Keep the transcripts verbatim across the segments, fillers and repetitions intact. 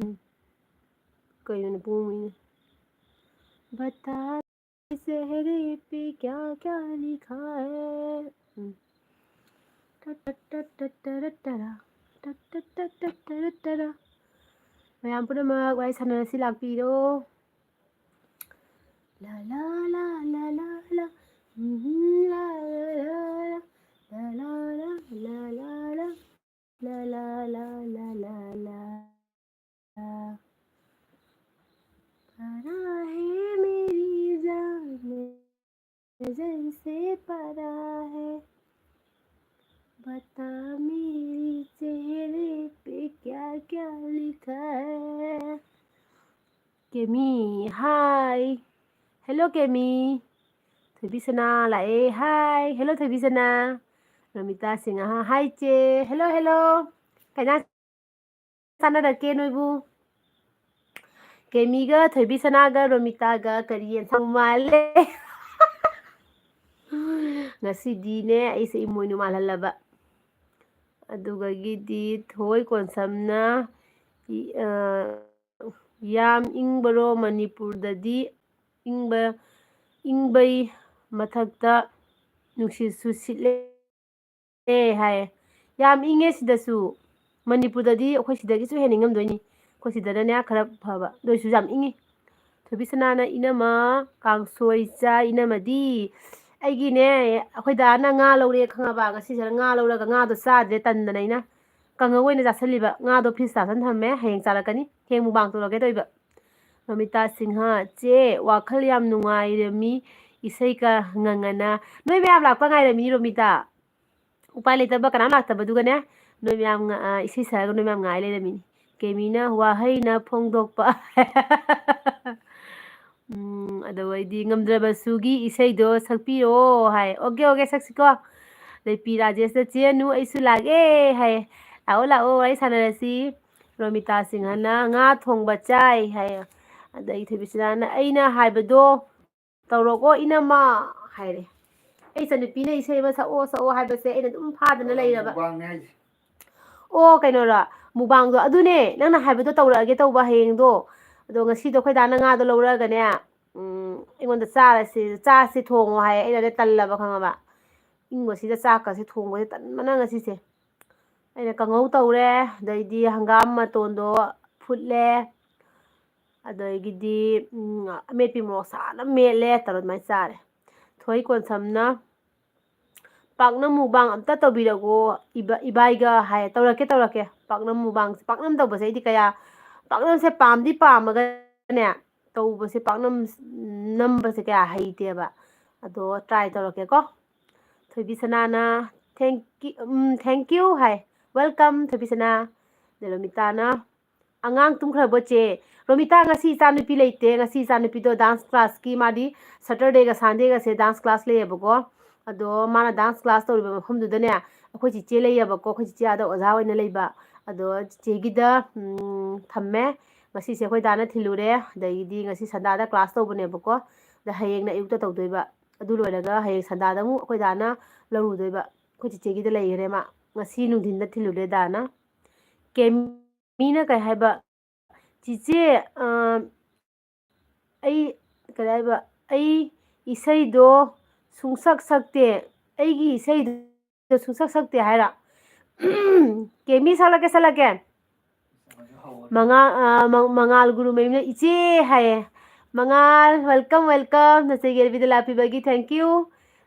ꯎꯝ꯫ ꯀꯩꯅꯣ ꯄꯨꯡ ꯃꯔꯤꯅꯦ꯫ ꯕꯇꯥ ꯆꯦꯍꯔꯦ ꯄꯦ ꯀꯌꯥ ꯀꯌꯥ ꯂꯤꯈꯥ ꯍꯦ꯫ ꯎꯝ꯫ ꯇꯠ ꯇꯠ ꯇꯠ ꯇꯠ ꯇꯔꯠ ꯇꯔꯥ꯫ ꯇꯠ ꯇꯠ ꯇꯠ ꯇꯠ ꯇꯔꯠ ꯇꯔꯥ꯫ ꯃꯌꯥꯝ ꯄꯨꯝꯅꯃꯛ ꯋꯥꯔꯤ ꯁꯥꯟꯅꯔꯁꯤ ꯂꯥꯛꯄꯤꯔꯣ꯫ ꯂꯥ ꯂꯥ ꯂꯥ ꯂꯥ ꯂꯥ ꯂꯥ꯫ ꯎꯝ ꯂꯥ ꯂꯥ ꯂꯥ ꯂꯥ꯫ ꯂꯥ ꯂꯥ ꯂꯥ ꯂꯥ ꯂꯥ ꯂꯥ꯫ ꯂꯥ ꯂꯥ ꯂꯥ ꯂꯥ ꯂꯥ꯫ परा है मेरी जान, नजर से परा है। बता मेरे चेहरे पे क्या क्या लिखा है। ꯀꯦꯃꯤ, hi꯫ Hello, ꯀꯦꯃꯤ꯫ ꯊꯣꯏꯕꯤꯁꯅꯥ ꯂꯥꯛꯑꯦ, hi꯫ Hello, ꯊꯣꯏꯕꯤꯁꯅꯥ꯫ Romita Singh, hi, ꯆꯦ꯫ Hello, hello꯫ ꯀꯩ ꯏꯟꯖꯥꯡ ꯆꯥꯟꯅꯔꯛꯀꯦ ꯅꯣꯏꯕꯨ? ꯀꯦꯃꯤꯒ, ꯊꯣꯏꯕꯤꯁꯅꯥꯒ, ꯔꯣꯃꯤꯇꯥꯒ ꯀꯔꯤ ꯌꯦꯟꯁꯥꯡ ꯃꯥꯜꯂꯦ? ꯉꯁꯤꯗꯤꯅꯦ, ꯑꯩꯁꯦ ꯏꯃꯣꯏꯅꯨ ꯃꯥꯜꯍꯜꯂꯕ꯫ ꯑꯗꯨꯒꯒꯤꯗꯤ ꯊꯣꯏ ꯀꯣꯟꯁꯝꯅ, ꯏ-, ꯑ, ꯌꯥꯝ ꯏꯪꯕꯔꯣ ꯃꯅꯤꯄꯨꯔꯗꯗꯤ? ꯏꯪꯕ, ꯏꯪꯕꯩ ꯃꯊꯛꯇ ꯅꯨꯡꯁꯤꯠꯁꯨ ꯁꯤꯠꯂꯦ ꯍꯥꯏ꯫ ꯌꯥꯝ ꯏꯪꯉꯦ ꯁꯤꯗꯁꯨ꯫ ꯃꯅꯤꯄꯨꯔꯗꯗꯤ ꯑꯩꯈꯣꯏ ꯁꯤꯗꯒꯤꯁꯨ ꯍꯦꯟꯅ ꯏꯪꯉꯝꯗꯣꯏꯅꯤ꯫ ꯑꯩꯈꯣꯏ ꯁꯤꯗꯅꯅꯦ ꯈꯔ ꯐꯕ꯫ ꯑꯗꯨ ꯑꯣꯏꯁꯨ ꯌꯥꯝ ꯏꯪꯉꯤ꯫ ꯊꯣꯏꯕꯤꯁꯅꯥꯅ, "ꯏꯅꯝꯃ, ꯀꯥꯡꯁꯣꯏ ꯆꯥ ꯏꯅꯝꯃꯗꯤ?" ꯑꯩꯒꯤꯅꯦ, ꯑꯩꯈꯣꯏ ꯗꯥꯅ ꯉꯥ ꯂꯧꯔꯦ ꯈꯪꯉꯕ? ꯉꯁꯤꯁꯤꯅ ꯉꯥ ꯂꯧꯔꯒ ꯉꯥꯗꯣ ꯆꯥꯗ꯭ꯔꯦ, ꯇꯟꯗꯅ ꯑꯩꯅ ꯀꯥꯡꯉꯧ ꯑꯣꯏꯅ ꯆꯥꯁꯜꯂꯤꯕ꯫ ꯉꯥꯗꯣ ꯐ꯭ꯔꯤꯖ ꯆꯥꯁꯟ ꯊꯝꯃꯦ, ꯍꯌꯦꯡ ꯆꯥꯔꯛꯀꯅꯤ꯫ ꯊꯦꯡ ꯃꯨꯛꯕꯥꯡ ꯇꯧꯔꯒꯦ ꯇꯧꯔꯤꯕ꯫ ꯔꯣꯃꯤꯇꯥ ꯁꯤꯡꯍ, "ꯆꯦ, ꯋꯥꯈꯜ ꯌꯥꯝ ꯅꯨꯡꯉꯥꯏꯔꯝꯃꯤ, ꯏꯁꯩꯒ ꯉꯪꯉꯅ꯫" ꯅꯣꯏ ꯃꯌꯥꯝ ꯂꯥꯛꯄ ꯉꯥꯏꯔꯝꯃꯤꯅꯤ, ꯔꯣꯃꯤꯇꯥ꯫ ꯎꯄꯥꯏ ꯂꯩꯇꯕ, ꯀꯅꯥꯝ ꯂꯥꯛꯇꯕꯗꯨꯒꯅꯦ, ꯅꯣꯏ ꯃꯌꯥꯝ ꯉ-, ꯑ, ꯏꯁꯩ ꯁꯛꯑꯒ ꯅꯣꯏ ꯃꯌꯥꯝ ꯉꯥꯏ ꯂꯩꯔꯝꯃꯤꯅꯤ꯫ ꯀꯦꯃꯤꯅ, "ꯋꯥꯍꯩꯅ ꯐꯣꯡꯗꯣꯛꯄ꯫" ꯎꯝ, ꯑꯗꯨ ꯑꯣꯏꯗꯤ "ꯉꯝꯗ꯭ꯔꯕꯁꯨꯒꯤ ꯏꯁꯩꯗꯣ ꯁꯛꯄꯤꯔꯛꯑꯣ" ꯍꯥꯏ꯫ Okay, okay, ꯁꯛꯁꯤꯀꯣ꯫ ꯂꯩꯄꯤ ꯔꯥꯖꯦꯁꯅ, "ꯆꯦ ꯑꯅꯨ, ꯑꯩꯁꯨ ꯂꯥꯛꯑꯦ" ꯍꯥꯏ꯫ "ꯂꯥꯛꯑꯣ, ꯂꯥꯛꯑꯣ, ꯋꯥꯔꯤ ꯁꯥꯟꯅꯔꯁꯤ꯫" ꯔꯣꯃꯤꯇꯥ ꯁꯤꯡꯍꯅ, "ꯉꯥ ꯊꯣꯡꯕ ꯆꯥꯏ" ꯍꯥꯏ꯫ ꯑꯗꯒꯤ ꯊꯣꯏꯕꯤꯁꯅꯥꯅ, "ꯑꯩꯅ ꯍꯥꯏꯕꯗꯣ ꯇꯧꯔꯣꯀꯣ ꯏꯅꯝꯃ" ꯍꯥꯏꯔꯦ꯫ ꯑꯩ ꯏꯆꯟꯅꯨꯄꯤꯅ ꯏꯁꯩ ꯑꯃ ꯁꯛꯑꯣ, ꯁꯛꯑꯣ ꯍꯥꯏꯕꯁꯦ ꯑꯩꯅ ꯑꯗꯨꯝ ꯐꯥꯗꯅ ꯂꯩꯔꯕ꯫ ꯃꯨꯛꯕꯥꯡꯅꯦ ꯍꯥꯏꯁꯦ꯫ ꯑꯣ, ꯀꯩꯅꯣꯔꯣ? ꯃꯨꯛꯕꯥꯡꯗꯣ ꯑꯗꯨꯅꯦ ꯅꯪꯅ ꯍꯥꯏꯕꯗꯣ ꯇꯧꯔꯛꯑꯒꯦ ꯇꯧꯕ ꯍꯌꯦꯡꯗꯣ꯫ ꯑꯗꯣ ꯉꯁꯤꯗꯣ ꯑꯩꯈꯣꯏ ꯗꯥꯅ ꯉꯥꯗꯣ ꯂꯧꯔꯛꯑꯒꯅꯦ, ꯎꯝ, ꯑꯩꯉꯣꯟꯗ ꯆꯥꯔꯁꯤ, ꯆꯥꯁꯤ ꯊꯣꯡꯉꯣ ꯍꯥꯏ꯫ ꯑꯩꯅꯅꯦ ꯇꯜꯂꯕ, ꯈꯪꯉꯕ? ꯏꯪꯕꯁꯤꯗ ꯆꯥꯛꯀꯁꯦ ꯊꯣꯡꯕꯁꯦ ꯇꯟꯕꯅ ꯉꯁꯤꯁꯦ꯫ ꯑꯩꯅ ꯀꯥꯡꯉꯧ ꯇꯧꯔꯦ, ꯑꯗꯩꯗꯤ ꯍꯪꯒꯥꯝ ꯃꯇꯣꯟꯗꯣ ꯐꯨꯠꯂꯦ, ꯑꯗꯒꯤꯗꯤ, ꯎꯝ, ꯑꯃꯦꯠꯄꯤ ꯃꯣꯔꯣꯛ ꯁꯥꯅ ꯃꯦꯠꯂꯦ, ꯇꯧꯔ ꯑꯗꯨꯃꯥꯏꯅ ꯆꯥꯔꯦ꯫ ꯊꯣꯏ ꯀꯣꯟꯁꯝꯅ ꯄꯥꯛꯅꯝ ꯃꯨꯛꯕꯥꯡ ꯑꯝꯇ ꯇꯧꯕꯤꯔꯛꯑꯣ ꯏꯕꯥ-, ꯏꯕꯥꯏꯒ ꯍꯥꯏ꯫ ꯇꯧꯔꯛꯀꯦ, ꯇꯧꯔꯛꯀꯦ꯫ ꯄꯥꯛꯅꯝ ꯃꯨꯛꯕꯥꯡꯁꯦ, ꯄꯥꯛꯅꯝ ꯇꯧꯕꯁꯦ ꯑꯩꯗꯤ ꯀꯌꯥ, ꯄꯥꯛꯅꯝꯁꯦ ꯄꯥꯝꯗꯤ ꯄꯥꯝꯃꯒꯅꯦ, ꯇꯧꯕꯁꯦ ꯄꯥꯛꯅꯝ ꯅꯝꯕꯁꯦ ꯀꯌꯥ ꯍꯩꯇꯦꯕ꯫ ꯑꯗꯣ try ꯇꯧꯔꯛꯀꯦꯀꯣ꯫ ꯊꯣꯏꯕꯤ ꯁꯅꯥꯅ, "Thank you", um, "Thank you" high. "Welcome", ꯊꯣꯏꯕꯤ ꯁꯅꯥ꯫ ꯑꯗꯩ ꯔꯣꯃꯤꯇꯥꯅ, "ꯑꯉꯥꯡ ꯇꯨꯝꯈ꯭ꯔꯕꯣ ꯆꯦ?" ꯔꯣꯃꯤꯇꯥ, ꯉꯁꯤ ꯏꯆꯥꯅꯨꯄꯤ ꯂꯩꯇꯦ꯫ ꯉꯁꯤ ꯏꯆꯥꯅꯨꯄꯤꯗꯣ dance classꯀꯤ, ꯃꯥꯗꯤ Saturdayꯒ Sundayꯒꯁꯦ dance class ꯂꯩꯌꯦꯕꯀꯣ꯫ ꯑꯗꯣ ꯃꯥꯅ dance class ꯇꯧꯔꯤꯕ ꯃꯐꯝꯗꯨꯗꯅꯦ, ꯑꯩꯈꯣꯏ ꯆꯤꯆꯦ ꯂꯩꯌꯦꯕꯀꯣ꯫ ꯑꯩꯈꯣꯏ ꯆꯤꯆꯦ ꯑꯥꯗ ꯑꯣꯖꯥ ꯑꯣꯏꯅ ꯂꯩꯕ꯫ ꯑꯗꯣ ꯆꯤꯆꯦꯒꯤꯗ, ꯎꯝ, ꯊꯝꯃꯦ꯫ ꯉꯁꯤꯁꯦ ꯑꯩꯈꯣꯏ ꯗꯥꯅ ꯊꯤꯜꯂꯨꯔꯦ꯫ ꯑꯗꯒꯤꯗꯤ ꯉꯁꯤ ꯁꯟꯗꯥꯗ class ꯇꯧꯕꯅꯦꯕꯀꯣ꯫ ꯑꯗ ꯍꯌꯦꯡꯅ ꯑꯌꯨꯛꯇ ꯇꯧꯗꯣꯏꯕ꯫ ꯑꯗꯨ ꯂꯣꯏꯔꯒ ꯍꯌꯦꯡ ꯁꯟꯗꯥꯗ ꯑꯃꯨꯛ ꯑꯩꯈꯣꯏ ꯗꯥꯅ ꯂꯧꯔꯨꯗꯣꯏꯕ꯫ ꯑꯩꯈꯣꯏ ꯆꯤꯆꯦꯒꯤꯗ ꯂꯩꯈ꯭ꯔꯦ ꯃꯥ꯫ ꯉꯁꯤ ꯅꯨꯡꯊꯤꯟꯗ ꯊꯤꯜꯂꯨꯔꯦ ꯗꯥꯅ꯫ ꯀꯦꯃꯤꯅ ꯀꯩ ꯍꯥꯏꯕ? "ꯆꯤꯆꯦ, ꯑ, ꯑꯩ, ꯀꯩ ꯍꯥꯏꯕ? ꯑꯩ ꯏꯁꯩꯗꯣ ꯁꯨꯡꯁꯛ ꯁꯛꯇꯦ꯫ ꯑꯩꯒꯤ ꯏꯁꯩꯗꯣ ꯁꯨꯡꯁꯛ ꯁꯛꯇꯦ" ꯍꯥꯏꯔꯣ? ꯀꯦꯃꯤ, ꯁꯛꯂꯛꯀꯦ, ꯁꯛꯂꯛꯀꯦ꯫ ꯃꯉꯥ-, ꯑ, ꯃ-, ꯃꯉꯥꯜ ꯒꯨꯔꯨꯃꯌꯨꯝꯅ "ꯏꯆꯦ" ꯍꯥꯏꯌꯦ꯫ ꯃꯉꯥꯜ, welcome, welcome꯫ ꯅꯆꯦꯒꯤ ꯑꯦꯜꯕꯤꯗ ꯂꯥꯛꯄꯤꯕꯒꯤ thank you꯫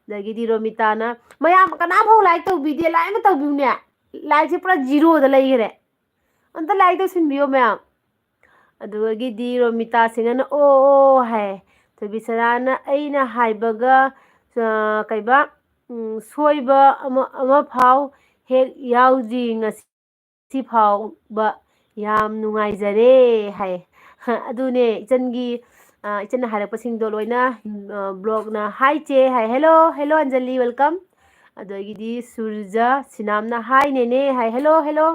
ꯑꯗꯒꯤꯗꯤ ꯔꯣꯃꯤꯇꯥꯅ, "ꯃꯌꯥꯝ ꯀꯅꯥꯝꯐꯥꯎ like ꯇꯧꯕꯤꯗꯦ, like ꯑꯃ ꯇꯧꯕꯤꯌꯨꯅꯦ꯫ Likeꯁꯦ ꯄꯨꯔꯥ zeroꯗ ꯂꯩꯈ꯭ꯔꯦ꯫ ꯑꯝꯇ like ꯇꯧꯁꯤꯟꯕꯤꯌꯣ ꯃꯌꯥꯝ"꯫ ꯑꯗꯨꯗꯒꯤꯗꯤ ꯔꯣꯃꯤꯇꯥ ꯁꯤꯡꯍꯅ "ꯑꯣ, ꯑꯣ" ꯍꯥꯏ꯫ ꯊꯣꯏꯕꯤꯁꯅꯥꯅ "ꯑꯩꯅ ꯍꯥꯏꯕꯒ, ꯑ, ꯀꯩꯕ, ꯎꯝ, ꯁꯣꯏꯕ ꯑꯃ, ꯑꯃꯐꯥꯎ ꯍꯦꯛ ꯌꯥꯎꯗ꯭ꯔꯤ ꯉꯁꯤ ꯐꯥꯎꯕ꯫ ꯌꯥꯝ ꯅꯨꯡꯉꯥꯏꯖꯔꯦ" ꯍꯥꯏ꯫ ꯑꯗꯨꯅꯦ ꯏꯆꯟꯒꯤ, ꯑ, ꯏꯆꯟꯅ ꯍꯥꯏꯔꯛꯄꯁꯤꯡꯗꯣ ꯂꯣꯏꯅ, ꯑ, vlogꯅ꯫ "Hi ꯆꯦ" ꯍꯥꯏ꯫ "Hello, hello Anjali, welcome"꯫ ꯑꯗꯒꯤꯗꯤ ꯁꯨꯔꯖ ꯁꯤꯅꯥꯝꯅ "Hi ꯅꯦꯅꯦ" ꯍꯥꯏ꯫ "Hello, hello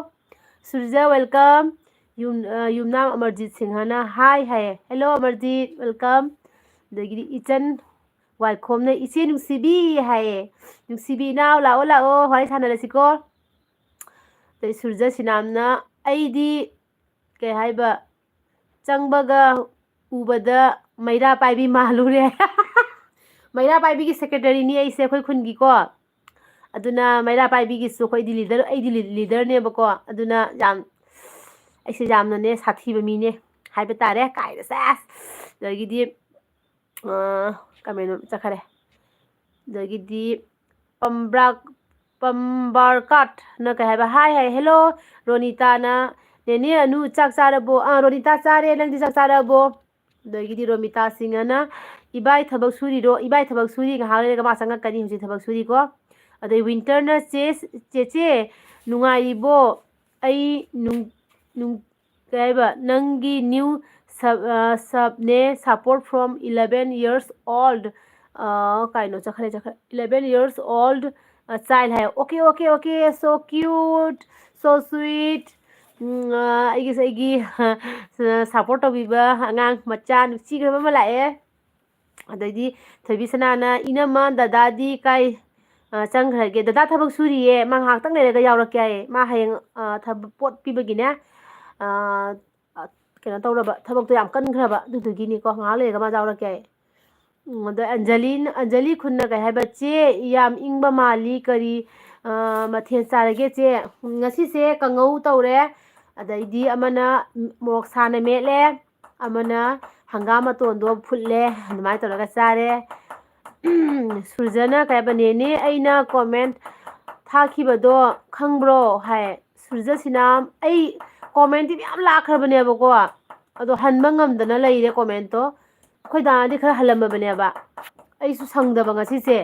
ꯁꯨꯔꯖ, welcome"꯫ ꯌꯨꯝ-, ꯑ, ꯌꯨꯝꯅꯥꯝ ꯑꯃꯔꯖꯤꯠ ꯁꯤꯡꯍꯅ "Hi" ꯍꯥꯏꯌꯦ꯫ "Hello Amarjeet, welcome"꯫ ꯑꯗꯒꯤꯗꯤ ꯏꯆꯟ ꯋꯥꯏꯈꯣꯝꯅ "ꯏꯆꯦ ꯅꯨꯡꯁꯤꯕꯤ" ꯍꯥꯏꯌꯦ꯫ "ꯅꯨꯡꯁꯤꯕꯤ ꯏꯅꯥꯎ, ꯂꯥꯛꯑꯣ, ꯂꯥꯛꯑꯣ, ꯋꯥꯔꯤ ꯁꯥꯟꯅꯔꯁꯤꯀꯣ"꯫ ꯑꯗꯩ ꯁꯨꯔꯖ ꯁꯤꯅꯥꯝꯅ, ꯑꯩꯗꯤ ꯀꯩ ꯍꯥꯏꯕ, ꯆꯪꯕꯒ ꯎꯕꯗ ꯃꯩꯔꯥ ꯄꯥꯏꯕꯤ ꯃꯥꯜꯂꯨꯔꯦ꯫ ꯃꯩꯔꯥ ꯄꯥꯏꯕꯤꯒꯤ ꯁꯦꯀ꯭ꯔꯦꯇꯔꯤꯅꯤ ꯑꯩꯁꯦ ꯑꯩꯈꯣꯏ ꯈꯨꯟꯒꯤꯀꯣ꯫ ꯑꯗꯨꯅ ꯃꯩꯔꯥ ꯄꯥꯏꯕꯤꯒꯤꯁꯨ ꯑꯩꯈꯣꯏꯗꯤ ꯂꯤꯗꯔ, ꯑꯩꯗꯤ ꯂꯤ-, ꯂꯤꯗꯔꯅꯦꯕꯀꯣ꯫ ꯑꯗꯨꯅ ꯌꯥꯝ, ꯑꯩꯁꯦ ꯌꯥꯝꯅꯅꯦ ꯁꯥꯊꯤꯕ ꯃꯤꯅꯦ ꯍꯥꯏꯕ ꯇꯥꯔꯦ꯫ ꯀꯥꯏꯗ ꯁꯦꯁ! ꯑꯗꯒꯤꯗꯤ, ꯑ, ꯀꯃꯦꯟ ꯆꯠꯈꯔꯦ꯫ ꯑꯗꯒꯤꯗꯤ ꯄꯝꯕ꯭ꯔꯥꯛ-, ꯄꯝꯕꯥꯔꯀꯥꯠꯅ ꯀꯩ ꯍꯥꯏꯕ? ꯍꯥꯏ ꯍꯥꯏ, "ꯍꯦꯜꯂꯣ!" ꯔꯣꯅꯤꯇꯥꯅ, "ꯅꯦꯅꯦ ꯑꯅꯨ ꯆꯥꯛ ꯆꯥꯔꯕꯣ?" "ꯑꯥ, ꯔꯣꯅꯤꯇꯥ ꯆꯥꯔꯦ, ꯅꯪꯗꯤ ꯆꯥꯛ ꯆꯥꯔꯕꯣ?" ꯑꯗꯒꯤꯗꯤ ꯔꯣꯃꯤꯇꯥ ꯁꯤꯡꯍꯅ, "ꯏꯕꯥꯏ ꯊꯕꯛ ꯁꯨꯔꯤꯔꯣ?" ꯏꯕꯥꯏ ꯊꯕꯛ ꯁꯨꯔꯤ, ꯉꯥꯏꯍꯥꯛ ꯂꯩꯔꯒ ꯃꯥ ꯆꯪꯉꯛꯀꯅꯤ, ꯍꯧꯖꯤꯛ ꯊꯕꯛ ꯁꯨꯔꯤꯀꯣ꯫ ꯑꯗꯩ ꯋꯤꯟꯇꯔꯅ, "ꯆꯦ, ꯆꯦꯆꯦ, ꯅꯨꯡꯉꯥꯏꯔꯤꯕꯣ? ꯑꯩ ꯅꯨꯡ-, ꯅꯨꯡ-, ꯀꯩ ꯍꯥꯏꯕ, ꯅꯪꯒꯤ ꯅ꯭ꯌꯨ ꯁꯕ-, ꯑ, ꯁꯕꯅꯦ, support from eleven years old." ꯑ, ꯀꯥꯏꯅꯣ ꯆꯠꯈ꯭ꯔꯦ, ꯆꯠꯈ꯭ꯔꯦ꯫ "Eleven years old, ꯑ, child" ꯍꯥꯏ꯫ "Okay, okay, okay, so cute, so sweet." ꯎꯝ, ꯑ, ꯑꯩꯒꯤꯁꯨ ꯑꯩꯒꯤ, ꯑ, support ꯇꯧꯕꯤꯕ ꯑꯉꯥꯡ ꯃꯆꯥ ꯅꯨꯡꯁꯤꯈ꯭ꯔꯕ ꯑꯃ ꯂꯥꯛꯑꯦ꯫ ꯑꯗꯩꯗꯤ ꯊꯣꯏꯕꯤ ꯁꯅꯥꯅ, "ꯏꯅꯝꯃ, ꯗꯗꯥꯗꯤ ꯀꯥꯏ, ꯑ, ꯆꯪꯈ꯭ꯔꯒꯦ?" "ꯗꯗꯥ ꯊꯕꯛ ꯁꯨꯔꯤꯌꯦ, ꯃꯥ ꯉꯥꯏꯍꯥꯛꯇꯪ ꯂꯩꯔꯒ ꯌꯥꯎꯔꯛꯀꯦ" ꯍꯥꯏꯌꯦ꯫ ꯃꯥ ꯍꯌꯦꯡ, ꯑ, ꯊꯕꯛ, ꯄꯣꯠ ꯄꯤꯕꯒꯤꯅꯦ, ꯑ, ꯑ, ꯀꯩꯅꯣ ꯇꯧꯔꯕ, ꯊꯕꯛꯇꯣ ꯌꯥꯝ ꯀꯟꯈ꯭ꯔꯕ, ꯑꯗꯨꯗꯨꯒꯤꯅꯤꯀꯣ꯫ ꯉꯥꯏꯍꯥꯛ ꯂꯩꯔꯒ ꯃꯥ ꯌꯥꯎꯔꯛꯀꯦ ꯍꯥꯏꯌꯦ꯫ ꯎꯝ, ꯑꯗꯣ ꯑꯟꯖꯂꯤ, ꯑꯟꯖꯂꯤ ꯈꯨꯟꯅ ꯀꯩ ꯍꯥꯏꯕ, "ꯆꯦ, ꯌꯥꯝ ꯏꯪꯕ ꯃꯥꯜꯂꯤ, ꯀꯔꯤ, ꯑ, ꯃꯊꯦꯜ ꯆꯥꯔꯒꯦ ꯆꯦ?" ꯎꯝ, ꯉꯁꯤꯁꯦ ꯀꯥꯡꯉꯧ ꯇꯧꯔꯦ, ꯑꯗꯩꯗꯤ ꯑꯃꯅ ꯃꯣꯔꯣꯛ ꯁꯥꯅ ꯃꯦꯠꯂꯦ, ꯑꯃꯅ ꯍꯪꯒꯥꯝ ꯃꯇꯣꯟꯗꯣ ꯐꯨꯠꯂꯦ, ꯑꯗꯨꯃꯥꯏꯅ ꯇꯧꯔꯒ ꯆꯥꯔꯦ꯫ ꯁꯨꯔꯖꯅ ꯀꯩ ꯍꯥꯏꯕ, "ꯅꯦꯅꯦ, ꯑꯩꯅ ꯀꯣꯃꯦꯟ ꯊꯥꯈꯤꯕꯗꯣ ꯈꯪꯕ꯭ꯔꯣ?" ꯍꯥꯏ꯫ ꯁꯨꯔꯖ ꯁꯤꯅꯥꯝ, ꯑꯩ ꯀꯣꯃꯦꯟꯗꯤ ꯃꯌꯥꯝ ꯂꯥꯛꯈ꯭ꯔꯕꯅꯦꯕꯀꯣ, ꯑꯗꯣ ꯍꯟꯕ ꯉꯝꯗꯅ ꯂꯩꯔꯦ ꯀꯣꯃꯦꯟꯇꯣ꯫ ꯑꯩꯈꯣꯏ ꯗꯥꯅꯗꯤ ꯈꯔ ꯍꯜꯂꯝꯃꯕꯅꯦꯕ꯫ ꯑꯩꯁꯨ ꯁꯪꯗꯕ ꯉꯁꯤꯁꯦ꯫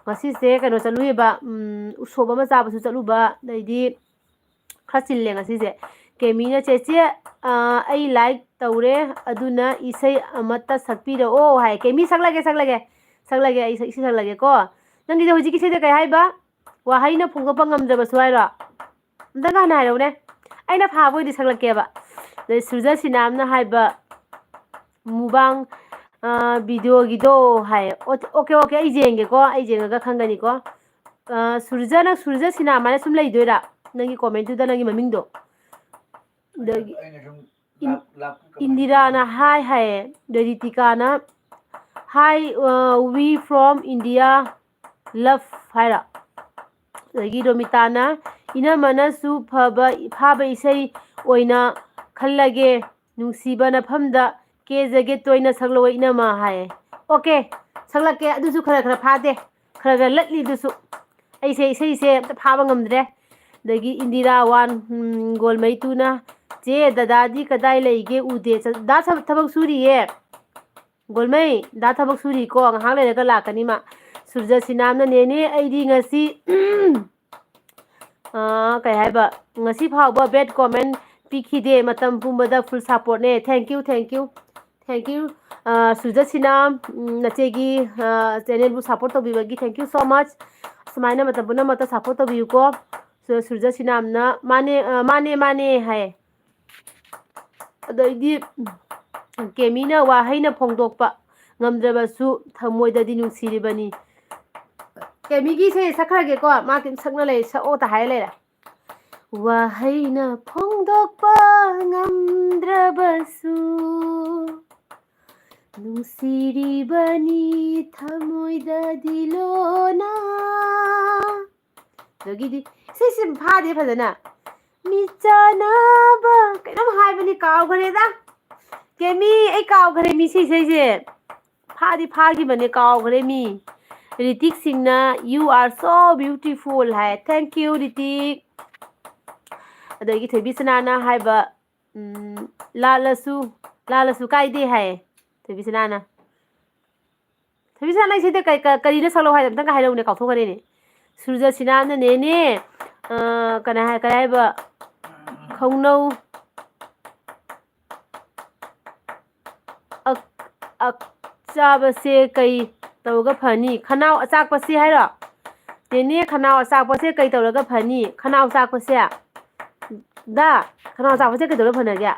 ꯉꯁꯤꯁꯦ ꯀꯩꯅꯣ ꯆꯠꯂꯨꯏꯕ, ꯎꯝ, ꯎꯁꯣꯞ ꯑꯃ ꯆꯥꯕꯁꯨ ꯆꯠꯂꯨꯕ, ꯑꯗꯩꯗꯤ ꯈꯔ ꯆꯤꯜꯂꯦ ꯉꯁꯤꯁꯦ꯫ ꯀꯦꯃꯤꯅ, "ꯆꯦꯆꯦ, ꯑ, ꯑꯩ ꯂꯥꯏꯛ ꯇꯧꯔꯦ, ꯑꯗꯨꯅ ꯏꯁꯩ ꯑꯃꯠꯇ ꯁꯛꯄꯤꯔꯛꯑꯣ" ꯍꯥꯏ꯫ ꯀꯦꯃꯤ, ꯁꯛꯂꯒꯦ, ꯁꯛꯂꯒꯦ꯫ ꯁꯛꯂꯒꯦ, ꯑꯩ ꯏꯁꯩ ꯁꯛꯂꯒꯦꯀꯣ꯫ ꯅꯪꯒꯤꯁꯦ ꯍꯧꯖꯤꯛꯀꯤ ꯏꯁꯩꯗ ꯀꯩ ꯍꯥꯏꯕ? "ꯋꯥꯍꯩꯅ ꯐꯣꯡꯗꯣꯛꯄ ꯉꯝꯗ꯭ꯔꯕꯁꯨ" ꯍꯥꯏꯔꯣ? ꯑꯝꯇꯪꯒ ꯍꯥꯟꯅ ꯍꯥꯏꯔꯛꯎꯅꯦ꯫ ꯑꯩꯅ ꯐꯥꯕ ꯑꯣꯏꯗꯤ ꯁꯛꯂꯛꯀꯦꯕ꯫ ꯑꯗꯩ ꯁꯨꯔꯖ ꯁꯤꯅꯥꯝꯅ ꯍꯥꯏꯕ, "ꯃꯨꯕꯥꯡ, ꯑ, ꯚꯤꯗꯤꯑꯣꯒꯤꯗꯣ" ꯍꯥꯏ꯫ ꯑꯣ-, OK, OK, ꯑꯩ ꯌꯦꯡꯒꯦꯀꯣ, ꯑꯩ ꯌꯦꯡꯉꯒ ꯈꯪꯒꯅꯤꯀꯣ꯫ ꯑ, ꯁꯨꯔꯖ, ꯅꯪ ꯁꯨꯔꯖ ꯁꯤꯅꯥꯝ ꯍꯥꯏꯅ ꯁꯨꯝ ꯂꯩꯗꯣꯏꯔꯥ? ꯅꯪꯒꯤ ꯀꯣꯃꯦꯟꯇꯨꯗ ꯅꯪꯒꯤ ꯃꯃꯤꯡꯗꯣ꯫ ꯑꯗꯒꯤ ꯑꯩꯅ ꯁꯨꯝ ꯏꯟ-, ꯂꯥꯛ-, ꯂꯥꯛꯄ ꯀꯃꯥꯏꯅ ꯏꯟꯗꯤꯔꯥꯅ ꯇꯧꯕꯅꯣ? ꯍꯥꯏ ꯍꯥꯏꯌꯦ, ꯑꯗꯩ ꯔꯤꯇꯤꯀꯥꯅ, "Hi, uh, we from India, love" ꯍꯥꯏꯔꯣ? ꯑꯗꯒꯤ ꯔꯣꯃꯤꯇꯥꯅ, "ꯏꯅꯝꯃꯅꯁꯨ ꯐꯕ, ꯐꯥꯕ ꯏꯁꯩ ꯑꯣꯏꯅ ꯈꯜꯂꯒꯦ, ꯅꯨꯡꯁꯤꯕ ꯅꯐꯝꯗ ꯀꯦꯖꯒꯦ ꯇꯣꯏꯅ ꯁꯛꯂꯛꯑꯣ ꯏꯅꯝꯃ" ꯍꯥꯏꯌꯦ꯫ ꯑꯣꯀꯦ, ꯁꯛꯂꯛꯀꯦ, ꯑꯗꯨꯁꯨ ꯈꯔ ꯈꯔ ꯐꯥꯗꯦ, ꯈꯔ ꯈꯔ ꯂꯠꯂꯤ ꯑꯗꯨꯁꯨ꯫ ꯑꯩꯁꯦ ꯏꯁꯩꯁꯦ ꯑꯝꯇ ꯐꯥꯕ ꯉꯝꯗ꯭ꯔꯦ꯫ ꯑꯗꯒꯤ ꯏꯟꯗꯤꯔꯥ ꯋꯥꯟ, ꯎꯝ, ꯒꯣꯜꯃꯩ ꯇꯨꯅ, "ꯆꯦ, ꯗꯗꯥꯗꯤ ꯀꯗꯥꯏ ꯂꯩꯒꯦ? ꯎꯗꯦ꯫ ꯆ-, ꯗꯥ ꯊꯕꯛ, ꯊꯕꯛ ꯁꯨꯔꯤꯌꯦ꯫ ꯒꯣꯜꯃꯩ, ꯗꯥ ꯊꯕꯛ ꯁꯨꯔꯤꯀꯣ, ꯉꯥꯏꯍꯥꯛ ꯂꯩꯔꯒ ꯂꯥꯛꯀꯅꯤ ꯃꯥ"꯫ ꯁꯨꯔꯖꯁꯤꯅꯥꯝꯅ, "ꯅꯦꯅꯦ, ꯑꯩꯗꯤ ꯉꯁꯤ, ꯑꯥ, ꯀꯩ ꯍꯥꯏꯕ, ꯉꯁꯤ ꯐꯥꯎꯕ bad comment ꯄꯤꯈꯤꯗꯦ, ꯃꯇꯝ ꯄꯨꯝꯕꯗ full supportꯅꯦ"꯫ Thank you, thank you, thank you꯫ Ah, ꯁꯨꯔꯖꯁꯤꯅꯥꯝ, um, ꯅꯆꯦꯒꯤ, ah, channelꯕꯨ support ꯇꯧꯕꯤꯕꯒꯤ thank you so much꯫ ꯁꯨꯃꯥꯏꯅ ꯃꯇꯝ ꯄꯨꯝꯅꯃꯛꯇ support ꯇꯧꯕꯤꯌꯨꯀꯣ꯫ ꯁꯨ-, ꯁꯨꯔꯖꯁꯤꯅꯥꯝꯅ, "ꯃꯥꯅꯦ, ꯑꯥ, ꯃꯥꯅꯦ, ꯃꯥꯅꯦ" ꯍꯥꯏ꯫ ꯑꯗꯩꯗꯤ ꯀꯦꯃꯤꯅ, "ꯋꯥꯍꯩꯅ ꯐꯣꯡꯗꯣꯛꯄ ꯉꯝꯗ꯭ꯔꯕꯁꯨ ꯊꯃꯣꯏꯗꯗꯤ ꯅꯨꯡꯁꯤꯔꯤꯕꯅꯤ"꯫ ꯀꯦꯃꯤꯒꯤ ꯏꯁꯩ ꯁꯛꯈ꯭ꯔꯒꯦꯀꯣ, ꯃꯥ ꯀꯩꯝ ꯁꯛꯅ ꯂꯩ, ꯁꯛꯑꯣꯇ ꯍꯥꯏ ꯂꯩꯔꯦ꯫ "ꯋꯥꯍꯩꯅ ꯐꯣꯡꯗꯣꯛꯄ ꯉꯝꯗ꯭ꯔꯕꯁꯨ ꯅꯨꯡꯁꯤꯔꯤꯕꯅꯤ ꯊꯃꯣꯏꯗꯗꯤ ꯂꯣꯅ"꯫ ꯑꯗꯒꯤꯗꯤ ꯁꯤꯁꯤ ꯐꯥꯗꯦ ꯐꯖꯅ꯫ "ꯃꯤꯠ ꯆꯥꯟꯅꯕ" ꯀꯩꯅꯣꯝ ꯍꯥꯏꯕꯅꯤ, ꯀꯥꯎꯈ꯭ꯔꯦꯗ꯫ ꯀꯦꯃꯤ, ꯑꯩ ꯀꯥꯎꯈ꯭ꯔꯦ ꯃꯤ ꯁꯤ ꯏꯁꯩꯁꯦ꯫ ꯐꯥꯗꯤ ꯐꯥꯈꯤꯕꯅꯦ, ꯀꯥꯎꯈ꯭ꯔꯦ ꯃꯤ꯫ ꯔꯤꯇꯤꯛ ꯁꯤꯡꯅ, "You are so beautiful" high. Thank you, Hrithik. ꯑꯗꯒꯤ ꯊꯣꯏꯕꯤ ꯁꯅꯥꯅ ꯍꯥꯏꯕ, ꯎꯝ, "ꯂꯥꯜꯂꯁꯨ, ꯂꯥꯜꯂꯁꯨ ꯀꯥꯏꯗꯦ" ꯍꯥꯏꯌꯦ ꯊꯣꯏꯕꯤ ꯁꯅꯥꯅ꯫ ꯊꯣꯏꯕꯤ ꯁꯅꯥ, ꯅꯪ ꯁꯤꯗ ꯀꯩ-, ꯀ-, ꯀꯔꯤꯅꯣ ꯁꯛꯂꯛꯑꯣ ꯍꯥꯏꯗꯣ? ꯑꯝꯇꯪꯒ ꯍꯥꯏꯔꯛꯎꯅꯦ, ꯀꯥꯎꯊꯣꯛꯈ꯭ꯔꯦꯅꯦ꯫ ꯁꯨꯔꯖ ꯁꯤꯅꯥꯅꯅꯦꯅꯦ, ꯑ, ꯀꯅꯥ ꯍꯥꯏ-, ꯀꯔꯤ ꯍꯥꯏꯕ? ꯈꯧꯅꯧ ꯑꯛ-, ꯑꯛ-, ꯆꯥꯕꯁꯦ ꯀꯩ ꯇꯧꯔꯒ ꯐꯅꯤ? ꯈꯅꯥꯎ ꯑꯆꯥꯛꯄꯁꯦ ꯍꯥꯏꯔꯣ? ꯅꯦꯅꯦ, ꯈꯅꯥꯎ ꯑꯆꯥꯛꯄꯁꯦ ꯀꯩ ꯇꯧꯔꯒ ꯐꯅꯤ? ꯈꯅꯥꯎ ꯆꯥꯛꯄꯁꯦ? ꯗꯥ, ꯈꯅꯥꯎ ꯆꯥꯛꯄꯁꯦ ꯀꯩꯗꯧꯔ ꯐꯅꯒꯦ?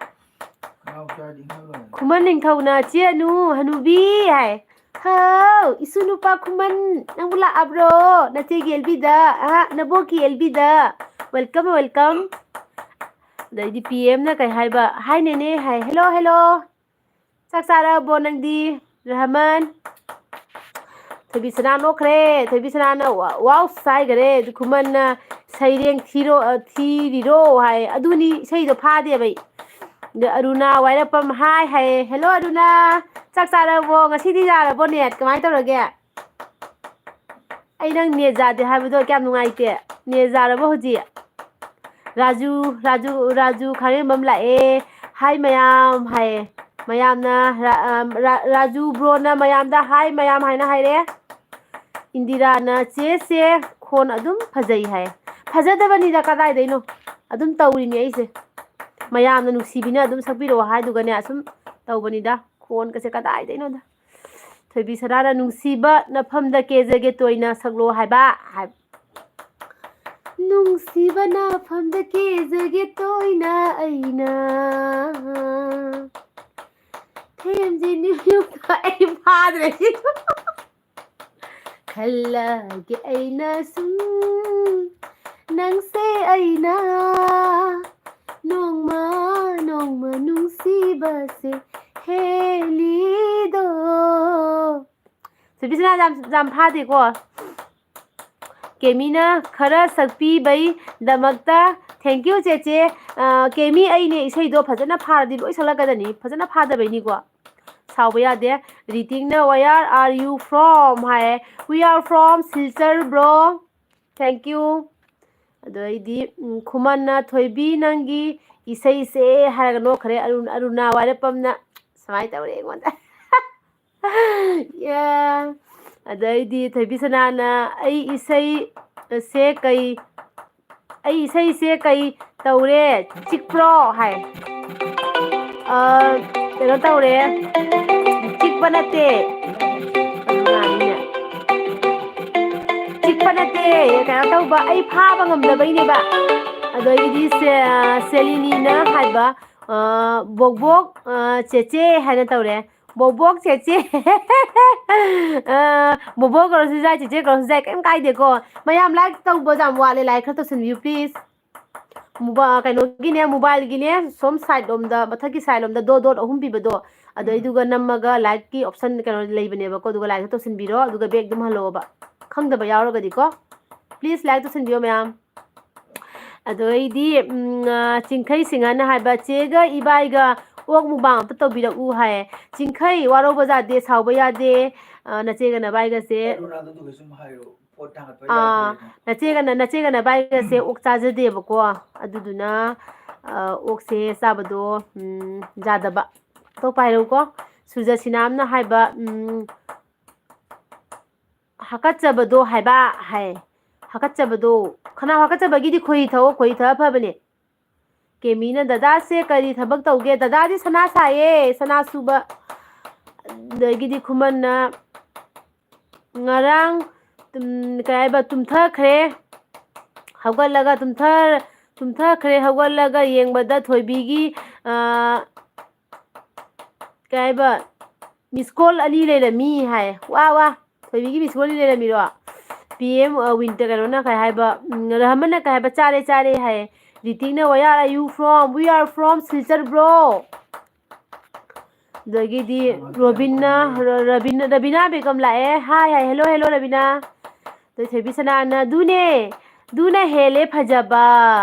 ꯈꯅꯥꯎ ꯆꯥꯔꯗꯤ ꯏꯪꯍꯜꯂꯣ ꯍꯥꯏꯕ꯫ ꯈꯨꯃꯟ ꯅꯤꯡꯊꯧꯅ, "ꯆꯦ ꯑꯅꯨ, ꯍꯅꯨꯕꯤ" ꯍꯥꯏ꯫ ꯍꯥꯎ, ꯏꯁꯨ ꯅꯨꯄꯥ ꯈꯨꯃꯟ, ꯅꯪꯕꯨ ꯂꯥꯛꯑꯕ꯭ꯔꯣ? ꯅꯆꯦꯒꯤ ꯑꯦꯜꯕꯤꯗ, ꯑ, ꯅꯕꯣꯛꯀꯤ ꯑꯦꯜꯕꯤꯗ꯫ Welcome, welcome꯫ ꯑꯗꯩꯗꯤ ꯄꯤ ꯑꯦꯝꯅ ꯀꯩ ꯍꯥꯏꯕ? "ꯍꯥꯏ ꯅꯦꯅꯦ" ꯍꯥꯏ꯫ "Hello, hello. ꯆꯥꯛ ꯆꯥꯔꯕꯣ ꯅꯪꯗꯤ, ꯔꯍꯃꯟ?" ꯊꯣꯏꯕꯤ ꯁꯅꯥ ꯅꯣꯛꯈ꯭ꯔꯦ꯫ ꯊꯣꯏꯕꯤ ꯁꯅꯥꯅ "ꯋꯥ-, ꯋꯥꯎ" ꯍꯥꯏꯈꯔꯦ꯫ ꯑꯗꯨ ꯈꯨꯃꯟꯅ "ꯁꯩꯔꯦꯡ ꯊꯤꯔꯣ, ꯑ, ꯊꯤꯔꯤꯔꯣ?" ꯍꯥꯏ꯫ "ꯑꯗꯨꯅꯤ, ꯏꯁꯩꯗꯣ ꯐꯥꯗꯦꯕ ꯑꯩ"꯫ ꯑꯗ ꯑꯔꯨꯅꯥ ꯋꯥꯏꯔꯞꯄꯝ "ꯍꯥꯏ" ꯍꯥꯏꯌꯦ꯫ "ꯍꯦꯜꯂꯣ ꯑꯔꯨꯅꯥ, ꯆꯥꯛ ꯆꯥꯔꯕꯣ? ꯉꯁꯤꯗꯤ ꯌꯥꯔꯕꯣ ꯅꯦꯠ? ꯀꯃꯥꯏꯅ ꯇꯧꯔꯒꯦ?" ꯑꯩ ꯅꯪ ꯅꯦꯠ ꯌꯥꯗꯦ ꯍꯥꯏꯕꯗꯣ ꯀꯌꯥꯝ ꯅꯨꯡꯉꯥꯏꯇꯦ꯫ ꯅꯦꯠ ꯌꯥꯔꯕꯣ ꯍꯧꯖꯤꯛ? ꯔꯥꯖꯨ, ꯔꯥꯖꯨ, ꯔꯥꯖꯨ ꯈꯥꯡꯉꯦꯝꯕꯝ ꯂꯥꯛꯑꯦ꯫ "ꯍꯥꯏ ꯃꯌꯥꯝ" ꯍꯥꯏꯌꯦ꯫ ꯃꯌꯥꯝꯅ ꯔꯥ-, ꯑ, ꯔꯥ-, ꯔꯥꯖꯨ ꯕ꯭ꯔꯣꯅ ꯃꯌꯥꯝꯗ "ꯍꯥꯏ ꯃꯌꯥꯝ" ꯍꯥꯏꯅ ꯍꯥꯏꯔꯦ꯫ ꯏꯟꯗꯤꯔꯥꯅ "ꯆꯦ, ꯆꯦ, ꯈꯣꯟ ꯑꯗꯨꯝ ꯐꯖꯩ" ꯍꯥꯏꯌꯦ꯫ ꯐꯖꯗꯕꯅꯤꯗ ꯀꯗꯥꯏꯗꯩꯅꯣ? ꯑꯗꯨꯝ ꯇꯧꯔꯤꯅꯤ ꯑꯩꯁꯦ꯫ ꯃꯌꯥꯝꯅ ꯅꯨꯡꯁꯤꯕꯤꯅ ꯑꯗꯨꯝ ꯁꯛꯄꯤꯔꯛꯑꯣ ꯍꯥꯏꯗꯨꯒꯅꯦ, ꯑꯁꯨꯝ ꯇꯧꯕꯅꯤꯗ꯫ ꯈꯣꯟꯒꯁꯦ ꯀꯗꯥꯏꯗꯩꯅꯣꯗ꯫ ꯊꯣꯏꯕꯤ ꯁꯅꯥꯅ "ꯅꯨꯡꯁꯤꯕ ꯅꯐꯝꯗ ꯀꯦꯖꯒꯦ ꯇꯣꯏꯅ ꯁꯛꯂꯣ" ꯍꯥꯏꯕ, ꯍꯥꯏ-, "ꯅꯨꯡꯁꯤꯕ ꯅꯐꯝꯗ ꯀꯦꯖꯒꯦ ꯇꯣꯏꯅ ꯑꯩꯅ, ꯊꯦꯝꯖꯤꯟ ꯌꯨꯝꯗ" ꯑꯩ ꯐꯥꯗ꯭ꯔꯦ ꯁꯤ꯫ "ꯈꯜꯂꯒꯦ ꯑꯩꯅ ꯁꯨꯝ ꯅꯪꯁꯦ ꯑꯩꯅ, ꯅꯣꯡꯃ ꯅꯣꯡꯃ ꯅꯨꯡꯁꯤꯕꯁꯦ ꯍꯦꯜꯂꯤꯗꯣ"꯫ ꯁꯤꯕꯤꯁꯅꯥ ꯌꯥꯝ, ꯌꯥꯝ ꯐꯥꯗꯦꯀꯣ꯫ ꯀꯦꯃꯤꯅ ꯈꯔ ꯁꯛꯄꯤꯕꯩꯗꯃꯛꯇ thank you ꯆꯦꯆꯦ꯫ ꯑ, ꯀꯦꯃꯤ, ꯑꯩꯅꯦ ꯏꯁꯩꯗꯣ ꯐꯖꯅ ꯐꯥꯔꯗꯤ ꯂꯣꯏ ꯁꯛꯂꯛꯀꯗꯅꯤ꯫ ꯐꯖꯅ ꯐꯥꯗꯕꯩꯅꯤꯀꯣ꯫ ꯁꯥꯎꯕ ꯌꯥꯗꯦ꯫ ꯔꯤꯇꯤꯡꯅ "Where are you from?" ꯍꯥꯏꯌꯦ꯫ "We are from Silchar, bro." Thank you꯫ ꯑꯗꯩꯗꯤ, ꯎꯝ, ꯈꯨꯃꯟꯅ "ꯊꯣꯏꯕꯤ ꯅꯪꯒꯤ ꯏꯁꯩꯁꯦ" ꯍꯥꯏꯔꯒ ꯅꯣꯛꯈ꯭ꯔꯦ꯫ ꯑꯔꯨꯟ-, ꯑꯔꯨꯅꯥ ꯋꯥꯏꯔꯞꯄꯝꯅ ꯁꯨꯃꯥꯏꯅ ꯇꯧꯔꯦ ꯑꯩꯉꯣꯟꯗ꯫ Yeah꯫ ꯑꯗꯩꯗꯤ ꯊꯣꯏꯕꯤ ꯁꯅꯥꯅ "ꯑꯩ ꯏꯁꯩ ꯁꯦ ꯀꯩ, ꯑꯩ ꯏꯁꯩꯁꯦ ꯀꯩ ꯇꯧꯔꯦ, ꯆꯤꯛꯄ꯭ꯔꯣ?" ꯍꯥꯏ꯫ ꯑ, ꯀꯩꯅꯣ ꯇꯧꯔꯦ, ꯆꯤꯛꯄ ꯅꯠꯇꯦ꯫ ꯆꯤꯛꯄ ꯅꯠꯇꯦ, ꯀꯩꯅꯣ ꯇꯧꯕ, ꯑꯩ ꯐꯥꯕ ꯉꯝꯗꯕꯩꯅꯦꯕ꯫ ꯑꯗꯒꯤꯗꯤ ꯁꯦ-, ꯁꯦꯂꯤꯅꯤꯅ ꯍꯥꯏꯕ, ꯑ, "ꯕꯣꯛ ꯕꯣꯛ, ꯑ, ꯆꯦꯆꯦ" ꯍꯥꯏꯅ ꯇꯧꯔꯦ꯫ "ꯕꯣꯕꯣꯛ ꯆꯦꯆꯦ"꯫ ꯑ, ꯕꯣꯕꯣꯛ ꯀꯧꯔꯁꯨ ꯌꯥꯏ, ꯆꯦꯆꯦ ꯀꯧꯔꯁꯨ ꯌꯥꯏ, ꯀꯩꯝ ꯀꯥꯏꯗꯦꯀꯣ꯫ ꯃꯌꯥꯝ like ꯇꯧꯕ ꯌꯥꯝ ꯋꯥꯠꯂꯦ, like ꯈꯔ ꯇꯧꯁꯟꯕꯤꯌꯨ please꯫ ꯀꯩꯅꯣꯒꯤꯅꯦ, ꯃꯣꯕꯥꯏꯜꯒꯤꯅꯦ, ꯁꯣꯝ ꯁꯥꯏꯠ ꯂꯣꯝꯗ, ꯃꯊꯛꯀꯤ ꯁꯥꯏꯠ ꯂꯣꯝꯗ ꯗꯣꯠ ꯗꯣꯠ ꯑꯍꯨꯝ ꯄꯤꯕꯗꯣ, ꯑꯗꯨꯗꯩꯗꯨꯒ ꯅꯝꯃꯒ ꯂꯥꯏꯛꯀꯤ ꯑꯣꯞꯁꯟ ꯀꯩꯅꯣ ꯂꯩꯕꯅꯦꯕꯀꯣ, ꯑꯗꯨꯒ ꯂꯥꯏꯛꯇ ꯇꯧꯁꯤꯟꯕꯤꯔꯣ, ꯑꯗꯨꯒ ꯕꯦꯛ ꯑꯗꯨꯝ ꯍꯜꯂꯛꯑꯣꯕ, ꯈꯪꯗꯕ ꯌꯥꯎꯔꯒꯗꯤꯀꯣ꯫ ꯄ꯭ꯂꯤꯁ ꯂꯥꯏꯛ ꯇꯧꯁꯤꯟꯕꯤꯌꯣ ꯃꯌꯥꯝ꯫ ꯑꯗꯣ ꯑꯩꯗꯤ, ꯎꯝ, ꯑ, ꯆꯤꯡꯈꯩ ꯁꯤꯡꯍꯅ ꯍꯥꯏꯕ, "ꯆꯦꯒ ꯏꯕꯥꯏꯒ ꯑꯣꯛ ꯃꯨꯛꯕꯥꯡ ꯑꯝꯇ ꯇꯧꯕꯤꯔꯛꯎ" ꯍꯥꯏ꯫ ꯆꯤꯡꯈꯩ, ꯋꯥꯔꯧꯕ ꯌꯥꯗꯦ, ꯁꯥꯎꯕ ꯌꯥꯗꯦ꯫ ꯑ, ꯅꯆꯦꯒ ꯅꯕꯥꯏꯒꯁꯦ, ꯑꯥ, ꯅꯆꯦꯒ ꯅ-, ꯅꯆꯦꯒ ꯅꯕꯥꯏꯒꯁꯦ ꯑꯣꯛ ꯆꯥꯖꯗꯦꯕꯀꯣ꯫ ꯑꯗꯨꯗꯨꯅ, ꯑ, ꯑꯣꯛꯁꯦ ꯆꯥꯕꯗꯣ, ꯎꯝ, ꯌꯥꯗꯕ꯫ ꯑꯇꯣꯞꯄ ꯍꯥꯏꯔꯛꯎꯀꯣ꯫ ꯁꯨꯖꯁꯤꯅꯥꯝꯅ ꯍꯥꯏꯕ, ꯎꯝ, ꯍꯥꯀꯠꯆꯕꯗꯣ ꯍꯥꯏꯕ ꯍꯥꯏ꯫ ꯍꯥꯀꯠꯆꯕꯗꯣ꯫ ꯈꯅꯥꯎ ꯍꯥꯀꯠꯆꯕꯒꯤꯗꯤ ꯈꯣꯏꯍꯤ ꯊꯛꯑꯣ, ꯈꯣꯏꯍꯤ ꯊꯛꯑ ꯐꯕꯅꯦ꯫ ꯀꯦꯃꯤꯅ, "ꯗꯗꯥꯁꯦ ꯀꯔꯤ ꯊꯕꯛ ꯇꯧꯒꯦ?" ꯗꯗꯥꯗꯤ ꯁꯅꯥ ꯁꯥꯏꯌꯦ, ꯁꯅꯥ ꯁꯨꯕ꯫ ꯑꯗꯒꯤꯗꯤ ꯈꯨꯃꯟꯅ, "ꯉꯔꯥꯡ ꯇꯨꯝ-, ꯀꯩ ꯍꯥꯏꯕ, ꯇꯨꯝꯊꯈ꯭ꯔꯦ꯫ ꯍꯧꯒꯠꯂꯒ ꯇꯨꯝꯊ-, ꯇꯨꯝꯊꯈ꯭ꯔꯦ꯫ ꯍꯧꯒꯠꯂꯒ ꯌꯦꯡꯕꯗ ꯊꯣꯏꯕꯤꯒꯤ, ꯑ, ꯀꯩ ꯍꯥꯏꯕ, ꯃꯤꯁ ꯀꯣꯜ ꯑꯅꯤ ꯂꯩꯔꯝꯃꯤ" ꯍꯥꯏ꯫ ꯋꯥ, ꯋꯥ, ꯊꯣꯏꯕꯤꯒꯤ ꯃꯤꯁ ꯀꯣꯜ ꯑꯅꯤ ꯂꯩꯔꯝꯃꯤꯔꯣ? ꯄꯤ ꯑꯦꯝ, ꯑ, ꯋꯤꯟꯇꯔ ꯀꯩꯅꯣꯅ ꯀꯩ ꯍꯥꯏꯕ, ꯎꯝ, ꯔꯍꯃꯟꯅ ꯀꯩ ꯍꯥꯏꯕ, "ꯆꯥꯔꯦ, ꯆꯥꯔꯦ" ꯍꯥꯏꯌꯦ꯫ ꯔꯤꯇꯤꯛꯅ, "Where are you from?" "We are from Silchar, bro." ꯑꯗꯒꯤꯗꯤ ꯔꯣꯕꯤꯟꯅ, ꯔ-, ꯔꯕꯤꯟ-, ꯔꯕꯤꯅꯥ ꯕꯦꯒꯝ ꯂꯥꯛꯑꯦ꯫ "ꯍꯥꯏ" ꯍꯥꯏ, "ꯍꯦꯜꯂꯣ, ꯍꯦꯜꯂꯣ, ꯔꯕꯤꯅꯥ"꯫ ꯑꯗꯩ ꯊꯣꯏꯕꯤ ꯁꯅꯥꯅ, "ꯑꯗꯨꯅꯦ, ꯑꯗꯨꯅ ꯍꯦꯜꯂꯦ ꯐꯖꯕ"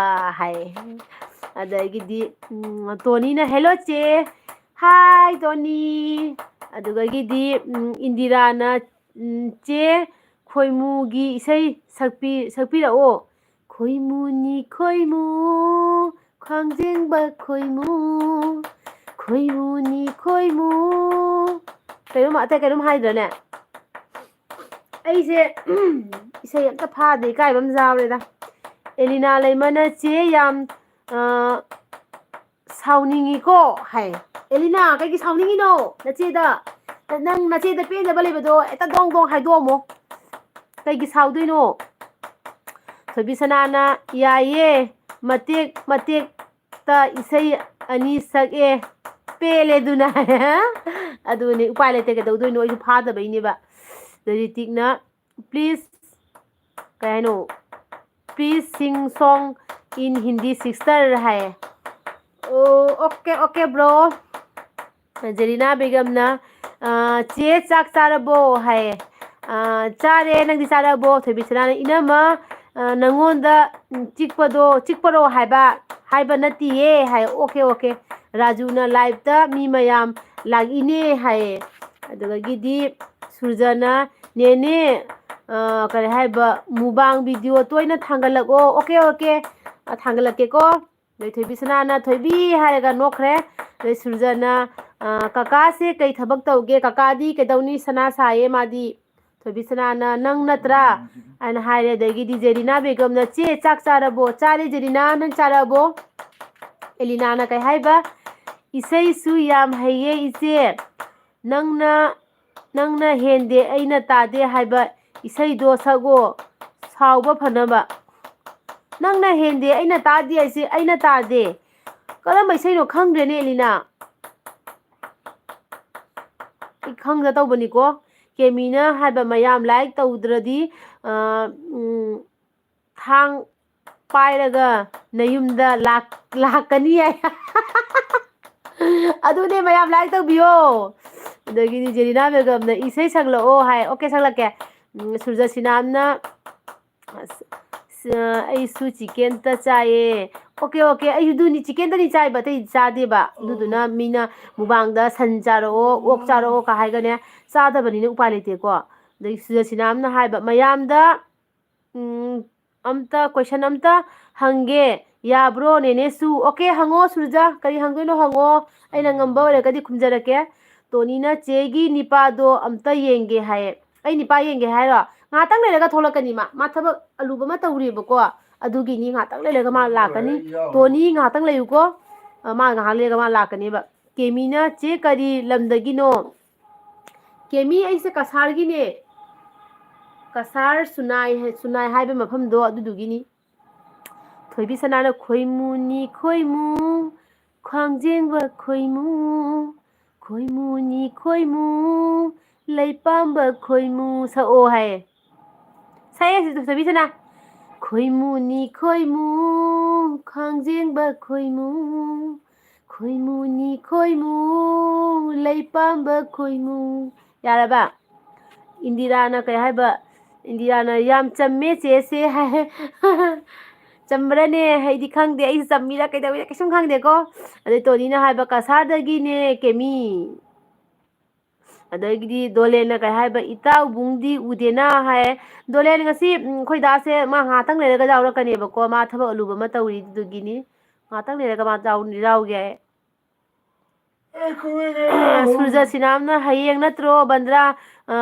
ꯍꯥꯏ꯫ ꯑꯗꯒꯤꯗꯤ, ꯎꯝ, ꯇꯣꯅꯤꯅ, "ꯍꯦꯜꯂꯣ ꯆꯦ"꯫ "ꯍꯥꯏ ꯇꯣꯅꯤ"꯫ ꯑꯗꯨꯗꯒꯤꯗꯤ, ꯎꯝ, ꯏꯟꯗꯤꯔꯥꯅ, ꯎꯝ, "ꯆꯦ, ꯈꯣꯏꯃꯨꯒꯤ ꯏꯁꯩ ꯁꯛꯄꯤ-, ꯁꯛꯄꯤꯔꯛꯑꯣ"꯫ "ꯈꯣꯏꯃꯨꯅꯤ ꯈꯣꯏꯃꯨ, ꯈ꯭ꯋꯥꯡꯖꯦꯡꯕ ꯈꯣꯏꯃꯨ, ꯈꯣꯏꯃꯨꯅꯤ ꯈꯣꯏꯃꯨ"꯫ ꯀꯩꯅꯣꯝ, ꯑꯇꯩ ꯀꯩꯅꯣꯝ ꯍꯥꯏꯗ꯭ꯔꯅꯦ? ꯑꯩꯁꯦ ꯏꯁꯩ ꯑꯝꯇ ꯐꯥꯗꯦ, ꯏꯀꯥꯏꯕ ꯑꯃ ꯌꯥꯎꯔꯦꯗ꯫ ꯑꯦꯂꯤꯅꯥ ꯂꯩꯃꯅ, "ꯆꯦ ꯌꯥꯝ, ꯑ, ꯁꯥꯎꯅꯤꯡꯉꯤꯀꯣ" ꯍꯥꯏ꯫ ꯑꯦꯂꯤꯅꯥ, ꯀꯩꯒꯤ ꯁꯥꯎꯅꯤꯡꯉꯤꯅꯣ? ꯅꯆꯦꯗ, ꯅꯪ ꯅꯆꯦꯗ ꯄꯦꯟꯗꯕ ꯂꯩꯕꯗꯣ ꯍꯦꯛꯇ ꯗꯣꯡ ꯗꯣꯡ ꯍꯥꯏꯗꯣꯛꯑꯝꯃꯣ꯫ ꯀꯩꯒꯤ ꯁꯥꯎꯗꯣꯏꯅꯣ? ꯊꯣꯏꯕꯤ ꯁꯅꯥꯅ, "ꯌꯥꯏꯌꯦ, ꯃꯇꯦꯛ ꯃꯇꯦꯛꯇ ꯏꯁꯩ ꯑꯅꯤ ꯁꯛꯑꯦ, ꯄꯦꯜꯂꯦ ꯑꯗꯨꯅ"꯫ ꯑꯗꯨꯅꯦ, ꯎꯄꯥꯏ ꯂꯩꯇꯦ, ꯀꯩꯗꯧꯗꯣꯏꯅꯣ? ꯑꯩꯁꯨ ꯐꯥꯗꯕꯩꯅꯦꯕ꯫ ꯑꯗ ꯔꯤꯇꯤꯛꯅ, "Please", ꯀꯩ ꯍꯥꯏꯅꯣ? Please sing song in Hindi, sister ꯍꯥꯏꯌꯦ꯫ ꯑꯣ, okay, okay, bro꯫ ꯖꯦꯔꯤꯅꯥ ꯕꯦꯒꯝꯅ, ꯑ, "ꯆꯦ, ꯆꯥꯛ ꯆꯥꯔꯕꯣ?" ꯍꯥꯏꯌꯦ꯫ ꯑ, "ꯆꯥꯔꯦ, ꯅꯪꯗꯤ ꯆꯥꯔꯕꯣ?" ꯊꯣꯏꯕꯤꯁꯅꯥꯅ, "ꯏꯅꯝꯃ, ꯑ, ꯅꯪꯉꯣꯟꯗ, ꯎꯝ, ꯆꯤꯛꯄꯗꯣ, ꯆꯤꯛꯄꯔꯣ ꯍꯥꯏꯕ, ꯍꯥꯏꯕ ꯅꯠꯇꯤꯌꯦ" ꯍꯥꯏ꯫ "Okay, okay꯫ ꯔꯥꯖꯨꯅ live ꯇ ꯃꯤ ꯃꯌꯥꯝ ꯂꯥꯛꯏꯅꯦ" ꯍꯥꯏꯌꯦ꯫ ꯑꯗꯨꯗꯒꯤꯗꯤ ꯁꯨꯔꯖꯅ, "ꯅꯦꯅꯦ, ꯑ, ꯀꯔꯤ ꯍꯥꯏꯕ, mukbang video ꯇꯣꯏꯅ ꯊꯥꯡꯒꯠꯂꯛꯑꯣ"꯫ "Okay, okay, ꯑ, ꯊꯥꯡꯒꯠꯂꯛꯀꯦꯀꯣ"꯫ ꯑꯗꯩ ꯊꯣꯏꯕꯤꯁꯅꯥꯅ "ꯊꯣꯏꯕꯤ" ꯍꯥꯏꯔꯒ ꯅꯣꯛꯈ꯭ꯔꯦ꯫ ꯑꯗꯩ ꯁꯨꯔꯖꯅ, ꯑ, "ꯀꯀꯥꯁꯦ ꯀꯩ ꯊꯕꯛ ꯇꯧꯒꯦ? ꯀꯀꯥꯗꯤ ꯀꯩꯗꯧꯅꯤ? ꯁꯅꯥ ꯁꯥꯏꯌꯦ ꯃꯥꯗꯤ"꯫ ꯊꯣꯏꯕꯤꯁꯅꯥꯅ "ꯅꯪ ꯅꯠꯇ꯭ꯔꯥ?" ꯍꯥꯏꯅ ꯍꯥꯏꯔꯦ꯫ ꯑꯗꯒꯤꯗꯤ ꯖꯦꯔꯤꯅꯥ ꯕꯦꯒꯝꯅ, "ꯆꯦ, ꯆꯥꯛ ꯆꯥꯔꯕꯣ?" "ꯆꯥꯔꯦ ꯖꯦꯔꯤꯅꯥ, ꯅꯪ ꯆꯥꯔꯕꯣ?" ꯑꯦꯂꯤꯅꯥꯅ ꯀꯩ ꯍꯥꯏꯕ? "ꯏꯁꯩꯁꯨ ꯌꯥꯝ ꯍꯩꯌꯦ ꯏꯆꯦ꯫ ꯅꯪꯅ, ꯅꯪꯅ ꯍꯦꯟꯗꯦ ꯑꯩꯅ ꯇꯥꯗꯦ ꯍꯥꯏꯕ ꯏꯁꯩꯗꯣ ꯁꯛꯑꯣ, ꯁꯥꯎꯕ ꯐꯅꯕ"꯫ "ꯅꯪꯅ ꯍꯦꯟꯗꯦ ꯑꯩꯅ ꯇꯥꯗꯦ" ꯍꯥꯏꯁꯦ ꯑꯩꯅ ꯇꯥꯗꯦ꯫ ꯀꯔꯝꯕ ꯏꯁꯩꯅꯣ ꯈꯪꯗ꯭ꯔꯦꯅꯦ, ꯑꯦꯂꯤꯅꯥ꯫ ꯑꯩ ꯈꯪꯗ ꯇꯧꯕꯅꯤꯀꯣ꯫ ꯀꯦꯃꯤꯅ ꯍꯥꯏꯕ, "ꯃꯌꯥꯝ like ꯇꯧꯗ꯭ꯔꯗꯤ, ꯑ, ꯎꯝ, ꯊꯥꯡ ꯄꯥꯏꯔꯒ ꯅꯌꯨꯝꯗ ꯂꯥꯛ-, ꯂꯥꯛꯀꯅꯤ" ꯍꯥꯏ꯫ ꯑꯗꯨꯅꯦ, ꯃꯌꯥꯝ like ꯇꯧꯕꯤꯌꯣ꯫ ꯑꯗꯒꯤꯗꯤ ꯖꯦꯔꯤꯅꯥ ꯕꯦꯒꯝꯅ, "ꯏꯁꯩ ꯁꯛꯂꯛꯑꯣ" ꯍꯥꯏ꯫ Okay, ꯁꯛꯂꯛꯀꯦ꯫ ꯎꯝ, ꯁꯨꯔꯖꯁꯤꯅꯥꯝꯅ, ꯑꯁ, ꯑ, "ꯑꯩꯁꯨ chicken ꯇ ꯆꯥꯏꯌꯦ"꯫ Okay, okay, ꯑꯩꯁꯨ ꯑꯗꯨꯅꯤ, chicken ꯇꯅꯤ ꯆꯥꯏꯕ, ꯑꯇꯩꯗꯤ ꯆꯥꯗꯦꯕ꯫ ꯑꯗꯨꯗꯨꯅ ꯃꯤꯅ mukbang ꯗ "ꯁꯟ ꯆꯥꯔꯛꯑꯣ, ꯑꯣꯛ ꯆꯥꯔꯛꯑꯣ" ꯀ ꯍꯥꯏꯒꯅꯦ, ꯆꯥꯗꯕꯅꯤꯅ ꯎꯄꯥꯏ ꯂꯩꯇꯦꯀꯣ꯫ ꯑꯗꯩ ꯁꯨꯔꯖꯁꯤꯅꯥꯝꯅ ꯍꯥꯏꯕ, "ꯃꯌꯥꯝꯗ, ꯎꯝ, ꯑꯝꯇ question ꯑꯝꯇ ꯍꯪꯒꯦ, ꯌꯥꯕ꯭ꯔꯣ ꯅꯦꯅꯦꯁꯨ?" Okay, ꯍꯪꯉꯣ ꯁꯨꯔꯖ, ꯀꯔꯤ ꯍꯪꯗꯣꯏꯅꯣ ꯍꯪꯉꯣ, ꯑꯩꯅ ꯉꯝꯕ ꯑꯣꯏꯔꯒꯗꯤ ꯈꯨꯝꯖꯔꯛꯀꯦ꯫ ꯇꯣꯅꯤꯅ, "ꯆꯦꯒꯤ ꯅꯤꯄꯥꯗꯣ ꯑꯝꯇ ꯌꯦꯡꯒꯦ" ꯍꯥꯏꯌꯦ꯫ "ꯑꯩ ꯅꯤꯄꯥ ꯌꯦꯡꯒꯦ ꯍꯥꯏꯔꯣ?" ꯉꯥꯏꯍꯥꯛꯇꯪ ꯂꯩꯔꯒ ꯊꯣꯛꯂꯛꯀꯅꯤ ꯃꯥ꯫ ꯃꯥ ꯊꯕꯛ ꯑꯂꯨꯕ ꯑꯃ ꯇꯧꯔꯤꯕꯀꯣ, ꯑꯗꯨꯒꯤꯅꯤ꯫ ꯉꯥꯏꯍꯥꯛꯇꯪ ꯂꯩꯔꯒ ꯃꯥ ꯂꯥꯛꯀꯅꯤ꯫ ꯇꯣꯅꯤ, ꯉꯥꯏꯍꯥꯛꯇꯪ ꯂꯩꯌꯨꯀꯣ꯫ ꯑ, ꯃꯥ ꯉꯥꯏꯍꯥꯛ ꯂꯩꯔꯒ ꯃꯥ ꯂꯥꯛꯀꯅꯦꯕ꯫ ꯀꯦꯃꯤꯅ, "ꯆꯦ, ꯀꯔꯤ ꯂꯝꯗꯒꯤꯅꯣ?" "ꯀꯦꯃꯤ, ꯑꯩꯁꯦ ꯀꯁꯥꯔꯒꯤꯅꯦ꯫ ꯀꯁꯥꯔ ꯁꯨꯅꯥꯏ ꯍꯥꯏ-, ꯁꯨꯅꯥꯏ ꯍꯥꯏꯕ ꯃꯐꯝꯗꯣ ꯑꯗꯨꯗꯨꯒꯤꯅꯤ"꯫ ꯊꯣꯏꯕꯤ ꯁꯅꯥꯅ, "ꯈꯣꯏꯃꯨꯅꯤ ꯈꯣꯏꯃꯨ, ꯈ꯭ꯋꯥꯡꯖꯦꯡꯕ ꯈꯣꯏꯃꯨ, ꯈꯣꯏꯃꯨꯅꯤ ꯈꯣꯏꯃꯨ, ꯂꯩꯄꯥꯝꯕ ꯈꯣꯏꯃꯨ ꯁꯛꯑꯣ" ꯍꯥꯏꯌꯦ꯫ ꯁꯛꯑꯦ ꯁꯤꯁꯨ ꯊꯣꯏꯕꯤ ꯁꯅꯥ꯫ ꯈꯣꯏꯃꯨꯅꯤ ꯈꯣꯏꯃꯨ, ꯈꯥꯡꯖꯦꯡꯕ ꯈꯣꯏꯃꯨ, ꯈꯣꯏꯃꯨꯅꯤ ꯈꯣꯏꯃꯨ, ꯂꯩꯄꯥꯝꯕ ꯈꯣꯏꯃꯨ꯫ ꯌꯥꯔꯕ? ꯏꯟꯗꯤꯔꯥꯅ ꯀꯩ ꯍꯥꯏꯕ? ꯏꯟꯗꯤꯔꯥꯅ "ꯌꯥꯝ ꯆꯝꯃꯦ ꯆꯦꯁꯦ" ꯍꯥꯏ꯫ ꯆꯝꯕ꯭ꯔꯅꯦ? ꯑꯩꯗꯤ ꯈꯪꯗꯦ, ꯑꯩꯁꯨ ꯆꯝꯃꯤꯔ ꯀꯩꯗꯧꯔꯤꯔ ꯀꯩꯁꯨꯝ ꯈꯪꯗꯦꯀꯣ꯫ ꯑꯗꯩ ꯇꯣꯅꯤꯅ ꯍꯥꯏꯕ "ꯀꯁꯥꯔꯗꯒꯤꯅꯦ ꯀꯦꯃꯤ"꯫ ꯑꯗꯒꯤꯗꯤ ꯗꯣꯂꯦꯟꯅ ꯀꯩ ꯍꯥꯏꯕ, "ꯏꯇꯥꯎꯕꯨꯡꯗꯤ ꯎꯗꯦꯅ" ꯍꯥꯏ꯫ ꯗꯣꯂꯦꯟ ꯉꯁꯤ, ꯎꯝ, ꯑꯩꯈꯣꯏ ꯗꯥꯁꯦ ꯃꯥ ꯉꯥꯏꯍꯥꯛꯇꯪ ꯂꯩꯔꯒ ꯌꯥꯎꯔꯛꯀꯅꯦꯕꯀꯣ, ꯃꯥ ꯊꯕꯛ ꯑꯂꯨꯕ ꯑꯃ ꯇꯧꯔꯤ, ꯑꯗꯨꯗꯨꯒꯤꯅꯤ꯫ ꯉꯥꯏꯍꯥꯛꯇꯪ ꯂꯩꯔꯒ ꯃꯥ ꯌꯥꯎ-, ꯌꯥꯎꯒꯦ ꯍꯥꯏ꯫ ꯁꯨꯔꯖ ꯁꯤꯅꯥꯝꯅ "ꯍꯌꯦꯡ ꯅꯠꯇ꯭ꯔꯣ ꯕꯟꯗ꯭ꯔꯥ, ꯑ,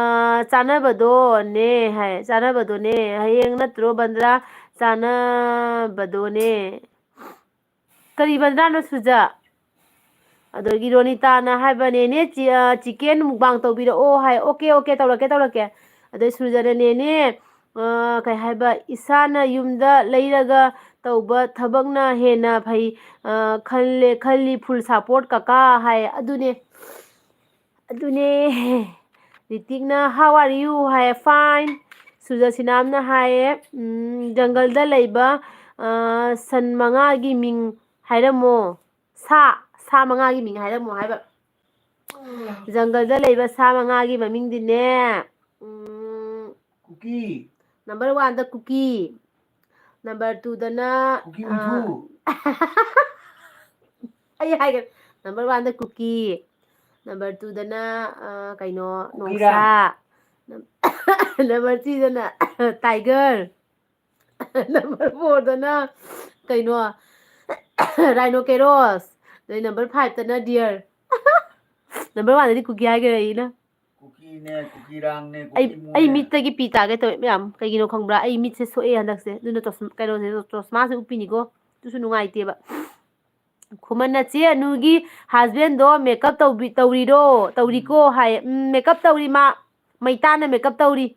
ꯆꯥꯅꯕꯗꯣꯅꯦ" ꯍꯥꯏ꯫ "ꯆꯥꯅꯕꯗꯣꯅꯦ, ꯍꯌꯦꯡ ꯅꯠꯇ꯭ꯔꯣ ꯕꯟꯗ꯭ꯔꯥ ꯆꯥꯅꯕꯗꯣꯅꯦ"꯫ ꯀꯔꯤ ꯕꯟꯗ꯭ꯔꯥꯅꯣ ꯁꯨꯔꯖ? ꯑꯗꯒꯤ ꯔꯣꯅꯤꯇꯥꯅ ꯍꯥꯏꯕ, "ꯅꯦꯅꯦ, ꯆꯤ-, ꯑ, chicken mukbang ꯇꯧꯕꯤꯔꯛꯑꯣ" ꯍꯥꯏ꯫ "ꯑꯣꯀꯦ, ꯑꯣꯀꯦ, ꯇꯧꯔꯛꯀꯦ, ꯇꯧꯔꯛꯀꯦ"꯫ ꯑꯗꯩ ꯁꯨꯔꯖꯅ, "ꯅꯦꯅꯦ, ꯑ, ꯀꯩ ꯍꯥꯏꯕ, ꯏꯁꯥꯅ ꯌꯨꯝꯗ ꯂꯩꯔꯒ ꯇꯧꯕ ꯊꯕꯛꯅ ꯍꯦꯟꯅ ꯐꯩ, ꯑ, ꯈꯜꯂꯦ, ꯈꯜꯂꯤ, full support ꯀꯀꯥ" ꯍꯥꯏ꯫ ꯑꯗꯨꯅꯦ, ꯑꯗꯨꯅꯦ꯫ ꯔꯤꯇꯤꯛꯅ, "How are you?" High. "Fine." ꯁꯨꯔꯖ ꯁꯤꯅꯥꯝꯅ ꯍꯥꯏꯌꯦ, ꯎꯝ, "ꯖꯪꯒꯜꯗ ꯂꯩꯕ, ꯑ, ꯁꯟ ꯃꯉꯥꯒꯤ ꯃꯤꯡ ꯍꯥꯏꯔꯝꯃꯣ"꯫ ꯁꯥ, ꯁꯥ ꯃꯉꯥꯒꯤ ꯃꯤꯡ ꯍꯥꯏꯔꯝꯃꯣ ꯍꯥꯏꯕ꯫ ꯖꯪꯒꯜꯗ ꯂꯩꯕ ꯁꯥ ꯃꯉꯥꯒꯤ ꯃꯃꯤꯡꯗꯤꯅꯦ, ꯎꯝ, ꯀꯨꯀꯤ꯫ Number one ꯗ ꯀꯨꯀꯤ꯫ Number two ꯗꯅ, ꯀꯨꯀꯤ ꯑ, ꯍꯨꯝꯐꯨ꯫ ꯑꯩ ꯍꯥꯏꯒꯦ꯫ Number one ꯗ ꯀꯨꯀꯤ꯫ Number two ꯗꯅ, ꯑ, ꯀꯩꯅꯣ, ꯀꯨꯀꯤꯔꯥꯡ꯫ ꯅꯣꯡꯁꯥ꯫ Number three ꯗꯅ tiger꯫ Number four ꯗꯅ ꯀꯩꯅꯣ, rhinoceros꯫ ꯑꯗꯩ number five ꯇꯅ deer꯫ Number one ꯗꯗꯤ ꯀꯨꯀꯤ ꯍꯥꯏꯈ꯭ꯔꯦ ꯑꯩꯅ꯫ ꯀꯨꯀꯤꯅꯦ, ꯀꯨꯀꯤꯔꯥꯡꯅꯦ, ꯑꯩ, ꯀꯨꯀꯤꯃꯨꯅꯦ꯫ ꯑꯩ ꯃꯤꯠꯇꯒꯤ ꯄꯤ ꯇꯥꯒꯦ ꯇꯧꯋꯦ ꯃꯌꯥꯝ꯫ ꯀꯩꯒꯤꯅꯣ ꯈꯪꯕ꯭ꯔꯥ? ꯑꯩ ꯃꯤꯠꯁꯦ ꯁꯣꯛꯑꯦ ꯍꯟꯗꯛꯁꯦ꯫ ꯑꯗꯨꯅ ꯆꯣꯁ-, ꯀꯩꯅꯣꯁꯦ, ꯆꯣꯁꯃꯥꯁꯦ ꯎꯞꯄꯤꯅꯤꯀꯣ꯫ ꯑꯗꯨꯁꯨ ꯅꯨꯡꯉꯥꯏꯇꯦꯕ꯫ ꯈꯨꯃꯟꯅ, "ꯆꯦ ꯑꯅꯨꯒꯤ husband ꯗꯣ makeup ꯇꯧꯕꯤ-, ꯇꯧꯔꯤꯔꯣ? ꯇꯧꯔꯤꯀꯣ?" ꯍꯥꯏ꯫ "ꯎꯝ, makeup ꯇꯧꯔꯤ ꯃꯥ꯫ ꯃꯩꯇꯥꯟꯅ makeup ꯇꯧꯔꯤ꯫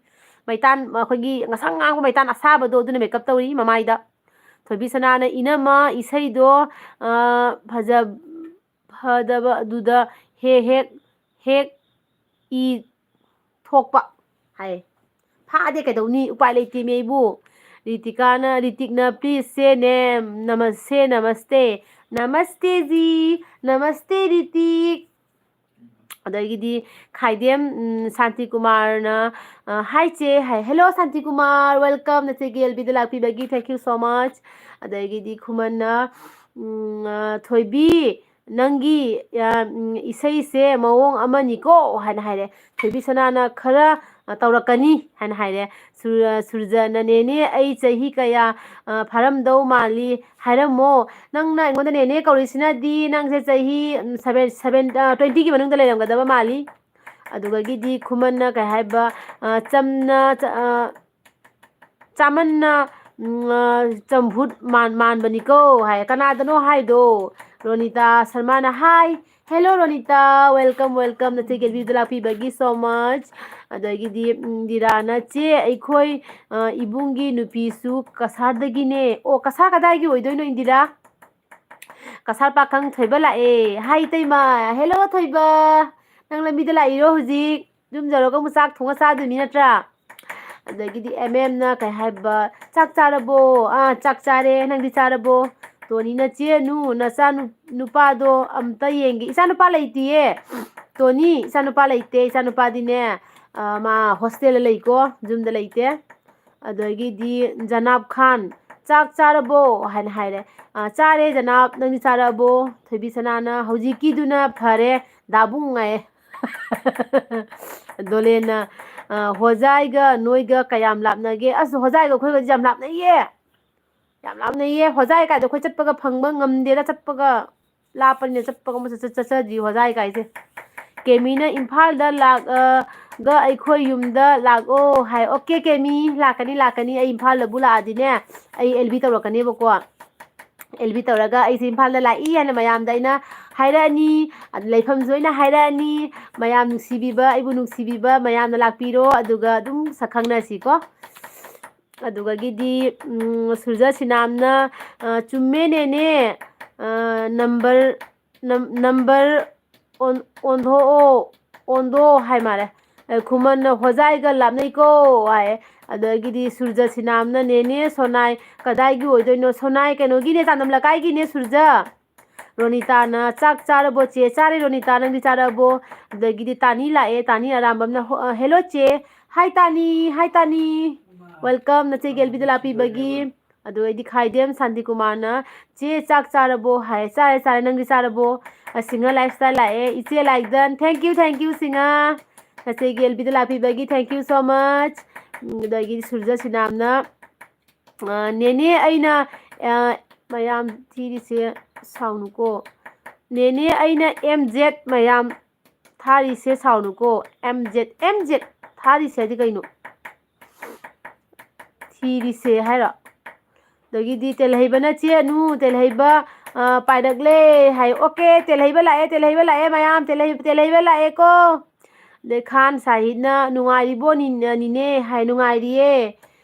ꯃꯩꯇꯥꯟ, ꯑꯩꯈꯣꯏꯒꯤ ꯉꯁꯪ ꯉꯥꯡꯕ ꯃꯩꯇꯥꯟ ꯑꯁꯥꯕꯗꯣ, ꯑꯗꯨꯅ makeup ꯇꯧꯔꯤ ꯃꯃꯥꯏꯗ"꯫ ꯊꯣꯏꯕꯤ ꯁꯅꯥꯅ, "ꯏꯅꯝꯃ, ꯏꯁꯩꯗꯣ, ꯑ, ꯐꯖ-, ꯐꯗꯕ ꯑꯗꯨꯗ ꯍꯦꯛ, ꯍꯦꯛ, ꯍꯦꯛ ꯏ ꯊꯣꯛꯄ" ꯍꯥꯏ꯫ ꯐꯥꯗꯦ ꯀꯩꯗꯧꯅꯤ? ꯎꯄꯥꯏ ꯂꯩꯇꯦꯃꯤ ꯑꯩꯕꯨ꯫ ꯔꯤꯇꯤꯀꯥꯅ, ꯔꯤꯇꯤꯛꯅ please say name, ꯅꯃꯁꯦ, ꯅꯃꯁꯇꯦ, ꯅꯃꯁꯇꯦ ꯖꯤ, ꯅꯃꯁꯇꯦ ꯔꯤꯇꯤꯛ꯫ ꯑꯗꯒꯤꯗꯤ ꯈꯥꯏꯗꯦꯝ, ꯎꯝ, ꯁꯥꯟꯇꯤꯀꯨꯃꯥꯔꯅ, ꯑ, "Hi ꯆꯦ" ꯍꯥꯏ꯫ "Hello ꯁꯥꯟꯇꯤꯀꯨꯃꯥꯔ, welcome ꯅꯆꯦꯒꯤ ꯑꯦꯜ ꯕꯤꯗ ꯂꯥꯛꯄꯤꯕꯒꯤ, thank you so much"꯫ ꯑꯗꯒꯤꯗꯤ ꯈꯨꯃꯟꯅ, ꯎꯝ, ꯑ, "ꯊꯣꯏꯕꯤ, ꯅꯪꯒꯤ, ꯑ, ꯎꯝ, ꯏꯁꯩꯁꯦ ꯃꯑꯣꯡ ꯑꯃꯅꯤꯀꯣ" ꯍꯥꯏꯅ ꯍꯥꯏꯔꯦ꯫ ꯊꯣꯏꯕꯤ ꯁꯅꯥꯅ ꯈꯔ, ꯑ, ꯇꯧꯔꯛꯀꯅꯤ ꯍꯥꯏꯅ ꯍꯥꯏꯔꯦ꯫ ꯁꯨꯔ-, ꯁꯨꯔꯖꯅ, "ꯅꯦꯅꯦ, ꯑꯩ ꯆꯍꯤ ꯀꯌꯥ, ꯑ, ꯐꯥꯔꯝꯗꯧ ꯃꯥꯜꯂꯤ ꯍꯥꯏꯔꯝꯃꯣ꯫ ꯅꯪꯅ ꯑꯩꯉꯣꯟꯗ ꯅꯦꯅꯦ ꯀꯧꯔꯤꯁꯤꯅꯗꯤ ꯅꯪꯁꯦ ꯆꯍꯤ, ꯎꯝ, seven, seven, ꯑ, twenty ꯒꯤ ꯃꯅꯨꯡꯗ ꯂꯩꯔꯝꯒꯗꯕ ꯃꯥꯜꯂꯤ"꯫ ꯑꯗꯨꯗꯒꯤꯗꯤ ꯈꯨꯃꯟꯅ ꯀꯩ ꯍꯥꯏꯕ, ꯑ, ꯆꯝꯅ, ꯆ-, ꯑ, "ꯆꯥꯃꯟꯅ, ꯎꯝ, ꯑ, ꯆꯝꯐꯨꯠ ꯃꯥꯟ-, ꯃꯥꯟꯕꯅꯤꯀꯣ" ꯍꯥꯏ꯫ ꯀꯅꯥꯗꯅꯣ ꯍꯥꯏꯗꯣ? ꯔꯣꯅꯤꯇꯥ ꯁꯔꯃꯥꯅ, "Hi, hello Ronita, welcome, welcome ꯅꯆꯦꯒꯤ ꯑꯦꯜ ꯕꯤꯗ ꯂꯥꯛꯄꯤꯕꯒꯤ, so much"꯫ ꯑꯗꯒꯤꯗꯤ, ꯎꯝ, ꯏꯟꯗꯤꯔꯥꯅ, "ꯆꯦ, ꯑꯩꯈꯣꯏ, ꯑ, ꯏꯕꯨꯡꯒꯤ ꯅꯨꯄꯤꯁꯨ ꯀꯁꯥꯔꯗꯒꯤꯅꯦ"꯫ ꯑꯣ, ꯀꯁꯥꯔ ꯀꯗꯥꯏꯒꯤ ꯑꯣꯏꯗꯣꯏꯅꯣ, ꯏꯟꯗꯤꯔꯥ? "ꯀꯁꯥꯔ ꯄꯥꯈꯪ ꯊꯣꯏꯕ ꯂꯥꯛꯑꯦ"꯫ "Hi ꯏꯇꯩꯃ"꯫ "Hello ꯊꯣꯏꯕ, ꯅꯪ ꯂꯝꯕꯤꯗ ꯂꯥꯛꯏꯔꯣ ꯍꯧꯖꯤꯛ? ꯌꯨꯝ ꯌꯧꯔꯒ ꯑꯃꯨꯛ ꯆꯥꯛ ꯊꯣꯡꯉ ꯆꯥꯗꯣꯏꯅꯤ ꯅꯠꯇ꯭ꯔꯥ?" ꯑꯗꯒꯤꯗꯤ ꯑꯦꯝ ꯑꯦꯝꯅ ꯀꯩ ꯍꯥꯏꯕ, "ꯆꯥꯛ ꯆꯥꯔꯕꯣ?" "ꯑꯥ, ꯆꯥꯛ ꯆꯥꯔꯦ, ꯅꯪꯗꯤ ꯆꯥꯔꯕꯣ?" ꯇꯣꯅꯤꯅ, "ꯆꯦ, ꯅꯨ, ꯅꯆꯥ ꯅꯨ-, ꯅꯨꯄꯥꯗꯣ ꯑꯝꯇ ꯌꯦꯡꯒꯦ"꯫ "ꯏꯆꯥ ꯅꯨꯄꯥ ꯂꯩꯇꯤꯌꯦ ꯇꯣꯅꯤ, ꯏꯆꯥ ꯅꯨꯄꯥ ꯂꯩꯇꯦ, ꯏꯆꯥ ꯅꯨꯄꯥꯗꯤꯅꯦ, ꯑ, ꯃꯥ ꯍꯣꯁꯇꯦꯜꯗ ꯂꯩꯀꯣ, ꯌꯨꯝꯗ ꯂꯩꯇꯦ"꯫ ꯑꯗꯒꯤꯗꯤ ꯖꯅꯥꯕ ꯈꯥꯟ, "ꯆꯥꯛ ꯆꯥꯔꯕꯣ?" ꯍꯥꯏꯅ ꯍꯥꯏꯔꯦ꯫ "ꯑ, ꯆꯥꯔꯦ ꯖꯅꯥꯕ, ꯅꯪꯗꯤ ꯆꯥꯔꯕꯣ?" ꯊꯣꯏꯕꯤ ꯁꯅꯥꯅ, "ꯍꯧꯖꯤꯛꯀꯤꯗꯨꯅ ꯐꯔꯦ, ꯗꯥꯕꯨꯡ" ꯍꯥꯏꯌꯦ꯫ ꯗꯣꯂꯦꯟꯅ, ꯑ, "ꯍꯣꯖꯥꯏꯒ ꯅꯣꯏꯒ ꯀꯌꯥꯝ ꯂꯥꯞꯅꯒꯦ?" ꯑꯁ, ꯍꯣꯖꯥꯏꯒ ꯑꯩꯈꯣꯏꯒꯗꯤ ꯌꯥꯝ ꯂꯥꯞꯅꯩꯌꯦ꯫ ꯌꯥꯝ ꯂꯥꯞꯅꯩꯌꯦ꯫ ꯍꯣꯖꯥꯏ ꯀꯥꯏꯗꯣ ꯑꯩꯈꯣꯏ ꯆꯠꯄꯒ ꯐꯪꯕ ꯉꯝꯗꯦꯗ, ꯆꯠꯄꯒ ꯂꯥꯞꯄꯅꯤꯅ ꯆꯠꯄꯒ ꯑꯃꯨꯛ ꯆꯠ-, ꯆꯠꯆꯗ꯭ꯔꯤ ꯍꯣꯖꯥꯏ ꯀꯥꯏꯁꯦ꯫ ꯀꯦꯃꯤꯅ, "ꯏꯝꯐꯥꯜꯗ ꯂꯥꯛꯑꯒ ꯑꯩꯈꯣꯏ ꯌꯨꯝꯗ ꯂꯥꯛꯑꯣ" ꯍꯥꯏ꯫ "Okay ꯀꯦꯃꯤ, ꯂꯥꯛꯀꯅꯤ, ꯂꯥꯛꯀꯅꯤ꯫ ꯑꯩ ꯏꯝꯐꯥꯜꯗꯕꯨ ꯂꯥꯛꯑꯗꯤꯅꯦ, ꯑꯩ ꯑꯦꯜ ꯕꯤ ꯇꯧꯔꯛꯀꯅꯦꯕꯀꯣ꯫ ꯑꯦꯜ ꯕꯤ ꯇꯧꯔꯒ ꯑꯩꯁꯦ ꯏꯝꯐꯥꯜꯗ ꯂꯥꯛꯏ ꯍꯥꯏꯅ ꯃꯌꯥꯝꯗ ꯑꯩꯅ ꯍꯥꯏꯔꯛꯑꯅꯤ, ꯑꯗ ꯂꯩꯐꯝꯁꯨ ꯑꯩꯅ ꯍꯥꯏꯔꯛꯑꯅꯤ꯫ ꯃꯌꯥꯝ ꯅꯨꯡꯁꯤꯕꯤꯕ, ꯑꯩꯕꯨ ꯅꯨꯡꯁꯤꯕꯤꯕ ꯃꯌꯥꯝꯅ ꯂꯥꯛꯄꯤꯔꯣ, ꯑꯗꯨꯒ ꯑꯗꯨꯝ ꯁꯛꯈꯪꯅꯁꯤꯀꯣ"꯫ ꯑꯗꯨꯗꯒꯤꯗꯤ, ꯎꯝ, ꯁꯨꯔꯖ ꯁꯤꯅꯥꯝꯅ, ꯑ, "ꯆꯨꯝꯃꯦ ꯅꯦꯅꯦ, ꯑ, number, num-, number ꯑꯣꯟ-, ꯑꯣꯟꯊꯣꯛꯑꯣ, ꯑꯣꯟꯊꯣꯛꯑꯣ" ꯍꯥꯏ ꯃꯥꯜꯂꯦ꯫ ꯑ, ꯈꯨꯃꯟꯅ, "ꯍꯣꯖꯥꯏꯒ ꯂꯥꯞꯅꯩꯀꯣ" ꯍꯥꯏ꯫ ꯑꯗꯒꯤꯗꯤ ꯁꯨꯔꯖ ꯁꯤꯅꯥꯝꯅ, "ꯅꯦꯅꯦ ꯁꯣꯅꯥꯏ ꯀꯗꯥꯏꯒꯤ ꯑꯣꯏꯗꯣꯏꯅꯣ?" ꯁꯣꯅꯥꯏ ꯀꯩꯅꯣꯒꯤꯅꯦ, ꯆꯥꯅꯝ ꯂꯩꯀꯥꯏꯒꯤꯅꯦ ꯁꯨꯔꯖ꯫ ꯔꯣꯅꯤꯇꯥꯅ, "ꯆꯥꯛ ꯆꯥꯔꯕꯣ ꯆꯦ?" "ꯆꯥꯔꯦ ꯔꯣꯅꯤꯇꯥ, ꯅꯪꯗꯤ ꯆꯥꯔꯕꯣ?" ꯑꯗꯒꯤꯗꯤ ꯇꯥꯅꯤ ꯂꯥꯛꯑꯦ, ꯇꯥꯅꯤ ꯑꯔꯥꯝꯕꯝꯅ, ꯍꯣ-, ꯑ, "ꯍꯦꯜꯂꯣ ꯆꯦ"꯫ "ꯍꯥꯏ ꯇꯥꯅꯤ, ꯍꯥꯏ ꯇꯥꯅꯤ꯫ Welcome ꯅꯆꯦ ꯒꯦꯜꯕꯤꯗ ꯂꯥꯛꯄꯤꯕꯒꯤ"꯫ ꯑꯗꯨ ꯑꯩꯗꯤ ꯈꯥꯏꯗꯦꯝ ꯁꯥꯟꯇꯤꯀꯨꯃꯥꯔꯅ, "ꯆꯦ ꯆꯥꯛ ꯆꯥꯔꯕꯣ?" ꯍꯥꯏ꯫ "ꯆꯥꯔꯦ, ꯆꯥꯔꯦ, ꯅꯪꯗꯤ ꯆꯥꯔꯕꯣ?" ꯑ, ꯁꯤꯡꯍ ꯂꯥꯏꯐꯁ꯭ꯇꯥꯏꯜ ꯂꯥꯛꯑꯦ꯫ ꯏꯆꯦ ꯂꯥꯏꯗꯟ, thank you, thank you Singh. ꯅꯆꯦ ꯒꯦꯜꯕꯤꯗ ꯂꯥꯛꯄꯤꯕꯒꯤ thank you so much꯫ ꯎꯝ, ꯑꯗꯒꯤ ꯁꯨꯔꯖ ꯁꯤꯅꯥꯝꯅ, ꯑ, "ꯅꯦꯅꯦ ꯑꯩꯅ, ꯑ, ꯃꯌꯥꯝ ꯊꯤꯔꯤꯁꯦ ꯁꯥꯎꯅꯨꯀꯣ꯫ ꯅꯦꯅꯦ ꯑꯩꯅ ꯑꯦꯝ ꯖꯦꯠ ꯃꯌꯥꯝ ꯊꯥꯔꯤꯁꯦ ꯁꯥꯎꯅꯨꯀꯣ"꯫ ꯑꯦꯝ ꯖꯦꯠ, ꯑꯦꯝ ꯖꯦꯠ ꯊꯥꯔꯤꯁꯦ ꯍꯥꯏꯗꯤ ꯀꯩꯅꯣ? ꯊꯤꯔꯤꯁꯦ ꯍꯥꯏꯔꯣ? ꯑꯗꯒꯤꯗꯤ ꯇꯦꯜꯍꯩꯕꯅ, "ꯆꯦ ꯑꯅꯨ, ꯇꯦꯜꯍꯩꯕ, ꯑ, ꯄꯥꯏꯔꯛꯂꯦ" ꯍꯥꯏ꯫ Okay, ꯇꯦꯜꯍꯩꯕ ꯂꯥꯛꯑꯦ, ꯇꯦꯜꯍꯩꯕ ꯂꯥꯛꯑꯦ ꯃꯌꯥꯝ, ꯇꯦꯜꯍꯩ-, ꯇꯦꯜꯍꯩꯕ ꯂꯥꯛꯑꯦꯀꯣ꯫ ꯑꯗꯩ ꯈꯥꯟ ꯁꯥꯍꯤꯠꯅ, "ꯅꯨꯡꯉꯥꯏꯔꯤꯕꯣ ꯅꯤ-, ꯅꯤꯅꯦ?" ꯍꯥꯏ꯫ "ꯅꯨꯡꯉꯥꯏꯔꯤꯌꯦ"꯫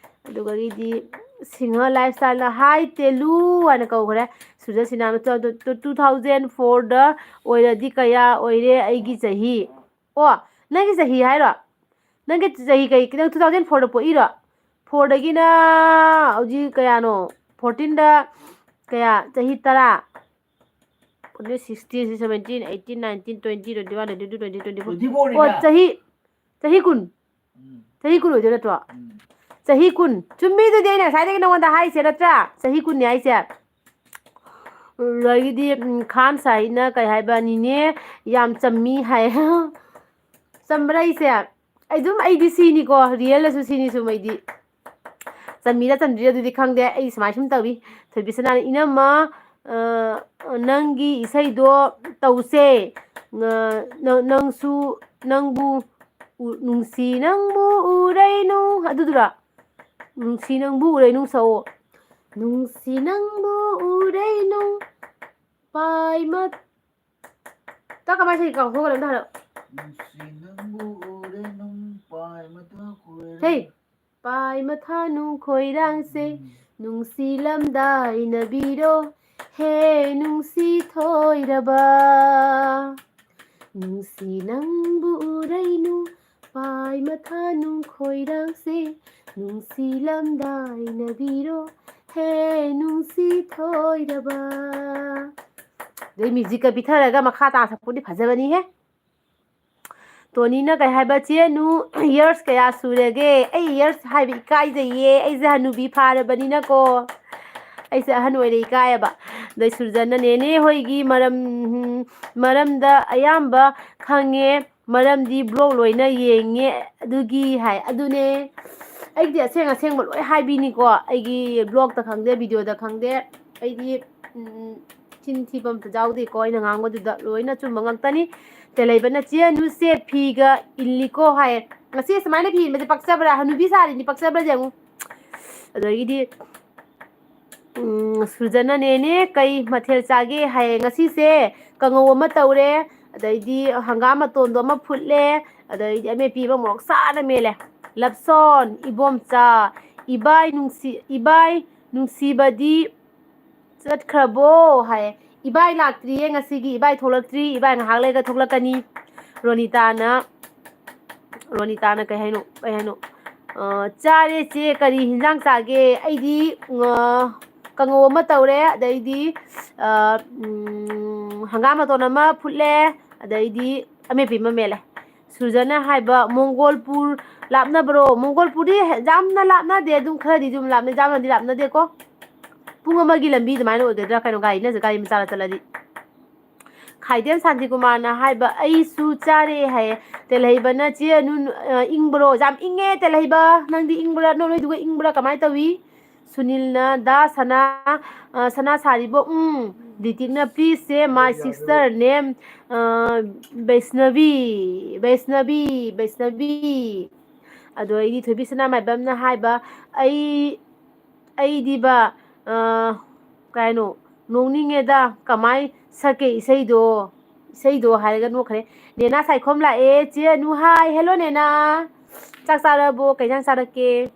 ꯑꯗꯨꯒꯗꯤ ꯁꯤꯡꯍ ꯂꯥꯏꯐꯁ꯭ꯇꯥꯏꯜꯅ, "ꯍꯥꯏ ꯇꯦꯂꯨ" ꯍꯥꯏꯅ ꯀꯧꯈ꯭ꯔꯦ꯫ ꯁꯨꯔꯖ ꯁꯤꯅꯥꯝꯅ, "Two thousand fourꯗ ꯑꯣꯏꯔꯗꯤ ꯀꯌꯥ ꯑꯣꯏꯔꯦ ꯑꯩꯒꯤ ꯆꯍꯤ?" ꯑꯣ, ꯅꯪꯒꯤ ꯆꯍꯤ ꯍꯥꯏꯔꯣ? ꯅꯪꯒꯤ ꯆꯍꯤ ꯀꯩ, ꯅꯪ two thousand fourꯗ ꯄꯣꯛꯏꯔꯣ? Fourꯗꯒꯤꯅ ꯍꯧꯖꯤꯛ ꯀꯌꯥꯅꯣ? Fourteenꯗ ꯀꯌꯥ? ꯆꯍꯤ ꯇꯔꯥ꯫ Fourteen, sixteen, seventeen, eighteen, nineteen, twenty, twenty-one, twenty-two, twenty, twenty-four꯫ Twenty fourꯅꯤꯅ꯫ ꯑꯣ, ꯆꯍꯤ, ꯆꯍꯤ ꯀꯨꯟ꯫ ꯎꯝ꯫ ꯆꯍꯤ ꯀꯨꯟ ꯑꯣꯏꯗꯣꯏ ꯅꯠꯇ꯭ꯔꯣ? ꯎꯝ꯫ ꯆꯍꯤ ꯀꯨꯟ꯫ ꯆꯨꯝꯃꯤꯗꯨꯗꯤ ꯑꯩꯅ ꯉꯁꯥꯏꯗꯒꯤ ꯅꯉꯣꯟꯗ ꯍꯥꯏꯁꯦ ꯅꯠꯇ꯭ꯔꯥ? ꯆꯍꯤ ꯀꯨꯟꯅꯤ ꯍꯥꯏꯁꯦ꯫ ꯑꯗꯒꯤꯗꯤ, ꯎꯝ, ꯈꯥꯟ ꯁꯥꯍꯤꯠꯅ ꯀꯩ ꯍꯥꯏꯕ? "ꯅꯤꯅꯦ ꯌꯥꯝ ꯆꯝꯃꯤ" ꯍꯥꯏ꯫ ꯆꯝꯕ꯭ꯔꯥ ꯑꯩꯁꯦ? ꯑꯩ ꯑꯗꯨꯝ, ꯑꯩꯗꯤ ꯁꯤꯅꯤꯀꯣ, realꯗꯁꯨ ꯁꯤꯅꯤ ꯁꯨꯝ ꯑꯩꯗꯤ꯫ ꯆꯝꯃꯤꯔ ꯆꯝꯗ꯭ꯔꯤꯔ ꯑꯗꯨꯗꯤ ꯈꯪꯗꯦ꯫ ꯑꯩ ꯁꯨꯃꯥꯏꯅ ꯁꯨꯝ ꯇꯧꯏ꯫ ꯊꯣꯏꯕꯤꯁꯅꯥꯅ, "ꯏꯅꯝꯃ, ꯑ, ꯅꯪꯒꯤ ꯏꯁꯩꯗꯣ ꯇꯧꯁꯦ꯫ ꯑ, ꯅ-, ꯅꯪꯁꯨ, ꯅꯪꯕꯨ ꯎ-, ꯅꯨꯡꯁꯤ ꯅꯪꯕꯨ ꯎꯔꯩꯅꯨ", ꯑꯗꯨꯗꯨꯔꯣ? "ꯅꯨꯡꯁꯤ ꯅꯪꯕꯨ ꯎꯔꯩꯅꯨ" ꯁꯛꯑꯣ꯫ "ꯅꯨꯡꯁꯤ ꯅꯪꯕꯨ ꯎꯔꯩꯅꯨ ꯄꯥꯏꯃ-", ꯇ ꯀꯃꯥꯏꯅ ꯁꯛꯏ? ꯀꯥꯎꯊꯣꯛꯈ꯭ꯔꯦ, ꯑꯝꯇ ꯍꯥꯏꯔꯛꯑꯣ꯫ "ꯅꯨꯡꯁꯤ ꯅꯪꯕꯨ ꯎꯔꯩꯅꯨ ꯄꯥꯏꯃ ꯊꯥ ꯈꯣꯏꯔꯩ-" ꯍꯦ! "ꯄꯥꯏꯃ ꯊꯥꯅꯨ ꯈꯣꯏꯔꯥꯡꯁꯦ, ꯎꯝ꯫ ꯅꯨꯡꯁꯤ ꯂꯝꯗꯥꯏꯅꯕꯤꯔꯣ, ꯍꯦ ꯅꯨꯡꯁꯤ ꯊꯣꯏꯔꯕ꯫ ꯅꯨꯡꯁꯤ ꯅꯪꯕꯨ ꯎꯔꯩꯅꯨ, ꯄꯥꯏꯃ ꯊꯥꯅꯨ ꯈꯣꯏꯔꯥꯡꯁꯦ, ꯅꯨꯡꯁꯤ ꯂꯝꯗꯥꯏꯅꯕꯤꯔꯣ, ꯍꯦ ꯅꯨꯡꯁꯤ ꯊꯣꯏꯔꯕ꯫ ꯑꯗꯩ ꯃ꯭ꯌꯨꯖꯤꯛꯀ ꯄꯤꯊꯔꯒ ꯃꯈꯥ ꯇꯥ ꯁꯛꯄꯗꯤ ꯐꯖꯕꯅꯤꯍꯦ꯫ ꯇꯣꯅꯤꯅ ꯀꯩ ꯍꯥꯏꯕ, "ꯆꯦ ꯅꯨ, ꯌꯔꯁ ꯀꯌꯥ ꯁꯨꯔꯒꯦ?" ꯑꯩ ꯌꯔꯁ ꯍꯥꯏꯕ ꯏꯀꯥꯏꯖꯩꯌꯦ, ꯑꯩꯁꯦ ꯍꯅꯨꯕꯤ ꯐꯥꯔꯕꯅꯤꯅꯀꯣ꯫ ꯑꯩꯁꯦ ꯑꯍꯟ ꯑꯣꯏꯔꯦ, ꯏꯀꯥꯏꯌꯦꯕ꯫ ꯑꯗꯩ ꯁꯨꯔꯖꯟꯅ, "ꯅꯦꯅꯦ ꯍꯣꯏꯒꯤ ꯃꯔꯝ, ꯎꯝ, ꯃꯔꯝꯗ ꯑꯌꯥꯝꯕ ꯈꯪꯉꯦ, ꯃꯔꯝꯗꯤ ꯕ꯭ꯂꯣꯛ ꯂꯣꯏꯅ ꯌꯦꯡꯉꯦ ꯑꯗꯨꯒꯤ" ꯍꯥꯏ꯫ ꯑꯗꯨꯅꯦ, ꯑꯩꯗꯤ ꯑꯁꯦꯡ ꯑꯁꯦꯡꯕ ꯂꯣꯏ ꯍꯥꯏꯕꯤꯅꯤꯀꯣ, ꯑꯩꯒꯤ ꯕ꯭ꯂꯣꯛꯇ ꯈꯪꯗꯦ, ꯚꯤꯗꯤꯑꯣꯗ ꯈꯪꯗꯦ, ꯑꯩꯗꯤ, ꯎꯝ, ꯆꯤꯟ ꯊꯤꯕ ꯑꯝꯇ ꯌꯥꯎꯗꯦꯀꯣ, ꯑꯩꯅ ꯉꯥꯡꯕꯗꯨꯗ ꯂꯣꯏꯅ ꯑꯆꯨꯝꯕ ꯉꯥꯛꯇꯅꯤ꯫ ꯇꯦꯜꯍꯩꯕꯅ, "ꯆꯦ ꯅꯨꯁꯦ ꯐꯤꯒ ꯏꯜꯂꯤꯀꯣ" ꯍꯥꯏꯌꯦ꯫ ꯉꯁꯤ ꯁꯨꯃꯥꯏꯅ ꯐꯤ ꯏꯟꯕꯁꯦ ꯄꯛꯆꯕ꯭ꯔꯥ? ꯍꯅꯨꯕꯤ ꯁꯥꯔꯤꯅꯤ, ꯄꯛꯆꯕ꯭ꯔꯥ ꯌꯦꯡꯉꯨ꯫ ꯑꯗꯒꯤꯗꯤ, ꯎꯝ, ꯁꯨꯔꯖꯅ, "ꯅꯦꯅꯦ ꯀꯩ ꯃꯊꯦꯜ ꯆꯥꯒꯦ?" ꯍꯥꯏꯌꯦ꯫ "ꯉꯁꯤꯁꯦ ꯀꯥꯡꯉꯧ ꯑꯃ ꯇꯧꯔꯦ, ꯑꯗꯩꯗꯤ ꯍꯪꯒꯥꯝ ꯃꯇꯣꯟꯗꯣ ꯑꯃ ꯐꯨꯠꯂꯦ, ꯑꯗꯩꯗꯤ ꯑꯃꯦꯠꯄꯤ ꯑꯃ ꯃꯣꯔꯣꯛ ꯁꯥꯅ ꯃꯦꯠꯂꯦ꯫ ꯂꯞꯁꯣꯟ, ꯏꯕꯣꯝꯆꯥ, ꯏꯕꯥꯏ ꯅꯨꯡꯁꯤ-, ꯏꯕꯥꯏ ꯅꯨꯡꯁꯤꯕꯗꯤ ꯆꯠꯈ꯭ꯔꯕꯣ?" ꯍꯥꯏꯌꯦ꯫ "ꯏꯕꯥꯏ ꯂꯥꯛꯇ꯭ꯔꯤꯌꯦ ꯉꯁꯤꯒꯤ, ꯏꯕꯥꯏ ꯊꯣꯛꯂꯛꯇ꯭ꯔꯤ, ꯏꯕꯥꯏ ꯉꯥꯏꯍꯥꯛ ꯂꯩꯔꯒ ꯊꯣꯛꯂꯛꯀꯅꯤ꯫" ꯔꯣꯅꯤꯇꯥꯅ, ꯔꯣꯅꯤꯇꯥꯅ ꯀꯩ ꯍꯥꯏꯅꯣ, ꯀꯩ ꯍꯥꯏꯅꯣ? ꯑ, "ꯆꯥꯔꯦ ꯆꯦ, ꯀꯔꯤ ꯍꯤꯟꯖꯥꯡ ꯆꯥꯒꯦ?" ꯑꯩꯗꯤ, ꯑ, ꯀꯥꯡꯉꯧ ꯑꯃ ꯇꯧꯔꯦ, ꯑꯗꯩꯗꯤ, ꯑ, ꯎꯝ, ꯍꯪꯒꯥꯝ ꯃꯇꯣꯟ ꯑꯃ ꯐꯨꯠꯂꯦ, ꯑꯗꯩꯗꯤ ꯑꯃꯦꯠꯄꯤ ꯑꯃ ꯃꯦꯠꯂꯦ꯫ ꯁꯨꯔꯖꯅ ꯍꯥꯏꯕ, "ꯃꯣꯡꯒꯣꯜꯄꯨꯔ ꯂꯥꯞꯅꯕ꯭ꯔꯣ?" ꯃꯣꯡꯒꯣꯜꯄꯨꯔꯗꯤ ꯌꯥꯝꯅ ꯂꯥꯞꯅꯗꯦ, ꯑꯗꯨꯝ ꯈꯔꯗꯤ ꯑꯗꯨꯝ ꯂꯥꯞꯅꯩ, ꯌꯥꯝꯅꯗꯤ ꯂꯥꯞꯅꯗꯦꯀꯣ꯫ ꯄꯨꯡ ꯑꯃꯒꯤ ꯂꯝꯕꯤ ꯑꯗꯨꯃꯥꯏꯅ ꯑꯣꯏꯒꯗ꯭ꯔꯥ ꯀꯩꯅꯣ, ꯒꯥꯔꯤꯅ, ꯒꯥꯔꯤ ꯃꯆꯥꯗ ꯆꯠꯂꯗꯤ꯫ ꯈꯥꯏꯗꯦꯝ ꯁꯥꯟꯇꯤꯀꯨꯃꯥꯔꯅ ꯍꯥꯏꯕ, "ꯑꯩꯁꯨ ꯆꯥꯔꯦ" ꯍꯥꯏꯌꯦ꯫ ꯇꯦꯜꯍꯩꯕꯅ, "ꯆꯦ ꯑꯅꯨ, ꯑ, ꯏꯪꯕ꯭ꯔꯣ?" "ꯌꯥꯝ ꯏꯪꯉꯦ ꯇꯦꯜꯍꯩꯕ꯫ ꯅꯪꯗꯤ ꯏꯪꯕ꯭ꯔꯥ? ꯅꯣꯏ, ꯅꯣꯏꯗꯨꯒ ꯏꯪꯕ꯭ꯔꯥ? ꯀꯃꯥꯏꯅ ꯇꯧꯏ?" ꯁꯨꯅꯤꯜꯅ, "ꯗꯥ ꯁꯅꯥ, ꯑ, ꯁꯅꯥ ꯁꯥꯔꯤꯕꯣ, ꯎꯝ, ꯔꯤꯇꯤꯛꯅ, please say my sister name, ꯑ, ꯕꯩꯁꯅꯕꯤ, ꯕꯩꯁꯅꯕꯤ, ꯕꯩꯁꯅꯕꯤ꯫" ꯑꯗꯣ ꯑꯩꯗꯤ ꯊꯣꯏꯕꯤ ꯁꯅꯥꯃꯥꯏꯕꯝꯅ ꯍꯥꯏꯕ, "ꯑꯩ, ꯑꯩꯗꯤꯕ, ꯑ, ꯀꯩꯅꯣ, ꯅꯣꯛꯅꯤꯡꯉꯦꯗ, ꯀꯃꯥꯏ ꯁꯛꯀꯦ ꯏꯁꯩꯗꯣ?" ꯏꯁꯩꯗꯣ ꯍꯥꯏꯔꯒ ꯅꯣꯛꯈ꯭ꯔꯦ꯫ ꯅꯦꯅꯥ ꯁꯥꯏꯈꯣꯝ ꯂꯥꯛꯑꯦ꯫ ꯆꯦ ꯑꯅꯨ, ꯍꯥꯏ, ꯍꯦꯜꯂꯣ ꯅꯦꯅꯥ꯫ ꯆꯥꯛ ꯆꯥꯔꯕꯣ? ꯀꯩ ꯏꯟꯖꯥꯡ ꯆꯥꯔꯛꯀꯦ?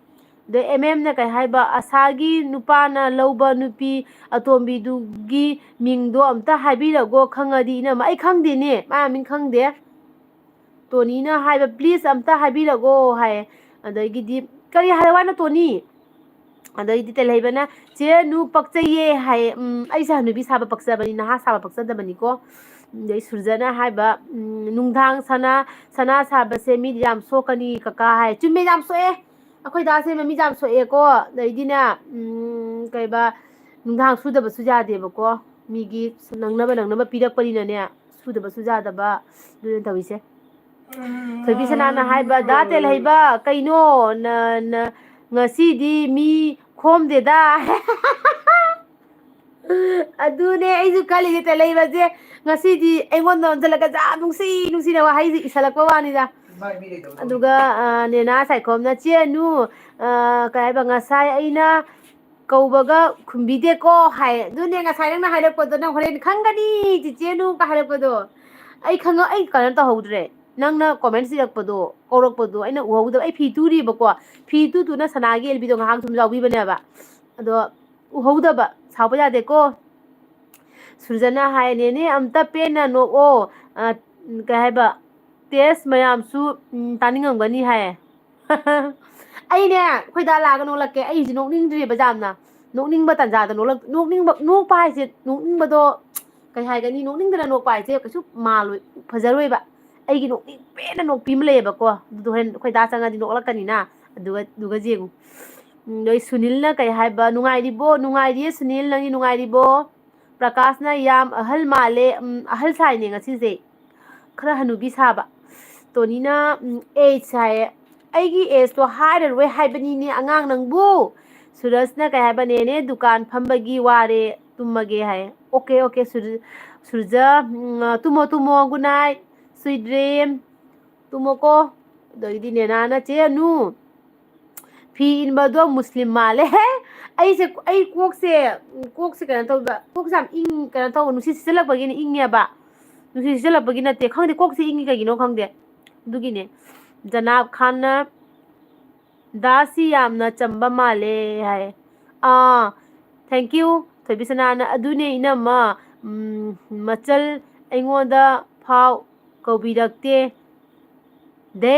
ꯑꯗꯣ ꯑꯦꯝ ꯑꯦꯝꯅ ꯀꯩ ꯍꯥꯏꯕ, "ꯑꯁꯥꯒꯤ ꯅꯨꯄꯥꯅ ꯂꯧꯕ ꯅꯨꯄꯤ ꯑꯇꯣꯝꯕꯤꯗꯨꯒꯤ ꯃꯤꯡꯗꯣ ꯑꯝꯇ ꯍꯥꯏꯕꯤꯔꯒꯣ, ꯈꯪꯉꯗꯤ ꯏꯅꯝꯃ꯫" ꯑꯩ ꯈꯪꯗꯦꯅꯦ, ꯃꯥ ꯃꯤꯡ ꯈꯪꯗꯦ꯫ ꯇꯣꯅꯤꯅ ꯍꯥꯏꯕ, "Please ꯑꯝꯇ ꯍꯥꯏꯕꯤꯔꯒꯣ" ꯍꯥꯏ꯫ ꯑꯗꯒꯤꯗꯤ ꯀꯔꯤ ꯍꯥꯏꯔ ꯋꯥꯅꯣ, ꯇꯣꯅꯤ? ꯑꯗꯩꯗꯤ ꯇꯦꯜꯍꯩꯕꯅ, "ꯆꯦ ꯅꯨ ꯄꯛꯆꯩꯌꯦ" ꯍꯥꯏꯌꯦ꯫ ꯎꯝ, ꯑꯩꯁꯦ ꯍꯅꯨꯕꯤ ꯁꯥꯕ ꯄꯛꯆꯕꯅꯤ, ꯅꯍꯥ ꯁꯥꯕ ꯄꯛꯆꯗꯕꯅꯤꯀꯣ꯫ ꯑꯗꯩ ꯁꯨꯔꯖꯅ ꯍꯥꯏꯕ, ꯎꯝ, "ꯅꯨꯡꯗꯥꯡ ꯁꯅꯥ, ꯁꯅꯥ ꯁꯥꯕꯁꯦ ꯃꯤꯠ ꯌꯥꯝ ꯁꯣꯛꯀꯅꯤ ꯀꯀꯥ" ꯍꯥꯏ꯫ ꯆꯨꯝꯃꯦ, ꯌꯥꯝ ꯁꯣꯛꯑꯦ꯫ ꯑꯩꯈꯣꯏ ꯗꯥꯁꯦ ꯃꯃꯤꯠ ꯌꯥꯝ ꯁꯣꯛꯑꯦꯀꯣ꯫ ꯑꯗꯩꯗꯤꯅꯦ, ꯎꯝ, ꯀꯩꯕ, ꯅꯨꯡꯗꯥꯡ ꯁꯨꯗꯕꯁꯨ ꯌꯥꯗꯦꯕꯀꯣ꯫ ꯃꯤꯒꯤ ꯅꯪꯅꯕ, ꯅꯪꯅꯕ ꯄꯤꯔꯛꯄꯅꯤꯅꯅꯦ, ꯁꯨꯗꯕꯁꯨ ꯌꯥꯗꯕ꯫ ꯑꯗꯨꯅ ꯇꯧꯔꯤꯁꯦ꯫ ꯊꯣꯏꯕꯤ ꯁꯅꯥꯅ ꯍꯥꯏꯕ, "ꯗꯥ ꯇꯦꯜꯍꯩꯕ, ꯀꯩꯅꯣ ꯅ-, ꯅ-, ꯉꯁꯤꯗꯤ ꯃꯤ ꯈꯣꯝꯗꯦꯗ"? ꯑꯗꯨꯅꯦ ꯑꯩꯁꯨ ꯈꯜꯂꯤꯁꯦ, ꯇꯦꯜꯍꯩꯕꯁꯦ ꯉꯁꯤꯗꯤ ꯑꯩꯉꯣꯟꯗ ꯑꯣꯟꯁꯤꯜꯂꯒ ꯌꯥꯝ ꯅꯨꯡꯁꯤ ꯅꯨꯡꯁꯤꯅ ꯋꯥꯍꯩꯁꯦ ꯏꯁꯜꯂꯛꯄ ꯋꯥꯅꯤꯗ꯫ ꯑꯗꯨꯒ, ꯑ, ꯅꯦꯅꯥ ꯁꯥꯏꯈꯣꯝꯅ, "ꯆꯦ ꯑꯅꯨ, ꯑ, ꯀꯩ ꯍꯥꯏꯕ, ꯉꯁꯥꯏ ꯑꯩꯅ ꯀꯧꯕꯒ ꯈꯨꯝꯕꯤꯗꯦꯀꯣ" ꯍꯥꯏ꯫ ꯑꯗꯨꯅꯦ ꯉꯁꯥꯏ ꯅꯪꯅ ꯍꯥꯏꯔꯛꯄꯗꯣ, ꯅꯪ ꯍꯣꯔꯦꯟ ꯈꯪꯒꯅꯤ, ꯆꯤꯆꯦ ꯑꯅꯨ ꯀ ꯍꯥꯏꯔꯛꯄꯗꯣ꯫ ꯑꯩ ꯈꯪꯉ-, ꯑꯩ ꯀꯩꯅꯣ ꯇꯧꯍꯧꯗ꯭ꯔꯦ꯫ ꯅꯪꯅ comments ꯏꯔꯛꯄꯗꯣ, ꯀꯧꯔꯛꯄꯗꯣ ꯑꯩꯅ ꯎꯍꯧꯗꯕ꯫ ꯑꯩ ꯐꯤ ꯇꯨꯔꯤꯕꯀꯣ꯫ ꯐꯤ ꯇꯨ ꯇꯨꯅ ꯁꯅꯥꯒꯤ ꯑꯦꯜꯕꯤꯗꯣ ꯉꯥꯏꯍꯥꯛ ꯁꯨꯝ ꯌꯥꯎꯕꯤꯕꯅꯦꯕ꯫ ꯑꯗꯣ ꯎꯍꯧꯗꯕ, ꯁꯥꯎꯕ ꯌꯥꯗꯦꯀꯣ꯫ ꯁꯨꯔꯖꯅ ꯍꯥꯏ, "ꯅꯦꯅꯦ, ꯑꯝꯇ ꯄꯦꯟꯅ ꯅꯣꯛꯑꯣ꯫ ꯑ, ꯀꯩ ꯍꯥꯏꯕ, ꯇꯦꯁ ꯃꯌꯥꯝꯁꯨ, ꯎꯝ, ꯇꯥꯅꯤꯡꯉꯝꯒꯅꯤ" ꯍꯥꯏꯌꯦ꯫ ꯑꯩꯅꯦ, ꯑꯩꯈꯣꯏ ꯗꯥ ꯂꯥꯛꯑꯒ ꯅꯣꯛꯂꯛꯀꯦ꯫ ꯑꯩꯁꯦ ꯅꯣꯛꯅꯤꯡꯗ꯭ꯔꯤꯕ ꯌꯥꯝꯅ꯫ ꯅꯣꯛꯅꯤꯡꯕ ꯇꯥꯟꯖꯥꯗ ꯅꯣꯛꯂꯛ-, ꯅꯣꯛꯅꯤꯡꯕ, ꯅꯣꯛꯄ ꯍꯥꯏꯁꯦ, ꯅꯣꯛꯅꯤꯡꯕꯗꯣ, ꯀꯩ ꯍꯥꯏꯒꯅꯤ, ꯅꯣꯛꯅꯤꯡꯗꯅ ꯅꯣꯛꯄ ꯍꯥꯏꯁꯦ ꯀꯩꯁꯨ ꯃꯥꯜꯂꯣꯏ, ꯐꯖꯔꯣꯏꯕ꯫ ꯑꯩꯒꯤ ꯅꯣꯛꯅꯤꯡ ꯄꯦꯟꯅ ꯅꯣꯛꯄꯤ ꯑꯃ ꯂꯩꯌꯦꯕꯀꯣ꯫ ꯑꯗꯨꯗꯣ ꯍꯣꯔꯦꯟ ꯑꯩꯈꯣꯏ ꯗꯥ ꯆꯪꯉꯗꯤ ꯅꯣꯛꯂꯛꯀꯅꯤꯅ, ꯑꯗꯨꯒ, ꯑꯗꯨꯒ ꯌꯦꯡꯉꯨ꯫ ꯎꯝ, ꯅꯣꯏ ꯁꯨꯅꯤꯜꯅ ꯀꯩ ꯍꯥꯏꯕ, "ꯅꯨꯡꯉꯥꯏꯔꯤꯕꯣ? ꯅꯨꯡꯉꯥꯏꯔꯤꯌꯦ ꯁꯨꯅꯤꯜ, ꯅꯪꯗꯤ ꯅꯨꯡꯉꯥꯏꯔꯤꯕꯣ?" ꯄ꯭ꯔꯀꯥꯁꯅ, "ꯌꯥꯝ ꯑꯍꯜ ꯃꯥꯜꯂꯦ꯫" ꯎꯝ, ꯑꯍꯜ ꯁꯥꯏꯅꯦ ꯉꯁꯤꯁꯦ꯫ ꯈꯔ ꯍꯅꯨꯕꯤ ꯁꯥꯕ꯫ ꯇꯣꯅꯤꯅ, ꯎꯝ, "ꯑꯦꯖ" ꯍꯥꯏꯌꯦ꯫ ꯑꯩꯒꯤ ꯑꯦꯖꯇꯣ ꯍꯥꯏꯔꯔꯣꯏ ꯍꯥꯏꯕꯅꯤꯅꯦ, ꯑꯉꯥꯡ ꯅꯪꯕꯨ꯫ ꯁꯨꯔꯖꯅ ꯀꯩ ꯍꯥꯏꯕ, "ꯅꯦꯅꯦ, ꯗꯨꯀꯥꯟ ꯐꯝꯕꯒꯤ ꯋꯥꯔꯦ, ꯇꯨꯝꯃꯒꯦ" ꯍꯥꯏꯌꯦ꯫ "ꯑꯣꯀꯦ, ꯑꯣꯀꯦ, ꯁꯨꯔ-, ꯁꯨꯔꯖ, ꯎꯝ, ꯇꯨꯝꯃꯣ, ꯇꯨꯝꯃꯣ, good night, sweet dream꯫ ꯇꯨꯝꯃꯣꯀꯣ꯫" ꯑꯗꯒꯤꯗꯤ ꯅꯦꯅꯥꯅ, "ꯆꯦ ꯑꯅꯨ, ꯐꯤ ꯏꯟꯕꯗꯣ ꯃꯨꯁꯂꯤꯝ ꯃꯥꯜꯂꯦ"꯫ ꯑꯩꯁꯦ, ꯑꯩ ꯀꯣꯛꯁꯦ, ꯀꯣꯛꯁꯦ ꯀꯩꯅꯣ ꯇꯧꯕ, ꯀꯣꯛꯁꯦ ꯌꯥꯝ ꯏꯪ-, ꯀꯩꯅꯣ ꯇꯧꯕ, ꯅꯨꯡꯁꯤꯠ ꯁꯤꯠꯆꯜꯂꯛꯄꯒꯤꯅꯦ ꯏꯪꯉꯦꯕ꯫ ꯅꯨꯡꯁꯤꯠ ꯁꯤꯠꯆꯜꯂꯛꯄꯒꯤ ꯅꯠꯇꯦ, ꯈꯪꯗꯦ, ꯀꯣꯛꯁꯦ ꯏꯪꯉꯤ ꯀꯩꯒꯤꯅꯣ ꯈꯪꯗꯦ꯫ ꯑꯗꯨꯒꯤꯅꯦ꯫ ꯖꯅꯥꯕ ꯈꯥꯟꯅ, "ꯗꯥꯁꯤ ꯌꯥꯝꯅ ꯆꯝꯕ ꯃꯥꯜꯂꯦ" ꯍꯥꯏ꯫ ꯑꯥ, thank you꯫ ꯊꯣꯏꯕꯤ ꯁꯅꯥꯅ, "ꯑꯗꯨꯅꯦ ꯏꯅꯝꯃ, ꯎꯝ, ꯃꯆꯜ ꯑꯩꯉꯣꯟꯗ ꯐꯥꯎ ꯀꯧꯕꯤꯔꯛꯇꯦ꯫ ꯗꯦ,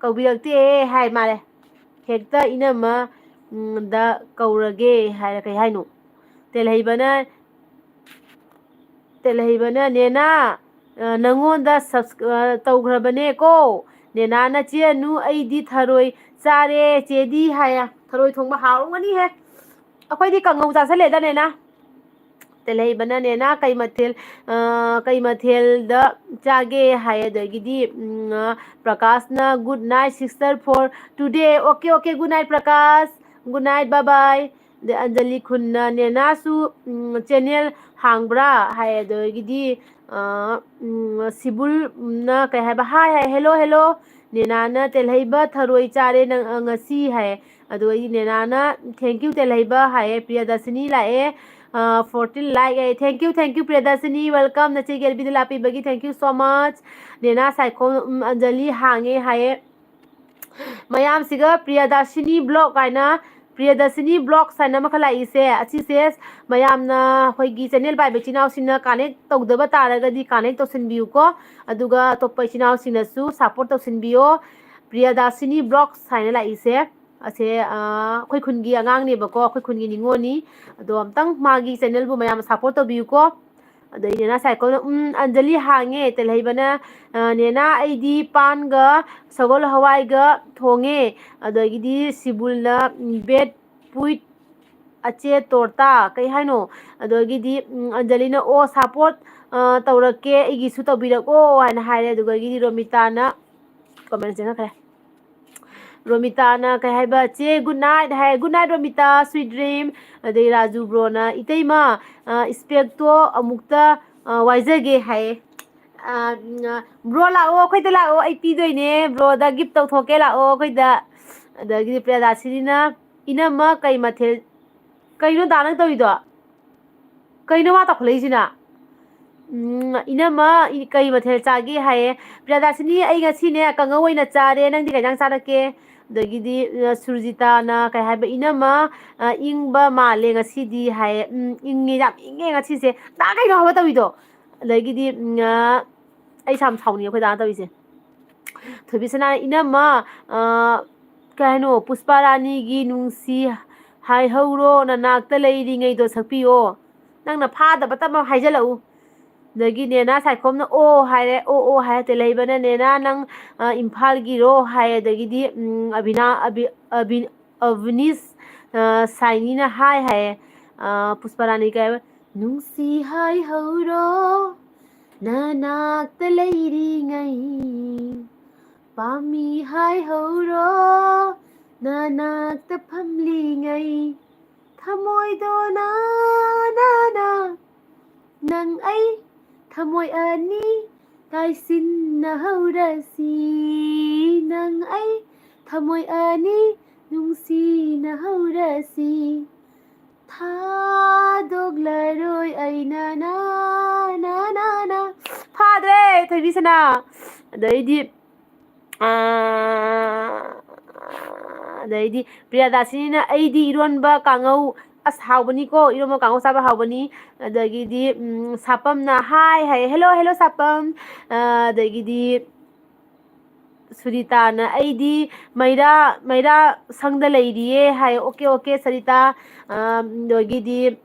ꯀꯧꯕꯤꯔꯛꯇꯦ" ꯍꯥꯏ ꯃꯥꯜꯂꯦ꯫ ꯍꯦꯛꯇ ꯏꯅꯝꯃ ꯎꯝ, ꯗ ꯀꯧꯔꯒꯦ ꯍꯥꯏꯔ ꯀꯩ ꯍꯥꯏꯅꯣ? ꯇꯦꯜꯍꯩꯕꯅ, ꯇꯦꯜꯍꯩꯕꯅ, "ꯅꯦꯅꯥ, ꯑ, ꯅꯪꯉꯣꯟꯗ subs-, ꯑ, ꯇꯧꯈ꯭ꯔꯕꯅꯦꯀꯣ꯫ ꯅꯦꯅꯥꯅ ꯆꯦꯟꯅꯨ, ꯑꯩꯗꯤ ꯊꯔꯣꯏ ꯆꯥꯔꯦ, ꯆꯦꯗꯤ" ꯍꯥꯏꯌꯦ꯫ ꯊꯔꯣꯏ ꯊꯣꯡꯕ ꯍꯥꯎꯔꯝꯒꯅꯤꯍꯦ꯫ ꯑꯩꯈꯣꯏꯗꯤ ꯀꯥꯡꯉꯧ ꯆꯥꯁꯜꯂꯦꯗ, ꯅꯦꯅꯥ꯫ ꯇꯦꯜꯍꯩꯕꯅ, "ꯅꯦꯅꯥ, ꯀꯩ ꯃꯊꯦꯜ, ꯑ, ꯀꯩ ꯃꯊꯦꯜꯗ ꯆꯥꯒꯦ?" ꯍꯥꯏ꯫ ꯑꯗꯒꯤꯗꯤ, ꯎꯝ, ꯑ, ꯄ꯭ꯔꯀꯥꯁꯅ, "Good night, sister, for today." Okay, okay, good night, Prakash. Good night, bye bye꯫ ꯑꯗꯩ ꯑꯟꯖꯂꯤ ꯈꯨꯟꯅ, "ꯅꯦꯅꯥꯁꯨ, ꯎꯝ, channel ꯍꯥꯡꯕ꯭ꯔꯥ?" ꯍꯥꯏ꯫ ꯑꯗꯒꯤꯗꯤ, ꯑ, ꯎꯝ, ꯁꯤꯕꯨꯜꯅ ꯀꯩ ꯍꯥꯏꯕ? "Hi" ꯍꯥꯏ, "Hello, hello꯫ ꯅꯦꯅꯥꯅ ꯇꯦꯜꯍꯩꯕ ꯊꯔꯣꯏ ꯆꯥꯔꯦ ꯅꯪ, ꯑ, ꯉꯁꯤ" ꯍꯥꯏ꯫ ꯑꯗꯨꯒ ꯑꯩ ꯅꯦꯅꯥꯅ, "Thank you, ꯇꯦꯜꯍꯩꯕ" ꯍꯥꯏꯌꯦ꯫ ꯄ꯭ꯔꯤꯌꯗꯔꯁꯤꯅꯤ ꯂꯥꯛꯑꯦ, ꯑ, fourteen like ꯍꯥꯏꯌꯦ꯫ "Thank you, thank you, ꯄ꯭ꯔꯤꯌꯗꯔꯁꯤꯅꯤ, welcome꯫ ꯅꯆꯦꯒꯤ ꯑꯦꯜꯕꯤꯗ ꯂꯥꯛꯄꯤꯕꯒꯤ thank you so much꯫ ꯅꯦꯅꯥ Saikhom, ꯎꯝ, ꯑꯟꯖꯂꯤ ꯍꯥꯡꯉꯦ" ꯍꯥꯏꯌꯦ꯫ ꯃꯌꯥꯝꯁꯤꯒ ꯄ꯭ꯔꯤꯌꯗꯔꯁꯤꯅꯤ vlog ꯍꯥꯏꯅ, ꯄ꯭ꯔꯤꯌꯗꯔꯁꯤꯅꯤ vlogs ꯍꯥꯏꯅ ꯑꯃꯈꯛ ꯂꯥꯛꯏꯁꯦ, ꯑꯁꯤꯁꯦ ꯃꯌꯥꯝꯅ ꯑꯩꯈꯣꯏꯒꯤ channel ꯄꯥꯏꯕ ꯏꯆꯤꯟ ꯏꯅꯥꯎꯁꯤꯡꯅ connect ꯇꯧꯗꯕ ꯇꯥꯔꯒꯗꯤ connect ꯇꯧꯁꯤꯟꯕꯤꯌꯨꯀꯣ꯫ ꯑꯗꯨꯒ ꯑꯇꯣꯞꯄ ꯏꯆꯤꯟ ꯏꯅꯥꯎꯁꯤꯡꯅꯁꯨ support ꯇꯧꯁꯤꯟꯕꯤꯌꯣ꯫ ꯄ꯭ꯔꯤꯌꯗꯔꯁꯤꯅꯤ vlogs ꯍꯥꯏꯅ ꯂꯥꯛꯏꯁꯦ, ꯑꯁꯦ, ꯑ, ꯑꯩꯈꯣꯏ ꯈꯨꯟꯒꯤ ꯑꯉꯥꯡꯅꯦꯕꯀꯣ, ꯑꯩꯈꯣꯏ ꯈꯨꯟꯒꯤ ꯅꯤꯉꯣꯜꯅꯤ꯫ ꯑꯗꯣ ꯑꯝꯇꯪ ꯃꯥꯒꯤ channelꯕꯨ ꯃꯌꯥꯝ support ꯇꯧꯕꯤꯌꯨꯀꯣ꯫ ꯑꯗꯩ ꯅꯦꯅꯥ ꯁꯥꯏꯀꯣꯜꯅ, "ꯎꯝ, ꯑꯟꯖꯂꯤ ꯍꯥꯡꯉꯦ", ꯇꯦꯜꯍꯩꯕꯅ, ꯑ, "ꯅꯦꯅꯥ, ꯑꯩꯗꯤ ꯄꯥꯟꯒ ꯁꯒꯣꯜ ꯍꯋꯥꯏꯒ ꯊꯣꯡꯉꯦ", ꯑꯗꯒꯤꯗꯤ ꯁꯤꯕꯨꯜꯅ, ꯎꯝ, "Bread with ꯑꯆꯦ ꯇꯣꯔꯇꯥ", ꯀꯩ ꯍꯥꯏꯅꯣ? ꯑꯗꯒꯤꯗꯤ, ꯎꯝ, ꯑꯟꯖꯂꯤꯅ, "ꯑꯣ, support, ꯑ, ꯇꯧꯔꯛꯀꯦ, ꯑꯩꯒꯤꯁꯨ ꯇꯧꯕꯤꯔꯛꯑꯣ" ꯍꯥꯏꯅ ꯍꯥꯏꯔꯦ꯫ ꯑꯗꯨꯗꯒꯤꯗꯤ ꯔꯣꯃꯤꯇꯥꯅ comment ꯆꯪꯉꯛꯈ꯭ꯔꯦ꯫ ꯔꯣꯃꯤꯇꯥꯅ ꯀꯩ ꯍꯥꯏꯕ? "ꯆꯦ, good night" ꯍꯥꯏ꯫ "Good night, Romita, sweet dream"꯫ ꯑꯗꯩ ꯔꯥꯖꯨ ꯕ꯭ꯔꯣꯅ, "ꯏꯇꯩꯃ, ꯑ, specꯇꯣ ꯑꯃꯨꯛꯇ, ꯑ, ꯋꯥꯏꯖꯒꯦ" ꯍꯥꯏꯌꯦ꯫ ꯑ, ꯎꯝ, "ꯕ꯭ꯔꯣ ꯂꯥꯛꯑꯣ, ꯑꯩꯈꯣꯏꯗ ꯂꯥꯛꯑꯣ, ꯑꯩ ꯄꯤꯗꯣꯏꯅꯦ, ꯕ꯭ꯔꯣꯗ gift ꯇꯧꯊꯣꯛꯀꯦ, ꯂꯥꯛꯑꯣ ꯑꯩꯈꯣꯏꯗ"꯫ ꯑꯗꯒꯤꯗꯤ ꯄ꯭ꯔꯤꯌꯗꯥꯁꯤꯅꯤꯅ, "ꯏꯅꯝꯃ, ꯀꯩ ꯃꯊꯦꯜ"? ꯀꯩꯅꯣ ꯗꯥ ꯅꯪ ꯇꯧꯔꯤꯗꯣ? ꯀꯩꯅꯣ ꯃꯥ ꯇꯧꯈꯠꯂꯛꯏꯁꯤꯅ? ꯎꯝ, "ꯏꯅꯝꯃ, ꯏ-, ꯀꯩ ꯃꯊꯦꯜ ꯆꯥꯒꯦ?" ꯍꯥꯏꯌꯦ꯫ ꯄ꯭ꯔꯤꯌꯥꯗꯥꯁꯤꯅꯤ, "ꯑꯩ ꯉꯁꯤꯅꯦ ꯀꯥꯡꯉꯧ ꯑꯣꯏꯅ ꯆꯥꯔꯦ, ꯅꯪꯗꯤ ꯀꯩ ꯏꯟꯖꯥꯡ ꯆꯥꯔꯛꯀꯦ?" ꯑꯗꯒꯤꯗꯤ, ꯑ, ꯁꯨꯔꯖꯤꯇꯥꯅ ꯀꯩ ꯍꯥꯏꯕ? "ꯏꯅꯝꯃ, ꯑ, ꯏꯪꯕ ꯃꯥꯜꯂꯦ ꯉꯁꯤꯗꯤ" ꯍꯥꯏꯌꯦ꯫ "ꯎꯝ, ꯏꯪꯉꯦ, ꯌꯥꯝ ꯏꯪꯉꯦ ꯉꯁꯤꯁꯦ꯫ ꯗꯥ ꯀꯩꯅꯣ ꯍꯥꯏꯕ ꯇꯧꯔꯤꯗꯣ?" ꯑꯗꯒꯤꯗꯤ, ꯎꯝ, ꯑ, ꯑꯩ ꯌꯥꯝ ꯁꯥꯎꯅꯤꯡꯉꯦ ꯑꯩꯈꯣꯏ ꯗꯥꯅ ꯇꯧꯔꯤꯁꯦ꯫ ꯊꯣꯏꯕꯤꯁꯅꯥꯅ, "ꯏꯅꯝꯃ, ꯑ, ꯀꯩ ꯍꯥꯏꯅꯣ, ꯄꯨꯁꯄꯥ ꯔꯥꯅꯤꯒꯤ "ꯅꯨꯡꯁꯤ ꯍꯥꯏꯍꯧꯔꯣ ꯅꯅꯥꯛꯇ ꯂꯩꯔꯤꯉꯩꯗꯣ" ꯁꯛꯄꯤꯌꯣ꯫ ꯅꯪꯅ ꯐꯥꯗꯕꯇ ꯑꯃ ꯍꯥꯏꯖꯜꯂꯛꯎ꯫ ꯑꯗꯒꯤ ꯅꯦꯅꯥ ꯁꯥꯏꯈꯣꯝꯅ "ꯑꯣ" ꯍꯥꯏꯔꯦ, "ꯑꯣ, ꯑꯣ" ꯍꯥꯏꯔꯦ꯫ ꯇꯦꯜꯍꯩꯕꯅ "ꯅꯦꯅꯥ ꯅꯪ, ꯑ, ꯏꯝꯐꯥꯜꯒꯤꯔꯣ?" ꯍꯥꯏ꯫ ꯑꯗꯒꯤꯗꯤ, ꯎꯝ, ꯑꯕꯤꯅꯥ-, ꯑꯕꯤ-, ꯑꯕꯤ-, ꯑꯕꯤꯅꯤꯁ, ꯑ, ꯁꯥꯏꯅꯤꯅ "ꯍꯥꯏ" ꯍꯥꯏꯌꯦ꯫ ꯑ, ꯄꯨꯁꯄꯥ ꯔꯥꯅꯤ ꯀꯩ ꯍꯥꯏꯕ? "ꯅꯨꯡꯁꯤ ꯍꯥꯏꯍꯧꯔꯣ ꯅꯅꯥꯛꯇ ꯂꯩꯔꯤꯉꯩ, ꯄꯥꯝꯃꯤ ꯍꯥꯏꯍꯧꯔꯣ ꯅꯅꯥꯛꯇ ꯐꯝꯂꯤꯉꯩ, ꯊꯃꯣꯏꯗꯣ ꯅꯥ, ꯅꯥ, ꯅꯥ, ꯅꯪ ꯑꯩ ꯊꯃꯣꯏ ꯑꯅꯤ ꯇꯥꯏꯁꯤꯟꯅꯍꯧꯔꯁꯤ, ꯅꯪ ꯑꯩ ꯊꯃꯣꯏ ꯑꯅꯤ ꯅꯨꯡꯁꯤꯅꯍꯧꯔꯁꯤ, ꯊꯥꯗꯣꯛꯂꯔꯣꯏ ꯑꯩꯅ ꯅꯥ, ꯅꯥ, ꯅꯥ, ꯅꯥ"꯫ ꯐꯥꯗ꯭ꯔꯦ, ꯊꯣꯏꯕꯤꯁꯅꯥ꯫ ꯑꯗꯩꯗꯤ, ꯑꯥ, ꯑꯗꯩꯗꯤ ꯄ꯭ꯔꯤꯌꯥꯗꯥꯁꯤꯅꯤꯅ "ꯑꯩꯗꯤ ꯏꯔꯣꯟꯕ ꯀꯥꯡꯉꯧ", ꯑꯁ, ꯍꯥꯎꯕꯅꯤꯀꯣ, ꯏꯔꯣꯟꯕ ꯀꯥꯡꯉꯧ ꯆꯥꯕ ꯍꯥꯎꯕꯅꯤ꯫ ꯑꯗꯒꯤꯗꯤ, ꯎꯝ, ꯁꯥꯄꯝꯅ "ꯍꯥꯏ" ꯍꯥꯏꯌꯦ, "ꯍꯦꯜꯂꯣ, ꯍꯦꯜꯂꯣ, ꯁꯥꯄꯝ"꯫ ꯑ, ꯑꯗꯒꯤꯗꯤ ꯁꯨꯔꯤꯇꯥꯅ "ꯑꯩꯗꯤ ꯃꯩꯔꯥ, ꯃꯩꯔꯥ ꯁꯪꯗ ꯂꯩꯔꯤꯌꯦ" ꯍꯥꯏ꯫ "Okay, okay, Sarita". ꯑ, ꯑꯗꯒꯤꯗꯤ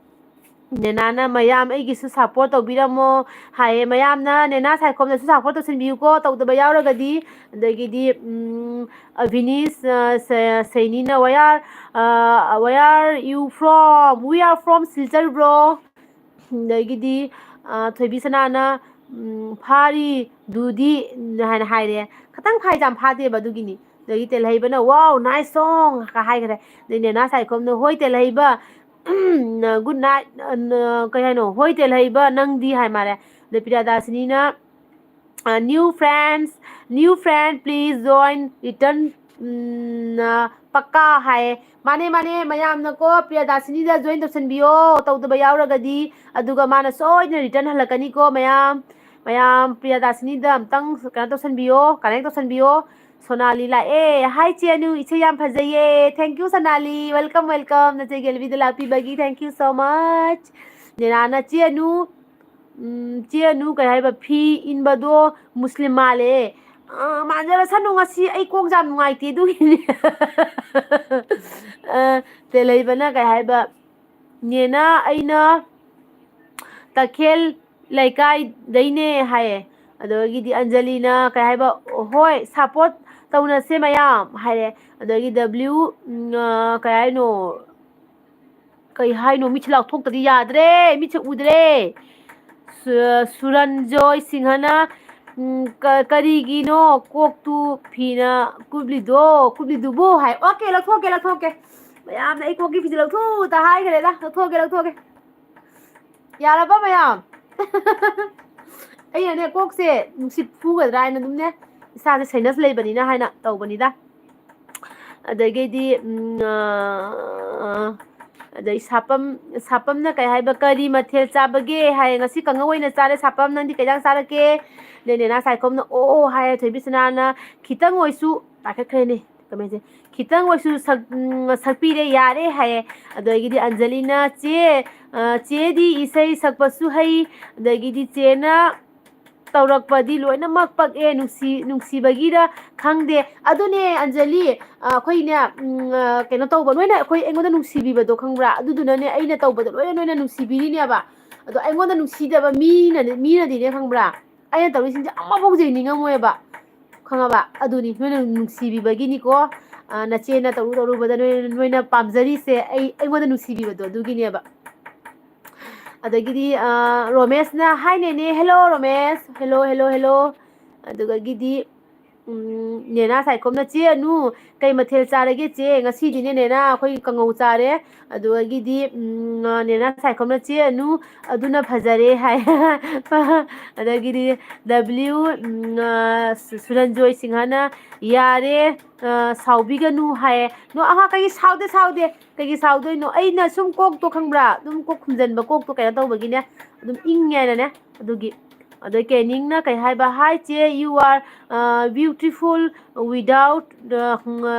ꯅꯦꯅꯥꯅ "ꯃꯌꯥꯝ ꯑꯩꯒꯤꯁꯨ support ꯇꯧꯕꯤꯔꯝꯃꯣ" ꯍꯥꯏꯌꯦ꯫ ꯃꯌꯥꯝꯅ ꯅꯦꯅꯥ ꯁꯥꯏꯈꯣꯝꯗꯁꯨ support ꯇꯧꯁꯤꯟꯕꯤꯌꯨꯀꯣ, ꯇꯧꯗꯕ ꯌꯥꯎꯔꯒꯗꯤ꯫ ꯑꯗꯒꯤꯗꯤ, ꯎꯝ, ꯑꯚꯤꯅꯤꯁ, ꯑ, ꯁ-, ꯁꯩꯅꯤꯅ "Where, ꯑ, where you from?" "We are from Silchar, bro"꯫ ꯑꯗꯒꯤꯗꯤ, ꯑ, ꯊꯣꯏꯕꯤ ꯁꯅꯥꯅ, ꯎꯝ, "ꯐꯥꯔꯤꯗꯨꯗꯤ" ꯍꯥꯏꯅ ꯍꯥꯏꯔꯦ꯫ ꯈꯇꯪ ꯐꯥꯏꯖꯥꯝ ꯐꯥꯗꯦꯕ ꯑꯗꯨꯒꯤꯅꯤ꯫ ꯑꯗꯒꯤ ꯇꯦꯜꯍꯩꯕꯅ "Wow, nice song" ꯀ ꯍꯥꯏꯈ꯭ꯔꯦ꯫ ꯑꯗꯩ ꯅꯦꯅꯥ ꯁꯥꯏꯈꯣꯝꯅ "ꯍꯣꯏ ꯇꯦꯜꯍꯩꯕ, good night", ꯑ, ꯅ-, ꯀꯩ ꯍꯥꯏꯅꯣ? "ꯍꯣꯏ ꯇꯦꯜꯍꯩꯕ, ꯅꯪꯗꯤ?" ꯍꯥꯏ ꯃꯥꯜꯂꯦ꯫ ꯑꯗꯩ ꯄ꯭ꯔꯤꯌꯥꯗꯥꯁꯤꯅꯤꯅ, ꯑ, "New friends, new friend, please join, return", ꯎꯝ, ꯑ, "ꯄꯛꯀꯥ" ꯍꯥꯏꯌꯦ꯫ ꯃꯥꯅꯦ, ꯃꯥꯅꯦ, ꯃꯌꯥꯝꯅꯀꯣ ꯄ꯭ꯔꯤꯌꯥꯗꯥꯁꯤꯅꯤꯗ join ꯇꯧꯁꯟꯕꯤꯌꯣ, ꯇꯧꯗꯕ ꯌꯥꯎꯔꯒꯗꯤ꯫ ꯑꯗꯨꯒ ꯃꯥꯅ ꯁꯣꯏꯗꯅ return ꯍꯜꯂꯛꯀꯅꯤꯀꯣ, ꯃꯌꯥꯝ꯫ ꯃꯌꯥꯝ ꯄ꯭ꯔꯤꯌꯥꯗꯥꯁꯤꯅꯤꯗ ꯑꯝꯇꯪ ꯀꯩꯅꯣ ꯇꯧꯁꯟꯕꯤꯌꯣ, connect ꯇꯧꯁꯟꯕꯤꯌꯣ꯫ ꯁꯣꯅꯥꯂꯤ ꯂꯥꯛꯑꯦ꯫ "Hi ꯆꯦꯅꯨ, ꯏꯁꯩ ꯌꯥꯝ ꯐꯖꯩꯌꯦ"꯫ Thank you Sonali, welcome, welcome꯫ ꯅꯆꯦ ꯒꯦꯜꯕꯤꯗ ꯂꯥꯛꯄꯤꯕꯒꯤ thank you so much꯫ ꯅꯦꯅꯥꯅ "ꯆꯦꯅꯨ, ꯎꯝ, ꯆꯦꯅꯨ ꯀꯩ ꯍꯥꯏꯕ, ꯐꯤ ꯏꯟꯕꯗꯣ ꯃꯨꯁꯂꯤꯝ ꯃꯥꯜꯂꯦ"꯫ ꯑ, ꯃꯥꯟꯖꯔꯁꯅꯨ, ꯉꯁꯤ ꯑꯩ ꯀꯣꯛ ꯌꯥꯝ ꯅꯨꯡꯉꯥꯏꯇꯦ, ꯑꯗꯨꯒꯤꯅꯦ꯫ ꯑ, ꯇꯦꯂꯩꯕꯅ ꯀꯩ ꯍꯥꯏꯕ, "ꯅꯦꯅ ꯑꯩꯅ ꯇꯈꯦꯜ ꯂꯩꯀꯥꯏꯗꯩꯅꯦ" ꯍꯥꯏꯌꯦ꯫ ꯑꯗꯒꯤꯗꯤ ꯑꯟꯖꯂꯤꯅ ꯀꯩ ꯍꯥꯏꯕ, "ꯍꯣꯏ, support ꯇꯧꯅꯁꯦ ꯃꯌꯥꯝ" ꯍꯥꯏꯔꯦ꯫ ꯑꯗꯒꯤ W, ꯎꯝ, ꯑ, ꯀꯩ ꯍꯥꯏꯅꯣ? ꯀꯩ ꯍꯥꯏꯅꯣ? ꯃꯤꯠꯁꯦ ꯂꯥꯎꯊꯣꯛꯇꯗꯤ ꯌꯥꯗ꯭ꯔꯦ, ꯃꯤꯠꯁꯦ ꯎꯗ꯭ꯔꯦ꯫ ꯁꯨ-, ꯁꯨꯔꯟꯖꯣꯏ ꯁꯤꯡꯍꯅ, ꯎꯝ, ꯀ-, "ꯀꯔꯤꯒꯤꯅꯣ ꯀꯣꯛꯇꯨ ꯐꯤꯅ ꯀꯨꯞꯂꯤꯗꯣ, ꯀꯨꯞꯂꯤꯗꯨꯕꯨ?" ꯍꯥꯏ꯫ ꯑꯣꯀꯦ, ꯂꯧꯊꯣꯛꯀꯦ, ꯂꯧꯊꯣꯛꯀꯦ꯫ ꯃꯌꯥꯝꯅ ꯑꯩ ꯀꯣꯛꯀꯤ ꯐꯤꯁꯦ ꯂꯧꯊꯣꯛꯎꯗ ꯍꯥꯏꯈ꯭ꯔꯦꯗ꯫ ꯂꯧꯊꯣꯛꯀꯦ, ꯂꯧꯊꯣꯛꯀꯦ꯫ ꯌꯥꯔꯕ ꯃꯌꯥꯝ? ꯑꯩꯅꯅꯦ, ꯀꯣꯛꯁꯦ ꯅꯨꯡꯁꯤꯠ ꯐꯨꯒꯗ꯭ꯔꯥ ꯍꯥꯏꯅ ꯑꯗꯨꯝꯅꯦ, ꯏꯁꯥꯁꯦ sinus ꯂꯩꯕꯅꯤꯅ ꯍꯥꯏꯅ ꯇꯧꯕꯅꯤꯗ꯫ ꯑꯗꯒꯤꯗꯤ, ꯎꯝ, ꯑ, ꯑꯗꯩ ꯁꯥꯄꯝ, ꯁꯥꯄꯝꯅ ꯀꯩ ꯍꯥꯏꯕ, "ꯀꯔꯤ ꯃꯊꯦꯜ ꯆꯥꯕꯒꯦ?" ꯍꯥꯏ꯫ "ꯉꯁꯤ ꯀꯥꯡꯉꯧ ꯑꯣꯏꯅ ꯆꯥꯔꯦ ꯁꯥꯄꯝ, ꯅꯪꯗꯤ ꯀꯩ ꯏꯟꯖꯥꯡ ꯆꯥꯔꯛꯀꯦ?" ꯑꯗꯩ ꯅꯦꯅꯥ ꯁꯥꯏꯈꯣꯝꯅ, "ꯑꯣ" ꯍꯥꯏꯔꯦ꯫ ꯊꯣꯏꯕꯤꯁꯅꯥꯅ ꯈꯤꯇꯪ ꯑꯣꯏꯁꯨ ꯄꯥꯏꯈꯠꯈ꯭ꯔꯦꯅꯦ comment ꯁꯦ꯫ "ꯈꯤꯇꯪ ꯑꯣꯏꯁꯨ ꯁꯛ-, ꯎꯝ, ꯁꯛꯄꯤꯔꯦ, ꯌꯥꯔꯦ" ꯍꯥꯏꯌꯦ꯫ ꯑꯗꯒꯤꯗꯤ ꯑꯟꯖꯂꯤꯅ, "ꯆꯦ, ꯑ, ꯆꯦꯗꯤ ꯏꯁꯩ ꯁꯛꯄꯁꯨ ꯍꯩ", ꯑꯗꯒꯤꯗꯤ ꯆꯦꯅ ꯇꯧꯔꯛꯄꯗꯤ ꯂꯣꯏꯅꯃꯛ ꯄꯛꯑꯦ, ꯅꯨꯡꯁꯤ-, ꯅꯨꯡꯁꯤꯕꯒꯤꯔ ꯈꯪꯗꯦ꯫ ꯑꯗꯨꯅꯦ, ꯑꯟꯖꯂꯤ, ꯑ, ꯑꯩꯈꯣꯏꯅꯦ, ꯎꯝ, ꯑ, ꯀꯩꯅꯣ ꯇꯧꯕ, ꯅꯣꯏꯅ ꯑꯩꯈꯣꯏ, ꯑꯩꯉꯣꯟꯗ ꯅꯨꯡꯁꯤꯕꯤꯕꯗꯣ ꯈꯪꯕ꯭ꯔꯥ? ꯑꯗꯨꯗꯨꯅꯅꯦ, ꯑꯩꯅ ꯇꯧꯕꯗꯣ ꯂꯣꯏꯅ ꯅꯣꯏꯅ ꯅꯨꯡꯁꯤꯕꯤꯔꯤꯅꯦꯕ꯫ ꯑꯗꯣ ꯑꯩꯉꯣꯟꯗ ꯅꯨꯡꯁꯤꯗꯕ ꯃꯤꯅꯅꯦ, ꯃꯤꯅꯗꯤꯅꯦ, ꯈꯪꯕ꯭ꯔꯥ? ꯑꯩꯅ ꯇꯧꯔꯤꯁꯤꯡꯁꯦ ꯑꯃꯐꯥꯎ ꯌꯦꯡꯅꯤꯡꯉꯝꯃꯣꯏꯕ, ꯈꯪꯉꯕ? ꯑꯗꯨꯅꯤ, ꯅꯣꯏꯅ ꯅꯨꯡꯁꯤꯕꯤꯕꯒꯤꯅꯤꯀꯣ꯫ ꯑ, ꯅꯆꯦꯅ ꯇꯧꯔꯨ ꯇꯧꯔꯨꯕꯗ ꯅꯣꯏ, ꯅꯣꯏꯅ ꯄꯥꯝꯖꯔꯤꯁꯦ, ꯑꯩ, ꯑꯩꯉꯣꯟꯗ ꯅꯨꯡꯁꯤꯕꯤꯕꯗꯣ ꯑꯗꯨꯒꯤꯅꯦꯕ꯫ ꯑꯗꯒꯤꯗꯤ, ꯑ, ꯔꯣꯃꯦꯁꯅ, "Hi ꯅꯦꯅꯦ", hello ꯔꯣꯃꯦꯁ, hello, hello, hello꯫ ꯑꯗꯨꯗꯒꯤꯗꯤ, ꯎꯝ, ꯅꯦꯅꯥ ꯁꯥꯏꯈꯣꯝꯅ, "ꯆꯦ ꯑꯅꯨ, ꯀꯩ ꯃꯊꯦꯜ ꯆꯥꯔꯒꯦ ꯆꯦ?" "ꯉꯁꯤꯗꯤꯅꯦ ꯅꯦꯅꯥ, ꯑꯩꯈꯣꯏ ꯀꯥꯡꯉꯧ ꯆꯥꯔꯦ"꯫ ꯑꯗꯨꯗꯒꯤꯗꯤ, ꯎꯝ, ꯅꯦꯅꯥ ꯁꯥꯏꯈꯣꯝꯅ, "ꯆꯦ ꯑꯅꯨ, ꯑꯗꯨꯅ ꯐꯖꯔꯦ" ꯍꯥꯏ꯫ ꯑꯗꯒꯤꯗꯤ W, ꯎꯝ, ꯑ, ꯁꯨ-, ꯁꯨꯔꯟꯖꯣꯏ ꯁꯤꯡꯍꯅ, "ꯌꯥꯔꯦ, ꯑ, ꯁꯥꯎꯕꯤꯒꯅꯨ" ꯍꯥꯏꯌꯦ꯫ ꯅꯣ, ꯑꯍꯥ, ꯀꯩꯒꯤ ꯁꯥꯎꯗꯦ, ꯁꯥꯎꯗꯦ? ꯀꯩꯒꯤ ꯁꯥꯎꯗꯣꯏꯅꯣ? ꯑꯩꯅ ꯁꯨꯝ ꯀꯣꯛꯇꯣ ꯈꯪꯕ꯭ꯔꯥ? ꯑꯗꯨꯝ ꯀꯣꯛ ꯈꯨꯝꯖꯤꯟꯕ, ꯀꯣꯛꯇꯣ ꯀꯩꯅꯣ ꯇꯧꯕꯒꯤꯅꯦ, ꯑꯗꯨꯝ ꯏꯪꯉꯦꯅꯅꯦ꯫ ꯑꯗꯨꯒꯤ꯫ ꯑꯗꯩ ꯀꯦꯅꯤꯡꯅ ꯀꯩ ꯍꯥꯏꯕ? "Hi ꯆꯦ, you are, uh, beautiful without, uh,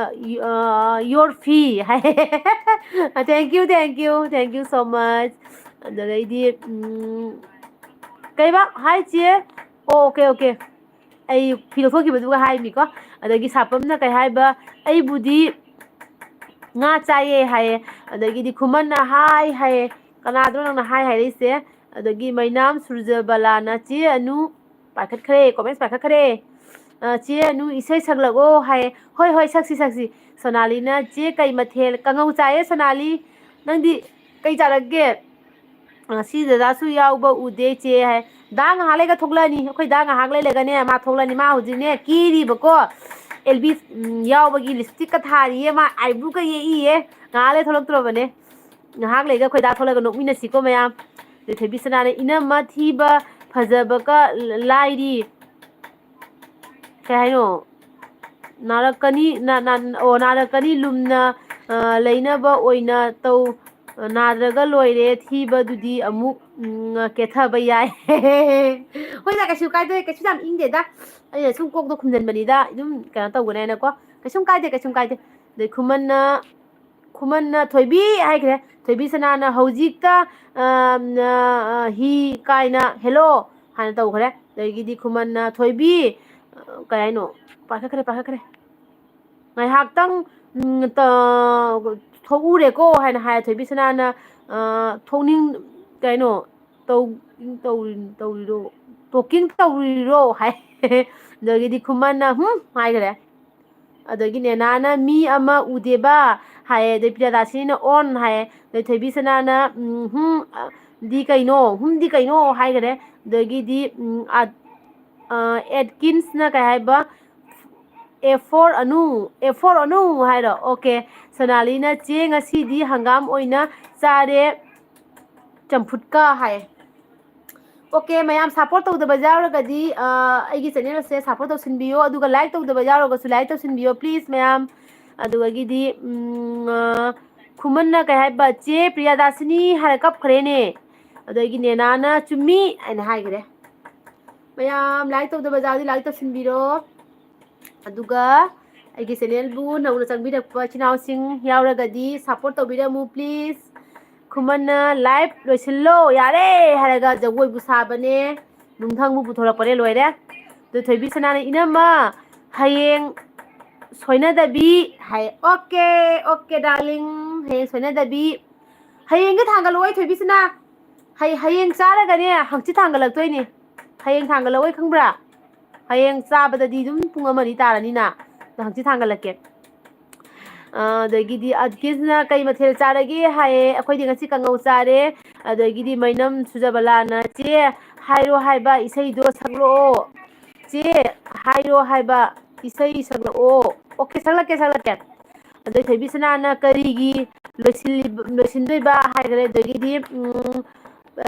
uh, your fee" high. Thank you, thank you, thank you so much꯫ ꯑꯗꯨꯗꯩꯗꯤ, ꯎꯝ, ꯀꯩꯕ? "Hi ꯆꯦ"꯫ ꯑꯣ, okay, okay꯫ ꯑꯩ ꯐꯤ ꯂꯧꯊꯣꯛꯈꯤꯕꯗꯨꯒ ꯍꯥꯏꯃꯤꯀꯣ꯫ ꯑꯗꯒꯤ ꯁꯥꯄꯝꯅ ꯀꯩ ꯍꯥꯏꯕ? "ꯑꯩꯕꯨꯗꯤ ꯉꯥ ꯆꯥꯏꯌꯦ" ꯍꯥꯏꯌꯦ꯫ ꯑꯗꯒꯤꯗꯤ ꯈꯨꯃꯟꯅ "ꯍꯥꯏ" ꯍꯥꯏꯌꯦ꯫ ꯀꯅꯥꯗꯅꯣ ꯅꯪꯅ "ꯍꯥꯏ" ꯍꯥꯏꯔꯛꯏꯁꯦ? ꯑꯗꯒꯤ ꯃꯩꯅꯥꯝ ꯁꯨꯔꯖꯕꯂꯥꯅ "ꯆꯦ ꯑꯅꯨ" ꯄꯥꯏꯈꯠꯈ꯭ꯔꯦ, comments ꯄꯥꯏꯈꯠꯈ꯭ꯔꯦ꯫ "ꯑ, ꯆꯦ ꯑꯅꯨ, ꯏꯁꯩ ꯁꯛꯂꯛꯑꯣ" ꯍꯥꯏꯌꯦ꯫ "ꯍꯣꯏ, ꯍꯣꯏ, ꯁꯛꯁꯤ, ꯁꯛꯁꯤ"꯫ ꯁꯣꯅꯥꯂꯤꯅ "ꯆꯦ, ꯀꯩ ꯃꯊꯦꯜ?" "ꯀꯥꯡꯉꯧ ꯆꯥꯏꯌꯦ ꯁꯣꯅꯥꯂꯤ꯫ ꯅꯪꯗꯤ ꯀꯩ ꯆꯥꯔꯛꯒꯦ?" "ꯉꯁꯤ ꯗꯗꯥꯁꯨ ꯌꯥꯎꯕ ꯎꯗꯦ ꯆꯦ" ꯍꯥꯏ꯫ "ꯗꯥ ꯉꯥꯏꯍꯥꯛ ꯂꯩꯒ ꯊꯣꯛꯂꯛꯑꯅꯤ꯫ ꯑꯩꯈꯣꯏ ꯗꯥ ꯉꯥꯏꯍꯥꯛ ꯂꯩꯔꯒꯅꯦ ꯃꯥ ꯊꯣꯛꯂꯛꯑꯅꯤ꯫ ꯃꯥ ꯍꯧꯖꯤꯛꯅꯦ ꯀꯦꯔꯤꯕꯀꯣ꯫ ꯑꯦꯜ ꯕꯤ, ꯎꯝ, ꯌꯥꯎꯕꯒꯤ ꯂꯤꯞꯁꯇꯤꯛꯀ ꯊꯥꯔꯤꯌꯦ꯫ ꯃꯥ ꯑꯥꯏꯕ꯭ꯔꯨꯒ ꯌꯦꯛꯏꯌꯦ꯫ ꯉꯥꯏꯍꯥꯛ ꯂꯩ ꯊꯣꯛꯂꯛꯇ꯭ꯔꯕꯅꯦ꯫ ꯉꯥꯏꯍꯥꯛ ꯂꯩꯒ ꯑꯩꯈꯣꯏ ꯗꯥ ꯊꯣꯛꯂꯛꯑꯒ ꯅꯣꯛꯃꯤꯟꯅꯁꯤꯀꯣ ꯃꯌꯥꯝ꯫ ꯑꯗꯩ ꯊꯣꯏꯕꯤ ꯁꯅꯥꯅ "ꯏꯅꯝꯃ ꯊꯤꯕ ꯐꯖꯕꯒ ꯂꯥꯏꯔꯤ"꯫ ꯀꯩ ꯍꯥꯏꯅꯣ? "ꯅꯥꯔꯛꯀꯅꯤ, ꯅꯥ-, ꯅꯥ-, ꯑꯣ, ꯅꯥꯔꯛꯀꯅꯤ ꯂꯨꯝꯅ, ꯑ, ꯂꯩꯅꯕ ꯑꯣꯏꯅ ꯇꯧ꯫ ꯅꯥꯗ꯭ꯔꯒ ꯂꯣꯏꯔꯦ, ꯊꯤꯕꯗꯨꯗꯤ ꯑꯃꯨꯛ, ꯎꯝ, ꯀꯦꯊꯕ ꯌꯥꯏ"꯫ ꯍꯣꯏꯗ, ꯀꯩꯁꯨ ꯀꯥꯏꯗꯦ, ꯀꯩꯁꯨ ꯌꯥꯝ ꯏꯪꯗꯦꯗ꯫ ꯑꯩꯅ ꯁꯨꯝ ꯀꯣꯛꯇꯣ ꯈꯨꯝꯖꯤꯟꯕꯅꯤꯗ, ꯑꯗꯨꯝ ꯀꯩꯅꯣ ꯇꯧꯒꯅꯤ ꯍꯥꯏꯅꯀꯣ꯫ ꯀꯩꯁꯨꯝ ꯀꯥꯏꯗꯦ, ꯀꯩꯁꯨꯝ ꯀꯥꯏꯗꯦ꯫ ꯑꯗꯩ ꯈꯨꯃꯟꯅ, ꯈꯨꯃꯟꯅ "ꯊꯣꯏꯕꯤ" ꯍꯥꯏꯈ꯭ꯔꯦ꯫ ꯊꯣꯏꯕꯤ ꯁꯅꯥꯅ "ꯍꯧꯖꯤꯛꯇ, ꯑ, ꯑ, ꯍꯤ ꯀꯥꯏꯅ ꯍꯦꯜꯂꯣ" ꯍꯥꯏꯅ ꯇꯧꯈ꯭ꯔꯦ꯫ ꯑꯗꯒꯤꯗꯤ ꯈꯨꯃꯟꯅ "ꯊꯣꯏꯕꯤ", ꯑ, ꯀꯩ ꯍꯥꯏꯅꯣ? ꯄꯥꯏꯈꯠꯈ꯭ꯔꯦ, ꯄꯥꯏꯈꯠꯈ꯭ꯔꯦ꯫ "ꯉꯥꯏꯍꯥꯛꯇꯪ, ꯎꯝ, ꯇ-, ꯊꯣꯛꯎꯔꯦꯀꯣ" ꯍꯥꯏꯅ ꯍꯥꯏ꯫ ꯊꯣꯏꯕꯤ ꯁꯅꯥꯅ, ꯑ, "ꯊꯣꯛꯅꯤꯡ-, ꯀꯩꯅꯣ, ꯇꯧ-, ꯇꯧꯔꯤ-, ꯇꯧꯔꯤꯔꯣ? Talking ꯇꯧꯔꯤꯔꯣ?" ꯍꯥꯏ꯫ ꯑꯗꯒꯤꯗꯤ ꯈꯨꯃꯟꯅ "ꯍꯨꯝ" ꯍꯥꯏꯈ꯭ꯔꯦ꯫ ꯑꯗꯒꯤ ꯅꯦꯅꯥꯅ "ꯃꯤ ꯑꯃ ꯎꯗꯦꯕ" ꯍꯥꯏꯌꯦ꯫ ꯑꯗꯩ ꯄ꯭ꯔꯤꯌꯥꯗꯥꯁꯤꯅꯤꯅ "ꯑꯣꯟ" ꯍꯥꯏꯌꯦ꯫ ꯑꯗꯩ ꯊꯣꯏꯕꯤ ꯁꯅꯥꯅ, ꯎꯝ, ꯍꯨꯝ, ꯑ, ꯗꯤ ꯀꯩꯅꯣ? "ꯍꯨꯝꯗꯤ ꯀꯩꯅꯣ?" ꯍꯥꯏꯈ꯭ꯔꯦ꯫ ꯑꯗꯒꯤꯗꯤ, ꯎꯝ, ꯑ, ꯑ, ꯑꯦꯠꯀꯤꯟꯁꯅ ꯀꯩ ꯍꯥꯏꯕ? "ꯑꯦ ꯐꯣꯔ ꯑꯅꯨ, ꯑꯦ ꯐꯣꯔ ꯑꯅꯨ" ꯍꯥꯏꯔꯣ? ꯑꯣꯀꯦ꯫ ꯁꯣꯅꯥꯂꯤꯅ "ꯆꯦ, ꯉꯁꯤꯗꯤ ꯍꯪꯒꯥꯝ ꯑꯣꯏꯅ ꯆꯥꯔꯦ ꯆꯝꯐꯨꯠꯀ" ꯍꯥꯏ꯫ ꯑꯣꯀꯦ, ꯃꯌꯥꯝ support ꯇꯧꯗꯕ ꯌꯥꯎꯔꯒꯗꯤ, ꯑ, ꯑꯩꯒꯤ channel ꯑꯁꯦ support ꯇꯧꯁꯤꯟꯕꯤꯌꯣ, ꯑꯗꯨꯒ like ꯇꯧꯗꯕ ꯌꯥꯎꯔꯒꯁꯨ like ꯇꯧꯁꯤꯟꯕꯤꯌꯣ, please, ꯃꯌꯥꯝ꯫ ꯑꯗꯨꯗꯒꯤꯗꯤ, ꯎꯝ, ꯑ, ꯈꯨꯃꯟꯅ ꯀꯩ ꯍꯥꯏꯕ, "ꯆꯦ ꯄ꯭ꯔꯤꯌꯥꯗꯥꯁꯤꯅꯤ" ꯍꯥꯏꯔ ꯀꯞꯈ꯭ꯔꯦꯅꯦ꯫ ꯑꯗꯒꯤ ꯅꯦꯅꯥꯅ "ꯆꯨꯝꯃꯤ" ꯍꯥꯏꯅ ꯍꯥꯏꯈ꯭ꯔꯦ꯫ ꯃꯌꯥꯝ like ꯇꯧꯗꯕ ꯌꯥꯎꯔꯗꯤ like ꯇꯧꯁꯤꯟꯕꯤꯔꯣ꯫ ꯑꯗꯨꯒ ꯑꯩꯒꯤ channelꯕꯨ ꯅꯧꯅ ꯆꯪꯕꯤꯔꯛꯄ ꯏꯆꯤꯟ ꯏꯅꯥꯎꯁꯤꯡ ꯌꯥꯎꯔꯒꯗꯤ support ꯇꯧꯕꯤꯔꯝꯃꯨ, please꯫ ꯈꯨꯃꯟꯅ "Live ꯂꯣꯏꯁꯤꯜꯂꯣ, ꯌꯥꯔꯦ" ꯍꯥꯏꯔꯒ ꯖꯒꯣꯏꯕꯨ ꯁꯥꯕꯅꯦ, ꯅꯨꯡꯊꯪꯕꯨ ꯄꯨꯊꯣꯔꯛꯄꯅꯦ, ꯂꯣꯏꯔꯦ꯫ ꯑꯗꯨ ꯊꯣꯏꯕꯤ ꯁꯅꯥꯅ, "ꯏꯅꯝꯃ, ꯍꯌꯦꯡ ꯁꯣꯏꯅꯗꯕꯤ" ꯍꯥꯏ꯫ "ꯑꯣꯀꯦ, ꯑꯣꯀꯦ, ꯗꯥꯔꯂꯤꯡ, ꯍꯌꯦꯡ ꯁꯣꯏꯅꯗꯕꯤ꯫ ꯍꯌꯦꯡꯗꯤ ꯊꯥꯡꯒꯠꯂꯛꯑꯣꯏ, ꯊꯣꯏꯕꯤ ꯁꯅꯥ꯫ ꯍꯌ-, ꯍꯌꯦꯡ ꯆꯥꯔꯒꯅꯦ, ꯍꯪꯆꯤꯠ ꯊꯥꯡꯒꯠꯂꯛꯇꯣꯏꯅꯦ꯫ ꯍꯌꯦꯡ ꯊꯥꯡꯒꯠꯂꯛꯑꯣꯏ, ꯈꯪꯕ꯭ꯔꯥ? ꯍꯌꯦꯡ ꯆꯥꯕꯗꯗꯤ ꯑꯗꯨꯝ ꯄꯨꯡ ꯑꯃ ꯑꯅꯤ ꯇꯥꯔꯅꯤꯅ꯫ ꯑꯗꯣ ꯍꯪꯆꯤꯠ ꯊꯥꯡꯒꯠꯂꯛꯀꯦ"꯫ ꯑ, ꯑꯗꯒꯤꯗꯤ ꯑꯠꯀꯤꯁꯅ "ꯀꯩ ꯃꯊꯦꯜ ꯆꯥꯔꯒꯦ?" ꯍꯥꯏꯌꯦ꯫ "ꯑꯩꯈꯣꯏꯗꯤ ꯉꯁꯤ ꯀꯥꯡꯉꯧ ꯆꯥꯔꯦ"꯫ ꯑꯗꯒꯤꯗꯤ ꯃꯩꯅꯝ ꯁꯨꯖꯕꯂꯥꯅ, "ꯆꯦ, ꯍꯥꯏꯔꯣ ꯍꯥꯏꯕ ꯏꯁꯩꯗꯣ ꯁꯛꯂꯛꯑꯣ꯫ ꯆꯦ, ꯍꯥꯏꯔꯣ ꯍꯥꯏꯕ ꯏꯁꯩ ꯁꯛꯂꯛꯑꯣ"꯫ "ꯑꯣꯀꯦ, ꯁꯛꯂꯛꯀꯦ, ꯁꯛꯂꯛꯀꯦ"꯫ ꯑꯗꯩ ꯊꯣꯏꯕꯤ ꯁꯅꯥꯅ "ꯀꯔꯤꯒꯤ ꯂꯣꯏꯁꯤꯜꯂꯤꯕ-, ꯂꯣꯏꯁꯤꯟꯗꯣꯏꯕ?" ꯍꯥꯏꯈ꯭ꯔꯦ꯫ ꯑꯗꯒꯤꯗꯤ, ꯎꯝ,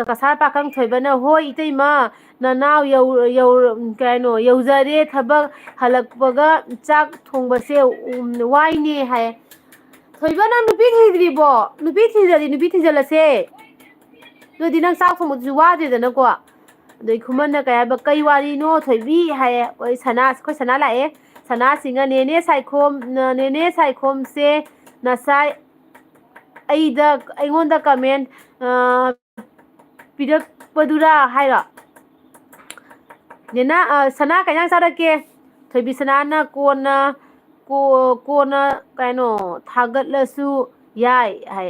ꯀꯁꯥꯔ ꯄꯥꯈꯪ ꯊꯣꯏꯕꯅ, "ꯍꯣꯏ ꯏꯇꯩꯃ, ꯅꯅꯥꯎ ꯌꯧ-, ꯌꯧ-, ꯀꯩꯅꯣ, ꯌꯧꯖꯔꯦ, ꯊꯕꯛ ꯍꯜꯂꯛꯄꯒ ꯆꯥꯛ ꯊꯣꯡꯕꯁꯦ, ꯎꯝ, ꯋꯥꯏꯅꯦ" ꯍꯥꯏ꯫ ꯊꯣꯏꯕ, ꯅꯪ ꯅꯨꯄꯤ ꯊꯤꯗ꯭ꯔꯤꯕꯣ? ꯅꯨꯄꯤ ꯊꯤꯗ꯭ꯔꯗꯤ ꯅꯨꯄꯤ ꯊꯤꯖꯤꯜꯂꯁꯦ꯫ ꯑꯗꯨꯗꯤ ꯅꯪ ꯆꯥꯛ ꯊꯣꯡꯕꯗꯨꯁꯨ ꯋꯥꯗ꯭ꯔꯦꯗꯅꯀꯣ꯫ ꯑꯗꯩ ꯈꯨꯃꯟꯅ ꯀꯩ ꯍꯥꯏꯕ, "ꯀꯩ ꯋꯥꯔꯤꯅꯣ ꯊꯣꯏꯕꯤ?" ꯍꯥꯏꯌꯦ꯫ ꯑꯩꯈꯣꯏ ꯁꯅꯥ, ꯑꯩꯈꯣꯏ ꯁꯅꯥ ꯂꯥꯛꯑꯦ꯫ ꯁꯅꯥꯁꯤꯡꯅ, "ꯅꯦꯅꯦ ꯁꯥꯏꯈꯣꯝ, ꯅ-, ꯅꯦꯅꯦ ꯁꯥꯏꯈꯣꯝꯁꯦ ꯉꯁꯥꯏ ꯑꯩꯗ, ꯑꯩꯉꯣꯟꯗ comment, ꯑ, ꯄꯤꯔꯛꯄꯗꯨꯔꯥ?" ꯍꯥꯏꯔꯣ꯫ "ꯅꯦꯅꯥ, ꯑ, ꯁꯅꯥ, ꯀꯩ ꯏꯟꯖꯥꯡ ꯆꯥꯔꯛꯀꯦ?" ꯊꯣꯏꯕꯤ ꯁꯅꯥꯅ ꯀꯣꯟꯅ, ꯀꯣ-, ꯀꯣꯟꯅ ꯀꯩꯅꯣ ꯊꯥꯒꯠꯂꯁꯨ ꯌꯥꯏ ꯍꯥꯏ꯫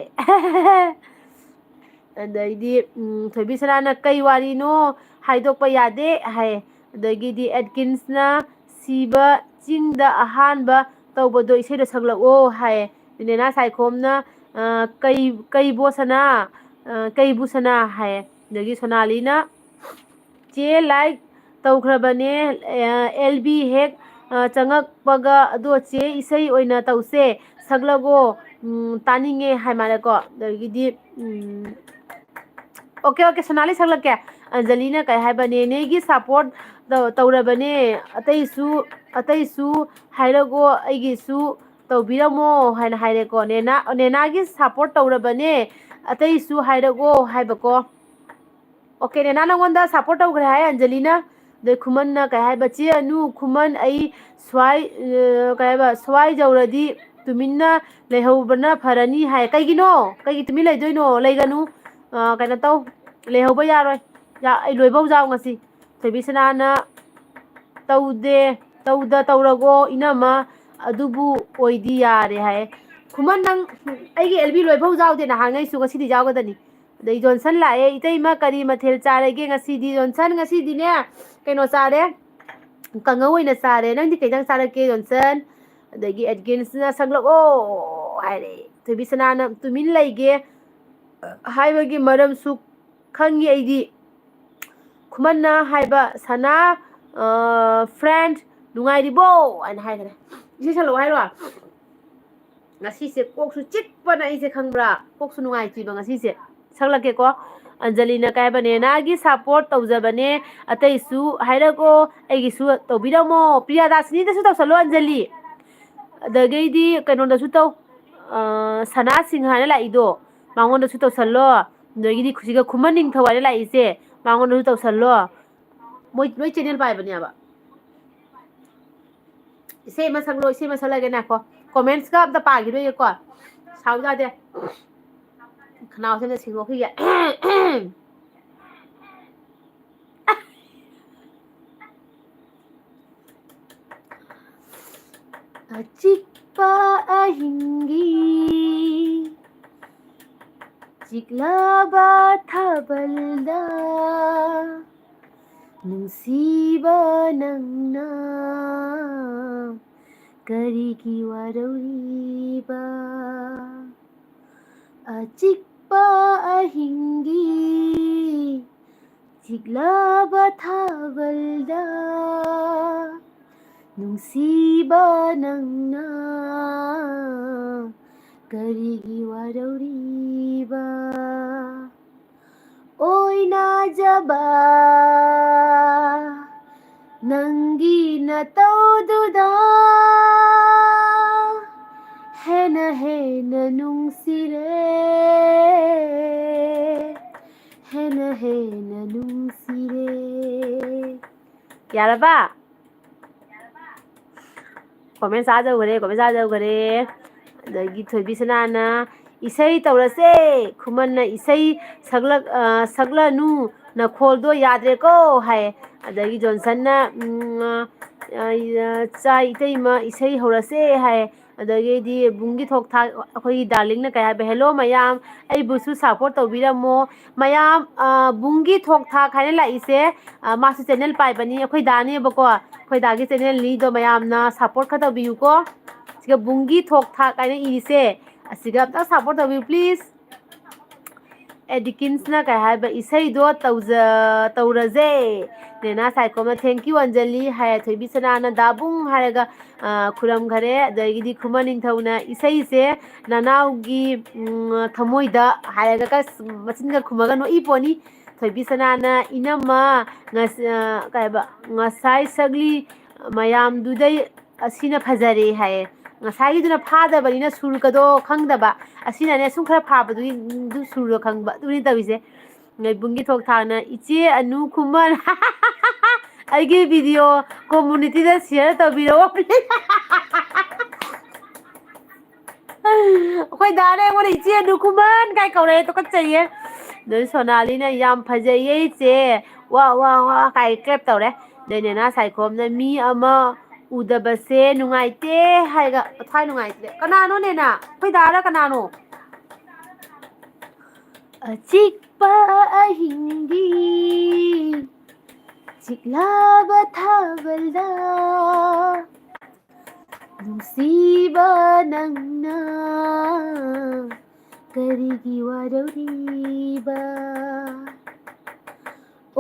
ꯑꯗꯩꯗꯤ, ꯎꯝ, ꯊꯣꯏꯕꯤ ꯁꯅꯥꯅ, "ꯀꯩ ꯋꯥꯔꯤꯅꯣ ꯍꯥꯏꯗꯣꯛꯄ ꯌꯥꯗꯦ" ꯍꯥꯏ꯫ ꯑꯗꯒꯤꯗꯤ ꯑꯦꯠꯀꯤꯟꯁꯅ, "ꯁꯤꯕ ꯆꯤꯡꯗ ꯑꯍꯥꯟꯕ ꯇꯧꯕꯗꯣ ꯏꯁꯩꯗꯣ ꯁꯛꯂꯛꯑꯣ" ꯍꯥꯏ꯫ ꯅꯦꯅꯥ ꯁꯥꯏꯈꯣꯝꯅ, ꯑ, "ꯀꯩ, ꯀꯩꯕꯣ ꯁꯅꯥ, ꯑ, ꯀꯩꯕꯨ ꯁꯅꯥ" ꯍꯥꯏ꯫ ꯑꯗꯒꯤ ꯁꯣꯅꯥꯂꯤꯅ, "ꯆꯦ, like ꯇꯧꯈ꯭ꯔꯕꯅꯦ, ꯑ, ꯑꯦꯜ ꯕꯤ ꯍꯦꯛ, ꯑ, ꯆꯪꯉꯛꯄꯒ꯫ ꯑꯗꯣ ꯆꯦ, ꯏꯁꯩ ꯑꯣꯏꯅ ꯇꯧꯁꯦ, ꯁꯛꯂꯒꯣ, ꯎꯝ, ꯇꯥꯅꯤꯡꯉꯦ" ꯍꯥꯏ ꯃꯥꯜꯂꯦꯀꯣ꯫ ꯑꯗꯒꯤꯗꯤ, ꯎꯝ, "ꯑꯣꯀꯦ, ꯑꯣꯀꯦ, ꯁꯣꯅꯥꯂꯤ, ꯁꯛꯂꯛꯀꯦ"꯫ ꯑꯟꯖꯂꯤꯅ ꯀꯩ ꯍꯥꯏꯕ, "ꯅꯦꯅꯦꯒꯤ support ꯇꯧ-, ꯇꯧꯔꯕꯅꯦ, ꯑꯇꯩꯁꯨ, ꯑꯇꯩꯁꯨ ꯍꯥꯏꯔꯒꯣ, ꯑꯩꯒꯤꯁꯨ ꯇꯧꯕꯤꯔꯝꯃꯣ" ꯍꯥꯏꯅ ꯍꯥꯏꯔꯦꯀꯣ꯫ "ꯅꯦꯅꯥ, ꯅꯦꯅꯥꯒꯤ support ꯇꯧꯔꯕꯅꯦ, ꯑꯇꯩꯁꯨ ꯍꯥꯏꯔꯒꯣ" ꯍꯥꯏꯕꯀꯣ꯫ ꯑꯣꯀꯦ, ꯅꯦꯅꯥ ꯅꯪꯉꯣꯟꯗ support ꯇꯧꯈ꯭ꯔꯦ ꯍꯥꯏ ꯑꯟꯖꯂꯤꯅ꯫ ꯑꯗꯩ ꯈꯨꯃꯟꯅ ꯀꯩ ꯍꯥꯏꯕ, "ꯆꯦ ꯑꯅꯨ, ꯈꯨꯃꯟ ꯑꯩ ꯁ꯭ꯋꯥꯏ, ꯑ, ꯀꯩ ꯍꯥꯏꯕ, ꯁ꯭ꯋꯥꯏ ꯌꯧꯔꯗꯤ ꯇꯨꯃꯤꯟꯅ ꯂꯩꯍꯧꯕꯅ ꯐꯔꯅꯤ" ꯍꯥꯏ꯫ ꯀꯩꯒꯤꯅꯣ? ꯀꯩꯒꯤ ꯇꯨꯃꯤꯟ ꯂꯩꯗꯣꯏꯅꯣ? ꯂꯩꯒꯅꯨ꯫ ꯑ, ꯀꯩꯅꯣ ꯇꯧ, ꯂꯩꯍꯧꯕ ꯌꯥꯔꯣꯏ꯫ ꯌꯥ-, ꯑꯩ ꯂꯣꯏꯕꯧ ꯌꯥꯎ ꯉꯁꯤ꯫ ꯊꯣꯏꯕꯤ ꯁꯅꯥꯅ, ꯇꯧꯗꯦ, ꯇꯧꯗ ꯇꯧꯔꯒꯣ ꯏꯅꯝꯃ, ꯑꯗꯨꯕꯨ ꯑꯣꯏꯗꯤ ꯌꯥꯔꯦ ꯍꯥꯏ꯫ ꯈꯨꯃꯟ, ꯅꯪ ꯑꯩꯒꯤ ꯑꯦꯜ ꯕꯤ ꯂꯣꯏꯐꯧ ꯌꯥꯎꯗꯦ, ꯅꯍꯥꯟꯉꯩꯁꯨ ꯉꯁꯤꯗꯤ ꯌꯥꯎꯒꯗꯅꯤ꯫ ꯑꯗꯩ ꯖꯣꯟꯁꯟ ꯂꯥꯛꯑꯦ, "ꯏꯇꯩꯃ ꯀꯔꯤ ꯃꯊꯦꯜ ꯆꯥꯔꯒꯦ ꯉꯁꯤꯗꯤ?" ꯖꯣꯟꯁꯟ, ꯉꯁꯤꯗꯤꯅꯦ ꯀꯩꯅꯣ ꯆꯥꯔꯦ, ꯀꯥꯡꯉꯧ ꯑꯣꯏꯅ ꯆꯥꯔꯦ꯫ ꯅꯪꯗꯤ ꯀꯩ ꯏꯟꯖꯥꯡ ꯆꯥꯔꯛꯀꯦ ꯖꯣꯟꯁꯟ? ꯑꯗꯒꯤ ꯑꯦꯠꯀꯤꯟꯁꯅ "ꯁꯛꯂꯛꯑꯣ" ꯍꯥꯏꯔꯦ꯫ ꯊꯣꯏꯕꯤꯁꯅꯥꯅ "ꯇꯨꯃꯤꯟ ꯂꯩꯒꯦ" ꯍꯥꯏꯕꯒꯤ ꯃꯔꯝꯁꯨ ꯈꯪꯉꯤ ꯑꯩꯗꯤ꯫ ꯈꯨꯃꯟꯅ ꯍꯥꯏꯕ, "ꯁꯅꯥ, ꯑ, friend, ꯅꯨꯡꯉꯥꯏꯔꯤꯕꯣ?" ꯍꯥꯏꯅ ꯍꯥꯏꯈ꯭ꯔꯦ꯫ ꯏꯁꯩ ꯁꯛꯂꯛꯑꯣ ꯍꯥꯏꯔꯣ? ꯉꯁꯤꯁꯦ ꯀꯣꯛꯁꯨ ꯆꯤꯛꯄꯅ ꯑꯩꯁꯦ, ꯈꯪꯕ꯭ꯔꯥ? ꯀꯣꯛꯁꯨ ꯅꯨꯡꯉꯥꯏꯇ꯭ꯔꯤꯕ ꯉꯁꯤꯁꯦ꯫ ꯁꯛꯂꯛꯀꯦꯀꯣ꯫ ꯑꯟꯖꯂꯤꯅ ꯀꯥꯏꯕꯅꯦ, "ꯅꯥꯒꯤ support ꯇꯧꯖꯕꯅꯦ, ꯑꯇꯩꯁꯨ ꯍꯥꯏꯔꯛꯑꯣ, ꯑꯩꯒꯤꯁꯨ ꯇꯧꯕꯤꯔꯝꯃꯣ꯫ ꯄ꯭ꯔꯤꯌꯥꯗꯥꯁꯤꯅꯤꯗꯁꯨ ꯇꯧꯁꯜꯂꯣ ꯑꯟꯖꯂꯤ꯫ ꯑꯗꯒꯤꯗꯤ ꯀꯩꯅꯣꯗꯁꯨ ꯇꯧ, ꯑ, ꯁꯅꯥ ꯁꯤꯡ ꯍꯥꯏꯅ ꯂꯥꯛꯏꯗꯣ, ꯃꯉꯣꯟꯗꯁꯨ ꯇꯧꯁꯜꯂꯣ꯫ ꯑꯗꯒꯤꯗꯤ ꯁꯤꯒ ꯈꯨꯃꯟ ꯅꯤꯡꯊꯧ ꯍꯥꯏꯅ ꯂꯥꯛꯏꯁꯦ, ꯃꯉꯣꯟꯗꯁꯨ ꯇꯧꯁꯜꯂꯣ꯫ ꯃꯣꯏ ꯂꯣꯏ channel ꯄꯥꯏꯕꯅꯦꯕ꯫ ꯏꯁꯩ ꯑꯃ ꯁꯛꯂꯣ, ꯏꯁꯩ ꯑꯃ ꯁꯛꯂꯒꯦ, ꯉꯥꯏꯈꯣ꯫ Commentsꯀ ꯑꯝꯇ ꯄꯥꯈꯤꯔꯣꯏꯒꯦꯀꯣ꯫ ꯁꯥꯎ ꯌꯥꯗꯦ꯫ ꯈꯅꯥꯎꯁꯦ ꯑꯝꯇ ꯁꯦꯡꯗꯣꯛꯈꯤꯒꯦ꯫ ꯑꯆꯤꯛꯄ ꯑꯍꯤꯡꯒꯤ ꯆꯤꯛꯂꯕ ꯊꯥꯕꯜꯗ ꯅꯨꯡꯁꯤꯕ ꯅꯪꯅ ꯀꯔꯤꯒꯤ ꯋꯥꯔꯧꯔꯤꯕ? ꯑꯆꯤꯛꯄ ꯑꯍꯤꯡꯒꯤ ꯆꯤꯛꯂꯕ ꯊꯥꯕꯜꯗ ꯅꯨꯡꯁꯤꯕ ꯅꯪꯅ ꯀꯔꯤꯒꯤ ꯋꯥꯔꯧꯔꯤꯕ? ꯑꯣꯏꯅꯖꯕ ꯅꯪꯒꯤ ꯅꯇꯧꯗꯨꯗ ꯍꯦꯟꯅ ꯍꯦꯟꯅ ꯅꯨꯡꯁꯤꯔꯦ, ꯍꯦꯟꯅ ꯍꯦꯟꯅ ꯅꯨꯡꯁꯤꯔꯦ꯫ ꯌꯥꯔꯕ? Comment ꯆꯥꯖꯧꯈꯔꯦ, comment ꯆꯥꯖꯧꯈꯔꯦ꯫ ꯑꯗꯒꯤ ꯊꯣꯏꯕꯤꯁꯅꯥꯅ, "ꯏꯁꯩ ꯇꯧꯔꯁꯦ, ꯈꯨꯃꯟꯅ ꯏꯁꯩ ꯁꯛꯂꯛ-, ꯑ, ꯁꯛꯂꯅꯨ, ꯅꯈꯣꯜꯗꯣ ꯌꯥꯗ꯭ꯔꯦꯀꯣ ꯍꯥꯏ꯫ ꯑꯗꯒꯤ ꯖꯣꯟꯁꯟꯅ, "ꯎꯝ, ꯑ, ꯑ, ꯆꯥꯏ ꯏꯇꯩꯃ, ꯏꯁꯩ ꯍꯧꯔꯁꯦ" ꯍꯥꯏ꯫ ꯑꯗꯒꯤꯗꯤ ꯕꯨꯡꯒꯤ ꯊꯣꯛ ꯊꯥꯛ ꯑꯩꯈꯣꯏꯒꯤ ꯗꯥꯔꯂꯤꯡꯅ ꯀꯩ ꯍꯥꯏꯕ, "ꯍꯦꯜꯂꯣ ꯃꯌꯥꯝ, ꯑꯩꯕꯨꯁꯨ ꯁꯞꯄꯣꯔꯠ ꯇꯧꯕꯤꯔꯝꯃꯣ ꯃꯌꯥꯝ"꯫ ꯑ, ꯕꯨꯡꯒꯤ ꯊꯣꯛ ꯊꯥꯛ ꯍꯥꯏꯅ ꯂꯥꯛꯏꯁꯦ, ꯑ, ꯃꯥꯁꯨ ꯆꯦꯅꯦꯜ ꯄꯥꯏꯕꯅꯤ, ꯑꯩꯈꯣꯏ ꯗꯥꯅꯦꯕꯀꯣ, ꯑꯩꯈꯣꯏ ꯗꯥꯒꯤ ꯆꯦꯅꯦꯜꯅꯤ꯫ ꯑꯗꯣ ꯃꯌꯥꯝꯅ ꯁꯞꯄꯣꯔꯠ ꯈꯔ ꯇꯧꯕꯤꯌꯨꯀꯣ꯫ ꯁꯤꯒ ꯕꯨꯡꯒꯤ ꯊꯣꯛ ꯊꯥꯛ ꯍꯥꯏꯅ ꯏꯔꯤꯁꯦ, ꯑꯁꯤꯒ ꯑꯝꯇ ꯁꯞꯄꯣꯔꯠ ꯇꯧꯕꯤꯌꯨ ꯄ꯭ꯂꯤꯖ꯫ ꯑꯦ, ꯗꯤꯀꯤꯟꯁꯅ ꯀꯩ ꯍꯥꯏꯕ, "ꯏꯁꯩꯗꯣ ꯇꯧꯖ-, ꯇꯧꯔꯁꯦ"꯫ ꯅꯦꯅꯥ ꯁꯥꯏꯈꯣꯝꯅ "Thank you ꯑꯟꯖꯂꯤ" ꯍꯥꯏ꯫ ꯊꯣꯏꯕꯤ ꯁꯅꯥꯅ "ꯗꯥꯕꯨꯡ" ꯍꯥꯏꯔꯒ, ꯑ, ꯈꯨꯔꯝꯈꯔꯦ꯫ ꯑꯗꯒꯤꯗꯤ ꯈꯨꯃꯟ ꯅꯤꯡꯊꯧꯅ "ꯏꯁꯩꯁꯦ ꯅꯅꯥꯎꯒꯤ, ꯎꯝ, ꯊꯃꯣꯏꯗ" ꯍꯥꯏꯔꯒ ꯀ-, ꯃꯆꯤꯟꯒ ꯈꯨꯝꯃꯒ ꯅꯣꯛꯏ ꯄꯣꯠꯅꯤ꯫ ꯊꯣꯏꯕꯤ ꯁꯅꯥꯅ "ꯏꯅꯝꯃ, ꯉꯁ-, ꯑ, ꯀꯩ ꯍꯥꯏꯕ, ꯉꯁꯥꯏ ꯁꯛꯂꯤ ꯃꯌꯥꯝꯗꯨꯗꯩ ꯑꯁꯤꯅ ꯐꯖꯔꯦ" ꯍꯥꯏꯌꯦ꯫ ꯉꯁꯥꯏꯒꯤꯗꯨꯅ ꯐꯥꯗꯕꯅꯤꯅ ꯁꯨꯔꯒꯗꯣ ꯈꯪꯗꯕ, ꯑꯁꯤꯅꯅꯦ ꯁꯨꯝ ꯈꯔ ꯐꯥꯕꯗꯨꯒꯤ, ꯎꯝ, ꯑꯗꯨ ꯁꯨꯔꯒ ꯈꯪꯕ, ꯑꯗꯨꯅꯤ ꯇꯧꯔꯤꯁꯦ꯫ ꯉꯩꯕꯨꯡꯒꯤ ꯊꯣꯛ ꯊꯥꯛꯅ "ꯏꯆꯦ ꯑꯅꯨ ꯈꯨꯃꯟ ꯑꯩꯒꯤ ꯚꯤꯗꯤꯑꯣ ꯀꯝꯃ꯭ꯌꯨꯅꯤꯇꯤꯗ ꯁꯤꯌꯔ ꯇꯧꯕꯤꯔꯛꯑꯣ"꯫ ꯑꯩꯈꯣꯏ ꯗꯥꯅ ꯑꯩꯉꯣꯟꯗ "ꯏꯆꯦ ꯑꯅꯨ ꯈꯨꯃꯟ" ꯀꯥꯏ ꯀꯧꯔꯛꯑꯦ, ꯇꯨꯀꯠꯆꯩꯌꯦ꯫ ꯑꯗꯩ ꯁꯣꯅꯥꯂꯤꯅ "ꯌꯥꯝ ꯐꯖꯩꯌꯦ ꯏꯆꯦ, ꯋꯥ ꯋꯥ ꯋꯥ" ꯀꯥꯏ ꯀ꯭ꯂꯦꯞ ꯇꯧꯔꯦ꯫ ꯑꯗꯩ ꯅꯦꯅꯥ ꯁꯥꯏꯈꯣꯝꯅ "ꯃꯤ ꯑꯃ ꯎꯗꯕꯁꯦ ꯅꯨꯡꯉꯥꯏꯇꯦ" ꯍꯥꯏꯒ ꯊꯋꯥꯏ ꯅꯨꯡꯉꯥꯏꯇ꯭ꯔꯦ꯫ ꯀꯅꯥꯅꯣ ꯅꯦꯅꯥ? ꯑꯩꯈꯣꯏ ꯗꯥꯔ ꯀꯅꯥꯅꯣ? ꯑꯆꯤꯛꯄ ꯑꯍꯤꯡꯒꯤ ꯆꯤꯛꯂꯕ ꯊꯥꯕꯜꯗ ꯅꯨꯡꯁꯤꯕ ꯅꯪꯅ ꯀꯔꯤꯒꯤ ꯋꯥꯔꯧꯔꯤꯕ?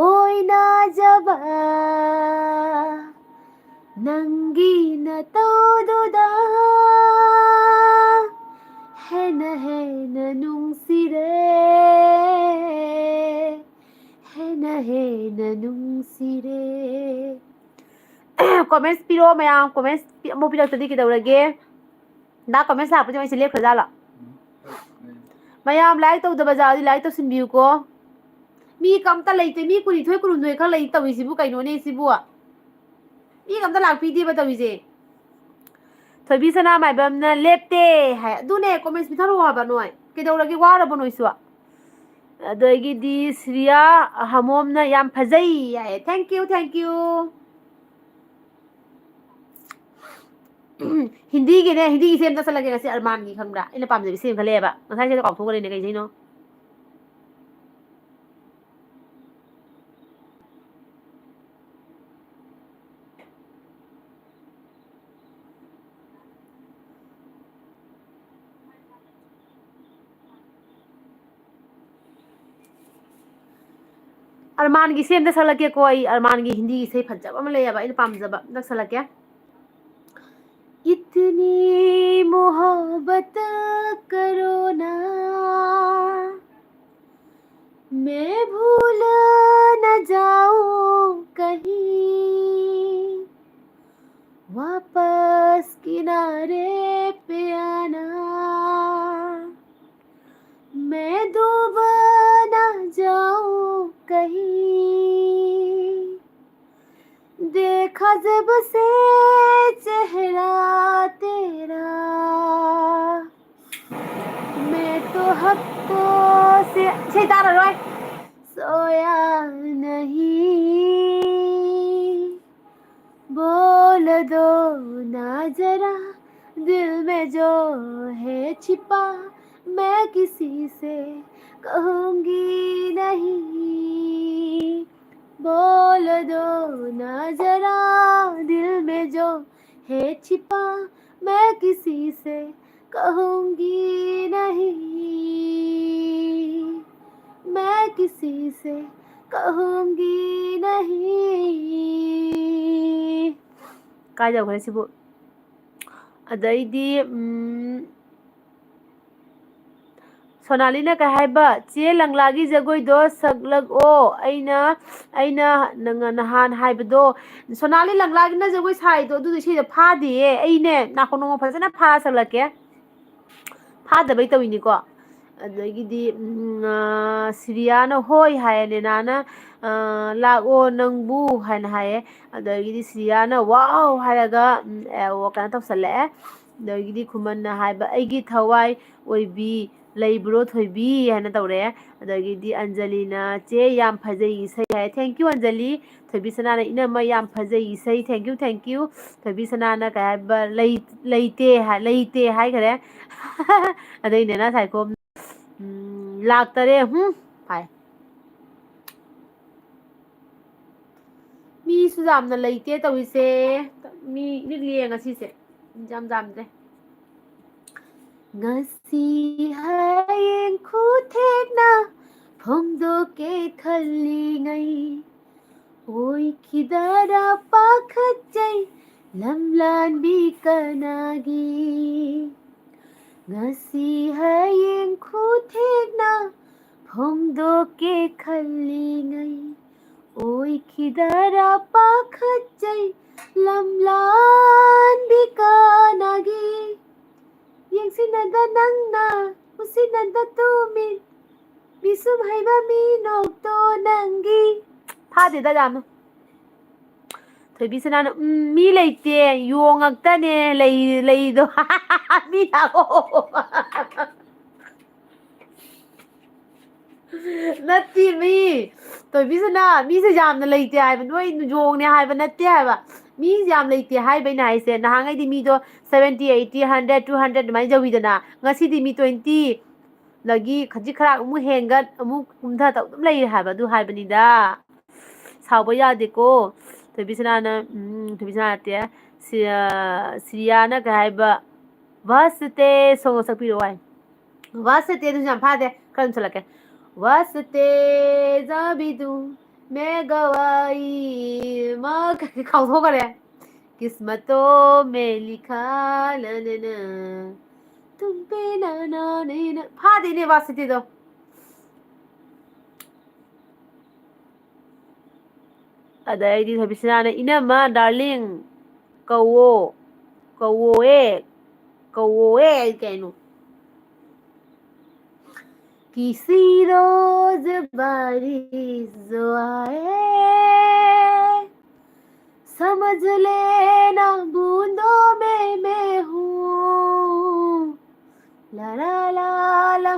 ꯑꯣꯏꯅꯖꯕ ꯅꯪꯒꯤ ꯅꯇꯧꯗꯨꯗ ꯍꯦꯟꯅ ꯍꯦꯟꯅ ꯅꯨꯡꯁꯤꯔꯦ, ꯍꯦꯟꯅ ꯍꯦꯟꯅ ꯅꯨꯡꯁꯤꯔꯦ꯫ ꯀꯣꯃꯦꯟꯁ ꯄꯤꯔꯛꯑꯣ ꯃꯌꯥꯝ, ꯀꯣꯃꯦꯟꯁ ꯄꯤ-, ꯑꯃꯨꯛ ꯄꯤꯔꯛꯇ꯭ꯔꯗꯤ ꯀꯩꯗꯧꯔꯒꯦ? ꯗꯥ ꯀꯣꯃꯦꯟꯁ ꯂꯥꯛꯄꯁꯦ ꯃꯣꯏꯁꯦ ꯂꯦꯞꯈ꯭ꯔꯖꯥꯠꯂꯣ? ꯃꯌꯥꯝ ꯂꯥꯏꯛ ꯇꯧꯗꯕ ꯖꯥꯔꯗꯤ ꯂꯥꯏꯛ ꯇꯧꯁꯤꯟꯕꯤꯌꯨꯀꯣ꯫ ꯃꯤ ꯀꯝꯇ ꯂꯩꯇꯦ, ꯃꯤ ꯀꯨꯟꯅꯤꯊꯣꯏ ꯀꯨꯟꯍꯨꯝꯗꯣꯏ ꯈꯛ ꯂꯩ ꯇꯧꯔꯤꯁꯤꯕꯨ ꯀꯩꯅꯣꯅꯦ ꯁꯤꯕꯨ? ꯃꯤ ꯑꯝꯇ ꯂꯥꯛꯄꯤꯗꯦꯕ ꯇꯧꯔꯤꯁꯦ꯫ ꯊꯣꯏꯕꯤ ꯁꯅꯥ ꯃꯥꯏꯕꯝꯅ "ꯂꯦꯞꯇꯦ" ꯍꯥꯏ꯫ ꯑꯗꯨꯅꯦ, ꯀꯣꯃꯦꯟꯁ ꯄꯤꯊꯔꯛꯑꯣ ꯍꯥꯏꯕ ꯅꯣꯏ꯫ ꯀꯩꯗꯧꯔꯒꯦ, ꯋꯥꯔꯕꯣ ꯅꯣꯏꯁꯨ? ꯑꯗꯒꯤꯗꯤ ꯁ꯭ꯔꯤꯌꯥ ꯍꯃꯣꯝꯅ ꯌꯥꯝ ꯐꯖꯩ ꯍꯥꯏꯌꯦ꯫ Thank you, thank you. ꯍꯤꯟꯗꯤꯒꯤꯅꯦ, ꯍꯤꯟꯗꯤꯒꯤ ꯏꯁꯩ ꯑꯃ ꯇꯛꯁꯜꯂꯛꯀꯦ ꯉꯁꯤ ꯑꯔꯃꯥꯟꯒꯤ, ꯈꯪꯕ꯭ꯔꯥ? ꯑꯩꯅ ꯄꯥꯝꯖꯕ ꯏꯁꯩ ꯑꯃ ꯈꯜꯂꯛꯑꯦꯕ, ꯉꯁꯥꯏ ꯏꯁꯩꯗꯣ ꯀꯥꯎꯊꯣꯛꯈ꯭ꯔꯦꯅꯦ, ꯀꯩ ꯏꯁꯩꯅꯣ? ꯑꯔꯃꯥꯟꯒꯤ ꯏꯁꯩ ꯑꯝꯇ ꯁꯛꯂꯛꯀꯦꯀꯣ꯫ ꯑꯩ ꯑꯔꯃꯥꯟꯒꯤ ꯍꯤꯟꯗꯤ ꯏꯁꯩ ꯐꯖꯕ ꯑꯃ ꯂꯩꯌꯦꯕ, ꯑꯩꯅ ꯄꯥꯝꯖꯕ, ꯑꯝꯇ ꯁꯛꯂꯛꯀꯦ꯫ इतनी मोहब्बत करो ना, मैं भूल न जाऊं कहीं, वापस किनारे पे आना, मैं डूब ना जाऊं कहीं। देखा जब से चेहरा तेरा, मैं तो हफ्तों से, ꯏꯁꯩ ꯇꯥꯔꯔꯣꯏ꯫ सोया नहीं, बोल दो ना जरा, दिल में जो है छिपा, मैं किसी से कहूंगी नहीं। बोल दो ना जरा, दिल में जो है छिपा, मैं किसी से कहूंगी नहीं, मैं किसी से कहूंगी नहीं. ꯀꯥꯏ ꯌꯧꯈ꯭ꯔꯦ ꯁꯤꯕꯨ? ꯑꯗꯩꯗꯤ, ꯎꯝ, ꯁꯣꯅꯥꯂꯤꯅ ꯀꯩ ꯍꯥꯏꯕ? "ꯆꯦ ꯂꯪꯂꯥꯒꯤ ꯖꯒꯣꯏꯗꯣ ꯁꯛꯂꯛꯑꯣ, ꯑꯩꯅ, ꯑꯩꯅ ꯅꯪ ꯅꯍꯥꯟ ꯍꯥꯏꯕꯗꯣ"꯫ ꯁꯣꯅꯥꯂꯤ, ꯂꯪꯂꯥꯒꯤꯅ ꯖꯒꯣꯏ ꯁꯥꯏꯗꯣ, ꯑꯗꯨꯗꯣ ꯏꯁꯩꯗꯣ ꯐꯥꯗꯦꯌꯦ꯫ ꯑꯩꯅꯦ, ꯅꯥꯀꯣꯡ ꯅꯣꯡꯃ ꯐꯖꯅ ꯐꯥꯔ ꯁꯛꯂꯛꯀꯦ꯫ ꯐꯥꯗꯕꯩ ꯇꯧꯔꯤꯅꯤꯀꯣ꯫ ꯑꯗꯒꯤꯗꯤ, ꯎꯝ, ꯑ, ꯁꯤꯔꯤꯌꯥꯅ "ꯍꯣꯏ" ꯍꯥꯏꯌꯦ, ꯅꯦꯅꯥꯅ, ꯑ, "ꯂꯥꯛꯑꯣ ꯅꯪꯕꯨ" ꯍꯥꯏꯅ ꯍꯥꯏꯌꯦ꯫ ꯑꯗꯒꯤꯗꯤ ꯁꯤꯔꯤꯌꯥꯅ "ꯋꯥꯎ" ꯍꯥꯏꯔꯒ, ꯎꯝ, ꯑꯦ, ꯑꯣ, ꯀꯩꯅꯣ ꯇꯧꯁꯜꯂꯛꯑꯦ꯫ ꯑꯗꯒꯤꯗꯤ ꯈꯨꯃꯟꯅ ꯍꯥꯏꯕ, "ꯑꯩꯒꯤ ꯊꯋꯥꯏ ꯑꯣꯏꯕꯤ", ꯂꯩꯕ꯭ꯔꯣ ꯊꯣꯏꯕꯤ ꯍꯥꯏꯅ ꯇꯧꯔꯦ꯫ ꯑꯗꯒꯤꯗꯤ ꯑꯟꯖꯂꯤꯅ, "ꯆꯦ, ꯌꯥꯝ ꯐꯖꯩ ꯏꯁꯩ" ꯍꯥꯏ꯫ Thank you, Anjali. ꯊꯣꯏꯕꯤ ꯁꯅꯥꯅ, "ꯏꯅꯝꯃ, ꯌꯥꯝ ꯐꯖꯩ ꯏꯁꯩ"꯫ Thank you, thank you꯫ ꯊꯣꯏꯕꯤ ꯁꯅꯥꯅ ꯀꯩ ꯍꯥꯏꯕ? "ꯂꯩ-, ꯂꯩꯇꯦ" ꯍꯥꯏ, "ꯂꯩꯇꯦ" ꯍꯥꯏꯈꯔꯦ꯫ ꯑꯗꯩ ꯅꯦꯅꯥ ꯁꯥꯏꯈꯣꯝ, ꯎꯝ, "ꯂꯥꯛꯇꯔꯦ", ꯍꯨꯝ, ꯍꯥꯏ꯫ ꯃꯤꯁꯨ ꯌꯥꯝꯅ ꯂꯩꯇꯦ ꯇꯧꯔꯤꯁꯦ꯫ ꯃꯤ, ꯃꯤ ꯂꯦꯡꯉ ꯁꯤꯁꯦ꯫ ꯌꯥꯝ ꯌꯥꯝꯗ꯭ꯔꯦ꯫ ꯉꯁꯤ ꯍꯌꯦꯡ ꯈꯨꯊꯦꯛꯅ ꯐꯣꯡꯗꯣꯛꯀꯦ ꯈꯜꯂꯤꯉꯩ, ꯑꯣꯏꯈꯤꯗꯔꯥ ꯄꯥꯈꯠꯆꯩ ꯂꯝꯂꯥꯟꯕꯤ ꯀꯅꯥꯒꯤ? ꯉꯁꯤ ꯍꯌꯦꯡ ꯈꯨꯊꯦꯛꯅ ꯐꯣꯡꯗꯣꯛꯀꯦ ꯈꯜꯂꯤꯉꯩ, ꯑꯣꯏꯈꯤꯗꯔꯥ ꯄꯥꯈꯠꯆꯩ ꯂꯝꯂꯥꯟꯕꯤ ꯀꯅꯥꯒꯤ? ꯌꯦꯡꯁꯤꯟꯅꯗ ꯅꯪꯅ ꯎꯁꯤꯟꯅꯗ ꯇꯨꯃꯤꯟ, ꯃꯤꯁꯨꯝ ꯍꯩꯕ ꯃꯤꯅꯣꯛꯇꯣ ꯅꯪꯒꯤ꯫ ꯐꯥꯗꯦꯗ ꯌꯥꯝꯅ꯫ ꯊꯣꯏꯕꯤ ꯁꯅꯥꯅ, "ꯎꯝ, ꯃꯤ ꯂꯩꯇꯦ, ꯌꯣꯡ ꯉꯥꯛꯇꯅꯦ ꯂꯩ-, ꯂꯩꯗꯣ꯫" ꯃꯤ ꯂꯥꯛꯑꯣ꯫ ꯅꯠꯇꯦ ꯃꯤ, ꯊꯣꯏꯕꯤ ꯁꯅꯥ, ꯃꯤꯁꯦ ꯌꯥꯝꯅ ꯂꯩꯇꯦ ꯍꯥꯏꯕ, ꯅꯣꯏ ꯌꯣꯡꯅꯦ ꯍꯥꯏꯕ ꯅꯠꯇꯦ ꯍꯥꯏꯕ꯫ ꯃꯤ ꯌꯥꯝ ꯂꯩꯇꯦ ꯍꯥꯏꯕ ꯑꯩꯅ ꯍꯥꯏꯁꯦ꯫ ꯅꯍꯥꯟꯈꯩꯗꯤ ꯃꯤꯗꯣ seventy, eighty, hundred, two hundred ꯑꯗꯨꯃꯥꯏꯅ ꯌꯧꯋꯤꯗꯅ, ꯉꯁꯤꯗꯤ ꯃꯤ twenty, ꯗꯒꯤ ꯈꯖꯤꯛ ꯈꯔ ꯑꯃꯨꯛ ꯍꯦꯟꯒꯠ, ꯑꯃꯨꯛ ꯀꯨꯝꯊ ꯇꯧ ꯑꯗꯨꯝ ꯂꯩꯔꯦ ꯍꯥꯏꯕ, ꯑꯗꯨ ꯍꯥꯏꯕꯅꯤꯗ꯫ ꯁꯥꯎꯕ ꯌꯥꯗꯦꯀꯣ꯫ ꯊꯣꯏꯕꯤ ꯁꯅꯥꯅ, ꯎꯝ, ꯊꯣꯏꯕꯤ ꯁꯅꯥ ꯅꯠꯇꯦ꯫ ꯁꯤ-, ꯑ, ꯁꯤꯔꯤꯌꯥꯅ ꯀꯩ ꯍꯥꯏꯕ? "ꯚꯁꯇꯦ" song ꯁꯛꯄꯤꯔꯛꯑꯣ ꯍꯥꯏ꯫ "ꯚꯁꯇꯦ" ꯑꯗꯨꯁꯨ ꯌꯥꯝ ꯐꯥꯗꯦ, ꯈꯔ ꯑꯗꯨꯝ ꯁꯛꯂꯛꯀꯦ꯫ "ꯚꯁꯇꯦ ꯖꯥꯕꯤꯗꯨ ꯃꯦꯒꯋꯥꯏ ꯃꯥ" ꯀꯥꯎꯊꯣꯛꯈꯔꯦ꯫ "ꯀꯤꯁꯃꯇꯣ ꯃꯦ ꯂꯤꯈꯥ ꯂꯅꯅ ꯇꯨꯝꯄꯦ ꯅꯅꯥ ꯅꯦꯅ"꯫ ꯐꯥꯗꯦꯅꯦ ꯚꯁꯇꯦꯗꯣ꯫ ꯑꯗꯩꯗꯤ ꯊꯣꯏꯕꯤꯁꯅꯥꯅ, "ꯏꯅꯝꯃ, darling, ꯀꯧꯋꯣ, ꯀꯧꯋꯣꯑꯦ, ꯀꯧꯋꯣꯑꯦ" ꯀꯩꯅꯣ꯫ "किसी रोज बारिश जो आए, समझ लेना बूंदों में मैं हूँ, ला ला ला ला।"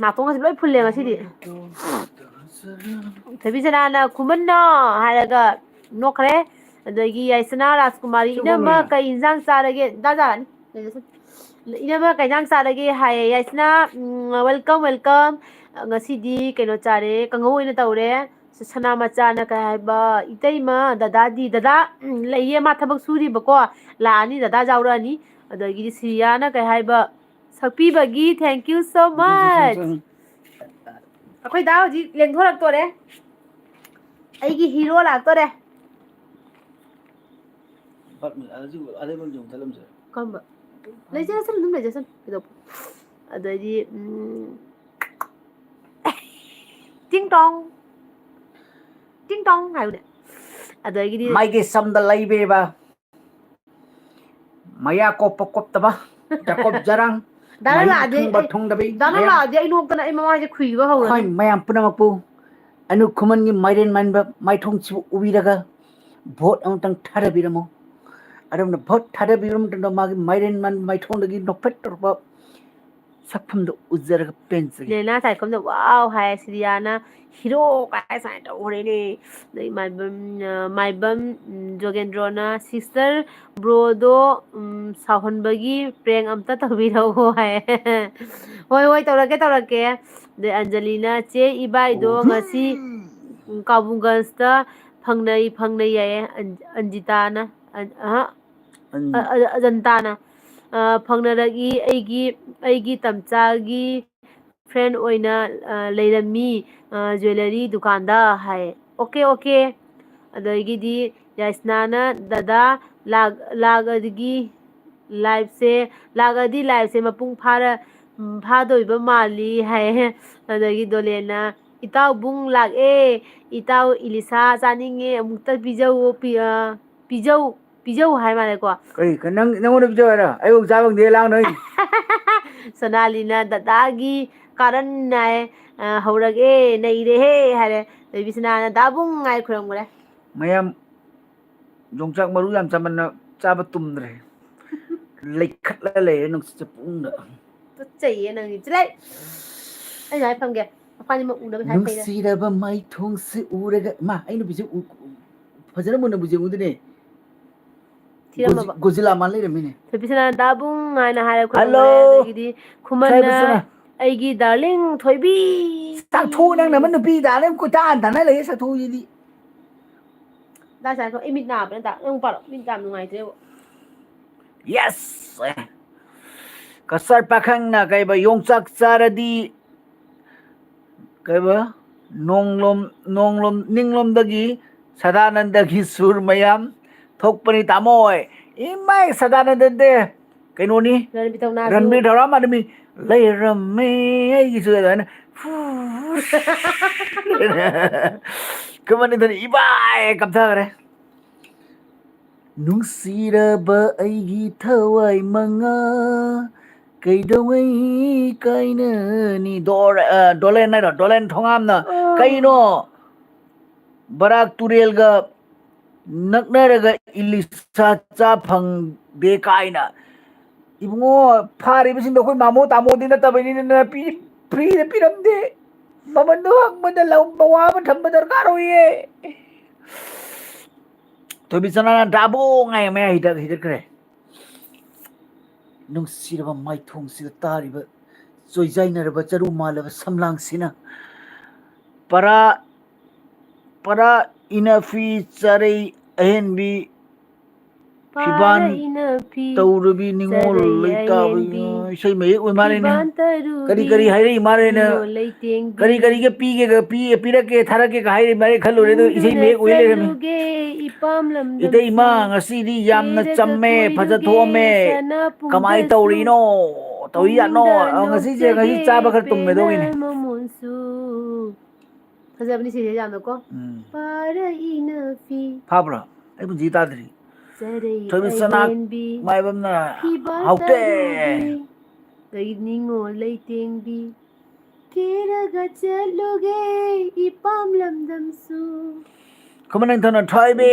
ꯅꯥꯇꯣꯟꯒꯁꯦ ꯂꯣꯏ ꯐꯨꯜꯂꯦ ꯉꯁꯤꯗꯤ꯫ ꯊꯣꯏꯕꯤꯁꯅꯥꯅ "ꯈꯨꯃꯟꯅꯣ" ꯍꯥꯏꯔꯒ ꯅꯣꯛꯈ꯭ꯔꯦ꯫ ꯑꯗꯒꯤ ꯌꯥꯏꯁꯅꯥ ꯔꯥꯖꯀꯨꯃꯥꯔꯤ, ꯁꯤꯕꯨ "ꯏꯅꯝꯃ, ꯃꯤꯅ ꯀꯩ ꯏꯟꯖꯥꯡ ꯆꯥꯔꯒꯦ?" ꯗꯥ ꯖꯥꯔꯥꯅꯤ꯫ ꯏꯅꯝꯃ, "ꯀꯩ ꯏꯟꯖꯥꯡ ꯆꯥꯔꯒꯦ?" ꯍꯥꯏꯌꯦ꯫ ꯌꯥꯏꯁꯅꯥ, ꯎꯝ, welcome, welcome꯫ ꯉꯁꯤꯗꯤ ꯀꯩꯅꯣ ꯆꯥꯔꯦ, ꯀꯥꯡꯍꯧ ꯑꯣꯏꯅ ꯇꯧꯔꯦ꯫ ꯁꯅꯥ ꯃꯆꯥꯅ ꯀꯩ ꯍꯥꯏꯕ, "ꯏꯇꯩꯃ, ꯗꯗꯥꯗꯤ?" ꯗꯗꯥ, ꯎꯝ, ꯂꯩꯌꯦ, ꯃꯥ ꯊꯕꯛ ꯁꯨꯔꯤꯕꯀꯣ꯫ ꯂꯥꯛꯑꯅꯤ, ꯗꯗꯥ ꯌꯥꯎꯔꯛꯑꯅꯤ꯫ ꯑꯗꯒꯤꯗꯤ ꯁꯤꯔꯤꯌꯥꯅ ꯀꯩ ꯍꯥꯏꯕ, "ꯁꯛꯄꯤꯕꯒꯤ thank you so much"꯫ ꯑꯩꯈꯣꯏ ꯗꯥ ꯍꯧꯖꯤꯛ ꯂꯦꯡꯊꯣꯔꯛꯇꯣꯔꯦ꯫ ꯑꯩꯒꯤ ꯍꯤꯔꯣ ꯂꯥꯛꯇꯣꯔꯦ꯫ ꯕꯠ-, ꯑꯗꯨ-, ꯑꯗꯨ ꯑꯃ ꯆꯣꯡꯊꯠꯂꯝꯁꯤꯔ? ꯀꯔꯝꯕ? ꯂꯩꯖꯔꯁꯅꯨ, ꯑꯗꯨꯝ ꯂꯩꯖꯁꯅꯨ꯫ ꯀꯩꯗꯧꯕ? ꯑꯗꯩꯗꯤ, ꯎꯝ, ꯇꯤꯡ ꯇꯣꯡ꯫ ꯇꯤꯡ ꯇꯣꯡ ꯍꯥꯏꯌꯨꯅꯦ꯫ ꯑꯗꯒꯤꯗꯤ ꯃꯥꯏꯒꯤ ꯁꯝꯗ ꯂꯩꯕꯤꯔꯤꯕ ꯃꯌꯥ ꯀꯣꯞꯄ ꯀꯣꯞꯇꯕ, ꯖꯀꯣꯞ ꯖꯔꯥꯡ, ꯗꯥ ꯃꯌꯥ ꯂꯥꯛꯑꯗꯤ ꯊꯨꯡꯕ ꯑꯩ, ꯊꯨꯡꯗꯕꯤ, ꯗꯥ ꯃꯌꯥ ꯂꯥꯛꯑꯗꯤ ꯑꯩ ꯅꯣꯛꯇꯅ ꯑꯩ ꯃꯃꯥꯏꯁꯦ ꯈꯨꯏꯕ ꯍꯧꯔꯅꯤ꯫ ꯑꯩꯈꯣꯏ ꯃꯌꯥꯝ ꯄꯨꯝꯅꯃꯛꯄꯨ ꯑꯅꯨ ꯈꯨꯃꯟꯒꯤ ꯃꯥꯏꯔꯦꯟ ꯃꯥꯟꯕ ꯃꯥꯏꯊꯣꯡꯁꯤꯕꯨ ꯎꯕꯤꯔꯒ ꯚꯣꯠ ꯑꯃꯇꯪ ꯊꯥꯗꯕꯤꯔꯝꯃꯨ꯫ ꯑꯗꯣꯝꯅ ꯚꯣꯠ ꯊꯥꯗꯕꯤꯔꯕ ꯃꯇꯨꯡꯗ ꯃꯥꯒꯤ ꯃꯥꯏꯔꯦꯟ ꯃꯥꯟꯕ ꯃꯥꯏꯊꯣꯡꯗꯒꯤ ꯅꯣꯛꯐꯦꯠ ꯇꯧꯔꯛꯄ ꯁꯛꯐꯝꯗꯣ ꯎꯖꯔꯒ ꯄꯦꯟꯖꯒꯦ꯫ ꯂꯦꯅꯥ ꯁꯥꯏꯈꯣꯝꯗ "ꯋꯥꯎ" ꯍꯥꯏ, ꯁꯤꯔꯤꯌꯥꯅ "ꯍꯤꯔꯣ" ꯀꯥꯏ ꯁꯨꯃꯥꯏꯅ ꯇꯧꯈ꯭ꯔꯦꯅꯦ꯫ ꯑꯗꯩ ꯃꯥꯏꯕꯝ, ꯑ, ꯃꯥꯏꯕꯝ, ꯎꯝ, ꯖꯣꯒꯦꯟꯗ꯭ꯔꯣꯅ "ꯁꯤꯁꯇꯔ ꯕ꯭ꯔꯣꯗꯣ, ꯎꯝ, ꯁꯥꯎꯍꯟꯕꯒꯤ ꯄ꯭ꯔꯦꯡ ꯑꯝꯇ ꯇꯧꯕꯤꯔꯛꯑꯣ" ꯍꯥꯏ꯫ "ꯍꯣꯏ, ꯍꯣꯏ, ꯇꯧꯔꯛꯀꯦ, ꯇꯧꯔꯛꯀꯦ"꯫ ꯑꯗꯩ ꯑꯟꯖꯂꯤꯅ "ꯆꯦ ꯏꯕꯥꯏꯗꯣ ꯑꯣ꯫ ꯉꯁꯤ, ꯎꯝ, ꯀꯥꯕꯨꯡꯒꯟꯖꯇ ꯐꯪꯅꯩ, ꯐꯪꯅꯩ" ꯍꯥꯏꯌꯦ꯫ ꯑꯟ-, ꯑꯟꯖꯤꯇꯥꯅ, ꯑꯟ-, ꯑꯍ, ꯑꯟ-, ꯑ-, ꯑ-, ꯑꯖꯟꯇꯥꯅ, ꯑ, "ꯐꯪꯅꯔꯛꯏ, ꯑꯩꯒꯤ, ꯑꯩꯒꯤ ꯇꯝꯆꯥꯒꯤ ꯐ꯭ꯔꯦꯟ ꯑꯣꯏꯅ, ꯑ, ꯂꯩꯔꯝꯃꯤ, ꯑ, ꯖ꯭ꯋꯦꯂꯔꯤ ꯗꯨꯀꯥꯟꯗ" ꯍꯥꯏ꯫ "Okay, okay". ꯑꯗꯒꯤꯗꯤ ꯌꯥꯏꯁꯅꯥꯅ "ꯗꯗꯥ ꯂꯥꯛ-, ꯂꯥꯛꯑꯗꯤ ꯂꯥꯏꯐꯁꯦ, ꯂꯥꯛꯑꯗꯤ ꯂꯥꯏꯐꯁꯦ ꯃꯄꯨꯡ ꯐꯥꯔ-, ꯎꯝ, ꯐꯥꯗꯣꯏꯕ ꯃꯥꯜꯂꯤ" ꯍꯥꯏ꯫ ꯑꯗꯒꯤ ꯗꯣꯂꯦꯟꯅ "ꯏꯇꯥꯎꯕꯨꯡ ꯂꯥꯛꯑꯦ, ꯏꯇꯥꯎ ꯏꯂꯤꯁꯥ ꯆꯥꯅꯤꯡꯉꯦ, ꯑꯃꯨꯛꯇ ꯄꯤꯖꯧꯋꯣ, ꯄꯤ-, ꯑ, ꯄꯤꯖꯧ, ꯄꯤꯖꯧ" ꯍꯥꯏ ꯃꯥꯜꯂꯦꯀꯣ꯫ ꯀꯔꯤ, ꯀ-, ꯅꯪ, ꯅꯪꯉꯣꯟꯗ ꯄꯤꯖꯧ ꯍꯥꯏꯔꯣ? ꯑꯩꯕꯨ ꯆꯥ ꯐꯪꯗꯦ, ꯂꯥꯡꯅꯣ ꯑꯩ꯫ ꯁꯣꯅꯥꯂꯤꯅ "ꯗꯗꯥꯒꯤ ꯀꯥꯔꯟ ꯅꯥꯏ, ꯑ, ꯍꯧꯔꯒꯦ, ꯅꯩꯔꯦꯍꯦ" ꯍꯥꯏꯔꯦ꯫ ꯕꯤꯕꯤꯁꯅꯥꯅ "ꯗꯥꯕꯨꯡ" ꯍꯥꯏ ꯈꯨꯔꯝꯈ꯭ꯔꯦ꯫ ꯃꯌꯥꯝ ꯌꯣꯡꯆꯥꯛ ꯃꯔꯨ ꯌꯥꯝ ꯆꯥꯃꯟꯅ ꯆꯥꯕ ꯇꯨꯝꯗ꯭ꯔꯦ꯫ ꯂꯩꯈꯠꯂ ꯂꯩꯔꯦ ꯅꯨꯡꯁꯤꯠꯁꯦ ꯄꯨꯡꯗ꯫ ꯇꯨꯀꯠꯆꯩꯌꯦ ꯅꯪꯗꯤ꯫ ꯆꯤꯂꯩ꯫ ꯑꯩꯅ ꯍꯥꯏ ꯐꯪꯒꯦ꯫ ꯃꯄꯥꯅꯤꯃꯛ ꯎꯅꯕ ꯍꯥꯏ ꯐꯩꯗ꯫ ꯅꯨꯡꯁꯤꯔꯕ ꯃꯥꯏꯊꯣꯡꯁꯤ ꯎꯔꯒ ꯃꯥ ꯑꯩ ꯅꯨꯄꯤꯁꯦ ꯎ- ꯎ- ꯐꯖꯅ ꯃꯨꯟꯅꯕꯨ ꯌꯦꯡꯉꯨꯗꯨꯅꯦ꯫ ꯊꯤꯔꯝꯃꯕ꯫ ꯒꯣꯖꯤꯂꯥ ꯃꯥ ꯂꯩꯔꯝꯃꯤꯅꯦ꯫ ꯊꯣꯏꯕꯤꯁꯅꯥ ꯗꯥꯕꯨꯡ ꯍꯥꯏꯅ ꯍꯥꯏꯔ ꯍꯜꯂꯣ꯫ ꯈꯨꯔꯨꯝꯃꯦ꯫ ꯑꯗꯒꯤꯗꯤ ꯈꯨꯃꯟꯅ ꯊꯣꯏꯕꯤꯁꯅꯥ꯫ ꯑꯩꯒꯤ ꯗꯥꯔꯂꯤꯡ ꯊꯣꯏꯕꯤ꯫ ꯆꯥꯛꯊꯣꯛ ꯅꯪꯅ ꯑꯃ ꯅꯨꯄꯤ ꯗꯥꯔꯂꯤꯡ ꯀꯣꯏꯇꯥꯟ ꯇꯥꯟꯅ ꯂꯩꯌꯦ ꯆꯥꯛꯊꯣꯛꯁꯤꯗꯤ꯫ ꯗꯥ ꯁꯥꯏꯀꯣ ꯑꯩ ꯃꯤꯠ ꯅꯥꯕꯅ ꯗꯥ ꯅꯪ ꯄꯥꯔꯣ ꯃꯤꯠ ꯌꯥꯝ ꯅꯨꯡꯉꯥꯏꯇ꯭ꯔꯦꯕ꯫ ꯌꯦꯁ꯫ ꯀꯁꯥꯔ ꯄꯥꯈꯪꯅ ꯀꯩꯕ ꯌꯣꯡꯆꯥꯛ ꯆꯥꯔꯗꯤ ꯀꯩꯕ ꯅꯣꯡꯂꯣꯝ ꯅꯣꯡꯂꯣꯝ ꯅꯤꯡꯂꯣꯝꯗꯒꯤ ꯁꯗꯥꯅꯟꯗꯒꯤ ꯁꯨꯔ ꯃꯌꯥꯝ ꯊꯣꯛꯄꯅꯤ ꯇꯥꯃꯣꯏ꯫ ꯏꯃꯥꯏ ꯁꯗꯥꯅꯟꯗꯗꯦ ꯀꯩꯅꯣꯅꯤ꯫ ꯔꯟꯕꯤꯔ ꯊꯧꯅꯥꯁꯨ꯫ ꯔꯟꯕꯤꯔ ꯊꯧꯅꯥ ꯃꯥꯟꯅꯃꯤ ꯂꯩꯔꯝꯃꯦ ꯑꯩꯒꯤꯁꯨ ꯑꯗꯨꯃꯥꯏꯅ ꯀꯃꯟ ꯏꯟꯊꯅ ꯏꯕꯥꯏ ꯀꯞꯊꯈ꯭ꯔꯦ꯫ ꯅꯨꯡꯁꯤꯔꯕ ꯑꯩꯒꯤ ꯊꯋꯥꯏ ꯃꯉꯥ ꯀꯩꯗꯧꯉꯩ ꯀꯥꯏꯅꯅꯤ꯫ ꯗꯣꯔ- ꯑ, ꯗꯣꯂꯦꯟ ꯍꯥꯏꯔꯣ? ꯗꯣꯂꯦꯟ ꯊꯣꯉꯥꯝꯅ ꯀꯩꯅꯣ ꯕꯔꯥꯛ ꯇꯨꯔꯦꯜꯒ ꯅꯛꯅꯔꯒ ꯏꯂꯤꯁꯥ ꯆꯥ ꯐꯪꯗꯦ ꯀꯥꯏꯅ꯫ ꯏꯕꯨꯡꯉꯣ, ꯐꯥꯔꯤꯕꯁꯤꯡꯗꯣ ꯑꯩꯈꯣꯏ ꯃꯥꯃꯣ ꯇꯥꯃꯣꯗꯤ ꯅꯠꯇꯕꯅꯤꯅ ꯄꯤ- ꯐ꯭ꯔꯤꯗ ꯄꯤꯔꯝꯗꯦ꯫ ꯃꯃꯟꯗꯣ ꯍꯪꯕꯗ ꯂꯧ- ꯃꯋꯥ ꯑꯃ ꯊꯝꯕ ꯗꯔꯀꯥꯔ ꯑꯣꯏꯌꯦ꯫ ꯊꯣꯏꯕꯤꯆꯅꯥꯅ ꯗꯥꯕꯣ ꯉꯥꯏ ꯃꯌꯥ ꯍꯤꯗꯛ ꯍꯤꯗꯠꯈ꯭ꯔꯦ꯫ ꯅꯨꯡꯁꯤꯔꯕ ꯃꯥꯏꯊꯣꯡꯁꯤꯗ ꯇꯥꯔꯤꯕ ꯆꯣꯏꯖꯥꯏꯅꯔꯕ ꯆꯔꯨ ꯃꯥꯜꯂꯕ ꯁꯝꯂꯥꯡꯁꯤꯅ ꯄꯔꯥ ꯄꯔꯥ ꯏꯅꯐꯤ ꯆꯥꯔꯩ ꯑꯍꯦꯟꯕꯤ ꯐꯤꯕꯥꯟ ꯄꯥꯔ ꯏꯅꯐꯤ ꯇꯧꯔꯕꯤ ꯅꯤꯉꯣꯜ ꯆꯥꯔꯩ ꯂꯩꯇꯥꯕ ꯑꯍꯦꯟꯕꯤ ꯏꯁꯩ ꯃꯌꯦꯛ ꯑꯣꯏ ꯃꯥꯜꯂꯦꯅꯦ꯫ ꯐꯤꯕꯥꯟ ꯇꯔꯨꯕꯤ ꯀꯔꯤ ꯀꯔꯤ ꯍꯥꯏꯔꯛꯏ ꯃꯥꯜꯂꯦꯅꯦ꯫ ꯅꯤꯉꯣꯜ ꯂꯩꯇꯦꯡꯕꯤ ꯀꯔꯤ ꯀꯔꯤꯒ ꯄꯤꯒꯦꯒ ꯄꯤ ꯄꯤꯔꯛꯀꯦ ꯊꯥꯔꯛꯀꯦꯒ ꯍꯥꯏꯔꯤ ꯃꯥꯜꯂꯦ ꯈꯜꯂꯨꯔꯦ ꯑꯗꯨ ꯏꯁꯩ ꯄꯨꯗꯨꯅ ꯃꯌꯦꯛ ꯑꯣꯏ ꯂꯩꯔꯝꯃꯦ꯫ ꯆꯠꯂꯨꯒꯦ ꯏꯄꯥꯝ ꯂꯝꯗꯝꯁꯨ ꯏꯇꯩ ꯏꯃꯥ ꯉꯁꯤꯗꯤ ꯌꯥꯝꯅ ꯀꯦꯔꯒ ꯆꯝꯃꯦ ꯐꯖ ꯀꯣꯏꯔꯨꯒꯦ ꯊꯣꯛꯑꯝꯃꯦ꯫ ꯁꯅꯥ ꯀꯃꯥꯏꯅ ꯄꯨꯡꯗꯁꯨ ꯇꯧꯔꯤꯅꯣ? ꯇꯧꯔꯤ ꯌꯥꯠꯅꯣ? ꯄꯨꯛꯅꯤꯡꯗ ꯑ, ꯉꯁꯤꯁꯦ ꯉꯁꯤ ꯅꯣꯛꯆꯒꯦ ꯆꯥꯕ ꯈꯔ ꯇꯨꯝꯃꯦ ꯑꯗꯨꯒꯤꯅꯦ꯫ ꯄꯦꯅꯦꯜ ꯃꯃꯣꯟꯁꯨ꯫ ꯐꯖꯕꯅꯤ ꯁꯤꯁꯦ ꯌꯥꯝꯅꯀꯣ꯫ ꯎꯝ꯫ ꯄꯥꯔ ꯏꯅꯐꯤ ꯐꯥꯕ꯭ꯔꯣ? ꯑꯩ ꯄꯨꯟꯁꯤ ꯇꯥꯗ꯭ꯔꯤ꯫ ꯆꯔꯩ ꯊꯣꯏꯕꯤꯆꯅꯥ ꯑꯍꯦꯟꯕꯤ ꯃꯥꯏꯕꯝꯅ ꯐꯤꯕꯥꯟ ꯍꯥꯎꯇꯦ꯫ ꯇꯔꯨꯕꯤ ꯀꯩ ꯅꯤꯡꯉꯣꯜ ꯂꯩꯇꯦꯡꯕꯤ ꯀꯦꯔꯒ ꯆꯠꯂꯨꯒꯦ ꯏꯄꯥꯝ ꯂꯝꯗꯝꯁꯨ꯫ ꯈꯨꯃꯟ ꯅꯤꯡꯊꯧꯅ ꯊꯣꯏꯕꯤ꯫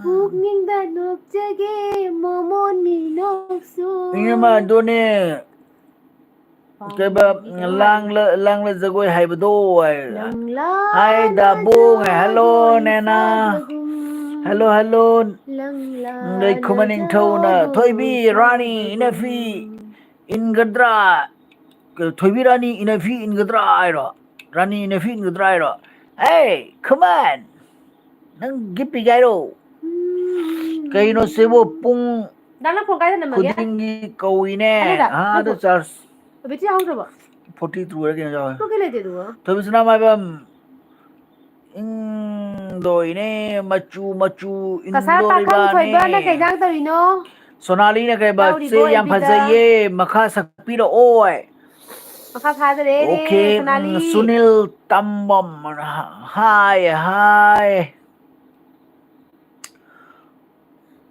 ꯄꯨꯛꯅꯤꯡꯗ ꯅꯣꯛꯆꯒꯦ ꯃꯣꯃꯣꯟ ꯃꯤꯅꯣꯛꯁꯨ꯫ ꯏꯅꯝꯃ ꯑꯗꯨꯅꯦ꯫ ꯀꯩꯕ, ꯂꯥꯡꯂ-, ꯂꯥꯡꯂ ꯖꯒꯣꯏ ꯍꯥꯏꯕꯗꯣ ꯍꯥꯏ꯫ ꯂꯪꯂꯥ ꯍꯥꯏ ꯗꯥꯕꯣꯡ ꯍꯥꯏ꯫ ꯍꯜꯂꯣ, ꯖꯒꯣꯏ ꯅꯦꯅꯥ꯫ ꯁꯥꯖꯒꯨꯝ꯫ Hello, hello. ꯂꯪꯂꯥ ꯂꯩꯈꯨꯃ ꯅꯤꯡꯊꯧꯅ ꯖꯒꯣꯏ ꯊꯣꯏꯕꯤ ꯔꯥꯅꯤ ꯁꯥꯖꯒꯨꯝ꯫ ꯏꯅꯐꯤ ꯏꯟꯒꯗ꯭ꯔꯥ? ꯊꯣꯏꯕꯤ ꯔꯥꯅꯤ ꯏꯅꯐꯤ ꯏꯟꯒꯗ꯭ꯔꯥ ꯍꯥꯏꯔꯣ? ꯔꯥꯅꯤ ꯏꯅꯐꯤ ꯏꯟꯒꯗ꯭ꯔꯥ ꯍꯥꯏꯔꯣ? ꯍꯦ, ꯈꯨꯃꯟ! ꯅꯪ ꯒꯤꯞ ꯄꯤꯒꯦ ꯍꯥꯏꯔꯣ? ꯎꯝ꯫ ꯀꯩꯅꯣ ꯁꯤꯕꯨ ꯄꯨꯡ ꯗꯥ, ꯅꯪ ꯐꯣꯟ ꯀꯥꯏꯗ ꯅꯝꯃꯒꯦ? ꯈꯨꯗꯤꯡꯒꯤ ꯀꯧꯏꯅꯦ꯫ ꯑꯗꯨꯗ, ꯍꯥ, ꯅꯪ ꯑꯗꯨ ꯐꯣꯟ꯫ ꯆꯥꯔꯖ꯫ ꯕꯦꯇ꯭ꯔꯤ ꯌꯥꯎꯗ꯭ꯔꯕꯣ? Forty two ꯍꯥꯏꯔ ꯀꯩꯅꯣ ꯌꯥꯎꯋꯦ꯫ ꯄꯨꯡ ꯀꯌꯥ ꯂꯩꯇꯦ ꯑꯗꯨꯕꯣ? ꯊꯣꯏꯕꯤ ꯁꯅꯥꯃꯥꯏꯕꯝ, ꯏꯪꯗꯣꯏꯅꯦ, ꯃꯆꯨ ꯃꯆꯨ ꯀꯁꯥꯔ ꯄꯥꯈꯪ ꯏꯟꯗꯣꯔꯤꯕꯅꯦ꯫ ꯊꯣꯏꯕ, ꯅꯪ ꯀꯩ ꯏꯟꯖꯥꯡ ꯇꯧꯔꯤꯅꯣ? ꯁꯣꯅꯥꯂꯤꯅ ꯀꯩꯕ, ꯌꯥꯎꯔꯤꯕꯣ ꯆꯦ ꯌꯥꯝ ꯑꯦꯐ ꯕꯤꯗ? ꯐꯖꯩꯌꯦ, ꯃꯈꯥ ꯁꯛꯄꯤꯔꯛꯑꯣ꯫ ꯃꯈꯥ ꯊꯥꯗꯔꯦꯅꯦ, ꯑꯣꯀꯦ, ꯎꯝ, ꯁꯣꯅꯥꯂꯤ꯫ ꯁꯨꯅꯤꯜ ꯇꯝꯕꯝ, ꯍꯥꯏ, ꯍꯥꯏ꯫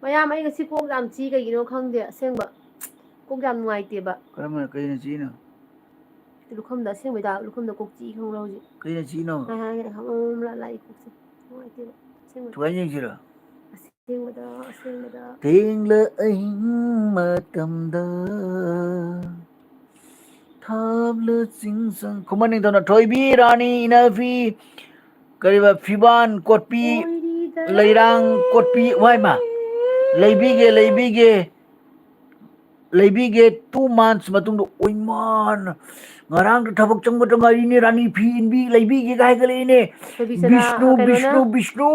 ꯃꯌꯥꯝ, ꯑꯩ ꯉꯁꯤ ꯀꯣꯛ ꯌꯥꯝ ꯆꯤꯛꯏ, ꯀꯩꯒꯤꯅꯣ ꯈꯪꯗꯦ ꯑꯁꯦꯡꯕ꯫ ꯀꯣꯛ ꯌꯥꯝ ꯅꯨꯡꯉꯥꯏꯇꯦꯕ꯫ ꯀꯔꯝꯕꯅ, ꯀꯩꯅ ꯆꯤꯛꯏꯅꯣ? ꯂꯨꯈꯝꯗ, ꯑꯁꯦꯡꯕꯩꯗ ꯂꯨꯈꯝꯗ ꯀꯣꯛ ꯆꯤꯛꯏ, ꯈꯪꯕ꯭ꯔꯥ ꯍꯧꯖꯤꯛ? ꯀꯩꯅ ꯆꯤꯛꯏꯅꯣ? ꯍꯥꯏ, ꯍꯥꯏ, ꯍꯥꯏ, ꯍꯪ, ꯍꯪ, ꯍꯪ ꯂꯥꯛꯏ ꯀꯣꯛꯁꯦ꯫ ꯅꯨꯡꯉꯥꯏꯇꯦꯕ ꯑꯁꯦꯡꯕ꯫ ꯊꯨꯒꯥꯏ ꯌꯦꯡꯁꯤꯔꯣ? ꯑꯁꯦꯡꯕꯗ, ꯑꯁꯦꯡꯕꯗ꯫ ꯇꯦꯡꯂ ꯑꯍꯤꯡ ꯃꯇꯝꯗ ꯊꯥꯞꯂ ꯆꯤꯡꯁꯪ꯫ ꯈꯨꯃꯟ ꯅꯤꯡꯊꯧꯅ ꯊꯣꯏꯕꯤ ꯔꯥꯅꯤ ꯏꯅꯐꯤ ꯀꯔꯤꯕ ꯐꯤꯕꯥꯟ ꯀꯣꯠꯄꯤ, ꯑꯣꯏꯔꯤꯗ ꯂꯩꯔꯥꯡ ꯀꯣꯠꯄꯤ, ꯋꯥꯏꯃ, ꯂꯩꯕꯤꯒꯦ, ꯂꯩꯕꯤꯒꯦ, ꯂꯩꯕꯤꯒꯦ, two months ꯃꯇꯨꯡꯗ꯫ ꯑꯣꯏꯃꯥꯟ, ꯉꯔꯥꯡꯗ ꯊꯕꯛ ꯆꯪꯕꯗ ꯉꯥꯏꯔꯤꯅꯦ, ꯔꯥꯅꯤ ꯐꯤ ꯏꯟꯕꯤ, ꯂꯩꯕꯤꯒꯦꯒ ꯍꯥꯏꯒꯠꯂꯛꯏꯅꯦ꯫ ꯊꯣꯏꯕꯤꯁꯅꯥ, ꯕꯤꯁꯅꯨ, ꯀꯩꯅꯣꯅ, ꯕꯤꯁꯅꯨ, ꯕꯤꯁꯅꯨ꯫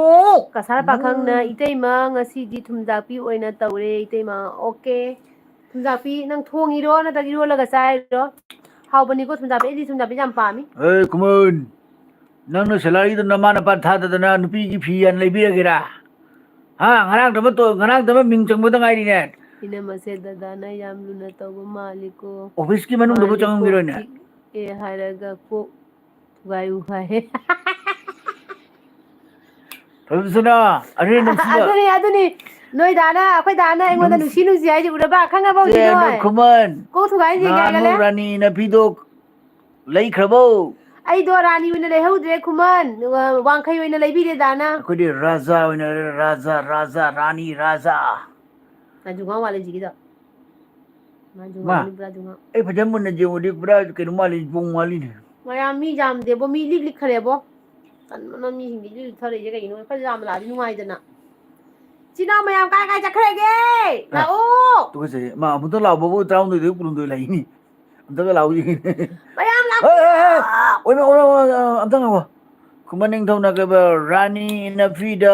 ꯀꯁꯥꯔ ꯄꯥꯈꯪꯅ, ꯅꯪ ꯏꯇꯩꯃ ꯉꯁꯤꯗꯤ ꯊꯨꯝꯖꯥꯛꯄꯤ ꯑꯣꯏꯅ ꯇꯧꯔꯦ, ꯏꯇꯩꯃ꯫ ꯑꯣꯀꯦ꯫ ꯊꯨꯝꯖꯥꯛꯄꯤ ꯅꯪ ꯊꯣꯡꯉꯤꯔꯣ ꯅꯠꯇ꯭ꯔꯒ ꯏꯔꯣꯜꯂꯒ ꯆꯥꯏꯔꯣ? ꯍꯥꯎꯕꯅꯤꯀꯣ ꯊꯨꯝꯖꯥꯛꯄꯤ, ꯑꯩꯗꯤ ꯊꯨꯝꯖꯥꯛꯄꯤ ꯌꯥꯝ ꯄꯥꯝꯃꯤ꯫ ꯑꯦ, ꯈꯨꯃꯟ, ꯅꯪꯅ salary ꯗꯣ ꯅꯃꯥ ꯅꯄꯥ ꯊꯥꯗꯗꯅ ꯅꯨꯄꯤꯒꯤ ꯐꯤ ꯍꯥꯟꯅ ꯂꯩꯕꯤꯔꯒꯦꯔꯥ? ꯍꯥ? ꯉꯔꯥꯡꯗ ꯑꯃ ꯇꯣ-, ꯉꯔꯥꯡꯗ ꯑꯃ ꯃꯤꯡ ꯆꯪꯕꯗ ꯉꯥꯏꯔꯤꯅꯦ꯫ ꯏꯅꯝꯃꯁꯦ ꯗꯗꯥꯅ ꯌꯥꯝ ꯂꯨꯅ ꯇꯧꯕ ꯃꯥꯜꯂꯤꯀꯣ꯫ Office ꯀꯤ ꯃꯅꯨꯡꯗꯕꯨ ꯃꯥꯜꯂꯤꯀꯣ꯫ ꯆꯪꯉꯝꯈꯤꯔꯣꯏꯅꯦ꯫ ꯆꯤꯛꯑꯦ ꯍꯥꯏꯔꯒ ꯀꯣꯛ ꯊꯨꯒꯥꯏꯌꯨ ꯍꯥꯏ꯫ ꯊꯣꯏꯕꯤꯁꯅꯥ, ꯑꯗꯨꯅꯦ ꯅꯨꯡꯁꯤꯕ꯫ ꯑꯗꯨꯅꯤ, ꯑꯗꯨꯅꯤ꯫ ꯅꯣꯏ ꯗꯥꯅ, ꯑꯩꯈꯣꯏ ꯗꯥꯅ ꯑꯩꯉꯣꯟꯗ ꯅꯨꯡꯁꯤ-, ꯅꯨꯡꯁꯤ ꯅꯨꯡꯁꯤ ꯍꯥꯏꯁꯦ ꯎꯔꯕ? ꯈꯪꯉꯕ ꯍꯧꯖꯤꯛ ꯆꯦ ꯅꯣꯏ? ꯈꯨꯃꯟ, ꯀꯣꯛ ꯊꯨꯒꯥꯏ ꯌꯦꯡꯒꯦ ꯅꯍꯥꯟꯃꯨꯛ ꯍꯥꯏꯒꯠꯂꯦ꯫ ꯔꯥꯅꯤ ꯏꯅꯐꯤꯗꯣ ꯂꯩꯈ꯭ꯔꯕꯣ? ꯑꯩꯗꯣ ꯔꯥꯅꯤ ꯑꯣꯏꯅ ꯂꯩꯍꯧꯗ꯭ꯔꯦ ꯈꯨꯃꯟ, ꯋꯥꯡꯈꯩ ꯑꯣꯏꯅ ꯂꯩꯕꯤꯔꯦ ꯗꯥꯅ꯫ ꯑꯩꯈꯣꯏꯗꯤ ꯔꯥꯖꯥ ꯑꯣꯏꯅ ꯂꯩꯔꯦ, ꯔꯥꯖꯥ, ꯔꯥꯖꯥ, ꯔꯥꯅꯤ, ꯔꯥꯖꯥ꯫ ꯑꯗꯨ ꯉꯥꯡ ꯋꯥꯠꯂꯦ ꯍꯧꯖꯤꯛꯀꯤꯗꯣ꯫ ꯃꯥ ꯖꯨꯉꯥ ꯃꯥ꯫ ꯅꯨꯄꯤꯔꯥ ꯖꯨꯉꯥ꯫ ꯑꯩ ꯐꯖꯅ ꯃꯨꯟꯅ ꯌꯦꯡꯉꯨꯗꯤ ꯄꯨꯔꯥ ꯀꯩꯅꯣ ꯃꯥꯜꯂꯤ, ꯌꯣꯡ ꯃꯥꯜꯂꯤꯅꯦ꯫ ꯃꯌꯥꯝ ꯃꯤ ꯌꯥꯝꯗꯦꯕꯣ, ꯃꯤ ꯂꯤꯛ ꯂꯤꯛꯈ꯭ꯔꯦꯕꯣ꯫ ꯇꯟꯕꯅ ꯃꯤꯁꯤꯡꯗꯤ ꯂꯤꯛ ꯂꯤꯛꯊꯔꯛꯏꯁꯦ ꯀꯩꯒꯤꯅꯣ? ꯈꯔ ꯌꯥꯝꯅ ꯂꯥꯛꯑꯗꯤ ꯅꯨꯡꯉꯥꯏꯗꯅ꯫ ꯏꯆꯤꯟ ꯏꯅꯥꯎ ꯃꯌꯥꯝ ꯀꯥꯏ ꯀꯥꯏ ꯆꯠꯈ꯭ꯔꯒꯦ? ꯑ, ꯂꯥꯛꯑꯣ꯫ ꯇꯨꯀꯠꯆꯩꯌꯦ꯫ ꯃꯥ ꯑꯃꯨꯛꯇ ꯂꯥꯛꯑꯣ, ꯕꯕꯨ ꯇꯔꯥꯍꯨꯝꯗꯣꯏꯗꯒꯤ ꯀꯨꯟꯍꯨꯝꯗꯣꯏ ꯂꯥꯛꯏꯅꯤ꯫ ꯑꯝꯇꯒ ꯂꯥꯛꯑꯣ ꯌꯦꯡꯒꯦ꯫ ꯃꯌꯥꯝ ꯂꯥꯛꯑꯣ꯫ ꯍꯦ, ꯍꯦ, ꯍꯦ꯫ ꯑꯣꯏꯃ, ꯑꯣꯏꯃ, ꯑꯣꯏꯃ, ꯑꯝꯇ ꯉꯥꯏꯈꯣ꯫ ꯈꯨꯃꯟ ꯅꯤꯡꯊꯧꯅ ꯀꯩꯕ, ꯔꯥꯅꯤꯅ ꯐ꯭ꯔꯤꯗ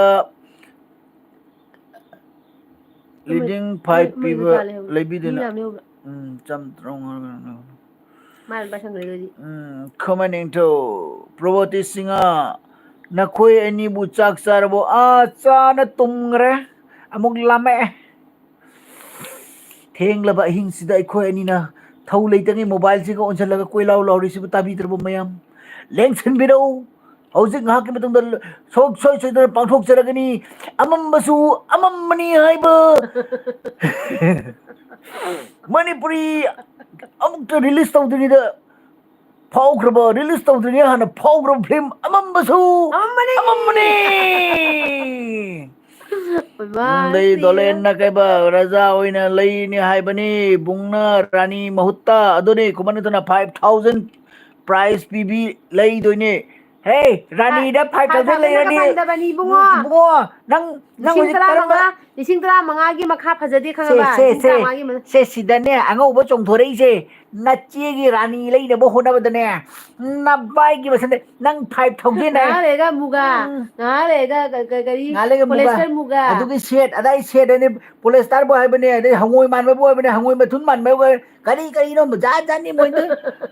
ꯂꯤꯗꯤꯡ ꯐꯥꯏꯚ ꯄꯤꯕ ꯂꯩꯕꯤꯗꯅ꯫ ꯎꯝ, ꯆꯥꯝ ꯇꯔꯥꯃꯉꯥ꯫ ꯃꯥꯅ ꯄꯥꯏꯁꯟꯈ꯭ꯔꯦ ꯑꯗꯨꯗꯤ꯫ ꯎꯝ, ꯈꯨꯃꯟ ꯅꯤꯡꯊꯧ, ꯄ꯭ꯔꯚꯣꯇꯤ ꯁꯤꯡꯍ, ꯅꯈꯣꯏ ꯑꯅꯤꯕꯨ ꯆꯥꯛ ꯆꯥꯔꯕꯣ? ꯑꯥ, ꯆꯥꯅ ꯇꯨꯝꯈ꯭ꯔꯦ꯫ ꯑꯃꯨꯛ ꯂꯥꯝꯃꯛꯑꯦ꯫ ꯊꯦꯡꯂꯕ ꯑꯍꯤꯡꯁꯤꯗ ꯑꯩꯈꯣꯏ ꯑꯅꯤꯅ ꯊꯧ ꯂꯩꯇꯉꯩ ꯃꯣꯕꯥꯏꯜꯁꯤꯒ ꯑꯣꯟꯁꯤꯜꯂꯒ ꯀꯣꯏꯂꯥꯎ ꯂꯥꯎꯔꯤꯁꯤꯕꯨ ꯇꯥꯕꯤꯗ꯭ꯔꯕꯣ ꯃꯌꯥꯝ? ꯂꯦꯡꯁꯤꯟꯕꯤꯔꯛꯎ꯫ ꯍꯧꯖꯤꯛ ꯉꯥꯏꯍꯥꯛꯀꯤ ꯃꯇꯨꯡꯗ ꯁꯣꯛ-, ꯁꯣꯏ ꯁꯣꯏꯗꯅ ꯄꯥꯡꯊꯣꯛꯆꯔꯒꯅꯤ꯫ ꯑꯃꯝꯕꯁꯨ ꯑꯃꯝꯕꯅꯤ ꯍꯥꯏꯕ꯫ ꯃꯅꯤꯄꯨꯔꯤ ꯑꯃꯨꯛꯇ ꯔꯤꯂꯤꯁ ꯇꯧꯗ꯭ꯔꯤꯉꯩꯗ ꯐꯥꯎꯈ꯭ꯔꯕ, ꯔꯤꯂꯤꯁ ꯇꯧꯗ꯭ꯔꯤꯉꯩ ꯍꯥꯟꯅ ꯐꯥꯎꯈ꯭ꯔꯕ ꯐꯤꯂꯝ ꯑꯃꯝꯕꯁꯨ ꯑꯃꯝꯕꯅꯤ꯫ ꯑꯃꯝꯕꯅꯤ꯫ ꯑꯣꯏꯃꯥ, ꯎꯝ, ꯂꯩ ꯁꯤꯔꯦ꯫ ꯗꯣꯂꯦꯟꯅ ꯀꯩꯕ ꯔꯖꯥ ꯑꯣꯏꯅ ꯂꯩꯅꯤ ꯍꯥꯏꯕꯅꯤ, ꯕꯨꯡꯅ ꯔꯥꯅꯤ ꯃꯍꯨꯠꯇ꯫ ꯑꯗꯨꯅꯤ ꯈꯨꯃꯟ ꯅꯤꯡꯊꯧꯅ five thousand prize ꯄꯤꯕꯤ ꯂꯩꯗꯣꯏꯅꯦ꯫ ꯍꯦ, ꯔꯥꯅꯤꯗ five thousand ꯂꯩꯔꯗꯤ ꯐꯪꯗꯕꯅꯤ, ꯏꯕꯨꯡꯉꯣ꯫ ꯏꯕꯨꯡꯉꯣ, ꯅꯪ, ꯅꯪ ꯂꯤꯁꯤꯡ ꯍꯧꯖꯤꯛ ꯀꯔꯝꯕ ꯇꯔꯥꯃꯉꯥ, ꯂꯤꯁꯤꯡ ꯇꯔꯥꯃꯉꯥꯒꯤ ꯃꯈꯥ ꯐꯖꯗꯦ ꯁꯦ, ꯈꯪꯉꯕ? ꯁꯦ, ꯂꯤꯁꯤꯡ ꯁꯦ꯫ ꯇꯔꯥꯃꯉꯥꯒꯤ ꯃ- ꯁꯦ, ꯁꯤꯗꯅꯦ ꯑꯉꯧꯕ ꯆꯣꯡꯊꯣꯔꯛꯏꯁꯦ, ꯅꯆꯦꯒꯤ ꯔꯥꯅꯤ ꯂꯩꯅꯕ ꯍꯣꯠꯅꯕꯗꯅꯦ, ꯅꯕꯥꯏꯒꯤ ꯃꯁꯟꯗ ꯅꯪ five thousand ꯍꯥꯏ꯫ ꯉꯥꯏꯍꯥꯛ ꯂꯩꯔꯒ ꯃꯨꯒꯥ, ꯎꯝ꯫ ꯉꯥꯏꯍꯥꯛ ꯂꯩꯔꯒ ꯀ-, ꯀ-, ꯀꯔꯤ? ꯉꯥꯏꯍꯥꯛ ꯂꯩꯔꯒ ꯃꯨꯒꯥ꯫ Polyester ꯃꯨꯒꯥ꯫ ꯑꯗꯨꯒꯤ set, ꯑꯗꯥꯏ set ꯑꯅꯤ polyester ꯕꯨ ꯍꯥꯏꯕꯅꯦ, ꯑꯗꯩ ꯍꯉꯣꯏ ꯃꯥꯟꯕꯕꯨ ꯍꯥꯏꯕꯅꯦ, ꯍꯉꯣꯏ ꯃꯊꯨꯟ ꯃꯥꯟꯕꯕꯨ ꯍꯥꯏꯕꯅꯦ, ꯀꯔꯤ ꯀꯔꯤꯅꯣ ꯖꯥꯠ ꯖꯥꯠꯅꯤ ꯃꯣꯏꯗꯣ꯫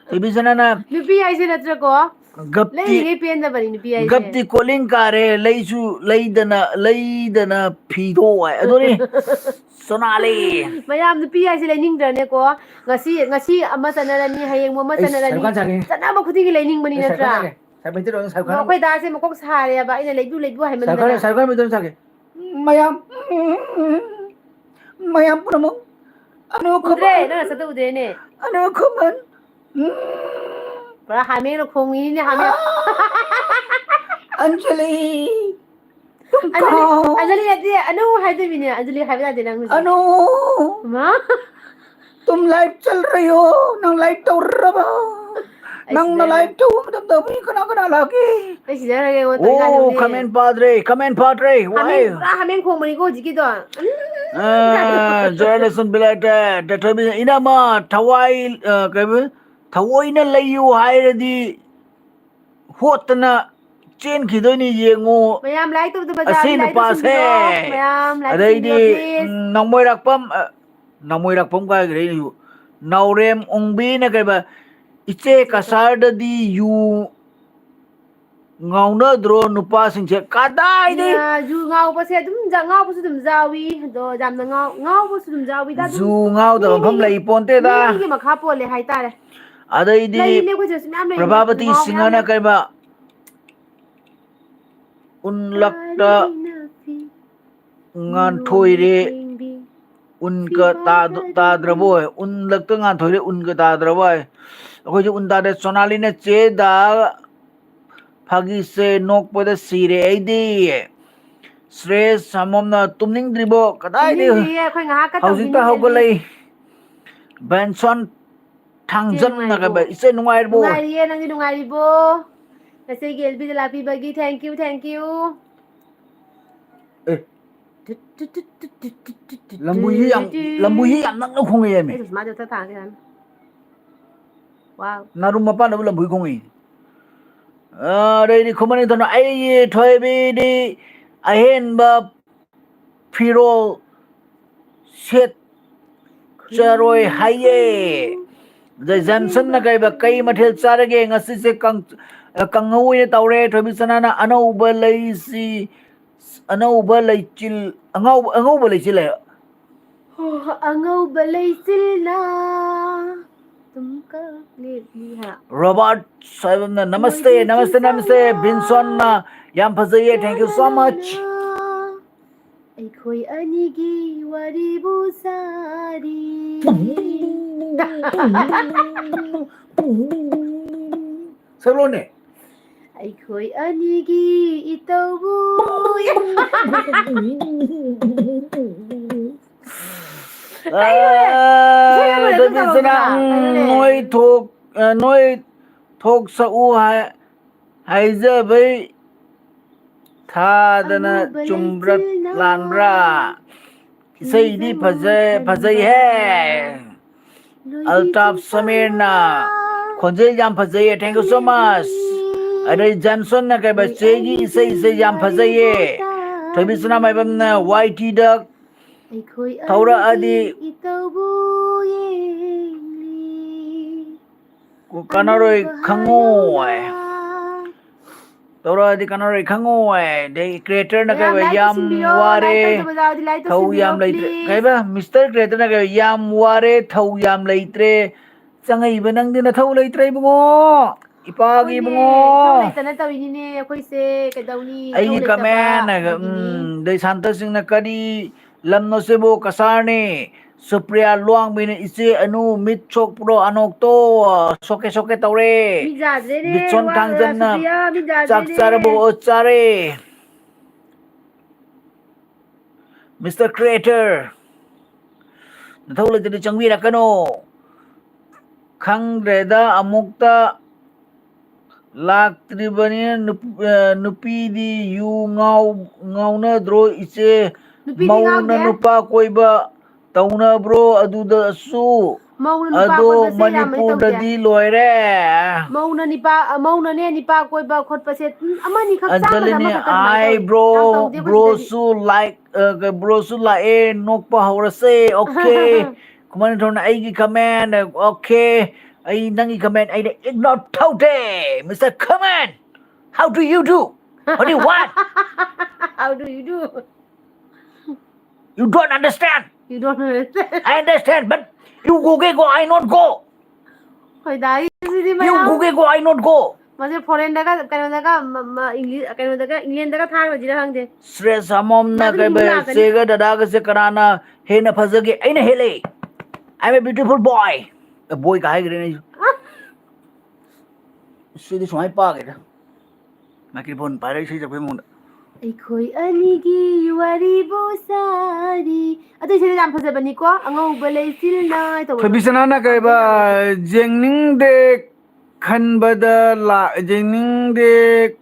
ꯊꯣꯏꯕꯤꯁꯅꯥꯅ ꯅꯨꯄꯤ ꯍꯥꯏꯁꯦ ꯅꯠꯇ꯭ꯔꯀꯣ? ꯒꯞꯇꯤ, ꯂꯩꯔꯤꯉꯩ ꯄꯦꯟꯗꯕꯅꯤ ꯅꯨꯄꯤ ꯍꯥꯏꯁꯦ꯫ ꯒꯞꯇꯤ ꯀꯣꯂꯤꯡ ꯀꯥꯔꯦ, ꯂꯩꯁꯨ ꯂꯩꯗꯅ, ꯂꯩꯗꯅ ꯐꯤꯗꯣ ꯍꯥꯏ꯫ ꯑꯗꯨꯅꯤ, ꯁꯣꯅꯥꯂꯤ꯫ ꯃꯌꯥꯝ ꯅꯨꯄꯤ ꯍꯥꯏꯁꯦ ꯂꯩꯅꯤꯡꯗ꯭ꯔꯅꯦꯀꯣ? ꯉꯁꯤ, ꯉꯁꯤ ꯑꯃ ꯆꯠꯅꯔꯅꯤ, ꯍꯌꯦꯡ ꯑꯃ ꯑꯩ ꯆꯠꯅꯔꯅꯤ꯫ ꯁꯔꯨꯛ ꯈꯥꯟ ꯁꯥꯒꯦ꯫ ꯆꯠꯅꯕ ꯈꯨꯗꯤꯡꯒꯤ ꯂꯩꯅꯤꯡꯕꯅꯤꯅ ꯑꯩ ꯁꯔꯨꯛ ꯈꯥꯟ ꯅꯠꯇ꯭ꯔꯥ? ꯁꯥꯒꯦ꯫ ꯁꯥꯏ ꯃꯩꯇꯩꯂꯣꯟꯗ ꯁꯔꯨꯛ ꯈꯥꯟ ꯑꯗꯣ ꯑꯃꯨꯛ ꯑꯩꯈꯣꯏ ꯗꯥꯁꯦ ꯃꯀꯣꯛ ꯁꯥꯔꯦꯕ, ꯑꯩꯅ ꯂꯩꯕꯤꯌꯨ, ꯂꯩꯕꯤꯌꯨ ꯁꯔꯨꯛ ꯈꯥꯟ, ꯍꯥꯏꯃꯟꯗꯅ꯫ ꯁꯔꯨꯛ ꯈꯥꯟ ꯃꯩꯇꯩꯂꯣꯟꯗ ꯁꯥꯒꯦ꯫ ꯃꯌꯥꯝ, ꯃꯌꯥꯝ ꯄꯨꯝꯅꯃꯛ, ꯑꯅꯨ ꯎꯗ꯭ꯔꯦ, ꯈꯨꯃꯟ, ꯅꯪ ꯁꯛꯇ ꯎꯗ꯭ꯔꯦꯅꯦ꯫ ꯑꯅꯨ ꯈꯨꯃꯟ, ꯄꯨꯔꯥ ꯍꯥꯃꯦꯡꯅ ꯈꯣꯡꯉꯤꯅꯤꯅꯦ, ꯍꯥꯃꯦꯡ꯫ ꯑꯟꯖꯂꯤ, ꯑꯟꯖꯂꯤ, ꯇꯨꯝꯀꯥꯎ꯫ ꯑꯟꯖꯂꯤ ꯅꯠꯇꯦ, ꯑꯅꯨ ꯍꯥꯏꯗꯣꯏꯃꯤꯅꯦ, ꯑꯟꯖꯂꯤ ꯍꯥꯏꯕ ꯌꯥꯗꯦ ꯅꯪ ꯍꯧꯖꯤꯛ꯫ ꯑꯅꯨ꯫ ꯃꯥ꯫ तुम लाइव चल रही हो, ꯅꯪ ꯂꯥꯏꯚ ꯇꯧꯔꯕ? ꯑꯩ ꯅꯪꯅ ꯁꯤꯗ ꯂꯥꯏꯚ ꯇꯧꯕ ꯃꯇꯝꯗ ꯃꯤ ꯀꯅꯥ ꯀꯅꯥ ꯂꯥꯛꯀꯦ? ꯑꯩ ꯁꯤꯗ ꯂꯩꯔꯦ, ꯑꯣ, ꯇꯧꯔꯤꯀꯥꯟꯗꯅꯦ꯫ ꯀꯃꯦꯟ ꯄꯥꯗ꯭ꯔꯦ, ꯀꯃꯦꯟ ꯄꯥꯗ꯭ꯔꯦ꯫ ꯍꯥꯃꯦꯡ, ꯋꯥꯏ꯫ ꯄꯨꯔꯥ ꯍꯥꯃꯦꯡ ꯈꯣꯡꯕꯅꯤꯀꯣ ꯍꯧꯖꯤꯛꯀꯤꯗꯣ꯫ ꯎꯝ꯫ ꯑ, ꯖꯣꯔꯦꯂꯦꯁꯟ ꯕꯤꯂꯥꯏꯇ, ꯗꯦꯊꯣꯏꯕꯤ, ꯏꯅꯝꯃ, ꯊꯋꯥꯏ, ꯑ, ꯀꯩꯕ? ꯊꯑꯣꯏꯅ ꯂꯩꯌꯨ ꯍꯥꯏꯔꯗꯤ ꯍꯣꯠꯇꯅ ꯆꯦꯟꯈꯤꯗꯣꯏꯅꯤ, ꯌꯦꯡꯉꯨ꯫ ꯃꯌꯥꯝ ꯂꯥꯏꯛ ꯇꯧꯗꯕ ꯑꯁꯤ ꯌꯥꯎꯔꯗꯤ ꯂꯥꯏꯛ ꯅꯨꯄꯥꯁꯦ꯫ ꯇꯧꯁꯤꯟꯕꯤꯔꯣ꯫ ꯃꯌꯥꯝ ꯂꯥꯏꯛ ꯑꯗꯩꯗꯤ, ꯇꯧꯁꯤꯟꯕꯤꯔꯣ, please꯫ ꯎꯝ, ꯅꯥꯎꯃꯣꯏꯔꯥꯛꯄꯝ, ꯑ, ꯅꯥꯎꯃꯣꯏꯔꯥꯛꯄꯝ ꯀꯥꯏꯈ꯭ꯔꯦ ꯑꯩꯅꯁꯨ꯫ ꯅꯥꯎꯔꯦꯝ ꯑꯣꯡꯕꯤꯅ ꯀꯩꯕ, "ꯏꯆꯦ ꯀꯁꯥꯔꯗꯗꯤ ꯌꯨ ꯉꯥꯎꯅꯗ꯭ꯔꯣ ꯅꯨꯄꯥꯁꯤꯡꯁꯦ?" ꯀꯗꯥꯏꯗꯩ? ꯌꯥ, ꯌꯨ ꯉꯥꯎꯕꯁꯦ ꯑꯗꯨꯝ ꯖ-, ꯉꯥꯎꯕꯁꯨ ꯑꯗꯨꯝ ꯌꯥꯎꯏ꯫ ꯑꯗꯣ ꯌꯥꯝꯅ ꯉꯥꯎ-, ꯉꯥꯎꯕꯁꯨ ꯑꯗꯨꯝ ꯌꯥꯎꯏꯗ ꯑꯗꯨꯝ꯫ ꯌꯨ ꯉꯥꯎꯗꯕ ꯃꯤ ꯃꯐꯝ ꯃꯤꯒꯤ, ꯂꯩ ꯄꯣꯟꯇꯦꯗ꯫ ꯃꯤ ꯃꯤꯒꯤ ꯃꯈꯥ ꯄꯣꯜꯂꯦ ꯍꯥꯏꯇꯥꯔꯦ꯫ ꯑꯗꯩꯗꯤ ꯂꯩꯔꯤꯅꯦ ꯑꯩꯈꯣꯏꯁꯨ ꯃꯌꯥꯝ ꯂꯩꯔꯤꯅꯦ꯫ ꯄ꯭ꯔꯚꯥꯕꯇꯤ ꯉꯥꯎ ꯃꯌꯥꯝ ꯁꯤꯡꯍꯅ ꯂꯩ꯫ ꯀꯩꯕ? ꯎꯟꯂꯛꯇ ꯉꯥꯟꯊꯣꯏꯔꯦ꯫ ꯎꯟꯒ ꯇꯥꯗ-, ꯇꯥꯗ꯭ꯔꯕꯣꯏ? ꯎꯟꯂꯛꯇ ꯉꯥꯟꯊꯣꯏꯔꯦ, ꯎꯟꯒ ꯇꯥꯗ꯭ꯔꯕꯣꯏ? ꯑꯩꯈꯣꯏꯁꯨ ꯎꯟ ꯇꯥꯗꯦ꯫ ꯁꯣꯅꯥꯂꯤꯅ ꯆꯦꯗ ꯐꯥꯒꯤꯁꯦ ꯅꯣꯛꯄꯗ ꯁꯤꯔꯦ ꯑꯩꯗꯤ꯫ ꯁ꯭ꯔꯦꯁ ꯁꯥꯃꯣꯝꯅ ꯇꯨꯝꯅꯤꯡꯗ꯭ꯔꯤꯕꯣ? ꯀꯗꯥꯏꯗꯒꯤ? ꯇꯨꯝꯅꯤꯡꯗ꯭ꯔꯤꯌꯦ, ꯑꯩꯈꯣꯏ ꯉꯥꯏꯍꯥꯛꯀ ꯍꯧꯖꯤꯛꯇ ꯇꯧꯈꯤꯅꯤ ꯍꯧꯒꯠꯂꯛꯏ꯫ ꯕꯦꯟꯁꯟ ꯏꯆꯦ ꯊꯥꯡꯖꯝꯅ ꯅꯨꯡꯉꯥꯏꯔꯤꯕꯣ? ꯀꯩꯕ? ꯏꯆꯦ ꯅꯨꯡꯉꯥꯏꯔꯤꯕꯣ? ꯅꯨꯡꯉꯥꯏꯔꯤꯌꯦ, ꯅꯪꯗꯤ ꯅꯨꯡꯉꯥꯏꯔꯤꯕꯣ? ꯉꯁꯤꯒꯤ ꯑꯦꯜ ꯕꯤꯗ ꯂꯥꯛꯄꯤꯕꯒꯤ thank you, thank you꯫ ꯑꯦ꯫ ꯂꯝꯕꯨ ꯍꯤ ꯌꯥꯝ, ꯂꯝꯕꯨ ꯍꯤ ꯌꯥꯝ ꯅꯛꯅ ꯈꯣꯡꯉꯛꯑꯦꯃꯤ꯫ ꯑꯩ ꯁꯨꯁꯃꯥꯗꯣ ꯊꯛ ꯊꯥꯒꯦ ꯇꯧꯅꯤ꯫ ꯋꯥꯎ꯫ ꯅꯥꯔꯨꯝ ꯃꯄꯥꯟꯗꯕꯨ ꯂꯝꯕꯨ ꯍꯤ ꯈꯣꯡꯉꯛꯏ꯫ ꯑ, ꯑꯗꯩꯗꯤ ꯈꯨꯃꯟ ꯅꯤꯡꯊꯧꯅ, "ꯑꯩꯒꯤ ꯊꯣꯏꯕꯤꯗꯤ ꯑꯍꯦꯟꯕ ꯐꯤꯔꯣꯜ ꯁꯦꯠꯆꯔꯣꯏ ꯍꯥꯏꯌꯦ"꯫ ꯑꯗꯩ ꯖꯟꯁꯟꯅ ꯀꯩꯕ, "ꯀꯩ ꯃꯊꯦꯜ ꯆꯥꯔꯒꯦ ꯉꯁꯤꯁꯦ? ꯀꯥꯡ-, ꯑ, ꯀꯥꯡꯍꯧ ꯑꯣꯏꯅ ꯇꯧꯔꯦ"꯫ ꯊꯣꯏꯕꯤ ꯁꯅꯥꯅ, "ꯑꯅꯧꯕ ꯂꯩꯁꯤ, ꯑꯅꯧꯕ ꯂꯩꯆꯤꯜ, ꯑꯉꯧꯕ, ꯑꯉꯧꯕ ꯂꯩꯆꯤꯜ" ꯍꯥꯏ꯫ ꯑꯉꯧꯕ ꯂꯩꯆꯤꯜꯅ ꯇꯨꯝꯀ ꯂꯦꯞꯂꯤ ꯍꯥꯏ꯫ ꯔꯣꯕꯥꯔꯠ ꯁꯥꯏꯕꯝꯅ, "ꯅꯃꯁꯇꯦ, ꯃꯣꯏꯒꯤ ꯅꯃꯁꯇꯦ, ꯅꯃꯁꯇꯦ"꯫ ꯆꯤꯟꯖꯥꯛꯅ ꯕꯤꯟꯁꯣꯟꯅ, "ꯌꯥꯝ ꯐꯖꯩꯌꯦ, thank you so much"꯫ ꯑꯩꯈꯣꯏ ꯑꯅꯤꯒꯤ ꯋꯥꯔꯤꯕꯨ ꯁꯥꯔꯤ꯫ ꯁꯛꯂꯣꯅꯦ꯫ ꯑꯩꯈꯣꯏ ꯑꯅꯤꯒꯤ ꯏꯇꯧꯕꯨ꯫ ꯑꯥ꯫ ꯇꯧꯔꯛꯑꯣ, ꯅꯣꯏ ꯊꯣꯛ-, ꯑ, ꯅꯣꯏ ꯊꯣꯛ ꯁꯛꯎ ꯍꯥꯏ-, ꯍꯥꯏꯖꯕꯩ ꯊꯥꯗꯅ ꯑꯉꯧꯕ ꯆꯨꯝꯕ꯭ꯔꯥ ꯂꯩꯆꯤꯜꯅ ꯂꯥꯟꯕ꯭ꯔꯥ? ꯏꯁꯩꯗꯤ ꯐꯖ-, ꯐꯖꯩꯍꯦ꯫ ꯂꯣꯏꯕꯤ ꯑꯜꯇꯥꯞ ꯆꯤꯡꯈꯣꯡꯕ ꯁꯃꯤꯔꯅ ꯈꯣꯟꯖꯦꯜ ꯌꯥꯝ ꯐꯖꯩꯌꯦ, thank you so much꯫ ꯑꯗꯩ ꯖꯟꯁꯟꯅ ꯀꯩꯕ, ꯆꯦꯒꯤ ꯏꯁꯩꯁꯦ ꯌꯥꯝ ꯐꯖꯩꯌꯦ꯫ ꯊꯣꯏꯕꯤ ꯁꯅꯥꯃꯥꯏꯕꯝꯅ ꯋꯥꯏ ꯇꯤꯗ ꯑꯩꯈꯣꯏ ꯊꯧꯔꯛꯑꯗꯤ ꯑꯅꯤꯒꯤ ꯏꯇꯧꯕꯨ ꯌꯦꯡꯂꯤ꯫ ꯀꯥꯟꯅꯔꯣꯏ ꯈꯪꯉꯣꯏ꯫ ꯇꯧꯔꯛꯑꯗꯤ ꯀꯥꯟꯅꯔꯣꯏ ꯈꯪꯉꯣꯏ꯫ ꯑꯗꯩ ꯀ꯭ꯔꯤꯌꯦꯇꯔꯅ ꯀꯩꯕ, ꯌꯥꯝ ꯋꯥꯔꯦ, ꯊꯧ ꯌꯥꯝ ꯂꯩꯇ꯭ꯔꯦ꯫ ꯀꯩꯕ, ꯃꯤꯁꯇꯔ ꯀ꯭ꯔꯤꯌꯦꯇꯔꯅ ꯀꯩꯕ, ꯌꯥꯝ ꯋꯥꯔꯦ, ꯊꯧ ꯌꯥꯝ ꯂꯩꯇ꯭ꯔꯦ꯫ ꯆꯪꯉꯛꯏꯕ ꯅꯪꯗꯤ ꯅꯊꯧ ꯂꯩꯇ꯭ꯔꯦ ꯏꯕꯨꯡꯉꯣ꯫ ꯏꯄꯥꯒꯤ ꯏꯕꯨꯡꯉꯣ꯫ ꯏꯊꯧ ꯂꯩꯇꯅ ꯇꯧꯔꯤꯅꯤꯅꯦ ꯑꯩꯈꯣꯏꯁꯦ, ꯀꯩꯗꯧꯅꯤ? ꯏꯊꯧ ꯑꯩꯒꯤ ꯂꯩꯇꯕ ꯀꯃꯦꯟ ꯍꯥꯏꯒ-, ꯃꯤꯒꯤꯅꯤ꯫ ꯎꯝ, ꯑꯗꯩ ꯁꯥꯟꯇꯁꯤꯡꯅ ꯀꯔꯤ ꯂꯝꯅꯣ ꯁꯤꯕꯨ? ꯀꯁꯥꯔꯅꯤ꯫ ꯁꯨꯄ꯭ꯔꯤꯌꯥ ꯂꯨꯋꯥꯡꯕꯤꯅ ꯏꯆꯦ ꯑꯅꯨ ꯃꯤꯠ ꯁꯣꯛꯄ꯭ꯔꯣ ꯑꯅꯣꯛꯇꯣ? ꯁꯣꯛꯀꯦ ꯁꯣꯛꯀꯦ ꯇꯧꯔꯦ꯫ ꯃꯤꯠ ꯌꯥꯗ꯭ꯔꯦꯅꯦ, ꯕꯤꯠꯁꯣꯟ ꯂꯨꯋꯥꯡ-, ꯊꯥꯡꯖꯝꯅ ꯁꯨꯄ꯭ꯔꯤꯌꯥ, ꯃꯤꯠ ꯆꯥꯛ ꯌꯥꯗ꯭ꯔꯦꯅꯦ꯫ ꯆꯥꯔꯕꯣ? ꯑꯣ, ꯆꯥꯔꯦ꯫ ꯃꯤꯁꯇꯔ ꯀ꯭ꯔꯤꯌꯦꯇꯔ, ꯅꯊꯧ ꯂꯩꯇꯗꯤ ꯆꯪꯕꯤꯔꯛꯀꯅꯣ꯫ ꯈꯪꯗ꯭ꯔꯦꯗ ꯑꯃꯨꯛꯇ꯫ ꯂꯥꯛꯇ꯭ꯔꯤꯕꯅꯤꯅ ꯅꯨꯞ-, ꯑ, ꯅꯨꯄꯤꯗꯤ ꯌꯨ ꯉꯥꯎ-, ꯉꯥꯎꯅꯗ꯭ꯔꯣ ꯏꯆꯦ? ꯅꯨꯄꯤꯗꯤ ꯃꯧꯅ ꯉꯥꯎꯗꯦ꯫ ꯅꯨꯄꯥ ꯀꯣꯏꯕ ꯇꯧꯅꯕ꯭ꯔꯣ ꯑꯗꯨꯗꯁꯨ? ꯃꯧꯅ ꯅꯨꯄꯥ ꯑꯗꯣ ꯀꯣꯏꯕꯁꯦ ꯌꯥꯝꯅꯗꯤ ꯇꯧꯗꯦ꯫ ꯃꯅꯤꯄꯨꯔꯗꯗꯤ ꯂꯣꯏꯔꯦ꯫ ꯃꯧꯅ ꯅꯤꯄꯥ-, ꯑ, ꯃꯧꯅꯅꯦ ꯅꯤꯄꯥ ꯀꯣꯏꯕ ꯈꯣꯠꯄꯁꯦ, ꯎꯝ, ꯑꯃꯅꯤꯈꯛ ꯆꯥꯝꯃꯗ ꯑꯟꯖꯂꯤꯅꯤ, ꯑꯃꯈꯛꯇ ꯑꯗꯨꯃꯥꯏꯅ ꯑꯥꯏ ꯇꯧꯋꯦ꯫ ꯌꯥꯝ ꯇꯧꯗꯦ ꯑꯩꯈꯣꯏ ꯁꯤꯗꯗꯤ꯫ ꯕ꯭ꯔꯣꯁꯨ ꯂꯥꯏꯛ, ꯑ, ꯕ꯭ꯔꯣꯁꯨ ꯂꯥꯛꯑꯦ, ꯅꯣꯛꯄ ꯍꯧꯔꯁꯦ꯫ ꯑꯣꯀꯦ꯫ ꯈꯨꯃꯟ ꯊꯣꯡꯅ ꯑꯩꯒꯤ ꯀꯃꯦꯟ, ꯑꯣꯀꯦ꯫ ꯑꯩ ꯅꯪꯒꯤ ꯀꯃꯦꯟ ꯑꯩꯅ ꯏꯒꯅꯣꯔ ꯇꯧꯗꯦ꯫ Mister Comment, how do you do? What do you want? How do you do? You don't understand. You don't understand. I understand, but you go, go, go, I not go. ꯍꯣꯏꯗ, ꯑꯩꯁꯤꯗꯤ You ꯃꯌꯥꯝ go, go, go, I not go. ꯃꯁꯦ ꯐꯣꯔꯦꯟꯗꯒ, ꯀꯩꯅꯣꯗꯒ, ꯃ-, ꯃ-, ꯏꯪꯂꯤ-, ꯀꯩꯅꯣꯗꯒ, ꯏꯪꯂꯦꯟꯗꯒ ꯊꯥꯈ꯭ꯔꯁꯤꯔ ꯈꯪꯗꯦ꯫ Stress ꯑꯃꯣꯝꯅ ꯃꯥꯗꯤ ꯀꯩꯕ, ꯂꯨꯍꯣꯡꯕ ꯂꯥꯛꯀꯅꯤ꯫ ꯆꯦꯒ ꯗꯗꯥꯒꯁꯦ ꯀꯅꯥꯅ ꯍꯦꯟꯅ ꯐꯖꯒꯦ? ꯑꯩꯅ ꯍꯦꯜꯂꯦ꯫ I'm a beautiful boy. A, boy ꯀ ꯍꯥꯏꯈ꯭ꯔꯦꯅꯦ ꯑꯩꯁꯨ꯫ ꯁꯤꯗꯤ ꯁꯨꯃꯥꯏꯅ ꯄꯥꯒꯦꯗ꯫ Microphone ꯄꯥꯏꯔꯒ ꯏꯁꯩ ꯁꯛꯄꯩ ꯃꯑꯣꯡꯗ꯫ ꯑꯩꯈꯣꯏ ꯑꯅꯤꯒꯤ ꯋꯥꯔꯤꯕꯨ ꯁꯥꯔꯤ꯫ ꯑꯗꯨ ꯏꯁꯩꯗꯣ ꯌꯥꯝ ꯐꯖꯕꯅꯤꯀꯣ, ꯑꯉꯧꯕ ꯂꯩꯆꯤꯜꯅ ꯇꯧꯕꯗꯣ꯫ ꯊꯣꯏꯕꯤꯁꯅꯥꯅ ꯀꯩꯕ? ꯌꯦꯡꯅꯤꯡꯗꯦ ꯈꯟꯕꯗ ꯂꯥ- ꯌꯦꯡꯅꯤꯡꯗꯦ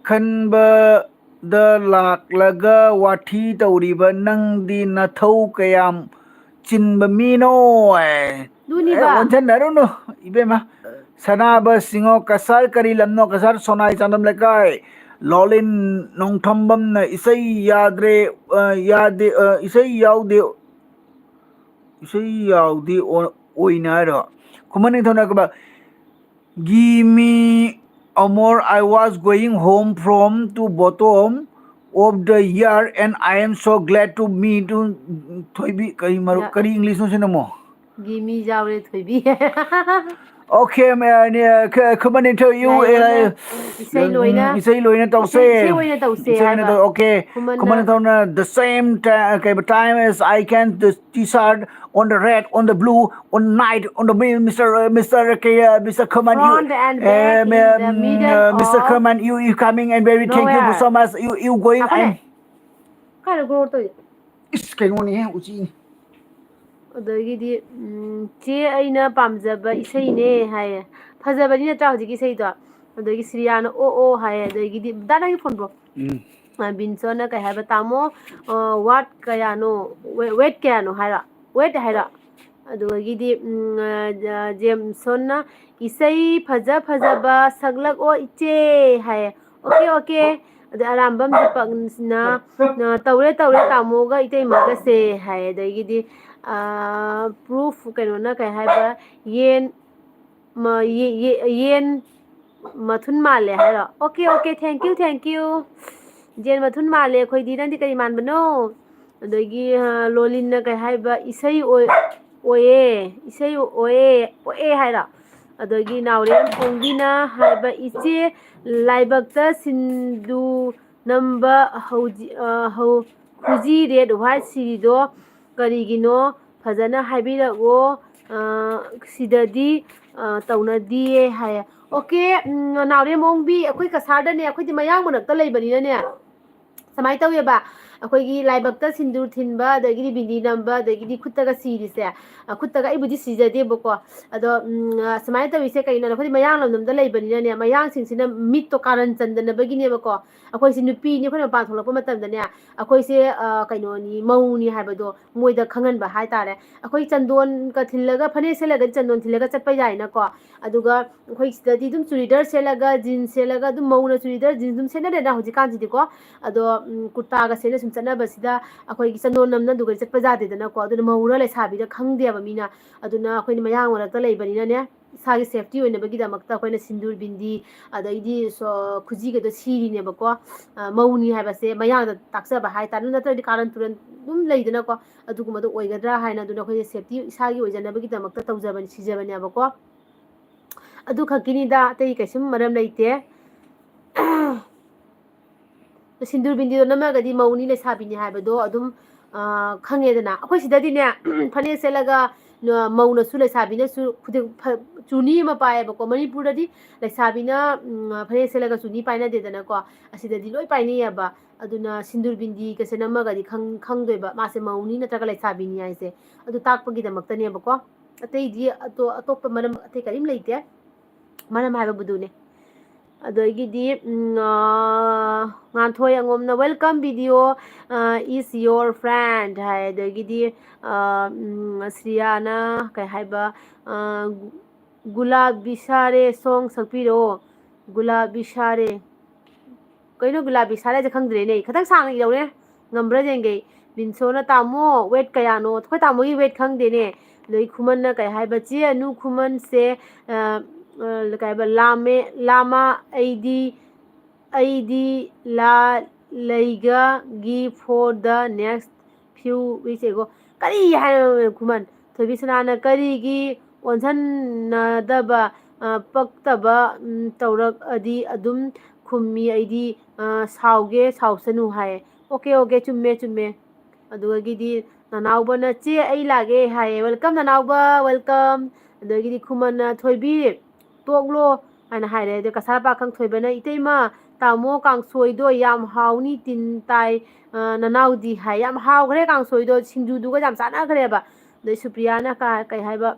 ꯈꯟꯕꯗ ꯂꯥꯛꯂꯒ ꯋꯥꯊꯤ ꯇꯧꯔꯤꯕ ꯅꯪꯗꯤ ꯅꯊꯧ ꯀꯌꯥꯝ ꯆꯤꯟꯕ ꯃꯤꯅꯣ? ꯑꯦ, ꯑꯗꯨꯅꯤꯕ꯫ ꯑꯣꯟꯁꯤꯟꯅꯔꯨꯅꯨ ꯏꯕꯦꯝꯃ꯫ ꯁꯅꯥꯕ ꯁꯤꯡꯉꯣ ꯀꯁꯥꯔ ꯀꯔꯤ ꯂꯝꯅꯣ? ꯀꯁꯥꯔ ꯁꯣꯅꯥꯏ ꯆꯥꯟꯗꯝ ꯂꯩꯀꯥꯏ꯫ ꯂꯣꯂꯤꯟ ꯅꯣꯡꯊꯝꯕꯝꯅ ꯏꯁꯩ ꯌꯥꯗ꯭ꯔꯦ, ꯑ, ꯌꯥꯗꯦ, ꯑ, ꯏꯁꯩ ꯌꯥꯎꯗꯦ, ꯏꯁꯩ ꯌꯥꯎꯗꯦ ꯑꯣ- ꯑꯣꯏꯅ ꯍꯥꯏꯔꯣ? ꯈꯨꯃꯟ ꯅꯤꯡꯊꯧꯅ ꯀꯕ- Give me Amor, I was going home from to bottom of the year and I am so glad to meet you. ꯊꯣꯏꯕꯤ ꯀꯔꯤ ꯃꯔꯨꯞ ꯌꯥ- ꯀꯔꯤ ꯏꯪꯂꯤꯁꯅꯣ ꯁꯤꯅ ꯑꯃꯨꯛ? ꯒꯤ ꯃꯤ ꯌꯥꯎꯔꯦ ꯊꯣꯏꯕꯤ꯫ Okay, ꯈꯨꯃꯟ ꯅꯤꯡꯊꯧ you ꯌꯥꯏ, uh, ꯏꯁꯩ ꯂꯣꯏꯅ ꯏꯁꯩ ꯂꯣꯏꯅ ꯇꯧꯁꯦ꯫ ꯏꯁꯩ ꯏꯁꯩ ꯑꯣꯏꯅ ꯇꯧꯁꯦ ꯏꯁꯩ ꯑꯣꯏꯅ ꯍꯥꯏꯕ꯫ ꯇꯧ- okay. ꯈꯨꯃꯟꯅ- ꯈꯨꯃꯟ ꯅꯤꯡꯊꯧꯅ the same time, okay, time as I can the t-shirt on the red on the blue on night on the mi- Mr. uh, Mr. Okay, uh, Mr. Khuman you Front and back in the um, middle uh, Mr. of Khuman you you coming and very thank you nowhere. So much you you going ꯉꯥꯏꯈꯣꯅꯦ꯫ and ꯀꯥꯏꯗ grow ꯇꯧꯔꯤ? ꯏꯁ ꯀꯩꯅꯣꯅꯦꯍꯦ ꯎꯆꯤꯅꯤ꯫ ꯑꯗꯒꯤꯗꯤ ꯎꯝ, ꯆꯦ ꯑꯩꯅ ꯄꯥꯝꯖꯕ ꯏꯁꯩꯅꯦ ꯍꯥꯏꯌꯦ꯫ ꯐꯖꯕꯅꯤ ꯅꯠꯇ꯭ꯔꯥ ꯍꯧꯖꯤꯛꯀꯤ ꯏꯁꯩꯗꯣ? ꯑꯗꯒꯤ ꯁꯤꯔꯤꯌꯥꯅ ꯑꯣ ꯑꯣ ꯍꯥꯏꯌꯦ꯫ ꯑꯗꯒꯤꯗꯤ ꯗꯥ ꯅꯪꯒꯤ ꯐꯣꯟꯕꯣ? ꯎꯝ. ꯕꯤꯟꯁꯣꯟꯅ ꯀꯩ ꯍꯥꯏꯕ? ꯇꯥꯃꯣ, ꯋꯥꯠ ꯀꯌꯥꯅꯣ? ꯋꯦ- ꯋꯦꯠ ꯀꯌꯥꯅꯣ ꯍꯥꯏꯔꯣ? ꯋꯦꯠ ꯍꯥꯏꯔꯣ? ꯑꯗꯨꯗꯒꯤꯗꯤ ꯎꯝ, ꯑ, ꯖꯦꯝꯁꯣꯟꯅ ꯏꯁꯩ ꯐꯖ ꯐꯖꯕ ꯁꯛꯂꯛꯑꯣ ꯏꯆꯦ ꯍꯥꯏꯌꯦ꯫ Okay okay. ꯑꯗꯩ ꯑꯔꯥꯝꯕꯝ ꯗꯤꯄꯛꯅ ꯇꯧꯔꯦ ꯇꯧꯔꯦ ꯇꯥꯃꯣꯒ ꯏꯇꯩꯃꯒꯁꯦ ꯍꯥꯏꯌꯦ꯫ ꯑꯗꯒꯤꯗꯤ ꯄ꯭ꯔꯨꯐ ꯀꯩꯅꯣꯅ ꯀꯩ ꯍꯥꯏꯕ? ꯌꯦꯟ ꯃ- ꯌꯦ- ꯌꯦ- ꯌꯦꯟ ꯃꯊꯨꯟ ꯃꯥꯜꯂꯦ ꯍꯥꯏꯔꯣ? Okay okay, thank you thank you꯫ ꯌꯦꯟ ꯃꯊꯨꯟ ꯃꯥꯜꯂꯦ ꯑꯩꯈꯣꯏꯗꯤ꯫ ꯅꯪꯗꯤ ꯀꯔꯤ ꯃꯥꯟꯕꯅꯣ? ꯑꯗꯒꯤ ꯑ, ꯂꯣꯂꯤꯟꯅ ꯀꯩ ꯍꯥꯏꯕ? ꯏꯁꯩ ꯑꯣꯏ- ꯑꯣꯏꯌꯦ, ꯏꯁꯩ ꯑꯣꯏꯌꯦ ꯑꯣꯛꯑꯦ ꯍꯥꯏꯔꯣ? ꯑꯗꯒꯤ ꯅꯥꯎꯔꯦꯝ ꯑꯣꯡꯕꯤꯅ ꯍꯥꯏꯕ, ꯏꯆꯦ ꯂꯥꯏꯕꯛꯇ ꯁꯤꯟꯗꯨ ꯅꯝꯕ ꯍꯧꯖꯤ- ꯑ, ꯍꯧ- ꯈꯨꯖꯤ ꯔꯦꯠ ꯋꯥꯏꯠ ꯁꯤꯔꯤꯗꯣ ꯀꯔꯤꯒꯤꯅꯣ ꯐꯖꯅ ꯍꯥꯏꯕꯤꯔꯛꯑꯣ꯫ ꯑ, ꯁꯤꯗꯗꯤ ꯑ, ꯇꯧꯅꯗꯤꯌꯦ ꯍꯥꯏꯌꯦ꯫ ꯑꯣꯀꯦ, ꯎꯝ, ꯅꯥꯎꯔꯦꯝ ꯑꯣꯡꯕꯤ, ꯑꯩꯈꯣꯏ ꯀꯁꯥꯔꯗꯅꯦ, ꯑꯩꯈꯣꯏꯗꯤ ꯃꯌꯥꯡ ꯃꯔꯛꯇ ꯂꯩꯕꯅꯤꯅꯅꯦ, ꯁꯨꯃꯥꯏꯅ ꯇꯧꯋꯦꯕ, ꯑꯩꯈꯣꯏꯒꯤ ꯂꯥꯏꯕꯛꯇ ꯁꯤꯟꯗꯨꯔ ꯊꯤꯟꯕ, ꯑꯗꯒꯤꯗꯤ ꯕꯤꯟꯗꯤ ꯅꯝꯕ, ꯑꯗꯒꯤꯗꯤ ꯈꯨꯠꯇꯒ ꯁꯤꯔꯤꯁꯦ, ꯑ, ꯈꯨꯠꯇꯒ ꯑꯩꯕꯨꯗꯤ ꯁꯤꯖꯗꯦꯕꯀꯣ꯫ ꯑꯗꯣ, ꯎꯝ, ꯑ, ꯁꯨꯃꯥꯏꯅ ꯇꯧꯔꯤꯁꯦ ꯀꯩꯅꯣ, ꯑꯩꯈꯣꯏꯗꯤ ꯃꯌꯥꯡ ꯂꯝꯗꯝꯗ ꯂꯩꯕꯅꯤꯅꯅꯦ, ꯃꯌꯥꯡꯁꯤꯡꯁꯤꯅ ꯃꯤꯠꯇꯣ ꯀꯥꯔꯟ ꯆꯟꯗꯅꯕꯒꯤꯅꯦꯕꯀꯣ꯫ ꯑꯩꯈꯣꯏꯁꯦ ꯅꯨꯄꯤꯅꯤ, ꯑꯩꯈꯣꯏꯅ ꯃꯄꯥꯟ ꯊꯣꯛꯂꯛꯄ ꯃꯇꯝꯗꯅꯦ, ꯑꯩꯈꯣꯏꯁꯦ, ꯑ, ꯀꯩꯅꯣꯅꯤ, ꯃꯧꯅꯤ ꯍꯥꯏꯕꯗꯣ ꯃꯣꯏꯗ ꯈꯪꯍꯟꯕ ꯍꯥꯏꯇꯥꯔꯦ꯫ ꯑꯩꯈꯣꯏ ꯆꯟꯗꯣꯟꯒ ꯊꯤꯜꯂꯒ, ꯐꯅꯦꯛ ꯁꯦꯠꯂꯒꯗꯤ ꯆꯟꯗꯣꯟ ꯊꯤꯜꯂꯒ ꯆꯠꯄ ꯌꯥꯏꯅꯀꯣ꯫ ꯑꯗꯨꯒ ꯑꯩꯈꯣꯏ ꯁꯤꯗꯗꯤ ꯑꯗꯨꯝ ꯆꯨꯔꯤꯗꯥꯔ ꯁꯦꯠꯂꯒ, ꯖꯤꯟꯁ ꯁꯦꯠꯂꯒ, ꯑꯗꯨꯝ ꯃꯧꯅ ꯆꯨꯔꯤꯗꯥꯔ, ꯖꯤꯟꯁ ꯑꯗꯨꯝ ꯁꯦꯠꯅꯔꯦꯅ ꯍꯧꯖꯤꯛꯀꯥꯟꯁꯤꯗꯤꯀꯣ꯫ ꯑꯗꯣ, ꯎꯝ, ꯀꯨꯔꯇꯥꯒ ꯁꯦꯠꯂ ꯁꯨꯝ ꯆꯠꯅꯕꯁꯤꯗ ꯑꯩꯈꯣꯏꯒꯤ ꯆꯟꯗꯣꯟ ꯅꯝꯅ ꯑꯗꯨꯒ ꯆꯠꯄ ꯌꯥꯗꯦꯗꯅꯀꯣ꯫ ꯑꯗꯨꯅ ꯃꯧꯔ ꯂꯩꯁꯥꯕꯤꯔ ꯈꯪꯗꯦꯕ ꯃꯤꯅ꯫ ꯑꯗꯨꯅ ꯑꯩꯈꯣꯏꯅ ꯃꯌꯥꯡ ꯃꯔꯛꯇ ꯂꯩꯕꯅꯤꯅꯅꯦ, ꯏꯁꯥꯒꯤ ꯁꯦꯐꯇꯤ ꯑꯣꯏꯅꯕꯒꯤꯗꯃꯛꯇ ꯑꯩꯈꯣꯏꯅ ꯁꯤꯟꯗꯨꯔ ꯕꯤꯟꯗꯤ, ꯑꯗꯩꯗꯤ ꯁꯣ-, ꯈꯨꯖꯤꯒꯗꯣ ꯁꯤꯔꯤꯅꯦꯕꯀꯣ꯫ ꯑ, ꯃꯧꯅꯤ ꯍꯥꯏꯕꯁꯦ ꯃꯌꯥꯡꯗ ꯇꯥꯛꯆꯕ ꯍꯥꯏꯇꯥꯔꯦ꯫ ꯑꯗꯨ ꯅꯠꯇ꯭ꯔꯗꯤ ꯀꯥꯔꯟ ꯇꯨꯔꯟ ꯑꯗꯨꯝ ꯂꯩꯗꯅꯀꯣ꯫ ꯑꯗꯨꯒꯨꯝꯕꯗꯣ ꯑꯣꯏꯒꯗ꯭ꯔꯥ ꯍꯥꯏꯅ, ꯑꯗꯨꯅ ꯑꯩꯈꯣꯏꯁꯦ ꯁꯦꯐꯇꯤ ꯏꯁꯥꯒꯤ ꯑꯣꯏꯖꯅꯕꯒꯤꯗꯃꯛꯇ ꯇꯧꯖꯕꯅꯤ, ꯁꯤꯖꯕꯅꯦꯕꯀꯣ꯫ ꯑꯗꯨ ꯈꯛꯀꯤꯅꯤꯗ, ꯑꯇꯩ ꯀꯩꯁꯨꯝ ꯃꯔꯝ ꯂꯩꯇꯦ꯫ ꯁꯤꯟꯗꯨꯔ ꯕꯤꯟꯗꯤꯗꯣ ꯅꯝꯃꯒꯗꯤ ꯃꯧꯅꯤ, ꯂꯩꯁꯥꯕꯤꯅꯤ ꯍꯥꯏꯕꯗꯣ ꯑꯗꯨꯝ, ꯑ, ꯈꯪꯉꯦꯗꯅ꯫ ꯑꯩꯈꯣꯏ ꯁꯤꯗꯗꯤꯅꯦ, ꯐꯅꯦꯛ ꯁꯦꯠꯂꯒ ꯅ-, ꯃꯧꯅꯁꯨ ꯂꯩꯁꯥꯕꯤꯅꯁꯨ ꯈꯨꯗꯤꯡ ꯐ-, ꯆꯨꯅꯤ ꯑꯃ ꯄꯥꯏꯌꯦꯕꯀꯣ꯫ ꯃꯅꯤꯄꯨꯔꯗꯗꯤ ꯂꯩꯁꯥꯕꯤꯅ, ꯎꯝ, ꯐꯅꯦꯛ ꯁꯦꯠꯂꯒ ꯆꯨꯅꯤ ꯄꯥꯏꯅꯗꯦꯗꯅꯀꯣ꯫ ꯑꯁꯤꯗꯗꯤ ꯂꯣꯏ ꯄꯥꯏꯅꯩꯌꯦꯕ꯫ ꯑꯗꯨꯅ ꯁꯤꯟꯗꯨꯔ ꯕꯤꯟꯗꯤꯒꯁꯦ ꯅꯝꯃꯒꯗꯤ ꯈꯪ-, ꯈꯪꯗꯣꯏꯕ ꯃꯥꯁꯦ ꯃꯧꯅꯤ ꯅꯠꯇ꯭ꯔꯒ ꯂꯩꯁꯥꯕꯤꯅꯤ ꯍꯥꯏꯁꯦ꯫ ꯑꯗꯨ ꯇꯥꯛꯄꯒꯤꯗꯃꯛꯇꯅꯦꯕꯀꯣ꯫ ꯑꯇꯩꯗꯤ ꯑꯇꯣ-, ꯑꯇꯣꯞꯄ ꯃꯔꯝ ꯑꯇꯩ ꯀꯔꯤꯝ ꯂꯩꯇꯦ꯫ ꯃꯔꯝ ꯍꯥꯏꯕꯕꯨꯗꯨꯅꯦ꯫ ꯑꯗꯒꯤꯗꯤ, ꯎꯝ, ꯑ, ꯉꯥꯟꯊꯣꯏ ꯑꯉꯣꯝꯅ "Welcome video, ꯑ, is your friend" ꯍꯥꯏ꯫ ꯑꯗꯒꯤꯗꯤ, ꯑ, ꯎꯝ, ꯁ꯭ꯔꯤꯌꯥꯅ ꯀꯩ ꯍꯥꯏꯕ, ꯑ, ꯒꯨ-, "ꯒꯨꯂꯥꯕꯤ ꯁꯥꯔꯦ song ꯁꯛꯄꯤꯔꯛꯑꯣ, ꯒꯨꯂꯥꯕꯤ ꯁꯥꯔꯦ"꯫ ꯀꯩꯅꯣ ꯒꯨꯂꯥꯕꯤ ꯁꯥꯔꯦ ꯍꯥꯏꯁꯦ? ꯈꯪꯗ꯭ꯔꯦꯅꯦ ꯑꯩ꯫ ꯈꯤꯇꯪ ꯁꯥꯡꯅ ꯏꯔꯧꯅꯦ꯫ ꯉꯝꯕ꯭ꯔꯥ ꯌꯦꯡꯒꯦ꯫ ꯕꯤꯟꯁꯣꯅ "ꯇꯥꯃꯣ, weight ꯀꯌꯥꯅꯣ?" ꯑꯩꯈꯣꯏ ꯇꯥꯃꯣꯒꯤ weight ꯈꯪꯗꯦꯅꯦ꯫ ꯑꯗꯩ ꯈꯨꯃꯟꯅ ꯀꯩ ꯍꯥꯏꯕ? "ꯆꯦ ꯑꯅꯨ, ꯈꯨꯃꯟꯁꯦ, ꯑ, ꯑ, ꯀꯩ ꯍꯥꯏꯕ? ꯂꯥꯝꯃꯦ, ꯂꯥꯝꯃ ꯑꯩꯗꯤ, ꯑꯩꯗꯤ ꯂꯥ ꯂꯩꯒꯒꯤ for the next few weeks" ago. ꯀꯔꯤ ꯍꯥꯏꯅꯣ ꯈꯨꯃꯟ? ꯊꯣꯏꯕꯤꯁꯅꯥꯅ "ꯀꯔꯤꯒꯤ ꯑꯣꯟꯁꯟꯅꯗꯕ, ꯑ, ꯄꯛꯇꯕ, ꯎꯝ, ꯇꯧꯔꯛꯑꯗꯤ ꯑꯗꯨꯝ ꯈꯨꯝꯃꯤ ꯑꯩꯗꯤ, ꯑ, ꯁꯥꯎꯒꯦ ꯁꯥꯎꯁꯅꯨ" ꯍꯥꯏꯌꯦ꯫ Okay, okay, ꯆꯨꯝꯃꯦ, ꯆꯨꯝꯃꯦ꯫ ꯑꯗꯨꯗꯒꯤꯗꯤ ꯅꯅꯥꯎꯕꯅ "ꯆꯦ ꯑꯩ ꯂꯥꯛꯑꯦ" ꯍꯥꯏꯌꯦ꯫ Welcome ꯅꯅꯥꯎꯕ, welcome꯫ ꯑꯗꯒꯤꯗꯤ ꯈꯨꯃꯟꯅ "ꯊꯣꯏꯕꯤ, ꯇꯣꯛꯂꯣ" ꯍꯥꯏꯅ ꯍꯥꯏꯔꯦ꯫ ꯑꯗ ꯀꯁꯥꯔ ꯄꯥꯈꯪ ꯊꯣꯏꯕꯅ "ꯏꯇꯩꯃ, "ꯇꯥꯃꯣ, ꯀꯥꯡꯁꯣꯏꯗꯣ ꯌꯥꯝ ꯍꯥꯎꯅꯤ, ꯇꯤꯟ ꯇꯥꯏ, ꯑ, ꯅꯅꯥꯎꯗꯤ" ꯍꯥꯏ꯫ ꯌꯥꯝ ꯍꯥꯎꯈ꯭ꯔꯦ ꯀꯥꯡꯁꯣꯏꯗꯣ, ꯁꯤꯡꯖꯨꯗꯨꯒ ꯌꯥꯝ ꯆꯥꯟꯅꯈ꯭ꯔꯦꯕ꯫ ꯑꯗꯩ ꯁꯨꯄ꯭ꯔꯤꯌꯥꯅ ꯀ-, ꯀꯩ ꯍꯥꯏꯕ?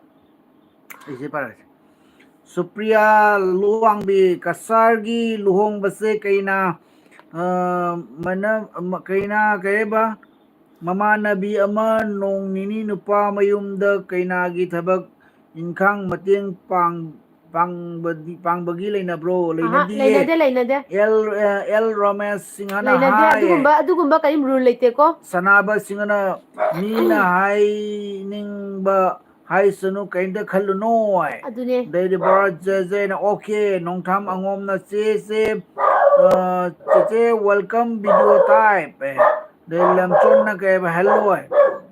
ꯑꯩꯁꯦ ꯄꯥꯔꯛꯑꯒꯦ꯫ ꯁꯨꯄ꯭ꯔꯤꯌꯥ ꯂꯨꯋꯥꯡꯕꯤ, ꯀꯁꯥꯔꯒꯤ ꯂꯨꯍꯣꯡꯕꯁꯦ ꯀꯩꯅ, ꯑ, ꯃꯅ-, ꯃ-, ꯀꯩꯅ, ꯀꯩ ꯍꯥꯏꯕ? ꯃꯃꯥꯟꯅꯕꯤ ꯑꯃ ꯅꯣꯡ ꯅꯤꯅꯤ ꯅꯨꯄꯥ ꯃꯌꯨꯝꯗ ꯀꯩꯅꯥꯒꯤ ꯊꯕꯛ ꯏꯟꯈꯥꯡ ꯃꯇꯦꯡ ꯄꯥꯡ-, ꯄꯥꯡꯕꯗꯤ, ꯄꯥꯡꯕꯒꯤ ꯂꯩꯅꯕ꯭ꯔꯣ? ꯑꯍꯥ, ꯂꯩꯅꯗꯤꯌꯦ꯫ ꯂꯩꯅꯗꯦ, ꯂꯩꯅꯗꯦ꯫ ꯑꯦꯜ, ꯑ, ꯑꯦꯜ ꯔꯣꯃꯦꯁ ꯁꯤꯡꯍꯅ ꯂꯩꯅꯗꯦ, ꯍꯥꯏꯌꯦ꯫ ꯑꯗꯨꯒꯨꯝꯕ, ꯑꯗꯨꯒꯨꯝꯕ ꯀꯔꯤꯝ rule ꯂꯩꯇꯦꯀꯣ꯫ ꯁꯅꯥꯕ ꯁꯤꯡꯍꯅ ꯃꯤꯅ ꯍꯥꯏꯅꯤꯡꯕ ꯍꯥꯏꯁꯅꯨ, ꯀꯩꯝꯇ ꯈꯜꯂꯨꯅꯣ ꯍꯥꯏ꯫ ꯑꯗꯨꯅꯦ꯫ ꯑꯗꯩꯗꯤ ꯚꯥꯔꯠ ꯖꯦ ꯖꯦꯅ, "ꯑꯣꯀꯦ", ꯅꯣꯡꯊꯥꯝ ꯑꯉꯣꯝꯅ, "ꯆꯦ, ꯆꯦ, ꯑ, ꯆꯦꯆꯦ, welcome video type" ꯍꯥꯏ꯫ ꯑꯗꯩ ꯂꯝꯆꯣꯟꯅ ꯀꯩ ꯍꯥꯏꯕ? "Hello" ꯍꯥꯏ꯫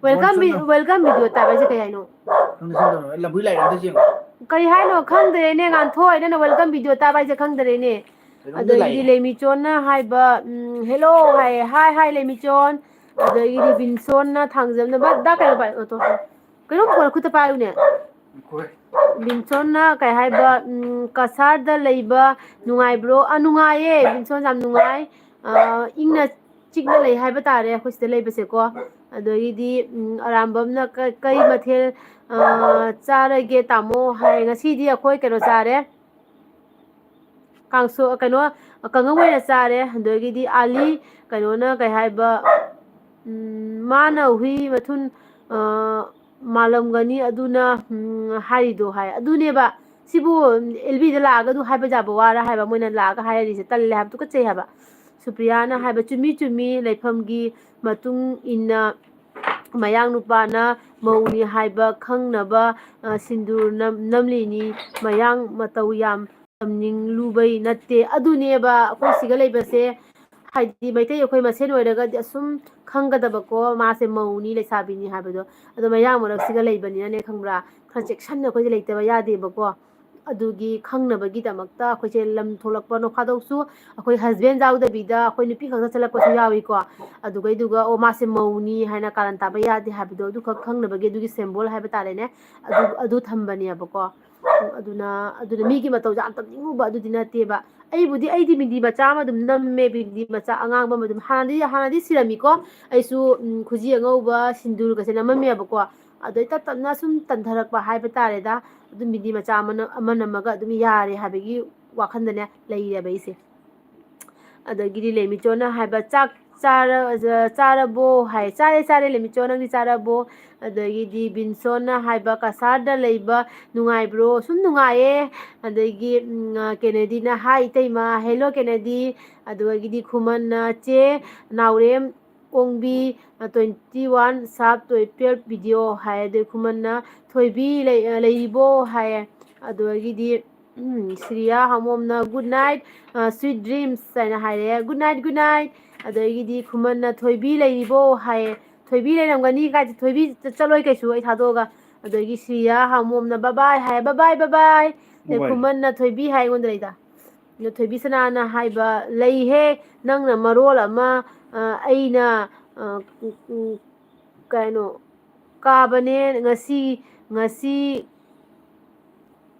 Welcome ꯚꯤ-, ꯂꯝꯆꯣꯟꯅ welcome video type ꯍꯥꯏꯁꯦ ꯀꯩ ꯍꯥꯏꯅꯣ? ꯈꯪꯗꯦ, ꯈꯪꯗꯦ꯫ ꯂꯐꯨ ꯂꯥꯏꯔꯦꯝꯗ ꯌꯦꯡꯉꯣ꯫ ꯀꯩ ꯍꯥꯏꯅꯣ ꯈꯪꯗ꯭ꯔꯦꯅꯦ, ꯉꯥꯟꯊꯣꯏ, ꯅꯪꯅ welcome video type ꯍꯥꯏꯁꯦ ꯈꯪꯗ꯭ꯔꯦꯅꯦ꯫ ꯀꯩꯅꯣꯝꯗ ꯑꯗꯒꯤꯗꯤ ꯂꯥꯛꯑꯦ꯫ ꯂꯩꯃꯤꯆꯣꯟꯅ ꯍꯥꯏꯕ, ꯎꯝ, "Hello" ꯍꯥꯏꯌꯦ, "Hi, hi, ꯂꯩꯃꯤꯆꯣꯟ"꯫ ꯑꯗꯒꯤꯗꯤ ꯕꯤꯟꯁꯣꯟꯅ ꯊꯥꯡꯖꯝꯅ, ꯕ-, ꯗꯥ ꯀꯩꯅꯣ ꯄꯥꯏ-, ꯑꯣ, ꯇꯣ-, ꯀꯩꯅꯣꯝ ꯐꯣꯟ ꯈꯨꯠꯇ ꯄꯥꯏꯌꯨꯅꯦ꯫ ꯍꯣꯏ꯫ ꯕꯤꯟꯁꯣꯟꯅ ꯀꯩ ꯍꯥꯏꯕ, ꯎꯝ, "ꯀꯁꯥꯔꯗ ꯂꯩꯕ ꯅꯨꯡꯉꯥꯏꯕ꯭ꯔꯣ?" ꯑ, ꯅꯨꯡꯉꯥꯏꯌꯦ, ꯕꯤꯟꯁꯣꯟ, ꯌꯥꯝ ꯅꯨꯡꯉꯥꯏ꯫ ꯑ, ꯏꯪꯅ ꯆꯤꯛꯅ ꯂꯩ ꯍꯥꯏꯕ ꯇꯥꯔꯦ ꯑꯩꯈꯣꯏ ꯁꯤꯗ ꯂꯩꯕꯁꯦꯀꯣ꯫ ꯑꯗꯒꯤꯗꯤ, ꯎꯝ, ꯑꯔꯥꯝꯕꯝꯅ ꯀ-, "ꯀꯩ ꯃꯊꯦꯜ, ꯑ, ꯆꯥꯔꯒꯦ ꯇꯥꯃꯣ?" ꯍꯥꯏ꯫ ꯉꯁꯤꯗꯤ ꯑꯩꯈꯣꯏ ꯀꯩꯅꯣ ꯆꯥꯔꯦ, ꯀꯥꯡꯁꯣ-, ꯀꯩꯅꯣ, ꯀꯥꯡꯉꯧ ꯑꯣꯏꯅ ꯆꯥꯔꯦ꯫ ꯑꯗꯒꯤꯗꯤ ꯑꯥꯂꯤ, ꯀꯩꯅꯣꯅ ꯀꯩ ꯍꯥꯏꯕ, ꯎꯝ, ꯃꯥꯅ ꯍꯨꯏ ꯃꯊꯨꯟ, ꯑ, ꯃꯥꯜꯂꯝꯒꯅꯤ, ꯑꯗꯨꯅ, ꯎꯝ, ꯍꯥꯏꯔꯤꯗꯣ ꯍꯥꯏ꯫ ꯑꯗꯨꯅꯦꯕ, ꯁꯤꯕꯨ ꯑꯦꯜ ꯕꯤꯗ ꯂꯥꯛꯑꯒ ꯑꯗꯨ ꯍꯥꯏꯕ ꯌꯥꯕ ꯋꯥꯔ ꯍꯥꯏꯕ, ꯃꯣꯏꯅ ꯂꯥꯛꯑꯒ ꯍꯥꯏꯔꯤꯁꯦ ꯇꯜꯂꯦ ꯍꯥꯏꯕ, ꯇꯨꯀꯠꯆꯩ ꯍꯥꯏꯕ꯫ ꯁꯨꯄ꯭ꯔꯤꯌꯥꯅ ꯍꯥꯏꯕ, "ꯆꯨꯝꯃꯤ, ꯆꯨꯝꯃꯤ, ꯂꯩꯐꯝꯒꯤ ꯃꯇꯨꯡ ꯏꯟꯅ ꯃꯌꯥꯡ ꯅꯨꯄꯥꯅ ꯃꯧꯅꯤ ꯍꯥꯏꯕ ꯈꯪꯅꯕ, ꯑ, ꯁꯤꯟꯗꯨꯔ ꯅꯝ-, ꯅꯝꯂꯤꯅꯤ꯫ ꯃꯌꯥꯡ ꯃꯇꯧ ꯌꯥꯝ ꯇꯝꯅꯤꯡꯂꯨꯕꯩ ꯅꯠꯇꯦ"꯫ ꯑꯗꯨꯅꯦꯕ ꯑꯩꯈꯣꯏ ꯁꯤꯒ ꯂꯩꯕꯁꯦ, ꯍꯥꯏꯗꯤ ꯃꯩꯇꯩ ꯑꯩꯈꯣꯏ ꯃꯁꯦꯟ ꯑꯣꯏꯔꯒꯗꯤ ꯑꯁꯨꯝ ꯈꯪꯒꯗꯕꯀꯣ, ꯃꯥꯁꯦ ꯃꯧꯅꯤ, ꯂꯩꯁꯥꯕꯤꯅꯤ ꯍꯥꯏꯕꯗꯣ꯫ ꯑꯗꯣ ꯃꯌꯥꯡ ꯃꯔꯛꯁꯤꯒ ꯂꯩꯕꯅꯤꯅꯅꯦ, ꯈꯪꯕ꯭ꯔꯥ, ꯈꯔ ꯆꯦꯛꯁꯟꯅ ꯑꯩꯈꯣꯏꯁꯦ ꯂꯩꯇꯕ ꯌꯥꯗꯦꯕꯀꯣ꯫ ꯑꯗꯨꯒꯤ ꯈꯪꯅꯕꯒꯤꯗꯃꯛꯇ ꯑꯩꯈꯣꯏꯁꯦ ꯂꯝ ꯊꯣꯛꯂꯛꯄ, ꯅꯣꯡ ꯐꯥꯗꯣꯛꯁꯨ ꯑꯩꯈꯣꯏ husband ꯌꯥꯎꯗꯕꯤꯗ ꯑꯩꯈꯣꯏ ꯅꯨꯄꯤ ꯈꯛꯇ ꯆꯠꯂꯛꯄꯁꯨ ꯌꯥꯎꯏꯀꯣ꯫ ꯑꯗꯨꯒꯩꯗꯨꯒ, "ꯑꯣ, ꯃꯥꯁꯦ ꯃꯧꯅꯤ" ꯍꯥꯏꯅ ꯀꯥꯔꯟ ꯇꯥꯕ ꯌꯥꯗꯦ ꯍꯥꯏꯕꯗꯣ, ꯑꯗꯨꯈꯛ ꯈꯪꯅꯕꯒꯤ ꯑꯗꯨꯒꯤ symbol ꯍꯥꯏꯕ ꯇꯥꯔꯦꯅꯦ, ꯑꯗꯨ, ꯑꯗꯨ ꯊꯝꯕꯅꯦꯕꯀꯣ꯫ ꯑꯗꯨꯅ, ꯑꯗꯨꯅ ꯃꯤꯒꯤ ꯃꯇꯧꯁꯦ ꯌꯥꯝ ꯇꯝꯅꯤꯡꯉꯨꯕ ꯑꯗꯨꯗꯤ ꯅꯠꯇꯦꯕ꯫ ꯑꯩꯕꯨꯗꯤ, ꯑꯩꯗꯤ ꯕꯤꯟꯗꯤ ꯃꯆꯥ ꯑꯃ ꯑꯗꯨꯝ ꯅꯝꯃꯦ, ꯕꯤꯟꯗꯤ ꯃꯆꯥ ꯑꯉꯥꯡꯕ ꯑꯃ ꯑꯗꯨꯝ꯫ ꯍꯥꯟꯅꯗꯤ, ꯍꯥꯟꯅꯗꯤ ꯁꯤꯔꯝꯃꯤꯀꯣ꯫ ꯑꯩꯁꯨ, ꯎꯝ, ꯈꯨꯖꯤ ꯑꯉꯧꯕ, ꯁꯤꯟꯗꯨꯔꯒꯁꯦ ꯅꯝꯃꯝꯃꯦꯕꯀꯣ꯫ ꯑꯗꯩ ꯇꯞ ꯇꯞꯅ ꯁꯨꯝ ꯇꯟꯊꯔꯛꯄ ꯍꯥꯏꯕ ꯇꯥꯔꯦꯗ꯫ ꯑꯗꯨꯝ ꯕꯤꯟꯗꯤ ꯃꯆꯥ ꯑꯃꯅ, ꯑꯃ ꯅꯝꯃꯒ ꯑꯗꯨꯝ ꯌꯥꯔꯦ ꯍꯥꯏꯕꯒꯤ ꯋꯥꯈꯜꯗꯅꯦ ꯂꯩꯔꯦꯕ ꯑꯩꯁꯦ꯫ ꯑꯗꯒꯤꯗꯤ ꯂꯩꯃꯤꯆꯣꯅ ꯍꯥꯏꯕ, "ꯆꯥꯛ ꯆꯥꯔ-, ꯆꯥꯔꯕꯣ?" ꯍꯥꯏ꯫ "ꯆꯥꯔꯦ, ꯆꯥꯔꯦ, ꯂꯩꯃꯤꯆꯣ, ꯅꯪꯗꯤ ꯆꯥꯔꯕꯣ?" ꯑꯗꯒꯤꯗꯤ ꯕꯤꯟꯁꯣꯟꯅ ꯍꯥꯏꯕ, "ꯀꯁꯥꯔꯗ ꯂꯩꯕ ꯅꯨꯡꯉꯥꯏꯕ꯭ꯔꯣ?" "ꯁꯨꯝ ꯅꯨꯡꯉꯥꯏꯌꯦ꯫" ꯑꯗꯒꯤ, ꯎꯝ, ꯑ, ꯀꯦꯅꯦꯗꯤꯅ, "ꯍꯥꯏ ꯏꯇꯩꯃ꯫" "ꯍꯦꯜꯂꯣ ꯀꯦꯅꯦꯗꯤ꯫" ꯑꯗꯨꯗꯒꯤꯗꯤ ꯈꯨꯃꯟꯅ, "ꯆꯦ ꯅꯥꯎꯔꯦꯝ ꯑꯣꯡꯕꯤ, ꯑ, twenty one sub twelve video" ꯍꯥꯏ꯫ ꯑꯗꯩ ꯈꯨꯃꯟꯅ, "ꯊꯣꯏꯕꯤ ꯂꯩ-, ꯑ, ꯂꯩꯔꯤꯕꯣ?" ꯍꯥꯏꯌꯦ꯫ ꯑꯗꯨꯗꯒꯤꯗꯤ, ꯎꯝ, ꯁ꯭ꯔꯤꯌꯥ ꯍꯥꯃꯣꯝꯅ, "Good night, ꯑ, sweet dreams" ꯍꯥꯏꯅ ꯍꯥꯏꯔꯦ꯫ "Good night, good night꯫" ꯑꯗꯒꯤꯗꯤ ꯈꯨꯃꯟꯅ, "ꯊꯣꯏꯕꯤ ꯂꯩꯔꯤꯕꯣ?" ꯍꯥꯏꯌꯦ꯫ "ꯊꯣꯏꯕꯤ ꯂꯩꯔꯝꯒꯅꯤ ꯀꯥꯏꯗ, ꯊꯣꯏꯕꯤ ꯆꯠ-, ꯆꯠꯂꯣꯏ ꯀꯩꯁꯨ ꯑꯩ ꯊꯥꯗꯣꯛꯑꯒ꯫" ꯑꯗꯒꯤ ꯁ꯭ꯔꯤꯌꯥ ꯍꯥꯃꯣꯝꯅ, "Bye bye" ꯍꯥꯏꯌꯦ꯫ "Bye bye, bye bye." ꯑꯗꯩ ꯍꯣꯏ꯫ ꯈꯨꯃꯟꯅ, "ꯊꯣꯏꯕꯤ" ꯍꯥꯏ ꯑꯩꯉꯣꯟꯗ ꯂꯩꯗ꯫ ꯑꯗꯣ ꯊꯣꯏꯕꯤ ꯁꯅꯥꯅ ꯍꯥꯏꯕ, "ꯂꯩꯍꯦ, ꯅꯪꯅ ꯃꯔꯣꯜ ꯑꯃ, ꯑ, ꯑꯩꯅ, ꯑ, ꯎ, ꯎ, ꯀꯩꯅꯣ, ꯀꯥꯕꯅꯦ ꯉꯁꯤ, ꯉꯁꯤ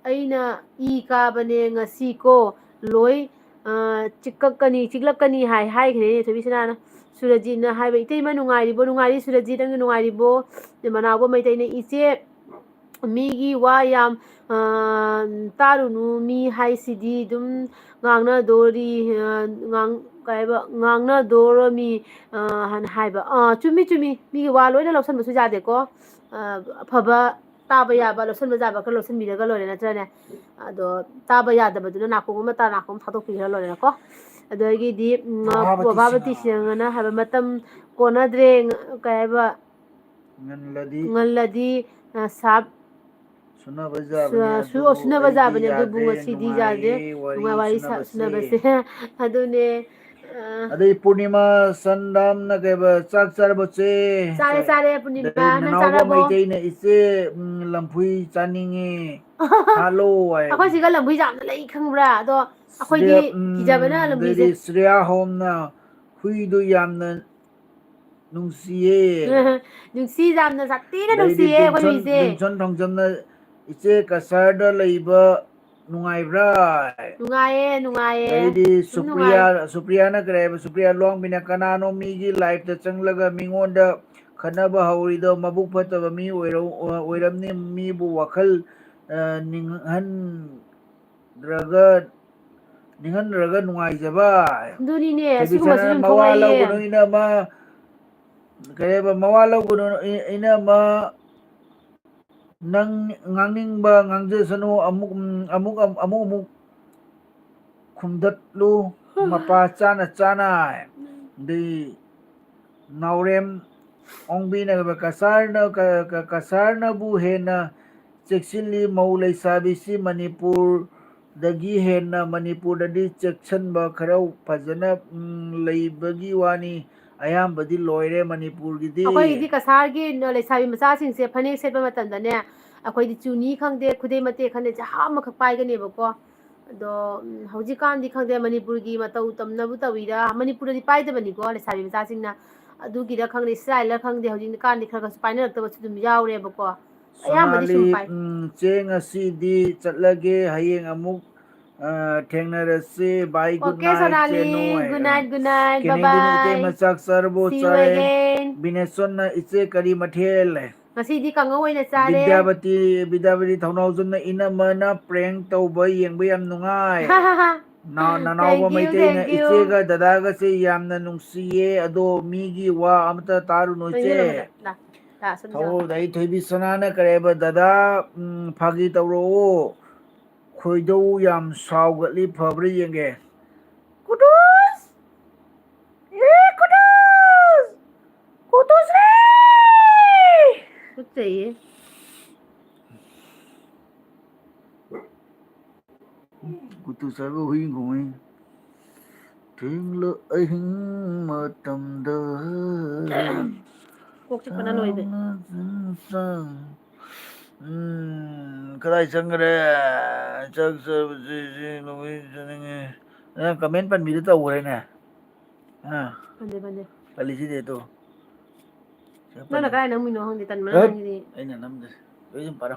ꯑꯩꯅ ꯏ ꯀꯥꯕꯅꯦ ꯉꯁꯤ ꯀꯣ, ꯂꯣꯏ, ꯑ, ꯆꯤꯛꯂꯛꯀꯅꯤ, ꯆꯤꯛꯂꯛꯀꯅꯤ ꯍꯥꯏ", ꯍꯥꯏꯈ꯭ꯔꯦꯅꯦ ꯊꯣꯏꯕꯤ ꯁꯅꯥꯅ꯫ ꯁꯨꯔꯖꯤꯠꯅ ꯍꯥꯏꯕ, "ꯏꯇꯩꯃ ꯅꯨꯡꯉꯥꯏꯔꯤꯕꯣ?" "ꯅꯨꯡꯉꯥꯏꯔꯤ ꯁꯨꯔꯖꯤꯠ, ꯅꯪꯗꯤ ꯅꯨꯡꯉꯥꯏꯔꯤꯕꯣ?" ꯃꯅꯥꯎꯕ ꯃꯩꯇꯩꯅ, "ꯏꯆꯦ, ꯃꯤꯒꯤ ꯋꯥ ꯌꯥꯝ, ꯑ, ꯇꯥꯔꯨꯅꯨ, ꯃꯤ ꯍꯥꯏꯁꯤꯗꯤ ꯑꯗꯨꯝ ꯉꯥꯡꯅꯗꯣꯔꯤ, ꯑ, ꯉꯥꯡ-, ꯀꯩ ꯍꯥꯏꯕ, ꯉꯥꯡꯅꯗꯣꯔꯃꯤ", ꯑ, ꯍꯥꯏꯅ ꯍꯥꯏꯕ꯫ ꯑ, ꯆꯨꯝꯃꯤ, ꯆꯨꯝꯃꯤ, ꯃꯤꯒꯤ ꯋꯥ ꯂꯣꯏꯅ ꯂꯧꯁꯟꯕꯁꯨ ꯌꯥꯗꯦꯀꯣ꯫ ꯑ, ꯑꯐꯕ ꯇꯥꯕ ꯌꯥꯕ, ꯂꯧꯁꯟꯕ ꯌꯥꯕ ꯈꯔ ꯂꯧꯁꯟꯕꯤꯔꯒ ꯂꯣꯏꯔꯦ, ꯅꯠꯇ꯭ꯔꯅꯦ? ꯑꯗꯣ ꯇꯥꯕ ꯌꯥꯗꯕꯗꯨꯅ ꯅꯥꯀꯣꯡ ꯑꯃ ꯇꯥ-, ꯅꯥꯀꯣꯡ ꯊꯥꯗꯣꯛꯄꯤꯈ꯭ꯔ ꯂꯣꯏꯔꯦꯅꯀꯣ꯫ ꯑꯗꯒꯤꯗꯤ, ꯎꯝ, ꯄ꯭ꯔꯚꯥꯕꯇꯤ ꯄ꯭ꯔꯚꯥꯕꯇꯤ ꯁꯤꯡꯍ꯫ ꯁꯤꯡꯍꯅ ꯍꯥꯏꯕ, "ꯃꯇꯝ ꯀꯣꯟꯅꯗ꯭ꯔꯦ", ꯀꯩ ꯍꯥꯏꯕ? ꯉꯜꯂꯗꯤ꯫ ꯉꯜꯂꯗꯤ, ꯑ, ꯁꯥꯞ ꯁꯨꯅꯕ ꯌꯥꯕꯅꯤ, ꯁꯨ-, ꯑꯗꯨꯕꯨ ꯁꯨꯅꯕ ꯑꯩꯗꯤ ꯌꯥꯕꯅꯤ, ꯑꯗꯨꯕꯨ ꯌꯥꯗ꯭ꯔꯦ, ꯉꯁꯤꯗꯤ ꯌꯥꯗ꯭ꯔꯦ꯫ ꯅꯨꯡꯉꯥꯏꯔꯤ, ꯋꯥꯔꯤ ꯅꯨꯡꯉꯥꯏ, ꯋꯥꯔꯤ ꯁꯥ-, ꯁꯨꯅꯕꯁꯦ꯫ ꯁꯨꯅꯕꯁꯦ꯫ ꯑꯗꯨꯅꯦ, ꯑ, ꯑꯗꯩ ꯄꯨꯔꯅꯤꯃꯥ ꯁꯟꯗꯥꯝꯅ ꯀꯩꯕ, "ꯆꯥꯛ ꯆꯥꯔꯕꯣ, ꯆꯦ?" ꯆꯥꯔꯦ, ꯆꯥꯔꯦ, ꯄꯨꯔꯅꯤꯃꯥ, ꯑꯗꯩ ꯅꯪ ꯅꯅꯥꯎꯕ ꯆꯥꯔꯕꯣ? ꯃꯩꯇꯩꯅ, "ꯏꯆꯦ, ꯎꯝ, ꯂꯝꯐꯨꯏ ꯆꯥꯅꯤꯡꯉꯦ, ꯍꯥꯠꯂꯣ" ꯍꯥꯏ꯫ ꯑꯩꯈꯣꯏ ꯁꯤꯒ ꯂꯝꯕꯨ ꯌꯥꯝꯅ ꯂꯩ, ꯈꯪꯕ꯭ꯔꯥ? ꯑꯗꯣ ꯑꯩꯈꯣꯏꯗꯤ ꯁ꯭ꯔꯦꯌꯥ-, ꯎꯝ, ꯀꯤꯖꯕꯅ ꯂꯝꯕꯤꯁꯦ꯫ ꯑꯗꯩꯗꯤ ꯁ꯭ꯔꯦꯌꯥ ꯍꯣꯝꯅ, "ꯍꯨꯏꯗꯨ ꯌꯥꯝꯅ ꯅꯨꯡꯁꯤꯌꯦ"꯫ ꯅꯨꯡꯁꯤ, ꯌꯥꯝꯅ ꯁꯥꯊꯤꯅ ꯑꯗꯩꯗꯤ ꯅꯨꯡꯁꯤꯌꯦ ꯑꯩꯈꯣꯏ ꯕꯤꯟꯁꯟ-, ꯍꯨꯏꯁꯦ꯫ ꯕꯤꯟꯁꯟ ꯊꯣꯡꯖꯝꯅ, "ꯏꯆꯦ, ꯀꯁꯥꯔꯗ ꯂꯩꯕ ꯅꯨꯡꯉꯥꯏꯕ꯭ꯔꯥ? ꯅꯨꯡꯉꯥꯏꯌꯦ, ꯅꯨꯡꯉꯥꯏꯌꯦ꯫ ꯑꯩꯗꯤ ꯌꯥꯝ ꯁꯨꯄ꯭ꯔꯤꯌꯥ, ꯅꯨꯡꯉꯥꯏ꯫ ꯁꯨꯄ꯭ꯔꯤꯌꯥꯅ ꯀꯔꯤ ꯍꯥꯏꯕ? ꯁꯨꯄ꯭ꯔꯤꯌꯥ ꯂꯣꯡꯕꯤꯅ, "ꯀꯅꯥꯅꯣ ꯃꯤꯒꯤ ꯂꯥꯏꯐꯇ ꯆꯪꯂꯒ ꯃꯤꯉꯣꯟꯗ ꯈꯠꯅꯕ ꯍꯧꯔꯤꯗꯣ? ꯃꯕꯨꯛ ꯐꯠꯇꯕ ꯃꯤ ꯑꯣꯏꯔ-, ꯑꯣꯏꯔꯝꯅꯤ꯫ ꯃꯤꯕꯨ ꯋꯥꯈꯜ, ꯑ, ꯅꯤꯡꯍꯟꯗ꯭ꯔꯒ, ꯅꯤꯡꯍꯟꯗ꯭ꯔꯒ ꯅꯨꯡꯉꯥꯏꯖꯕ"꯫ ꯑꯗꯨꯅꯤꯅꯦ, ꯊꯣꯏꯕꯤ ꯑꯁꯤꯒꯨꯝꯕꯁꯨ ꯁꯅꯥꯅ, ꯑꯗꯨꯝ "ꯃꯋꯥ ꯊꯣꯛꯂꯛꯑꯦ꯫ ꯂꯧꯒꯅꯨ ꯏꯅꯝꯃ, ꯀꯔꯤ ꯍꯥꯏꯕ? ꯃꯋꯥ ꯂꯧꯒꯅꯨ ꯏ-, ꯏꯅꯝꯃ, ꯅꯪ ꯉꯥꯡꯅꯤꯡꯕ ꯉꯥꯡꯖꯁꯅꯨ, ꯑꯃꯨꯛ, ꯑꯃꯨꯛ, ꯑꯃꯨꯛ, ꯑꯃꯨꯛ ꯈꯨꯝꯗꯠꯂꯨ, ꯃꯄꯥ ꯆꯥꯅ ꯆꯥꯅ"꯫ ꯑꯗꯩ ꯅꯥꯎꯔꯦꯝ ꯑꯣꯡꯕꯤꯅ, "ꯀꯁꯥꯔꯅ, ꯀ-, ꯀ-, ꯀꯁꯥꯔꯅꯕꯨ ꯍꯦꯟꯅ ꯆꯦꯛꯁꯤꯜꯂꯤ꯫ ꯃꯧ ꯂꯩꯁꯥꯕꯤꯁꯤ ꯃꯅꯤꯄꯨꯔꯗꯒꯤ ꯍꯦꯟꯅ ꯃꯅꯤꯄꯨꯔꯗꯗꯤ ꯆꯦꯛꯁꯤꯟꯕ ꯈꯔ ꯐꯖꯅ, ꯎꯝ, ꯂꯩꯕꯒꯤ ꯋꯥꯅꯤ꯫ ꯑꯌꯥꯝꯕꯗꯤ ꯂꯣꯏꯔꯦ ꯃꯅꯤꯄꯨꯔꯒꯤꯗꯤ"꯫ ꯑꯩꯈꯣꯏꯒꯤꯗꯤ ꯀꯁꯥꯔꯒꯤ ꯅ-, ꯂꯩꯁꯥꯕꯤ ꯃꯆꯥꯁꯤꯡꯁꯦ ꯐꯅꯦꯛ ꯁꯦꯠꯄ ꯃꯇꯝꯗꯅꯦ, ꯑꯩꯈꯣꯏꯗꯤ ꯆꯨꯅꯤ ꯈꯪꯗꯦ, ꯈꯨꯗꯩ ꯃꯇꯦꯛ ꯈꯪꯗꯦ, ꯖꯍꯥ ꯑꯃꯈꯛ ꯄꯥꯏꯒꯅꯦꯕꯀꯣ꯫ ꯑꯗꯣ, ꯎꯝ, ꯍꯧꯖꯤꯛꯀꯥꯟꯗꯤ ꯈꯪꯗꯦ, ꯃꯅꯤꯄꯨꯔꯒꯤ ꯃꯇꯧ ꯇꯝꯅꯕ ꯇꯧꯔꯤꯔꯥ, ꯃꯅꯤꯄꯨꯔꯗꯗꯤ ꯄꯥꯏꯗꯕꯅꯤꯀꯣ ꯂꯩꯁꯥꯕꯤ ꯃꯆꯥꯁꯤꯡꯅ꯫ ꯑꯗꯨꯒꯤꯔ ꯈꯪꯗꯦ, ꯏꯁꯇꯥꯏꯜꯂ ꯈꯪꯗꯦ, ꯍꯧꯖꯤꯛꯀꯥꯟꯗꯤ ꯈꯔ ꯈꯔꯁꯨ ꯄꯥꯏꯅꯔꯛꯇꯕꯁꯨ ꯑꯗꯨꯝ ꯌꯥꯎꯔꯦꯕꯀꯣ꯫ ꯑꯌꯥꯝꯕꯗꯤ ꯁꯨꯝ ꯁꯣꯅꯥꯂꯤ, ꯄꯥꯏ꯫ ꯎꯝ, ꯆꯦ, ꯉꯁꯤꯗꯤ ꯆꯠꯂꯒꯦ, ꯍꯌꯦꯡ ꯑꯃꯨꯛ, ꯑ, ꯊꯦꯡꯅꯔꯁꯤ꯫ Bye, good Okay, night, ꯆꯦ ꯁꯣꯅꯥꯂꯤ, ꯅꯨꯡ꯫ good night, good night, bye ꯀꯦꯅꯦꯗꯤꯅ, bye, "ꯏꯇꯩꯃ ꯆꯥꯛ ꯆꯥꯔꯕꯣ?" see you ꯆꯥꯔꯦ꯫ again꯫ ꯕꯤꯅꯦꯁꯣꯟꯅ, "ꯏꯆꯦ ꯀꯔꯤ ꯃꯊꯦꯜ?" ꯉꯁꯤꯗꯤ ꯀꯥꯡꯉꯧ ꯑꯣꯏꯅ ꯆꯥꯔꯦ꯫ ꯕꯤꯗ꯭ꯌꯥꯄꯇꯤ, ꯕꯤꯗ꯭ꯌꯥꯄꯇꯤ ꯊꯧꯅꯥꯎꯖꯝꯅ, "ꯏꯅꯝꯃꯅ prank ꯇꯧꯕ ꯌꯦꯡꯕ ꯌꯥꯝ ꯅꯨꯡꯉꯥꯏ"꯫ ꯅꯥ-, ꯅꯅꯥꯎꯕ Thank you, ꯃꯩꯇꯩꯅ, thank you꯫ "ꯏꯆꯦꯒ ꯗꯗꯥꯒꯁꯦ ꯌꯥꯝꯅ ꯅꯨꯡꯁꯤꯌꯦ, ꯑꯗꯣ ꯃꯤꯒꯤ ꯋꯥ ꯑꯃꯇ ꯇꯥꯔꯨꯅꯨ ꯏꯆꯦ"꯫ ꯂꯥ, ꯂꯥ, ꯁꯣꯝꯗ ꯂꯥ꯫ ꯊꯧꯗꯥꯏ ꯊꯣꯏꯕꯤ ꯁꯅꯥꯅ ꯀꯔꯤ ꯍꯥꯏꯕ? "ꯗꯗꯥ, ꯎꯝ, ꯐꯥꯒꯤ ꯇꯧꯔꯛꯑꯣ, ꯈꯣꯏꯗꯧ ꯌꯥꯝ ꯁꯥꯎꯒꯠꯂꯤ, ꯐꯕ꯭ꯔꯥ ꯌꯦꯡꯒꯦ"꯫ ꯀꯨꯇꯨꯁ! ꯑꯦ, ꯀꯨꯇꯨꯁ! ꯀꯨꯇꯨꯁ ꯔꯦ! ꯇꯨꯀꯠꯆꯩꯌꯦ꯫ ꯀꯨꯇꯨꯁ ꯍꯥꯏꯕ ꯍꯨꯏ ꯈꯣꯡꯉꯤ꯫ ꯊꯦꯡꯂ ꯑꯍꯤꯡ ꯃꯇꯝꯗ꯫ ꯀꯣꯛ ꯆꯤꯛꯄꯅ ꯂꯣꯏꯔꯦ꯫ ꯎꯝ, ꯀꯗꯥꯏ ꯆꯪꯈ꯭ꯔꯦ? ꯆꯥꯛ ꯆꯥꯕꯁꯤ ꯁꯤ ꯅꯨꯃꯤꯠ ꯆꯠꯅꯤꯡꯉꯦ꯫ ꯅꯪ comment ꯄꯟꯕꯤꯗꯨ ꯇꯧꯈ꯭ꯔꯦꯅꯦ꯫ ꯑꯥ꯫ ꯄꯟꯗꯦ, ꯄꯟꯗꯦ꯫ ꯄꯜꯂꯤꯁꯤꯗꯤ ꯑꯗꯣ꯫ ꯁꯤꯗ ꯅꯪꯅ ꯄꯜꯂꯤ꯫ ꯀꯗꯥꯏ ꯅꯝꯃꯤꯅꯣ ꯈꯪꯗꯦ, ꯇꯟꯕꯅ ꯍꯠ! ꯅꯪꯒꯤꯗꯤ꯫ ꯑꯩꯅ ꯅꯝꯗꯦ꯫ ꯂꯣꯏ ꯑꯗꯨꯝ ꯄꯥꯔꯣ꯫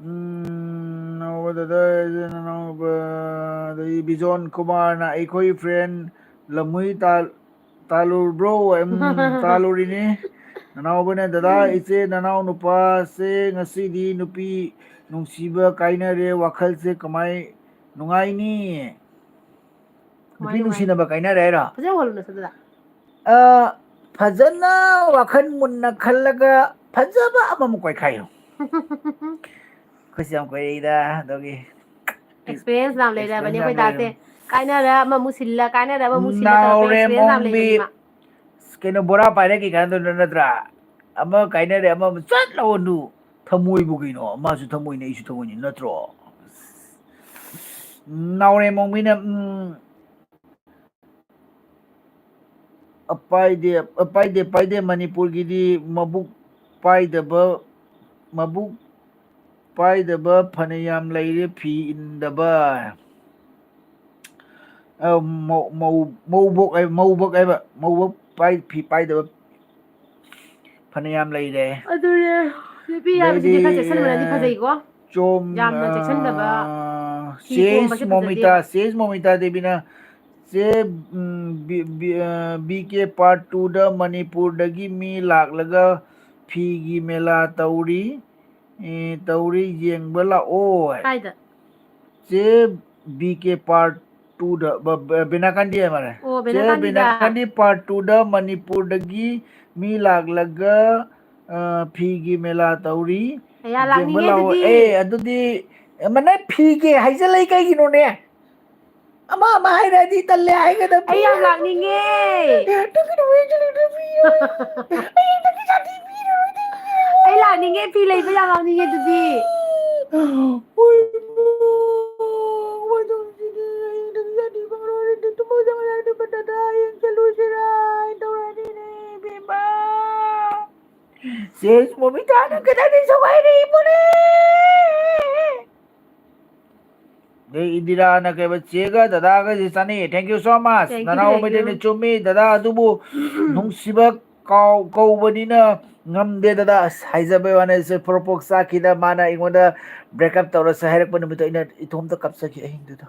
ꯎꯝ, ꯅꯅꯥꯎꯕ ꯗꯗꯥ, ꯅꯅꯥꯎꯕ, ꯑꯗꯩ ꯕꯤꯖꯣꯟ ꯀꯨꯃꯥꯔꯅ ꯑꯩꯈꯣꯏ friend ꯂꯝꯃꯨꯏ ꯇꯥ-, ꯇꯥꯂꯨꯔꯕ꯭ꯔꯣ? ꯎꯝ, ꯇꯥꯂꯨꯔꯤꯅꯤ꯫ ꯅꯅꯥꯎꯕꯅ, "ꯗꯗꯥ, ꯎꯝ꯫ ꯏꯆꯦ ꯅꯅꯥꯎ ꯅꯨꯄꯥꯁꯦ ꯉꯁꯤꯗꯤ ꯅꯨꯄꯤ ꯅꯨꯡꯁꯤꯕ ꯀꯥꯏꯅꯔꯦ, ꯋꯥꯈꯜꯁꯦ ꯀꯃꯥꯏ ꯅꯨꯡꯉꯥꯏꯅꯤ?" ꯀꯃꯥꯏ ꯅꯨꯄꯤ ꯅꯨꯡꯉꯥꯏ? ꯅꯨꯡꯁꯤꯅꯕ ꯀꯥꯏꯅꯔꯦ ꯍꯥꯏꯔꯣ? ꯐꯖꯅ ꯍꯣꯜꯂꯨ ꯅꯁꯛꯇꯨꯗ꯫ ꯑ, ꯐꯖꯅ ꯋꯥꯈꯜ ꯃꯨꯟꯅ ꯈꯜꯂꯒ ꯐꯖꯕ ꯑꯃꯃꯨꯛ ꯀꯣꯏꯈꯥꯏꯌꯨ꯫ ꯑꯩꯈꯣꯏꯁꯨ ꯌꯥꯝ ꯀꯣꯏꯔꯛꯏꯗ, ꯑꯗꯨꯒꯤ experience ꯌꯥꯝ ꯂꯩꯔꯕꯅꯤ experience ꯌꯥꯝ ꯑꯩꯈꯣꯏ ꯗꯥꯁꯦ꯫ ꯂꯩꯔꯕꯅꯤ꯫ ꯀꯥꯏꯅꯔ ꯑꯃꯃꯨꯛ ꯁꯤꯜꯂ, ꯀꯥꯏꯅꯔ ꯑꯃꯃꯨꯛ ꯁꯤꯜꯂ ꯇꯧꯔꯛꯄ experience ꯌꯥꯝ ꯅꯥꯎꯔꯦꯝꯃꯣꯡꯕꯤ꯫ ꯂꯩꯕꯅꯤ ꯃꯥ꯫ ꯑꯁ, ꯀꯩꯅꯣ, ꯕꯣꯔꯥ ꯄꯥꯏꯔꯛꯀꯦ ꯀꯥꯏꯅ ꯇꯧꯗꯣꯏ ꯅꯠꯇ꯭ꯔꯥ? ꯑꯃ ꯀꯥꯏꯅꯔꯦ, ꯑꯃ ꯆꯠ ꯂꯥꯎꯅꯨ꯫ ꯊꯃꯣꯏꯕꯨ ꯀꯩꯅꯣ? ꯃꯥꯁꯨ ꯊꯃꯣꯏꯅꯤ, ꯑꯩꯁꯨ ꯊꯃꯣꯏꯅꯤ, ꯅꯠꯇ꯭ꯔꯣ? ꯅꯥꯎꯔꯦꯝꯃꯣꯡꯕꯤꯅ, ꯎꯝ, ꯑ, ꯄꯥꯏꯗꯦ, ꯑ, ꯄꯥꯏꯗꯦ, ꯄꯥꯏꯗꯦ, ꯃꯅꯤꯄꯨꯔꯒꯤꯗꯤ ꯃꯕꯨꯛ ꯄꯥꯏꯗꯕ, ꯃꯕꯨꯛ ꯄꯥꯏꯗꯕ ꯐꯅꯌꯥꯝ ꯂꯩꯔꯦ, ꯐꯤ ꯏꯟꯗꯕ꯫ ꯑ, ꯃꯧ-, ꯃꯧ-, ꯃꯧꯕꯣꯛ ꯍꯥꯏꯕ, ꯃꯧꯕꯣꯛ ꯍꯥꯏꯕ, ꯃꯧꯕꯣꯛ ꯄꯥꯏ-, ꯐꯤ ꯄꯥꯏꯗꯕ ꯐꯅꯌꯥꯝ ꯂꯩꯔꯦ꯫ ꯑꯗꯨꯅꯦ, ꯅꯨꯄꯤ ꯍꯥꯏꯕꯁꯤꯗꯤ ꯑꯗꯩꯗꯤ, ꯈꯔ ꯆꯦꯛꯁꯤꯟꯕꯅꯗꯤ ꯑ, ꯐꯖꯩꯀꯣ꯫ ꯆꯣꯝ-, ꯌꯥꯝꯅ ꯆꯦꯛꯁꯤꯟꯗꯕ, ꯑ, ꯐꯤ ꯆꯦꯁ ꯀꯣꯝꯕꯁꯦ ꯃꯣꯃꯤꯇꯥ, ꯐꯖꯗꯦꯕ꯫ ꯆꯦꯁ ꯃꯣꯃꯤꯇꯥ ꯗꯦꯕꯤꯅ, ꯆꯦ, ꯎꯝ, ꯕꯤ-, ꯕꯤ-, ꯑ, ꯕꯤ ꯀꯦ part twoꯗ ꯃꯅꯤꯄꯨꯔꯗꯒꯤ ꯃꯤ ꯂꯥꯛꯂꯒ ꯐꯤꯒꯤ ꯃꯦꯂꯥ ꯇꯧꯔꯤ꯫ ꯑꯦ, ꯇꯧꯔꯤ, ꯌꯦꯡꯕ ꯂꯥꯛꯑꯣ꯫ ꯀꯥꯏꯗ? ꯆꯦ ꯕꯤ ꯀꯦ part twoꯗ, ꯕ-, ꯕ-, ꯕꯤꯅꯥꯀꯥꯟꯗꯤ ꯍꯥꯏ ꯃꯥꯜꯂꯦ꯫ ꯑꯣ, ꯆꯦ ꯕꯤꯅꯥꯀꯥꯟꯗꯤꯗ꯫ ꯕꯤꯅꯥꯀꯥꯟꯗꯤ part twoꯗ ꯃꯅꯤꯄꯨꯔꯗꯒꯤ ꯃꯤ ꯂꯥꯛꯂꯒ, ꯑ, ꯐꯤꯒꯤ ꯃꯦꯂꯥ ꯇꯧꯔꯤ꯫ ꯑꯌꯥ, ꯌꯦꯡꯕ ꯂꯥꯛꯅꯤꯡꯉꯦ ꯂꯥꯛꯑꯣ꯫ ꯑꯗꯨꯗꯤ꯫ ꯑꯦ, ꯑꯗꯨꯗꯤ, ꯑꯦ, ꯃꯅꯥ ꯐꯤꯒꯤ ꯍꯥꯏꯖꯜꯂꯛꯏ ꯀꯩꯒꯤꯅꯣꯅꯦ? ꯑꯃ, ꯑꯃ ꯍꯥꯏꯔꯗꯤ ꯇꯜꯂꯦ ꯍꯥꯏꯒꯗꯕ꯫ ꯑꯩ ꯌꯥꯝ ꯂꯥꯛꯅꯤꯡꯉꯦ꯫ ꯅꯪꯒꯤ ꯅꯨꯃꯤꯠ ꯆꯠꯂꯨꯗ꯭ꯔꯣ ꯐꯤ ꯌꯥꯎꯔꯤ? ꯑꯩ ꯅꯪꯒꯤ ꯆꯥꯇꯤ ꯄꯤꯔꯔꯣꯏ ꯅꯪꯒꯤ꯫ ꯑꯩ ꯂꯥꯛꯅꯤꯡꯉꯦ, ꯐꯤ ꯂꯩꯕ ꯌꯥꯝ ꯂꯥꯛꯅꯤꯡꯉꯦ ꯑꯗꯨꯗꯤ꯫ ꯍꯣꯏ, ꯏꯃꯥ, ꯀꯃꯥꯏ ꯇꯧꯗꯣꯏꯅꯣ? ꯑꯩ ꯅꯪꯒꯤ ꯆꯥꯇꯤ ꯐꯪꯉꯔꯣꯏ, ꯅꯪ ꯇꯨꯝꯕ ꯆꯪꯉꯔꯣꯏ, ꯑꯗꯨ ꯐꯠꯇꯗ ꯍꯌꯦꯡ ꯆꯠꯂꯨꯁꯤꯔꯥ ꯍꯥꯏꯅ ꯇꯧꯔꯛꯑꯅꯤꯅꯦ, ꯏꯕꯦꯝꯃ꯫ ꯆꯦ ꯃꯣꯃꯤꯇꯥꯅ ꯀꯗꯥꯏꯗꯩ ꯁꯧꯒꯥꯏꯔꯛꯏꯕꯅꯣ? ꯑꯗꯩ ꯏꯟꯗꯤꯔꯥꯅ ꯀꯩꯕ, "ꯆꯦꯒ ꯗꯗꯥꯒꯁꯦ ꯆꯥꯅꯩꯌꯦ꯫ Thank you so much." Thank you, ꯅꯅꯥꯎ thank you. ꯃꯩꯇꯩꯅ ꯆꯨꯝꯃꯤ, ꯗꯗꯥ, ꯑꯗꯨꯕꯨ ꯅꯨꯡꯁꯤꯕ ꯀꯥꯎ-, ꯀꯧꯕꯅꯤꯅ ꯉꯝꯗꯦ, ꯗꯗꯥ꯫ ꯑꯁ, ꯍꯥꯏꯖꯕꯩ ꯋꯥꯅꯤ, ꯁꯦ ꯄ꯭ꯔꯣꯄꯣꯛ ꯆꯥꯛꯈꯤꯗ ꯃꯥꯅ ꯑꯩꯉꯣꯟꯗ break up ꯇꯧꯔꯁꯦ ꯍꯥꯏꯔꯛꯄ ꯅꯨꯃꯤꯠꯇꯣ ꯑꯩꯅ ꯏꯇꯣꯝꯇ ꯀꯞꯆꯈꯤ ꯑꯍꯤꯡꯗꯨꯗ꯫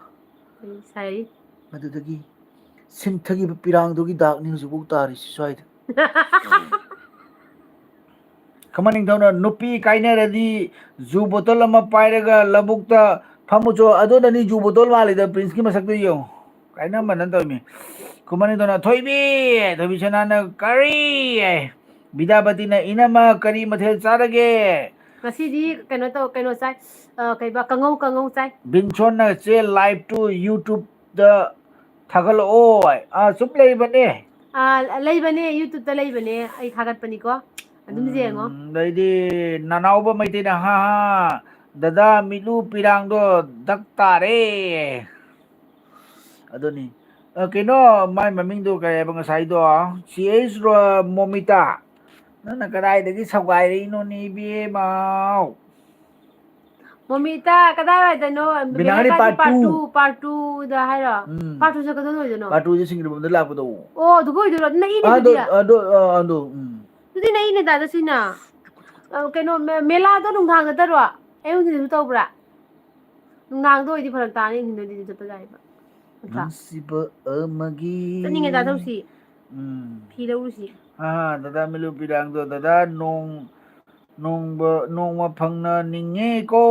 ꯎꯝ, ꯁꯥꯏ꯫ ꯃꯗꯨꯗꯒꯤ ꯁꯤꯟꯊꯈꯤꯕ ꯄꯤꯔꯥꯡꯗꯨꯒꯤ ꯗꯥꯛꯅꯤ ꯍꯧꯖꯤꯛꯐꯥꯎ ꯇꯥꯔꯤꯁꯤ ꯁ꯭ꯋꯥꯏꯗ꯫ ꯈꯝꯕ ꯅꯤꯡꯊꯧꯅ, "ꯅꯨꯄꯤ ꯀꯥꯏꯅꯔꯗꯤ ꯖꯨ ꯕꯣꯇꯜ ꯑꯃ ꯄꯥꯏꯔꯒ ꯂꯧꯕꯨꯛꯇ ꯐꯝꯃꯨꯆꯣ, ꯑꯗꯨꯅꯅꯤ ꯖꯨ ꯕꯣꯇꯜ ꯃꯥꯜꯂꯤꯗ, ꯄ꯭ꯔꯤꯟꯁꯀꯤ ꯃꯁꯛꯇꯨ ꯌꯦꯡꯉꯨ"꯫ ꯀꯥꯏꯅꯃꯟꯗꯅ ꯇꯧꯔꯤꯃꯤ꯫ ꯈꯨꯃꯟ ꯅꯤꯡꯊꯧꯅ, "ꯊꯣꯏꯕꯤ!" ꯊꯣꯏꯕꯤꯁꯅꯥꯅ, "ꯀꯔꯤ?" ꯕꯤꯗ꯭ꯌꯥꯄꯇꯤꯅ, "ꯏꯅꯝꯃ, ꯀꯔꯤ ꯃꯊꯦꯜ ꯆꯥꯔꯒꯦ?" ꯉꯁꯤꯗꯤ ꯀꯩꯅꯣ ꯇꯧ, ꯀꯩꯅꯣ ꯆꯥꯏ, ꯑ, ꯀꯩꯕ, ꯀꯥꯡꯉꯧ, ꯀꯥꯡꯉꯧ ꯆꯥꯏ꯫ ꯕꯤꯟꯁꯣꯟꯅ, "ꯆꯦ, live ꯇꯨ YouTube ꯇ ꯊꯥꯒꯠꯂꯛꯑꯣ"꯫ ꯑꯥ, ꯁꯨꯝ ꯂꯩꯕꯅꯦ꯫ ꯑꯥ, ꯂꯩꯕꯅꯦ, YouTube ꯇ ꯂꯩꯕꯅꯦ, ꯑꯩ ꯊꯥꯒꯠꯄꯅꯤꯀꯣ, ꯑꯗꯨꯝ ꯌꯦꯡꯉꯣ꯫ ꯎꯝ, ꯑꯗꯩꯗꯤ ꯅꯅꯥꯎꯕ ꯃꯩꯇꯩꯅ, "ꯍꯥ ꯍꯥ, ꯗꯗꯥ ꯃꯤꯠꯂꯨ ꯄꯤꯔꯥꯡꯗꯣ ꯗꯛ ꯇꯥꯔꯦ"꯫ ꯑꯗꯨꯅꯤ꯫ ꯑ, ꯀꯩꯅꯣ, ꯃꯥꯏ ꯃꯃꯤꯡꯗꯣ ꯀꯩ ꯍꯥꯏꯕ ꯉꯁꯥꯏꯗꯣ? ꯁꯤ ꯑꯩꯆ ꯔꯣ-, ꯃꯣꯃꯤꯇꯥ꯫ ꯅꯪꯅ ꯀꯗꯥꯏꯗꯒꯤ ꯁꯧꯒꯥꯏꯔꯛꯏꯅꯣꯅꯦ, ꯏꯕꯦꯝꯃꯥꯎ? ꯃꯣꯃꯤꯇꯥ, ꯀꯗꯥꯏꯋꯥꯏꯗꯅꯣ? ꯕꯤꯅꯥꯔꯤ ꯃꯦꯂꯥꯀꯥꯗꯤ part two꯫ Part two, part two ꯗ ꯍꯥꯏꯔꯣ? ꯎꯝ꯫ Part two ꯁꯦ ꯀꯗꯣꯝ ꯑꯣꯏꯗꯣꯏꯅꯣ? Part two ꯁꯦ ꯁꯤꯡꯖꯃꯩꯔꯣꯝꯗ ꯂꯥꯛꯄꯗꯣ꯫ ꯑꯣ, ꯑꯗꯨꯒ ꯑꯣꯏꯗꯣꯏꯔꯣ? ꯑꯗꯨ ꯅꯛꯏꯅꯦ ꯑꯗꯣ, ꯑꯗꯨꯗꯤ꯫ ꯑꯗꯣ, ꯑ, ꯑꯗꯣ, ꯎꯝ꯫ ꯑꯗꯨꯗꯤ ꯅꯛꯏꯅꯦ, ꯗꯥ ꯗꯁꯨꯏꯅ꯫ ꯑ, ꯀꯩꯅꯣ, ꯃꯦ-, ꯃꯦꯂꯥꯗꯣ ꯅꯨꯡꯗꯥꯡ ꯅꯠꯇꯔꯣ? ꯑꯌꯨꯛ ꯅꯨꯡꯊꯤꯜꯁꯨ ꯇꯧꯕ꯭ꯔꯥ? ꯅꯨꯡꯗꯥꯡꯗ ꯑꯣꯏꯗꯤ ꯐꯔꯛ ꯇꯥꯅꯤ, ꯅꯨꯡꯊꯤꯜꯗꯗꯤ ꯑꯗꯨꯝ ꯆꯠꯄ ꯌꯥꯏꯕ꯫ ꯅꯠꯇ꯭ꯔꯥ? ꯅꯨꯡꯁꯤꯕ ꯑꯃꯒꯤ꯫ ꯆꯠꯅꯤꯡꯉꯦ, ꯗꯥ ꯇꯧꯁꯤ꯫ ꯎꯝ꯫ ꯐꯤ ꯂꯧꯔꯨꯁꯤ꯫ ꯑꯥ, ꯗꯗꯥ ꯃꯤꯂꯨ ꯄꯤꯔꯥꯡꯗꯣ, ꯗꯗꯥ ꯅꯣꯡ-, ꯅꯣꯡꯕ-, ꯅꯣꯡꯃ ꯐꯪꯅꯅꯤꯡꯉꯦꯀꯣ꯫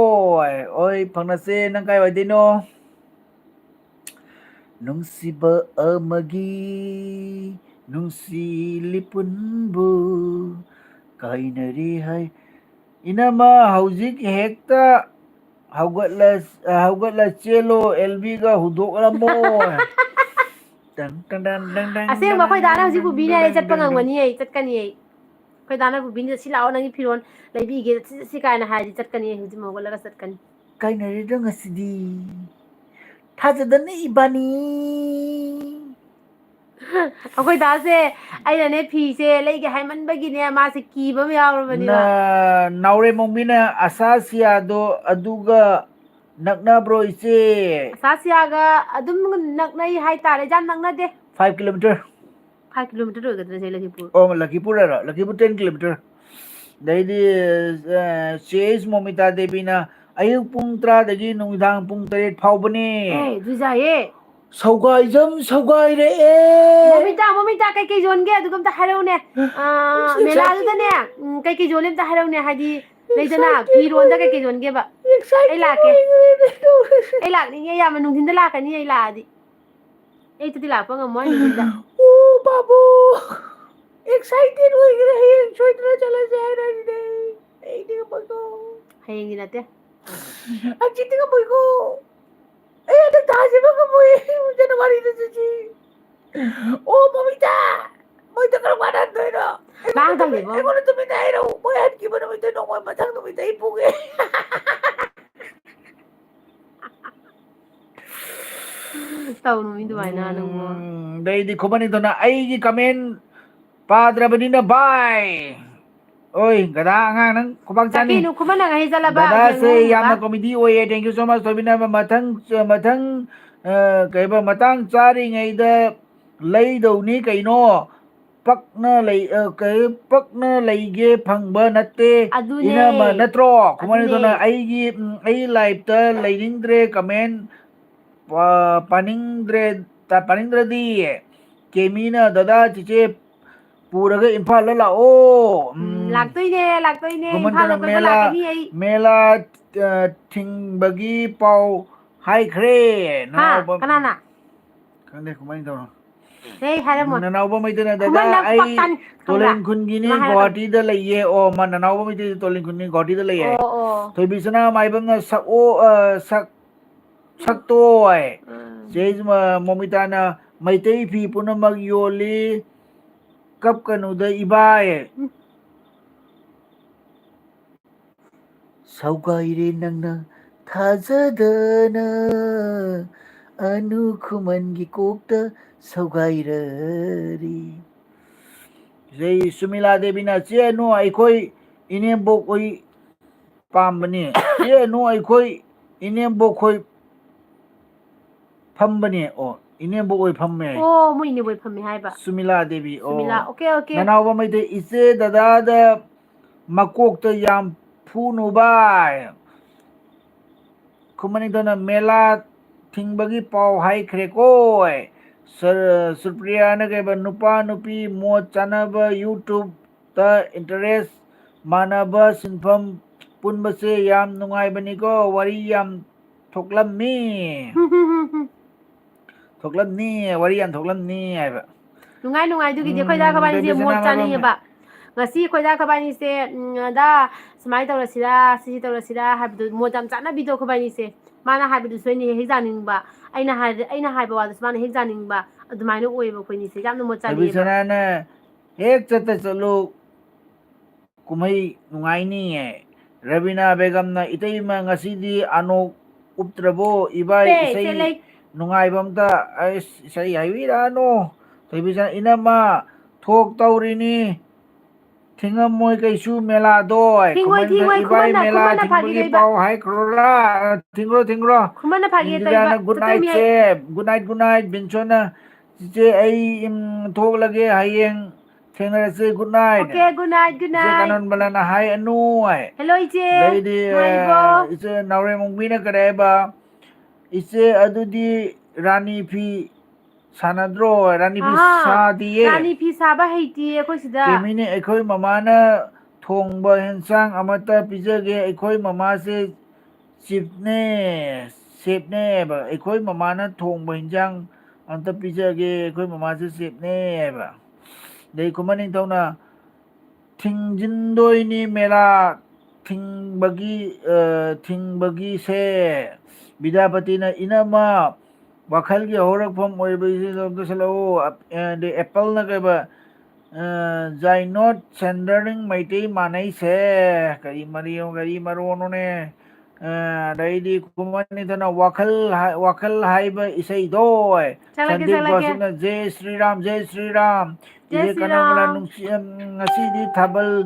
ꯑꯣꯏ, ꯐꯪꯅꯁꯦ꯫ ꯅꯪ ꯀꯥꯏ ꯋꯥꯏꯗꯩꯅꯣ? ꯅꯨꯡꯁꯤꯕ ꯑꯃꯒꯤ ꯅꯨꯡꯁꯤ ꯂꯤꯄꯨꯟꯕꯨ ꯀꯥꯏꯅꯔꯦ ꯍꯥꯏ꯫ ꯏꯅꯝꯃ, ꯍꯧꯖꯤꯛ ꯍꯦꯛꯇ ꯍꯧꯒꯠꯂ-, ꯍꯧꯒꯠꯂ ꯆꯦꯜꯂꯣ, ꯑꯦꯜꯕꯤꯒ ꯍꯨꯟꯗꯣꯛꯂꯝꯃꯣ꯫ ꯇꯪ, ꯇꯪ, ꯇꯪ, ꯇꯪ, ꯇꯪ, ꯑꯁꯦꯡꯕ ꯑꯩꯈꯣꯏ ꯗꯥꯅ ꯍꯧꯖꯤꯛ ꯄꯨꯕꯤꯅꯤ ꯍꯥꯏꯔꯗꯤ ꯆꯠꯄ ꯉꯝꯒꯅꯤ ꯑꯩ, ꯆꯠꯀꯅꯤ ꯑꯩ꯫ ꯑꯩꯈꯣꯏ ꯗꯥꯅ ꯄꯨꯕꯤꯅꯤ, "ꯁꯤ ꯂꯥꯛꯑꯣ, ꯅꯪꯒꯤ ꯐꯤꯔꯣꯜ ꯂꯩꯕꯤꯒꯦ, ꯆꯠꯁꯤ, ꯆꯠꯁꯤ" ꯀꯥꯏꯅ ꯍꯥꯏꯔꯗꯤ ꯆꯠꯀꯅꯤ ꯑꯩ, ꯍꯧꯖꯤꯛ ꯍꯧꯒꯠꯂꯒ ꯆꯠꯀꯅꯤ꯫ ꯀꯥꯏꯅꯔꯦꯗ ꯉꯁꯤꯗꯤ꯫ ꯊꯥꯖꯗꯅ ꯏꯕꯥꯅꯤ꯫ ꯑꯩꯈꯣꯏ ꯗꯥꯁꯦ, ꯑꯩꯅꯅꯦ ꯐꯤꯁꯦ ꯂꯩꯒꯦ ꯍꯥꯏꯃꯟꯕꯒꯤꯅꯦ, ꯃꯥꯁꯦ ꯀꯤꯕ ꯑꯃ ꯌꯥꯎꯔꯕꯅꯤꯕ꯫ ꯅ-, ꯅꯥꯎꯔꯦꯝꯃꯧꯕꯤꯅ ꯑꯁꯥꯁꯤꯌꯥꯗꯣ ꯑꯗꯨꯒ ꯅꯛꯅꯕ꯭ꯔꯣ ꯏꯆꯦ? ꯑꯁꯥꯁꯤꯌꯥꯒ ꯑꯗꯨꯝ ꯅꯛꯅꯩ ꯍꯥꯏꯇꯥꯔꯦ, ꯌꯥꯝ ꯅꯛꯅꯗꯦ꯫ Five kilometer. Five kilometer ꯑꯣꯏꯒꯗ꯭ꯔꯥ ꯁꯦ ꯂꯛꯈꯤꯄꯨꯔ? ꯑꯣ, ꯂꯛꯈꯤꯄꯨꯔ ꯍꯥꯏꯔꯣ? ꯂꯛꯈꯤꯄꯨꯔ ten kilometer꯫ ꯑꯗꯩꯗꯤ ꯑ, ꯆꯦ ꯑꯩꯁ ꯃꯣꯃꯤꯇꯥ ꯗꯦꯕꯤꯅ ꯑꯌꯨꯛ ꯄꯨꯡ ꯇꯔꯥꯗꯒꯤ ꯅꯨꯃꯤꯗꯥꯡ ꯄꯨꯡ ꯇꯔꯦꯠ ꯐꯥꯎꯕꯅꯦ꯫ ꯑꯦ, ꯖꯨꯏꯖꯥꯏꯌꯦ꯫ ꯁꯧꯒꯥꯏꯖꯝ ꯁꯧꯒꯥꯏꯔꯛꯑꯦ꯫ ꯃꯣꯃꯤꯇꯥ, ꯃꯣꯃꯤꯇꯥ, ꯀꯩꯀꯩ ꯌꯣꯟꯒꯦ ꯑꯗꯨꯒ ꯑꯝꯇ ꯍꯥꯏꯔꯛꯎꯅꯦ꯫ ꯑ, ꯑꯁ, ꯃꯦꯂꯥꯗꯨꯗꯅꯦ, ꯎꯝ, ꯀꯩꯀꯩ ꯌꯣꯜꯂꯤ ꯑꯝꯇ ꯍꯥꯏꯔꯛꯎꯅꯦ, ꯍꯥꯏꯗꯤ ꯂꯩꯗꯅ, ꯐꯤꯔꯣꯟꯗ ꯀꯩꯀꯩ ꯌꯣꯟꯒꯦꯕ? ꯑꯩ ꯂꯥꯛꯀꯦ꯫ ꯑꯩ ꯂꯥꯛꯅꯤꯡꯉꯦ ꯌꯥꯝꯅ, ꯅꯨꯡꯊꯤꯟꯗ ꯂꯥꯛꯀꯅꯤ ꯑꯩ ꯂꯥꯛꯑꯗꯤ꯫ ꯑꯌꯨꯛꯇꯗꯤ ꯂꯥꯛꯄ ꯉꯝꯃꯣꯏ ꯅꯨꯡꯊꯤꯟꯗ꯫ ꯑꯣ ꯕꯥꯕꯨ, excited ꯑꯣꯏꯈ꯭ꯔꯦ꯫ ꯍꯌꯦꯡ ꯁꯣꯏꯗꯅ ꯆꯠꯂꯁꯦ ꯍꯥꯏꯔꯅꯤꯅꯦ꯫ ꯑꯩꯗꯤ ꯉꯝꯃꯣꯏꯀꯣ꯫ ꯍꯌꯦꯡꯗꯤ ꯅꯠꯇꯦ꯫ ꯍꯪꯆꯤꯠꯇꯤ ꯉꯝꯃꯣꯏꯀꯣ꯫ ꯑꯩ ꯍꯟꯗꯛ ꯊꯥꯁꯤꯃ ꯉꯝꯃꯣꯏ꯫ ꯖꯅꯋꯥꯔꯤꯗ ꯆꯠꯁꯤ꯫ ꯑꯣ ꯃꯣꯃꯤꯇꯥ, ꯃꯣꯏꯗ ꯀꯔꯝ ꯀꯥꯟꯗ ꯍꯟꯗꯣꯏꯅꯣ? ꯂꯥꯡ ꯇꯝꯗꯦꯕꯣ꯫ ꯑꯩꯉꯣꯟꯗ ꯇꯨꯃꯤꯟꯅ ꯍꯥꯏꯔꯛꯎ꯫ ꯃꯣꯏ ꯍꯟꯈꯤꯕ ꯅꯨꯃꯤꯠꯇ ꯅꯣꯡꯃ ꯃꯊꯪ ꯅꯨꯃꯤꯠꯇ ꯑꯩ ꯄꯨꯒꯦ꯫ ꯇꯧꯅꯨ ꯃꯤ ꯑꯗꯨꯃꯥꯏꯅ ꯅꯪꯕꯣ꯫ ꯎꯝ, ꯑꯗꯩꯗꯤ ꯈꯨꯃꯟ ꯅꯤꯡꯊꯧꯅ ꯑꯩꯒꯤ comment ꯄꯥꯗ꯭ꯔꯕꯅꯤꯅ bye꯫ ꯑꯣꯏ ꯒꯗꯥ ꯑꯉꯥꯡ ꯅꯪ ꯈꯨꯕꯥꯛ ꯆꯥꯅꯤ꯫ ꯆꯥꯀꯤꯅꯨ ꯈꯨꯃꯟꯅ ꯉꯥꯏ ꯆꯠꯂꯕ ꯗꯗꯥꯁꯦ ꯌꯦꯡꯉꯨ ꯌꯥꯝꯅ ꯑꯃꯨꯛꯀ꯫ Comedy ꯑꯣꯏꯌꯦ꯫ Thank you so much ꯊꯣꯏꯕꯤꯅ꯫ ꯃꯊꯪ ꯃꯊꯪ ꯑ, ꯀꯩꯕ ꯃꯇꯥꯡ ꯆꯥꯔꯤꯉꯩꯗ ꯂꯩꯗꯧꯅꯤ ꯀꯩꯅꯣ꯫ ꯄꯛꯅ ꯂꯩ ꯑ, ꯀꯩ ꯄꯛꯅ ꯂꯩꯒꯦ ꯐꯪꯕ ꯅꯠꯇꯦ꯫ ꯑꯗꯨꯅꯦ꯫ ꯏꯅꯝꯃ ꯅꯠꯇ꯭ꯔꯣ? ꯈꯨꯃꯟ ꯑꯗꯨꯅꯦ꯫ ꯅꯤꯡꯊꯧꯅ ꯑꯩꯒꯤ ꯎꯝ, ꯑꯩ live ꯇ ꯂꯩꯅꯤꯡꯗ꯭ꯔꯦ comment ꯄꯥ- ꯄꯥꯅꯤꯡꯗ꯭ꯔꯦ ꯇ- ꯄꯥꯅꯤꯡꯗ꯭ꯔꯗꯤ ꯀꯦꯃꯤꯅ ꯗꯗꯥ ꯆꯤꯆꯦ ꯄꯨꯔꯒ ꯏꯝꯐꯥꯜꯗ ꯂꯥꯛꯑꯣ꯫ ꯎꯝ, ꯂꯥꯛꯇꯣꯏꯅꯦ, ꯂꯥꯛꯇꯣꯏꯅꯦ, ꯈꯨꯃꯟ ꯏꯝꯐꯥꯜꯗ ꯅꯤꯡꯊꯧꯅ ꯀꯣꯏꯕ ꯃꯦꯂꯥ ꯂꯥꯛꯀꯅꯤ ꯑꯩ꯫ ꯃꯦꯂꯥ ꯑ, ꯊꯤꯡꯕꯒꯤ ꯄꯥꯎ ꯍꯥꯏꯈ꯭ꯔꯦ꯫ ꯍꯥ? ꯅꯅꯥꯎꯕ- ꯀꯅꯥꯅ? ꯈꯪꯗꯦ ꯈꯨꯃꯟ ꯅꯤꯡꯊꯧꯅ꯫ ꯍꯦ, ꯍꯥꯏꯔꯝꯃꯣꯏ꯫ ꯅꯅꯥꯎꯕ ꯃꯩꯇꯩꯅ ꯗꯗꯥ ꯈꯨꯃꯟ ꯅꯪ ꯑꯩ ꯈꯨꯄꯥꯛ ꯆꯥꯅꯤ, ꯈꯪꯕ꯭ꯔꯥ? ꯇꯣꯂꯦꯟ ꯈꯨꯟꯒꯤꯅꯤ, ꯑꯗꯨꯃꯥꯏꯅ ꯍꯥꯏꯔꯛꯀꯅꯨ꯫ ꯒꯨꯋꯥꯍꯥꯇꯤꯗ ꯂꯩꯌꯦ꯫ ꯑꯣ ꯃꯥ ꯅꯅꯥꯎꯕ ꯃꯩꯇꯩꯗꯤ ꯇꯣꯂꯦꯟ ꯈꯨꯟꯒꯤ ꯒꯨꯋꯥꯍꯥꯇꯤꯗꯗ ꯂꯩꯌꯦ꯫ ꯑꯣ, ꯑꯣ꯫ ꯊꯣꯏꯕꯤ ꯁꯅꯥ ꯃꯥꯏꯕꯝꯅ ꯁꯛꯑꯣ ꯑ, ꯁꯛ ꯁꯛꯇꯣꯏ꯫ ꯎꯝ꯫ ꯆꯦ ꯃ- ꯃꯣꯃꯤꯇꯥꯅ ꯃꯩꯇꯩ ꯐꯤ ꯄꯨꯝꯅꯃꯛ ꯌꯣꯜꯂꯤ꯫ ꯀꯞꯀꯅꯨꯗ ꯏꯕꯥꯏ꯫ ꯎꯝ꯫ ꯁꯧꯒꯥꯏꯔꯦ ꯅꯪꯅ ꯊꯥꯖꯗꯅ ꯑꯅꯨ ꯈꯨꯃꯟꯒꯤ ꯀꯣꯛꯇ ꯁꯧꯒꯥꯏꯔꯔꯤ꯫ ꯁꯤꯗꯩ ꯁꯨꯃꯤꯂꯥ ꯗꯦꯕꯤꯅ ꯆꯦ ꯑꯅꯨ ꯑꯩꯈꯣꯏ ꯏꯅꯦꯝꯕꯣꯛ ꯍꯣꯏ ꯄꯥꯝꯕꯅꯤ꯫ ꯆꯦ ꯑꯅꯨ ꯑꯩꯈꯣꯏ ꯏꯅꯦꯝꯕꯣꯛ ꯈꯣꯏ ꯐꯝꯕꯅꯦ꯫ ꯑꯣ, ꯏꯅꯦꯝꯕꯣꯛ ꯍꯣꯏ ꯐꯝꯃꯦ꯫ ꯑꯣ, ꯃꯣꯏ ꯏꯅꯦꯝꯕꯣꯛ ꯍꯣꯏ ꯐꯝꯃꯦ ꯍꯥꯏꯕ꯫ ꯁꯨꯃꯤꯂꯥ ꯗꯦꯕꯤ꯫ ꯑꯣ꯫ ꯁꯨꯃꯤꯂꯥ, okay, okay. ꯅꯅꯥꯎꯕ ꯃꯩꯇꯩ, ꯏꯆꯦ ꯗꯗꯥꯗ ꯃꯀꯣꯛꯇ ꯌꯥꯝ ꯐꯨꯅꯨ ꯚꯥꯏ꯫ ꯈꯨꯃꯟ ꯅꯤꯡꯊꯧꯅ ꯃꯦꯂꯥ ꯊꯤꯡꯕꯒꯤ ꯄꯥꯎ ꯍꯥꯏꯈ꯭ꯔꯦꯀꯣ꯫ ꯁꯔ-, ꯁꯨꯔꯄ꯭ꯔꯤꯌꯥꯅ ꯀꯩꯕ, ꯅꯨꯄꯥ ꯅꯨꯄꯤ ꯃꯣꯠ ꯆꯥꯅꯕ, YouTube ꯇ interest ꯃꯥꯟꯅꯕ ꯁꯤꯟꯐꯝ ꯄꯨꯟꯕꯁꯦ ꯌꯥꯝ ꯅꯨꯡꯉꯥꯏꯕꯅꯤꯀꯣ, ꯋꯥꯔꯤ ꯌꯥꯝ ꯊꯣꯛꯂꯝꯃꯤ꯫ ꯊꯣꯛꯂꯝꯅꯤ, ꯋꯥꯔꯤ ꯌꯥꯝ ꯊꯣꯛꯂꯝꯅꯤ ꯍꯥꯏꯕ꯫ ꯅꯨꯡꯉꯥꯏ, ꯅꯨꯡꯉꯥꯏ꯫ ꯑꯗꯨꯒꯤꯗꯤ ꯎꯝ, ꯑꯩꯈꯣꯏꯗ ꯈꯣꯏꯕꯥꯅꯤꯁꯦ ꯕꯦꯕꯤꯁꯅꯥ ꯃꯣꯠ ꯉꯥꯏꯕꯝꯅꯦ꯫ ꯆꯥꯅꯩꯌꯦꯕ꯫ ꯉꯁꯤ ꯑꯩꯈꯣꯏꯗ ꯈꯣꯏꯕꯥꯅꯤꯁꯦ, ꯎꯝ, ꯑꯗ ꯁꯨꯃꯥꯏꯅ ꯇꯧꯔꯁꯤꯔꯥ, ꯁꯤꯁꯤ ꯇꯧꯔꯁꯤꯔꯥ ꯍꯥꯏꯕꯗꯨ ꯃꯣꯠ ꯌꯥꯝ ꯆꯥꯅꯕꯤꯗꯣ ꯈꯣꯏꯕꯥꯅꯤꯁꯦ꯫ ꯃꯥꯅ ꯍꯥꯏꯕꯗꯨꯁꯨ ꯑꯩꯅ ꯍꯦꯛ ꯍꯦꯛ ꯌꯥꯅꯤꯡꯕ, ꯑꯩꯅ ꯍꯥꯏ-, ꯑꯩꯅ ꯍꯥꯏꯕ ꯋꯥꯗꯨꯁꯨ ꯃꯥꯅ ꯍꯦꯛ ꯌꯥꯅꯤꯡꯕ, ꯑꯗꯨꯃꯥꯏꯅ ꯑꯣꯏꯌꯦꯕ ꯑꯩꯈꯣꯏꯅꯤꯁꯦ꯫ ꯌꯥꯝꯅ ꯃꯣꯠ ꯆꯥꯅꯩꯌꯦꯕ꯫ ꯕꯦꯕꯤꯁꯅꯥꯅ ꯍꯦꯛ ꯆꯠꯇ ꯆꯠꯂꯨ, ꯀꯨꯝꯍꯩ ꯅꯨꯡꯉꯥꯏꯅꯤꯌꯦ꯫ ꯔꯕꯤꯅꯥ ꯕꯦꯒꯝꯅ, "ꯏꯇꯩꯃ, ꯉꯁꯤꯗꯤ ꯑꯅꯣꯛ ꯎꯞꯇ꯭ꯔꯕꯣ? ꯏꯕꯥꯏ, ꯄꯦ, ꯏꯁꯩ ꯏꯆꯦ ꯂꯩ꯫ ꯅꯨꯡꯉꯥꯏꯕ ꯑꯝꯇ", ꯑꯩꯁ, ꯏꯁꯩ ꯍꯥꯏꯕꯤꯔꯛꯑꯅꯨ꯫ ꯊꯣꯏꯕꯤꯆꯥ, "ꯏꯅꯝꯃ, ꯊꯣꯛ ꯇꯧꯔꯤꯅꯤ꯫ ꯊꯤꯡꯉꯝꯃꯣꯏ ꯀꯩꯁꯨ ꯃꯦꯂꯥꯗꯣ", ꯊꯤꯡꯉꯣꯏ, ꯈꯨꯃꯟꯗ, ꯊꯤꯡꯉꯣꯏ, "ꯏꯕꯥꯏ, ꯈꯨꯃꯟꯅ, ꯃꯦꯂꯥ ꯈꯨꯃꯟꯅ ꯊꯤꯡꯕꯒꯤ ꯐꯥꯒꯤꯗꯣꯏꯕ꯫ ꯄꯥꯎ ꯍꯥꯏꯈ꯭ꯔꯣꯔꯥ?" ꯊꯤꯡꯈ꯭ꯔꯣ, ꯊꯤꯡꯈ꯭ꯔꯣ꯫ ꯈꯨꯃꯟꯅ ꯐꯥꯒꯤ ꯇꯧꯕ꯫ ꯏꯟꯗꯤꯔꯥꯅ good ꯆꯠꯇꯣꯏꯅꯦ night ꯑꯩ꯫ ꯁꯦ, good night, good night꯫ ꯕꯤꯟꯁꯣꯅ, "ꯆꯤꯆꯦ, ꯑꯩ, ꯎꯝ, ꯊꯣꯛꯂꯒꯦ, ꯍꯌꯦꯡ ꯊꯦꯡꯅꯔꯁꯦ, good night"꯫ Okay, good night, good ꯏꯆꯦ night꯫ ꯀꯥꯅꯟꯕꯂꯥꯅ ꯍꯥꯏ ꯑꯅꯨ ꯍꯥꯏ꯫ Hello, ꯏꯆꯦ꯫ ꯑꯗꯩꯗꯤ, ꯅꯨꯡꯉꯥꯏꯔꯤꯕꯣ? ꯑ, ꯏꯆꯦ ꯅꯥꯎꯔꯦꯝ ꯑꯣꯡꯕꯤꯅ ꯀꯔꯤ ꯍꯥꯏꯕ? "ꯏꯆꯦ, ꯑꯗꯨꯗꯤ ꯔꯥꯅꯤ ꯐꯤ ꯁꯥꯟꯅꯗ꯭ꯔꯣ?" ꯔꯥꯅꯤ ꯐꯤ ꯑꯍꯥ, ꯁꯥꯗꯤꯌꯦ꯫ ꯔꯥꯅꯤ ꯐꯤ ꯁꯥꯕ ꯍꯩꯇꯤꯌꯦ ꯑꯩꯈꯣꯏ ꯁꯤꯗ꯫ ꯀꯦꯃꯤꯅꯦ, ꯑꯩꯈꯣꯏ ꯃꯃꯥꯅ ꯊꯣꯡꯕ ꯍꯦꯟꯁꯥꯡ ꯑꯃꯠꯇ ꯄꯤꯖꯒꯦ꯫ ꯑꯩꯈꯣꯏ ꯃꯃꯥꯁꯦ ꯆꯤꯞꯅꯦ, ꯆꯦꯞꯅꯦꯕ꯫ ꯑꯩꯈꯣꯏ ꯃꯃꯥꯅ ꯊꯣꯡꯕ ꯍꯤꯟꯖꯥꯡ ꯑꯝꯇ ꯄꯤꯖꯒꯦ, ꯑꯩꯈꯣꯏ ꯃꯃꯥꯁꯦ ꯆꯦꯞꯅꯦꯕ꯫ ꯑꯗꯩ ꯈꯨꯃꯟ ꯅꯤꯡꯊꯧꯅ ꯊꯤꯡꯖꯤꯟꯗꯣꯏꯅꯤ ꯃꯦꯂꯥ ꯊꯤꯡꯕꯒꯤ, ꯑ, ꯊꯤꯡꯕꯒꯤꯁꯦ꯫ ꯕꯤꯗ꯭ꯌꯥꯄꯇꯤꯅ, "ꯏꯅꯝꯃ, ꯋꯥꯈꯜꯒꯤ ꯍꯧꯔꯛꯐꯝ ꯑꯣꯏꯕ ꯏꯁꯩꯗꯣ ꯑꯝꯇ ꯁꯛꯂꯛꯑꯣ"꯫ ꯑꯞ-, ꯑ, ꯑꯗꯩ ꯑꯦꯄꯜꯅ ꯀꯩꯕ, ꯑ, "Jai not sendering ꯃꯩꯇꯩ ꯃꯥꯟꯅꯩꯁꯦ"꯫ ꯀꯔꯤ ꯃꯔꯤꯅꯣ, ꯀꯔꯤ ꯃꯔꯣꯟꯅꯣꯅꯦ? ꯑ, ꯑꯗꯩꯗꯤ ꯈꯨꯃꯟ ꯅꯤꯡꯊꯧꯅ ꯋꯥꯈꯜ ꯍꯥꯏ-, ꯋꯥꯈꯜ ꯍꯥꯏꯕ ꯏꯁꯩꯗꯣ꯫ ꯁꯛꯂꯛꯀꯦ, ꯁꯟꯗꯤꯞ ꯁꯛꯂꯛꯀꯦ꯫ ꯕꯥꯁꯨꯅ "ꯖꯦ ꯁ꯭ꯔꯤꯔꯥꯝ, ꯖꯦ ꯁ꯭ꯔꯤꯔꯥꯝ"꯫ ꯖꯦ ꯏꯆꯦ ꯀꯅꯥꯃꯂꯥ ꯁ꯭ꯔꯤꯔꯥꯝ꯫ ꯅꯨꯡꯁꯤ, ꯎꯝ, "ꯉꯁꯤꯗꯤ ꯊꯥꯕꯜ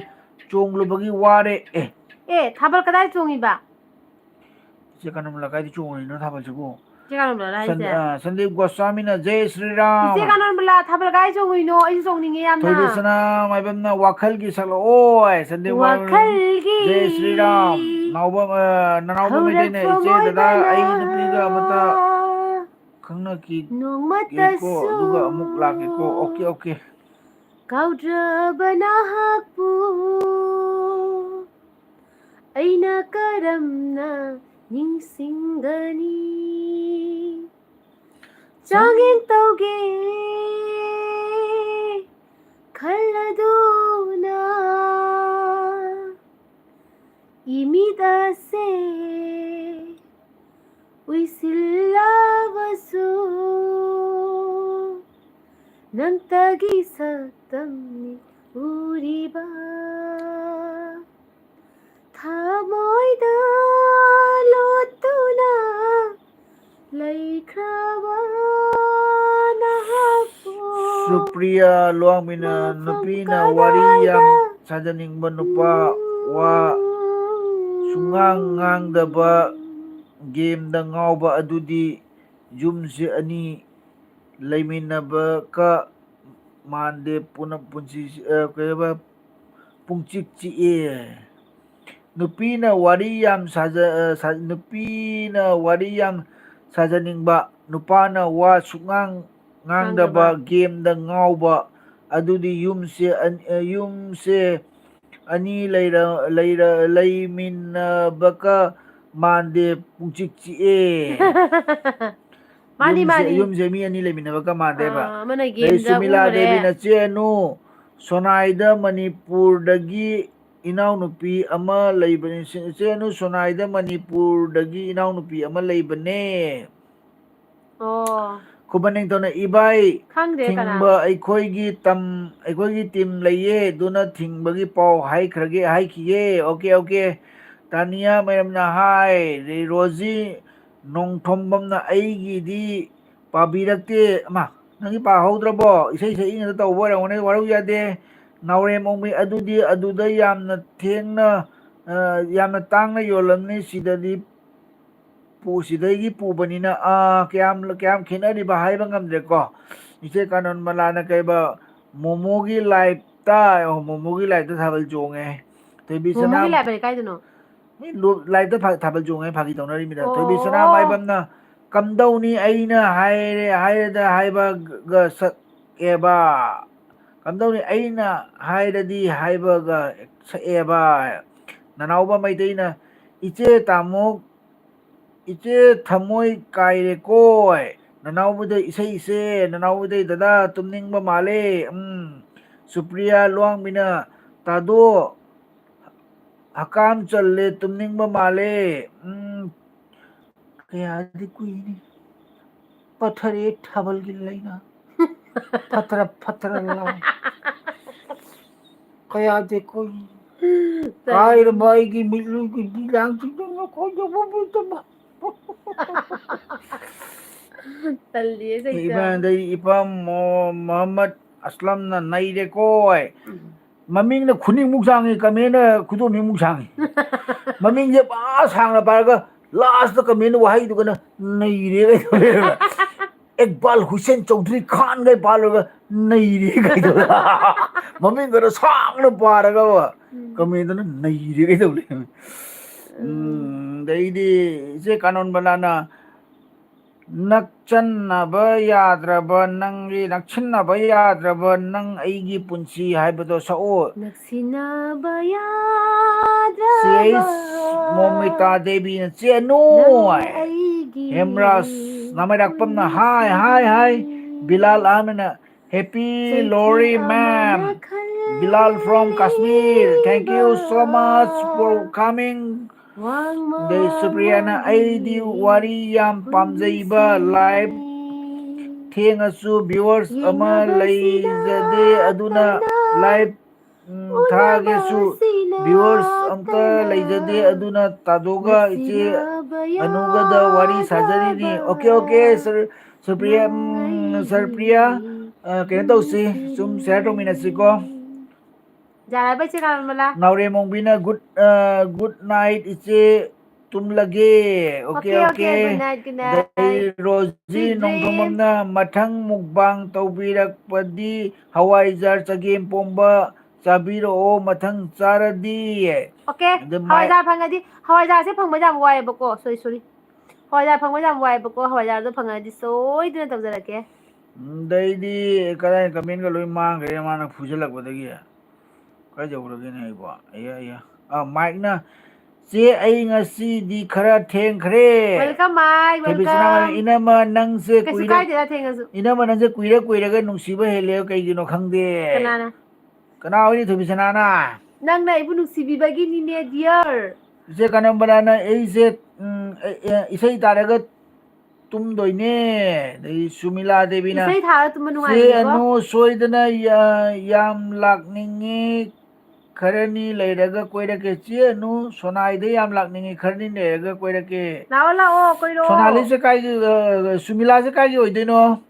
ꯆꯣꯡꯂꯨꯕꯒꯤ ꯋꯥꯔꯦ"꯫ ꯑꯦ꯫ ꯑꯦ, ꯊꯥꯕꯜ ꯀꯗꯥꯏ ꯆꯣꯡꯉꯤꯕ? ꯏꯆꯦ ꯀꯅꯃꯂꯥ ꯀꯥꯏꯗ ꯆꯣꯡꯉꯨꯏꯅꯣ ꯊꯥꯕꯜꯁꯤꯕꯨ? ꯏꯆꯦ ꯀꯥꯅꯣꯝꯂꯥ ꯍꯥꯏꯁꯦ? ꯁꯟ-, ꯑ, ꯁꯟꯗꯤꯞ ꯒꯣꯁ꯭ꯋꯥꯃꯤꯅ "ꯖꯩ ꯁ꯭ꯔꯤ ꯔꯥꯝ"꯫ ꯏꯆꯦ ꯀꯥꯅꯣꯝꯂꯥ, ꯊꯥꯕꯜ ꯀꯥꯏ ꯆꯣꯡꯉꯨꯏꯅꯣ? ꯑꯩꯁꯨ ꯆꯣꯡꯅꯤꯡꯉꯦ ꯌꯥꯝꯅ꯫ ꯊꯣꯏꯕꯤꯁꯅꯥ ꯃꯥꯏꯕꯝꯅ "ꯋꯥꯈꯜꯒꯤ ꯁꯛꯂꯛꯑꯣ" ꯍꯥꯏ꯫ ꯁꯟꯗꯤꯞ ꯃꯥꯏꯕꯝꯅ ꯋꯥꯈꯜꯒꯤ "ꯖꯩ ꯁ꯭ꯔꯤ ꯔꯥꯝ"꯫ ꯅꯥꯎꯕꯝ, ꯑ, ꯅꯅꯥꯎꯕꯝ ꯃꯩꯇꯩꯅ ꯍꯧꯔꯛꯐꯝ "ꯏꯆꯦ ꯗꯗꯥ ꯑꯣꯏꯕꯅ ꯑꯩ ꯅꯨꯄꯤꯒ ꯑꯃꯇ ꯈꯪꯅꯈꯤꯒꯦꯀꯣ, ꯅꯣꯡꯃꯇꯁꯨ ꯑꯗꯨꯒ ꯑꯃꯨꯛ ꯂꯥꯛꯀꯦꯀꯣ"꯫ Okay, okay. ꯀꯥꯎꯗ꯭ꯔꯕ ꯅꯍꯥꯛꯄꯨ ꯑꯩꯅ ꯀꯔꯝꯅ ꯅꯤꯡꯁꯤꯡꯒꯅꯤ? ꯆꯥꯡꯌꯦꯡ ꯇꯧꯒꯦ ꯈꯜꯂꯗꯨꯅ ꯏꯃꯤꯠ ꯑꯁꯦ ꯎꯏꯁꯤꯜꯂꯕꯁꯨ ꯅꯪꯇꯒꯤ ꯁꯛꯇꯝꯅꯤ ꯎꯔꯤꯕ꯫ ꯊꯃꯣꯏꯗ ꯂꯣꯠꯇꯨꯅ ꯂꯩꯈ꯭ꯔꯕ ꯅꯍꯥꯛꯄꯨ ꯁꯨꯄ꯭ꯔꯤꯌꯥ ꯂꯨꯋꯥꯡꯕꯤꯅ ꯃꯐꯝ ꯅꯨꯄꯤꯅ ꯋꯥꯔꯤ ꯌꯥꯝ ꯀꯗꯥꯏꯗ ꯁꯥꯖꯅꯤꯡꯕ ꯅꯨꯄꯥ ꯋꯥ ꯁꯨꯡꯉꯥꯡ ꯉꯥꯡꯗꯕ, ꯒꯦꯝꯗ ꯉꯥꯎꯕ ꯑꯗꯨꯗꯤ ꯌꯨꯝꯁꯦ ꯑꯅꯤ ꯂꯩꯃꯤꯟꯅꯕꯒ ꯃꯥꯟꯗꯦ, ꯄꯨꯟꯅ ꯄꯨꯟꯁꯤ, ꯑ, ꯀꯩ ꯍꯥꯏꯕ, ꯄꯨꯡꯆꯤꯛ ꯆꯤꯛꯑꯦ꯫ ꯅꯨꯄꯤꯅ ꯋꯥꯔꯤ ꯌꯥꯝ ꯁꯥꯖ-, ꯑ, ꯁꯥ-, ꯅꯨꯄꯤꯅ ꯋꯥꯔꯤ ꯌꯥꯝ ꯁꯥꯖꯅꯤꯡꯕ, ꯅꯨꯄꯥꯅ ꯋꯥ ꯁꯨꯛꯉꯥꯡ ꯉꯥꯡꯗꯕ, ꯉꯥꯡꯗꯕ꯫ ꯒꯦꯝꯗ ꯉꯥꯎꯕ, ꯑꯗꯨꯗꯤ ꯌꯨꯝꯁꯦ ꯑꯟ-, ꯑ, ꯌꯨꯝꯁꯦ ꯑꯅꯤ ꯂꯩꯔ-, ꯂꯩꯔ-, ꯂꯩꯃꯤꯟꯅꯕꯒ ꯃꯥꯟꯗꯦ, ꯄꯨꯡꯆꯤꯛ ꯆꯤꯛꯑꯦ꯫ ꯃꯥꯅꯤ, ꯌꯨꯝꯁꯦ, ꯃꯥꯅꯤ꯫ ꯌꯨꯝꯁꯦ ꯃꯤ ꯑꯅꯤ ꯂꯩꯃꯤꯟꯅꯕꯒ ꯃꯥꯟꯗꯦꯕ꯫ ꯑꯥ, ꯑꯃꯅ ꯑꯗꯩ ꯒꯦꯝꯗ ꯁꯨꯃꯤꯂꯥ ꯎꯈ꯭ꯔꯦ꯫ ꯗꯦꯕꯤꯅ, "ꯆꯦ ꯑꯅꯨ, ꯁꯣꯅꯥꯏꯗ ꯃꯅꯤꯄꯨꯔꯗꯒꯤ ꯏꯅꯥꯎꯅꯨꯄꯤ ꯑꯃ ꯂꯩꯕꯅꯤ꯫ ꯆꯦ-, ꯆꯦ ꯑꯅꯨ, ꯁꯣꯅꯥꯏꯗ ꯃꯅꯤꯄꯨꯔꯗꯒꯤ ꯏꯅꯥꯎꯅꯨꯄꯤ ꯑꯃ ꯂꯩꯕꯅꯦ꯫" ꯑꯣ꯫ ꯈꯨꯃꯟ ꯅꯤꯡꯊꯧꯅ, "ꯏꯕꯥꯏ, ꯈꯪꯗꯦ ꯀꯅꯥ꯫ ꯊꯤꯡꯕ ꯑꯩꯈꯣꯏꯒꯤ ꯇꯝ-, ꯑꯩꯈꯣꯏꯒꯤ ꯇꯤꯝ ꯂꯩꯌꯦ, ꯑꯗꯨꯅ ꯊꯤꯡꯕꯒꯤ ꯄꯥꯎ ꯍꯥꯏꯈ꯭ꯔꯒꯦ, ꯍꯥꯏꯈꯤꯒꯦ꯫" Okay, okay. ꯇꯥꯅꯤꯌꯥ ꯃꯌꯥꯝꯅ ꯍꯥꯏ, ꯔꯣꯖꯤ ꯅꯣꯡꯊꯣꯝꯕꯝꯅ, "ꯑꯩꯒꯤꯗꯤ ꯄꯥꯕꯤꯔꯛꯇꯦ꯫" ꯑꯃ, ꯅꯪꯒꯤ ꯄꯥꯍꯧꯗ꯭ꯔꯕꯣ? ꯏꯁꯩ ꯁꯛꯏ ꯉꯥꯛꯇ ꯇꯧꯕ ꯑꯣꯏꯔꯝꯒꯅꯤ, ꯋꯥꯔꯧ ꯌꯥꯗꯦ꯫ ꯅꯥꯎꯔꯦꯝ ꯑꯣꯡꯕꯤ, "ꯑꯗꯨꯗꯤ ꯑꯗꯨꯗ ꯌꯥꯝꯅ ꯊꯦꯡꯅ, ꯑ, ꯌꯥꯝꯅ ꯇꯥꯡꯅ ꯌꯣꯜꯂꯝꯅꯤ, ꯁꯤꯗꯗꯤ ꯄꯨꯁꯤꯗꯒꯤ ꯄꯨꯕꯅꯤꯅ, ꯑꯥ, ꯀꯌꯥꯝ, ꯀꯌꯥꯝ ꯈꯦꯠꯅꯔꯤꯕ ꯍꯥꯏꯕ ꯉꯝꯗ꯭ꯔꯦꯀꯣ꯫ ꯏꯆꯦ ꯀꯥꯅꯣꯟ ꯃꯂꯥꯅ ꯀꯩꯕ, ꯃꯣꯃꯣꯒꯤ ꯂꯥꯏꯞꯇ, ꯑꯣ, ꯃꯣꯃꯣꯒꯤ ꯂꯥꯏꯞꯇ ꯊꯥꯕꯜ ꯆꯣꯡꯉꯦ꯫ ꯊꯣꯏꯕꯤ ꯁꯅꯥ ꯃꯣꯃꯣꯒꯤ ꯂꯥꯏꯞ ꯍꯥꯏꯗꯤ ꯀꯥꯏꯗꯅꯣ? ꯃꯤ ꯂꯣ-, ꯂꯥꯏꯞꯇ ꯊꯥ-, ꯊꯥꯕꯜ ꯆꯣꯡꯉꯦ, ꯐꯥꯒꯤ ꯇꯧꯅꯔꯤꯃꯤꯗ꯫ ꯊꯣꯏꯕꯤ ꯑꯣ꯫ ꯁꯅꯥꯃꯥꯏꯕꯝꯅ "ꯀꯝꯗꯧꯅꯤ ꯑꯩꯅ ꯍꯥꯏꯔꯦ, ꯍꯥꯏꯔꯗ ꯍꯥꯏꯕꯒ ꯁꯛꯑꯦꯕ꯫ ꯀꯝꯗꯧꯅꯤ ꯑꯩꯅ ꯍꯥꯏꯔꯗꯤ ꯍꯥꯏꯕꯒ ꯁꯛꯑꯦꯕ"꯫ ꯅꯅꯥꯎꯕ ꯃꯩꯇꯩꯅ "ꯏꯆꯦ ꯇꯥꯃꯣ, ꯏꯆꯦ ꯊꯃꯣꯏ ꯀꯥꯏꯔꯦꯀꯣ"꯫ ꯅꯅꯥꯎꯕꯗ ꯏꯁꯩ ꯏꯆꯦ, ꯅꯅꯥꯎꯕꯗꯩ "ꯗꯗꯥ ꯇꯨꯝꯅꯤꯡꯕ ꯃꯥꯜꯂꯦ"꯫ ꯎꯝ꯫ ꯁꯨꯄ꯭ꯔꯤꯌꯥ ꯂꯨꯋꯥꯡꯕꯤꯅ "ꯇꯥꯗꯣ, ꯍꯀꯥꯝ ꯆꯜꯂꯦ, ꯇꯨꯝꯅꯤꯡꯕ ꯃꯥꯜꯂꯦ"꯫ ꯎꯝ꯫ ꯀꯌꯥꯗꯤ ꯀꯨꯏꯅꯤ꯫ ꯄꯠꯊꯔꯦ ꯊꯥꯕꯜꯒꯤ ꯂꯩꯅꯥ꯫ ꯐꯠꯇ꯭ꯔ ꯐꯠꯇ꯭ꯔ ꯂꯥꯎ꯫ ꯀꯌꯥꯗꯤ ꯀꯨꯏꯅꯤ꯫ ꯀꯥꯏꯔꯕ ꯑꯩꯒꯤ ꯃꯤꯠꯂꯨꯒꯤ ꯂꯤꯂꯥꯡꯁꯤꯡꯗꯨꯅ ꯈꯣꯏꯗꯧꯕ ꯃꯤꯇꯃ꯫ ꯇꯜꯂꯤꯌꯦ ꯁꯩꯇ꯫ ꯏꯕꯥꯗꯩ ꯏꯄꯥ ꯃꯣ-, ꯃꯣꯍꯝꯃꯗ ꯑꯁꯂꯝꯅ "ꯅꯩꯔꯦꯀꯣ"꯫ ꯎꯝ꯫ ꯃꯃꯤꯡꯅ ꯈꯨꯅꯤꯡꯃꯨꯛ ꯁꯥꯡꯉꯤ, ꯀꯃꯦꯟꯅ ꯈꯨꯗꯣꯝꯕꯤꯃꯨꯛ ꯁꯥꯡꯉꯤ꯫ ꯃꯃꯤꯡꯁꯦ ꯄꯥ ꯁꯥꯡꯅ ꯄꯥꯔꯒ ꯂꯥꯁꯇ ꯀꯃꯦꯟ ꯋꯥꯍꯩꯗꯨꯒꯅ "ꯅꯩꯔꯦ" ꯀꯩꯗꯧꯔꯦꯕ? "ꯏꯛꯕꯥꯜ ꯍꯨꯁꯦꯟ ꯆꯧꯙꯨꯔꯤ ꯈꯥꯟꯒ" ꯄꯥꯜꯂꯨꯔꯒ "ꯅꯩꯔꯦ" ꯀꯩꯗꯧꯔꯦ? ꯃꯃꯤꯡꯒꯗꯣ ꯁꯥꯡꯅ ꯄꯥꯔꯒꯕ ꯎꯝ꯫ ꯀꯃꯦꯟꯗꯅ "ꯅꯩꯔꯦ" ꯀꯩꯗꯧꯔꯦ? ꯎꯝ꯫ ꯎꯝ, ꯑꯗꯩꯗꯤ ꯏꯆꯦ ꯀꯥꯅꯣꯟ ꯕꯂꯥꯅ "ꯅꯛꯆꯟꯅꯕ ꯌꯥꯗ꯭ꯔꯕ ꯅꯪꯒꯤ, ꯅꯛꯁꯤꯟꯅꯕ ꯌꯥꯗ꯭ꯔꯕ ꯅꯪ ꯑꯩꯒꯤ ꯄꯨꯟꯁꯤ" ꯍꯥꯏꯕꯗꯣ ꯁꯛꯑꯣ꯫ ꯅꯛꯁꯤꯟꯅꯕ ꯌꯥꯗ꯭ꯔꯕ ꯁꯤ ꯑꯩꯆ ꯃꯣꯃꯤꯇꯥ ꯗꯦꯕꯤꯅ "ꯆꯦꯅꯨ" ꯅꯪ ꯍꯥꯏ꯫ ꯑꯩꯒꯤ ꯍꯦꯝꯔꯥꯖ ꯅꯥꯃꯩꯔꯥꯛꯄꯝꯅ "ꯍꯥꯏ, ꯍꯥꯏ, ꯍꯥꯏ"꯫ ꯄꯨꯟꯁꯤ꯫ ꯕꯤꯂꯥꯜ ꯑꯍꯃꯦꯗꯅ "Happy ꯆꯩꯊꯦꯡ Lohri, ma'am." ꯑꯃꯅ ꯈꯜꯂꯦ ꯕꯤꯂꯥꯜ from Kashmir, thank you so much for coming꯫ ꯋꯥꯡꯃ ꯑꯗꯩ ꯁꯨꯄ꯭ꯔꯤꯌꯥꯅ "ꯑꯩꯗꯤ ꯋꯥꯔꯤ ꯌꯥꯝ ꯄꯥꯝꯖꯩꯕ, ꯂꯥꯏꯚ ꯊꯦꯡꯉꯁꯨ viewers ꯑꯃ ꯂꯩꯖꯗꯦ, ꯑꯗꯨꯅ ꯂꯥꯏꯚ, ꯎꯝ, ꯊꯥꯒꯦꯁꯨ viewers ꯑꯝꯇ ꯂꯩꯖꯗꯦ, ꯑꯗꯨꯅ ꯇꯥꯗꯣꯒ ꯏꯆꯦ ꯑꯅꯨꯒꯗ ꯋꯥꯔꯤ ꯁꯥꯖꯔꯤꯅꯤ"꯫ ꯑꯣꯀꯦ, ꯑꯣꯀꯦ, ꯁꯔ, ꯁꯨꯄ꯭ꯔꯤꯌꯥ, ꯎꯝ, ꯁꯔ ꯄ꯭ꯔꯤꯌꯥ, ꯑ, ꯀꯩꯅꯣ ꯇꯧꯁꯤ, ꯁꯨꯝ share ꯇꯧꯃꯤꯟꯅꯁꯤꯀꯣ꯫ ꯌꯥꯔꯕ ꯏꯆꯦ ꯀꯥꯃꯂꯥ? ꯅꯥꯎꯔꯦꯝꯃꯣꯡꯕꯤꯅ "Good, ꯑ, good night ꯏꯆꯦ, ꯇꯨꯝꯂꯒꯦ꯫ Okay, okay, okay. Good night, good night. Adei Roji ꯅꯣꯡꯊꯣꯝꯕꯝꯅ ꯃꯊꯪ mukbang ꯇꯧꯕꯤꯔꯛꯄꯗꯤ ꯍꯋꯥꯏꯖꯥꯔ ꯆꯒꯦꯝ ꯄꯣꯝꯕ ꯆꯥꯕꯤꯔꯛꯑꯣ ꯃꯊꯪ ꯆꯥꯔꯗꯤ꯫ ꯑꯣꯀꯦ, ꯑꯗꯨ ꯃꯥꯏ- ꯍꯋꯥꯏꯖꯥꯔ ꯐꯪꯉꯗꯤ, ꯍꯋꯥꯏꯖꯥꯔꯁꯦ ꯐꯪꯕ ꯌꯥꯝ ꯋꯥꯏꯑꯦꯕꯀꯣ, sorry, sorry꯫ ꯍꯋꯥꯏꯖꯥꯔ ꯐꯪꯕ ꯌꯥꯝ ꯋꯥꯏꯑꯦꯕꯀꯣ, ꯍꯋꯥꯏꯖꯥꯔꯗꯣ ꯐꯪꯉꯗꯤ ꯁꯣꯏꯗꯅ ꯇꯧꯖꯔꯛꯀꯦ꯫ ꯑꯗꯩꯗꯤ ꯀꯗꯥꯏ commentꯒ ꯂꯣꯏ ꯃꯥꯡꯈ꯭ꯔꯦ ꯃꯥꯅ ꯐꯨꯖꯜꯂꯛꯄꯗꯒꯤ꯫ ꯀꯥꯏ ꯌꯧꯔꯒꯦꯅꯦ ꯑꯩꯕꯣ? ꯑꯌꯥ, ꯑꯌꯥ꯫ ꯑꯥ, ꯃꯥꯏꯛꯅ, "ꯆꯦ, ꯑꯩ ꯉꯁꯤꯗꯤ ꯈꯔ ꯊꯦꯡꯈ꯭ꯔꯦ꯫ Welcome, ꯃꯥꯏ, ꯊꯣꯏꯕꯤꯁꯅꯥ, welcome꯫ ꯏꯅꯝꯃ, ꯅꯪꯁꯦ ꯀꯩꯁꯨ ꯀꯨꯏꯔ-, ꯀꯥꯏꯗꯦꯗ, ꯊꯦꯡꯉꯁꯨ꯫ ꯏꯅꯝꯃ, ꯅꯪꯁꯦ ꯀꯨꯏꯔ ꯀꯨꯏꯔꯒ ꯅꯨꯡꯁꯤꯕ ꯍꯦꯜꯂꯦ, ꯀꯩꯒꯤꯅꯣ ꯈꯪꯗꯦ"꯫ ꯀꯅꯥꯅ? ꯀꯅꯥ ꯑꯣꯏꯅꯤ, ꯊꯣꯏꯕꯤꯁꯅꯥꯅ? ꯅꯪꯅ ꯑꯩꯕꯨ ꯅꯨꯡꯁꯤꯕꯤꯕꯒꯤꯅꯤꯅꯦ, dear꯫ ꯏꯆꯦ ꯀꯅꯝꯕꯂꯥꯅ, "ꯑꯩꯁꯦ, ꯎꯝ, ꯑꯦ, ꯑꯦ, ꯏꯁꯩ ꯇꯥꯔꯒ ꯇꯨꯝꯗꯣꯏꯅꯦ"꯫ ꯑꯗꯩ ꯁꯨꯃꯤꯂꯥ ꯗꯦꯕꯤꯅ, ꯏꯁꯩ ꯊꯥꯔ ꯇꯨꯝꯕ "ꯆꯦ ꯅꯨꯡꯉꯥꯏꯕꯅꯤꯀꯣ꯫ ꯑꯅꯨ, ꯁꯣꯏꯗꯅ ꯌꯥ-, ꯌꯥꯝ ꯂꯥꯛꯅꯤꯡꯉꯤ, ꯈꯔꯅꯤ ꯂꯩꯔꯒ ꯀꯣꯏꯔꯛꯀꯦ꯫ ꯆꯦ ꯑꯅꯨ, ꯁꯣꯅꯥꯏꯗ ꯌꯥꯝ ꯂꯥꯛꯅꯤꯡꯉꯤ, ꯈꯔꯅꯤ ꯂꯩꯔꯒ ꯀꯣꯏꯔꯛꯀꯦ"꯫ ꯂꯥꯛꯑꯣ, ꯂꯥꯛꯑꯣ, ꯀꯣꯏꯔꯛꯑꯣ꯫ ꯁꯣꯅꯥꯂꯤꯁꯦ ꯀꯥꯏꯒꯤ, ꯑ, ꯁꯨꯃꯤꯂꯥꯁꯦ ꯀꯥꯏꯒꯤ ꯑꯣꯏꯗꯣꯏꯅꯣ?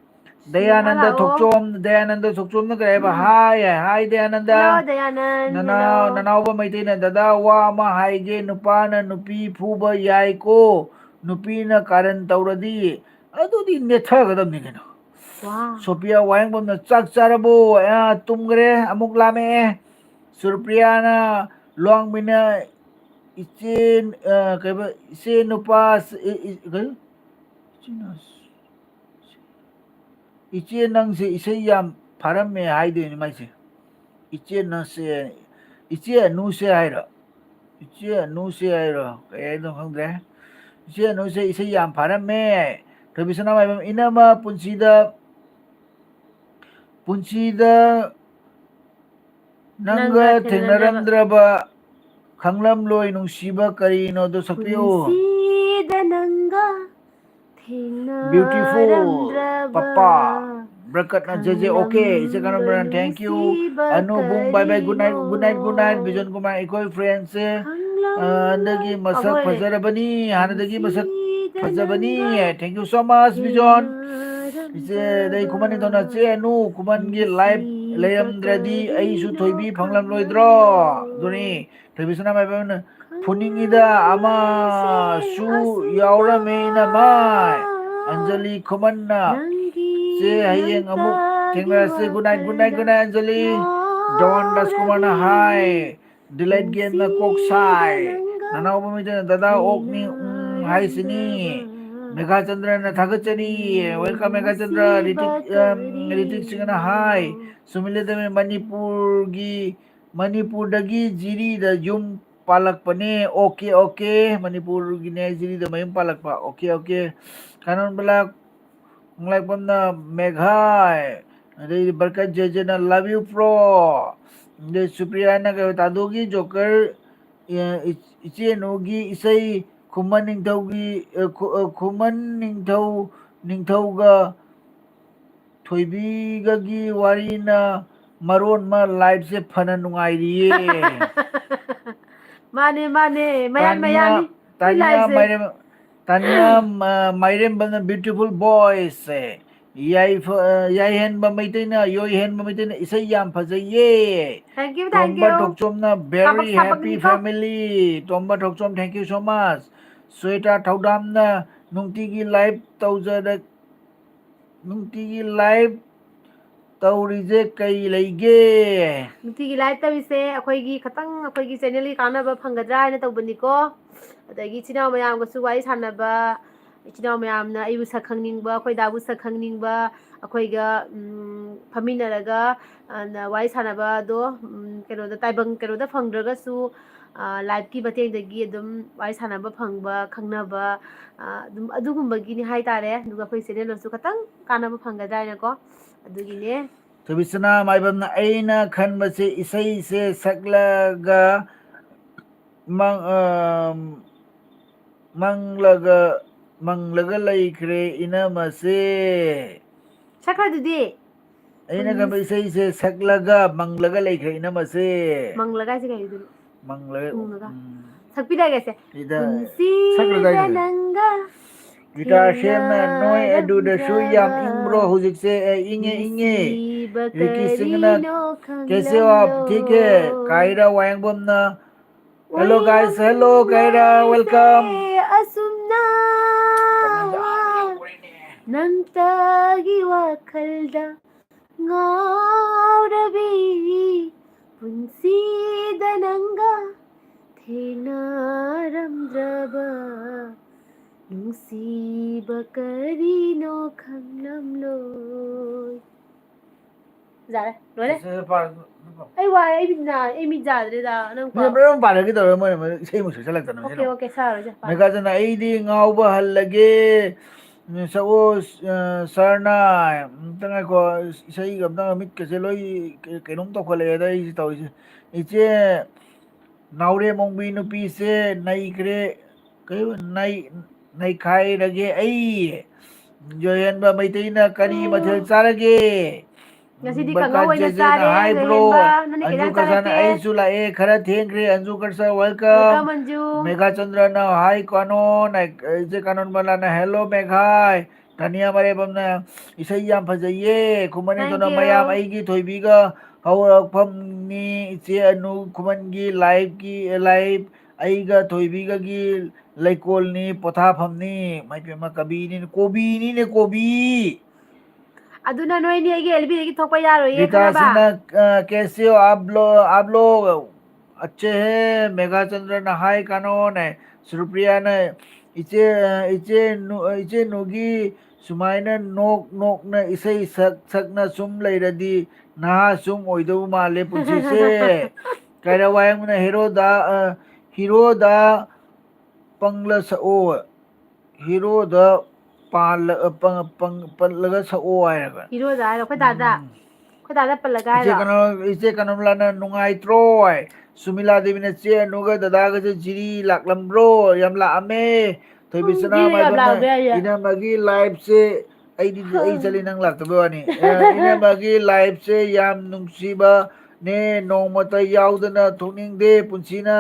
ꯁꯨꯃꯤꯂꯥ ꯗꯌꯥꯅꯟꯗ ꯂꯥꯛꯑꯣ꯫ ꯊꯣꯛꯆꯣꯝ, ꯗꯌꯥꯅꯟꯗ ꯊꯣꯛꯆꯣꯝꯅ ꯀꯔꯤ ꯍꯥꯏꯕ? ꯎꯝ꯫ Hi, hi, Dayananda. Hello, ꯗꯌꯥꯅꯟ꯫ ꯅꯅꯥꯎ-, hello꯫ ꯅꯅꯥꯎꯕ ꯃꯩꯇꯩꯅ, "ꯗꯗꯥ, ꯋꯥ ꯑꯃ ꯍꯥꯏꯒꯦ, ꯅꯨꯄꯥꯅ ꯅꯨꯄꯤ ꯐꯨꯕ ꯌꯥꯏꯀꯣ, ꯅꯨꯄꯤꯅ ꯀꯥꯔꯟ ꯇꯧꯔꯗꯤ"꯫ ꯑꯗꯨꯗꯤ ꯅꯦꯠꯊꯒꯗꯕꯅꯤ ꯀꯩꯅꯣ꯫ ꯋꯥ꯫ ꯁꯣꯐꯤꯌꯥ ꯋꯥꯍꯦꯡꯕꯝꯅ, "ꯆꯥꯛ ꯆꯥꯔꯕꯣ?" ꯑ, ꯇꯨꯝꯈ꯭ꯔꯦ, ꯑꯃꯨꯛ ꯂꯥꯝꯃꯛꯑꯦ꯫ ꯁꯨꯔꯄ꯭ꯔꯤꯌꯥꯅ, ꯂꯨꯋꯥꯡꯕꯤꯅ, "ꯏꯆꯦ, ꯑ, ꯀꯩꯕ, ꯏꯆꯦ ꯅꯨꯄꯥ, ꯏ-, ꯏ-, ꯀꯩ? ꯏꯆꯦ ꯅ-, ꯏꯆꯦ ꯅꯪꯁꯦ ꯏꯁꯩ ꯌꯥꯝ ꯐꯥꯔꯝꯃꯦ" ꯍꯥꯏꯗꯣꯏꯅꯤ ꯃꯥꯏꯁꯦ꯫ "ꯏꯆꯦ ꯅꯪꯁꯦ", ꯏꯆꯦ ꯑꯅꯨꯁꯦ ꯍꯥꯏꯔꯣ? "ꯏꯆꯦ ꯑꯅꯨꯁꯦ" ꯍꯥꯏꯔꯣ? ꯀꯩ ꯍꯥꯏꯅꯣ ꯈꯪꯗ꯭ꯔꯦ꯫ "ꯏꯆꯦ ꯑꯅꯨꯁꯦ ꯏꯁꯩ ꯌꯥꯝ ꯐꯥꯔꯝꯃꯦ"꯫ ꯊꯣꯏꯕꯤꯁꯅꯥ ꯃꯥꯏꯕꯝ, "ꯏꯅꯝꯃ ꯄꯨꯟꯁꯤꯗ, ꯄꯨꯟꯁꯤꯗ ꯅꯪꯒ ꯅꯪꯒ ꯊꯦꯡꯅꯔꯝꯗ꯭ꯔꯕ, ꯊꯦꯡꯅꯔꯝꯗ꯭ꯔꯕ, ꯈꯪꯂꯝꯂꯣꯏ ꯅꯨꯡꯁꯤꯕ ꯀꯔꯤꯅꯣꯗꯣ ꯁꯛꯄꯤꯌꯨ"꯫ ꯄꯨꯟꯁꯤꯗ ꯅꯪꯒ Beautiful, ꯊꯦꯡꯅꯔꯝꯗ꯭ꯔꯕ ꯄꯄꯥ꯫ ꯕ꯭ꯔꯀꯠꯅ ꯖꯦ ꯖꯦ, okay, ꯏꯆꯦ ꯀꯔꯝꯕꯅ? Thank you꯫ ꯈꯪꯂꯝꯂꯣꯏ ꯑꯅꯨ ꯕꯨꯡ, bye bye, good night, good night, good night꯫ ꯀꯔꯤꯅꯣ? ꯕꯤꯖꯟ ꯀꯨꯃꯥꯔ, ꯑꯩꯈꯣꯏ friendꯁꯦ, ꯈꯪꯂꯝꯂꯣꯏ꯫ ꯑ, ꯍꯥꯟꯅꯗꯒꯤ ꯃꯁꯛ ꯑꯕꯣꯏꯔꯦ꯫ ꯐꯖꯔꯕꯅꯤ, ꯍꯥꯟꯅꯗꯒꯤ ꯃꯁꯛ ꯄꯨꯟꯁꯤꯗ ꯐꯖꯕꯅꯤ꯫ ꯅꯪꯒ Thank you so much, ꯕꯤꯖꯣꯟ꯫ ꯊꯦꯡꯅꯔꯝꯗ꯭ꯔꯕ ꯏꯆꯦ, ꯑꯗꯩ ꯈꯨꯃꯟ ꯅꯤꯡꯊꯧꯅ, "ꯆꯦ ꯑꯅꯨ, ꯈꯨꯃꯟꯒꯤ live, ꯂꯩꯔꯝꯗ꯭ꯔꯗꯤ ꯑꯩꯁꯨ ꯊꯣꯏꯕꯤ ꯐꯪꯂꯝꯂꯣꯏꯗ꯭ꯔꯣ? ꯑꯗꯨꯅꯤ ꯊꯣꯏꯕꯤꯁꯅꯥ ꯃꯥꯏꯕꯝꯅ ꯐꯨꯅꯤꯡꯉꯤꯗ ꯑꯃꯁꯨ ꯌꯥꯎꯔꯝꯃꯦ ꯏꯅꯝꯃꯥꯏ꯫ ꯑꯟꯖꯂꯤ ꯈꯨꯃꯟꯅ ꯆꯦ ꯍꯌꯦꯡ ꯑꯃꯨꯛ ꯊꯦꯡꯅꯔꯁꯤ꯫ Good night, good night, good night Anjali. Don ꯔꯥꯖꯀꯨꯃꯥꯔꯅ ꯍꯥꯏ꯫ ꯗꯤꯂꯥꯏꯠ ꯒꯦꯝꯅ ꯀꯣꯛ ꯁꯥꯏ꯫ ꯅꯅꯥꯎꯕ ꯃꯩꯇꯩꯅ ꯗꯗꯥ ꯑꯣꯛꯅꯤ ꯎꯝ ꯍꯥꯏꯁꯤꯅꯤ꯫ ꯃꯦꯘꯥꯆꯟꯗ꯭ꯔꯅ ꯊꯥꯒꯠꯆꯔꯤ꯫ Welcome ꯃꯦꯘꯥꯆꯟꯗ꯭ꯔ꯫ ꯔꯤꯇꯤꯛ, ꯑꯝ, ꯔꯤꯇꯤꯛ ꯁꯤꯡꯅ ꯍꯥꯏ꯫ ꯁꯨꯃꯤꯂꯦ ꯗꯦꯕꯤ ꯃꯅꯤꯄꯨꯔꯒꯤ, ꯃꯅꯤꯄꯨꯔꯗꯒꯤ ꯖꯤꯔꯤꯗ ꯌꯨꯝ ꯄꯥꯜꯂꯛꯄꯅꯦ꯫ Okay, okay. ꯃꯅꯤꯄꯨꯔꯒꯤꯅꯦ ꯖꯤꯔꯤꯗ ꯃꯌꯨꯝ ꯄꯥꯜꯂꯛꯄ꯫ Okay, okay. ꯀꯥꯅꯣꯟꯕꯂꯥ ꯈꯣꯡꯂꯥꯛꯄꯝꯅ ꯃꯦꯘꯥꯏ꯫ ꯑꯗꯩꯗꯤ ꯕꯔꯀꯠ ꯖꯦꯖꯦꯅ love you bro꯫ ꯑꯗꯩ ꯁꯨꯄ꯭ꯔꯤꯌꯥꯅ ꯀꯩ ꯇꯥꯗꯣꯒꯤ ꯖꯣꯀꯔ, ꯑꯦ, ꯏ-, ꯏꯆꯦꯅꯨꯒꯤ ꯏꯁꯩ ꯈꯨꯃꯟ ꯅꯤꯡꯊꯧꯒꯤ, ꯑꯦ, ꯈꯨ-, ꯑꯦ, ꯈꯨꯃꯟ ꯅꯤꯡꯊꯧ, ꯅꯤꯡꯊꯧꯒ ꯊꯣꯏꯕꯤꯒꯒꯤ ꯋꯥꯔꯤꯅ ꯃꯔꯣꯟ ꯑꯃ ꯂꯥꯏꯐꯁꯦ ꯐꯅ ꯅꯨꯡꯉꯥꯏꯔꯤꯌꯦ꯫ ꯃꯥꯅꯦ, ꯃꯥꯅꯦ, ꯃꯌꯥꯟ ꯇꯥꯅꯤꯌꯥ, ꯃꯌꯥꯟꯅꯤ꯫ ꯇꯥꯅꯤꯌꯥ ꯂꯥꯏꯐꯁꯦ꯫ ꯃꯥꯏꯔꯦꯝ-, ꯇꯥꯅꯤꯌꯥ, ꯑ, ꯃꯥꯏꯔꯦꯝꯕꯝꯅ beautiful voice꯫ ꯌꯥꯏꯐ-, ꯑ, ꯌꯥꯏꯍꯦꯟꯕ ꯃꯩꯇꯩꯅ, ꯌꯣꯏꯍꯦꯟꯕ ꯃꯩꯇꯩꯅ ꯏꯁꯩ ꯌꯥꯝ ꯐꯖꯩꯌꯦ꯫ Thank you, thank Tomba you꯫ ꯊꯣꯛꯆꯣꯝꯅ ꯀꯥꯕꯛ very happy ꯁꯥꯕꯛꯅꯤꯀꯣ꯫ Family꯫ Tomba Thokchom, thank you so much꯫ Shweta ꯊꯧꯗꯥꯝꯅ ꯅꯨꯡꯇꯤꯒꯤ live ꯇꯧꯖꯔꯛ-, ꯅꯨꯡꯇꯤꯒꯤ live ꯇꯧꯔꯤꯁꯦ ꯀꯩ ꯂꯩꯒꯦ? ꯅꯨꯡꯇꯤꯒꯤ live ꯇꯧꯔꯤꯁꯦ ꯑꯩꯈꯣꯏꯒꯤ ꯈꯇꯪ, ꯑꯩꯈꯣꯏꯒꯤ channelꯒꯤ ꯀꯥꯟꯅꯕ ꯐꯪꯒꯗ꯭ꯔꯥ ꯍꯥꯏꯅ ꯇꯧꯕꯅꯤꯀꯣ꯫ ꯑꯗꯒꯤ ꯏꯆꯤꯟ ꯏꯅꯥꯎ ꯃꯌꯥꯝꯒꯁꯨ ꯋꯥꯔꯤ ꯁꯥꯟꯅꯕ, ꯏꯆꯤꯟ ꯏꯅꯥꯎ ꯃꯌꯥꯝꯅ ꯑꯩꯕꯨ ꯁꯛ ꯈꯪꯅꯤꯡꯕ, ꯑꯩꯈꯣꯏ ꯗꯥꯕꯨ ꯁꯛ ꯈꯪꯅꯤꯡꯕ, ꯑꯩꯈꯣꯏꯒ, ꯎꯝ, ꯐꯝꯃꯤꯟꯅꯔꯒ, ꯑ, ꯅ-, ꯋꯥꯔꯤ ꯁꯥꯟꯅꯕꯗꯣ, ꯇꯥꯏꯕꯪ ꯀꯩꯅꯣꯗ ꯐꯪꯗ꯭ꯔꯒꯁꯨ, ꯑ, liveꯀꯤ ꯃꯇꯦꯡꯗꯒꯤ ꯑꯗꯨꯝ ꯋꯥꯔꯤ ꯁꯥꯟꯅꯕ ꯐꯪꯕ, ꯈꯪꯅꯕ, ꯑ, ꯑꯗꯨꯝ ꯑꯗꯨꯒꯨꯝꯕꯒꯤꯅꯤ ꯍꯥꯏꯇꯥꯔꯦ꯫ ꯑꯗꯨꯒ ꯑꯩꯈꯣꯏ channelꯗꯁꯨ ꯈꯇꯪ ꯀꯥꯟꯅꯕ ꯐꯪꯒꯗ꯭ꯔꯥ ꯍꯥꯏꯅꯀꯣ꯫ ꯑꯗꯨꯒꯤꯅꯦ꯫ ꯊꯣꯏꯕꯤꯁꯅꯥ ꯃꯥꯏꯕꯝꯅ ꯑꯩꯅ ꯈꯟꯕꯁꯦ ꯏꯁꯩꯁꯦ ꯁꯛꯂꯒ ꯃꯪ-, ꯑ, ꯃꯪꯂꯒ, ꯃꯪꯂꯒ ꯂꯩꯈ꯭ꯔꯦ ꯏꯅꯝꯃꯁꯦ꯫ ꯁꯛꯈ꯭ꯔꯗꯨꯗꯤ꯫ ꯑꯩꯅ ꯈꯟꯕ ꯏꯁꯩꯁꯦ ꯁꯛꯂꯒ ꯃꯪꯂꯒ ꯂꯩꯈ꯭ꯔꯦ ꯏꯅꯝꯃꯁꯦ꯫ ꯃꯪꯂꯒ ꯍꯥꯏꯁꯦ ꯀꯩ ꯑꯣꯏꯗꯣꯏꯅꯣ? ꯃꯪꯂꯒ, ꯃꯪꯂꯒ꯫ ꯎꯝ꯫ ꯁꯛꯄꯤꯔꯒꯦꯁꯦ꯫ ꯁꯤꯗ ꯄꯨꯟꯁꯤꯗ ꯁꯛꯂꯗꯥꯏꯅꯦ? ꯅꯪꯒ ꯒꯤꯇꯥꯔ ꯁꯦꯝꯅ ꯅꯣꯏ ꯑꯗꯨꯗꯁꯨ ꯌꯥꯝ ꯊꯦꯡꯅꯔꯝꯗꯕ ꯏꯪꯕ꯭ꯔꯣ ꯍꯧꯖꯤꯛꯁꯦ? ꯑꯦ, ꯏꯪꯉꯦ, ꯏꯪꯉꯦ꯫ ꯅꯨꯡꯁꯤꯕ ꯔꯤꯀꯤ ꯁꯤꯡꯅ, ꯀꯦꯁꯦ ꯋꯥ ꯊꯤꯛ ꯍꯦ, ꯀꯥꯏꯔꯥ ꯋꯥꯌꯦꯡꯕꯝꯅ, hello guys, hello ꯀꯥꯏꯔꯥ, welcome. ꯑꯁꯨꯝꯅ ꯅꯪꯇꯒꯤ ꯋꯥꯈꯜꯗ ꯉꯥꯎꯔꯕꯤ, ꯄꯨꯟꯁꯤꯗ ꯅꯪꯒ ꯊꯦꯡꯅꯔꯝꯗ꯭ꯔꯕ ꯅꯨꯡꯁꯤꯕ ꯀꯔꯤꯅꯣ ꯈꯪꯂꯝꯂꯣꯏ꯫ ꯌꯥꯔꯦ, ꯂꯣꯏꯔꯦ꯫ ꯁꯤ ꯄꯥꯔ-, ꯑꯩ ꯋꯥꯔꯦ, ꯑꯩ ꯃꯤꯠ ꯅꯥꯔꯦ, ꯑꯩ ꯃꯤꯠ ꯌꯥꯗ꯭ꯔꯦꯗ, ꯅꯪ ꯃꯤ ꯄꯥꯎ꯫ ꯃꯌꯥꯝ ꯄꯥꯔꯒꯦ ꯇꯧꯔꯦ, ꯃꯣꯏꯅ, ꯃꯣꯏꯅ ꯏꯁꯩ ꯑꯃꯨꯛ ꯁꯛꯆꯜꯂꯛꯇꯅ ꯑꯣꯀꯦ, ꯁꯤꯗ꯫ ꯑꯣꯀꯦ, ꯁꯥꯔꯣꯏꯁꯦ, ꯄꯥꯔꯣ꯫ ꯃꯦꯘꯥꯆꯟꯗ꯭ꯔ, ꯑꯩꯗꯤ ꯉꯥꯎꯕ ꯍꯜꯂꯒꯦ꯫ ꯎꯝ, ꯁꯛꯑꯣ, ꯑ, ꯁꯥꯔꯅ꯫ ꯑꯝꯇ ꯉꯥꯏꯈꯣ, ꯏꯁꯩꯒ ꯑꯝꯇ, ꯃꯤꯠꯀꯁꯦ ꯂꯣꯏ ꯀ-, ꯀꯩꯅꯣꯝ ꯇꯧꯈꯠꯂꯛꯑꯦꯗ ꯑꯩꯁꯦ ꯇꯧꯔꯤꯁꯦ꯫ ꯏꯆꯦ ꯅꯥꯎꯔꯦꯝ ꯑꯣꯡꯕꯤ ꯅꯨꯄꯤꯁꯦ ꯅꯩꯈ꯭ꯔꯦ꯫ ꯀꯩ ꯅꯩ-, ꯅꯩꯈꯥꯏꯔꯒꯦ ꯑꯩ꯫ ꯖꯣꯌꯦꯟꯕ ꯃꯩꯇꯩꯅ ꯀꯔꯤ ꯎꯝ꯫ ꯃꯊꯦꯜ ꯆꯥꯔꯒꯦ? ꯉꯁꯤꯗꯤ ꯕꯔꯀꯥ ꯀꯥꯡꯉꯧ ꯑꯣꯏꯅ ꯖꯦꯖꯦꯅ ꯆꯥꯔꯦ, ꯍꯥꯏ ꯕ꯭ꯔꯣ꯫ ꯖꯣꯌꯦꯟꯕ꯫ ꯅꯪꯅ ꯀꯩ ꯑꯟꯖꯨ ꯏꯟꯖꯥꯡ ꯀꯁꯥꯅ ꯆꯥꯔꯛꯀꯦ? ꯑꯩꯁꯨ ꯂꯥꯛꯑꯦ, ꯈꯔ ꯊꯦꯡꯈ꯭ꯔꯦ, ꯑꯟꯖꯨ ꯀꯁꯥ, welcome꯫ Welcome, ꯑꯟꯖꯨ꯫ ꯃꯦꯘꯥꯆꯟꯗ꯭ꯔꯅ ꯍꯥꯏ ꯀꯥꯅꯣ, ꯅꯥꯏ-, ꯏꯆꯦ ꯀꯥꯅꯣꯟꯕꯂꯥꯅ, hello ꯃꯦꯘꯥꯏ꯫ ꯇꯥꯅꯤꯌꯥ ꯃꯔꯦꯕꯝꯅ, ꯏꯁꯩ ꯌꯥꯝ ꯐꯖꯩꯌꯦ꯫ ꯈꯨꯃꯟ ꯇꯥꯅꯤꯌꯥ꯫ Thank you꯫ ꯃꯌꯥꯝ ꯑꯩꯒꯤ ꯊꯣꯏꯕꯤꯒ ꯍꯧꯔꯛꯐꯝꯅꯤ꯫ ꯏꯆꯦ ꯑꯅꯨ ꯈꯨꯃꯟꯒꯤ live ꯀꯤ, live ꯑꯩꯒ ꯊꯣꯏꯕꯤꯒꯒꯤ ꯂꯩꯀꯣꯜꯅꯤ, ꯄꯣꯊꯥꯐꯝꯅꯤ꯫ ꯃꯥꯏ ꯄꯦꯝꯃ, ꯀꯕꯤꯅꯤꯅꯦ, ꯀꯣꯕꯤꯅꯤꯅꯦ, ꯀꯣꯕꯤ꯫ ꯑꯗꯨꯅ ꯅꯣꯏꯅꯤ ꯑꯩꯒꯤ L B ꯗꯒꯤ ꯊꯣꯛꯄ ꯌꯥꯔꯣꯏꯌꯦ, ꯈꯪꯉꯕ? ꯔꯤꯇꯥꯁꯤꯅ, ꯑ, ꯀꯦꯁꯤꯌꯣ ꯑꯞ ꯂꯣ, ꯑꯞ ꯂꯣ꯫ ꯑꯠꯆꯦ ꯍꯦ, ꯃꯦꯘꯥꯆꯟꯗ꯭ꯔꯅ ꯍꯥꯏ ꯀꯥꯅꯣꯅꯦ, ꯁꯨꯔꯨꯄ꯭ꯔꯤꯌꯥꯅ ꯏꯆꯦ, ꯏꯆꯦ ꯅꯨ-, ꯏꯆꯦ ꯅꯨꯒꯤ ꯁꯨꯃꯥꯏꯅ ꯅꯣꯛ ꯅꯣꯛꯅ ꯏꯁꯩ ꯁꯛ ꯁꯛꯅ ꯁꯨꯝ ꯂꯩꯔꯗꯤ ꯅꯍꯥ ꯁꯨꯝ ꯑꯣꯏꯗꯧꯕ ꯃꯥꯜꯂꯦ ꯄꯨꯟꯁꯤꯁꯦ꯫ ꯀꯥꯏꯔꯥ ꯋꯥꯌꯦꯡꯕꯅ ꯍꯦꯔꯣꯗ, ꯑ, ꯍꯤꯔꯣꯗ ꯄꯪꯂ ꯁꯛꯑꯣ꯫ ꯍꯤꯔꯣꯗ ꯄꯥꯜꯂ-, ꯑ, ꯄꯪ-, ꯄꯪ-, ꯄꯜꯂꯒ ꯁꯛꯑꯣ ꯍꯥꯏꯔꯒ꯫ ꯍꯤꯔꯣꯗ ꯍꯥꯏꯔꯣ, ꯑꯩꯈꯣꯏ ꯗꯥꯗ꯫ ꯎꯝ꯫ ꯑꯩꯈꯣꯏ ꯗꯥꯗ ꯄꯜꯂꯒ ꯏꯆꯦ ꯍꯥꯏꯔꯣ? ꯀꯅꯣ-, ꯏꯆꯦ ꯀꯅꯣꯝꯂꯥꯅ ꯅꯨꯡꯉꯥꯏꯇ꯭ꯔꯣ ꯍꯥꯏ꯫ ꯁꯨꯃꯤꯂꯥ ꯗꯦꯕꯤꯅ ꯆꯦ ꯑꯅꯨꯒ ꯗꯗꯥꯒꯁꯦ ꯖꯤꯔꯤ ꯂꯥꯛꯂꯝꯕ꯭ꯔꯣ? ꯌꯥꯝ ꯂꯥꯛꯑꯝꯃꯦ꯫ ꯊꯣꯏꯕꯤ ꯎꯝ, ꯁꯅꯥ ꯖꯤꯔꯤ ꯌꯥꯝ ꯃꯥꯏꯕꯝꯅ ꯂꯥꯛꯑꯝꯃꯦ ꯍꯥꯏꯌꯦ꯫ ꯏꯅꯝꯃꯒꯤ live ꯁꯦ ꯑꯩꯗꯤ, ꯑꯩ ꯆꯠꯂꯤ, ꯅꯪ ꯂꯥꯛꯇꯕꯩ ꯋꯥꯅꯤ꯫ ꯑ, ꯏꯅꯝꯃꯒꯤ live ꯁꯦ ꯌꯥꯝ ꯅꯨꯡꯁꯤꯕꯅꯦ, ꯅꯣꯡꯃꯇ ꯌꯥꯎꯗꯅ ꯊꯣꯛꯅꯤꯡꯗꯦ ꯄꯨꯟꯁꯤꯅ꯫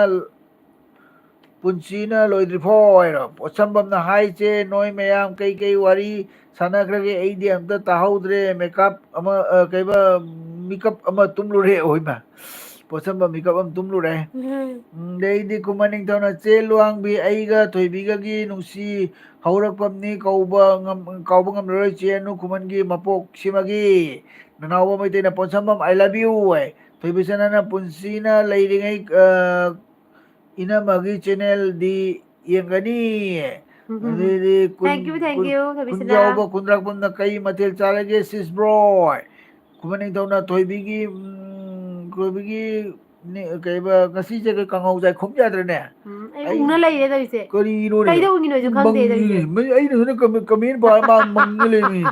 ꯄꯨꯟꯁꯤꯅ ꯂꯣꯏꯗ꯭ꯔꯤꯐꯥꯎ ꯍꯥꯏꯔꯣ? ꯄꯣꯠꯁꯝꯕꯝꯅ ꯍꯥꯏꯁꯦ, ꯅꯣꯏ ꯃꯌꯥꯝ ꯀꯩꯀꯩ ꯋꯥꯔꯤ ꯁꯥꯟꯅꯈ꯭ꯔꯒꯦ? ꯑꯩꯗꯤ ꯑꯝꯇ ꯇꯥꯍꯧꯗ꯭ꯔꯦ꯫ ꯃꯦꯀꯞ ꯑꯃ, ꯑ, ꯀꯩꯕ, ꯃꯤꯀꯞ ꯑꯃ ꯇꯨꯝꯂꯨꯔꯦ꯫ ꯑꯣꯏꯃ, ꯄꯣꯠꯁꯝꯕꯝ ꯃꯤꯀꯞ ꯑꯃ ꯇꯨꯝꯂꯨꯔꯦ꯫ ꯎꯝ꯫ ꯎꯝ, ꯑꯗꯩꯗꯤ ꯈꯨꯃꯟ ꯅꯤꯡꯊꯧꯅ, "ꯆꯦ ꯂꯨꯋꯥꯡꯕꯤ, ꯑꯩꯒ ꯊꯣꯏꯕꯤꯒꯒꯤ ꯅꯨꯡꯁꯤ ꯍꯧꯔꯛꯐꯝꯅꯤ, ꯀꯧꯕ ꯉꯝ-, ꯀꯥꯎꯕ ꯉꯝꯂꯔꯣꯏ ꯆꯦ ꯑꯅꯨ ꯈꯨꯃꯟꯒꯤ ꯃꯄꯣꯛ ꯁꯤꯃꯒꯤ"꯫ ꯅꯅꯥꯎꯕ ꯃꯩꯇꯩꯅ, "ꯄꯣꯠꯁꯝꯕꯝ, I love you" ꯍꯥꯏ꯫ ꯊꯣꯏꯕꯤꯁꯅꯥꯅ, "ꯄꯨꯟꯁꯤꯅ ꯂꯩꯔꯤꯉꯩ, ꯑ, ꯏꯅꯝꯃꯒꯤ ꯆꯦꯅꯦꯜꯗꯤ ꯌꯦꯡꯒꯅꯤ"꯫ ꯎꯝ, ꯎꯝ, ꯎꯝ꯫ ꯑꯗꯩꯗꯤ ꯀꯨꯟ-, Thank you, thank ꯀꯨꯟ-, you, ꯊꯣꯏꯕꯤꯁꯅꯥ꯫ ꯀꯨꯟꯖꯥꯎꯕ ꯀꯨꯟꯗ꯭ꯔꯥꯛꯄꯝꯅ, "ꯀꯩ ꯃꯊꯦꯜ ꯆꯥꯔꯒꯦ sis bro?" ꯈꯨꯃꯟ ꯅꯤꯡꯊꯧꯅ, "ꯊꯣꯏꯕꯤꯒꯤ, ꯎꯝ, ꯊꯣꯏꯕꯤꯒꯤ ꯅꯦ-, ꯀꯩꯕ, ꯉꯁꯤꯁꯦ ꯀꯩ ꯀꯥꯡꯍꯧ ꯆꯥꯏ?" ꯈꯨꯝ ꯌꯥꯗ꯭ꯔꯅꯦ? ꯎꯝ, ꯑꯩ ꯑꯩ ꯎꯪꯅ ꯂꯩꯔꯦ ꯇꯧꯔꯤꯁꯦ꯫ ꯀꯔꯤꯅꯣꯅꯦ? ꯀꯩꯗ ꯎꯪꯉꯤꯅꯣꯁꯨ ꯈꯪꯗꯦ ꯃꯪꯉꯤꯅꯦ꯫ ꯇꯧꯔꯤꯁꯦ꯫ ꯃꯩ-, ꯑꯩꯅ ꯁꯣꯝꯗ ꯀꯃꯦ-, comment ꯄꯥ-, ꯃꯥ ꯃꯪꯉ ꯂꯩꯔꯝꯃꯤ꯫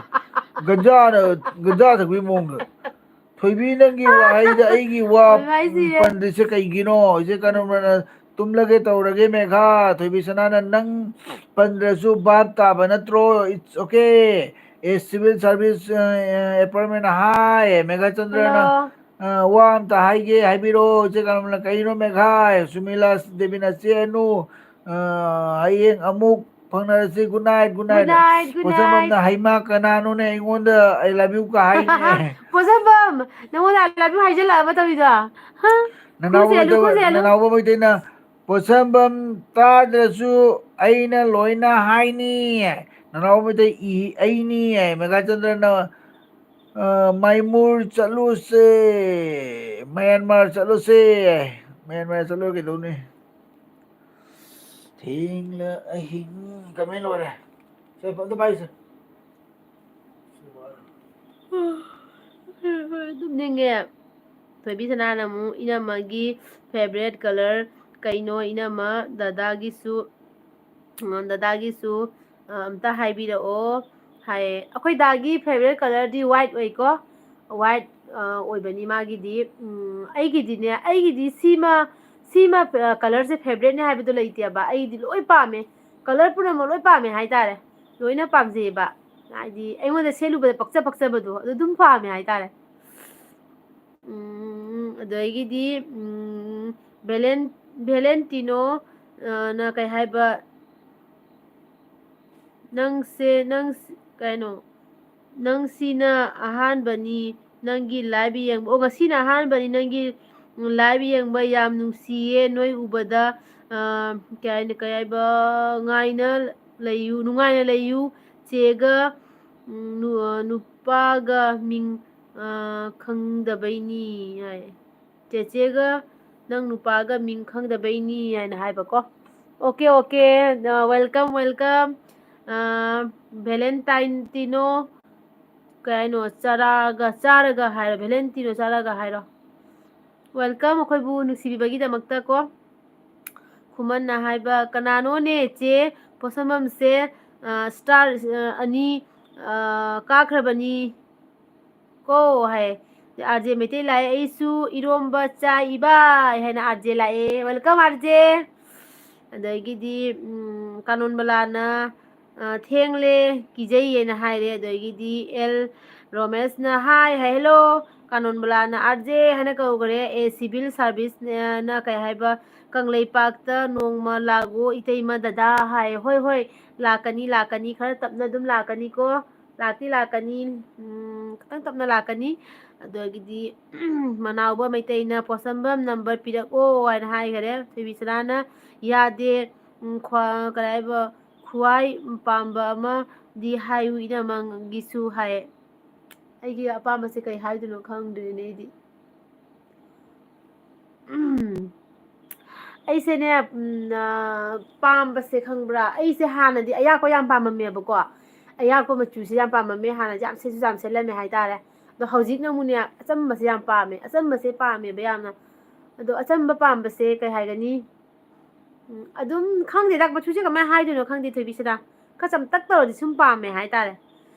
ꯒꯟꯖꯥꯅ, ꯒꯟꯖꯥ ꯊꯛꯄꯒꯤ ꯃꯑꯣꯡꯗ꯫ "ꯊꯣꯏꯕꯤ, ꯅꯪꯒꯤ ꯋꯥꯍꯩꯗ ꯑꯩꯒꯤ ꯋꯥ ꯊꯣꯏꯕꯤ ꯍꯥꯏꯁꯤꯅꯦ꯫ ꯄꯟꯗ꯭ꯔꯤꯁꯦ ꯀꯩꯒꯤꯅꯣ?" ꯏꯆꯦ ꯀꯅꯣꯃꯅ, "ꯇꯨꯝꯂꯒꯦ ꯇꯧꯔꯒꯦ ꯃꯦꯘꯥ"꯫ ꯊꯣꯏꯕꯤ ꯁꯅꯥꯅ, "ꯅꯪ ꯄꯟꯗ꯭ꯔꯁꯨ ꯚꯥꯞ ꯇꯥꯕ ꯅꯠꯇ꯭ꯔꯣ? It's okay." A, civil service, ꯑ, ꯑ, appointment ꯍꯥꯏ꯫ ꯃꯦꯘꯥꯆꯟꯗ꯭ꯔꯅ, ꯍꯜꯂꯣ꯫ ꯑ, "ꯋꯥ ꯑꯝꯇ ꯍꯥꯏꯒꯦ, ꯍꯥꯏꯕꯤꯔꯛꯑꯣ ꯏꯆꯦ ꯀꯅꯣꯃꯅ"꯫ "ꯀꯩꯅꯣ ꯃꯦꯘꯥ?" ꯁꯨꯃꯤꯂꯥ ꯗꯦꯕꯤꯅ, "ꯆꯦ ꯑꯅꯨ, ꯑ, ꯍꯌꯦꯡ ꯑꯃꯨꯛ ꯐꯪꯅꯔꯁꯤ꯫ Good night, good night." Good night, good night꯫ ꯄꯣꯠꯁꯝꯕꯝꯅ, "ꯍꯩꯃꯥ, ꯀꯅꯥꯅꯣꯅꯦ ꯑꯩꯉꯣꯟꯗ I love you ꯀ ꯍꯥꯏꯅꯦ?" ꯄꯣꯠꯁꯝꯕꯝ, ꯅꯪꯉꯣꯟꯗ I love you ꯍꯥꯏꯖꯜꯂꯛꯑꯕ ꯇꯧꯔꯤꯗꯣ? ꯍꯥ? ꯅꯅꯥꯎꯕ ꯈꯨꯖꯦꯜꯂꯨ, ꯃꯩꯇꯩ-, ꯈꯨꯖꯦꯜꯂꯨ꯫ ꯅꯅꯥꯎꯕ ꯃꯩꯇꯩꯅ, "ꯄꯣꯠꯁꯝꯕꯝ ꯇꯥꯗ꯭ꯔꯁꯨ ꯑꯩꯅ ꯂꯣꯏꯅ ꯍꯥꯏꯅꯤ"꯫ ꯅꯅꯥꯎꯕ ꯃꯩꯇꯩ ꯏ-, "ꯑꯩꯅꯤ" ꯍꯥꯏ꯫ ꯃꯦꯘꯥꯆꯟꯗ꯭ꯔꯅ, ꯑ, "ꯃꯥꯏꯃꯨꯔ ꯆꯠꯂꯨꯁꯦ, ꯃꯌꯥꯟꯃꯥꯔ ꯆꯠꯂꯨꯁꯦ"꯫ ꯃꯌꯥꯟꯃꯥꯔ ꯆꯠꯂꯨꯔ ꯀꯩꯗꯧꯅꯤ? ꯊꯦꯡꯂ ꯑꯍꯤꯡ comment ꯂꯣꯏꯔꯦ꯫ ꯁꯦ, ꯑꯝꯇ ꯄꯥꯏꯁꯦ꯫ ꯇꯨꯝꯅꯤꯡꯉꯦ꯫ ꯊꯣꯏꯕꯤ ꯁꯅꯥꯅ ꯑꯃꯨꯛ, "ꯏꯅꯝꯃꯒꯤ favourite colour ꯀꯩꯅꯣ? ꯏꯅꯝꯃ, ꯗꯗꯥꯒꯤꯁꯨ, ꯎꯝ, ꯗꯗꯥꯒꯤꯁꯨ, ꯑ, ꯑꯝꯇ ꯍꯥꯏꯕꯤꯔꯛꯑꯣ" ꯍꯥꯏꯌꯦ꯫ ꯑꯩꯈꯣꯏ ꯗꯥꯒꯤ favourite colourꯗꯤ white ꯑꯣꯏꯀꯣ꯫ White, ꯑ, ꯑꯣꯏꯕꯅꯤ ꯃꯥꯒꯤꯗꯤ꯫ ꯎꯝ, ꯑꯩꯒꯤꯗꯤꯅꯦ, ꯑꯩꯒꯤꯗꯤ ꯁꯤꯃ, ꯁꯤꯃ, ꯑ, colourꯁꯦ favouriteꯅꯦ ꯍꯥꯏꯕꯗꯣ ꯂꯩꯇꯦꯕ꯫ ꯑꯩꯒꯤꯗꯤ ꯂꯣꯏ ꯄꯥꯝꯃꯦ꯫ Colour ꯄꯨꯝꯅꯃꯛ ꯂꯣꯏ ꯄꯥꯝꯃꯦ ꯍꯥꯏꯇꯥꯔꯦ꯫ ꯂꯣꯏꯅ ꯄꯥꯝꯖꯩꯌꯦꯕ꯫ ꯍꯥꯏꯗꯤ ꯑꯩꯉꯣꯟꯗ ꯁꯦꯠꯂꯨꯕꯗ ꯄꯛꯆ ꯄꯛꯆꯕꯗꯣ ꯑꯗꯨ ꯑꯗꯨꯝ ꯄꯥꯝꯃꯦ ꯍꯥꯏꯇꯥꯔꯦ꯫ ꯎꯝ, ꯑꯗꯒꯤꯗꯤ, ꯎꯝ, ꯚꯦꯂꯦꯟ-, ꯚꯦꯂꯦꯟꯇꯤꯅꯣ, ꯅ ꯀꯩ ꯍꯥꯏꯕ, ꯅꯪꯁꯦ, ꯅꯪ, ꯀꯩꯅꯣ, ꯅꯪꯁꯤꯅ ꯑꯍꯥꯟꯕꯅꯤ ꯅꯪꯒꯤ live ꯌꯦꯡꯕ, ꯑꯣ, ꯉꯁꯤꯅ ꯑꯍꯥꯟꯕꯅꯤ ꯅꯪꯒꯤ live ꯌꯦꯡꯕ, ꯌꯥꯝ ꯅꯨꯡꯁꯤꯌꯦ ꯅꯣꯏ ꯎꯕꯗ꯫ ꯑ, ꯀꯩ ꯍꯥꯏꯅꯤ, ꯀꯩ ꯍꯥꯏꯕ, ꯉꯥꯏꯅ ꯂꯩꯌꯨ, ꯅꯨꯡꯉꯥꯏꯅ ꯂꯩꯌꯨ꯫ ꯆꯦꯒ, ꯎꯝ, ꯅꯨ-, ꯑ, ꯅꯨꯄꯥꯒ ꯃꯤꯡ, ꯑ, ꯈꯪꯗꯕꯩꯅꯤ ꯍꯥꯏ꯫ ꯆꯦꯆꯦꯒ ꯅꯪ ꯅꯨꯄꯥꯒ ꯃꯤꯡ ꯈꯪꯗꯕꯩꯅꯤ ꯍꯥꯏꯅ ꯍꯥꯏꯕꯀꯣ꯫ Okay, okay, ꯑ, welcome, welcome꯫ ꯑ, Valentino, ꯀꯩ ꯍꯥꯏꯅꯣ? ꯆꯥꯔꯥꯒ, ꯆꯥꯔꯒ ꯍꯥꯏꯔꯣ, Valentino ꯆꯥꯔꯒ ꯍꯥꯏꯔꯣ꯫ Welcome ꯑꯩꯈꯣꯏꯕꯨ ꯅꯨꯡꯁꯤꯕꯤꯕꯒꯤꯗꯃꯛꯇ ꯀꯣ꯫ ꯈꯨꯃꯟꯅ ꯍꯥꯏꯕ, "ꯀꯅꯥꯅꯣꯅꯦ ꯆꯦ? ꯄꯣꯠꯁꯝꯕꯝꯁꯦ, ꯑ, star, ꯑ, ꯑꯅꯤ, ꯑ, ꯀꯥꯈ꯭ꯔꯕꯅꯤ ꯀꯣ" ꯍꯥꯏ꯫ ꯑꯥꯔ ꯖꯦ ꯃꯩꯇꯩ ꯂꯥꯛꯑꯦ, "ꯑꯩꯁꯨ ꯏꯔꯣꯝꯕ ꯆꯥꯏ ꯏꯕꯥꯏ" ꯍꯥꯏꯅ ꯑꯥꯔ ꯖꯦ ꯂꯥꯛꯑꯦ꯫ Welcome R J. ꯑꯗꯒꯤꯗꯤ, ꯎꯝ, ꯀꯥꯅꯣꯟꯕꯂꯥꯅ, ꯑ, "ꯊꯦꯡꯂꯦ, ꯀꯤꯖꯩꯌꯦꯅ" ꯍꯥꯏꯔꯦ꯫ ꯑꯗꯒꯤꯗꯤ ꯑꯦꯜ ꯔꯣꯃꯦꯁꯅ, "ꯍꯥꯏ, ꯍꯥꯏ, ꯍꯦꯜꯂꯣ"꯫ ꯀꯥꯅꯣꯟꯕꯂꯥꯅ "ꯑꯥꯔ ꯖꯦ" ꯍꯥꯏꯅ ꯀꯧꯈ꯭ꯔꯦ꯫ ꯑꯦ ꯁꯤꯚꯤꯜ ꯁꯥꯔꯚꯤꯁꯅ ꯀꯩ ꯍꯥꯏꯕ, "ꯀꯪꯂꯩꯄꯥꯛꯇ ꯅꯣꯡꯃ ꯂꯥꯛꯑꯣ ꯏꯇꯩꯃ ꯗꯗꯥ" ꯍꯥꯏ꯫ ꯍꯣꯏ, ꯍꯣꯏ, ꯂꯥꯛꯀꯅꯤ, ꯂꯥꯛꯀꯅꯤ, ꯈꯔ ꯇꯞꯅ ꯑꯗꯨꯝ ꯂꯥꯛꯀꯅꯤꯀꯣ꯫ ꯂꯥꯛꯇꯤ ꯂꯥꯛꯀꯅꯤ, ꯎꯝ, ꯈꯤꯇꯪ ꯇꯞꯅ ꯂꯥꯛꯀꯅꯤ꯫ ꯑꯗꯒꯤꯗꯤ ꯃꯅꯥꯎꯕ ꯃꯩꯇꯩꯅ "ꯄꯣꯠꯁꯝꯕꯝ number ꯄꯤꯔꯛꯑꯣ" ꯍꯥꯏꯅ ꯍꯥꯏꯈꯔꯦ꯫ ꯊꯣꯏꯕꯤꯁꯅꯥꯅ "ꯌꯥꯗꯦ, ꯎꯝ, ꯈ꯭ꯋꯥ-, ꯀꯔꯤ ꯍꯥꯏꯕ, ꯈ꯭ꯋꯥꯏ ꯄꯥꯝꯕ ꯑꯃꯗꯤ ꯍꯥꯏꯌꯨ ꯏꯅꯝꯃꯒꯤꯁꯨ" ꯍꯥꯏ꯫ ꯑꯩꯒꯤ ꯑꯄꯥꯝꯕꯁꯦ ꯀꯩ ꯍꯥꯏꯗꯣꯏꯅꯣ ꯈꯪꯗ꯭ꯔꯦꯅꯦ ꯑꯩꯗꯤ꯫ ꯎꯝ꯫ ꯑꯩꯁꯦꯅꯦ, ꯎꯝ, ꯑ, ꯄꯥꯝꯕꯁꯦ ꯈꯪꯕ꯭ꯔꯥ? ꯑꯩꯁꯦ ꯍꯥꯟꯅꯗꯤ ꯑꯌꯥꯛꯄ ꯌꯥꯝ ꯄꯥꯝꯃꯝꯃꯦꯕꯀꯣ꯫ ꯑꯌꯥꯛꯄ ꯃꯆꯨꯁꯦ ꯌꯥꯝ ꯄꯥꯝꯃꯝꯃꯦ꯫ ꯍꯥꯟꯅꯗꯤ ꯌꯥꯝ ꯁꯦꯠꯁꯨ ꯌꯥꯝ ꯁꯦꯠꯂꯝꯃꯦ ꯍꯥꯏꯇꯥꯔꯦ꯫ ꯑꯗꯣ ꯍꯧꯖꯤꯛꯅ ꯑꯃꯨꯛꯅꯦ, ꯑꯆꯝꯕꯁꯦ ꯌꯥꯝ ꯄꯥꯝꯃꯦ꯫ ꯑꯆꯝꯕꯁꯦ ꯄꯥꯝꯃꯦꯕ ꯌꯥꯝꯅ꯫ ꯑꯗꯣ ꯑꯆꯝꯕ ꯄꯥꯝꯕꯁꯦ ꯀꯩ ꯍꯥꯏꯒꯅꯤ? ꯎꯝ, ꯑꯗꯨꯝ ꯈꯪꯗꯦꯗ, ꯃꯆꯨꯁꯦ ꯀꯃꯥꯏꯅ ꯍꯥꯏꯗꯣꯏꯅꯣ ꯈꯪꯗꯦ, ꯊꯣꯏꯕꯤꯁꯅꯥ꯫ ꯈꯔ ꯆꯝꯇꯛ ꯇꯧꯔꯗꯤ ꯁꯨꯝ ꯄꯥꯝꯃꯦ ꯍꯥꯏꯇꯥꯔꯦ꯫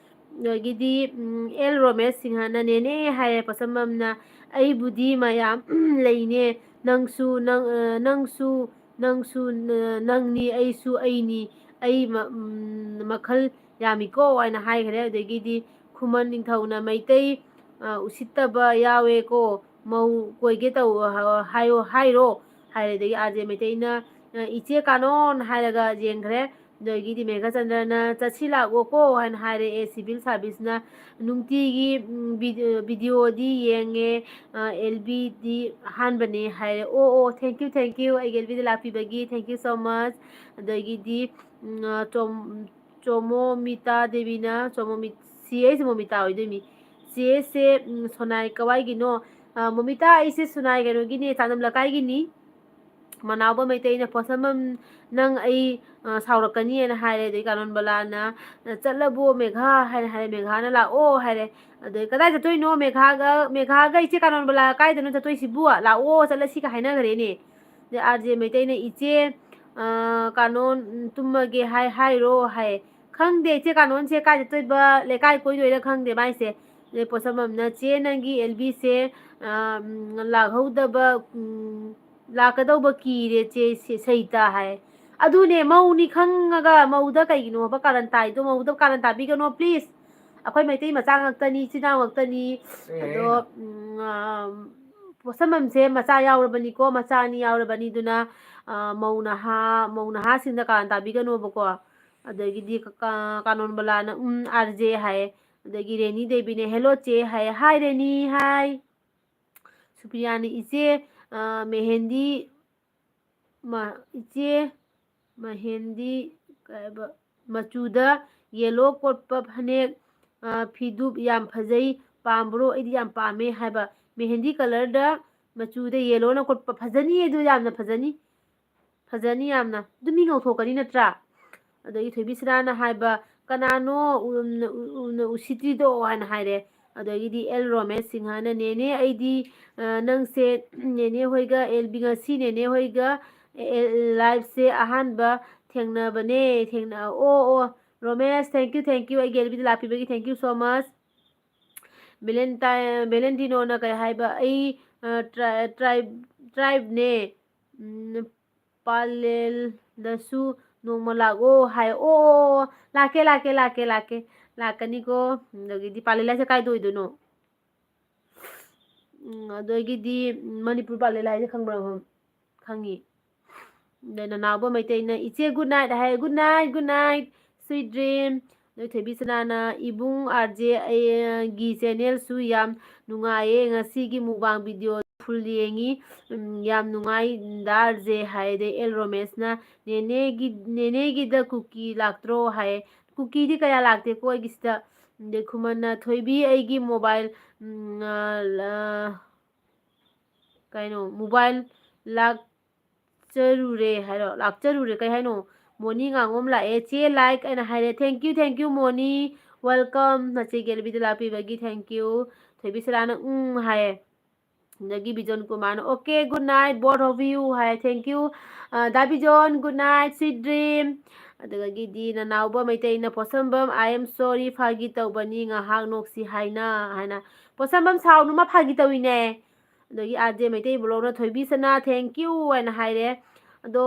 ꯑꯗꯒꯤꯗꯤ, ꯎꯝ, ꯑꯦꯜ ꯔꯣꯃꯦꯁ ꯁꯤꯡꯍꯅ, "ꯅꯦꯅꯦ" ꯍꯥꯏꯔꯦ ꯄꯣꯠꯁꯝꯕꯝꯅ, "ꯑꯩꯕꯨꯗꯤ ꯃꯌꯥꯝ ꯂꯩꯅꯦ, ꯅꯪꯁꯨ, ꯅꯪ, ꯑ, ꯅꯪꯁꯨ, ꯅꯪꯁꯨ, ꯅ-, ꯅꯪꯅꯤ, ꯑꯩꯁꯨ ꯑꯩꯅꯤ, ꯑꯩ ꯃ-, ꯎꯝ, ꯃꯈꯜ ꯌꯥꯝꯃꯤꯀꯣ" ꯍꯥꯏꯅ ꯍꯥꯏꯈ꯭ꯔꯦ꯫ ꯑꯗꯒꯤꯗꯤ ꯈꯨꯃꯟ ꯅꯤꯡꯊꯧꯅ, "ꯃꯩꯇꯩ, ꯑ, ꯎꯁꯤꯠꯇꯕ ꯌꯥꯎꯋꯦꯀꯣ, ꯃꯧ ꯀꯣꯏꯒꯦ ꯇꯧ, ꯑ, ꯍꯥꯏꯌꯣ, ꯍꯥꯏꯔꯣ" ꯍꯥꯏꯔꯦ꯫ ꯑꯗꯒꯤ ꯑꯥꯔ ꯖꯦ ꯃꯩꯇꯩꯅ, ꯑ, "ꯏꯆꯦ ꯀꯥꯅꯣꯟ" ꯍꯥꯏꯔꯒ ꯌꯦꯡꯈ꯭ꯔꯦ꯫ ꯑꯗꯒꯤꯗꯤ ꯃꯦꯘꯆꯟꯗ꯭ꯔꯅ "ꯆꯠꯁꯤ ꯂꯥꯛꯑꯣꯀꯣ" ꯍꯥꯏꯅ ꯍꯥꯏꯔꯛꯑꯦ꯫ ꯁꯤꯚꯤꯜ ꯁꯥꯔꯚꯤꯁꯅ ꯅꯨꯡꯇꯤꯒꯤ, ꯎꯝ, ꯚꯤꯗꯤꯑꯣ, ꯚꯤꯗꯤꯑꯣꯗꯤ ꯌꯦꯡꯉꯦ, ꯑ, ꯑꯦꯜ ꯕꯤꯗꯤ ꯑꯍꯥꯟꯕꯅꯦ ꯍꯥꯏꯔꯦ꯫ ꯑꯣ, ꯑꯣ, thank you, thank you, ꯑꯩꯒꯤ ꯑꯦꯜ ꯕꯤꯗ ꯂꯥꯛꯄꯤꯕꯒꯤ thank you so much꯫ ꯑꯗꯒꯤꯗꯤ, ꯎꯝ, ꯑ, ꯆꯣꯝ-, ꯆꯣꯃꯣꯃꯤꯇꯥ ꯗꯦꯕꯤꯅ, ꯆꯣꯃꯣꯃꯤ-, ꯆꯦ ꯑꯩꯁꯦ ꯃꯣꯃꯤꯇꯥ ꯑꯣꯏꯗꯣꯏꯅꯤ꯫ ꯆꯦꯁꯦ, ꯎꯝ, ꯁꯣꯅꯥꯏ ꯀꯋꯥꯏꯒꯤꯅꯣ? ꯑ, ꯃꯣꯃꯤꯇꯥ, ꯑꯩꯁꯦ ꯁꯣꯅꯥꯏ ꯀꯩꯅꯣꯒꯤꯅꯦ, ꯆꯥꯟꯗꯝ ꯂꯩꯀꯥꯏꯒꯤꯅꯤ꯫ ꯃꯅꯥꯎꯕ ꯃꯩꯇꯩꯅ, "ꯄꯣꯠꯁꯝꯕꯝ, ꯅꯪ ꯑꯩ, ꯑ, ꯁꯥꯎꯔꯛꯀꯅꯤꯅ" ꯍꯥꯏꯔꯦ꯫ ꯑꯗꯩ ꯀꯥꯅꯣꯟꯕꯂꯥꯅ, "ꯆꯠꯂꯕꯣ ꯃꯦꯘꯥ?" ꯍꯥꯏꯅ ꯍꯥꯏꯔꯦ꯫ ꯃꯦꯘꯥꯅ "ꯂꯥꯛꯑꯣ" ꯍꯥꯏꯔꯦ꯫ ꯑꯗꯩ "ꯀꯗꯥꯏ ꯆꯠꯇꯣꯏꯅꯣ ꯃꯦꯘꯥꯒ, ꯃꯦꯘꯥꯒ ꯏꯆꯦ ꯀꯥꯅꯣꯟꯕꯂꯥ ꯀꯥꯏꯗꯅꯣ ꯆꯠꯇꯣꯏꯁꯤꯕꯨ? ꯂꯥꯛꯑꯣ, ꯆꯠꯂꯁꯤꯒ" ꯍꯥꯏꯅꯈ꯭ꯔꯦꯅꯦ꯫ ꯑꯗꯩ ꯑꯥꯔ ꯖꯦ ꯃꯩꯇꯩꯅ, "ꯏꯆꯦ, ꯑ, ꯀꯥꯅꯣꯟ, ꯎꯝ, ꯇꯨꯝꯃꯒꯦ ꯍꯥꯏ-, ꯍꯥꯏꯔꯣ?" ꯍꯥꯏ꯫ "ꯈꯪꯗꯦ ꯏꯆꯦ ꯀꯥꯅꯣꯟꯁꯦ ꯀꯥꯏ ꯆꯠꯇꯣꯏꯕ, ꯂꯩꯀꯥꯏ ꯀꯣꯏꯗꯣꯏꯔꯥ ꯈꯪꯗꯦ ꯃꯥꯏꯁꯦ"꯫ ꯑꯗꯩ ꯄꯣꯠꯁꯝꯕꯝꯅ, "ꯆꯦ, ꯅꯪꯒꯤ ꯑꯦꯜ ꯕꯤꯁꯦ, ꯑ, ꯎꯝ, ꯂꯥꯛꯍꯧꯗꯕ, ꯎꯝ, ꯂꯥꯛꯀꯗꯧꯕ ꯀꯤꯔꯦ ꯆꯦ, ꯁꯦ-, ꯁꯩꯇ" ꯍꯥꯏ꯫ ꯑꯗꯨꯅꯦ, ꯃꯧꯅꯤ ꯈꯪꯉꯒ ꯃꯧꯗ ꯀꯩꯒꯤꯅꯣꯕ ꯀꯥꯔꯟ ꯇꯥꯏꯗꯣ? ꯃꯧꯗ ꯀꯥꯔꯟ ꯇꯥꯕꯤꯒꯅꯣ, please꯫ ꯑꯩꯈꯣꯏ ꯃꯩꯇꯩ ꯃꯆꯥ ꯉꯥꯛꯇꯅꯤ, ꯏꯆꯤꯟ ꯏꯅꯥꯎ ꯉꯥꯛꯇꯅꯤ꯫ ꯑꯦ, ꯑꯗꯣ, ꯑꯩꯅ ꯎꯝ, ꯑ, ꯄꯣꯠꯁꯝꯕꯝꯁꯦ ꯃꯆꯥ ꯌꯥꯎꯔꯕꯅꯤꯀꯣ, ꯃꯆꯥ ꯑꯅꯤ ꯌꯥꯎꯔꯕꯅꯤ꯫ ꯑꯗꯨꯅ, ꯑ, ꯃꯧ ꯅꯍꯥ, ꯃꯧ ꯅꯍꯥꯁꯤꯡꯗ ꯀꯥꯔꯟ ꯇꯥꯕꯤꯒꯅꯣꯕꯀꯣ꯫ ꯑꯗꯒꯤꯗꯤ ꯀ-, ꯀ-, ꯀꯥꯅꯣꯟꯕꯂꯥꯅ, "ꯎꯝ, ꯑꯥꯔ ꯖꯦ" ꯍꯥꯏꯌꯦ꯫ ꯑꯗꯒꯤ ꯔꯦꯅꯤ ꯗꯦꯕꯤꯅ, "ꯍꯦꯜꯂꯣ ꯆꯦ" ꯍꯥꯏꯌꯦ꯫ "ꯍꯥꯏ ꯔꯦꯅꯤ, ꯍꯥꯏ"꯫ ꯁꯨꯄ꯭ꯔꯤꯌꯥꯅ, "ꯏꯆꯦ, ꯑ, ꯃꯦꯍꯦꯟꯗꯤ, ꯃ-, ꯏꯆꯦ ꯃꯍꯦꯟꯗꯤ", ꯀꯩ ꯍꯥꯏꯕ, "ꯃꯆꯨꯗ ꯌꯦꯜꯂꯣ ꯀꯣꯠꯄ ꯐꯅꯦꯛ, ꯑ, ꯐꯤꯗꯨꯞ ꯌꯥꯝ ꯐꯖꯩ, ꯄꯥꯝꯕ꯭ꯔꯣ? ꯑꯩꯗꯤ ꯌꯥꯝ ꯄꯥꯝꯃꯦ" ꯍꯥꯏꯕ꯫ ꯃꯦꯍꯦꯟꯗꯤ ꯀꯂꯔꯗ ꯃꯆꯨꯗ ꯌꯦꯜꯂꯣꯅ ꯀꯣꯠꯄ ꯐꯖꯅꯤꯌꯦ, ꯑꯗꯨ ꯌꯥꯝꯅ ꯐꯖꯅꯤ꯫ ꯐꯖꯅꯤ ꯌꯥꯝꯅ꯫ ꯑꯗꯨ ꯃꯤ ꯉꯧꯊꯣꯛꯀꯅꯤ ꯅꯠꯇ꯭ꯔꯥ? ꯑꯗꯒꯤ ꯊꯣꯏꯕꯤꯁꯅꯥꯅ ꯍꯥꯏꯕ, "ꯀꯅꯥꯅꯣ ꯎ-, ꯎ-, ꯎ-, ꯎꯁꯤꯠꯇ꯭ꯔꯤꯗꯣ?" ꯍꯥꯏꯅ ꯍꯥꯏꯔꯦ꯫ ꯑꯗꯒꯤꯗꯤ ꯑꯦꯜ ꯔꯣꯃꯦꯁ ꯁꯤꯡꯍꯅ, "ꯅꯦꯅꯦ, ꯑꯩꯗꯤ, ꯑ, ꯅꯪꯁꯦ ꯅꯦꯅꯦ ꯍꯣꯏꯒ ꯑꯦꯜ ꯕꯤ, ꯉꯁꯤ ꯅꯦꯅꯦ ꯍꯣꯏꯒ ꯑꯦ-, ꯑꯦ-, ꯂꯥꯏꯐꯁꯦ ꯑꯍꯥꯟꯕ ꯊꯦꯡꯅꯕꯅꯦ, ꯊꯦꯡꯅ-, ꯑꯣ, ꯑꯣ, ꯔꯣꯃꯦꯁ, thank you, thank you, ꯑꯩꯒꯤ ꯑꯦꯜ ꯕꯤꯗ ꯂꯥꯛꯄꯤꯕꯒꯤ thank you so much"꯫ ꯚꯦꯂꯦꯟꯇꯥꯏ-, ꯚꯦꯂꯦꯟꯇꯤꯅꯣꯅ ꯀꯩ ꯍꯥꯏꯕ? "ꯑꯩ, ꯑ, ꯇ꯭ꯔꯥꯏ-, ꯇ꯭ꯔꯥꯏꯕ-, ꯇ꯭ꯔꯥꯏꯕꯅꯦ, ꯎꯝ, ꯄꯥꯂꯦꯜꯗꯁꯨ ꯅꯣꯡꯃ ꯂꯥꯛꯑꯣ" ꯍꯥꯏ꯫ ꯑꯣ, ꯑꯣ, ꯑꯣ, ꯂꯥꯛꯀꯦ, ꯂꯥꯛꯀꯦ, ꯂꯥꯛꯀꯦ, ꯂꯥꯛꯀꯦ꯫ ꯂꯥꯛꯀꯅꯤꯀꯣ꯫ ꯑꯗꯒꯤꯗꯤ ꯄꯥꯂꯦꯜ ꯍꯥꯏꯁꯦ ꯀꯥꯏꯗ ꯑꯣꯏꯗꯣꯏꯅꯣ? ꯎꯝ, ꯑꯗꯒꯤꯗꯤ, ꯎꯝ, ꯃꯅꯤꯄꯨꯔ ꯄꯥꯂꯦꯜ ꯍꯥꯏꯁꯦ ꯈꯪꯕ꯭ꯔꯥ? ꯈꯪꯉꯤ꯫ ꯑꯗꯩ ꯅꯅꯥꯎꯕ ꯃꯩꯇꯩꯅ, "ꯏꯆꯦ good night" ꯍꯥꯏ, "Good night, good night, sweet dream"꯫ ꯑꯗꯩ ꯊꯣꯏꯕꯤ ꯁꯅꯥꯅ, "ꯏꯕꯨꯡ ꯑꯥꯔ ꯖꯦ ꯑꯩꯒꯤ ꯆꯦꯅꯦꯜꯁꯨ ꯌꯥꯝ ꯅꯨꯡꯉꯥꯏꯌꯦ, ꯉꯁꯤꯒꯤ ꯃꯨꯛꯕꯥꯡ ꯚꯤꯗꯤꯑꯣ ꯐꯨꯜ ꯌꯦꯡꯉꯤ, ꯎꯝ, ꯌꯥꯝ ꯅꯨꯡꯉꯥꯏ ꯗꯥ ꯑꯥꯔ ꯖꯦ" ꯍꯥꯏ꯫ ꯑꯗꯩ ꯑꯦꯜ ꯔꯣꯃꯦꯁꯅ, "ꯅꯦꯅꯦꯒꯤ, ꯅꯦꯅꯦꯒꯤꯗ ꯀꯨꯀꯤ ꯂꯥꯛꯇ꯭ꯔꯣ?" ꯍꯥꯏ꯫ ꯀꯨꯀꯤꯗꯤ ꯀꯌꯥ ꯂꯥꯛꯇꯦꯀꯣ ꯑꯩꯒꯤꯁꯤꯗ꯫ ꯑꯗꯩ ꯈꯨꯃꯟꯅ, "ꯊꯣꯏꯕꯤ, ꯑꯩꯒꯤ ꯃꯣꯕꯥꯏꯜ, ꯎꯝ, ꯑ, ꯂ-, ꯀꯩꯅꯣ, ꯃꯣꯕꯥꯏꯜ ꯂꯥꯛꯆꯔꯨꯔꯦ" ꯍꯥꯏꯔꯣ, "ꯂꯥꯛꯆꯔꯨꯔꯦ" ꯀꯩ ꯍꯥꯏꯅꯣ? ꯃꯣꯅꯤ ꯉꯥꯉꯣꯝ ꯂꯥꯛꯑꯦ꯫ "ꯆꯦ, like" ꯑꯩꯅ ꯍꯥꯏꯔꯦ꯫ "Thank you, thank you, money, welcome, ꯅꯆꯦꯒꯤ ꯑꯦꯜꯕꯤꯗ ꯂꯥꯛꯄꯤꯕꯒꯤ thank you"꯫ ꯊꯣꯏꯕꯤ ꯁꯔꯥꯅ "ꯎꯝ" ꯍꯥꯏꯌꯦ꯫ ꯑꯗꯒꯤ ꯕꯤꯖꯣꯟ ꯀꯨꯃꯥꯔꯅ, "Okay, good night, both of you" high, "Thank you, ꯑ, ꯗꯥ ꯕꯤꯖꯣꯟ, good night, sweet dream"꯫ ꯑꯗꯨꯗꯒꯤꯗꯤ ꯅꯅꯥꯎꯕ ꯃꯩꯇꯩꯅ, "ꯄꯣꯠꯁꯝꯕꯝ, I am sorry, ꯐꯥꯒꯤ ꯇꯧꯕꯅꯤ, ꯉꯥꯏꯍꯥꯛ ꯅꯣꯛꯁꯤ ꯍꯥꯏꯅ" ꯍꯥꯏꯅ꯫ "ꯄꯣꯠꯁꯝꯕꯝ, ꯁꯥꯎꯅꯨ, ꯃꯥ ꯐꯥꯒꯤ ꯇꯧꯔꯤꯅꯦ"꯫ ꯑꯗꯒꯤ ꯑꯥꯔ ꯖꯦ ꯃꯩꯇꯩ ꯕ꯭ꯂꯣꯛꯅ, "ꯊꯣꯏꯕꯤ ꯁꯅꯥ, thank you" ꯍꯥꯏꯅ ꯍꯥꯏꯔꯦ꯫ ꯑꯗꯣ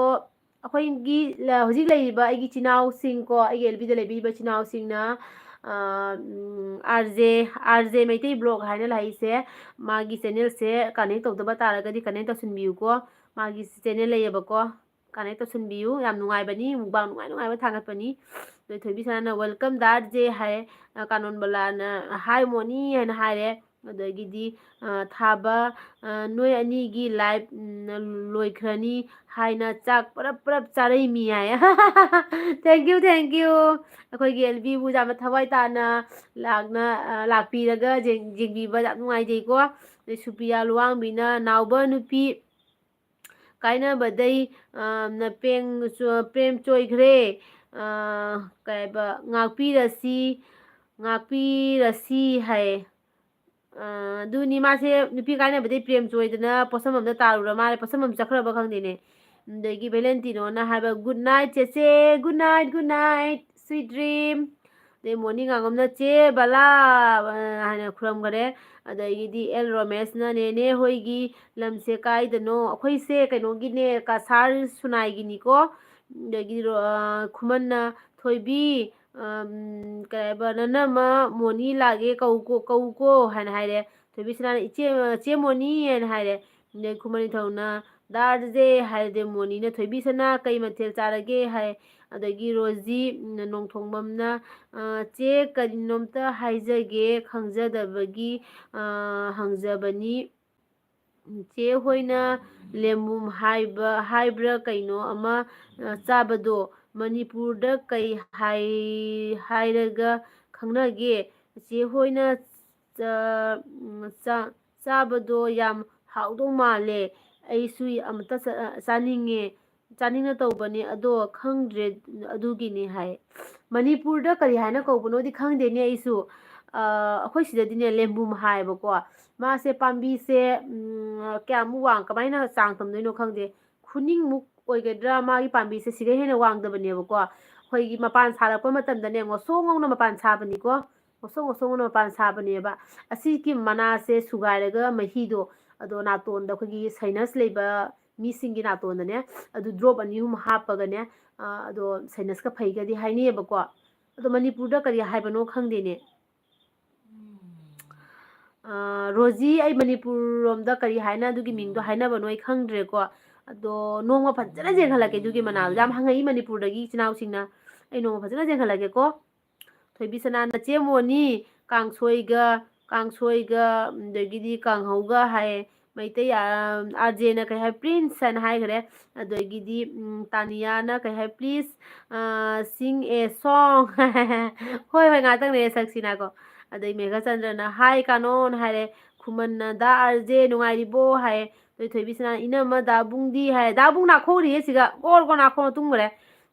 ꯑꯩꯈꯣꯏꯒꯤ ꯂ-, ꯍꯧꯖꯤꯛ ꯂꯩꯔꯤꯕ ꯑꯩꯒꯤ ꯏꯆꯤꯟ ꯏꯅꯥꯎꯁꯤꯡꯀꯣ, ꯑꯩꯒꯤ ꯑꯦꯜꯕꯤꯗ ꯂꯩꯕꯤꯔꯤꯕ ꯏꯆꯤꯟ ꯏꯅꯥꯎꯁꯤꯡꯅ, ꯑ, ꯎꯝ, R J, R J Meitei blog ꯍꯥꯏꯅ ꯂꯩꯔꯤꯁꯦ, ꯃꯥꯒꯤ ꯆꯦꯅꯦꯜꯁꯦ ꯀꯅꯦꯛ ꯇꯧꯗꯕ ꯇꯥꯔꯒꯗꯤ ꯀꯅꯦꯛ ꯇꯧꯁꯤꯟꯕꯤꯌꯨꯀꯣ꯫ ꯃꯥꯒꯤ ꯆꯦꯅꯦꯜ ꯂꯩꯌꯦꯕꯀꯣ, ꯀꯅꯦꯛ ꯇꯧꯁꯤꯟꯕꯤꯌꯨ꯫ ꯌꯥꯝ ꯅꯨꯡꯉꯥꯏꯕꯅꯤ, ꯃꯨꯛꯕꯥꯡ ꯅꯨꯡꯉꯥꯏ ꯅꯨꯡꯉꯥꯏꯕ ꯊꯥꯒꯠꯄꯅꯤ꯫ ꯑꯗꯩ ꯊꯣꯏꯕꯤ ꯁꯅꯥꯅ, "Welcome ꯗꯥ ꯑꯥꯔ ꯖꯦ" ꯍꯥꯏꯔꯦ꯫ ꯑ, ꯀꯥꯅꯣꯟꯕꯂꯥꯅ, "Hi ꯃꯣꯅꯤ" ꯍꯥꯏꯅ ꯍꯥꯏꯔꯦ꯫ ꯑꯗꯒꯤꯗꯤ, ꯑ, ꯊꯥꯕ, ꯑ, "ꯅꯣꯏ ꯑꯅꯤꯒꯤ ꯂꯥꯏꯞ, ꯎꯝ, ꯂꯣꯏꯈ꯭ꯔꯅꯤ" ꯍꯥꯏꯅ ꯆꯥꯛ ꯄꯔꯞ ꯄꯔꯞ ꯆꯥꯔꯛꯏꯃꯤ ꯍꯥꯏ꯫ Thank you, thank you꯫ ꯑꯩꯈꯣꯏꯒꯤ ꯑꯦꯜꯕꯤꯕꯨ ꯌꯥꯝꯅ ꯊꯋꯥꯏ ꯇꯥꯅ ꯂꯥꯛꯅ, ꯑ, ꯂꯥꯛꯄꯤꯔꯒ ꯌꯦꯡ-, ꯌꯦꯡꯕꯤꯕ ꯌꯥꯝ ꯅꯨꯡꯉꯥꯏꯖꯩꯀꯣ꯫ ꯑꯗꯩ ꯁꯨꯄ꯭ꯔꯤꯌꯥ ꯂꯨꯋꯥꯡꯕꯤꯅ, "ꯅꯥꯎꯕ ꯅꯨꯄꯤ ꯀꯥꯏꯅꯕꯗꯩ, ꯑ, ꯅ ꯄꯦꯡ-, ꯆꯣ-, ꯄ꯭ꯔꯦꯝ ꯆꯣꯏꯈ꯭ꯔꯦ꯫ ꯑ, ꯀꯩ ꯍꯥꯏꯕ, ꯉꯥꯛꯄꯤꯔꯁꯤ, ꯉꯥꯛꯄꯤꯔꯁꯤ" ꯍꯥꯏ꯫ ꯑ, ꯑꯗꯨꯅꯤ, ꯃꯥꯁꯦ ꯅꯨꯄꯤ ꯀꯥꯏꯅꯕꯗꯩ ꯄ꯭ꯔꯦꯝ ꯆꯣꯏꯗꯅ ꯄꯣꯠꯁꯝꯕꯝꯗ ꯇꯥꯔꯨꯔ ꯃꯥꯜꯂꯦ꯫ ꯄꯣꯠꯁꯝꯕꯝ ꯆꯠꯈ꯭ꯔꯕ ꯈꯪꯗꯦꯅꯦ꯫ ꯑꯗꯒꯤ ꯚꯦꯂꯦꯟꯇꯤꯅꯣꯅ ꯍꯥꯏꯕ, "Good night ꯆꯦꯆꯦ, good night, good night, sweet dream"꯫ ꯑꯗꯩ ꯃꯣꯅꯤ ꯉꯥꯉꯣꯝꯅ, "ꯆꯦ ꯕꯂꯥ" ꯍꯥꯏꯅ ꯈꯨꯔꯝꯈꯔꯦ꯫ ꯑꯗꯒꯤꯗꯤ ꯑꯦꯜ ꯔꯣꯃꯦꯁꯅ, "ꯅꯦꯅꯦ ꯍꯣꯏꯒꯤ ꯂꯝꯁꯦ ꯀꯥꯏꯗꯅꯣ?" "ꯑꯩꯈꯣꯏꯁꯦ ꯀꯩꯅꯣꯒꯤꯅꯦ, ꯀꯁꯥꯔ ꯁꯨꯅꯥꯏꯒꯤꯅꯤꯀꯣ"꯫ ꯑꯗꯒꯤꯗꯤ ꯔꯣ-, ꯑ, ꯈꯨꯃꯟꯅ, "ꯊꯣꯏꯕꯤ, ꯑꯝ, ꯀꯩ ꯍꯥꯏꯕ, ꯅꯅꯝꯃ ꯃꯣꯅꯤ ꯂꯥꯛꯑꯦ, ꯀꯧꯀꯣ, ꯀꯧꯀꯣ" ꯍꯥꯏꯅ ꯍꯥꯏꯔꯦ꯫ ꯊꯣꯏꯕꯤ ꯁꯅꯥꯅ, "ꯏꯆꯦ, ꯆꯦ ꯃꯣꯅꯤ" ꯍꯥꯏꯅ ꯍꯥꯏꯔꯦ꯫ ꯑꯗꯩ ꯈꯨꯃꯟ ꯅꯤꯡꯊꯧꯅ, ꯗꯥ ꯑꯥꯔ ꯖꯦ ꯍꯥꯏꯔꯗꯤ ꯃꯣꯅꯤꯅ, "ꯊꯣꯏꯕꯤꯁꯅꯥ ꯀꯩ ꯃꯊꯦꯜ ꯆꯥꯔꯒꯦ?" ꯍꯥꯏ꯫ ꯑꯗꯒꯤ ꯔꯣꯖꯤ, ꯎꯝ, ꯅꯣꯡꯊꯣꯡꯕꯝꯅ, ꯑ, "ꯆꯦ, ꯀꯔꯤꯅꯣꯝꯇ ꯍꯥꯏꯖꯒꯦ, ꯈꯪꯖꯗꯕꯒꯤ, ꯑ, ꯍꯪꯖꯕꯅꯤ꯫ ꯆꯦ ꯍꯣꯏꯅ ꯂꯦꯝꯕꯨꯝ ꯍꯥꯏꯕ, ꯍꯥꯏꯕ꯭ꯔꯥ ꯀꯩꯅꯣ ꯑꯃ, ꯑ, ꯆꯥꯕꯗꯣ ꯃꯅꯤꯄꯨꯔꯗ ꯀꯩ ꯍꯥꯏ-, ꯍꯥꯏꯔꯒ ꯈꯪꯅꯒꯦ? ꯆꯦ ꯍꯣꯏꯅ ꯆꯥ-, ꯎꯝ, ꯆꯥ-, ꯆꯥꯕꯗꯣ ꯌꯥꯝ ꯍꯥꯎꯗꯧ ꯃꯥꯜꯂꯦ꯫ ꯑꯩꯁꯨ ꯑꯃꯨꯛꯇ ꯆꯥ-, ꯆꯥꯅꯤꯡꯉꯦ, ꯆꯥꯅꯤꯡꯅ ꯇꯧꯕꯅꯦ, ꯑꯗꯣ ꯈꯪꯗ꯭ꯔꯦ, ꯑꯗꯨꯒꯤꯅꯦ" ꯍꯥꯏ꯫ ꯃꯅꯤꯄꯨꯔꯗ ꯀꯔꯤ ꯍꯥꯏꯅ ꯀꯧꯕꯅꯣꯗꯤ ꯈꯪꯗꯦꯅꯦ ꯑꯩꯁꯨ꯫ ꯑ, ꯑꯩꯈꯣꯏ ꯁꯤꯗꯗꯤꯅꯦ ꯂꯦꯝꯕꯨꯝ ꯍꯥꯏꯌꯦꯕꯀꯣ꯫ ꯃꯥꯁꯦ ꯄꯥꯝꯕꯤꯁꯦ, ꯎꯝ, ꯀꯌꯥꯃꯨꯛ ꯋꯥꯡ-, ꯀꯃꯥꯏꯅ ꯆꯥꯡ ꯇꯝꯗꯣꯏꯅꯣ ꯈꯪꯗꯦ꯫ ꯈꯨꯅꯤꯡꯃꯨꯛ ꯑꯣꯏꯒꯗ꯭ꯔꯥ ꯃꯥꯒꯤ ꯄꯥꯝꯕꯤꯁꯦ, ꯁꯤꯗꯩ ꯍꯦꯟꯅ ꯋꯥꯡꯗꯕꯅꯦꯕꯀꯣ꯫ ꯑꯩꯈꯣꯏꯒꯤ ꯃꯄꯥꯟ ꯁꯥꯔꯛꯄ ꯃꯇꯝꯗꯅꯦ, ꯉꯣꯁꯣꯡ ꯉꯧꯅ ꯃꯄꯥꯟ ꯁꯥꯕꯅꯤꯀꯣ꯫ ꯉꯣꯁꯣꯡ ꯉꯣꯁꯣꯡ ꯉꯧꯅ ꯃꯄꯥꯟ ꯁꯥꯕꯅꯦꯕ꯫ ꯑꯁꯤꯒꯤ ꯃꯅꯥꯁꯦ ꯁꯨꯒꯥꯏꯔꯒ ꯃꯍꯤꯗꯣ, ꯑꯗꯣ ꯅꯥꯇꯣꯟꯗ ꯑꯩꯈꯣꯏꯒꯤ sinus ꯂꯩꯕ ꯃꯤꯁꯤꯡꯒꯤ ꯅꯥꯇꯣꯟꯗꯅꯦ, ꯑꯗꯨ drop ꯑꯅꯤ ꯑꯍꯨꯝ ꯍꯥꯞꯄꯒꯅꯦ, ꯑ, ꯑꯗꯣ sinusꯀ ꯐꯩꯒꯗꯤ ꯍꯥꯏꯅꯩꯌꯦꯕꯀꯣ꯫ ꯑꯗꯣ ꯃꯅꯤꯄꯨꯔꯗ ꯀꯔꯤ ꯍꯥꯏꯕꯅꯣ ꯈꯪꯗꯦꯅꯦ꯫ ꯑ, ꯔꯣꯖꯤ, ꯑꯩ ꯃꯅꯤꯄꯨꯔ ꯔꯣꯝꯗ ꯀꯔꯤ ꯍꯥꯏꯅ ꯑꯗꯨꯒꯤ ꯃꯤꯡꯗꯣ ꯍꯥꯏꯅꯕꯅꯣ ꯑꯩ ꯈꯪꯗ꯭ꯔꯦꯀꯣ꯫ ꯑꯗꯣ ꯅꯣꯡꯃ ꯐꯖꯅ ꯌꯦꯡꯍꯜꯂꯛꯀꯦ ꯑꯗꯨꯒꯤ ꯃꯅꯥꯗꯣ꯫ ꯌꯥꯝ ꯍꯪꯉꯛꯏ ꯃꯅꯤꯄꯨꯔꯗꯒꯤ ꯏꯆꯤꯟ ꯏꯅꯥꯎꯁꯤꯡꯅ꯫ ꯑꯩ ꯅꯣꯡꯃ ꯐꯖꯅ ꯌꯦꯡꯍꯜꯂꯛꯀꯦꯀꯣ꯫ ꯊꯣꯏꯕꯤꯁꯅꯥꯅ, "ꯆꯦ ꯃꯣꯅꯤ, ꯀꯥꯡꯁꯣꯏꯒ, ꯀꯥꯡꯁꯣꯏꯒ, ꯑꯗꯒꯤꯗꯤ ꯀꯥꯡꯍꯧꯒ" ꯍꯥꯏꯌꯦ꯫ ꯃꯩꯇꯩ, ꯑ, ꯑꯥꯔ ꯖꯦꯅ ꯀꯩ ꯍꯥꯏ, "Prince" ꯍꯥꯏꯅ ꯍꯥꯏꯈ꯭ꯔꯦ꯫ ꯑꯗꯒꯤꯗꯤ, ꯎꯝ, ꯇꯥꯅꯤꯌꯥꯅ ꯀꯩ ꯍꯥꯏ, "Please, ꯑ, sing a song." ꯍꯣꯏ, ꯍꯣꯏ, ꯉꯥꯛꯇꯪ ꯂꯩꯔ ꯁꯛꯁꯤꯅꯀꯣ꯫ ꯑꯗꯩ ꯃꯦꯘꯆꯟꯗ꯭ꯔꯅ, "Hi ꯀꯥꯅꯣꯟ" ꯍꯥꯏꯔꯦ꯫ ꯈꯨꯃꯟꯅ, "ꯗꯥ ꯑꯥꯔ ꯖꯦ ꯅꯨꯡꯉꯥꯏꯔꯤꯕꯣ?" ꯍꯥꯏꯌꯦ꯫ ꯑꯗꯩ ꯊꯣꯏꯕꯤꯁꯅꯥ, "ꯏꯅꯝꯃ ꯗꯥꯕꯨꯡꯗꯤ?" ꯍꯥꯏꯌꯦ꯫ ꯗꯥꯕꯨꯡ ꯅꯥꯈꯣꯛꯎꯔꯤꯌꯦ ꯁꯤꯒ꯫ ꯒꯣꯔ ꯒꯣꯔ ꯅꯥꯈꯣꯛꯅ ꯇꯨꯝꯈ꯭ꯔꯦ꯫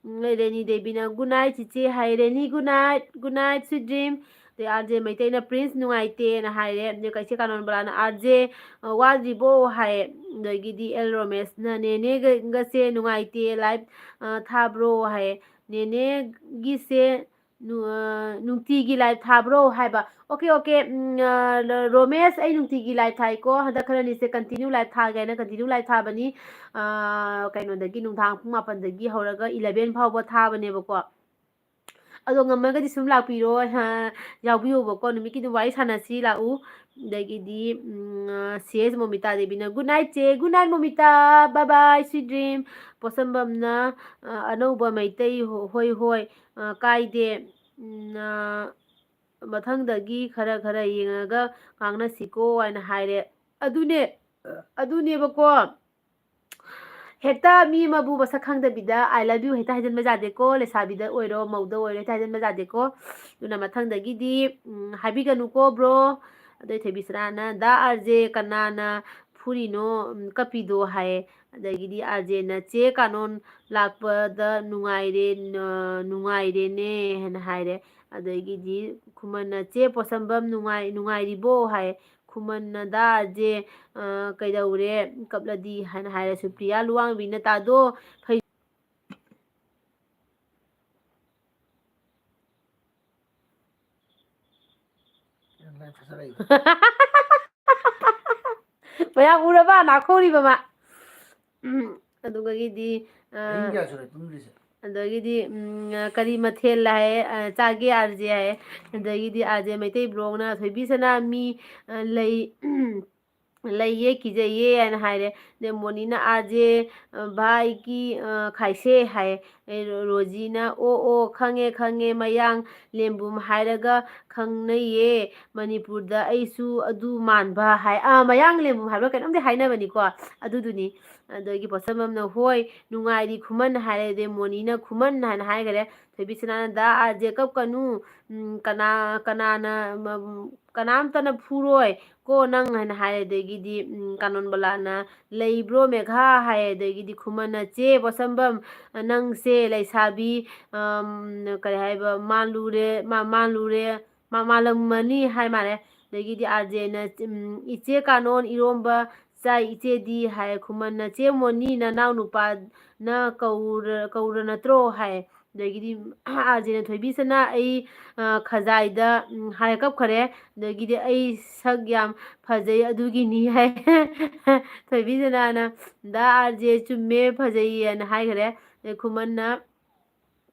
ꯎꯝ, ꯔꯦꯅꯤ ꯗꯦꯕꯤꯅ, "Good night ꯆꯤꯆꯦ" ꯍꯥꯏ꯫ Reni, "Good night, good night, sweet dream"꯫ ꯑꯗꯩ ꯑꯥꯔ ꯖꯦ ꯃꯩꯇꯩꯅ, "Prince ꯅꯨꯡꯉꯥꯏꯇꯦꯅ" ꯍꯥꯏꯔꯦ꯫ ꯑꯗꯩ ꯀꯩꯁꯦ ꯀꯥꯅꯣꯟꯕꯂꯥꯅ, "ꯑꯥꯔ ꯖꯦ, ꯑ, ꯋꯥꯗ꯭ꯔꯤꯕꯣ?" ꯍꯥꯏ꯫ ꯑꯗꯒꯤꯗꯤ ꯑꯦꯜ ꯔꯣꯃꯦꯁꯅ, "ꯅꯦꯅꯦꯒꯁꯦ ꯅꯨꯡꯉꯥꯏꯇꯦ, live, ꯑ, ꯊꯥꯕ꯭ꯔꯣ?" ꯍꯥꯏ꯫ "ꯅꯦꯅꯦꯒꯤꯁꯦ ꯅꯨ-, ꯑ, ꯅꯨꯡꯇꯤꯒꯤ live ꯊꯥꯕ꯭ꯔꯣ?" ꯍꯥꯏꯕ꯫ "Okay, okay, ꯎꯝ, ꯑ, ꯔ-, ꯔꯣꯃꯦꯁ, ꯑꯩ ꯅꯨꯡꯇꯤꯒꯤ live ꯊꯥꯏꯀꯣ꯫ ꯍꯟꯗꯛ ꯈꯔꯅꯤꯁꯦ continue live ꯊꯥꯒꯦ ꯍꯥꯏꯅ continue live ꯊꯥꯕꯅꯤ꯫ ꯑ, ꯀꯩꯅꯣꯗꯒꯤ, ꯅꯨꯡꯗꯥꯡ ꯄꯨꯡ ꯃꯥꯄꯟꯗꯒꯤ ꯍꯧꯔꯒ eleven ꯐꯥꯎꯕ ꯊꯥꯕꯅꯦꯕꯀꯣ꯫ ꯑꯗꯣ ꯉꯝꯃꯒꯗꯤ ꯁꯨꯝ ꯂꯥꯛꯄꯤꯔꯣ, ꯍꯥ, ꯌꯥꯎꯕꯤꯌꯣꯕꯀꯣ, ꯅꯨꯃꯤꯠꯀꯤꯗꯤ ꯋꯥꯔꯤ ꯁꯥꯟꯅꯁꯤ ꯂꯥꯛꯎ꯫ ꯑꯗꯒꯤꯗꯤ, ꯎꯝ, ꯑ, ꯁꯤ ꯑꯦꯁ ꯃꯣꯃꯤꯇꯥ ꯗꯦꯕꯤꯅ, "Good night ꯆꯦ, good night ꯃꯣꯃꯤꯇꯥ, bye bye, sweet dream"꯫ ꯄꯣꯠꯁꯝꯕꯝꯅ, ꯑ, "ꯑꯅꯧꯕ ꯃꯩꯇꯩ ꯍꯣ-, ꯍꯣꯏ ꯍꯣꯏ, ꯑ, ꯀꯥꯏꯗꯦ, ꯎꯝ, ꯑ, ꯃꯊꯪꯗꯒꯤ ꯈꯔ ꯈꯔ ꯌꯦꯡꯉꯒ ꯉꯥꯡꯅꯁꯤꯀꯣ" ꯍꯥꯏꯅ ꯍꯥꯏꯔꯦ꯫ ꯑꯗꯨꯅꯦ, ꯑꯗꯨꯅꯦꯕꯀꯣ꯫ ꯍꯦꯛꯇ ꯃꯤ ꯑꯃꯕꯨ ꯃꯁꯛ ꯈꯪꯗꯕꯤꯗ "I love you" ꯍꯦꯛꯇ ꯍꯥꯏꯖꯟꯕ ꯌꯥꯗꯦꯀꯣ, ꯂꯩꯁꯥꯕꯤꯗ ꯑꯣꯏꯔꯣ, ꯃꯧꯗ ꯑꯣꯏꯔꯣ, ꯍꯦꯛꯇ ꯍꯥꯏꯖꯟꯕ ꯌꯥꯗꯦꯀꯣ꯫ ꯑꯗꯨꯅ ꯃꯊꯪꯗꯒꯤꯗꯤ, ꯎꯝ, ꯍꯥꯏꯕꯤꯒꯅꯨꯀꯣ bro꯫ ꯑꯗꯩ ꯊꯣꯏꯕꯤꯁꯅꯥꯅ, "ꯗꯥ ꯑꯥꯔ ꯖꯦ, ꯀꯅꯥꯅ ꯐꯨꯔꯤꯅꯣ, ꯎꯝ, ꯀꯞꯄꯤꯗꯣ?" ꯍꯥꯏꯌꯦ꯫ ꯑꯗꯒꯤꯗꯤ ꯑꯥꯔ ꯖꯦꯅ, "ꯆꯦ ꯀꯥꯅꯣꯟ ꯂꯥꯛꯄꯗ ꯅꯨꯡꯉꯥꯏꯔꯦ, ꯅ-, ꯅꯨꯡꯉꯥꯏꯔꯦꯅꯦ" ꯍꯥꯏꯅ ꯍꯥꯏꯔꯦ꯫ ꯑꯗꯒꯤꯗꯤ ꯈꯨꯃꯟꯅ, "ꯆꯦ ꯄꯣꯠꯁꯝꯕꯝ ꯅꯨꯡꯉꯥꯏ-, ꯅꯨꯡꯉꯥꯏꯔꯤꯕꯣ?" ꯍꯥꯏ꯫ ꯈꯨꯃꯟꯅ, "ꯗꯥ ꯑꯥꯔ ꯖꯦ, ꯑ, ꯀꯩꯗꯧꯔꯦ ꯀꯞꯂꯗꯤ?" ꯍꯥꯏꯅ ꯍꯥꯏꯔꯦ꯫ ꯁꯨꯄ꯭ꯔꯤꯌꯥ ꯂꯨꯋꯥꯡꯕꯤꯅ, "ꯇꯥꯗꯣ, ꯐꯩ-" ꯃꯌꯥꯝ ꯎꯔꯕ? ꯅꯥꯈꯣꯔꯤꯕ ꯃꯥ꯫ ꯎꯝ, ꯑꯗꯨꯒꯒꯤꯗꯤ, ꯑ, ꯑꯍꯤꯡ ꯀꯌꯥ ꯁꯨꯔꯦ ꯇꯨꯝꯗ꯭ꯔꯤꯁꯦ? ꯑꯗꯒꯤꯗꯤ, ꯎꯝ, ꯀꯔꯤ ꯃꯊꯦꯜ ꯍꯥꯏꯌꯦ, ꯑ, ꯆꯥꯒꯦ ꯑꯥꯔ ꯖꯦ ꯍꯥꯏꯌꯦ꯫ ꯑꯗꯒꯤꯗꯤ ꯑꯥꯔ ꯖꯦ ꯃꯩꯇꯩ ꯕ꯭ꯂꯣꯛꯅ, "ꯊꯣꯏꯕꯤ ꯁꯅꯥ, ꯃꯤ, ꯑ, ꯂꯩ, ꯂꯩꯌꯦ, ꯀꯤꯖꯩꯌꯦ" ꯍꯥꯏꯅ ꯍꯥꯏꯔꯦ꯫ ꯑꯗꯩ ꯃꯣꯅꯤꯅ, "ꯑꯥꯔ ꯖꯦ, ꯑ, ꯚꯥꯏꯒꯤ, ꯑ, ꯈꯥꯏꯁꯦ" ꯍꯥꯏꯌꯦ꯫ ꯑꯩ ꯔꯣ-, ꯔꯣꯖꯤꯅ, "ꯑꯣ, ꯑꯣ, ꯈꯪꯉꯦ, ꯈꯪꯉꯦ, ꯃꯌꯥꯡ ꯂꯦꯝꯕꯨꯝ ꯍꯥꯏꯔꯒ ꯈꯪꯅꯩꯌꯦ ꯃꯅꯤꯄꯨꯔꯗ, ꯑꯩꯁꯨ ꯑꯗꯨ ꯃꯥꯟꯕ" ꯍꯥꯏ꯫ ꯑꯥ, ꯃꯌꯥꯡ ꯂꯦꯝꯕꯨꯝ ꯍꯥꯏꯕ꯭ꯔꯥ ꯀꯩꯅꯣꯝꯗꯤ ꯍꯥꯏꯅꯕꯅꯤꯀꯣ, ꯑꯗꯨꯗꯨꯅꯤ꯫ ꯑꯗꯒꯤ ꯄꯣꯠꯁꯝꯕꯝꯅ, "ꯍꯣꯏ, ꯅꯨꯡꯉꯥꯏꯔꯤ ꯈꯨꯃꯟ" ꯍꯥꯏꯔꯦ꯫ ꯑꯗꯩ ꯃꯣꯅꯤꯅ, "ꯈꯨꯃꯟ" ꯍꯥꯏꯅ ꯍꯥꯏꯈꯔꯦ꯫ ꯊꯣꯏꯕꯤꯁꯅꯥꯅ, "ꯗꯥ ꯑꯥꯔ ꯖꯦ ꯀꯞꯀꯅꯨ, ꯎꯝ, ꯀꯅꯥ, ꯀꯅꯥꯅ, ꯃ-, ꯀꯅꯥꯝꯇꯅ ꯐꯨꯔꯣꯏ ꯀꯣ ꯅꯪ" ꯍꯥꯏꯅ ꯍꯥꯏꯔꯦ꯫ ꯑꯗꯒꯤꯗꯤ, ꯎꯝ, ꯀꯥꯅꯣꯟꯕꯂꯥꯅ, "ꯂꯩꯕ꯭ꯔꯣ ꯃꯦꯘꯥ?" ꯍꯥꯏ꯫ ꯑꯗꯒꯤꯗꯤ ꯈꯨꯃꯟꯅ, "ꯆꯦ ꯄꯣꯠꯁꯝꯕꯝ, ꯅꯪꯁꯦ ꯂꯩꯁꯥꯕꯤ, ꯑꯝ, ꯀꯔꯤ ꯍꯥꯏꯕ, ꯃꯥꯜꯂꯨꯔꯦ, ꯃꯥ-, ꯃꯥꯜꯂꯨꯔꯦ, ꯃꯥ-, ꯃꯥꯜꯂꯝꯃꯅꯤ" ꯍꯥꯏ ꯃꯥꯜꯂꯦ꯫ ꯑꯗꯒꯤꯗꯤ ꯑꯥꯔ ꯖꯦꯅ, ꯎꯝ, "ꯏꯆꯦ ꯀꯥꯅꯣꯟ, ꯏꯔꯣꯝꯕ ꯆꯥꯏ ꯏꯆꯦꯗꯤ" ꯍꯥꯏ꯫ ꯈꯨꯃꯟꯅ, "ꯆꯦ ꯃꯣꯅꯤ, ꯅꯅꯥꯎ ꯅꯨꯄꯥꯅ ꯀꯧꯔ-, ꯀꯧꯔ ꯅꯠꯇ꯭ꯔꯣ?" ꯍꯥꯏ꯫ ꯑꯗꯒꯤꯗꯤ ꯑꯥꯔ ꯖꯦꯅ, "ꯊꯣꯏꯕꯤꯁꯅꯥ, ꯑꯩ, ꯑ, ꯈꯖꯥꯏꯗ", ꯎꯝ, ꯍꯥꯏꯔ ꯀꯞꯈꯔꯦ꯫ ꯑꯗꯒꯤꯗꯤ, "ꯑꯩ ꯁꯛ ꯌꯥꯝ ꯐꯖꯩ ꯑꯗꯨꯒꯤꯅꯤ" ꯍꯥꯏ꯫ ꯊꯣꯏꯕꯤꯁꯅꯥꯅ, "ꯗꯥ ꯑꯥꯔ ꯖꯦ, ꯆꯨꯝꯃꯦ, ꯐꯖꯩꯌꯦꯅ" ꯍꯥꯏꯈꯔꯦ꯫ ꯑꯗꯩ ꯈꯨꯃꯟꯅ,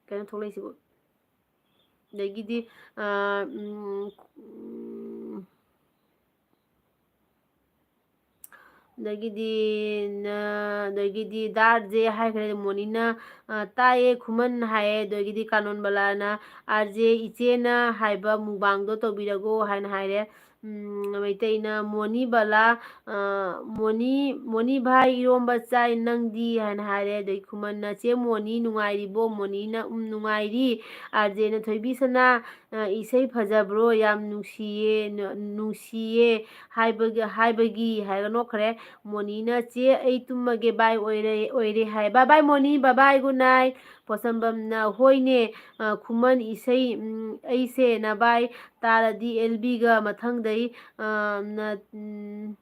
ꯀꯩꯅꯣ ꯊꯣꯛꯂꯛꯏꯁꯤꯕꯨ? ꯑꯗꯒꯤꯗꯤ, ꯑ, ꯎꯝ, ꯎꯝ, ꯑꯗꯒꯤꯗꯤ ꯅ-, ꯑꯗꯒꯤꯗꯤ ꯗꯥ ꯑꯥꯔ ꯖꯦ ꯍꯥꯏꯈ꯭ꯔꯦ꯫ ꯃꯣꯅꯤꯅ, ꯑ, "ꯇꯥꯏꯌꯦ ꯈꯨꯃꯟ" ꯍꯥꯏꯌꯦ꯫ ꯑꯗꯒꯤꯗꯤ ꯀꯥꯅꯣꯟꯕꯂꯥꯅ, "ꯑꯥꯔ ꯖꯦ ꯏꯆꯦꯅ ꯍꯥꯏꯕ ꯃꯨꯛꯕꯥꯡꯗꯣ ꯇꯧꯕꯤꯔꯒꯣ" ꯍꯥꯏꯅ ꯍꯥꯏꯔꯦ꯫ ꯎꯝ, ꯃꯩꯇꯩꯅ, "ꯃꯣꯅꯤ ꯕꯂꯥ, ꯑ, ꯃꯣꯅꯤ, ꯃꯣꯅꯤ ꯚꯥꯏ ꯏꯔꯣꯝꯕ ꯆꯥꯏ, ꯅꯪꯗꯤ?" ꯍꯥꯏꯅ ꯍꯥꯏꯔꯦ꯫ ꯑꯗꯩ ꯈꯨꯃꯟꯅ, "ꯆꯦ ꯃꯣꯅꯤ ꯅꯨꯡꯉꯥꯏꯔꯤꯕꯣ?" ꯃꯣꯅꯤꯅ, "ꯎꯝ, ꯅꯨꯡꯉꯥꯏꯔꯤ"꯫ ꯑꯥꯔ ꯖꯦꯅ, "ꯊꯣꯏꯕꯤ ꯁꯅꯥ, ꯑ, ꯏꯁꯩ ꯐꯖꯕ꯭ꯔꯣ? ꯌꯥꯝ ꯅꯨꯡꯁꯤꯌꯦ, ꯅ-, ꯅꯨꯡꯁꯤꯌꯦ ꯍꯥꯏꯕꯒꯤ, ꯍꯥꯏꯕꯒꯤ" ꯍꯥꯏꯔꯒ ꯅꯣꯛꯈ꯭ꯔꯦ꯫ ꯃꯣꯅꯤꯅ, "ꯆꯦ, ꯑꯩ ꯇꯨꯝꯃꯒꯦ, ꯕꯥꯏ ꯑꯣꯏꯔꯦ, ꯑꯣꯏꯔꯦ" ꯍꯥꯏ꯫ "ꯕꯥꯏ ꯕꯥꯏ ꯃꯣꯅꯤ, ꯕꯥꯏ ꯕꯥꯏ, ꯒꯨꯗ ꯅꯥꯏꯠ"꯫ ꯄꯣꯠꯁꯝꯕꯝꯅ, "ꯍꯣꯏꯅꯦ, ꯑ, ꯈꯨꯃꯟ ꯏꯁꯩ, ꯎꯝ, ꯑꯩꯁꯦ ꯅꯕꯥꯏ ꯇꯥꯔꯗꯤ ꯑꯦꯜ ꯕꯤꯒ ꯃꯊꯪꯗꯩ, ꯑ, ꯅ-, ꯎꯝ,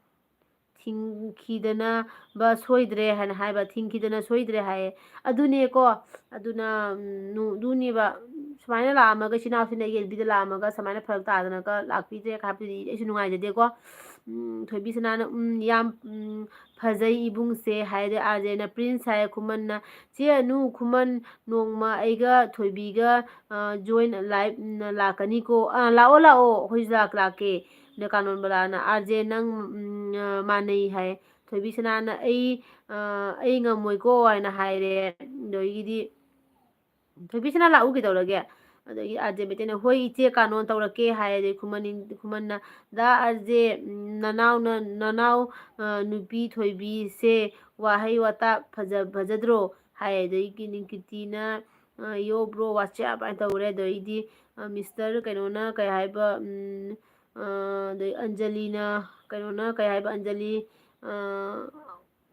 ꯊꯤꯡꯈꯤꯗꯅꯕ ꯁꯣꯏꯗ꯭ꯔꯦ" ꯍꯥꯏꯅ ꯍꯥꯏꯕ, "ꯊꯤꯡꯈꯤꯗꯅ ꯁꯣꯏꯗ꯭ꯔꯦ" ꯍꯥꯏꯌꯦ꯫ ꯑꯗꯨꯅꯦꯀꯣ, ꯑꯗꯨꯅ, ꯎꯝ, ꯅꯨ-, ꯑꯗꯨꯅꯦꯕ, ꯁꯨꯃꯥꯏꯅ ꯂꯥꯛꯑꯝꯃꯒ, ꯏꯆꯤꯟ ꯏꯅꯥꯎꯁꯤꯅ ꯑꯦꯜ ꯕꯤꯗ ꯂꯥꯛꯑꯝꯃꯒ ꯁꯨꯃꯥꯏꯅ ꯐꯔꯛ ꯇꯥꯗꯅꯒ ꯂꯥꯛꯄꯤꯗ꯭ꯔꯦ ꯍꯥꯏꯕꯗꯨꯗꯤ ꯑꯩꯁꯨ ꯅꯨꯡꯉꯥꯏꯖꯗꯦꯀꯣ꯫ ꯎꯝ, ꯊꯣꯏꯕꯤ ꯁꯅꯥꯅ, "ꯎꯝ, ꯌꯥꯝ, ꯎꯝ, ꯐꯖꯩ ꯏꯕꯨꯡꯁꯦ" ꯍꯥꯏꯔꯦ꯫ ꯑꯥꯔ ꯖꯦꯅ, "ꯄ꯭ꯔꯤꯟꯁ" ꯍꯥꯏꯔꯦ꯫ ꯈꯨꯃꯟꯅ, "ꯆꯦ ꯑꯅꯨ, ꯈꯨꯃꯟ ꯅꯣꯡꯃ ꯑꯩꯒ ꯊꯣꯏꯕꯤꯒ, ꯑ, join live, ꯎꯝ, ꯂꯥꯛꯀꯅꯤꯀꯣ꯫ ꯑ, ꯂꯥꯛꯑꯣ, ꯂꯥꯛꯑꯣ, ꯑꯩꯈꯣꯏꯁꯨ ꯂꯥꯛ-, ꯂꯥꯛꯀꯦ"꯫ ꯑꯗ ꯀꯥꯅꯣꯟꯕꯂꯥꯅ, "ꯑꯥꯔ ꯖꯦ, ꯅꯪ, ꯎꯝ, ꯑ, ꯃꯥꯟꯅꯩ" ꯍꯥꯏ꯫ ꯊꯣꯏꯕꯤ ꯁꯅꯥꯅ, "ꯑꯩ, ꯑ, ꯑꯩ ꯉꯝꯃꯣꯏꯀꯣ" ꯍꯥꯏꯅ ꯍꯥꯏꯔꯦ꯫ ꯑꯗꯒꯤꯗꯤ, "ꯊꯣꯏꯕꯤ ꯁꯅꯥ, ꯂꯥꯛꯎ, ꯀꯩꯗꯧꯔꯒꯦ?" ꯑꯗꯒꯤ ꯑꯥꯔ ꯖꯦ ꯃꯩꯇꯩꯅ, "ꯍꯣꯏ ꯏꯆꯦ, ꯀꯥꯅꯣꯟ ꯇꯧꯔꯛꯀꯦ" ꯍꯥꯏ꯫ ꯑꯗꯩ ꯈꯨꯃꯟ, ꯈꯨꯃꯟꯅ, "ꯗꯥ ꯑꯥꯔ ꯖꯦ, ꯎꯝ, ꯅꯅꯥꯎꯅ, ꯅꯅꯥꯎ, ꯑ, ꯅꯨꯄꯤ ꯊꯣꯏꯕꯤꯁꯦ ꯋꯥꯍꯩ ꯋꯥꯇꯥ ꯐꯖ-, ꯐꯖꯗ꯭ꯔꯣ?" ꯍꯥꯏ꯫ ꯑꯗꯒꯤ ꯅꯤꯡꯀꯤꯇꯤꯅ, ꯑ, "ꯌꯣ ꯕ꯭ꯔꯣ, ꯋꯥꯆꯦꯞ" ꯍꯥꯏꯅ ꯇꯧꯔꯦ꯫ ꯑꯗꯩꯗꯤ, ꯑ, ꯃꯤꯁꯇꯔ ꯀꯩꯅꯣꯅ ꯀꯩ ꯍꯥꯏꯕ, ꯎꯝ, ꯑ, ꯑꯗꯩ ꯑꯟꯖꯂꯤꯅ, ꯀꯩꯅꯣꯅ ꯀꯩ ꯍꯥꯏꯕ, ꯑꯟꯖꯂꯤ, ꯑ,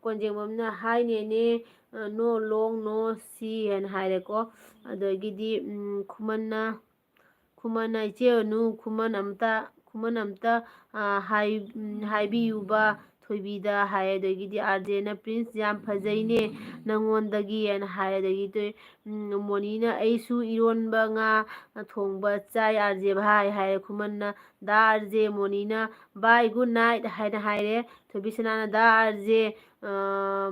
ꯀꯣꯟꯖꯦꯡꯕꯝꯅ, "ꯍꯥꯏ ꯅꯦꯅꯦ, ꯑ, no long no see" ꯍꯥꯏꯅ ꯍꯥꯏꯔꯦꯀꯣ꯫ ꯑꯗꯒꯤꯗꯤ, ꯎꯝ, ꯈꯨꯃꯟꯅ, ꯈꯨꯃꯟꯅ, "ꯏꯆꯦ ꯑꯅꯨ, ꯈꯨꯃꯟ ꯑꯝꯇ, ꯈꯨꯃꯟ ꯑꯝꯇ, ꯑ, ꯍꯥꯏ-, ꯎꯝ, ꯍꯥꯏꯕꯤꯌꯨꯕ, ꯊꯣꯏꯕꯤꯗ ꯍꯥꯏ꯫ ꯑꯗꯒꯤꯗꯤ ꯑꯥꯔ ꯖꯦꯅ "ꯄ꯭ꯔꯤꯟꯁ ꯌꯥꯝ ꯐꯖꯩꯅꯦ ꯅꯪꯉꯣꯟꯗꯒꯤ" ꯍꯥꯏꯅ ꯍꯥꯏ꯫ ꯑꯗꯒꯤ ꯇꯣꯏ-, ꯎꯝ, ꯃꯣꯅꯤꯅ "ꯑꯩꯁꯨ ꯏꯔꯣꯟꯕ ꯉꯥ ꯊꯣꯡꯕ ꯆꯥꯏ ꯑꯥꯔ ꯖꯦ ꯚꯥꯏ" ꯍꯥꯏꯔꯦ꯫ ꯈꯨꯃꯟꯅ "ꯗꯥ ꯑꯥꯔ ꯖꯦ", ꯃꯣꯅꯤꯅ "ꯕꯥꯏ ꯒꯨꯗ ꯅꯥꯏꯠ" ꯍꯥꯏꯅ ꯍꯥꯏꯔꯦ꯫ ꯊꯣꯏꯕꯤꯁꯅꯥꯅ "ꯗꯥ ꯑꯥꯔ ꯖꯦ, ꯑ,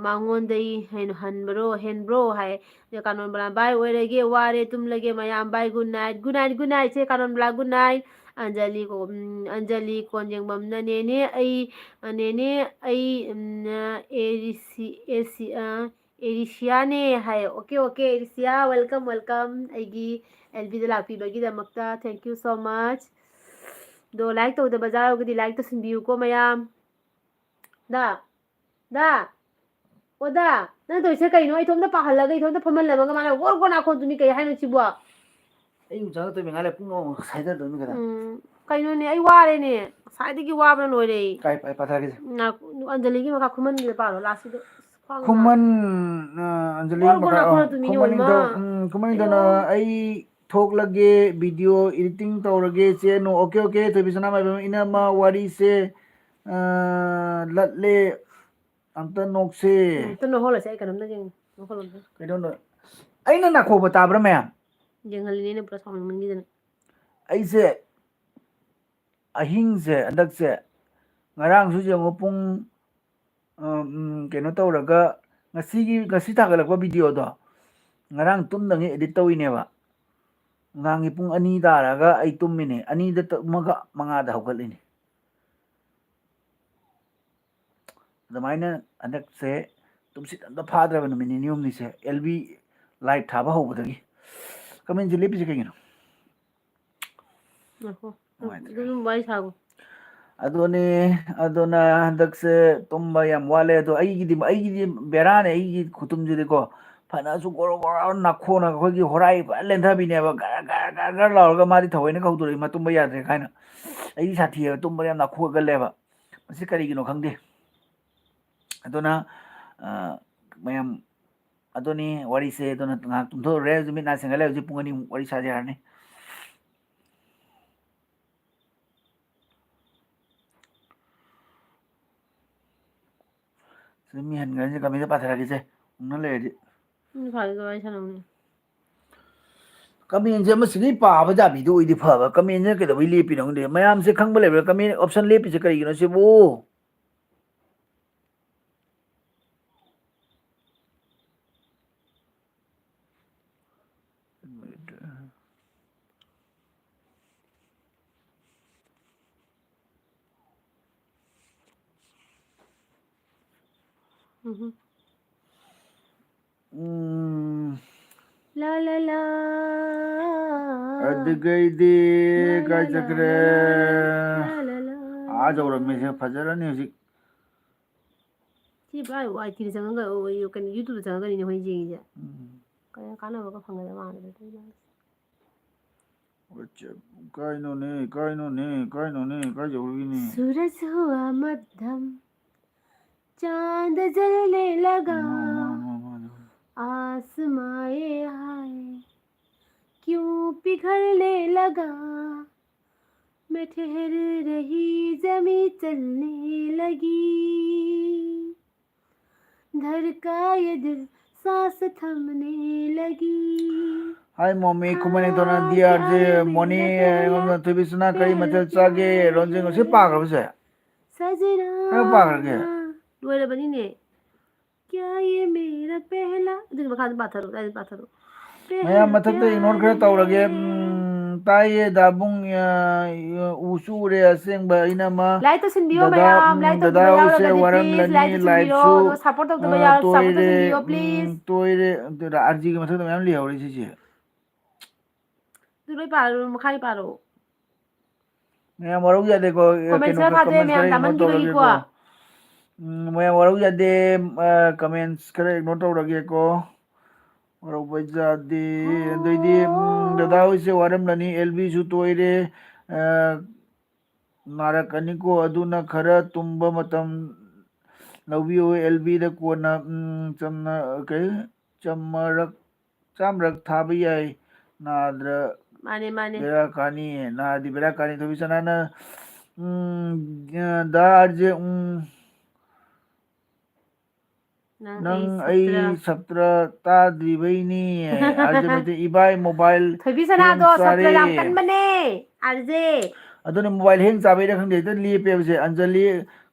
ꯃꯉꯣꯟꯗꯩ ꯍꯦꯟ-, ꯍꯟꯕ꯭ꯔꯣ, ꯍꯦꯟꯕ꯭ꯔꯣ?" ꯍꯥꯏ꯫ ꯑꯗ ꯀꯥꯅꯣꯟꯕꯂꯥ "ꯕꯥꯏ ꯑꯣꯏꯔꯒꯦ, ꯋꯥꯔꯦ, ꯇꯨꯝꯂꯒꯦ ꯃꯌꯥꯝ, bye good night, good night, good night" ꯁꯦ ꯀꯥꯅꯣꯟꯕꯂꯥ "ꯒꯨꯗ ꯅꯥꯏꯠ"꯫ ꯑꯟꯖꯂꯤ ꯀꯣ-, ꯎꯝ, ꯑꯟꯖꯂꯤ ꯀꯣꯟꯖꯦꯡꯕꯝꯅ "ꯅꯦꯅꯦ ꯑꯩ, ꯑ, ꯅꯦꯅꯦ ꯑꯩ, ꯎꯝ, ꯑ, ꯑꯦꯔꯤꯁꯤ-, ꯑꯦꯁꯤ-, ꯑ, ꯑꯦꯔꯤꯁꯤꯌꯥꯅꯦ" ꯍꯥꯏ꯫ "ꯑꯣꯀꯦ, ꯑꯣꯀꯦ, ꯑꯦꯔꯤꯁꯤꯌꯥ, welcome, welcome, ꯑꯩꯒꯤ ꯑꯦꯜ ꯕꯤꯗ ꯂꯥꯛꯄꯤꯕꯒꯤꯗꯃꯛꯇ, thank you so much꯫ ꯑꯗꯣ like ꯇꯧꯗꯕ ꯌꯥꯎꯔꯒꯗꯤ like ꯇꯧꯁꯤꯟꯕꯤꯌꯨꯀꯣ ꯃꯌꯥꯝ꯫ ꯗꯥ, ꯗꯥ, ꯑꯣ ꯗꯥ, ꯅꯪ ꯇꯧꯔꯤꯁꯦ ꯀꯩꯅꯣ? ꯑꯩ ꯏꯇꯣꯝꯇ ꯄꯥꯍꯜꯂꯒ, ꯏꯇꯣꯝꯇ ꯐꯝꯍꯜꯂꯝꯃꯒ ꯃꯥꯅ ꯒꯣꯔ ꯒꯣꯔ ꯅꯥꯈꯣꯡꯗꯨꯅꯤ ꯀꯩ ꯍꯥꯏꯅꯣ ꯁꯤꯕꯣ? ꯑꯩ ꯑꯃꯨꯛ ꯆꯪꯉꯛꯇꯣꯏ ꯃꯤ ꯉꯥꯏ ꯂꯩ, ꯄꯨꯡ ꯑꯃꯃꯨꯛ ꯁꯥꯏꯗꯗꯣꯏꯅꯤ ꯀꯩꯗ꯫ ꯎꯝ, ꯀꯩꯅꯣꯅꯦ, ꯑꯩ ꯋꯥꯔꯦꯅꯦ, ꯉꯁꯥꯏꯗꯒꯤ ꯋꯥꯕꯅ ꯂꯣꯏꯔꯦ ꯑꯩ꯫ ꯀꯥꯏ, ꯄꯥꯏ, ꯄꯥꯊꯔꯒꯦꯁꯦ꯫ ꯅꯥ-, ꯑꯟꯖꯂꯤꯒꯤ ꯃꯈꯥ ꯈꯨꯃꯟꯒꯤꯗ ꯄꯥꯔꯣ, ꯂꯥꯁꯀꯤꯗꯣ꯫ ꯈ꯭ꯋꯥꯡ ꯈꯨꯃꯟ, ꯅꯥ-, ꯑ, ꯑꯟꯖꯂꯤ ꯒꯣꯔ ꯒꯣꯔ ꯃꯈꯥ, ꯑ, ꯅꯥꯈꯣꯡ ꯅꯥꯈꯣꯡ ꯈꯨꯃꯟ ꯏꯟꯗꯣ-, ꯃꯥ꯫ ꯎꯝ, ꯈꯨꯃꯟ ꯏꯟꯗꯣꯅ ꯑꯌꯣ꯫ "ꯑꯩ ꯊꯣꯛꯂꯒꯦ, video editing ꯇꯧꯔꯒꯦ, ꯆꯦ ꯅꯣ-, ꯑꯣꯀꯦ, ꯑꯣꯀꯦ, ꯊꯣꯏꯕꯤꯁꯅꯥ ꯃꯥꯏꯕꯝ, ꯏꯅꯝꯃ ꯋꯥꯔꯤꯁꯦ, ꯑ, ꯂꯠꯂꯦ, ꯑꯝꯇ ꯅꯣꯛꯁꯦ"꯫ ꯎꯝ, ꯑꯝꯇ ꯅꯣꯛꯍꯜꯂꯁꯦ, ꯑꯩ ꯀꯩꯅꯣꯝꯇ ꯌꯦꯡ-, ꯅꯣꯛꯍꯜꯂꯣ ꯑꯝꯇ꯫ ꯀꯩꯅꯣꯅꯣ? ꯑꯩꯅ ꯅꯥꯀꯣꯡꯕ ꯇꯥꯕ꯭ꯔꯥ ꯃꯌꯥꯝ? ꯌꯦꯡꯍꯜꯂꯤꯅꯦ ꯑꯩꯅ ꯄꯨꯔꯥ ꯁꯥꯎꯅꯤꯡꯃꯟꯈꯤꯗꯅ꯫ ꯑꯩꯁꯦ ꯑꯍꯤꯡꯁꯦ ꯍꯟꯗꯛꯁꯦ, ꯉꯔꯥꯡꯁꯨ ꯌꯦꯡꯉꯣ, ꯄꯨꯡ, ꯑ, ꯎꯝ, ꯀꯩꯅꯣ ꯇꯧꯔꯒ, ꯉꯁꯤꯒꯤ, ꯉꯁꯤ ꯊꯥꯒꯠꯂꯛꯄ videoꯗꯣ ꯉꯔꯥꯡ ꯇꯨꯝꯗꯉꯩ edit ꯇꯧꯔꯤꯅꯦꯕ꯫ ꯅꯨꯡꯗꯥꯡꯒꯤ ꯄꯨꯡ ꯑꯅꯤ ꯇꯥꯔꯒ ꯑꯩ ꯇꯨꯝꯃꯤꯅꯦ, ꯑꯅꯤꯗ ꯇꯨꯝꯃꯒ ꯃꯉꯥꯗ ꯍꯧꯒꯠꯂꯤꯅꯦ꯫ ꯑꯗꯨꯃꯥꯏꯅ ꯍꯟꯗꯛꯁꯦ ꯇꯨꯝꯁꯤꯠ ꯑꯝꯇ ꯐꯥꯗ꯭ꯔꯕ ꯅꯨꯃꯤꯠ ꯅꯤꯅꯤ ꯍꯨꯝꯅꯤꯁꯦ꯫ ꯑꯦꯜ ꯕꯤ live ꯊꯥꯕ ꯍꯧꯕꯗꯒꯤ꯫ Commentꯁꯦ ꯂꯦꯞꯄꯤꯁꯦ ꯀꯩꯒꯤꯅꯣ? ꯉꯥꯏꯈꯣ꯫ ꯅꯨꯡꯉꯥꯏꯇ꯭ꯔꯦ꯫ ꯑꯗꯨꯝ ꯋꯥꯔꯤ ꯁꯥꯒꯣ꯫ ꯑꯗꯨꯅꯤ, ꯑꯗꯨꯅ ꯍꯟꯗꯛꯁꯦ ꯇꯨꯝꯕ ꯌꯥꯝ ꯋꯥꯠꯂꯦ꯫ ꯑꯗꯣ ꯑꯩꯒꯤꯗꯤ, ꯑꯩꯒꯤꯗꯤ ꯕꯦꯔꯥꯅꯦ, ꯑꯩꯒꯤ ꯈꯨꯇꯨꯝꯁꯤꯗꯤꯀꯣ꯫ ꯐꯅꯁꯨ ꯒꯣꯔꯣ ꯒꯣꯔꯣ ꯅꯥꯈꯣꯛꯅ ꯑꯩꯈꯣꯏꯒꯤ ꯍꯣꯔꯥꯏ ꯐꯖꯅ ꯂꯦꯟꯊꯕꯤꯅꯦꯕ, ꯒꯔ ꯒꯔ ꯒꯔ ꯒꯔ ꯂꯥꯎꯔꯒ ꯃꯥꯗꯤ ꯊꯑꯣꯏꯅ ꯍꯧꯗꯣꯔꯛꯏ, "ꯃꯥ ꯇꯨꯝꯕ ꯌꯥꯗ꯭ꯔꯦ" ꯀꯥꯏꯅ꯫ ꯑꯩꯗꯤ ꯁꯥꯊꯤꯑꯕ, ꯇꯨꯝꯕꯗ ꯌꯥꯝ ꯅꯥꯈꯣꯛꯀꯜꯂꯦꯕ꯫ ꯃꯁꯤ ꯀꯔꯤꯒꯤꯅꯣ ꯈꯪꯗꯦ꯫ ꯑꯗꯨꯅ, ꯑ, ꯃꯌꯥꯝ, ꯑꯗꯨꯅꯤ ꯋꯥꯔꯤꯁꯦ꯫ ꯑꯗꯨꯅ ꯉꯥꯏꯍꯥꯛ ꯇꯨꯝꯊꯣꯛꯎꯔꯦ, ꯍꯧꯖꯤꯛ ꯃꯤꯠ ꯅꯥ ꯁꯤꯡꯒꯠꯂꯦ, ꯍꯧꯖꯤꯛ ꯄꯨꯡ ꯑꯅꯤꯃꯨꯛ ꯋꯥꯔꯤ ꯁꯥꯖꯦ ꯌꯥꯔꯅꯤ꯫ ꯁꯤꯗ ꯃꯤ ꯍꯟꯈ꯭ꯔꯅꯤ, ꯀꯃꯦꯟꯗ ꯄꯥꯊꯔꯛꯈꯤꯁꯦ꯫ ꯎꯪꯅ ꯂꯩꯔꯗꯤ꯫ ꯎꯝ, ꯐꯔꯦ, ꯀꯃꯥꯏꯅ ꯁꯥꯟꯅꯧꯅꯤ? ꯀꯃꯦꯟꯁꯦ ꯑꯃ ꯁꯤꯒꯤ ꯄꯥꯕ ꯌꯥꯕꯤꯗꯣ ꯑꯣꯏꯗꯤ ꯐꯕ, ꯀꯃꯦꯟꯁꯤꯅ ꯀꯩꯗꯧꯕꯩ ꯂꯦꯞꯄꯤꯅꯣ ꯈꯪꯗꯦ꯫ ꯃꯌꯥꯝꯁꯦ ꯈꯪꯕ ꯂꯩꯕ꯭ꯔꯥ? ꯀꯃꯦꯟ ꯑꯣꯞꯁꯟ ꯂꯦꯞꯄꯤꯁꯦ ꯀꯔꯤꯒꯤꯅꯣ ꯁꯤꯕꯨ? ꯎꯝꯍꯨꯝ꯫ ꯎꯝ, ꯂꯥ ꯂꯥ ꯂꯥ꯫ ꯑꯗꯨꯒꯩꯗꯤ ꯂꯥ ꯂꯥ ꯀꯥꯏ ꯂꯥ ꯆꯠꯈ꯭ꯔꯦ? ꯂꯥ ꯂꯥ ꯂꯥ꯫ ꯑꯥ ꯌꯧꯔꯝꯃꯦꯁꯦ, ꯐꯖꯔꯅꯤ ꯍꯧꯖꯤꯛ꯫ ꯁꯤ ꯄꯨꯔꯥ ꯋꯥꯏ ꯇꯤꯗ ꯆꯪꯉꯒ, ꯑꯣ, ꯀꯩꯅꯣ, YouTube-ꯇ ꯆꯪꯉꯒꯅꯤꯅꯦ ꯑꯩꯈꯣꯏꯅ ꯌꯦꯡꯉꯤꯁꯦ꯫ ꯎꯝ꯫ ꯀꯔꯤꯝ ꯀꯥꯟꯅꯕꯒ ꯐꯪꯒꯗꯕ ꯃꯥꯟꯗ꯭ꯔꯦ ꯇꯧꯔꯤꯁꯦ꯫ ꯀꯥꯏꯅꯣꯅꯦ, ꯀꯥꯏꯅꯣꯅꯦ, ꯀꯥꯏꯅꯣꯅꯦ, ꯀꯥꯏ ꯌꯧꯔꯒꯦꯅꯦ? सूरज हुआ मध्यम, चांद जलने लगा, ꯃꯥ, ꯃꯥ, ꯃꯥ, ꯃꯥ, ꯃꯥ꯫ आसमां ये हाय, क्यों पिघलने लगा, मैं ठहर रही, जमी चलने लगी, धड़का ये दिल, सांस थमने लगी। ꯍꯥꯏ ꯃꯣꯃꯤ, ꯈꯨꯃꯟ ꯅꯤꯡꯊꯧꯅ ꯗꯤ ꯑꯥꯔ ꯖꯦ ꯃꯣꯅꯤ, ꯑꯩꯉꯣꯟꯗ ꯊꯣꯏꯕꯤꯁꯅꯥ ꯀꯔꯤ ꯃꯊꯦꯜ ꯆꯥꯒꯦ? ꯔꯣꯟꯖꯤꯡ ꯉꯁꯤ ꯄꯥꯈ꯭ꯔꯕꯁꯦ? सजना। ꯀꯌꯥ ꯄꯥꯈ꯭ꯔꯒꯦ? ꯂꯣꯏꯔꯕꯅꯤꯅꯦ꯫ क्या ये मेरा पहला, ꯑꯗꯨꯒꯤ ꯃꯈꯥꯗ ꯄꯥꯊꯔꯛꯑꯣ, ꯑꯗꯨꯗꯥꯏꯗ ꯄꯥꯊꯔꯛꯑꯣ꯫ ꯃꯌꯥꯝ ꯃꯊꯛꯇ ignore ꯈꯔ ꯇꯧꯔꯒꯦ꯫ ꯎꯝ, ꯇꯥꯏꯌꯦ ꯗꯥꯕꯨꯡ, ꯑ, ꯎꯁꯨ ꯎꯔꯦ ꯑꯁꯦꯡꯕ ꯑꯩꯅ ꯑꯃ꯫ Like ꯇꯧꯁꯤꯟꯕꯤꯌꯣ ꯗꯗꯥ, ꯃꯌꯥꯝ, ꯎꯝ, like ꯗꯗꯥ ꯇꯧꯗꯕ ꯍꯣꯏꯁꯦ ꯌꯥꯎꯔꯒꯗꯤ please ꯋꯥꯔꯝꯂꯅꯤ, like ꯇꯧꯁꯤꯟꯕꯤꯔꯣ꯫ like ꯁꯨ, ꯑꯗꯨꯒ support ꯇꯧꯗꯕ ꯑ, ꯌꯥꯎꯔꯒ support ꯇꯣꯏꯔꯦ, ꯇꯧꯁꯤꯟꯕꯤꯌꯣ ꯎꯝ, please꯫ ꯇꯣꯏꯔꯦ꯫ ꯑꯗꯨꯗ ꯑꯥꯔꯖꯤꯒꯤ ꯃꯊꯛꯇ ꯃꯌꯥꯝ ꯂꯩꯍꯧꯔꯦ ꯁꯤꯁꯦ꯫ ꯑꯗꯨ ꯂꯣꯏ ꯄꯥꯔꯣ, ꯃꯈꯥꯒꯤ ꯄꯥꯔꯣ꯫ ꯃꯌꯥꯝ ꯋꯥꯔꯧ ꯌꯥꯗꯦꯀꯣ, Comments ꯀꯩꯅꯣ ꯈꯔ ꯊꯥꯖꯩ, comments ꯃꯌꯥꯝ ꯈꯔ ignore ꯇꯥꯃꯟꯈꯤꯕꯒꯤꯀꯣ꯫ ꯇꯧꯔꯒꯦꯀꯣ꯫ ꯎꯝ, ꯃꯌꯥꯝ ꯋꯥꯔꯧ ꯌꯥꯗꯦ, ꯑ, comments ꯈꯔ ignore ꯇꯧꯔꯒꯦꯀꯣ꯫ ꯋꯥꯔꯧꯕ ꯌꯥꯗꯦ꯫ ꯑꯗꯩꯗꯤ, ꯎꯝ, ꯗꯗꯥ ꯍꯣꯏꯁꯦ ꯋꯥꯔꯝꯂꯅꯤ, ꯑꯦꯜ ꯕꯤꯁꯨ ꯇꯣꯏꯔꯦ, ꯑ, ꯅꯥꯔꯛꯀꯅꯤꯀꯣ, ꯑꯗꯨꯅ ꯈꯔ ꯇꯨꯝꯕ ꯃꯇꯝ ꯂꯧꯕꯤꯌꯨ꯫ ꯑꯦꯜ ꯕꯤꯗ ꯀꯣꯟꯅ, ꯎꯝ, ꯆꯝꯅ, ꯀꯩ, ꯆꯝꯃꯔꯛ, ꯆꯥꯝꯃꯔꯛ ꯊꯥꯕ ꯌꯥꯏ, ꯅꯥꯗ꯭ꯔ ꯃꯥꯅꯦ, ꯃꯥꯅꯦ꯫ ꯕꯦꯔꯥ ꯀꯥꯅꯤ, ꯅꯥꯔꯗꯤ ꯕꯦꯔꯥ ꯀꯥꯅꯤ꯫ ꯊꯣꯏꯕꯤꯁꯅꯥꯅ, ꯎꯝ, ꯗꯥ ꯑꯥꯔ ꯖꯦ, ꯎꯝ, ꯅꯪ ꯅꯪ ꯑꯩ ꯑꯩ ꯁꯞꯇ꯭ꯔ꯫ ꯁꯞꯇ꯭ꯔ ꯇꯥꯗ꯭ꯔꯤꯕꯩꯅꯤ꯫ ꯑꯥꯔꯖꯦ ꯃꯩꯇꯩ, ꯏꯕꯥꯏ ꯃꯣꯕꯥꯏꯜ ꯊꯣꯏꯕꯤ ꯁꯅꯥꯗꯣ ꯍꯦꯡ ꯁꯞꯇ꯭ꯔ ꯌꯥꯝ ꯆꯥꯔꯦ꯫ ꯀꯟꯕꯅꯦ꯫ ꯑꯥꯔꯖꯦ꯫ ꯑꯗꯨꯅ ꯃꯣꯕꯥꯏꯜ ꯍꯦꯡ ꯆꯥꯕꯩꯔ ꯈꯪꯗꯦ, ꯍꯦꯛꯇ ꯂꯦꯞꯄꯦꯕꯁꯦ꯫ ꯑꯟꯖꯂꯤ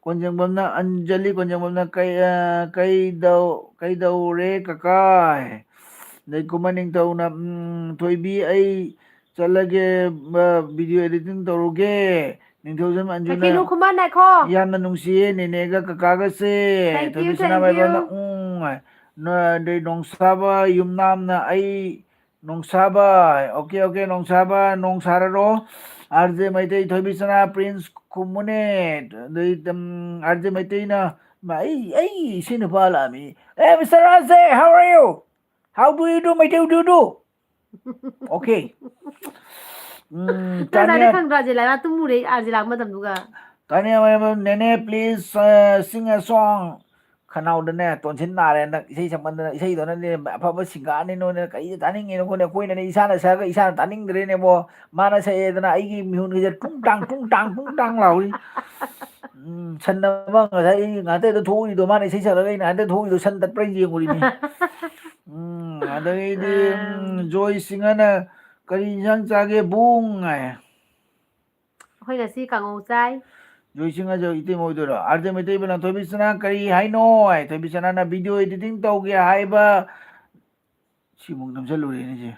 ꯀꯣꯟꯖꯦꯡꯕꯝꯅ, ꯑꯟꯖꯂꯤ ꯀꯣꯟꯖꯦꯡꯕꯝꯅ ꯀꯩ-, ꯑ, ꯀꯩꯗꯧ-, "ꯀꯩꯗꯧꯔꯦ ꯀꯀꯥ?" ꯑꯗꯩ ꯀꯨꯃꯟ ꯅꯤꯡꯊꯧꯅ, "ꯎꯝ, ꯊꯣꯏꯕꯤ, ꯑꯩ ꯆꯠꯂꯒꯦ, ꯚꯤꯗꯤꯑꯣ ꯑꯦꯗꯤꯇꯤꯡ ꯇꯧꯔꯨꯒꯦ꯫" ꯅꯤꯡꯊꯧꯖꯝ ꯑꯟꯖꯨꯅ, ꯀꯩꯅꯣ ꯈꯨꯃꯟ ꯉꯥꯏꯈꯣ꯫ "ꯌꯥꯝꯅ ꯅꯨꯡꯁꯤꯌꯦ ꯅꯦꯅꯦꯒ ꯀꯀꯥꯒꯁꯦ꯫" Thank you, ꯊꯣꯏꯕꯤ ꯁꯅꯥ thank you꯫ ꯃꯥꯏꯕꯝꯅ, "ꯎꯝ" ꯍꯥꯏ꯫ ꯅ-, ꯑꯗꯩ ꯅꯣꯡꯁꯥꯕ ꯌꯨꯝꯅꯥꯝꯅ, "ꯑꯩ ꯅꯣꯡꯁꯥꯕ", ꯑꯣꯀꯦ, ꯑꯣꯀꯦ, ꯅꯣꯡꯁꯥꯕ, ꯅꯣꯡ ꯁꯥꯔꯔꯣ꯫ ꯑꯥꯔꯖꯦ ꯃꯩꯇꯩ, ꯊꯣꯏꯕꯤ ꯁꯅꯥ, ꯄ꯭ꯔꯤꯟꯁ ꯈꯨꯝꯃꯨꯅꯦ꯫ ꯑꯗꯩ, ꯎꯝ, ꯑꯥꯔꯖꯦ ꯃꯩꯇꯩꯅ, "ꯃꯥ, ꯑꯩ, ꯑꯩ ꯏꯁꯩ ꯅꯨꯄꯥ ꯂꯥꯛꯑꯃꯤ꯫ Hey, Mister R J, how are you? How do you do, Meitei, do you do?" Okay. ꯎꯝ, ꯅꯪ ꯉꯁꯥꯏꯗꯩ ꯇꯥꯅꯤꯌꯥ-, ꯈꯪꯗ꯭ꯔꯣ, ꯑꯥꯔꯖꯦ ꯂꯥꯛ ꯇꯨꯝꯃꯨꯔꯦ, ꯑꯥꯔꯖꯦ ꯂꯥꯛꯄ ꯃꯇꯝꯗꯨꯒ? ꯇꯥꯅꯤꯌꯥ ꯃꯌꯥꯝ, "ꯅꯦꯅꯦ, please, uh, sing a song." ꯈꯅꯥꯎꯗꯅꯦ, ꯇꯣꯟꯁꯤꯟ ꯅꯥꯔꯦ ꯍꯟꯗꯛ, ꯏꯁꯩ ꯁꯛꯃꯟꯗꯅ꯫ ꯏꯁꯩꯗꯣꯅꯅꯦ, ꯑꯐꯕ ꯁꯤꯡꯒꯥꯔꯅꯤ ꯅꯣꯏꯅ, ꯀꯩꯗ ꯇꯥꯅꯤꯡꯉꯤꯅꯣ ꯈꯪꯗꯦ, ꯑꯩꯈꯣꯏꯅꯅꯦ, ꯏꯁꯥꯅ ꯁꯛꯑꯒ ꯏꯁꯥꯅ ꯇꯥꯅꯤꯡꯗ꯭ꯔꯦꯅꯦꯕꯣ꯫ ꯃꯥꯅ ꯁꯛꯑꯦꯗꯅ ꯑꯩꯒꯤ ꯃꯤꯍꯨꯟꯒꯁꯦ ꯇꯨꯡ ꯇꯥꯡ, ꯇꯨꯡ ꯇꯥꯡ, ꯇꯨꯡ ꯇꯥꯡ ꯂꯥꯎꯔꯤ꯫ ꯎꯝ, ꯁꯟ ꯑꯃ ꯉꯁꯥꯏ ꯑꯩ ꯉꯥꯛꯇ ꯊꯣꯛꯎꯔꯤꯗꯣ, ꯃꯥꯅ ꯏꯁꯩ ꯁꯛꯂꯒ ꯑꯩꯅ ꯉꯥꯛꯇ ꯊꯣꯛꯎꯔꯤꯗꯣ, ꯁꯟ ꯇꯠꯄ꯭ꯔꯥ ꯌꯦꯡꯉꯨꯔꯤꯅꯤ꯫ ꯎꯝ, ꯑꯗꯒꯤꯗꯤ, ꯎꯝ, ꯑꯥ꯫ ꯖꯣꯏ ꯁꯤꯡꯍꯅ, "ꯀꯔꯤ ꯏꯟꯁꯥꯡ ꯆꯥꯒꯦ ꯕꯨꯡ?" ꯍꯥꯏ꯫ ꯑꯩꯈꯣꯏ ꯉꯁꯤ ꯀꯥꯡꯉꯧ ꯆꯥꯏ꯫ ꯖꯣꯏ ꯁꯤꯡꯍꯁꯨ ꯏꯇꯩꯃ ꯑꯣꯏꯗꯣꯏꯔꯣ? ꯑꯥꯔꯖꯦ ꯃꯩꯇꯩꯕꯅ, "ꯊꯣꯏꯕꯤ ꯁꯅꯥ ꯀꯔꯤ ꯍꯥꯏꯅꯣ?" ꯍꯥꯏ꯫ ꯊꯣꯏꯕꯤ ꯁꯅꯥꯅ, "ꯚꯤꯗꯤꯑꯣ ꯑꯦꯗꯤꯇꯤꯡ ꯇꯧꯒꯦ ꯍꯥꯏꯕ", ꯁꯤꯃꯨꯛ ꯅꯝꯁꯜꯂꯨꯔꯦꯅꯦ ꯁꯦ꯫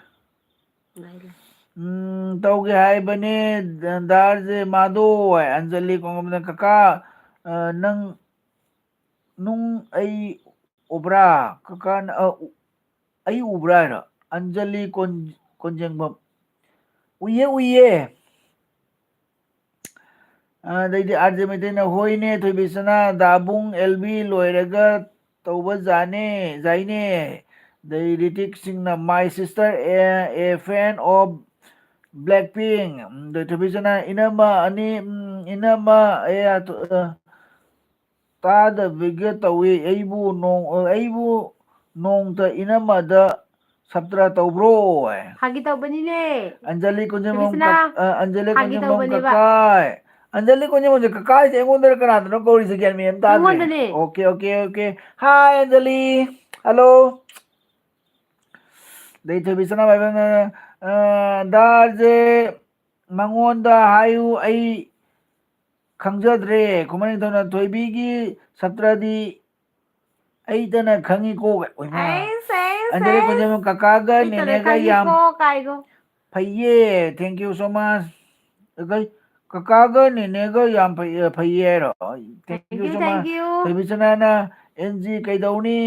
ꯂꯩ, ꯂꯩ꯫ "ꯎꯝ, ꯇꯧꯒꯦ ꯍꯥꯏꯕꯅꯦ, ꯗꯥ ꯑꯥꯔꯖꯦ ꯃꯥꯗꯣ", ꯍꯥꯏ꯫ ꯑꯟꯖꯂꯤ ꯀꯣꯡꯒꯣꯝꯅ, "ꯀꯀꯥ, ꯑ, ꯅꯪ ꯅꯨꯡ ꯑꯩ ꯎꯕ꯭ꯔꯥ?" ꯀꯀꯥꯅ, ꯑ, ꯎ-, "ꯑꯩ ꯎꯕ꯭ꯔꯥ?" ꯍꯥꯏꯔꯣ? ꯑꯟꯖꯂꯤ ꯀꯣꯟ-, ꯀꯣꯟꯖꯦꯡꯕꯝ, "ꯎꯏꯌꯦ, ꯎꯏꯌꯦ꯫" ꯑꯗꯩꯗꯤ ꯑꯥꯔꯖꯦ ꯃꯩꯇꯩꯅ, "ꯍꯣꯏꯅꯦ, ꯊꯣꯏꯕꯤꯁꯅꯥ, ꯗꯥꯕꯨꯡ ꯑꯦꯜ ꯕꯤ ꯂꯣꯏꯔꯒ ꯇꯧꯕ ꯖꯥꯅꯦ, ꯖꯥꯏꯅꯦ꯫" ꯑꯗꯩ ꯔꯤꯇꯤꯛ ꯁꯤꯡꯅ, "My sister, a, a fan of Blackpink꯫" ꯑꯗꯩ ꯊꯣꯏꯕꯤꯁꯅꯥ, "ꯏꯅꯝꯃ ꯑꯅꯤ, ꯎꯝ, ꯏꯅꯝꯃ, ꯑꯦ, ꯑ, ꯇꯥꯗꯕꯤꯒ ꯇꯧꯏ꯫ ꯑꯩꯕꯨ ꯅꯣꯡ-, ꯑꯩꯕꯨ ꯅꯣꯡꯇ ꯏꯅꯝꯃꯗ ꯁꯞꯇ꯭ꯔ ꯇꯧꯕ꯭ꯔꯣ?" ꯍꯥꯏ꯫ ꯐꯥꯒꯤ ꯇꯧꯕꯅꯤꯅꯦ꯫ ꯑꯟꯖꯂꯤ ꯀꯨꯟꯖꯝꯕꯝ ꯊꯣꯏꯕꯤꯁꯅꯥ, ꯀꯛ-, ꯑ, ꯑꯟꯖꯂꯤ ꯐꯥꯒꯤ ꯀꯨꯟꯖꯝꯕꯝ ꯇꯧꯕꯅꯦꯕ꯫ ꯀꯀꯥꯏ꯫ ꯑꯟꯖꯂꯤ ꯀꯣꯟꯖꯦꯝꯕꯝꯁꯦ ꯀꯀꯥ ꯍꯥꯏꯁꯦ ꯑꯩꯉꯣꯟꯗꯔ ꯀꯅꯥꯗꯅꯣ ꯀꯧꯔꯤꯁꯦ? ꯒ꯭ꯌꯥꯟ ꯃꯦꯟ ꯑꯃ ꯇꯥꯗ꯭ꯔꯦ꯫ ꯑꯩꯉꯣꯟꯗꯅꯦ꯫ Okay, okay, okay. Hi, Anjali. Hello꯫ ꯑꯗꯩ ꯊꯣꯏꯕꯤ ꯁꯅꯥ ꯃꯥꯏꯕꯝꯅ, ꯑ, ꯗꯥꯁꯦ ꯃꯉꯣꯟꯗ ꯍꯥꯏꯌꯨ, ꯑꯩ ꯈꯪꯖꯗ꯭ꯔꯦ꯫ ꯈꯨꯃꯟ ꯅꯤꯡꯊꯧꯅ ꯊꯣꯏꯕꯤꯒꯤ ꯁꯞꯇ꯭ꯔꯗꯤ ꯑꯩꯇꯅ ꯈꯪꯉꯤꯀꯣ꯫ ꯑꯣꯏꯃꯥ꯫ ꯑꯩꯁ, ꯑꯩꯁ, ꯑꯟꯖꯂꯤ ꯑꯩꯁ꯫ ꯀꯣꯟꯖꯦꯝꯕꯝ, ꯀꯀꯥꯒ ꯑꯩꯇꯅ ꯅꯦꯅꯦꯒ ꯌꯥꯝ ꯈꯪꯉꯤꯀꯣ ꯀꯥꯏꯒꯣ꯫ ꯐꯩꯌꯦ꯫ Thank you so much꯫ ꯑꯩꯈꯣꯏ ꯀꯀꯥꯒ ꯅꯦꯅꯦꯒ ꯌꯥꯝ ꯐꯩ, ꯐꯩꯌꯦ ꯍꯥꯏꯔꯣ? Thank Thank you you, so much꯫ Thank you꯫ ꯊꯣꯏꯕꯤ ꯁꯅꯥꯅ, "ꯑꯦꯟ ꯖꯤ ꯀꯩꯗꯧꯅꯤ?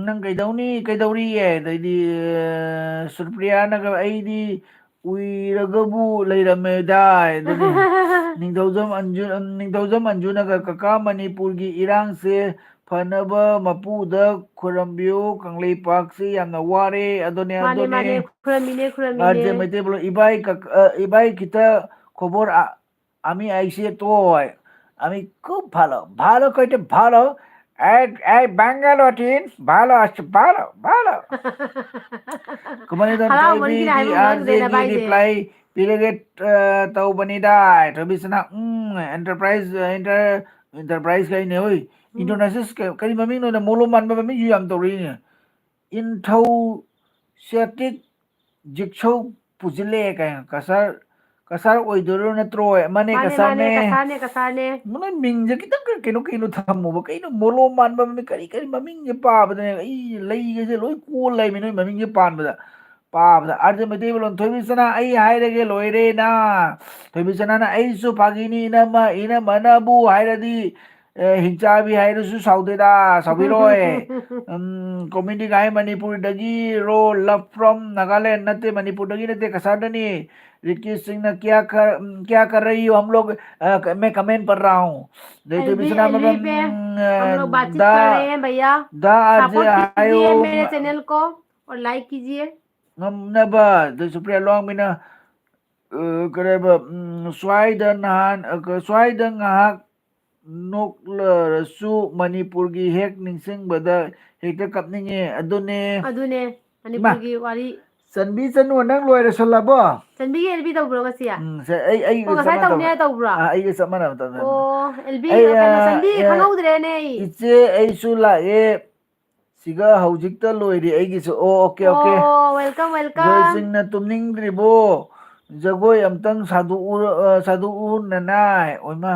ꯅꯪ ꯀꯩꯗꯧꯅꯤ? ꯀꯩꯗꯧꯔꯤꯌꯦ?" ꯑꯗꯩꯗꯤ, ꯑ, ꯁꯨꯔꯄ꯭ꯔꯤꯌꯥꯅꯒ, "ꯑꯩꯗꯤ ꯎꯏꯔꯒꯕꯨ ꯂꯩꯔꯝꯃꯦꯗꯥꯏ"꯫ ꯑꯗꯨꯅꯤ꯫ ꯅꯤꯡꯊꯧꯖꯝ ꯑꯟꯖꯨ-, ꯅꯤꯡꯊꯧꯖꯝ ꯑꯟꯖꯨꯅꯒ, "ꯀꯀꯥ, ꯃꯅꯤꯄꯨꯔꯒꯤ ꯏꯔꯥꯡꯁꯦ ꯐꯅꯕ ꯃꯄꯨꯗ ꯈꯨꯔꯝꯕꯤꯌꯨ, ꯀꯪꯂꯩꯄꯥꯛꯁꯤ ꯌꯥꯝꯅ ꯋꯥꯔꯦ"꯫ ꯑꯗꯨꯅꯦ, ꯃꯥꯅꯦ, ꯑꯗꯨꯅꯦ꯫ ꯃꯥꯅꯦ, ꯈꯨꯔꯝꯃꯤꯅꯦ, ꯈꯨꯔꯝꯃꯤꯅꯦ꯫ ꯑꯥꯔ ꯖꯦ ꯃꯩꯇꯩ ꯕ꯭ꯂꯣꯛ, "ꯏꯕꯥꯏ ꯀꯛ-, ꯑ, ꯏꯕꯥꯏ ꯈꯤꯇ ꯈꯣꯕꯣꯔ ꯑ-, ꯑꯃꯤ ꯑꯩꯁꯦ ꯇꯣꯏ, ꯑꯃꯤ ꯈꯨ ꯐꯥꯂꯣ, ꯐꯥꯂꯣ ꯀꯣꯏꯇꯦ ꯐꯥꯂꯣ, ꯑꯦ, ꯑꯦ, ꯕꯦꯡꯒꯥꯂꯣ ꯇꯤꯟ, ꯐꯥꯂꯣ, ꯑꯁ, ꯐꯥꯂꯣ, ꯐꯥꯂꯣ"꯫ ꯀꯃꯥꯏꯅ ꯇꯧꯅꯤ? ꯍꯔꯥꯎꯃꯟꯒꯤꯅ ꯑꯩꯗꯤ ꯍꯥꯏꯐꯝ ꯈꯪꯗ꯭ꯔꯦꯗ ꯑꯥꯔ ꯖꯦꯒꯤ ꯚꯥꯏꯁꯦ꯫ ꯔꯤꯄ꯭ꯂꯥꯏ ꯄꯤꯔꯒꯦ, ꯑ, ꯇꯧꯕꯅꯤꯗ꯫ ꯊꯣꯏꯕꯤꯁꯅꯥ, ꯎꯝ, ꯑꯦꯟꯇꯔꯄ꯭ꯔꯥꯏꯁ, ꯑꯦꯟꯇꯔ-, ꯑꯦꯟꯇꯔꯄ꯭ꯔꯥꯏꯁ ꯀꯩꯅꯦ, ꯍꯣꯏ꯫ ꯎꯝ꯫ ꯏꯟꯗꯣꯅꯦꯁꯤꯌꯥ ꯀ-, ꯀꯔꯤ ꯃꯃꯤꯡꯅꯣꯅꯦ? ꯃꯣꯂꯣꯝ ꯃꯥꯟꯕ ꯃꯃꯤꯡꯁꯨ ꯌꯥꯝ ꯇꯧꯔꯛꯏꯅꯦ꯫ ꯏꯟꯊꯧ ꯁꯦꯇꯤꯛ ꯖꯤꯛꯁꯧ ꯄꯨꯁꯤꯜꯂꯛꯑꯦ ꯀꯩꯅꯣ? ꯀꯁꯥꯔ, ꯀꯁꯥꯔ ꯑꯣꯏꯗꯣꯏꯔꯣ ꯅꯠꯇ꯭ꯔꯣ? ꯃꯥꯅꯦ, ꯃꯥꯅꯦ, ꯀꯁꯥꯔꯅꯦ꯫ ꯀꯁꯥꯔꯅꯦ, ꯀꯁꯥꯔꯅꯦ꯫ ꯅꯣꯏ ꯃꯤꯡꯁꯦ ꯈꯤꯇꯪ ꯀ-, ꯀꯩꯅꯣ, ꯀꯩꯅꯣ ꯊꯝꯃꯣꯕ꯫ ꯀꯩꯅꯣ ꯃꯣꯂꯣꯝ ꯃꯥꯟꯕ ꯃꯃꯤꯡ? ꯀꯔꯤ, ꯀꯔꯤ ꯃꯃꯤꯡꯁꯦ ꯄꯥꯕꯗꯅꯦ ꯑꯩ ꯂꯩꯒꯁꯦ ꯂꯣꯏ ꯀꯣꯜ ꯂꯩꯃꯤ ꯅꯣꯏ ꯃꯃꯤꯡꯁꯦ ꯄꯥꯟꯕꯗ꯫ ꯄꯥꯕꯗ꯫ ꯑꯥꯔ ꯖꯦ ꯃꯩꯇꯩ ꯃꯂꯣꯟ, ꯊꯣꯏꯕꯤꯁꯅꯥ, ꯑꯩ ꯍꯥꯏꯔꯒꯦ ꯂꯣꯏꯔꯦꯅ꯫ ꯊꯣꯏꯕꯤꯁꯅꯥꯅ, "ꯑꯩꯁꯨ ꯐꯥꯒꯤꯅꯤ, ꯏꯅꯝꯃ, ꯏꯅꯝꯃꯅꯕꯨ ꯍꯥꯏꯔꯗꯤ, ꯑꯦ, ꯍꯤꯡꯆꯥꯕꯤ ꯍꯥꯏꯔꯁꯨ ꯁꯥꯎꯗꯦꯗ, ꯁꯥꯎꯕꯤꯔꯣꯏ꯫ ꯎꯝ, comedy guy ꯃꯅꯤꯄꯨꯔꯗꯒꯤ ꯔꯣ, love from Nagaland, ꯅꯠꯇꯦ, ꯃꯅꯤꯄꯨꯔꯗꯒꯤ ꯅꯠꯇꯦ, ꯀꯁꯥꯔꯗꯅꯤ꯫ ꯔꯤꯀꯤ ꯁꯤꯡꯅ, ꯀꯌꯥ ꯀꯔ-, ꯎꯝ, ꯀꯌꯥ ꯀꯔ ꯔꯍꯤ ꯍꯣ ꯍꯝ ꯂꯣꯒ, ꯑ, ꯃꯦ ꯀꯃꯦꯟ ꯄꯔ ꯔꯍꯥ ꯍꯨ꯫ ꯑꯦꯜ ꯕꯤ, ꯕꯤꯁꯅꯥ ꯑꯦꯜ ꯕꯤ ꯃꯕꯝ, ꯄꯦ, ꯑ, ꯍꯝ ꯂꯣꯒ ꯕꯥꯠꯆꯤꯠ ꯗ, ꯀꯔ ꯔꯍꯦ ꯍꯦ ꯚꯩꯌꯥ꯫ ꯗ ꯑꯥꯔ ꯖꯦ ꯁꯄꯣꯔꯠ ꯀꯤꯖꯤꯌꯦ ꯍꯥꯏꯌꯣ꯫ ꯃꯦꯔꯦ ꯆꯦꯅꯦꯜ ꯀꯣ ꯑꯣꯔ ꯂꯥꯏꯛ ꯀꯤꯖꯤꯌꯦ꯫ ꯉꯝꯅꯕ, ꯑꯗꯨ ꯁꯨꯄ꯭ꯔꯤꯌꯥ ꯂꯣꯡꯕꯤꯅ, ꯑ, ꯀꯔꯤ ꯍꯥꯏꯕ, ꯎꯝ, ꯁ꯭ꯋꯥꯏꯗ ꯅꯍꯥꯟ, ꯑ, ꯀ-, ꯁ꯭ꯋꯥꯏꯗ ꯉꯥꯏꯍꯥꯛ ꯅꯣꯛꯂꯔꯁꯨ ꯃꯅꯤꯄꯨꯔꯒꯤ ꯍꯦꯛ ꯅꯤꯡꯁꯤꯡꯕꯗ ꯍꯦꯛꯇ ꯀꯞꯅꯤꯡꯉꯦ꯫ ꯑꯗꯨꯅꯦ꯫ ꯑꯗꯨꯅꯦ, ꯏꯃꯥ! ꯃꯅꯤꯄꯨꯔꯒꯤ ꯋꯥꯔꯤ꯫ ꯆꯟꯕꯤ ꯆꯅꯨ, ꯅꯪ ꯂꯣꯏꯔꯁꯜꯂꯕꯣ? ꯆꯟꯕꯤꯒꯤ ꯑꯦꯜꯕꯤ ꯇꯧꯕ꯭ꯔꯣ ꯉꯁꯤ? ꯎꯝ, ꯁꯦ, ꯑꯩ, ꯑꯩꯒ ꯑꯣ, ꯉꯁꯥꯏ ꯆꯞ ꯃꯥꯟꯅꯕ꯫ ꯇꯧꯅꯤ ꯍꯥꯏ ꯇꯧꯕ꯭ꯔꯣ? ꯑꯥ, ꯑꯩꯒ ꯆꯞ ꯃꯥꯟꯅꯕ ꯇꯧꯅꯤ꯫ ꯑꯣ, ꯑꯦꯜꯕꯤ, ꯑꯩ, ꯀꯩꯅꯣ, ꯑꯥ, ꯆꯟꯕꯤ ꯑꯦ, ꯈꯪꯍꯧꯗ꯭ꯔꯦꯅꯦ ꯑꯩ꯫ ꯏꯆꯦ, ꯑꯩꯁꯨ ꯂꯥꯛꯑꯦ꯫ ꯁꯤꯒ ꯍꯧꯖꯤꯛꯇ ꯂꯣꯏꯔꯤ ꯑꯩꯒꯤꯁꯨ꯫ ꯑꯣ, okay, okay꯫ ꯑꯣ, welcome, welcome꯫ ꯖꯣꯏꯁꯤꯡꯅ ꯇꯨꯝꯅꯤꯡꯗ꯭ꯔꯤꯕꯣ? ꯖꯒꯣꯏ ꯑꯝꯇꯪ ꯁꯥꯗꯣꯛꯎꯔ-, ꯑ, ꯁꯥꯗꯣꯛꯎ ꯅꯅꯥꯏ꯫ ꯑꯣꯏꯃꯥ,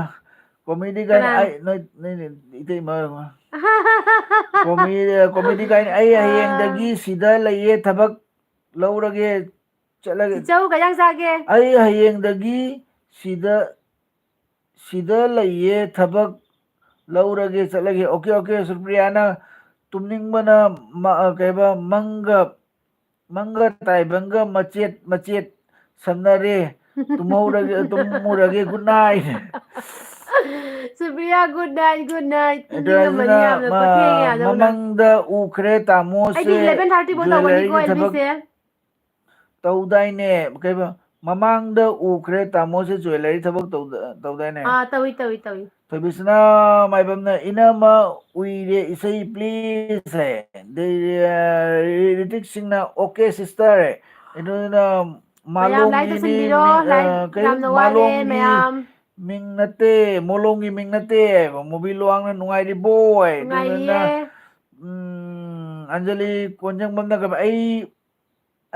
comedy ꯒꯥꯏꯅ ꯀꯅꯥ? ꯑꯩ, ꯅꯣꯏ, ꯅꯣꯏ, ꯅꯣꯏ, ꯏꯇꯩꯃ꯫ Comedy, comedy ꯒꯥꯏꯅ ꯑꯩ ꯑꯥ꯫ ꯍꯌꯦꯡꯗꯒꯤ ꯁꯤꯗ ꯂꯩꯌꯦ, ꯊꯕꯛ ꯂꯧꯔꯒꯦ, ꯆꯠꯂꯒꯦ꯫ ꯆꯤꯆꯧ, ꯀꯩ ꯏꯟꯖꯥꯡ ꯆꯥꯒꯦ? ꯑꯩ ꯍꯌꯦꯡꯗꯒꯤ ꯁꯤꯗ, ꯁꯤꯗ ꯂꯩꯌꯦ, ꯊꯕꯛ ꯂꯧꯔꯒꯦ, ꯆꯠꯂꯒꯦ꯫ Okay, okay꯫ ꯁꯨꯔꯄ꯭ꯔꯤꯌꯥꯅ ꯇꯨꯝꯅꯤꯡꯕꯅ ꯃ-, ꯑ, ꯀꯩꯕ, ꯃꯪꯒ, ꯃꯪꯒ ꯇꯥꯏꯕꯪꯒ ꯃꯆꯦꯠ ꯃꯆꯦꯠ ꯁꯝꯅꯔꯦ꯫ ꯇꯨꯝꯍꯧꯔꯒꯦ, ꯇꯨꯝꯃꯨꯔꯒꯦ, good night꯫ Supriya, good night, good night꯫ ꯇꯨꯝꯅꯤꯡꯉꯝꯃꯅꯤ ꯑꯗꯨꯅ ꯌꯥꯝꯅ, ꯃ-, ꯄꯣꯊꯦꯡ ꯌꯥꯗꯧꯅ꯫ ꯃꯃꯪꯗ ꯎꯈ꯭ꯔꯦ ꯇꯥꯃꯣꯁꯦ ꯑꯩꯗꯤ eleven thirty ꯐꯥꯎ ꯇꯧꯒꯅꯤꯀꯣ, jewellery ꯊꯕꯛ ꯑꯦꯜꯕꯤꯁꯦ꯫ ꯇꯧꯗꯥꯏꯅꯦ? ꯀꯩꯕ? ꯃꯃꯥꯡꯗ ꯎꯈ꯭ꯔꯦ ꯇꯥꯃꯣꯁꯦ jewellery ꯊꯕꯛ ꯇꯧꯗ-, ꯇꯧꯗꯥꯏꯅꯦ? ꯑꯥ, ꯇꯧꯏ, ꯇꯧꯏ, ꯇꯧꯏ꯫ ꯊꯣꯏꯕꯤꯁꯅꯥ ꯃꯥꯏꯕꯝꯅ, "ꯏꯅꯝꯃ ꯎꯏꯔꯦ ꯏꯁꯩ please" ꯍꯥꯏ꯫ ꯑꯗꯩ, ꯑ, ꯔꯤꯇꯤꯛ ꯁꯤꯡꯅ, "Okay sister" ꯍꯥꯏ꯫ ꯑꯗꯨꯅ ꯃꯌꯥꯝ like ꯃꯥꯂꯣꯝꯒꯤꯗꯤ ꯇꯧꯁꯟꯕꯤꯔꯣ, ꯃꯤ-, ꯑ, like ꯀꯩ-, ꯌꯥꯝꯅ ꯋꯥꯠꯂꯦ, ꯃꯥꯂꯣꯝꯒꯤ ꯃꯌꯥꯝ꯫ ꯃꯤꯡ ꯅꯠꯇꯦ, ꯃꯣꯂꯣꯝꯒꯤ ꯃꯤꯡ ꯅꯠꯇꯦ, ꯃꯨꯕꯤ ꯂꯨꯋꯥꯡꯅ ꯅꯨꯡꯉꯥꯏꯔꯤꯕꯣ ꯍꯥꯏ꯫ ꯑꯗꯨꯗꯨꯅ, ꯅꯨꯡꯉꯥꯏꯔꯤꯌꯦ꯫ ꯎꯝ, ꯑꯟꯖꯂꯤ ꯀꯣꯟꯖꯪꯕꯝꯅ ꯀꯩꯕ, "ꯑꯩ,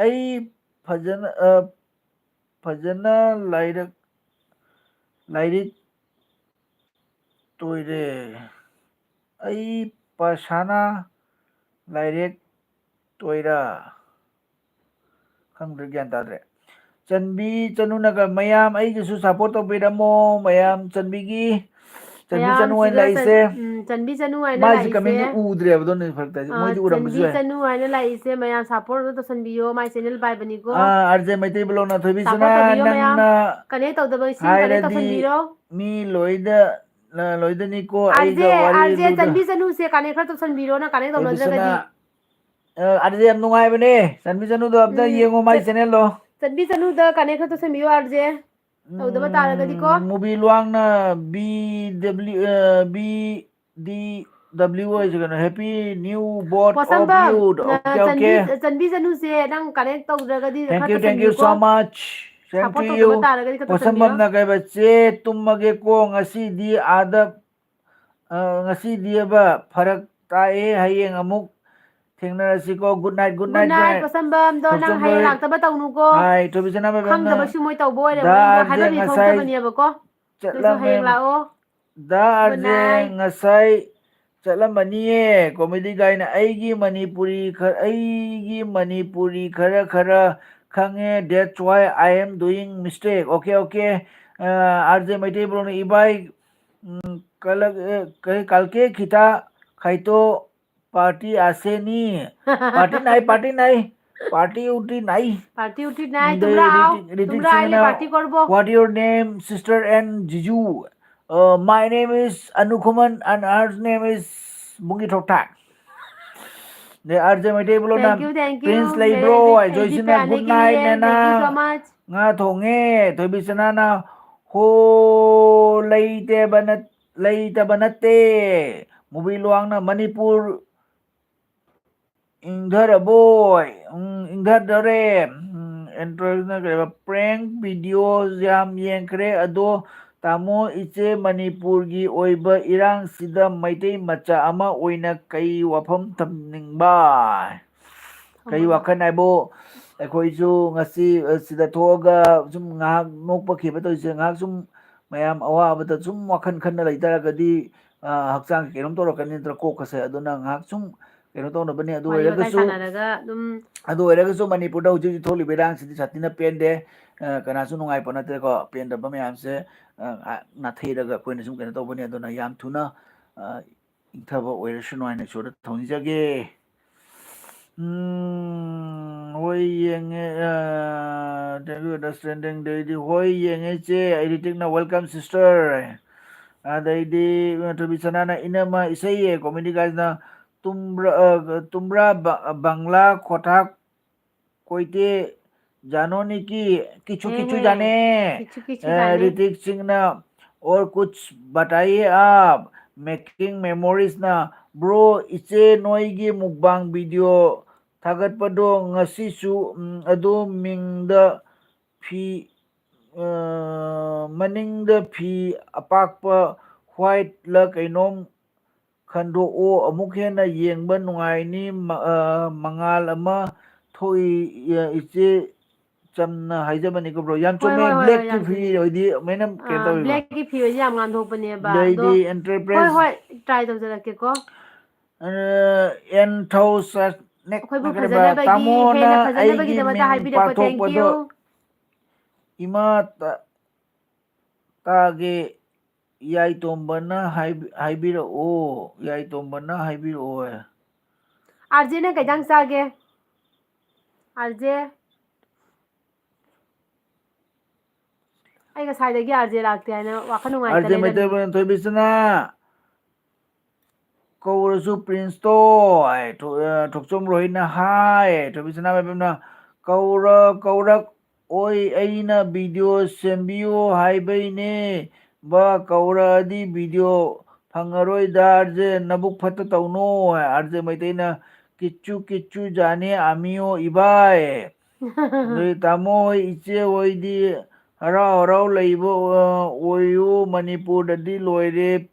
ꯑꯩ ꯐꯖꯅ, ꯑ, ꯐꯖꯅ ꯂꯥꯏꯔꯛ-, ꯂꯥꯏꯔꯤꯛ ꯇꯣꯏꯔꯦ꯫ ꯑꯩ ꯄꯁꯥꯅ ꯂꯥꯏꯔꯤꯛ ꯇꯣꯏꯔ?" ꯈꯪꯗ꯭ꯔꯦ, ꯒ꯭ꯌꯥꯟ ꯇꯥꯗ꯭ꯔꯦ꯫ ꯆꯟꯕꯤ ꯆꯅꯨꯅꯒ, "ꯃꯌꯥꯝ ꯑꯩꯒꯤꯁꯨ support ꯇꯧꯕꯤꯔꯝꯃꯣ, ꯃꯌꯥꯝ ꯆꯟꯕꯤꯒꯤ, ꯆꯟꯕꯤ ꯃꯌꯥꯝ ꯆꯅꯨ ꯍꯥꯏꯅ ꯁꯤꯗ ꯆꯟ-, ꯂꯥꯛꯏꯁꯦ꯫ ꯎꯝ, ꯆꯟꯕꯤ ꯆꯅꯨ ꯍꯥꯏꯅ ꯃꯥꯏꯁꯦ ꯂꯥꯛꯏꯁꯦ꯫ Comment ꯎꯗ꯭ꯔꯦꯕ, ꯑꯗꯨꯅ ꯐꯔꯛ ꯇꯥꯏꯁꯦ꯫ ꯑ, ꯃꯣꯏꯗꯤ ꯎꯔꯝꯕꯁꯨ ꯆꯟꯕꯤ ꯌꯥꯏ꯫ ꯆꯅꯨ ꯍꯥꯏꯅ ꯂꯥꯛꯏꯁꯦ, ꯃꯌꯥꯝ support ꯑꯝꯇ ꯇꯧꯁꯟꯕꯤꯌꯣ, ꯃꯥꯏ channel ꯄꯥꯏꯕꯅꯤꯀꯣ꯫ ꯑ, RJ ꯃꯩꯇꯩ ꯕ꯭ꯂꯣꯛꯅ, ꯊꯣꯏꯕꯤ support ꯁꯅꯥ, ꯇꯧꯕꯤꯌꯣ ꯃꯌꯥꯝ꯫ ꯅꯪꯅ connect ꯇꯧꯗꯕ ꯏꯁꯤꯡ connect ꯍꯥꯏꯔꯗꯤ ꯇꯧꯁꯟꯕꯤꯔꯣ꯫ ꯃꯤ ꯂꯣꯏꯗ, ꯂ-, ꯂꯣꯏꯗꯅꯤꯀꯣ, ꯑꯩꯒ RJ, ꯋꯥꯔꯤ RJ ꯂꯨꯗ-, ꯆꯟꯕꯤ ꯆꯅꯨꯁꯦ connect ꯈꯔ ꯇꯧꯁꯟꯕꯤꯔꯣ, ꯅꯪ connect ꯊꯣꯏꯕꯤ ꯁꯅꯥ, ꯇꯧꯅꯗ꯭ꯔꯒꯗꯤ꯫ ꯑ, RJ ꯌꯥꯝ ꯅꯨꯡꯉꯥꯏꯕꯅꯦ꯫ ꯆꯟꯕꯤ ꯆꯅꯨꯗꯣ ꯑꯝꯇ ꯎꯝ, ꯌꯦꯡꯉꯣ ꯃꯥꯏ ꯆ-, channelꯗꯣ꯫ ꯆꯟꯕꯤ ꯆꯅꯨꯗ connect ꯈꯔ ꯇꯧꯁꯟꯕꯤꯌꯣ, RJ꯫ ꯇꯧꯗꯕ ꯇꯥꯔꯒꯗꯤꯀꯣ꯫ ꯎꯝ, ꯃꯨꯕꯤ ꯂꯨꯋꯥꯡꯅ B W, ꯑ, B D W ꯑꯣꯏꯁꯦ ꯀꯩꯅꯣ, happy new birth of ꯄꯣꯠꯁꯝꯕꯝ, youth. Okay, okay. ꯆꯟꯕꯤꯖꯅꯨꯁꯦ, ꯅꯪ connect ꯇꯧꯗ꯭ꯔꯒꯗꯤ Thank ꯈꯔ you, thank you so ꯇꯧꯁꯟꯕꯤꯌꯨꯀꯣ. much. Same Support to you. ꯇꯧꯗꯕ ꯇꯥꯔꯒꯗꯤ ꯈꯔ ꯇꯧꯁꯟꯕꯤꯌꯣ. ꯄꯣꯠꯁꯝꯕꯝꯅ ꯀꯩꯕ, "ꯆꯦ, ꯇꯨꯝꯃꯒꯦꯀꯣ, ꯉꯁꯤꯗꯤ ꯑꯥꯗ, ꯑ, ꯉꯁꯤꯗꯤꯕ ꯐꯔꯛ ꯇꯥꯏꯌꯦ, ꯍꯌꯦꯡ ꯑꯃꯨꯛ ꯊꯦꯡꯅꯔꯁꯤꯀꯣ, good night, good Good night, good night, night." ꯄꯣꯠꯁꯝꯕꯝꯗꯣ, ꯅꯪ ꯄꯣꯠꯁꯝꯕꯝ ꯍꯌꯦꯡ ꯍꯣꯏ. ꯂꯥꯛꯇꯕ ꯇꯧꯅꯨꯀꯣ. ꯍꯥꯏ, ꯊꯣꯏꯕꯤꯁꯅꯥ ꯃꯦꯝꯅ, ꯈꯪꯗꯕꯁꯨ ꯃꯣꯏ ꯇꯧꯕ "ꯗꯥ ꯑꯣꯏꯔꯝꯒꯅꯤꯀꯣ, ꯑꯥꯔ ꯖꯦ ꯍꯥꯏꯕꯗꯨꯗꯤ ꯉꯁꯥꯏ ꯊꯣꯛꯇꯕꯅꯦꯕꯀꯣ꯫ ꯅꯣꯏꯁꯨ ꯆꯠꯂꯝꯃꯦ, ꯍꯌꯦꯡ ꯂꯥꯛꯑꯣ꯫ ꯗꯥ ꯑꯥꯔ ꯖꯦ night. ꯉꯁꯥꯏ ꯆꯠꯂꯝꯃꯅꯤꯌꯦ, comedy guyꯅ꯫ "ꯑꯩꯒꯤ ꯃꯅꯤꯄꯨꯔꯤ ꯈ-, ꯑꯩꯒꯤ ꯃꯅꯤꯄꯨꯔꯤ ꯈꯔ ꯈꯔ ꯈꯪꯉꯦ, that's why I am doing mistake." Okay, okay. ꯑ, ꯑꯥꯔ ꯖꯦ ꯃꯩꯇꯩ ꯕ꯭ꯂꯣꯛꯅ, "ꯏꯕꯥꯏ, ꯎꯝ, ꯀꯂꯛ-, ꯑ, ꯀꯩ, ꯀꯜꯀꯦ ꯈꯤꯇ ꯈꯥꯏꯇꯣ ꯄꯥꯔꯇꯤ ꯑꯁꯦꯅꯤ꯫ ꯄꯥꯔꯇꯤ ꯅꯥꯏ, ꯄꯥꯔꯇꯤ ꯅꯥꯏ, ꯄꯥꯔꯇꯤ ꯎꯇꯤ ꯅꯥꯏ꯫" Party উঠি নাই, ꯑꯗꯩ তোমরা আও, ঋতিক, ঋতিক তোমরা আইলে সিংꯍꯅ, party করব। "What your name, sister and jiju?" Uh, "My name is Anukhuman and her name is Bungi Thokthak." ꯑꯗꯩ ꯑꯥꯔ ꯖꯦ ꯃꯩꯇꯩ ꯕ꯭ꯂꯣꯛꯅ, Thank you, thank you. "Prince मेरे ꯂꯩꯕ꯭ꯔꯣ?" भी friend भी ꯖꯣꯏꯁꯤꯅ, आने "Good के night, लिए, ꯅꯦꯅꯥ꯫ thank you so much. ꯉꯥ ꯊꯣꯡꯉꯦ꯫" ꯊꯣꯏꯕꯤꯁꯅꯥꯅ, "ꯍꯣ, ꯂꯩꯇꯦꯕ ꯅꯠ-, ꯂꯩꯇꯕ ꯅꯠꯇꯦ꯫" ꯃꯨꯕꯤ ꯂꯨꯋꯥꯡꯅ, "ꯃꯅꯤꯄꯨꯔ ꯏꯪꯊꯔꯕꯣꯏ?" ꯎꯝ, ꯏꯪꯊꯗꯧꯔꯦ꯫ ꯎꯝ, ꯑꯦꯟꯇ꯭ꯔꯣꯅ ꯀꯩꯕ, "Prank videos ꯌꯥꯝ ꯌꯦꯡꯈ꯭ꯔꯦ, ꯑꯗꯣ ꯇꯥꯃꯣ, ꯏꯆꯦ, ꯃꯅꯤꯄꯨꯔꯒꯤ ꯑꯣꯏꯕ ꯏꯔꯥꯡꯁꯤꯗ ꯃꯩꯇꯩ ꯃꯆꯥ ꯑꯃ ꯑꯣꯏꯅ ꯀꯩ ꯋꯥꯐꯝ ꯊꯝꯅꯤꯡꯕ?" ꯀꯩ ꯋꯥꯈꯜ ꯍꯥꯏꯕꯨ, ꯑꯩꯈꯣꯏꯁꯨ ꯉꯁꯤ, ꯑ, ꯁꯤꯗ ꯊꯣꯛꯑꯒ ꯁꯨꯝ ꯉꯥꯏꯍꯥꯛ ꯅꯣꯛꯄ ꯈꯦꯕ ꯇꯧꯔꯤꯁꯦ, ꯉꯥꯏꯍꯥꯛ ꯁꯨꯝ ꯃꯌꯥꯝ ꯑꯋꯥꯕꯗ ꯁꯨꯝ ꯋꯥꯈꯜ ꯈꯟꯅ ꯂꯩꯇꯥꯔꯒꯗꯤ, ꯑ, ꯍꯛꯆꯥꯡꯁꯦ ꯀꯩꯅꯣꯝ ꯇꯧꯔꯛꯀꯅꯤ ꯅꯠꯇ꯭ꯔꯥ, ꯀꯣꯛꯀꯁꯦ꯫ ꯑꯗꯨꯅ ꯉꯥꯏꯍꯥꯛ ꯁꯨꯝ ꯀꯩꯅꯣ ꯇꯧꯅꯕꯅꯦ꯫ ꯑꯗꯨ ꯋꯥꯔꯤ ꯋꯥꯇꯥꯏ ꯑꯣꯏꯔꯒꯁꯨ, ꯁꯥꯟꯅꯔꯒ ꯑꯗꯨꯝ ꯑꯗꯨ ꯑꯣꯏꯔꯒꯁꯨ ꯃꯅꯤꯄꯨꯔꯗ ꯍꯧꯖꯤꯛ ꯍꯧꯖꯤꯛ ꯊꯣꯛꯂꯤꯕ ꯏꯔꯥꯡꯁꯤꯗꯤ ꯁꯥꯊꯤꯅ ꯄꯦꯟꯗꯦ꯫ ꯑ, ꯀꯅꯥꯁꯨ ꯅꯨꯡꯉꯥꯏꯄꯣꯠ ꯅꯠꯇꯦꯀꯣ꯫ ꯄꯦꯟꯗꯕ ꯃꯌꯥꯝꯁꯦ, ꯑ, ꯉꯥꯏꯍꯥꯛ ꯅꯥꯊꯩꯔꯒ ꯑꯩꯈꯣꯏꯅ ꯁꯨꯝ ꯀꯩꯅꯣ ꯇꯧꯕꯅꯦ꯫ ꯑꯗꯨꯅ ꯌꯥꯝ ꯊꯨꯅ, ꯑ, ꯏꯪꯊꯕ ꯑꯣꯏꯔꯁꯅꯨ ꯍꯥꯏꯅ ꯏꯁꯣꯔꯗ ꯊꯧꯅꯤꯖꯒꯦ꯫ ꯎꯝ, ꯍꯣꯏ ꯌꯦꯡꯉꯦ, ꯑ, thank you understanding꯫ ꯑꯗꯩꯗꯤ, "ꯍꯣꯏ ꯌꯦꯡꯉꯦ ꯏꯆꯦ", ꯑꯩ ꯔꯤꯇꯤꯛꯅ, "Welcome sister"꯫ ꯑꯗꯩꯗꯤ, ꯑ, ꯊꯣꯏꯕꯤ ꯁꯅꯥꯅ, "ꯏꯅꯝꯃ ꯏꯁꯩ", comedy guyꯅ, "ꯇꯨꯝꯕ꯭ꯔꯥ, ꯑ, ꯇꯨꯝꯕ꯭ꯔꯥ ꯕ-, ꯕꯪꯂꯥ ꯈꯣꯊꯥꯛ ꯀꯣꯏꯇꯦ ꯖꯥꯅꯣꯅꯤ ꯀꯤ ꯀꯤꯆꯨ ꯀꯤꯆꯨ ꯖꯥꯅꯦ"꯫ ꯀꯤꯆꯨ ꯀꯤꯆꯨ ꯑ, ꯖꯥꯅꯦ꯫ ꯔꯤꯇꯤꯛ ꯁꯤꯡꯅ, "ꯑꯣꯔ ꯀꯨꯆ ꯕꯇꯥꯏꯌꯦ ꯑꯥꯞ"꯫ Making Memoriesꯅ, "Bro, ꯏꯆꯦ ꯅꯣꯏꯒꯤ mukbang video ꯊꯥꯒꯠꯄꯗꯣ ꯉꯁꯤꯁꯨ, ꯎꯝ, ꯑꯗꯨ ꯃꯤꯡꯗ ꯐꯤ, ꯑ, ꯃꯅꯤꯡꯗ ꯐꯤ ꯑꯄꯥꯛꯄ whiteꯂ ꯀꯩꯅꯣꯝ ꯈꯟꯗꯣꯛꯑꯣ, ꯑꯃꯨꯛ ꯍꯦꯟꯅ ꯌꯦꯡꯕ ꯅꯨꯡꯉꯥꯏꯅꯤ꯫ ꯃ-, ꯑ, ꯃꯉꯥꯜ ꯑꯃ ꯊꯣꯛꯏ, ꯑ, ꯏꯆꯦ ꯆꯝꯅ ꯍꯥꯏꯖꯕꯅꯤꯀꯣ, bro꯫ ꯌꯥꯝ ꯍꯣꯏ, ꯆꯨꯝꯃꯦ, ꯍꯣꯏ, ꯍꯣꯏ, ꯍꯣꯏ, blackꯀꯤ ꯌꯥꯝ ꯐꯤ ꯆꯨꯝꯃꯦ꯫ ꯑꯣꯏꯗꯤ ꯑꯃꯥꯏꯅ ꯀꯩꯅꯣ ꯑꯥ, ꯇꯧꯋꯦꯕ꯫ Blackꯀꯤ ꯐꯤ ꯑꯣꯏꯗꯤ ꯌꯥꯝ ꯉꯥꯟꯊꯣꯛꯄꯅꯦꯕ꯫ ꯑꯗꯩꯗꯤ ꯑꯗꯣ, enterprise ꯍꯣꯏ, ꯍꯣꯏ, try ꯇꯧꯖꯔꯛꯀꯦꯀꯣ꯫ ꯑ, ꯑꯦꯟ ꯊꯧꯁ-, next ꯑꯩꯈꯣꯏꯕꯨ ꯅꯠꯇ꯭ꯔꯕ ꯐꯖꯅꯕꯒꯤ, ꯇꯥꯃꯣꯅ ꯍꯦꯟꯅ ꯑꯩꯒꯤ ꯐꯖꯅꯕꯒꯤꯗꯃꯛꯇ ꯃꯤꯡ ꯍꯥꯏꯕꯤꯔꯛꯄ, thank ꯄꯥꯊꯣꯛꯄꯗꯣ you꯫ ꯏꯃꯥ ꯇ-, ꯇꯥꯒꯦ, ꯌꯥꯏꯇꯣꯝꯕꯅ ꯍꯥꯏꯕꯤ-, ꯍꯥꯏꯕꯤꯔꯛꯑꯣ, ꯌꯥꯏꯇꯣꯝꯕꯅ ꯍꯥꯏꯕꯤꯔꯛꯑꯣ꯫ RJꯅ ꯀꯩ ꯏꯟꯖꯥꯡ ꯆꯥꯒꯦ? RJ? ꯑꯩ ꯉꯁꯥꯏꯗꯒꯤ RJ ꯂꯥꯛꯇꯦ ꯍꯥꯏꯅ ꯋꯥꯈꯜ ꯅꯨꯡꯉꯥꯏꯇ RJ ꯂꯩꯔꯝꯃꯤ꯫ ꯃꯩꯇꯩꯃꯌꯨꯝ ꯊꯣꯏꯕꯤꯁꯅꯥ꯫ ꯀꯧꯔꯁꯨ ꯄ꯭ꯔꯤꯟꯁꯇꯣ, ꯍꯥꯏ, ꯊꯣ-, ꯑ, ꯊꯣꯛꯆꯣꯝ ꯔꯣꯍꯤꯠꯅ ꯍꯥꯏ, ꯊꯣꯏꯕꯤꯁꯅꯥ ꯃꯥꯏꯕꯝꯅ ꯀꯧꯔ-, ꯀꯧꯔꯛꯑꯣꯏ, ꯑꯩꯅ video ꯁꯦꯝꯕꯤꯌꯣ ꯍꯥꯏꯕꯩꯅꯦ ꯕꯥ, ꯀꯧꯔꯛꯑꯗꯤ video ꯐꯪꯉꯔꯣꯏꯗ, RJ ꯅꯕꯨꯛ ꯐꯠꯇ ꯇꯧꯅꯣ, ꯍꯥꯏ, RJ ꯃꯩꯇꯩꯅ ꯀꯤꯆꯨ ꯀꯤꯆꯨ ꯖꯥꯅꯦ ꯑꯃꯤꯌꯣ ꯏꯕꯥꯏ꯫ ꯑꯗꯨꯗꯤ ꯇꯥꯃꯣ ꯍꯣꯏ, ꯏꯆꯦ ꯍꯣꯏꯗꯤ ꯍꯔꯥꯎ ꯍꯔꯥꯎ ꯂꯩꯕ, ꯑ, ꯑꯣꯏꯌꯨ, ꯃꯅꯤꯄꯨꯔꯗꯗꯤ ꯂꯣꯏꯔꯦ꯫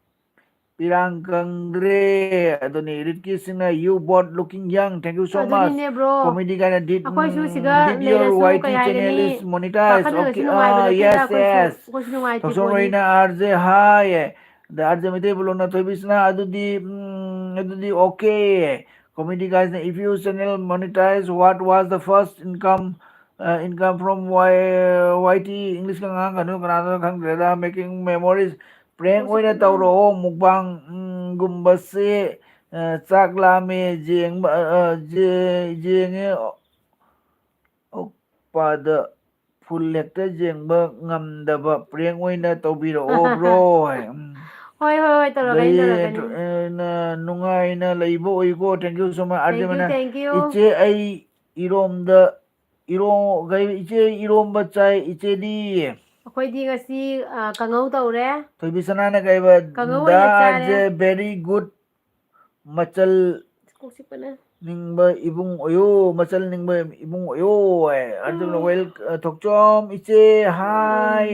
ꯄꯤꯔꯥꯡ ꯀꯪꯗ꯭ꯔꯦ꯫ ꯑꯗꯨꯅꯤ, ꯔꯤꯠꯀꯤ ꯁꯤꯡꯅ, "You both looking young, thank you so much." ꯑꯗꯨꯅꯤꯅꯦ, bro꯫ Comedy ꯀꯥꯏꯅ did, ꯑꯩꯈꯣꯏꯁꯨ ꯎꯝ, ꯁꯤꯗ did your ꯂꯩꯔꯁꯨ, Y T ꯀꯩ channel ꯍꯥꯏꯒꯅꯤ, is monetized? ꯋꯥꯈꯜꯅꯁꯨ Okay, ꯅꯨꯡꯉꯥꯏꯕ ꯑꯥ, ꯅꯠꯇꯦꯗ, yes, ꯑꯩꯈꯣꯏꯁꯨ, yes꯫ ꯑꯩꯈꯣꯏꯁꯨ ꯅꯨꯡꯉꯥꯏꯇꯦ ꯊꯧꯁꯣꯝ ꯄꯣꯠꯅꯤ꯫ ꯔꯣꯏꯅ RJ ꯍꯥꯏꯌꯦ꯫ ꯑꯗ RJ ꯃꯩꯇꯩ ꯕ꯭ꯂꯣꯛꯅ ꯊꯣꯏꯕꯤꯁꯅꯥ, ꯑꯗꯨꯗꯤ, ꯎꯝ, ꯑꯗꯨꯗꯤ okay꯫ Comedy guys ꯅ, "If you channel monetize, what was the first income, uh, income from Y-, YT?" English ꯀ ꯉꯥꯡꯒꯅꯨ, ꯀꯅꯥꯗꯅꯣ ꯈꯪꯗ꯭ꯔꯦꯗ꯫ Making memories꯫ Prank ꯑꯣꯏꯅ ꯇꯧꯔꯛꯑꯣ, mukbang, ꯎꯝ, ꯒꯨꯝꯕꯁꯦ, ꯑ, ꯆꯥꯛ ꯂꯥꯝꯃꯦ, ꯌꯦꯡꯕ, ꯑ, ꯑ, ꯌꯦ-, ꯌꯦꯡꯉꯦ, ꯑꯣꯛꯄꯥꯗ full ꯍꯦꯛꯇ ꯌꯦꯡꯕ ꯉꯝꯗꯕ, prank ꯑꯣꯏꯅ ꯇꯧꯕꯤꯔꯛꯑꯣ, bro꯫ ꯎꯝ꯫ ꯍꯣꯏ, ꯍꯣꯏ, ꯍꯣꯏ, ꯇꯧꯔꯛꯀꯅꯤ, ꯑꯗꯩ, ꯇꯧꯔꯛꯀꯅꯤ꯫ ꯑ, ꯅ-, ꯅꯨꯡꯉꯥꯏꯅ ꯂꯩꯕ ꯑꯣꯏꯀꯣ, thank you so much꯫ Thank you, ꯑꯥꯔꯖꯦ ꯃꯅꯥ, thank you꯫ ꯏꯆꯦ, ꯑꯩ ꯏꯔꯣꯝꯗ ꯏꯔꯣ-, ꯀꯩ, ꯏꯆꯦ ꯏꯔꯣꯝꯕ ꯆꯥꯏ, ꯏꯆꯦꯗꯤ? ꯑꯩꯈꯣꯏꯗꯤ ꯉꯁꯤ, ꯑ, ꯀꯥꯡꯍꯧ ꯇꯧꯔꯦ꯫ ꯊꯣꯏꯕꯤ ꯁꯅꯥꯅ ꯀꯩꯕ? ꯀꯥꯡꯍꯧ ꯑꯣꯏꯅ ꯆꯥꯔꯦ꯫ ꯗꯥꯁꯦ very good. ꯃꯆꯜ ꯀꯣꯛ ꯆꯤꯛꯄꯅ꯫ ꯅꯤꯡꯕ ꯏꯕꯨꯡ ꯑꯣꯏꯌꯣ, ꯃꯆꯜ ꯅꯤꯡꯕ ꯏꯕꯨꯡ ꯑꯣꯏꯌꯣ ꯍꯥꯏ꯫ ꯑꯗꯨꯅ ꯎꯝ꯫ ꯋꯦꯜ-, ꯑ, ꯊꯣꯛꯆꯣꯝ ꯏꯆꯦ ꯍꯥꯏ꯫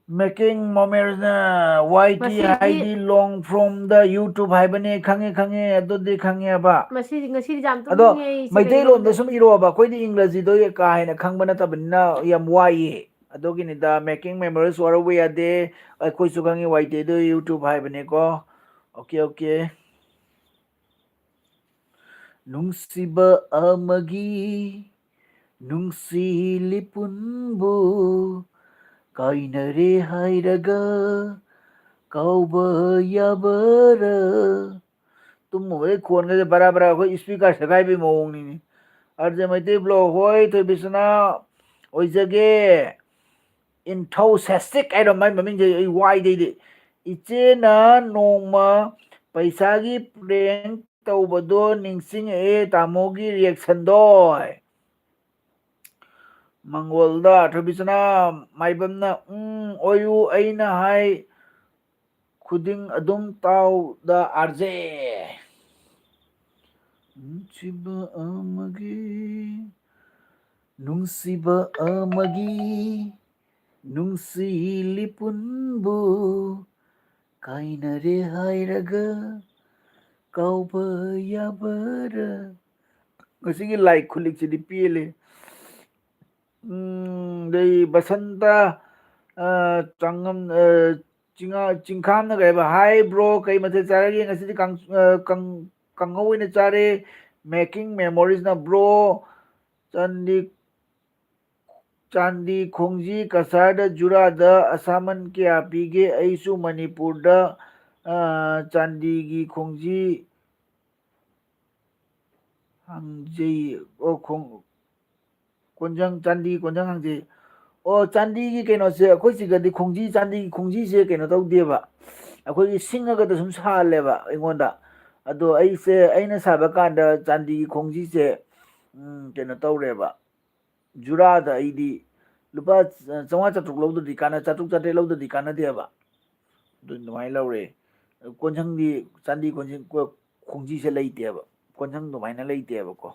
Making Moments ꯅ ꯋꯥꯏ ꯇꯤ ꯃꯁꯤꯗꯤ ꯍꯥꯏꯗꯤ long from the YouTube ꯍꯥꯏꯕꯅꯦ꯫ ꯈꯪꯉꯦ, ꯈꯪꯉꯦ, ꯑꯗꯨꯗꯤ ꯈꯪꯉꯦꯕ꯫ ꯉꯁꯤꯗꯤ, ꯉꯁꯤꯗꯤ ꯌꯥꯝ ꯑꯗꯣ ꯇꯨꯝꯅꯤꯡꯉꯦ ꯑꯩꯁꯦ ꯃꯩꯇꯩꯂꯣꯟꯗ ꯀꯩꯒꯤꯅꯣ ꯁꯨꯝ ꯏꯔꯣꯕ, ꯑꯩꯈꯣꯏꯗꯤ ꯏꯪꯒ꯭ꯔꯥꯖꯤꯗꯣ ꯀꯥ ꯍꯦꯟꯅ ꯈꯪꯕ ꯅꯠꯇꯕꯅꯤꯅ ꯌꯥꯝ ꯋꯥꯏꯌꯦ꯫ ꯑꯗꯨꯒꯤꯅꯤꯗ, Making Memories ꯋꯥꯔꯧꯕ ꯌꯥꯗꯦ꯫ ꯑꯩꯈꯣꯏꯁꯨ ꯈꯪꯉꯤ, ꯋꯥꯏ ꯇꯤ ꯑꯗꯨ YouTube ꯍꯥꯏꯕꯅꯦꯀꯣ꯫ Okay, okay. ꯅꯨꯡꯁꯤꯕ ꯑꯃꯒꯤ ꯅꯨꯡꯁꯤ ꯂꯤꯄꯨꯟꯕꯨ ꯀꯥꯏꯅꯔꯦ ꯍꯥꯏꯔꯒ ꯀꯥꯎꯕ ꯌꯥꯕꯔ? ꯇꯨꯝꯃꯨꯕꯩ ꯈꯣꯟꯒꯁꯦ ꯕꯔꯥ ꯕꯔꯥ ꯑꯩꯈꯣꯏ speaker ꯁꯦꯒꯥꯏꯕꯩ ꯃꯑꯣꯡꯅꯤꯅꯦ꯫ ꯑꯥꯔ ꯖꯦ ꯃꯩꯇꯩ ꯕ꯭ꯂꯣꯛ ꯍꯣꯏ, ꯊꯣꯏꯕꯤꯁꯅꯥ ꯑꯣꯏꯖꯒꯦ꯫ Enthusiastic ꯍꯥꯏꯔꯣ ꯃꯥꯏ ꯃꯃꯤꯡꯁꯦ, ꯑꯩ ꯋꯥꯏꯗꯩꯗꯤ꯫ ꯏꯆꯦꯅ ꯅꯣꯡꯃ ꯄꯩꯁꯥꯒꯤ prank ꯇꯧꯕꯗꯣ ꯅꯤꯡꯁꯤꯡꯉꯛꯑꯦ, ꯇꯥꯃꯣꯒꯤ reaction ꯗꯣ꯫ ꯃꯪꯒꯣꯜꯗ ꯊꯣꯏꯕꯤꯁꯅꯥ ꯃꯥꯏꯕꯝꯅ, "ꯎꯝ, ꯑꯣꯏꯌꯨ, ꯑꯩꯅ ꯍꯥꯏ ꯈꯨꯗꯤꯡ ꯑꯗꯨꯝ ꯇꯥꯎꯗ ꯑꯥꯔ ꯖꯦ꯫ ꯅꯨꯡꯁꯤꯕ ꯑꯃꯒꯤ, ꯅꯨꯡꯁꯤꯕ ꯑꯃꯒꯤ, ꯅꯨꯡꯁꯤ ꯂꯤꯄꯨꯟꯕꯨ ꯀꯥꯏꯅꯔꯦ ꯍꯥꯏꯔꯒ ꯀꯥꯎꯕ ꯌꯥꯕꯔ?" ꯉꯁꯤꯒꯤ ꯂꯥꯏ ꯈꯨꯂꯤꯛꯁꯤꯗꯤ ꯄꯦꯜꯂꯦ꯫ ꯎꯝ, ꯑꯗꯩ ꯕꯁꯟꯇ, ꯑ, ꯆꯥꯡꯉꯝ-, ꯑ, ꯆꯤꯡꯉꯥ-, ꯆꯤꯡꯈꯥꯝꯅ ꯀꯩ ꯍꯥꯏꯕ? "Hi bro, ꯀꯩ ꯃꯊꯦꯜ ꯆꯥꯔꯒꯦ?" "ꯉꯁꯤꯗꯤ ꯀꯥꯡ-, ꯑ, ꯀꯥꯡ-, ꯀꯥꯡꯍꯧ ꯑꯣꯏꯅ ꯆꯥꯔꯦ꯫ Making Memories ꯅ bro, ꯆꯥꯟꯗꯤ, ꯆꯥꯟꯗꯤ ꯈꯣꯡꯖꯤ ꯀꯁꯥꯔꯗ ꯖꯨꯔꯥꯗ ꯑꯁꯥꯃꯟ ꯀꯌꯥ ꯄꯤꯒꯦ? ꯑꯩꯁꯨ ꯃꯅꯤꯄꯨꯔꯗ, ꯑ, ꯆꯥꯟꯗꯤꯒꯤ ꯈꯣꯡꯖꯤ ꯍꯪꯖꯩ, ꯑꯣ, ꯈꯣꯡ-, ꯀꯣꯟꯖꯪ, ꯆꯥꯟꯗꯤ ꯀꯣꯟꯖꯪ ꯍꯪꯖꯩ꯫ ꯑꯣ, ꯆꯥꯟꯗꯤꯒꯤ ꯀꯩꯅꯣꯁꯦ, ꯑꯩꯈꯣꯏ ꯁꯤꯗꯗꯤ ꯈꯣꯡꯖꯤ, ꯆꯥꯟꯗꯤꯒꯤ ꯈꯣꯡꯖꯤꯁꯦ ꯀꯩꯅꯣ ꯇꯧꯗꯦꯕ꯫ ꯑꯩꯈꯣꯏꯒꯤ ꯁꯤꯡꯉꯒꯗ ꯁꯨꯝ ꯁꯥꯍꯜꯂꯦꯕ ꯑꯩꯉꯣꯟꯗ꯫ ꯑꯗꯣ ꯑꯩꯁꯦ, ꯑꯩꯅ ꯁꯥꯕ ꯀꯥꯟꯗ ꯆꯥꯟꯗꯤꯒꯤ ꯈꯣꯡꯖꯤꯁꯦ, ꯎꯝ, ꯀꯩꯅꯣ ꯇꯧꯔꯦꯕ꯫ ꯖꯨꯔꯥꯗ ꯑꯩꯗꯤ ꯂꯨꯄꯥ ꯆꯥꯝꯃꯉꯥ ꯆꯥꯇ꯭ꯔꯨꯛ ꯂꯧꯗ꯭ꯔꯗꯤ ꯀꯥꯟꯅ-, ꯆꯥꯇ꯭ꯔꯨꯛ ꯆꯥꯇ꯭ꯔꯦꯠ ꯂꯧꯗ꯭ꯔꯗꯤ ꯀꯥꯟꯅꯗꯦꯕ꯫ ꯑꯗꯨ ꯑꯗꯨꯃꯥꯏꯅ ꯂꯧꯔꯦ꯫ ꯀꯣꯟꯁꯪꯗꯤ, ꯆꯥꯟꯗꯤ ꯀꯣꯟꯁꯪ-, ꯀꯣ-, ꯈꯣꯡꯖꯤꯁꯦ ꯂꯩꯇꯦꯕ꯫ ꯀꯣꯟꯁꯪ ꯑꯗꯨꯃꯥꯏꯅ ꯂꯩꯇꯦꯕꯀꯣ꯫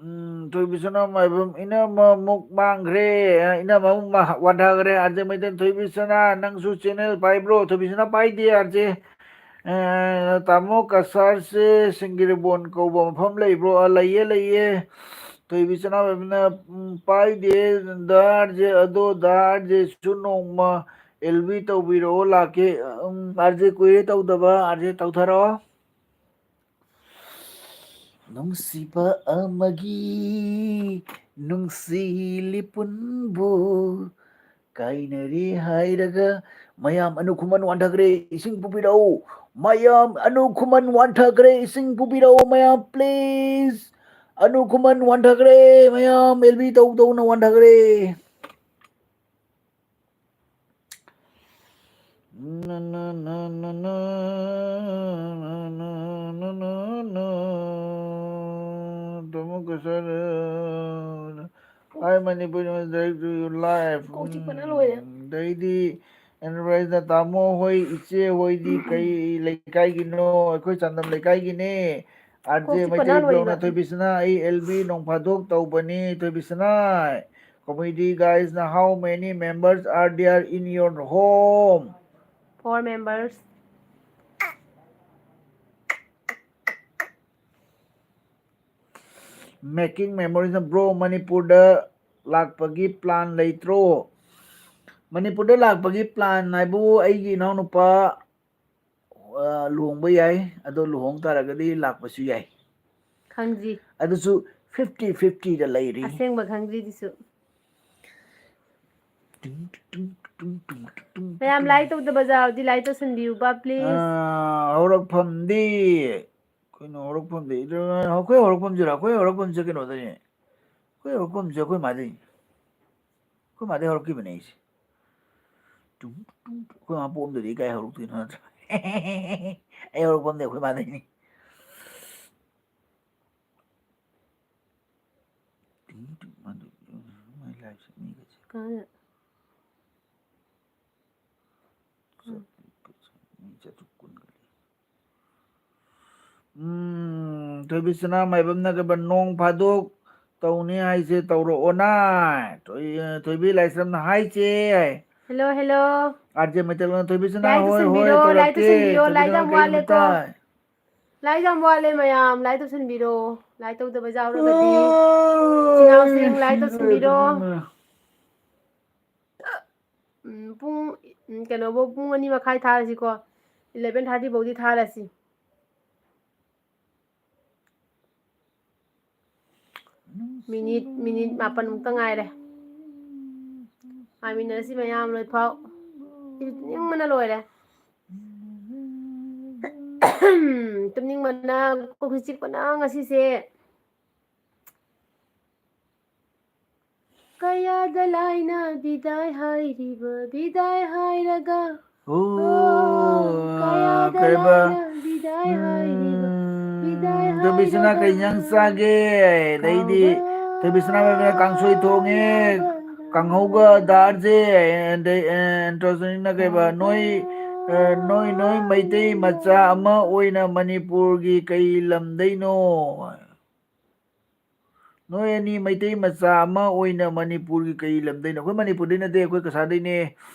ꯎꯝ, ꯊꯣꯏꯕꯤꯁꯅꯥ ꯃꯥꯏꯕꯝ, ꯏꯅꯝꯃ ꯃꯨꯛ ꯃꯥꯡꯈ꯭ꯔꯦ, ꯏꯅꯝꯃ ꯑꯃꯨꯛ ꯃꯥ-, ꯋꯥꯟꯊꯈ꯭ꯔꯦ꯫ ꯑꯥꯔ ꯖꯦ ꯃꯩꯇꯩ, ꯊꯣꯏꯕꯤꯁꯅꯥ, ꯅꯪꯁꯨ ꯆꯦꯅꯦꯜ ꯄꯥꯏꯕ꯭ꯔꯣ? ꯊꯣꯏꯕꯤꯁꯅꯥ ꯄꯥꯏꯗꯦ, ꯑꯥꯔ ꯖꯦ꯫ ꯑ, ꯇꯥꯃꯣ ꯀꯁꯥꯔꯁꯦ ꯁꯤꯡꯒꯤꯔꯕꯣꯟ ꯀꯧꯕ ꯃꯐꯝ ꯂꯩꯕ꯭ꯔꯣ? ꯑ, ꯂꯩꯌꯦ, ꯂꯩꯌꯦ꯫ ꯊꯣꯏꯕꯤꯁꯅꯥ ꯃꯥꯏꯕꯝꯅ, ꯎꯝ, ꯄꯥꯏꯗꯦ, ꯗꯥ ꯑꯥꯔ ꯖꯦ, ꯑꯗꯣ ꯗꯥ ꯑꯥꯔ ꯖꯦꯁꯨ ꯅꯣꯡꯃ ꯑꯦꯜ ꯕꯤ ꯇꯧꯕꯤꯔꯛꯑꯣ, ꯂꯥꯛꯀꯦ꯫ ꯎꯝ, ꯑꯥꯔ ꯖꯦ ꯀꯨꯏꯔꯦ ꯇꯧꯗꯕ, ꯑꯥꯔ ꯖꯦ ꯇꯧꯊꯔꯛꯑꯣ꯫ ꯅꯨꯡꯁꯤꯕ ꯑꯃꯒꯤ ꯅꯨꯡꯁꯤ ꯂꯤꯄꯨꯟꯕꯨ ꯀꯥꯏꯅꯔꯦ ꯍꯥꯏꯔꯒ, ꯃꯌꯥꯝ ꯑꯅꯨ ꯈꯨꯃꯟ ꯋꯥꯟꯊꯈ꯭ꯔꯦ, ꯏꯁꯤꯡ ꯄꯨꯕꯤꯔꯛꯎ꯫ ꯃꯌꯥꯝ ꯑꯅꯨ ꯈꯨꯃꯟ ꯋꯥꯟꯊꯈ꯭ꯔꯦ, ꯏꯁꯤꯡ ꯄꯨꯕꯤꯔꯛꯎ ꯃꯌꯥꯝ, please꯫ ꯑꯅꯨ ꯈꯨꯃꯟ ꯋꯥꯟꯊꯈ꯭ꯔꯦ, ꯃꯌꯥꯝ ꯑꯦꯜ ꯕꯤ ꯇꯧ ꯇꯧꯅ ꯋꯥꯟꯊꯈ꯭ꯔꯦ꯫ ꯇꯥꯃꯣ Cachar, Hi Manipur, direct to your live꯫ ꯀꯣꯛ ꯆꯤꯛꯄꯅ ꯂꯣꯏꯔꯦ꯫ ꯎꯝ, ꯑꯗꯩꯗꯤ ꯑꯦꯟꯇꯔꯄ꯭ꯔꯥꯏꯖꯅ, ꯇꯥꯃꯣ ꯍꯣꯏ, ꯏꯆꯦ ꯍꯣꯏꯗꯤ ꯀꯩ ꯂꯩꯀꯥꯏꯒꯤꯅꯣ? ꯑꯩꯈꯣꯏ ꯆꯥꯟꯗꯝ ꯂꯩꯀꯥꯏꯒꯤꯅꯦ꯫ ꯑꯥꯔ ꯖꯦ ꯀꯣꯛ ꯆꯤꯛꯄꯅ ꯃꯩꯇꯩ ꯕ꯭ꯂꯣꯛꯅ ꯂꯣꯏꯔꯦ꯫ ꯊꯣꯏꯕꯤꯁꯅꯥ, ꯑꯩ ꯑꯦꯜ ꯕꯤ ꯅꯣꯡ ꯐꯥꯗꯣꯛ ꯇꯧꯕꯅꯤ, ꯊꯣꯏꯕꯤꯁꯅꯥ꯫ Comedy guys, now how many members are there in your home? Four members. Making memories, bro, ꯃꯅꯤꯄꯨꯔꯗ ꯂꯥꯛꯄꯒꯤ plan ꯂꯩꯇ꯭ꯔꯣ? ꯃꯅꯤꯄꯨꯔꯗ ꯂꯥꯛꯄꯒꯤ plan ꯍꯥꯏꯕꯨ ꯑꯩꯒꯤ ꯏꯅꯥꯎꯅꯨꯄꯥ, ꯑ, ꯂꯨꯍꯣꯡꯕ ꯌꯥꯏ, ꯑꯗꯣ ꯂꯨꯍꯣꯡ ꯇꯥꯔꯒꯗꯤ ꯂꯥꯛꯄꯁꯨ ꯌꯥꯏ꯫ ꯈꯪꯖꯤ꯫ ꯑꯗꯨꯁꯨ fifty fifty ꯗ ꯂꯩꯔꯤ꯫ ꯑꯁꯦꯡꯕ ꯈꯪꯖꯤꯗꯨꯁꯨ꯫ ꯃꯌꯥꯝ like ꯇꯧꯗꯕ ꯌꯥꯎꯔꯗꯤ like ꯇꯧꯁꯟꯕꯤꯌꯨꯕ, please꯫ ꯑꯥ, ꯍꯧꯔꯛꯐꯝꯗꯤ, ꯀꯩꯅꯣ ꯍꯧꯔꯛꯐꯝꯗꯤ? ꯑꯩꯈꯣꯏ ꯍꯧꯔꯛꯐꯝꯁꯤꯔ? ꯑꯩꯈꯣꯏ ꯍꯧꯔꯛꯐꯝꯁꯦ ꯀꯩꯅꯣꯗꯩꯅꯦ꯫ ꯑꯩꯈꯣꯏ ꯍꯧꯔꯛꯐꯝꯁꯦ ꯑꯩꯈꯣꯏ ꯃꯥꯗꯩꯅꯦ꯫ ꯑꯩꯈꯣꯏ ꯃꯥꯗꯩ ꯍꯧꯔꯛꯈꯤꯕꯅꯦ ꯑꯩꯁꯦ꯫ ꯇꯨꯡ, ꯇꯨꯡ, ꯑꯩꯈꯣꯏ ꯃꯥ ꯄꯣꯛꯑꯝꯗꯗꯤ ꯀꯥꯏ ꯍꯧꯔꯛꯇꯣꯏꯅꯣ ꯅꯠꯇ꯭ꯔꯥ? ꯑꯩ ꯍꯧꯔꯛꯐꯝꯗꯤ ꯑꯩꯈꯣꯏ ꯃꯥꯗꯩꯅꯤ꯫ ꯃꯥꯏ ꯂꯥꯏꯐꯁꯦ ꯃꯤꯒꯁꯦ ꯀꯥꯏꯗ? ꯆꯥꯇ꯭ꯔꯨꯛ ꯀꯨꯟ, ꯃꯤ ꯆꯥꯇ꯭ꯔꯨꯛ ꯀꯨꯟꯒ ꯂꯩ꯫ ꯎꯝ, ꯊꯣꯏꯕꯤꯁꯅꯥ ꯃꯥꯏꯕꯝꯅ ꯀꯩꯕ, "ꯅꯣꯡ ꯐꯥꯗꯣꯛ ꯇꯧꯅꯤ ꯍꯥꯏꯁꯦ ꯇꯧꯔꯛꯑꯣꯅ"꯫ ꯊꯣꯏ-, ꯊꯣꯏꯕꯤ ꯂꯥꯏꯁ꯭ꯔꯝꯅ ꯍꯥꯏꯁꯦ꯫ Hello, hello. ꯑꯥꯔ ꯖꯦ ꯃꯩꯇꯩꯂꯣꯟ ꯊꯣꯏꯕꯤꯁꯅꯥ, ꯂꯥꯏꯛ ꯍꯣꯏ, ꯍꯣꯏ, ꯇꯧꯁꯟꯕꯤꯔꯣ, ꯂꯥꯏꯛ ꯇꯧꯔꯛꯀꯦ꯫ ꯇꯧꯁꯟꯕꯤꯌꯣ, ꯂꯥꯏꯛ ꯊꯣꯏꯕꯤꯁꯅꯥ ꯌꯥꯝ ꯀꯩ ꯋꯥꯠꯂꯦꯀꯣ꯫ ꯃꯇꯥꯏ? ꯂꯥꯏꯛ ꯌꯥꯝ ꯋꯥꯠꯂꯦ ꯃꯌꯥꯝ, ꯂꯥꯏꯛ ꯇꯧꯁꯟꯕꯤꯔꯣ꯫ ꯂꯥꯏꯛ ꯇꯧꯗꯕ ꯌꯥꯎꯔꯒꯗꯤ ꯏꯆꯤꯟ ꯏꯅꯥꯎꯁꯤꯡ ꯂꯥꯏꯛ ꯇꯧꯁꯟꯕꯤꯔꯣ꯫ ꯎꯝ, ꯄꯨꯡ, ꯎꯝ, ꯀꯩꯅꯣꯐꯧ ꯄꯨꯡ ꯑꯅꯤ ꯃꯈꯥꯏ ꯊꯥꯔꯁꯤꯀꯣ꯫ ꯏꯂꯦꯚꯦꯟ ꯊꯥꯔꯇꯤ ꯐꯥꯎꯗꯤ ꯊꯥꯔꯁꯤ꯫ ꯃꯤꯅꯤꯠ, ꯃꯤꯅꯤꯠ ꯃꯥꯄꯟꯃꯨꯛꯇ ꯉꯥꯏꯔꯦ꯫ ꯉꯥꯏꯃꯤꯟꯅꯔꯁꯤ ꯃꯌꯥꯝ ꯂꯣꯏꯐꯥꯎ꯫ ꯑꯩꯗꯤ ꯇꯨꯝꯅꯤꯡꯕꯅ ꯂꯣꯏꯔꯦ꯫ ꯇꯨꯝꯅꯤꯡꯕꯅ, ꯀꯣꯛꯁꯤ ꯆꯤꯛꯄꯅ ꯉꯁꯤꯁꯦ꯫ ꯀꯌꯥꯗ ꯂꯥꯏꯅ ꯕꯤꯗꯥꯏ ꯍꯥꯏꯔꯤꯕ, ꯕꯤꯗꯥꯏ ꯍꯥꯏꯔꯒ꯫ ꯑꯣ, ꯑꯣ, ꯀꯌꯥꯗ ꯀꯩꯕ? ꯂꯥꯏꯅ ꯕꯤꯗꯥꯏ ꯍꯥꯏꯔꯤꯕ, ꯎꯝ, ꯕꯤꯗꯥꯏ ꯊꯣꯏꯕꯤꯁꯅꯥ ꯀꯩ ꯍꯥꯏꯔꯒ ꯏꯟꯖꯥꯡ ꯆꯥꯒꯦ? ꯑꯗꯩꯗꯤ ꯀꯥꯎꯕ ꯊꯣꯏꯕꯤꯁꯅꯥ ꯃꯦꯝꯅ ꯀꯥꯡꯁꯣꯏ ꯊꯣꯡꯉꯦ, ꯌꯥꯕ ꯀꯥꯡꯍꯧꯒ ꯗꯥꯜꯁꯦ, ꯑꯗꯩ, ꯑꯦ, ꯑꯦꯟꯇ꯭ꯔꯣꯖꯅꯤꯅ ꯀꯩꯕ? ꯀꯥꯎꯕ ꯅꯣꯏ, ꯑ, ꯅꯣꯏ, ꯅꯣꯏ ꯃꯩꯇꯩ ꯃꯆꯥ ꯌꯥꯕ ꯑꯃ ꯑꯣꯏꯅ ꯃꯅꯤꯄꯨꯔꯒꯤ ꯀꯩ ꯂꯝꯗꯩꯅꯣ? ꯅꯣꯏ ꯑꯅꯤ ꯃꯩꯇꯩ ꯃꯆꯥ ꯑꯃ ꯑꯣꯏꯅ ꯃꯅꯤꯄꯨꯔꯒꯤ ꯀꯩ ꯂꯝꯗꯩꯅꯣ? ꯑꯩꯈꯣꯏ ꯃꯅꯤꯄꯨꯔꯗꯩ ꯅꯠꯇꯦ, ꯑꯩꯈꯣꯏ ꯀꯁꯥꯔꯗꯩꯅꯦ꯫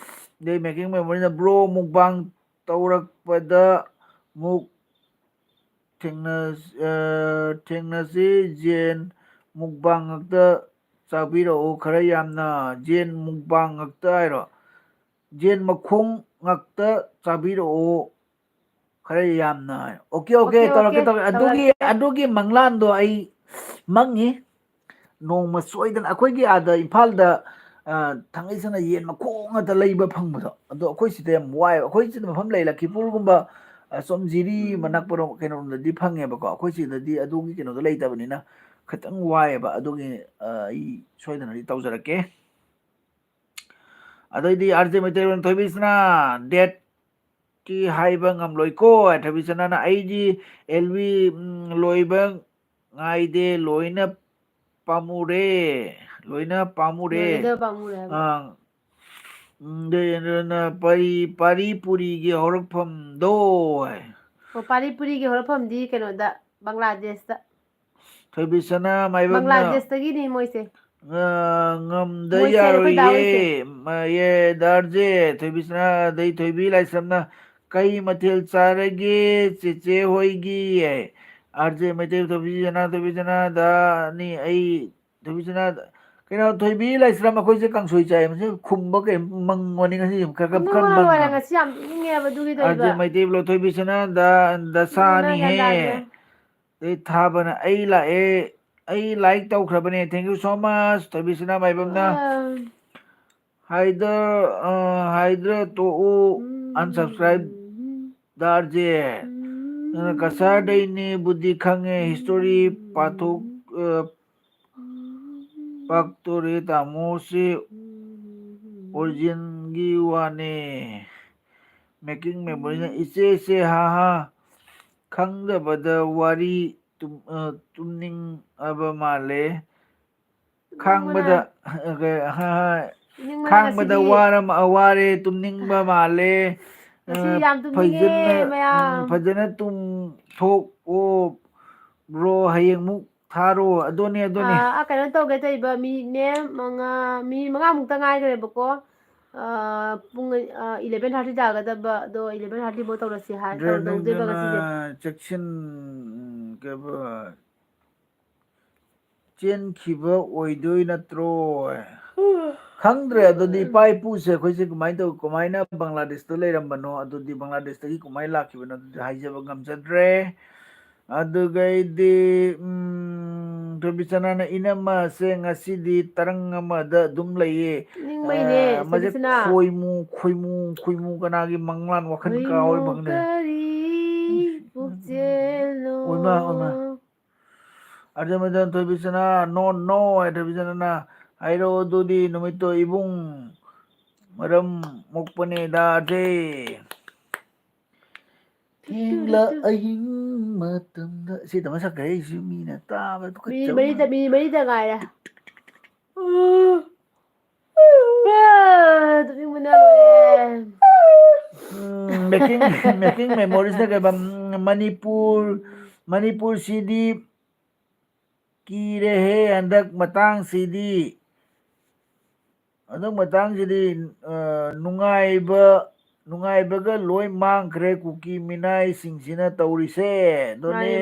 ꯑꯗꯩ making memory ꯅ, "Bro, mukbang ꯇꯧꯔꯛꯄꯗ ꯃꯨꯛ ꯊꯦꯡꯅ-, ꯑ, ꯊꯦꯡꯅꯁꯤ, ꯖꯦꯟ mukbang ꯉꯥꯛꯇ ꯆꯥꯕꯤꯔꯛꯑꯣ ꯈꯔ ꯌꯥꯝꯅ"꯫ ꯖꯦꯟ mukbang ꯉꯥꯛꯇ ꯍꯥꯏꯔꯣ? "ꯖꯦꯟ ꯃꯈꯣꯡ ꯉꯥꯛꯇ ꯆꯥꯕꯤꯔꯛꯑꯣ ꯈꯔ ꯌꯥꯝꯅ"꯫ ꯑꯣꯀꯦ, ꯑꯣꯀꯦ, ꯑꯣꯀꯦ, ꯇꯧꯔꯛꯀꯦ, ꯑꯣꯀꯦ, ꯇꯧꯔꯛꯀꯦ꯫ ꯑꯗꯨꯒꯤ, ꯇꯧꯔꯛꯀꯦ꯫ ꯑꯗꯨꯒꯤ ꯃꯪꯂꯥꯟꯗꯣ ꯑꯩ ꯃꯪꯉꯤ꯫ ꯅꯣꯡꯃ ꯁꯣꯏꯗꯅ ꯑꯩꯈꯣꯏꯒꯤ ꯑꯥꯗ ꯏꯝꯐꯥꯜꯗ, ꯑ, ꯊꯥꯡꯒꯩ ꯁꯦꯡꯅ ꯌꯦꯟ ꯃꯈꯣꯡ ꯉꯥꯛꯇ ꯂꯩꯕ ꯐꯪꯕꯗꯣ, ꯑꯗꯣ ꯑꯩꯈꯣꯏ ꯁꯤꯗ ꯌꯥꯝ ꯋꯥꯏꯑꯦꯕ꯫ ꯑꯩꯈꯣꯏ ꯁꯤꯗ ꯃꯐꯝ ꯂꯩ, ꯂꯈꯤꯄꯨꯔꯒꯨꯝꯕ, ꯑ, ꯁꯣꯝ ꯖꯤꯔꯤ ꯎꯝ꯫ ꯃꯅꯥꯛꯄꯔꯣꯝ ꯀꯩꯅꯣꯔꯣꯝꯗꯗꯤ ꯐꯪꯉꯦꯕꯀꯣ꯫ ꯑꯩꯈꯣꯏ ꯁꯤꯗꯗꯤ ꯑꯗꯨꯒꯤ ꯀꯩꯅꯣꯗꯣ ꯂꯩꯇꯕꯅꯤꯅ ꯈꯤꯇꯪ ꯋꯥꯏꯑꯦꯕ꯫ ꯑꯗꯨꯒꯤ, ꯑ, ꯑꯩ ꯁꯣꯏꯗꯅꯗꯤ ꯇꯧꯖꯔꯛꯀꯦ꯫ ꯑꯗꯩꯗꯤ ꯑꯥꯔ ꯖꯦ ꯃꯩꯇꯩꯂꯣꯟ ꯊꯣꯏꯕꯤꯁꯅꯥ, date ꯇꯤ ꯍꯥꯏꯕ ꯉꯝꯂꯣꯏꯀꯣ꯫ ꯊꯣꯏꯕꯤꯁꯅꯥꯅ, "ꯑꯩꯗꯤ ꯑꯦꯜ ꯕꯤ, ꯎꯝ, ꯂꯣꯏꯕ ꯉꯥꯏꯗꯦ, ꯂꯣꯏꯅ ꯄꯥꯝꯃꯨꯔꯦ, ꯂꯣꯏꯅ ꯄꯥꯝꯃꯨꯔꯦ꯫ ꯂꯣꯏꯅ ꯄꯥꯝꯃꯨꯔꯦ ꯍꯥꯏꯕ꯫ ꯑꯥ, ꯎꯝ, ꯑꯗꯨꯅ ꯄꯥꯔꯤ, ꯄꯥꯔꯤ ꯄꯨꯔꯤꯒꯤ ꯍꯧꯔꯛꯐꯝꯗꯣ ꯍꯥꯏ꯫ ꯑꯣ, ꯄꯥꯔꯤ ꯄꯨꯔꯤꯒꯤ ꯍꯧꯔꯛꯐꯝꯗꯤ ꯀꯩꯅꯣꯗ, ꯕꯪꯒ꯭ꯂꯥꯗꯦꯁꯇ꯫ ꯊꯣꯏꯕꯤꯁꯅꯥ ꯃꯥꯏꯕꯝꯅ, ꯕꯪꯒ꯭ꯂꯥꯗꯦꯁꯇꯒꯤꯅꯤ ꯃꯣꯏꯁꯦ꯫ ꯑ, ꯉꯝꯗ ꯃꯣꯏꯁꯦ ꯑꯩꯈꯣꯏ ꯗꯥ ꯌꯥꯔꯣꯏꯌꯦ꯫ ꯍꯣꯏꯁꯦ꯫ ꯃ-, ꯌꯦ, ꯗꯥꯔꯖꯦ, ꯊꯣꯏꯕꯤꯁꯅꯥ, ꯑꯗꯩ ꯊꯣꯏꯕꯤ ꯂꯥꯏꯁ꯭ꯔꯝꯅ ꯀꯩ ꯃꯊꯦꯜ ꯆꯥꯔꯒꯦ ꯆꯦꯆꯦ ꯍꯣꯏꯒꯤ? ꯑꯥꯔꯖꯦ ꯃꯩꯇꯩ, ꯊꯣꯏꯕꯤꯁꯅꯥ, ꯊꯣꯏꯕꯤꯁꯅꯥ, ꯗꯥꯅꯤ ꯑꯩ, ꯊꯣꯏꯕꯤꯁꯅꯥ, ꯀꯩꯅꯣ, ꯊꯣꯏꯕꯤ ꯂꯥꯏꯁ꯭ꯔꯝ, ꯑꯩꯈꯣꯏꯁꯦ ꯀꯥꯡꯁꯣꯏ ꯆꯥꯏ꯫ ꯃꯁꯤ ꯈꯨꯝꯕ ꯀꯩ ꯃꯪꯉꯣꯅꯤ ꯉꯁꯤ ꯈꯔ, ꯈꯔ, ꯈꯨꯝꯕ ꯈꯔ ꯂꯣꯏꯔꯦ, ꯃꯪꯉꯦ꯫ ꯉꯁꯤ ꯌꯥꯝ ꯅꯣꯛꯅꯤꯡꯉꯦꯕ ꯑꯗꯨꯒꯤ ꯑꯥꯔꯖꯦ ꯇꯧꯔꯤꯕ꯫ ꯃꯩꯇꯩ ꯕ꯭ꯂꯣꯛ, ꯊꯣꯏꯕꯤꯁꯅꯥ, ꯗꯥ, ꯗꯁꯥꯅꯤꯍꯦ꯫ ꯅꯪ ꯒ꯭ꯌꯥꯟ ꯇꯥꯗꯦ꯫ ꯑꯗꯩ ꯊꯥꯕꯅ ꯑꯩ ꯂꯥꯛꯑꯦ, ꯑꯩ like ꯇꯧꯈ꯭ꯔꯕꯅꯦ, thank you so much, ꯊꯣꯏꯕꯤꯁꯅꯥ ꯃꯥꯏꯕꯝꯅ꯫ ꯑꯥ꯫ ꯍꯥꯏꯗ꯭ꯔ, ꯑ, ꯍꯥꯏꯗ꯭ꯔ ꯇꯣꯛꯎ, unsubscribe ꯗꯥꯔꯖꯦ꯫ ꯑꯗꯨꯅ ꯀꯁꯥꯔꯗꯩꯅꯦꯕꯨꯗꯤ ꯈꯪꯉꯦ, history ꯄꯥꯊꯣꯛ, ꯑ, ꯄꯥꯛꯇꯣꯔꯦ ꯇꯥꯃꯣꯁꯦ, originꯒꯤ ꯋꯥꯅꯦ꯫ Making memory ꯅ ꯏꯆꯦꯁꯦ, ꯍꯥ ꯍꯥ, ꯈꯪꯗꯕꯗ ꯋꯥꯔꯤ ꯇꯨꯝ-, ꯑ, ꯇꯨꯝꯅꯤꯡꯉꯕ ꯃꯥꯜꯂꯦ꯫ ꯈꯥꯡꯕꯗ, ꯑ, ꯀꯩ, ꯍꯥ ꯍꯥ, ꯇꯨꯝꯅꯤꯡꯕꯅ ꯈꯥꯡꯕꯗ ꯉꯁꯤꯗꯤ꯫ ꯋꯥꯔ-, ꯋꯥꯔꯦ, ꯇꯨꯝꯅꯤꯡꯕ ꯃꯥꯜꯂꯦ꯫ ꯉꯁꯤ ꯑ, ꯌꯥꯝ ꯇꯨꯝꯅꯤꯡꯉꯦ ꯐꯖꯅ, ꯎꯝ, ꯃꯌꯥꯝ꯫ ꯐꯖꯅ ꯇꯨꯝꯊꯣꯛꯑꯣ bro, ꯍꯌꯦꯡꯃꯨꯛ ꯊꯥꯔꯣ꯫ ꯑꯗꯨꯅꯦ, ꯑꯗꯨꯅꯦ꯫ ꯑꯥ, ꯀꯩꯅꯣ ꯇꯧꯒꯦ ꯇꯧꯔꯤꯕ, ꯃꯤꯅꯤꯠꯅꯦ ꯃꯉꯥ, ꯃꯤꯅꯤꯠ ꯃꯉꯥꯃꯨꯛꯇ ꯉꯥꯏꯈ꯭ꯔꯦꯕꯀꯣ꯫ ꯑꯥ, ꯄꯨꯡ, ꯑꯥ, eleven thirty ꯇꯥꯒꯗꯕ, ꯑꯗꯣ eleven thirty ꯐꯥꯎ ꯇꯧꯔꯁꯤ ꯍꯥꯏ, ꯇꯧꯗꯣꯏꯕ ꯉꯁꯤꯁꯦ꯫ ꯆꯦꯛꯁꯤꯟ, ꯀꯩꯕ, ꯆꯦꯟꯈꯤꯕ ꯑꯣꯏꯗꯣꯏ ꯅꯠꯇ꯭ꯔꯣ? ꯈꯪꯗ꯭ꯔꯦ ꯑꯗꯨꯗꯤ, ꯏꯄꯥ ꯏꯄꯨꯁꯦ ꯑꯩꯈꯣꯏꯁꯦ ꯀꯃꯥꯏꯅ ꯇꯧ-, ꯀꯃꯥꯏꯅ ꯕꯪꯒ꯭ꯂꯥꯗꯦꯁꯇ ꯂꯩꯔꯝꯕꯅꯣ, ꯑꯗꯨꯗꯤ ꯕꯪꯒ꯭ꯂꯥꯗꯦꯁꯇꯒꯤ ꯀꯃꯥꯏꯅ ꯂꯥꯛꯈꯤꯕꯅꯣ, ꯑꯗꯨꯗꯤ ꯍꯥꯏꯖꯕ ꯉꯝꯖꯗ꯭ꯔꯦ꯫ ꯑꯗꯨꯒꯩꯗꯤ, ꯎꯝ, ꯊꯣꯏꯕꯤꯁꯅꯥꯅ, "ꯏꯅꯝꯃꯁꯦ ꯉꯁꯤꯗꯤ ꯇꯔꯪ ꯑꯃꯗ ꯑꯗꯨꯝ ꯂꯩꯌꯦ"꯫ ꯅꯤꯡꯕꯩꯅꯦ, ꯑ, ꯃꯁꯦ ꯊꯣꯏꯕꯤꯁꯅꯥ꯫ ꯈꯣꯏꯃꯨ, ꯈꯣꯏꯃꯨ, ꯈꯣꯏꯃꯨ ꯀꯅꯥꯒꯤ ꯃꯪꯂꯥꯟ ꯋꯥꯈꯜ ꯀꯥꯎꯔꯤ ꯈꯣꯏꯃꯨ ꯐꯪꯗꯦ꯫ ꯀꯔꯤ ꯄꯨꯛꯆꯦꯜꯅꯣ? ꯑꯣꯏꯃꯥ, ꯑꯣꯏꯃꯥ꯫ ꯑꯔꯖꯃꯩꯗꯟ ꯊꯣꯏꯕꯤꯁꯅꯥ, "No, no" ꯍꯥꯏ ꯊꯣꯏꯕꯤꯁꯅꯥꯅ꯫ "ꯍꯥꯏꯔꯛꯑꯣ ꯑꯗꯨꯗꯤ ꯅꯨꯃꯤꯠꯇꯣ ꯏꯕꯨꯡ, ꯃꯔꯝ ꯃꯣꯛꯄꯅꯦ ꯗꯥꯁꯦ"꯫ ꯊꯦꯡꯂ ꯑꯍꯤꯡ ꯃꯇꯝꯗ ꯁꯤ ꯇꯃ ꯁꯛꯈ꯭ꯔꯦ ꯑꯩꯁꯨ ꯃꯤꯅ ꯇꯥꯕ ꯃꯤꯅꯤꯠ ꯃꯔꯤꯗ ꯃꯤꯅꯤꯠ ꯃꯔꯤꯗ ꯉꯥꯏꯔꯦ꯫ ꯑꯥ, ꯇꯨꯝꯅꯤꯡꯕꯅ ꯂꯣꯏꯔꯦ꯫ ꯃꯦꯀꯤꯡ ꯃꯦꯀꯤꯡ ꯃꯦꯃꯣꯔꯤꯁꯅ ꯀꯩꯕ ꯃꯅꯤꯄꯨꯔ ꯃꯅꯤꯄꯨꯔꯁꯤꯗꯤ ꯀꯤꯔꯦꯍꯦ ꯍꯟꯗꯛ ꯃꯇꯥꯡꯁꯤꯗꯤ꯫ ꯑꯗꯨ ꯃꯇꯥꯡꯁꯤꯗꯤ ꯅꯨꯡꯉꯥꯏꯕ ꯅꯨꯡꯉꯥꯏꯕꯒ ꯂꯣꯏ ꯃꯥꯡꯈ꯭ꯔꯦ ꯀꯨꯀꯤ ꯃꯤꯅꯥꯏꯁꯤꯡꯁꯤꯅ ꯇꯧꯔꯤꯁꯦ꯫ ꯑꯗꯨꯅꯦ꯫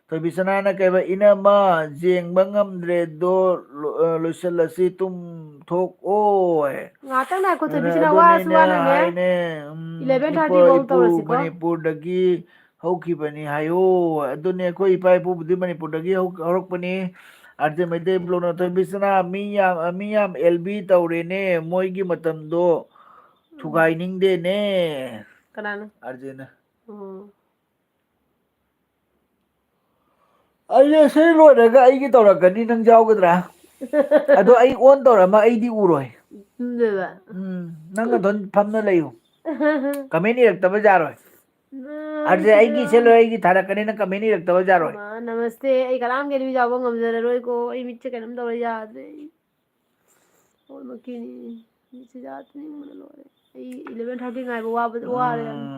ꯊꯣꯏꯕꯤꯁꯅꯥꯅ ꯀꯩꯕ ꯏꯅꯝꯃ ꯌꯦꯡꯕ ꯉꯝꯗ꯭ꯔꯦꯗꯣ꯫ ꯂꯣꯏꯁꯤꯜꯂꯁꯤ ꯇꯨꯝ ꯊꯣꯛꯑꯣ꯫ ꯉꯥꯛꯇꯪ ꯉꯥꯏꯈꯣ ꯊꯣꯏꯕꯤꯁꯅꯥ, ꯋꯥꯁꯨ ꯋꯥꯅꯅꯦ꯫ ꯍꯥꯏꯅꯦ꯫ ꯏꯂꯚꯦꯟ ꯊꯥꯔꯇꯤ ꯐꯥꯎ ꯇꯧꯔꯁꯤꯀꯣ꯫ ꯃꯅꯤꯄꯨꯔꯗꯒꯤ ꯍꯧꯈꯤꯕꯅꯤ ꯍꯥꯏꯌꯣ꯫ ꯑꯗꯨꯅꯦ ꯑꯩꯈꯣꯏ ꯏꯄꯥ ꯏꯄꯨꯕꯨꯗꯤ ꯃꯅꯤꯄꯨꯔꯗꯒꯤ ꯍꯧꯔꯛꯄꯅꯤ꯫ ꯑꯥꯔꯖꯦ ꯃꯩꯇꯩ ꯕ꯭ꯂꯣꯛꯅ ꯊꯣꯏꯕꯤꯁꯅꯥ ꯃꯤ ꯌꯥꯝ ꯃꯤ ꯌꯥꯝ ꯑꯦꯜ ꯕꯤ ꯇꯧꯔꯦꯅꯦ꯫ ꯃꯣꯏꯒꯤ ꯃꯇꯝꯗꯣ ꯊꯨꯒꯥꯏꯅꯤꯡꯗꯦꯅꯦ꯫ ꯀꯅꯥꯅꯣ? ꯑꯥꯔꯖꯦꯅ꯫ ꯎꯝ꯫ ꯑꯩꯁꯦ ꯁꯤ ꯂꯣꯏꯔꯒ ꯑꯩꯒꯤ ꯇꯧꯔꯛꯀꯅꯤ, ꯅꯪ ꯌꯥꯎꯒꯗ꯭ꯔꯥ? ꯑꯗꯣ ꯑꯩ ꯑꯣꯟ ꯇꯧꯔꯝꯃ ꯑꯩꯗꯤ ꯎꯔꯣꯏ꯫ ꯎꯝ, ꯅꯪ ꯑꯗꯨꯝ ꯐꯝꯅ ꯂꯩꯌꯨ꯫ ꯀꯃꯦꯟ ꯏꯔꯛꯇꯕ ꯌꯥꯔꯣꯏ꯫ ꯑꯗꯨꯗꯤ ꯑꯩꯒꯤ ꯏꯆꯦ ꯂꯣꯏ ꯑꯩꯒꯤ ꯊꯥꯔꯛꯀꯅꯤ, ꯅꯪ ꯀꯃꯦꯟ ꯏꯔꯛꯇꯕ ꯌꯥꯔꯣꯏ꯫ ꯃꯥ, ꯅꯃꯁꯇꯦ, ꯑꯩ ꯀꯅꯥꯝꯒꯤ ꯑꯗꯨꯝ ꯌꯥꯎꯕ ꯉꯝꯖꯔꯔꯣꯏꯀꯣ꯫ ꯑꯩ ꯃꯤꯠꯁꯦ ꯀꯩꯅꯣꯝ ꯇꯧꯔꯦ, ꯌꯥꯗ꯭ꯔꯦ ꯑꯩ꯫ ꯂꯣꯏꯅꯃꯛꯀꯤꯅꯤ꯫ ꯃꯤꯠꯁꯦ ꯌꯥꯗ꯭ꯔꯦ, ꯅꯤꯡꯕꯅ ꯂꯣꯏꯔꯦ꯫ ꯑꯩ ꯏꯂꯚꯦꯟ ꯊꯥꯔꯇꯤ ꯉꯥꯏꯕ ꯋꯥꯕꯗ ꯋꯥꯔꯦ ꯌꯥꯝꯅ꯫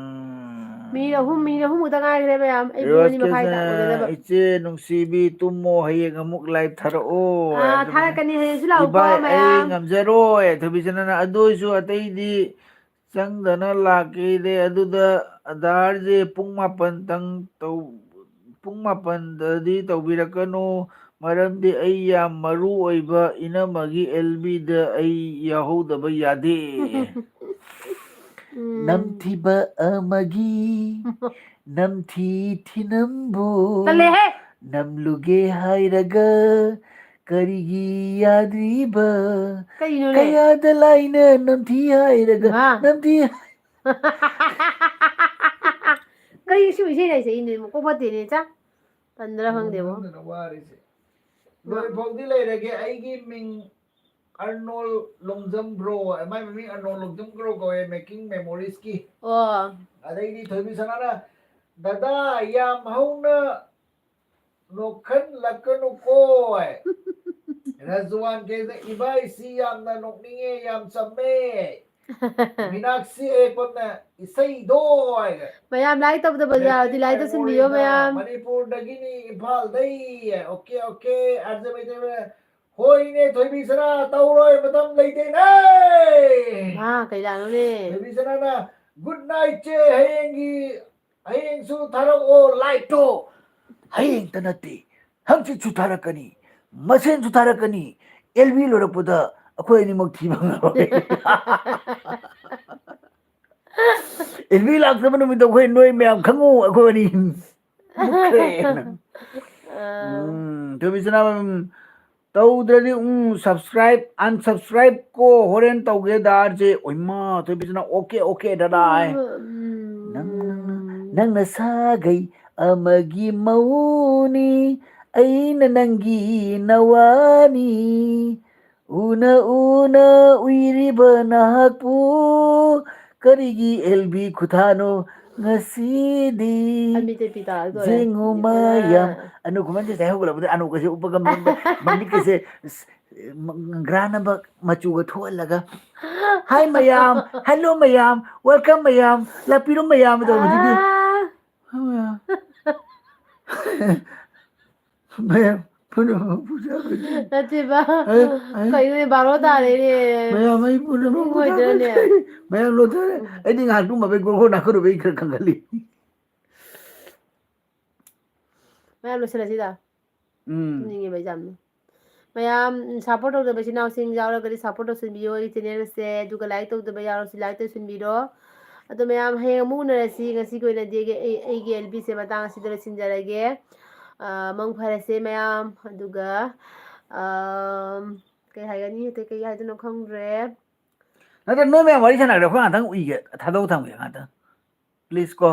ꯃꯤꯅꯤꯠ ꯑꯍꯨꯝ, ꯃꯤꯅꯤꯠ ꯑꯍꯨꯝ ꯈꯛꯇ ꯉꯥꯏꯈ꯭ꯔꯦ ꯃꯌꯥꯝ꯫ ꯑꯩ ꯄꯨꯡ ꯑꯅꯤ ꯃꯈꯥꯏꯗ ꯑꯣꯏꯒꯗꯕ꯫ ꯏꯆꯦ ꯅꯨꯡꯁꯤꯕꯤ, ꯇꯨꯝꯃꯣ, ꯍꯌꯦꯡ ꯑꯃꯨꯛ ꯂꯥꯏꯚ ꯊꯥꯔꯛꯑꯣ꯫ ꯑꯥ, ꯊꯥꯔꯛꯀꯅꯤ, ꯍꯌꯦꯡꯁꯨ ꯂꯥꯛꯎꯀꯣ ꯏꯕꯥꯏ, ꯑꯩ ꯃꯌꯥꯝ꯫ ꯉꯝꯖꯔꯣꯏ, ꯊꯣꯏꯕꯤꯆꯅꯅ꯫ ꯑꯗꯨ ꯑꯣꯏꯁꯨ ꯑꯇꯩꯗꯤ ꯆꯪꯗꯅ ꯂꯥꯛꯀꯦꯗꯦ꯫ ꯑꯗꯨꯗ ꯑꯙꯥꯔꯁꯦ ꯄꯨꯡ ꯃꯥꯄꯟ ꯇꯪ ꯇꯧ-, ꯄꯨꯡ ꯃꯥꯄꯟꯗꯗꯤ ꯇꯧꯕꯤꯔꯛꯀꯅꯨ, ꯃꯔꯝꯗꯤ ꯑꯩ ꯌꯥꯝ ꯃꯔꯨ ꯑꯣꯏꯕ ꯏꯅꯝꯃꯒꯤ ꯑꯦꯜ ꯕꯤꯗ ꯑꯩ ꯌꯥꯎꯍꯧꯗꯕ ꯌꯥꯗꯦ꯫ ꯎꯝ꯫ ꯅꯝꯊꯤꯕ ꯑꯃꯒꯤ ꯅꯝꯊꯤ ꯊꯤꯅꯝꯕꯨ ꯇꯜꯂꯦꯍꯦ꯫ ꯅꯝꯂꯨꯒꯦ ꯍꯥꯏꯔꯒ ꯀꯔꯤꯒꯤ ꯌꯥꯗ꯭ꯔꯤꯕ? ꯀꯩꯅꯣꯅꯦ? ꯀꯌꯥꯗ ꯂꯥꯏꯅ ꯅꯝꯊꯤ ꯍꯥꯏꯔꯒ ꯃꯥ꯫ ꯅꯝꯊꯤ ꯀꯩ ꯁꯤ ꯏꯁꯩ ꯂꯩꯁꯦ ꯏꯅꯦ ꯃꯀꯣꯛ ꯐꯠꯇꯦꯅꯦ ꯆꯥ꯫ ꯇꯟꯗ꯭ꯔꯥ ꯈꯪꯗꯦꯕꯣ꯫ ꯅꯪꯗꯅ ꯋꯥꯔꯤꯁꯦ꯫ ꯃꯥ꯫ ꯂꯣꯏꯐꯥꯎꯗꯤ ꯂꯩꯔꯒꯦ꯫ ꯑꯩꯒꯤ ꯃꯤꯡ ꯑꯔꯅꯣꯜ ꯂꯣꯡꯖꯝ ꯕ꯭ꯔꯣ꯫ ꯃꯥꯏ ꯃꯃꯤꯡ ꯑꯔꯅꯣꯜ ꯂꯣꯡꯖꯝ ꯕ꯭ꯔꯣ ꯀꯧꯋꯦ, ꯃꯦꯀꯤꯡ ꯃꯦꯃꯣꯔꯤꯁꯀꯤ꯫ ꯑꯣ꯫ ꯑꯗꯩꯗꯤ ꯊꯣꯏꯕꯤ ꯁꯅꯥꯅ ꯗꯗꯥ, ꯌꯥꯝ ꯍꯧꯅ ꯅꯣꯛꯍꯜꯂꯛꯀꯅꯨꯀꯣ꯫ ꯔꯖꯋꯥꯟ ꯀꯦꯗ, ꯏꯕꯥꯏꯁꯤ ꯌꯥꯝꯅ ꯅꯣꯛꯅꯤꯡꯉꯦ, ꯌꯥꯝ ꯆꯝꯃꯦ꯫ ꯃꯤꯅꯥꯛꯁꯤ ꯑꯦ ꯄꯣꯠꯅ ꯏꯁꯩꯗꯣ ꯍꯥꯏꯒ꯫ ꯃꯌꯥꯝ like ꯇꯧꯗꯕ ꯌꯥꯎꯔꯗꯤ like ꯇꯧꯁꯤꯟꯕꯤꯌꯣ ꯃꯦꯃꯣꯔꯤꯅ ꯃꯌꯥꯝ꯫ ꯃꯅꯤꯄꯨꯔꯗꯒꯤꯅꯤ, ꯏꯝꯐꯥꯜꯗꯩ꯫ Okay, okay. ꯑꯥꯔꯖꯦ ꯃꯩꯇꯩ ꯃꯌꯥꯝ꯫ ꯍꯣꯏꯅꯦ, ꯊꯣꯏꯕꯤ ꯁꯅꯥ, ꯇꯧꯔꯣꯏ, ꯃꯇꯝ ꯂꯩꯇꯦꯅꯦ꯫ ꯃꯥ ꯀꯩ ꯂꯥꯛꯅꯣꯅꯦ? ꯊꯣꯏꯕꯤ ꯁꯅꯥꯅ, "Good night ꯆꯦ, ꯍꯌꯦꯡꯒꯤ, ꯍꯌꯦꯡꯁꯨ ꯊꯥꯔꯛꯑꯣ like ꯇꯣ꯫ ꯍꯌꯦꯡꯇ ꯅꯠꯇꯦ, ꯍꯪꯆꯤꯠꯁꯨ ꯊꯥꯔꯛꯀꯅꯤ, ꯃꯁꯦꯟꯁꯨ ꯊꯥꯔꯛꯀꯅꯤ꯫ ꯑꯦꯜ ꯕꯤ ꯂꯣꯏꯔꯛꯄꯗ ꯑꯩꯈꯣꯏ ꯑꯅꯤꯃꯛ ꯊꯤꯕ ꯉꯝꯂꯣꯏ꯫" ꯑꯦꯜ ꯕꯤ ꯂꯥꯛꯇꯕ ꯅꯨꯃꯤꯠꯇꯣ ꯑꯩꯈꯣꯏ ꯅꯣꯏ ꯃꯌꯥꯝ ꯈꯪꯉꯨ, ꯑꯩꯈꯣꯏ ꯑꯅꯤ ꯃꯨꯠꯈ꯭ꯔꯦꯅ꯫ ꯑꯥ꯫ ꯎꯝ, ꯊꯣꯏꯕꯤ ꯁꯅꯥ, ꯎꯝ, ꯇꯧꯗ꯭ꯔꯗꯤ, ꯎꯝ, subscribe, unsubscribe ꯀꯣ, ꯍꯣꯔꯦꯟ ꯇꯧꯒꯦ ꯗꯥꯔꯁꯦ꯫ ꯑꯣꯏꯃꯥ, ꯊꯣꯏꯕꯤꯁꯤꯅ, "ꯑꯣꯀꯦ, ꯑꯣꯀꯦ, ꯗꯗꯥ" ꯍꯥꯏ꯫ ꯎꯝ꯫ "ꯅꯪ, ꯅꯪ, ꯅꯪ, ꯅꯪꯅ ꯁꯥꯒꯩ ꯑꯃꯒꯤ ꯃꯧꯅꯤ, ꯑꯩꯅ ꯅꯪꯒꯤ ꯅꯋꯥꯅꯤ, ꯎꯅ ꯎꯅ ꯎꯏꯔꯤꯕ ꯅꯍꯥꯛꯄꯨ, ꯀꯔꯤꯒꯤ ꯑꯦꯜ ꯕꯤ ꯈꯨꯊꯥꯅꯣ ꯉꯁꯤꯗꯤ?" ꯑꯃꯤꯇ ꯄꯤꯇꯥ ꯇꯧꯔꯦ꯫ ꯌꯦꯡꯉꯨ ꯏꯃꯥ꯫ ꯃꯌꯥꯝ꯫ ꯑꯅꯨ ꯈꯨꯃꯟꯁꯦ ꯉꯁꯥꯏ ꯍꯧꯒꯠꯂꯛꯄꯗ ꯑꯅꯨ ꯀꯩꯁꯦ ꯎꯞꯄꯒ ꯃ-, ꯃ-, ꯃꯃꯤꯠꯀꯁꯦ ꯁ-, ꯃ-, ꯉꯥꯡꯒ꯭ꯔꯥꯅꯕ ꯃꯆꯨꯒ ꯊꯣꯛꯍꯜꯂꯒ, "Hi ꯃꯌꯥꯝ, hello ꯃꯌꯥꯝ, welcome ꯃꯌꯥꯝ, ꯂꯥꯛꯄꯤꯔꯣ ꯃꯌꯥꯝ" ꯇꯧꯕꯗꯨꯗꯤ꯫ ꯑꯥ꯫ ꯃꯌꯥꯝ꯫ ꯃꯌꯥꯝ ꯄꯨꯝꯅꯃꯛ ꯄꯨꯖꯥꯒꯅꯤ꯫ ꯅꯠꯇꯦꯕ꯫ ꯑꯩ, ꯑꯩ, ꯀꯩꯅꯣꯅꯦ, ꯕꯥꯔꯣ ꯇꯥꯔꯦꯅꯦ꯫ ꯃꯌꯥꯝ ꯑꯩ ꯄꯨꯝꯅꯃꯛ ꯇꯨꯝꯅꯤꯡꯉꯣꯏꯗ꯭ꯔꯅꯦ? ꯄꯨꯖꯥꯒꯅꯤ꯫ ꯃꯌꯥꯝ ꯂꯣꯟꯊꯔꯦ꯫ ꯎꯝ꯫ ꯑꯩꯗꯤ ꯉꯥꯏꯍꯥꯛ ꯇꯨꯝꯃꯕꯩ ꯒꯣꯔꯒꯣꯔ ꯅꯥꯈꯠꯂꯨꯕꯩ ꯈꯔ ꯈꯪꯒꯠꯂꯤ꯫ ꯃꯌꯥꯝ ꯂꯣꯏꯁꯤꯜꯂꯁꯤꯗ꯫ ꯎꯝ꯫ ꯇꯨꯝꯅꯤꯡꯉꯦꯕ ꯑꯩ ꯌꯥꯝꯅ꯫ ꯃꯌꯥꯝ, ꯎꯝ, support ꯇꯧꯗꯕ ꯏꯆꯤꯟ ꯏꯅꯥꯎꯁꯤꯡ ꯌꯥꯎꯔꯒꯗꯤ support ꯇꯧꯁꯤꯟꯕꯤꯌꯣ ꯑꯩꯒꯤ channelꯁꯦ꯫ ꯑꯗꯨꯒ like ꯇꯧꯗꯕ ꯌꯥꯎꯔꯁꯨ like ꯇꯧꯁꯤꯟꯕꯤꯔꯣ꯫ ꯑꯗꯣ ꯃꯌꯥꯝ, ꯍꯌꯦꯡ ꯑꯃꯨꯛ ꯎꯅꯔꯁꯤ꯫ ꯉꯁꯤꯒꯤ ꯑꯣꯏꯅꯗꯤ ꯑꯩꯒꯤ, ꯑꯩ, ꯑꯩꯒꯤ ꯑꯦꯜ ꯕꯤꯁꯦ ꯃꯇꯥꯡ ꯑꯁꯤꯗ ꯂꯣꯏꯁꯤꯟꯖꯔꯒꯦ꯫ ꯑ, ꯃꯪ ꯐꯔꯁꯦ ꯃꯌꯥꯝ꯫ ꯑꯗꯨꯒ, ꯑꯝ, ꯀꯩ ꯍꯥꯏꯒꯅꯤ? ꯑꯇꯩ ꯀꯩ ꯍꯥꯏꯗꯣꯏꯅꯣ ꯈꯪꯗ꯭ꯔꯦ꯫ ꯅꯠꯇꯦ, ꯅꯣꯏ ꯃꯌꯥꯝ ꯋꯥꯔꯤ ꯁꯥꯟꯅꯔꯗꯤ ꯑꯩꯈꯣꯏ ꯉꯥꯛꯇꯪ ꯎꯏꯒꯦ, ꯊꯥꯗꯣꯛꯑ ꯊꯝꯒꯦ ꯉꯥꯛꯇꯪ꯫ Please ꯀꯣ꯫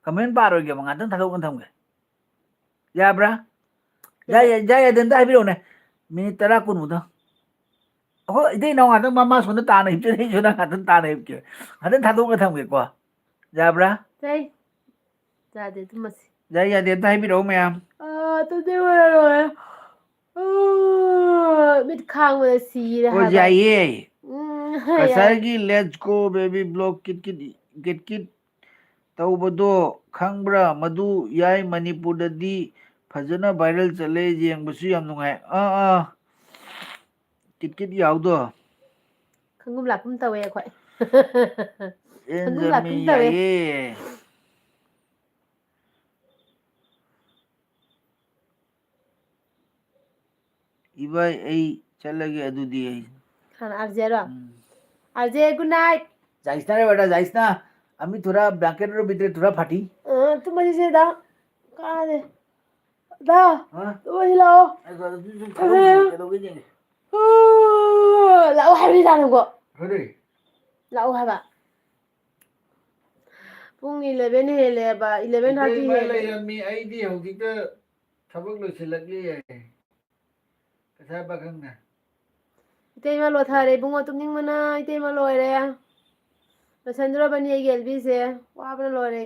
Comment ꯄꯥꯔꯣꯏꯒꯦꯕ, ꯉꯥꯛꯇꯪ ꯊꯥꯗꯣꯛꯑ ꯊꯝꯒꯦ꯫ ꯌꯥꯕ꯭ꯔꯥ? ꯌꯥꯏ, ꯌꯥꯏ꯫ ꯌꯥꯏ, ꯌꯥꯏ, ꯑꯗꯨ ꯑꯝꯇ ꯍꯥꯏꯕꯤꯔꯛꯎꯅꯦ꯫ ꯃꯤꯅꯤꯠ ꯇꯔꯥ ꯀꯨꯟꯃꯨꯛꯇꯪ꯫ ꯑꯩꯈꯣꯏ ꯏꯇꯩ ꯏꯅꯥꯎ ꯉꯥꯛꯇꯪ ꯃꯥ, ꯃꯥ ꯁꯣꯝꯗ ꯇꯥꯅ ꯍꯤꯞꯆꯔꯤ, ꯑꯩꯁꯨ ꯅꯪ ꯉꯥꯛꯇꯪ ꯇꯥꯅ ꯍꯤꯞꯀꯦ꯫ ꯉꯥꯛꯇꯪ ꯊꯥꯗꯣꯛꯑꯒ ꯊꯝꯒꯦꯀꯣ꯫ ꯌꯥꯕ꯭ꯔꯥ? ꯌꯥꯏ꯫ ꯌꯥꯗꯦ ꯇꯨꯝꯃꯁꯤ꯫ ꯌꯥꯏ ꯌꯥꯗꯦ ꯑꯝꯇ ꯍꯥꯏꯕꯤꯔꯛꯑꯣ ꯃꯌꯥꯝ꯫ ꯑꯥ, ꯇꯨꯝꯅꯤꯡꯕꯅ ꯂꯣꯏꯔꯦ꯫ ꯑꯥ, ꯃꯤꯠ ꯈꯥꯡꯕꯗ ꯁꯤꯔꯦ ꯑꯣ ꯍꯥꯏꯕ꯫ ꯌꯥꯏꯌꯦ꯫ ꯎꯝ, ꯉꯁꯥꯏꯒꯤ Let's Go Baby Vlog kit kit kit kit ꯇꯧꯕꯗꯣ ꯈꯪꯕ꯭ꯔꯥ? ꯃꯗꯨ ꯌꯥꯏ, ꯃꯅꯤꯄꯨꯔꯗꯗꯤ ꯐꯖꯅ viral ꯆꯠꯂꯦ, ꯌꯦꯡꯕꯁꯨ ꯌꯥꯝ ꯅꯨꯡꯉꯥꯏ꯫ ꯑꯥ ꯑꯥ, ꯀꯤꯠ ꯀꯤꯠ ꯌꯥꯎꯗꯣ꯫ ꯈꯪꯒꯨꯝ ꯂꯥꯛꯀꯨꯝ ꯇꯧꯋꯦ ꯑꯩꯈꯣꯏ꯫ ꯈꯪꯒꯨꯝ ꯑꯦꯟꯖꯃꯤ ꯂꯥꯛꯀꯨꯝ ꯇꯧꯋꯦ꯫ ꯌꯥꯏꯌꯦ꯫ ꯏꯕꯥꯏ ꯑꯩ ꯆꯠꯂꯒꯦ ꯑꯗꯨꯗꯤ ꯑꯩ꯫ ꯍꯥꯟꯅ ꯑꯥꯔꯖꯦꯔꯣ? ꯎꯝ꯫ ꯑꯥꯔꯖꯦ, good night꯫ जाइस ना रे बेटा, जाइस ना। अम्मी थोड़ा ब्लैंकेट और भीतर थोड़ा फटी। ꯑ, ꯇꯨꯝꯃꯁꯤ ꯁꯤꯗ꯫ ꯀꯥꯟꯅꯗꯦ꯫ ꯗꯥ, हाँ? ꯇꯨꯝꯃꯁꯤ ꯂꯥꯛꯑꯣ꯫ ꯑꯩ ꯑꯗꯨ ꯁꯨꯝ ꯊꯕꯛ ꯀꯩꯗꯧꯒꯦ ꯌꯦꯡꯒꯦ꯫ ꯂꯥꯛꯑꯣ ꯍꯥꯏꯕꯅꯤꯗ ꯅꯪꯕꯣ꯫ ꯀꯔꯤ? ꯂꯥꯛꯑꯣ ꯍꯥꯏꯕ꯫ ꯄꯨꯡ eleven ꯍꯦꯜꯂꯦꯕ, eleven thirty ꯏꯇꯩꯃ ꯍꯦꯜꯂꯦ꯫ ꯂꯩꯔꯝꯃꯤ, ꯑꯩꯗꯤ ꯍꯧꯖꯤꯛꯇ ꯊꯕꯛ ꯂꯣꯏꯁꯤꯜꯂꯛꯂꯤꯌꯦ꯫ ꯀꯁꯥꯏ ꯄꯥꯈꯪꯅ꯫ ꯏꯇꯩꯃ ꯂꯣꯊꯔꯦ ꯏꯕꯨꯡꯉꯣ, ꯇꯨꯝꯅꯤꯡꯕꯅ ꯏꯇꯩꯃ ꯂꯣꯏꯔꯦ꯫ ꯂꯣꯏꯁꯟꯗꯣꯔꯕꯅꯤ ꯑꯩꯒꯤ ꯑꯦꯜꯕꯤꯁꯦ, ꯋꯥꯕꯅ ꯂꯣꯏꯔꯦ꯫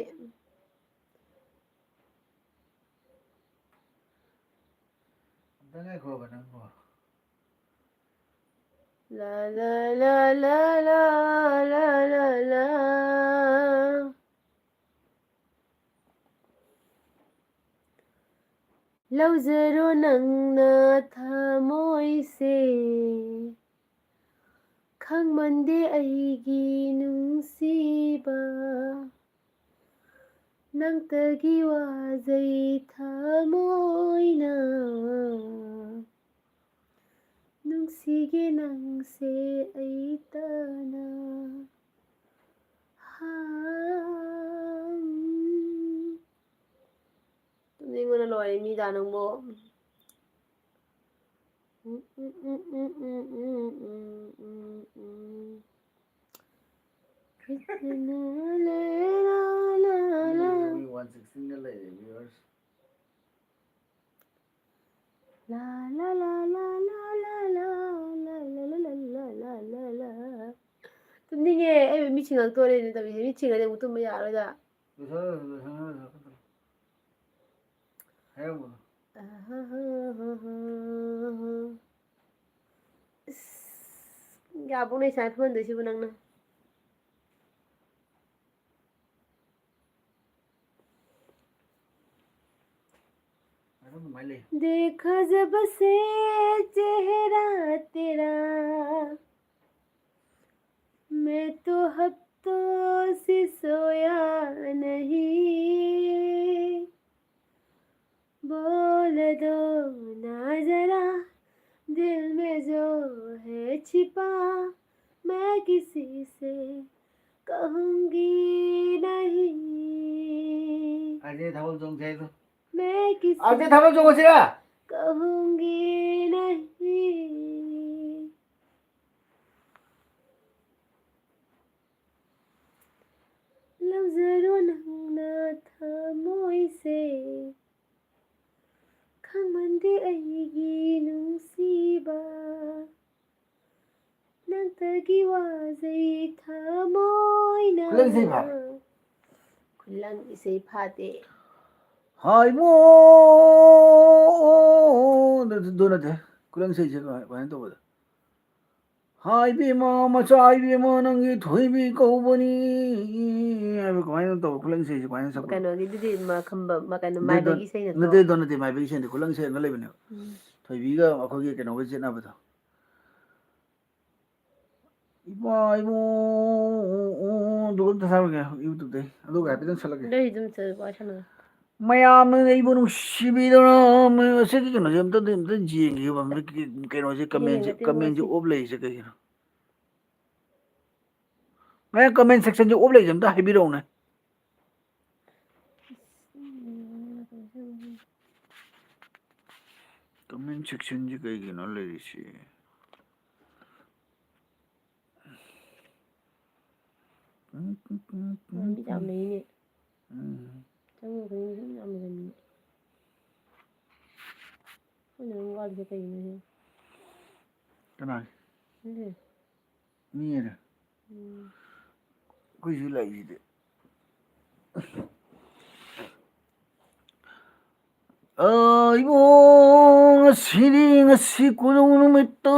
ꯑꯝꯇ ꯉꯥꯏꯈꯣꯕ ꯅꯪꯕꯣ꯫ ꯂꯥ, ꯂꯥ, ꯂꯥ꯫ ꯂꯧꯖꯔꯣ ꯅꯪꯅ ꯊꯃꯣꯏꯁꯦ, ꯈꯪꯃꯟꯗꯦ ꯑꯩꯒꯤ ꯅꯨꯡꯁꯤꯕ, ꯅꯪꯇꯒꯤ ꯋꯥꯖꯩ ꯊꯃꯣꯏꯅ, ꯅꯨꯡꯁꯤꯒꯦ ꯅꯪꯁꯦ ꯑꯩ ꯇꯅ꯫ ꯍꯥ, ꯇꯨꯝꯅꯤꯡꯕꯅ ꯂꯣꯏꯔꯦ ꯃꯤꯗ ꯅꯪꯕꯨ꯫ ꯃꯤ one sixty ꯅ ꯂꯩꯔꯦ viewers꯫ ꯇꯨꯝꯅꯤꯡꯉꯦ꯫ ꯑꯩ ꯃꯤꯠ ꯁꯤꯡꯉꯛꯇꯣꯔꯦꯅꯦ ꯇꯧꯔꯤꯁꯦ꯫ ꯃꯤꯠ ꯁꯤꯡꯉꯗꯤ ꯑꯃꯨꯛ ꯇꯨꯝꯕ ꯌꯥꯔꯣꯏꯗ꯫ ꯂꯣꯏꯁꯜꯂꯣ, ꯂꯣꯏꯁꯜꯂꯣ, ꯂꯣꯏꯁꯜꯂꯣ꯫ ꯍꯥꯏꯔꯝꯒꯅꯨ꯫ ꯑꯁ, ꯌꯥꯕꯨꯡꯅ ꯏꯁꯥ ꯊꯣꯛꯍꯟꯗꯣꯏꯁꯤꯕꯨ ꯅꯪꯅ꯫ ꯑꯗꯨꯝ ꯑꯗꯨꯃꯥꯏꯅ ꯂꯩ꯫ देखा जब से चेहरा तेरा, मैं तो हफ्तों से सोया नहीं। बोल दो ना जरा, दिल में जो है छिपा, मैं किसी से कहूँगी नहीं। ꯑꯖꯦ ꯊꯥꯕꯜ ꯆꯣꯡꯁꯦ ꯍꯥꯏꯗꯣ꯫ मैं किसी ꯑꯖꯦ ꯊꯥꯕꯜ ꯆꯣꯡꯉꯁꯤꯔ? कहूँगी नहीं। ꯂꯧꯖꯔꯣ ꯅꯪꯅ ꯊꯃꯣꯏꯁꯦ, ꯈꯪꯃꯟꯗꯦ ꯑꯩꯒꯤ ꯅꯨꯡꯁꯤꯕ꯫ ꯅꯪꯇꯒꯤ ꯋꯥꯖꯩ ꯊꯃꯣꯏꯅ꯫ ꯈꯨꯂꯪ ꯏꯁꯩ ꯐꯥꯕ꯫ ꯈꯨꯂꯪ ꯏꯁꯩ ꯐꯥꯗꯦ꯫ ꯍꯥꯏꯕꯣ꯫ ꯑꯗꯨ ꯅꯠꯇꯦ꯫ ꯈꯨꯂꯪ ꯏꯁꯩꯁꯦ ꯀꯃꯥꯏ-, ꯀꯃꯥꯏꯅ ꯇꯧꯕꯗ? ꯍꯥꯏꯕꯤꯃ ꯃꯆꯥ ꯏꯕꯦꯝꯃ ꯅꯪꯒꯤ ꯊꯣꯏꯕꯤ ꯀꯧꯕꯅꯤ ꯍꯥꯏꯕ ꯀꯃꯥꯏꯅ ꯇꯧꯕ? ꯈꯨꯂꯪ ꯏꯁꯩꯁꯦ ꯀꯃꯥꯏꯅ ꯁꯛꯄꯅꯣ? ꯀꯩꯅꯣꯒꯤꯗꯨꯗꯤ ꯃꯈꯝꯕ-, ꯃ-, ꯀꯩꯅꯣ, ꯑꯗꯨ ꯃꯥꯏꯕꯒꯤ ꯗꯣ-, ꯏꯁꯩ ꯅꯠꯇ꯭ꯔꯣ? ꯅꯠꯇꯦ, ꯑꯗꯨ ꯅꯠꯇꯦ, ꯃꯥꯏꯕꯒꯤ ꯏꯁꯩ ꯅꯠꯇꯦ, ꯈꯨꯂꯪ ꯏꯁꯩ ꯑꯃ ꯂꯩꯕꯅꯦꯕ꯫ ꯎꯝ꯫ ꯊꯣꯏꯕꯤꯒ ꯑꯩꯈꯣꯏꯒꯤ ꯀꯩꯅꯣꯒ ꯆꯦꯠꯅꯕꯗꯣ꯫ ꯏꯃꯥ ꯏꯃꯣ, ꯑꯗꯨꯒ ꯑꯝꯇ ꯊꯥꯔꯛꯀꯦ YouTube-ꯇꯩ꯫ ꯑꯗꯨꯒ ꯍꯥꯏꯐꯦꯠꯇꯪ ꯁꯛꯂꯛꯀꯦ꯫ ꯑꯗꯨꯏ ꯑꯗꯨꯝ ꯆꯠ-, ꯋꯥꯔꯤ ꯁꯥꯟꯅꯔꯣ꯫ ꯃꯌꯥꯝꯅ ꯑꯩꯕꯨ ꯅꯨꯡꯁꯤꯕꯤꯗꯨꯅ, ꯑꯁꯤꯒꯤ ꯀꯩꯅꯣꯁꯦ ꯑꯝꯇ, ꯑꯝꯇ ꯌꯦꯡꯒꯦꯕ, ꯀꯩꯅꯣꯁꯦ, comment-ꯁꯦ, ꯌꯦꯡꯉꯗꯤ comment-ꯁꯦ ꯃꯣꯏꯁꯦ꯫ off ꯂꯩꯔꯤꯁꯦ ꯀꯩꯒꯤꯅꯣ? ꯃꯌꯥꯝ comment section-ꯁꯦ off ꯂꯩꯔꯤꯁꯦ ꯑꯝꯇ ꯍꯥꯏꯕꯤꯔꯛꯎꯅꯦ꯫ Comment section-ꯁꯦ ꯀꯩꯒꯤꯅꯣ ꯂꯩꯔꯤꯁꯦ? ꯃꯤ ꯌꯥꯝ ꯂꯩꯅꯦ꯫ ꯎꯝ꯫ ꯆꯪꯉꯨ ꯈꯨꯗꯤꯡꯒꯤ ꯁꯨꯝ ꯌꯥꯝ ꯂꯩꯔꯝꯃꯤꯅꯦ꯫ ꯑꯩꯈꯣꯏꯅ ꯑꯗꯨꯝ ꯋꯥꯠꯂꯤꯁꯦ ꯀꯩꯒꯤꯅꯣ ꯁꯤꯅꯤ? ꯀꯅꯥꯒꯤ? ꯈꯪꯗꯦ꯫ ꯃꯤꯒꯤꯅꯦ꯫ ꯎꯝ꯫ ꯑꯩꯈꯣꯏꯁꯨ ꯂꯥꯛꯏꯁꯤꯗꯤ꯫ ꯑ, ꯏꯕꯨꯡ, ꯉꯁꯤꯗꯤ, ꯉꯁꯤ ꯀꯣꯗꯣꯡ ꯅꯨꯃꯤꯠꯇ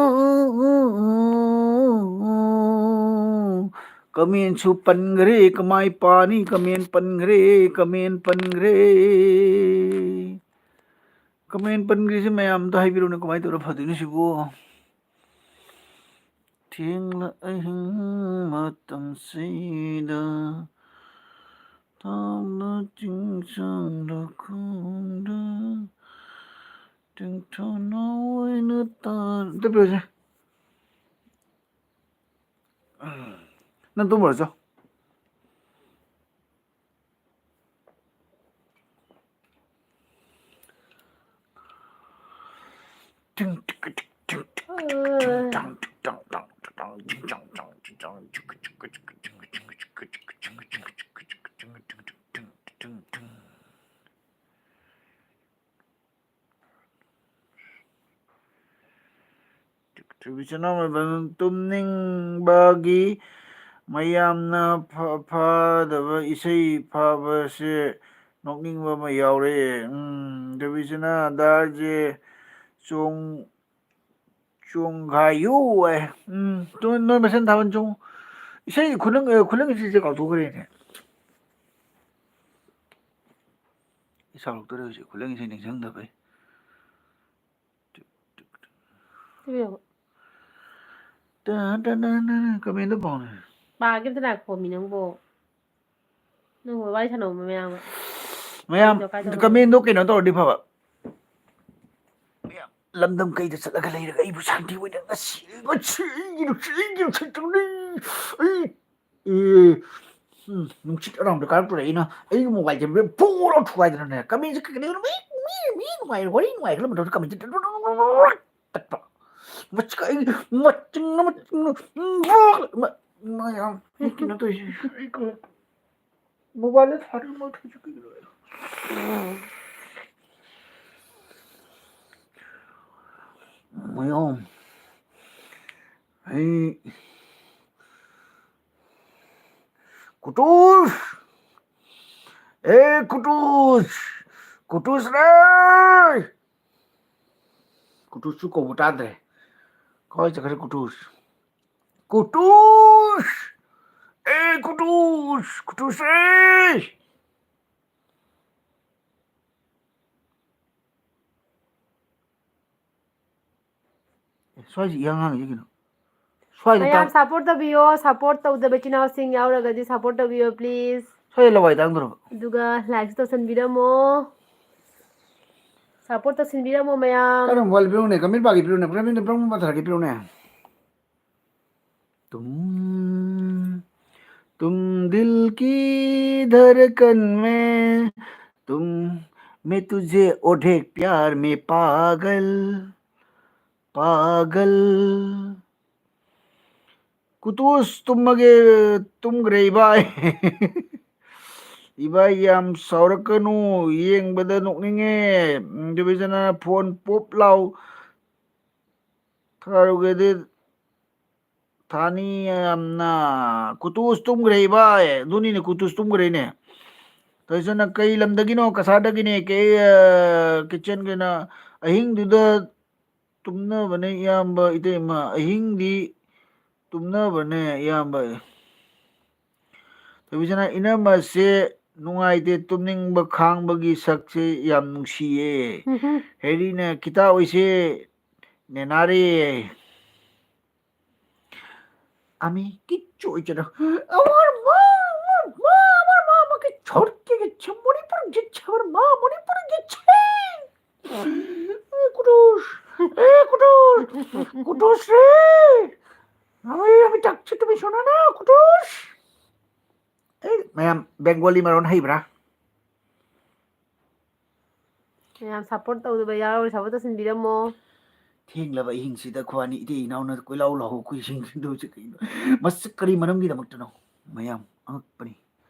ꯀꯃꯦꯟꯁꯨ ꯄꯟꯈ꯭ꯔꯦ, ꯀꯃꯥꯏ ꯄꯥꯅꯤ? ꯀꯃꯦꯟ ꯄꯟꯈ꯭ꯔꯦ, ꯀꯃꯦꯟ ꯄꯟꯈ꯭ꯔꯦ, ꯀꯃꯦꯟ ꯄꯟꯈ꯭ꯔꯤꯁꯦ ꯃꯌꯥꯝꯗ ꯍꯥꯏꯕꯤꯔꯣꯅꯦ, ꯀꯃꯥꯏꯅ ꯇꯧꯔ ꯐꯗꯣꯏꯅꯣ ꯁꯤꯕꯨ? ꯊꯦꯡꯂ ꯑꯍꯤꯡ ꯃꯇꯝꯁꯤꯗ ꯊꯥꯞꯅ ꯆꯤꯡꯁꯥꯡ ꯂꯧꯈꯣꯡꯗ ꯇꯤꯡꯊꯣꯛꯅ ꯑꯣꯏꯅ ꯇꯥ-, ꯑꯝꯇ ꯄꯤꯔꯛꯑꯣꯁꯦ꯫ ꯅꯪ ꯇꯨꯝꯃꯨꯔꯣ ꯆꯣ꯫ ꯇꯨꯕꯤꯁꯅꯥ ꯃꯣꯏꯕꯥꯜ ꯇꯨꯝꯅꯤꯡꯕꯒꯤ ꯃꯌꯥꯝꯅ ꯐ-, ꯐꯥꯗꯕ ꯏꯁꯩ ꯐꯥꯕꯁꯦ ꯅꯣꯛꯅꯤꯡꯕ ꯑꯃ ꯌꯥꯎꯔꯦ꯫ ꯎꯝ, ꯇꯨꯕꯤꯁꯅꯥ ꯗꯥꯔꯁꯦ ꯆꯣꯡ-, ꯆꯣꯡꯒꯥꯏꯌꯨ ꯍꯥꯏ꯫ ꯎꯝ, ꯇꯨ-, ꯅꯣꯏ ꯃꯁꯦꯟ ꯊꯥꯕꯜ ꯆꯣꯡꯉꯨ꯫ ꯏꯁꯩ ꯈꯨꯂꯪ, ꯑ, ꯈꯨꯂꯪ ꯏꯁꯩꯁꯦ ꯀꯥꯎꯊꯣꯛꯈ꯭ꯔꯦꯅꯦ꯫ ꯑꯩ ꯁꯥꯎꯔꯛꯇꯣꯔꯦ ꯍꯧꯖꯤꯛ, ꯈꯨꯂꯪ ꯏꯁꯩ ꯅꯤꯡꯁꯤꯡꯗꯕꯩ꯫ ꯇꯨ ꯌꯦꯡꯉꯣ꯫ ꯇꯥ, ꯇꯥ, ꯅꯥ, ꯅꯥ, ꯅꯥ, ꯀꯃꯦꯟꯗꯣ ꯄꯥꯎꯅꯦ꯫ ꯄꯥꯒꯦ ꯑꯝꯇ ꯉꯥꯏꯈꯣꯃꯤ ꯅꯪꯕꯣ꯫ ꯅꯪꯕꯨ ꯋꯥꯔꯤ ꯁꯥꯟꯅꯧ ꯃꯌꯥꯝꯒ꯫ ꯃꯌꯥꯝ, ꯀꯃꯦꯟꯗꯣ ꯀꯥꯏ ꯇꯧꯔꯝꯃꯣ? ꯀꯃꯦꯟꯗꯣ ꯀꯩꯅꯣ ꯇꯧꯔꯗꯤ ꯐꯕ꯫ ꯃꯌꯥꯝ ꯂꯝꯗꯝ ꯀꯩꯗ ꯆꯠꯂꯒ ꯂꯩꯔꯒ ꯑꯩꯕꯨ ꯁꯥꯟꯇꯤ ꯑꯣꯏꯅ ꯉꯁꯤ, ꯉꯁꯤ ꯑꯩꯒꯤ ꯅꯨꯡꯁꯤ, ꯑꯩꯒꯤ ꯅꯨꯡꯁꯤꯠꯇꯨꯅꯤ꯫ ꯑꯩ, ꯑꯦ, ꯎꯝ, ꯅꯨꯡꯁꯤꯠ ꯑꯔꯥꯎꯟꯗ ꯀꯥꯔꯛꯇꯣꯔꯦ꯫ ꯑꯩꯅ ꯑꯩꯒꯤ ꯃꯣꯕꯥꯏꯜꯁꯦ ꯄꯨꯔꯥ ꯊꯨꯒꯥꯏꯗꯅꯅꯦ꯫ ꯀꯃꯦꯟꯁꯦ ꯀꯩ ꯀꯩꯅꯣ ꯃꯤ, ꯃꯤ, ꯃꯤ ꯅꯨꯡꯉꯥꯏ, ꯋꯥꯔꯤ ꯅꯨꯡꯉꯥꯏꯈꯠꯂꯝꯕꯗꯧꯅ ꯀꯃꯦꯟꯁꯦ ꯇꯠꯄ꯫ ꯃꯆꯤꯟ-, ꯑꯩ ꯃꯆꯤꯟ-, ꯃꯆꯤꯟ-, ꯃ-, ꯃꯌꯥꯝ, ꯑꯩ ꯀꯩꯅꯣ ꯇꯧꯔꯤꯁꯦ, ꯑꯩ ꯀꯣ-, ꯃꯣꯕꯥꯏꯜꯗ ꯊꯥꯔꯒ ꯃꯥ ꯊꯣꯏꯁꯨ ꯀꯩꯒꯤꯅꯣ? ꯃꯌꯥꯝ, ꯑꯩ ꯀꯨꯇꯨꯔ! ꯑꯦ ꯀꯨꯇꯨꯁ! ꯀꯨꯇꯨꯁ ꯔꯦ! ꯀꯨꯇꯨꯁꯁꯨ ꯀꯧꯕ ꯇꯥꯗ꯭ꯔꯦ꯫ ꯀꯥꯏ ꯆꯠꯈ꯭ꯔꯦ ꯀꯨꯇꯨꯁ? ꯀꯨꯇꯨꯁ! ꯑꯦ ꯀꯨꯇꯨꯁ! ꯀꯨꯇꯨꯁ ꯔꯦ! ꯑꯦ, ꯁ꯭ꯋꯥꯏꯁꯤ ꯏꯍꯥꯡ ꯍꯥꯡꯉꯤꯁꯤ ꯀꯩꯅꯣ? ꯁ꯭ꯋꯥꯏꯗ ꯃꯌꯥꯝ ꯇꯥꯡ- support ꯇꯧꯕꯤꯌꯣ, support ꯇꯧꯗꯕ ꯏꯆꯤꯟ ꯏꯅꯥꯎꯁꯤꯡ ꯌꯥꯎꯔꯒꯗꯤ support ꯇꯧꯕꯤꯌꯣ please꯫ ꯁ꯭ꯋꯥꯏꯗ ꯂꯋꯥꯏ ꯇꯥꯡꯗ꯭ꯔꯕ? ꯑꯗꯨꯒ like ꯁꯨ ꯇꯧꯁꯟꯕꯤꯔꯝꯃꯣ, support ꯇꯧꯁꯟꯕꯤꯔꯝꯃꯣ ꯃꯌꯥꯝ꯫ ꯀꯔꯝꯕ ꯋꯥꯂꯤ ꯄꯤꯔꯛꯎꯅꯦ? ꯀꯃꯦꯟ ꯄꯥꯒꯤ ꯄꯤꯔꯛꯎꯅꯦ, ꯀꯃꯦꯟ ꯄꯥꯒꯤ ꯄꯤꯔꯛꯎꯅꯦ꯫ तुम तुम दिल की धड़कन में तुम मैं तुझे ओढ़े प्यार में पागल पागल। ꯀꯨꯇꯨꯁ ꯇꯨꯝꯃꯒꯦ, ꯇꯨꯝꯈ꯭ꯔꯦ ꯏꯕꯥꯏ꯫ ꯏꯕꯥꯏ ꯌꯥꯝ ꯁꯥꯎꯔꯛꯀꯅꯨ, ꯌꯦꯡꯕꯗ ꯅꯣꯛꯅꯤꯡꯉꯦ꯫ ꯎꯝ, ꯗꯦꯕꯤꯆꯟꯗ꯭ꯔꯅ ꯐꯣꯟ ꯄꯣꯞ ꯂꯥꯎ ꯊꯥꯔꯨꯒꯦꯗꯤ ꯊꯥꯅꯤ ꯌꯥꯝꯅ꯫ ꯀꯨꯇꯨꯁ ꯇꯨꯝꯈ꯭ꯔꯦ ꯏꯕꯥꯏ꯫ ꯑꯗꯨꯅꯤꯅꯦ, ꯀꯨꯇꯨꯁ ꯇꯨꯝꯈ꯭ꯔꯦꯅꯦ꯫ ꯇꯧꯏꯁꯅ ꯀꯩ ꯂꯝꯗꯒꯤꯅꯣ? ꯀꯁꯥꯔꯗꯒꯤꯅꯦ꯫ ꯀꯩ, ꯑ, ꯀꯤꯆꯟꯒꯤꯅ ꯑꯍꯤꯡꯗꯨꯗ ꯇꯨꯝꯅꯕꯅꯦ ꯏꯌꯥꯝꯕ, ꯏꯇꯩꯃ꯫ ꯑꯍꯤꯡꯗꯤ ꯇꯨꯝꯅꯕꯅꯦ ꯏꯌꯥꯝꯕ꯫ ꯇꯧꯕꯤꯁꯅꯥ, ꯏꯅꯝꯃꯁꯦ ꯅꯨꯡꯉꯥꯏꯇꯦ, ꯇꯨꯝꯅꯤꯡꯕ ꯈꯥꯡꯕꯒꯤ ꯁꯛꯁꯦ ꯌꯥꯝ ꯅꯨꯡꯁꯤꯌꯦ꯫ ꯎꯝꯍꯨꯝ꯫ ꯍꯦꯔꯤꯅ ꯈꯤꯇꯥ ꯑꯣꯏꯁꯦ ꯅꯦꯅꯥꯔꯦ꯫ আমি কিচ্ছু হয়েছে না। আমার মা, আমার মা, আমার মা আমাকে ঝড়কে গেছে, মণিপুর গেছে, আমার মা মণিপুর গেছে। এ কুটুস, এ কুটুস, কুটুস রে। আমি, আমি ডাকছি, তুমি শোনো না, কুটুস। এই, ম্যাম, বেঙ্গলি মারণ ꯍꯩꯕ꯭ꯔꯥ? ꯃꯌꯥꯝ support ꯇꯧꯗꯕ ꯌꯥꯎꯔꯒ support ꯇꯧꯁꯤꯟꯕꯤꯔꯝꯃꯣ꯫ ꯊꯦꯡꯂꯕ ꯑꯍꯤꯡꯁꯤꯗ ꯈ꯭ꯋꯥꯅꯤ ꯏꯇꯩ ꯏꯅꯥꯎꯅ ꯀꯣꯏꯂꯥꯎ ꯂꯥꯎ ꯀꯨꯏꯁꯤꯡꯗꯨꯁꯨ ꯀꯩꯅꯣ? ꯃꯁꯤ ꯀꯔꯤ ꯃꯔꯝꯒꯤꯗꯃꯛꯇꯅꯣ? ꯃꯌꯥꯝ ꯑꯉꯛꯄꯅꯤ꯫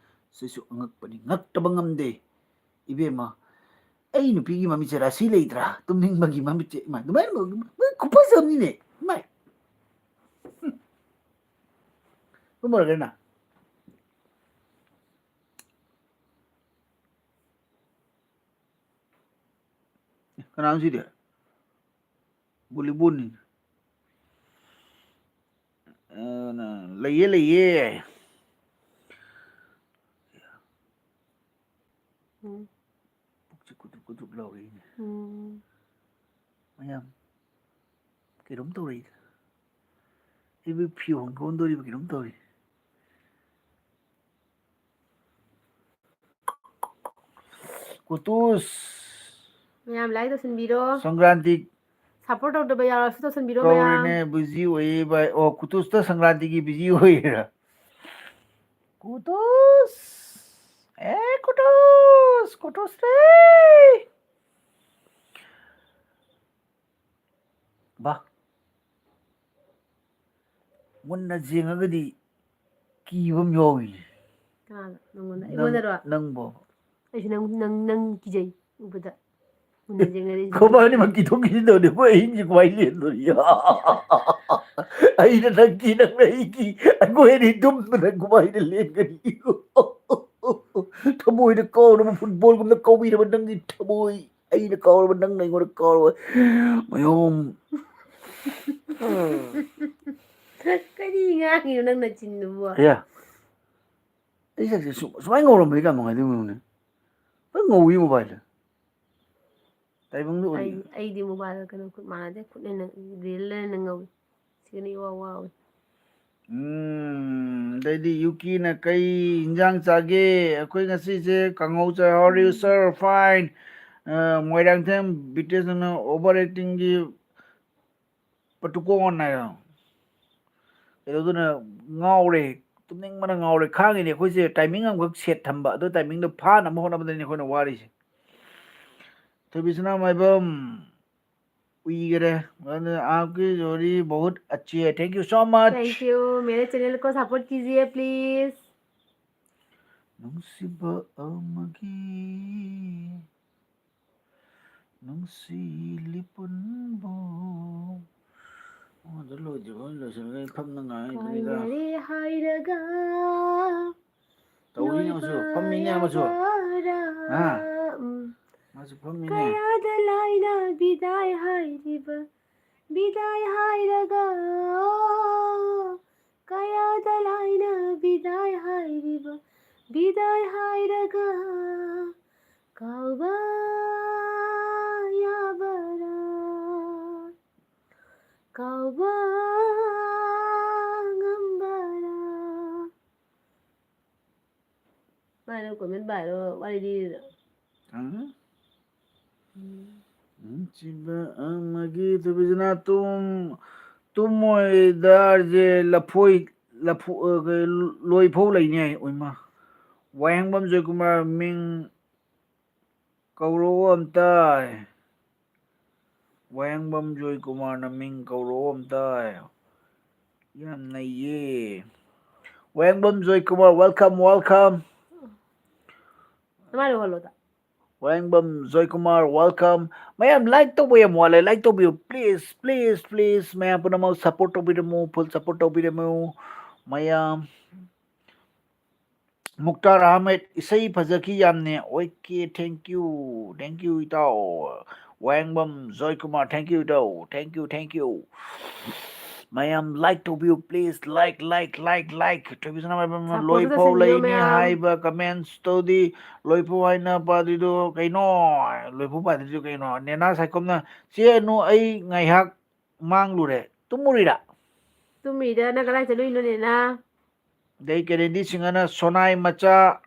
ꯁꯤꯁꯨ ꯑꯉꯛꯄꯅꯤ꯫ ꯉꯛꯇꯕ ꯉꯝꯗꯦ꯫ ꯏꯕꯦꯝꯃ, ꯑꯩ ꯅꯨꯄꯤꯒꯤ ꯃꯃꯤꯠꯁꯦ ꯔꯥꯁꯤ ꯂꯩꯇ꯭ꯔꯥ? ꯇꯨꯝꯅꯤꯡꯕꯒꯤ ꯃꯃꯤꯠꯁꯦ꯫ ꯏꯃꯥ, ꯑꯗꯨꯃꯥꯏꯅ ꯈꯨꯐꯖ ꯑꯃꯅꯤꯅꯦ꯫ ꯏꯃꯥꯏ꯫ ꯍꯨꯝ꯫ ꯇꯨꯝꯃꯨꯔꯒꯦ ꯅꯪ꯫ ꯀꯅꯥꯅꯣ ꯁꯤꯗꯤ? ꯕꯣꯂꯤꯕꯣꯟꯅꯤ꯫ ꯑ, ꯂꯩꯌꯦ, ꯂꯩꯌꯦ꯫ ꯎꯝ꯫ ꯄꯨꯛꯁꯤ ꯀꯨꯗꯨꯞ ꯀꯨꯗꯨꯞ ꯂꯥꯎꯔꯛꯏꯅꯦ꯫ ꯎꯝ꯫ ꯃꯌꯥꯝ, ꯀꯩꯅꯣꯝ ꯇꯧꯔꯛꯏꯗ꯫ ꯑꯩꯕꯨ ꯐꯤ ꯍꯣꯡꯗꯣꯛꯑꯝꯗꯣꯔꯤꯕ ꯀꯩꯅꯣꯝ ꯇꯧꯔꯤ꯫ ꯀꯨꯇꯨꯁ꯫ ꯃꯌꯥꯝ like ꯇꯧꯁꯟꯕꯤꯔꯣ꯫ ꯁꯪꯀ꯭ꯔꯥꯟꯇꯤ ꯁꯄꯣꯔꯠ ꯇꯧꯗꯕ ꯌꯥꯎꯔꯁꯨ ꯇꯧꯁꯟꯕꯤꯔꯣ ꯃꯌꯥꯝ꯫ ꯀꯧꯔꯤꯅꯦ, ꯕꯤꯖꯤ ꯑꯣꯏꯌꯦ ꯚꯥꯏ꯫ ꯑꯣ, ꯀꯨꯇꯨꯁꯇ ꯁꯪꯀ꯭ꯔꯥꯟꯇꯤꯒꯤ ꯕꯤꯖꯤ ꯑꯣꯏꯔꯤꯔꯥ? ꯀꯨꯇꯨꯁ! ꯑꯦ, ꯀꯨꯇꯨꯁ! ꯀꯨꯇꯨꯁ ꯔꯦ! ꯕꯥ꯫ ꯃꯨꯟꯅ ꯌꯦꯡꯉꯒꯗꯤ ꯀꯤꯕ ꯑꯃ ꯌꯥꯎꯏ꯫ ꯀꯅꯥꯅꯣ? ꯅꯪꯉꯣꯟꯗ? ꯅꯪ-, ꯑꯩꯉꯣꯟꯗꯔꯣ? ꯅꯪꯕꯣ? ꯑꯩꯁꯨ ꯅꯪ, ꯅꯪ, ꯅꯪ ꯀꯤꯖꯩ ꯎꯕꯗ꯫ ꯃꯨꯟꯅ ꯌꯦꯡꯉꯗꯤ ꯀꯃꯥꯏꯅ ꯀꯤꯊꯣꯛ ꯀꯤꯁꯤꯟ ꯇꯧꯅꯤ? ꯑꯩꯈꯣꯏ ꯑꯍꯤꯡꯁꯦ ꯀꯃꯥꯏꯅ ꯂꯦꯟꯗꯣꯔꯤ? ꯑꯩꯅ ꯅꯪ ꯀꯤ, ꯅꯪꯅ ꯑꯩ ꯀꯤ, ꯑꯩꯈꯣꯏ ꯑꯅꯤ ꯇꯨꯝꯗꯅ ꯀꯃꯥꯏꯅ ꯂꯦꯟꯒꯅꯤ? ꯊꯃꯣꯏꯅ ꯀꯥꯎꯔꯕ ꯐꯨꯠꯕꯣꯜꯒꯨꯝꯅ ꯀꯥꯎꯕꯤꯔꯕ ꯅꯪꯒꯤ ꯊꯃꯣꯏ꯫ ꯑꯩꯅ ꯀꯥꯎꯔꯕ, ꯅꯪꯅ ꯑꯩꯉꯣꯟꯗ ꯀꯥꯎꯔꯕ꯫ ꯃꯌꯣꯝ꯫ ꯀꯔꯤ ꯉꯥꯡꯉꯤꯅꯣ ꯅꯪ ꯅꯆꯤꯟꯗꯨꯕꯣ? ꯑꯌꯥ꯫ ꯑꯩ ꯁꯛꯁꯦ ꯁꯨ-, ꯁꯨꯃꯥꯏꯅ ꯉꯧꯔꯝꯕꯗꯤ ꯀꯌꯥꯝ ꯅꯨꯡꯉꯥꯏꯗꯣꯏꯅꯣ ꯌꯦꯡꯉꯨꯅꯦ꯫ ꯐꯖꯅ ꯉꯧꯋꯤ mobile ꯗ꯫ ꯇꯥꯏꯕꯪꯗ ꯑꯩ, ꯎꯔꯤ꯫ ꯑꯩꯗꯤ mobile ꯀꯩꯅꯣ ꯈꯨꯠ ꯃꯥꯟꯅꯗꯦ꯫ ꯈꯨꯠꯅ ꯍꯦꯟꯅ, real ꯅ ꯍꯦꯟꯅ ꯉꯧꯋꯤ꯫ ꯁꯤꯒꯅ ꯏꯋꯥ ꯋꯥꯋꯤ꯫ ꯎꯝ, ꯑꯗꯩꯗꯤ ꯌꯨꯀꯤꯅ ꯀꯩ ꯏꯟꯖꯥꯡ ꯆꯥꯒꯦ? ꯑꯩꯈꯣꯏ ꯉꯁꯤꯁꯦ ꯀꯥꯡꯍꯧ ꯆꯥꯏ꯫ How are you, um. Sir? Fine. ꯑ, ꯃꯣꯏꯔꯥꯡꯊꯦꯝ ꯕꯤꯇꯦꯁꯅ over acting ꯒꯤ ꯄꯇꯨꯀꯣꯟ ꯍꯥꯏꯌꯣ꯫ ꯀꯩꯗꯧꯗꯣꯏꯅꯣ? ꯉꯥꯎꯔꯦ꯫ ꯇꯨꯝꯅꯤꯡꯕꯅ ꯉꯥꯎꯔꯦ꯫ ꯈꯥꯡꯉꯤꯅꯦ ꯑꯩꯈꯣꯏꯁꯦ, timing ꯑꯃꯈꯛ set ꯊꯝꯕ꯫ ꯑꯗꯨ timing ꯗꯣ ꯐꯥꯅꯕ ꯍꯣꯠꯅꯕꯗꯅꯤ ꯑꯩꯈꯣꯏꯅ ꯋꯥꯔꯤꯁꯦ꯫ ꯊꯣꯏꯕꯤꯁꯅꯥ ꯃꯥꯏꯕꯝ꯫ ꯎꯏꯒꯔꯦ꯫ ꯑꯗꯨꯅ आपकी जोड़ी बहुत अच्छी है। Thank you so much. Thank you. मेरे channel को support कीजिए, please. ꯅꯨꯡꯁꯤꯕ ꯑꯃꯒꯤ ꯅꯨꯡꯁꯤ ꯂꯤꯄꯨꯟꯕꯨ꯫ ꯑꯃꯗ ꯂꯣꯏꯗ꯭ꯔꯤꯕ ꯂꯣꯏꯁꯤꯜꯂꯒ ꯑꯩ ꯐꯝꯅ ꯉꯥꯏꯗꯨꯅꯤꯗ꯫ ꯀꯥꯏꯅꯔꯦ ꯍꯥꯏꯔꯒ ꯇꯧꯔꯤꯅꯦ ꯑꯃꯁꯨ, ꯐꯝꯃꯤꯅꯦ ꯑꯃꯁꯨ꯫ ꯂꯣꯏꯕ ꯍꯥ? ꯎꯝ꯫ ꯀꯌꯥꯗ ꯂꯥꯏꯅ ꯕꯤꯗꯥꯏ ꯍꯥꯏꯔꯤꯕ, ꯕꯤꯗꯥꯏ ꯍꯥꯏꯔꯒ, ꯑꯣ, ꯀꯌꯥꯗ ꯂꯥꯏꯅ ꯕꯤꯗꯥꯏ ꯍꯥꯏꯔꯤꯕ, ꯕꯤꯗꯥꯏ ꯍꯥꯏꯔꯒ ꯀꯥꯎꯕ ꯌꯥꯕꯔꯥ, ꯀꯥꯎꯕ ꯉꯝꯕꯔꯥ? ꯃꯥꯅ comment ꯄꯥꯏꯔꯣ, ꯋꯥꯔꯤ ꯂꯤꯔꯤꯔꯣ? ꯈꯪꯗꯦ꯫ ꯎꯝ꯫ ꯅꯨꯡꯁꯤꯕ ꯑꯃꯒꯤ ꯊꯣꯏꯕꯤꯁꯅꯥ ꯇꯨꯝ-, ꯇꯨꯝꯃꯣꯏꯗ ꯑꯥꯔꯖꯦ ꯂꯐꯣꯏ, ꯂꯐꯨ-, ꯑ, ꯀꯩ, ꯂꯣꯏꯐꯧ ꯂꯩꯅꯤ ꯍꯥꯏ꯫ ꯑꯣꯏꯃꯥ꯫ ꯋꯥꯍꯦꯡꯕꯝ ꯖꯣꯏꯀꯨꯃꯥꯔ ꯃꯤꯡ ꯀꯧꯔꯛꯑꯣ ꯑꯝꯇ꯫ ꯋꯥꯍꯦꯡꯕꯝ ꯖꯣꯏꯀꯨꯃꯥꯔꯅ ꯃꯤꯡ ꯀꯧꯔꯛꯑꯣ ꯑꯝꯇ꯫ ꯌꯥꯝ ꯅꯩꯌꯦ꯫ ꯋꯥꯍꯦꯡꯕꯝ ꯖꯣꯏꯀꯨꯃꯥꯔ, welcome, welcome꯫ ꯅꯃꯥꯏꯗꯣ ꯍꯣꯜꯂꯣꯗ꯫ ꯋꯥꯍꯦꯡꯕꯝ ꯖꯣꯏꯀꯨꯃꯥꯔ, welcome꯫ ꯃꯌꯥꯝ like ꯇꯧꯕ ꯌꯥꯝ ꯋꯥꯠꯂꯦ, like ꯇꯧꯕꯤꯌꯨ, please, please, please꯫ ꯃꯌꯥꯝ ꯄꯨꯝꯅꯃꯛ support ꯇꯧꯕꯤꯔꯝꯃꯨ, full support ꯇꯧꯕꯤꯔꯝꯃꯨ꯫ ꯃꯌꯥꯝ ꯃꯨꯛꯇꯥꯔ ꯑꯍꯃꯦꯗ, ꯏꯁꯩ ꯐꯖꯈꯤ ꯌꯥꯝꯅ꯫ Okay, thank you, thank you ꯏꯇꯥꯎ꯫ ꯋꯥꯍꯦꯡꯕꯝ ꯖꯣꯏꯀꯨꯃꯥꯔ, thank you ꯏꯇꯥꯎ, thank you, thank you꯫ ꯃꯌꯥꯝ like ꯇꯧꯕꯤꯌꯨ, please, like, like, like, like꯫ ꯊꯣꯏꯕꯤꯁꯅꯥ ꯃꯥꯏꯕꯝꯅ support ꯂꯣꯏꯐꯧ ꯇꯧꯁꯟꯕꯤꯌꯣ ꯂꯩꯅꯤ ꯃꯌꯥꯝ꯫ ꯍꯥꯏꯕ comments ꯇꯧꯗꯤ, ꯂꯣꯏꯐꯧ ꯍꯥꯏꯅ ꯄꯥꯗ꯭ꯔꯤꯗꯣ ꯀꯩꯅꯣ? ꯂꯣꯏꯐꯧ ꯄꯥꯗ꯭ꯔꯤꯗꯣ ꯀꯩꯅꯣ? ꯅꯦꯅꯥ ꯁꯥꯏꯈꯣꯝꯅ, "ꯆꯦ ꯑꯅꯨ, ꯑꯩ ꯉꯥꯏꯍꯥꯛ ꯃꯥꯡꯂꯨꯔꯦ꯫" ꯇꯨꯝꯃꯨꯔꯤꯔꯥ? ꯇꯨꯝꯃꯤꯗ, ꯅꯪ ꯀꯗꯥꯏ ꯆꯠꯂꯨꯏꯅꯣ, ꯅꯦꯅꯥ? ꯑꯗꯩ ꯀꯦꯅꯦꯗꯤ ꯁꯤꯡꯍꯅ, "ꯁꯣꯅꯥꯏ ꯃꯆꯥ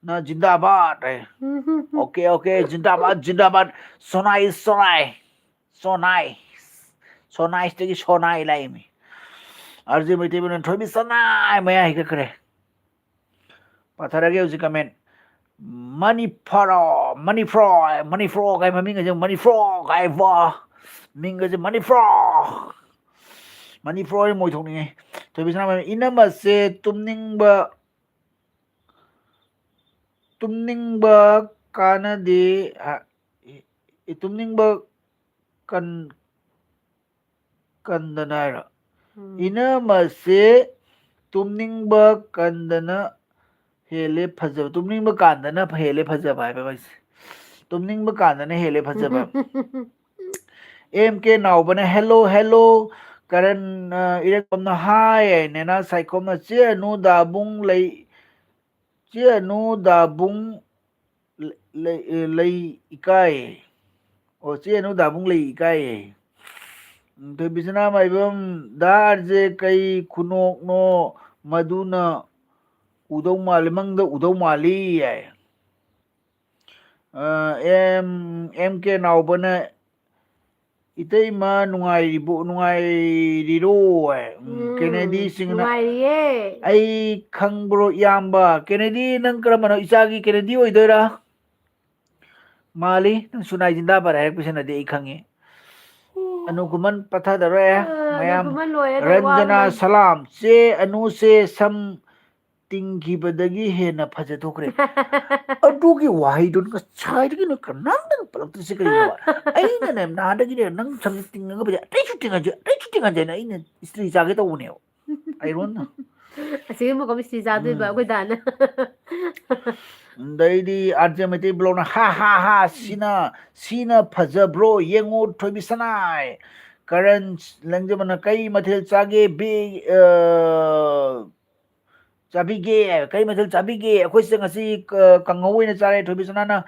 ꯅ ꯖꯤꯟꯗꯥꯕꯥꯗ" ꯍꯥꯏ꯫ ꯎꯝ꯫ Okay, okay, ꯖꯤꯟꯗꯥꯕꯥꯗ, ꯖꯤꯟꯗꯥꯕꯥꯗ꯫ ꯁꯣꯅꯥꯏ, ꯁꯣꯅꯥꯏ, ꯁꯣꯅꯥꯏ, ꯁꯣꯅꯥꯏꯁꯇꯒꯤ ꯁꯣꯅꯥꯏ ꯂꯥꯛꯏꯃꯤ꯫ ꯑꯥꯔ ꯖꯦ ꯃꯩꯇꯩꯕꯅ ꯊꯣꯏꯕꯤ ꯁꯅꯥꯏ ꯃꯌꯥ ꯍꯤꯒꯠꯈ꯭ꯔꯦ꯫ ꯄꯥꯊꯔꯒꯦ ꯍꯧꯖꯤꯛ comment꯫ ꯃꯅꯤꯐ꯭ꯔꯣ, ꯃꯅꯤꯐ꯭ꯔꯣ, ꯃꯅꯤꯐ꯭ꯔꯣ ꯀꯥꯏ ꯃꯃꯤꯡ ꯑꯁꯦ ꯃꯅꯤꯐ꯭ꯔꯣ ꯀꯥꯏ ꯋꯥ꯫ ꯃꯤꯡ ꯑꯁꯦ ꯃꯅꯤꯐ꯭ꯔꯣ꯫ ꯃꯅꯤꯐ꯭ꯔꯣ ꯍꯥꯏꯅ ꯃꯣꯏ ꯊꯣꯛꯅꯤꯡꯉꯦ꯫ ꯊꯣꯏꯕꯤꯁꯅꯥ ꯃꯌꯥꯝ, ꯏꯅꯝꯃꯁꯦ ꯇꯨꯝꯅꯤꯡꯕ, ꯇꯨꯝꯅꯤꯡꯕ ꯀꯥꯟꯅꯗꯦ, ꯑ, ꯏ-, ꯏ-, ꯇꯨꯝꯅꯤꯡꯕ ꯀꯟ-, ꯀꯟꯗꯅ ꯍꯥꯏꯔꯣ? ꯎꯝ꯫ ꯏꯅꯝꯃꯁꯦ ꯇꯨꯝꯅꯤꯡꯕ ꯀꯟꯗꯅ ꯍꯦꯜꯂꯦ ꯐꯖꯕ, ꯇꯨꯝꯅꯤꯡꯕ ꯀꯥꯟꯗꯅ ꯍꯦꯜꯂꯦ ꯐꯖꯕ ꯍꯥꯏꯕ ꯃꯥꯏꯁꯦ꯫ ꯇꯨꯝꯅꯤꯡꯕ ꯀꯥꯟꯗꯅ ꯍꯦꯜꯂꯦ ꯐꯖꯕ꯫ ꯑꯦꯝ ꯀꯦ ꯅꯥꯎꯕꯅ hello hello꯫ ꯀꯔꯟ, ꯑ, ꯏꯔꯦꯡꯕꯝꯅ hi꯫ ꯅꯦꯅꯥ ꯁꯥꯏꯈꯣꯝꯅ ꯆꯦ ꯑꯅꯨ ꯗꯥꯕꯨꯡ ꯂꯩ, ꯆꯦ ꯑꯅꯨ ꯗꯥꯕꯨꯡ ꯂꯩ, ꯂꯩ, ꯂꯩ ꯏꯀꯥꯏ꯫ ꯑꯣ, ꯆꯦ ꯑꯅꯨ ꯗꯥꯕꯨꯡ ꯂꯩ ꯏꯀꯥꯏꯌꯦ꯫ ꯎꯝ, ꯊꯣꯏꯕꯤꯁꯅꯥ ꯃꯥꯏꯕꯝ, ꯗꯥ ꯑꯥꯔ ꯖꯦ ꯀꯩ ꯈꯨꯅꯣꯛꯅꯣ ꯃꯗꯨꯅ ꯎꯗꯧ ꯃꯥꯜꯂꯤ, ꯃꯪꯗ ꯎꯗꯧ ꯃꯥꯜꯂꯤ ꯌꯥꯏ꯫ ꯑ, ꯑꯦꯝ, ꯑꯦꯝ ꯀꯦ ꯅꯥꯎꯕꯅ ꯏꯇꯩꯃ ꯅꯨꯡꯉꯥꯏꯔꯤꯕꯣ, ꯅꯨꯡꯉꯥꯏꯔꯤꯔꯣ? ꯎꯝ, ꯎꯝ, ꯀꯦꯅꯦꯗꯤ ꯁꯤꯡꯅ ꯅꯨꯡꯉꯥꯏꯔꯤꯌꯦ꯫ ꯑꯩ ꯈꯪꯕ꯭ꯔꯣ ꯏꯌꯥꯝꯕ? ꯀꯦꯅꯦꯗꯤ ꯅꯪ ꯀꯔꯝꯕꯅꯣ? ꯏꯆꯥꯒꯤ ꯀꯦꯅꯦꯗꯤ ꯑꯣꯏꯗꯣꯏꯔꯥ? ꯃꯥꯜꯂꯤ꯫ ꯅꯪ ꯁꯨꯅꯥꯏ ꯖꯤꯟꯗꯥꯕꯥꯗ ꯍꯥꯏꯔꯛꯄꯁꯤꯅꯗꯤ ꯑꯩ ꯈꯪꯉꯤ꯫ ꯎꯝ꯫ ꯑꯅꯨ ꯈꯨꯃꯟ ꯄꯠꯊꯗꯧꯔꯦ꯫ ꯑ, ꯑꯅꯨ ꯃꯌꯥꯝ ꯈꯨꯃꯟ ꯂꯣꯏꯔꯦ, ꯅꯪ ꯔꯟꯖꯅꯥ ꯋꯥꯔꯨꯔꯅꯨ꯫ ꯁꯂꯥꯝ꯫ ꯆꯦ ꯑꯅꯨꯁꯦ ꯁꯝ ꯇꯤꯡꯈꯤꯕꯗꯒꯤ ꯍꯦꯟꯅ ꯐꯖꯊꯣꯛꯈ꯭ꯔꯦ꯫ ꯑꯗꯨꯒꯤ ꯋꯥꯍꯩꯗꯨ ꯉꯁꯥꯏꯗꯒꯤ ꯅꯪ ꯅꯪꯗꯪ ꯄꯜꯂꯛꯇ꯭ꯔꯤꯁꯦ ꯀꯩꯒꯤꯅꯣꯕ? ꯑꯩꯅꯅꯦ ꯅꯍꯥꯟꯗꯒꯤꯅꯦ ꯅꯪ ꯁꯝꯁꯦ ꯇꯤꯡꯉꯒ ꯐꯖꯩ, ꯑꯇꯩꯁꯨ ꯇꯤꯡꯍꯟꯁꯦ, ꯑꯇꯩꯁꯨ ꯇꯤꯡꯍꯟꯁꯦꯅ ꯑꯩꯅ ꯏꯁꯇ꯭ꯔꯤ ꯆꯥꯒꯦ ꯇꯧꯕꯅꯦꯕ꯫ ꯑꯩꯔꯣꯟꯅ꯫ ꯑꯁꯤꯒꯨꯝꯕ ꯀꯣꯝ ꯏꯁꯇ꯭ꯔꯤ ꯆꯥꯗꯣꯏꯕ ꯎꯝ꯫ ꯑꯩꯈꯣꯏ ꯗꯥꯅ꯫ ꯑꯗꯩꯗꯤ ꯑꯥꯔ ꯖꯦ ꯃꯩꯇꯩ ꯕ꯭ꯂꯣꯛꯅ ꯍꯥ ꯍꯥ ꯍꯥ ꯁꯤꯅ, ꯁꯤꯅ ꯐꯖꯕ꯭ꯔꯣ? ꯌꯦꯡꯉꯣ ꯊꯣꯏꯕꯤ ꯁꯅꯥꯏ꯫ ꯀꯔꯟ ꯂꯪꯖꯕꯅ ꯀꯩ ꯃꯊꯦꯜ ꯆꯥꯒꯦ? ꯕꯤ-, ꯑ, ꯆꯥꯕꯤꯒꯦ? ꯀꯔꯤ ꯃꯊꯦꯜ ꯆꯥꯕꯤꯒꯦ? ꯑꯩꯈꯣꯏꯁꯦ ꯉꯁꯤ ꯀ-, ꯀꯥꯡꯍꯧ ꯑꯣꯏꯅ ꯆꯥꯔꯦ꯫ ꯊꯣꯏꯕꯤ ꯁꯅꯥꯅ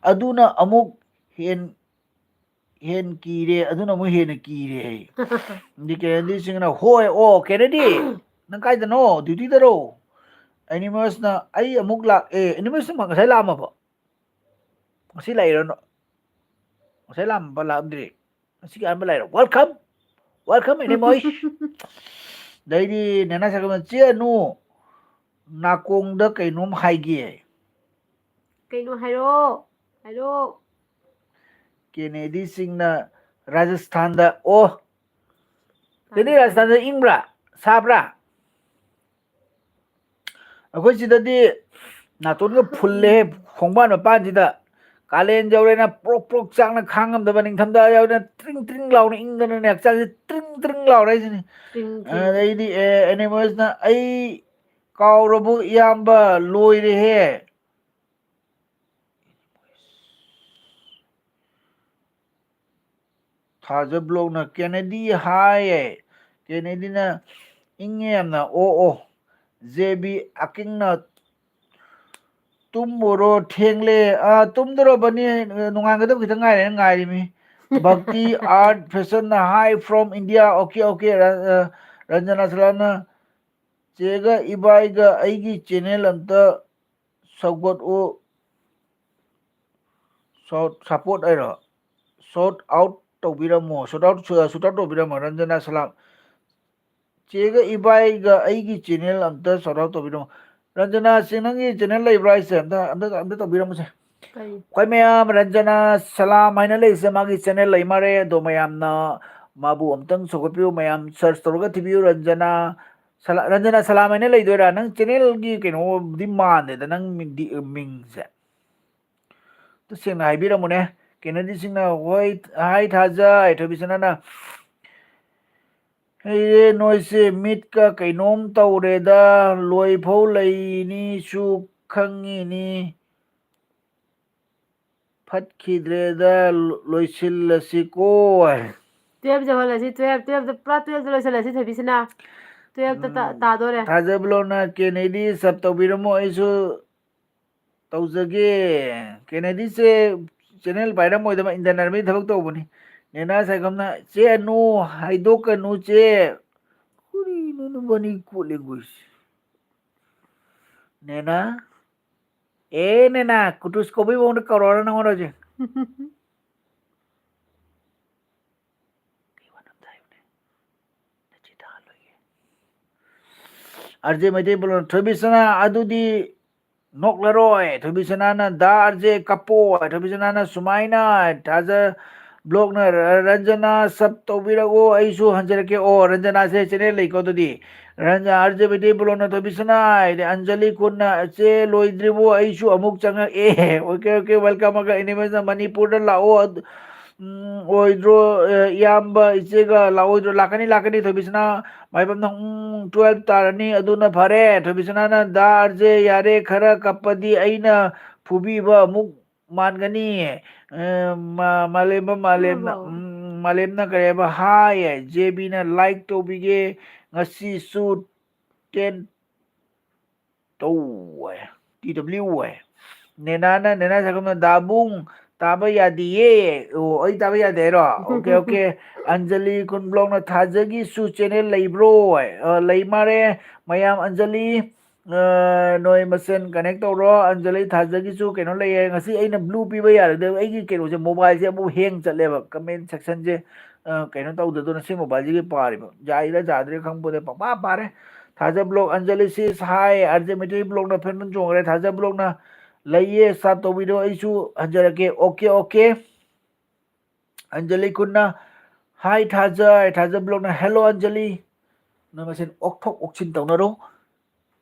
ꯑꯗꯨꯅ ꯑꯃꯨꯛ ꯍꯦꯟ-, ꯍꯦꯟ ꯀꯤꯔꯦ, ꯑꯗꯨꯅ ꯑꯃꯨꯛ ꯍꯦꯟꯅ ꯀꯤꯔꯦ ꯍꯥꯏ꯫ ꯑꯗꯤ ꯀꯦꯅꯦꯗꯤ ꯁꯤꯡꯅ, "ꯍꯣꯏ, ꯑꯣ, ꯀꯦꯅꯦꯗꯤ, ꯅꯪ ꯀꯥꯏꯗꯅꯣ? ꯗ꯭ꯌꯨꯇꯤꯗꯔꯣ?" ꯑꯦꯅꯤꯃꯁꯅ, "ꯑꯩ ꯑꯃꯨꯛ ꯂꯥꯛꯑꯦ꯫" ꯑꯦꯅꯤꯃꯁꯅ ꯉꯁꯥꯏ ꯂꯥꯛꯑꯝꯃꯕꯣ? ꯉꯁꯤ ꯂꯥꯛꯏꯔꯣ? ꯉꯁꯥꯏ ꯂꯥꯛꯑꯝꯕ ꯂꯥꯛꯑꯝꯗ꯭ꯔꯤ? ꯉꯁꯤꯒꯤ ꯑꯍꯥꯟꯕ ꯂꯥꯛꯏꯔꯣ? Welcome! Welcome, ꯑꯦꯅꯤꯃꯣꯏ! ꯑꯗꯩꯗꯤ ꯅꯦꯅꯥ ꯁꯥꯏꯀꯜꯅ, "ꯆꯦ ꯑꯅꯨ, ꯅꯥꯀꯣꯡꯗ ꯀꯩꯅꯣꯝ ꯍꯥꯏꯒꯦ꯫" ꯀꯩꯅꯣ ꯍꯥꯏꯔꯣ? ꯍꯥꯏꯔꯣ꯫ ꯀꯦꯅꯦꯗꯤ ꯁꯤꯡꯅ ꯔꯥꯖꯁꯊꯥꯟꯗ, ꯑꯣ, ꯀꯦꯅꯦꯗꯤ ꯔꯥꯖꯁꯊꯥꯟꯗ ꯏꯪꯕ꯭ꯔꯥ? ꯁꯥꯕ꯭ꯔꯥ? ꯑꯩꯈꯣꯏ ꯁꯤꯗꯗꯤ ꯅꯥꯇꯣꯟꯒ ꯐꯨꯜꯂꯦꯍꯦ, ꯈꯣꯡꯕꯥꯟ ꯃꯄꯥꯟꯁꯤꯗ꯫ ꯀꯥꯂꯦꯟ ꯌꯧꯔꯦꯅ ꯄ꯭ꯔꯣꯛ ꯄ꯭ꯔꯣꯛ ꯆꯥꯛꯅ ꯈꯥꯡꯉꯝꯗꯕ, ꯅꯤꯡꯊꯝꯊꯥ ꯌꯧꯔꯦꯅ ꯇ꯭ꯔꯤꯡ ꯇ꯭ꯔꯤꯡ ꯂꯥꯎꯅ ꯏꯪꯗꯅꯅꯦ, ꯍꯛꯆꯥꯡꯁꯦ ꯇ꯭ꯔꯤꯡ ꯇ꯭ꯔꯤꯡ ꯂꯥꯎꯔꯦ ꯍꯥꯏꯁꯤꯅꯤ꯫ ꯇ꯭ꯔꯤꯡ ꯇ꯭ꯔꯤꯡ꯫ ꯑꯗꯩꯗꯤ, ꯑꯦ, ꯑꯦꯅꯤꯃꯦꯜꯁꯅ, "ꯑꯩ ꯀꯥꯎꯔꯕꯣ ꯏꯌꯥꯝꯕ? ꯂꯣꯏꯔꯦꯍꯦ!" ꯊꯥꯖ ꯕ꯭ꯂꯣꯛꯅ ꯀꯦꯅꯦꯗꯤ ꯍꯥꯏꯌꯦ꯫ ꯀꯦꯅꯦꯗꯤꯅ ꯏꯪꯉꯦ ꯌꯥꯝꯅ꯫ ꯑꯣ, ꯑꯣ꯫ J B ꯑꯀꯤꯡꯅ ꯇꯨꯝꯃꯨꯔꯣ, ꯊꯦꯡꯂꯦ꯫ ꯑꯥ, ꯇꯨꯝꯗꯣꯔꯕꯅꯤ꯫ ꯅꯣꯡꯉꯥꯟꯒꯗꯕ ꯈꯤꯇꯪ ꯉꯥꯏꯔꯦꯅ ꯉꯥꯏꯔꯤꯃꯤ꯫ ꯚꯛꯇꯤ ꯑꯥꯔꯠ ꯐꯦꯁꯟꯅ, "Hi from India." Okay, okay. ꯔ-, ꯑ, ꯔꯟꯖꯅꯥ ꯁꯂꯥꯝꯅ, "ꯆꯦꯒ ꯏꯕꯥꯏꯒ ꯑꯩꯒꯤ ꯆꯦꯅꯦꯜ ꯑꯝꯇ ꯁꯧꯒꯠꯎ, ꯁꯣꯠ ꯁꯄꯣꯔꯠ ꯍꯥꯏꯔꯣ? ꯁꯣꯠ ꯑꯥꯎꯠ ꯇꯧꯕꯤꯔꯝꯃꯣ, ꯁꯣꯠ ꯑꯥꯎꯠ, ꯁꯣꯠ ꯑꯥꯎꯠ ꯇꯧꯕꯤꯔꯝꯃꯣ, ꯔꯟꯖꯅꯥ ꯁꯂꯥꯝ꯫ ꯆꯦꯒ ꯏꯕꯥꯏꯒ ꯑꯩꯒꯤ ꯆꯦꯅꯦꯜ ꯑꯝꯇ ꯁꯣꯠ ꯑꯥꯎꯠ ꯇꯧꯕꯤꯔꯝꯃꯣ꯫ ꯔꯟꯖꯅꯥ, ꯆꯦ, ꯅꯪꯒꯤ ꯆꯦꯅꯦꯜ ꯂꯩꯕ꯭ꯔꯥ ꯍꯥꯏꯁꯦ? ꯑꯝꯇ, ꯑꯝꯇ, ꯑꯝꯇ ꯇꯧꯕꯤꯔꯝꯃꯨꯁꯦ꯫ ꯀꯔꯤ? ꯑꯩꯈꯣꯏ ꯃꯌꯥꯝ, ꯔꯟꯖꯅꯥ ꯁꯂꯥꯝ ꯍꯥꯏꯅ ꯂꯩꯔꯤꯁꯦ, ꯃꯥꯒꯤ ꯆꯦꯅꯦꯜ ꯂꯩ ꯃꯥꯜꯂꯦ꯫ ꯑꯗꯣ ꯃꯌꯥꯝꯅ ꯃꯥꯕꯨ ꯑꯝꯇꯪ ꯁꯧꯒꯠꯄꯤꯌꯨ, ꯃꯌꯥꯝ ꯁꯔꯆ ꯇꯧꯔꯒ ꯊꯤꯕꯤꯌꯨ, ꯔꯟꯖꯅꯥ ꯁꯂꯥ-, ꯔꯟꯖꯅꯥ ꯁꯂꯥꯝ ꯍꯥꯏꯅ ꯂꯩꯗꯣꯏꯔꯥ? ꯅꯪ ꯆꯦꯅꯦꯜꯒꯤ ꯀꯩꯅꯣꯗꯤ ꯃꯥꯟꯗꯦꯗ, ꯅꯪ ꯃꯤꯡꯗꯤ, ꯃꯤꯡꯁꯦ꯫ ꯇꯁꯦꯡꯅ ꯍꯥꯏꯕꯤꯔꯝꯃꯨꯅꯦ꯫ ꯀꯦꯅꯦꯗꯤꯁꯤꯡꯅ, "ꯍꯣꯏ, ꯍꯥꯏ ꯊꯥꯖ", ꯊꯣꯏꯕꯤꯁꯅꯥꯅ, "ꯑꯩꯔꯦ ꯅꯣꯏꯁꯦ, ꯃꯤꯠꯀ ꯀꯩꯅꯣꯝ ꯇꯧꯔꯦꯗ, ꯂꯣꯏꯐꯧ ꯂꯩꯅꯤꯁꯨ ꯈꯪꯉꯤꯅꯤ, ꯐꯠꯈꯤꯗ꯭ꯔꯦꯗ, ꯂꯣꯏꯁꯤꯜꯂꯁꯤꯀꯣ" ꯍꯥꯏ꯫ ꯇꯨꯌꯦꯜꯞ ꯌꯧꯍꯜꯂꯁꯤ, ꯇꯨꯌꯦꯜꯞ, ꯇꯨꯌꯦꯜꯞꯇ, ꯄꯨꯔꯥ ꯇꯨꯌꯦꯜꯞꯇ ꯂꯣꯏꯁꯤꯜꯂꯁꯤ, ꯊꯣꯏꯕꯤꯁꯅꯥ꯫ ꯇꯨꯌꯦꯜꯞꯇ ꯇꯥ-, ꯎꯝ, ꯇꯥꯗꯣꯔꯦ꯫ ꯊꯥꯖꯕ ꯂꯣꯟꯅ ꯀꯦꯅꯦꯗꯤ ꯁꯕ ꯇꯧꯕꯤꯔꯝꯃꯣ, ꯑꯩꯁꯨ ꯇꯧꯖꯒꯦ꯫ ꯀꯦꯅꯦꯗꯤꯁꯦ ꯆꯦꯅꯦꯜ ꯄꯥꯏꯔꯝꯃꯣꯏꯗꯕ, ꯏꯟꯗꯤꯌꯟ ꯑꯥꯔꯃꯤ ꯊꯕꯛ ꯇꯧꯕꯅꯤ꯫ ꯅꯦꯅꯥ ꯁꯥꯏꯈꯣꯝꯅ, "ꯆꯦ ꯑꯅꯨ, ꯍꯥꯏꯗꯣꯛꯀꯅꯨ ꯆꯦ"꯫ ꯀꯔꯤꯅꯣ ꯅꯕꯥꯅꯤ ꯀꯣꯠ ꯂꯦꯡꯒꯣꯏꯁ? ꯅꯦꯅꯥ? ꯑꯦ ꯅꯦꯅꯥ, ꯀꯨꯇꯨꯁ ꯀꯧꯕꯩ ꯃꯑꯣꯡꯗ ꯀꯧꯔꯛꯑꯣꯔꯥ ꯅꯪꯉꯣꯟꯗ ꯍꯧꯖꯤꯛ? ꯀꯩ ꯋꯥꯅꯣ ꯑꯝꯇ ꯍꯥꯏꯌꯨꯅꯦ꯫ ꯅꯆꯦ ꯇꯥꯍꯜꯂꯣꯏꯒꯦ꯫ ꯑꯥꯔ ꯖꯦ ꯃꯩꯇꯩ ꯕ꯭ꯂꯣꯛꯅ, ꯊꯣꯏꯕꯤꯁꯅꯥ, ꯑꯗꯨꯗꯤ ꯅꯣꯛꯂꯔꯣꯏ꯫ ꯊꯣꯏꯕꯤꯁꯅꯥꯅ, "ꯗꯥ ꯑꯥꯔ ꯖꯦ ꯀꯞꯄꯣ"꯫ ꯊꯣꯏꯕꯤꯁꯅꯥꯅ ꯁꯨꯃꯥꯏꯅ, ꯊꯥꯖ ꯕ꯭ꯂꯣꯛꯅ, "ꯔ-, ꯔꯟꯖꯅꯥ ꯁꯕ ꯇꯧꯕꯤꯔꯛꯑꯣ, ꯑꯩꯁꯨ ꯍꯟꯖꯔꯛꯀꯦ"꯫ ꯑꯣ, ꯔꯟꯖꯅꯥꯁꯦ ꯆꯦꯅꯦꯜ ꯂꯩꯀꯣ ꯑꯗꯨꯗꯤ꯫ ꯔꯟꯖ-, ꯑꯥꯔ ꯖꯦ ꯃꯩꯇꯩ ꯕ꯭ꯂꯣꯛꯅ, ꯊꯣꯏꯕꯤꯁꯅꯥ ꯍꯥꯏꯗꯤ ꯑꯟꯖꯂꯤ ꯈꯨꯟꯅ, "ꯆꯦ ꯂꯣꯏꯗ꯭ꯔꯤꯕꯣ? ꯑꯩꯁꯨ ꯑꯃꯨꯛ ꯆꯪꯉꯛꯑꯦ"꯫ ꯑꯣꯀꯦ, ꯑꯣꯀꯦ, welcome ꯑꯒ ꯑꯦꯅꯤꯃꯦꯁꯟ ꯃꯅꯤꯄꯨꯔꯗ ꯂꯥꯛꯑꯣ꯫ ꯑꯗꯨ, ꯎꯝ, ꯑꯣꯏꯗ꯭ꯔꯣ, ꯑ, ꯏꯌꯥꯝꯕ, ꯏꯆꯦꯒ ꯂꯥꯛꯑꯣꯏꯗ꯭ꯔꯣ? ꯂꯥꯛꯀꯅꯤ, ꯂꯥꯛꯀꯅꯤ, ꯊꯣꯏꯕꯤꯁꯅꯥ꯫ ꯃꯥꯏꯕꯝꯅ, "ꯎꯝ, ꯇꯨꯌꯦꯜꯞ ꯇꯥꯔꯅꯤ, ꯑꯗꯨꯅ ꯐꯔꯦ"꯫ ꯊꯣꯏꯕꯤꯁꯅꯥꯅ, "ꯗꯥ ꯑꯥꯔ ꯖꯦ, ꯌꯥꯔꯦ, ꯈꯔ ꯀꯞꯄꯗꯤ ꯑꯩꯅ ꯐꯨꯕꯤꯕ ꯑꯃꯨꯛ ꯃꯥꯟꯒꯅꯤ"꯫ ꯑ, ꯃꯥ-, ꯃꯥꯂꯦꯝꯕꯝ, ꯃꯥꯂꯦꯝꯅ, ꯐꯨꯔꯕꯣ? ꯎꯝ, ꯃꯥꯂꯦꯝꯅ ꯀꯔꯤ ꯍꯥꯏꯕ? ꯍꯥꯏ ꯍꯥꯏ꯫ ꯖꯦ ꯕꯤꯅ ꯂꯥꯏꯛ ꯇꯧꯕꯤꯒꯦ꯫ ꯉꯁꯤꯁꯨ ꯇꯦꯟ ꯇꯧ ꯍꯥꯏ꯫ ꯇꯤ ꯗꯕ꯭ꯂꯤꯎ ꯍꯥꯏ꯫ ꯅꯦꯅꯥꯅ, ꯅꯦꯅꯥ ꯁꯥꯏꯈꯣꯝꯅ, "ꯗꯥꯕꯨꯡ, ꯇꯥꯕ ꯌꯥꯗꯤꯌꯦ"꯫ ꯑꯣ, ꯑꯩ ꯇꯥꯕ ꯌꯥꯗꯦ ꯍꯥꯏꯔꯣ? Okay, okay. ꯑꯟꯖꯂꯤ ꯈꯨꯟꯕ꯭ꯂꯣꯛꯅ, "ꯊꯥꯖꯒꯤꯁꯨ ꯆꯦꯅꯦꯜ ꯂꯩꯕ꯭ꯔꯣ?" ꯍꯥꯏ꯫ ꯑ, ꯂꯩ ꯃꯥꯜꯂꯦ꯫ ꯃꯌꯥꯝ ꯑꯟꯖꯂꯤ, ꯑ, ꯅꯣꯏ ꯃꯁꯦꯟ ꯀꯅꯦꯛ ꯇꯧꯔꯣ꯫ ꯑꯟꯖꯂꯤ ꯊꯥꯖꯒꯤꯁꯨ ꯀꯩꯅꯣ ꯂꯩꯌꯦ꯫ ꯉꯁꯤ ꯑꯩꯅ ꯕ꯭ꯂꯨ ꯄꯤꯕ ꯌꯥꯔꯣꯏꯗꯕ, ꯑꯩꯒꯤ ꯀꯩꯅꯣꯁꯦ, ꯃꯣꯕꯥꯏꯜꯁꯦ ꯑꯃꯨꯛ ꯍꯦꯡ ꯆꯠꯂꯦꯕ꯫ ꯀꯃꯦꯟ ꯁꯦꯛꯁꯟꯁꯦ, ꯑ, ꯀꯩꯅꯣ ꯇꯧꯗꯗꯅ ꯁꯤ ꯃꯣꯕꯥꯏꯜꯁꯤꯒꯤ ꯄꯥꯔꯤꯕ꯫ ꯌꯥꯏꯔ ꯌꯥꯗ꯭ꯔꯤꯔ ꯈꯪꯄꯣꯟꯇꯦ, ꯄꯪꯄꯥ ꯄꯥꯔꯦ꯫ ꯊꯥꯖ ꯕ꯭ꯂꯣꯛ, ꯑꯟꯖꯂꯤ ꯁꯤꯁ ꯍꯥꯏ, ꯑꯥꯔ ꯖꯦ ꯃꯩꯇꯩ ꯕ꯭ꯂꯣꯛꯅ ꯐꯦꯟ ꯕꯟ ꯆꯣꯡꯈ꯭ꯔꯦ꯫ ꯊꯥꯖ ꯕ꯭ꯂꯣꯛꯅ ꯂꯩꯌꯦ, ꯁꯞ ꯇꯧꯕꯤꯔꯣ, ꯑꯩꯁꯨ ꯍꯟꯖꯔꯛꯀꯦ꯫ Okay, okay. ꯑꯟꯖꯂꯤ ꯈꯨꯟꯅ, "ꯍꯥꯏ ꯊꯥꯖ", ꯍꯥꯏ ꯊꯥꯖ ꯕ꯭ꯂꯣꯛꯅ, "ꯍꯦꯜꯂꯣ ꯑꯟꯖꯂꯤ"꯫ ꯅꯣꯏ ꯃꯁꯦꯟ ꯑꯣꯛꯊꯣꯛ ꯑꯣꯛꯁꯤꯟ ꯇꯧꯅꯔꯣ꯫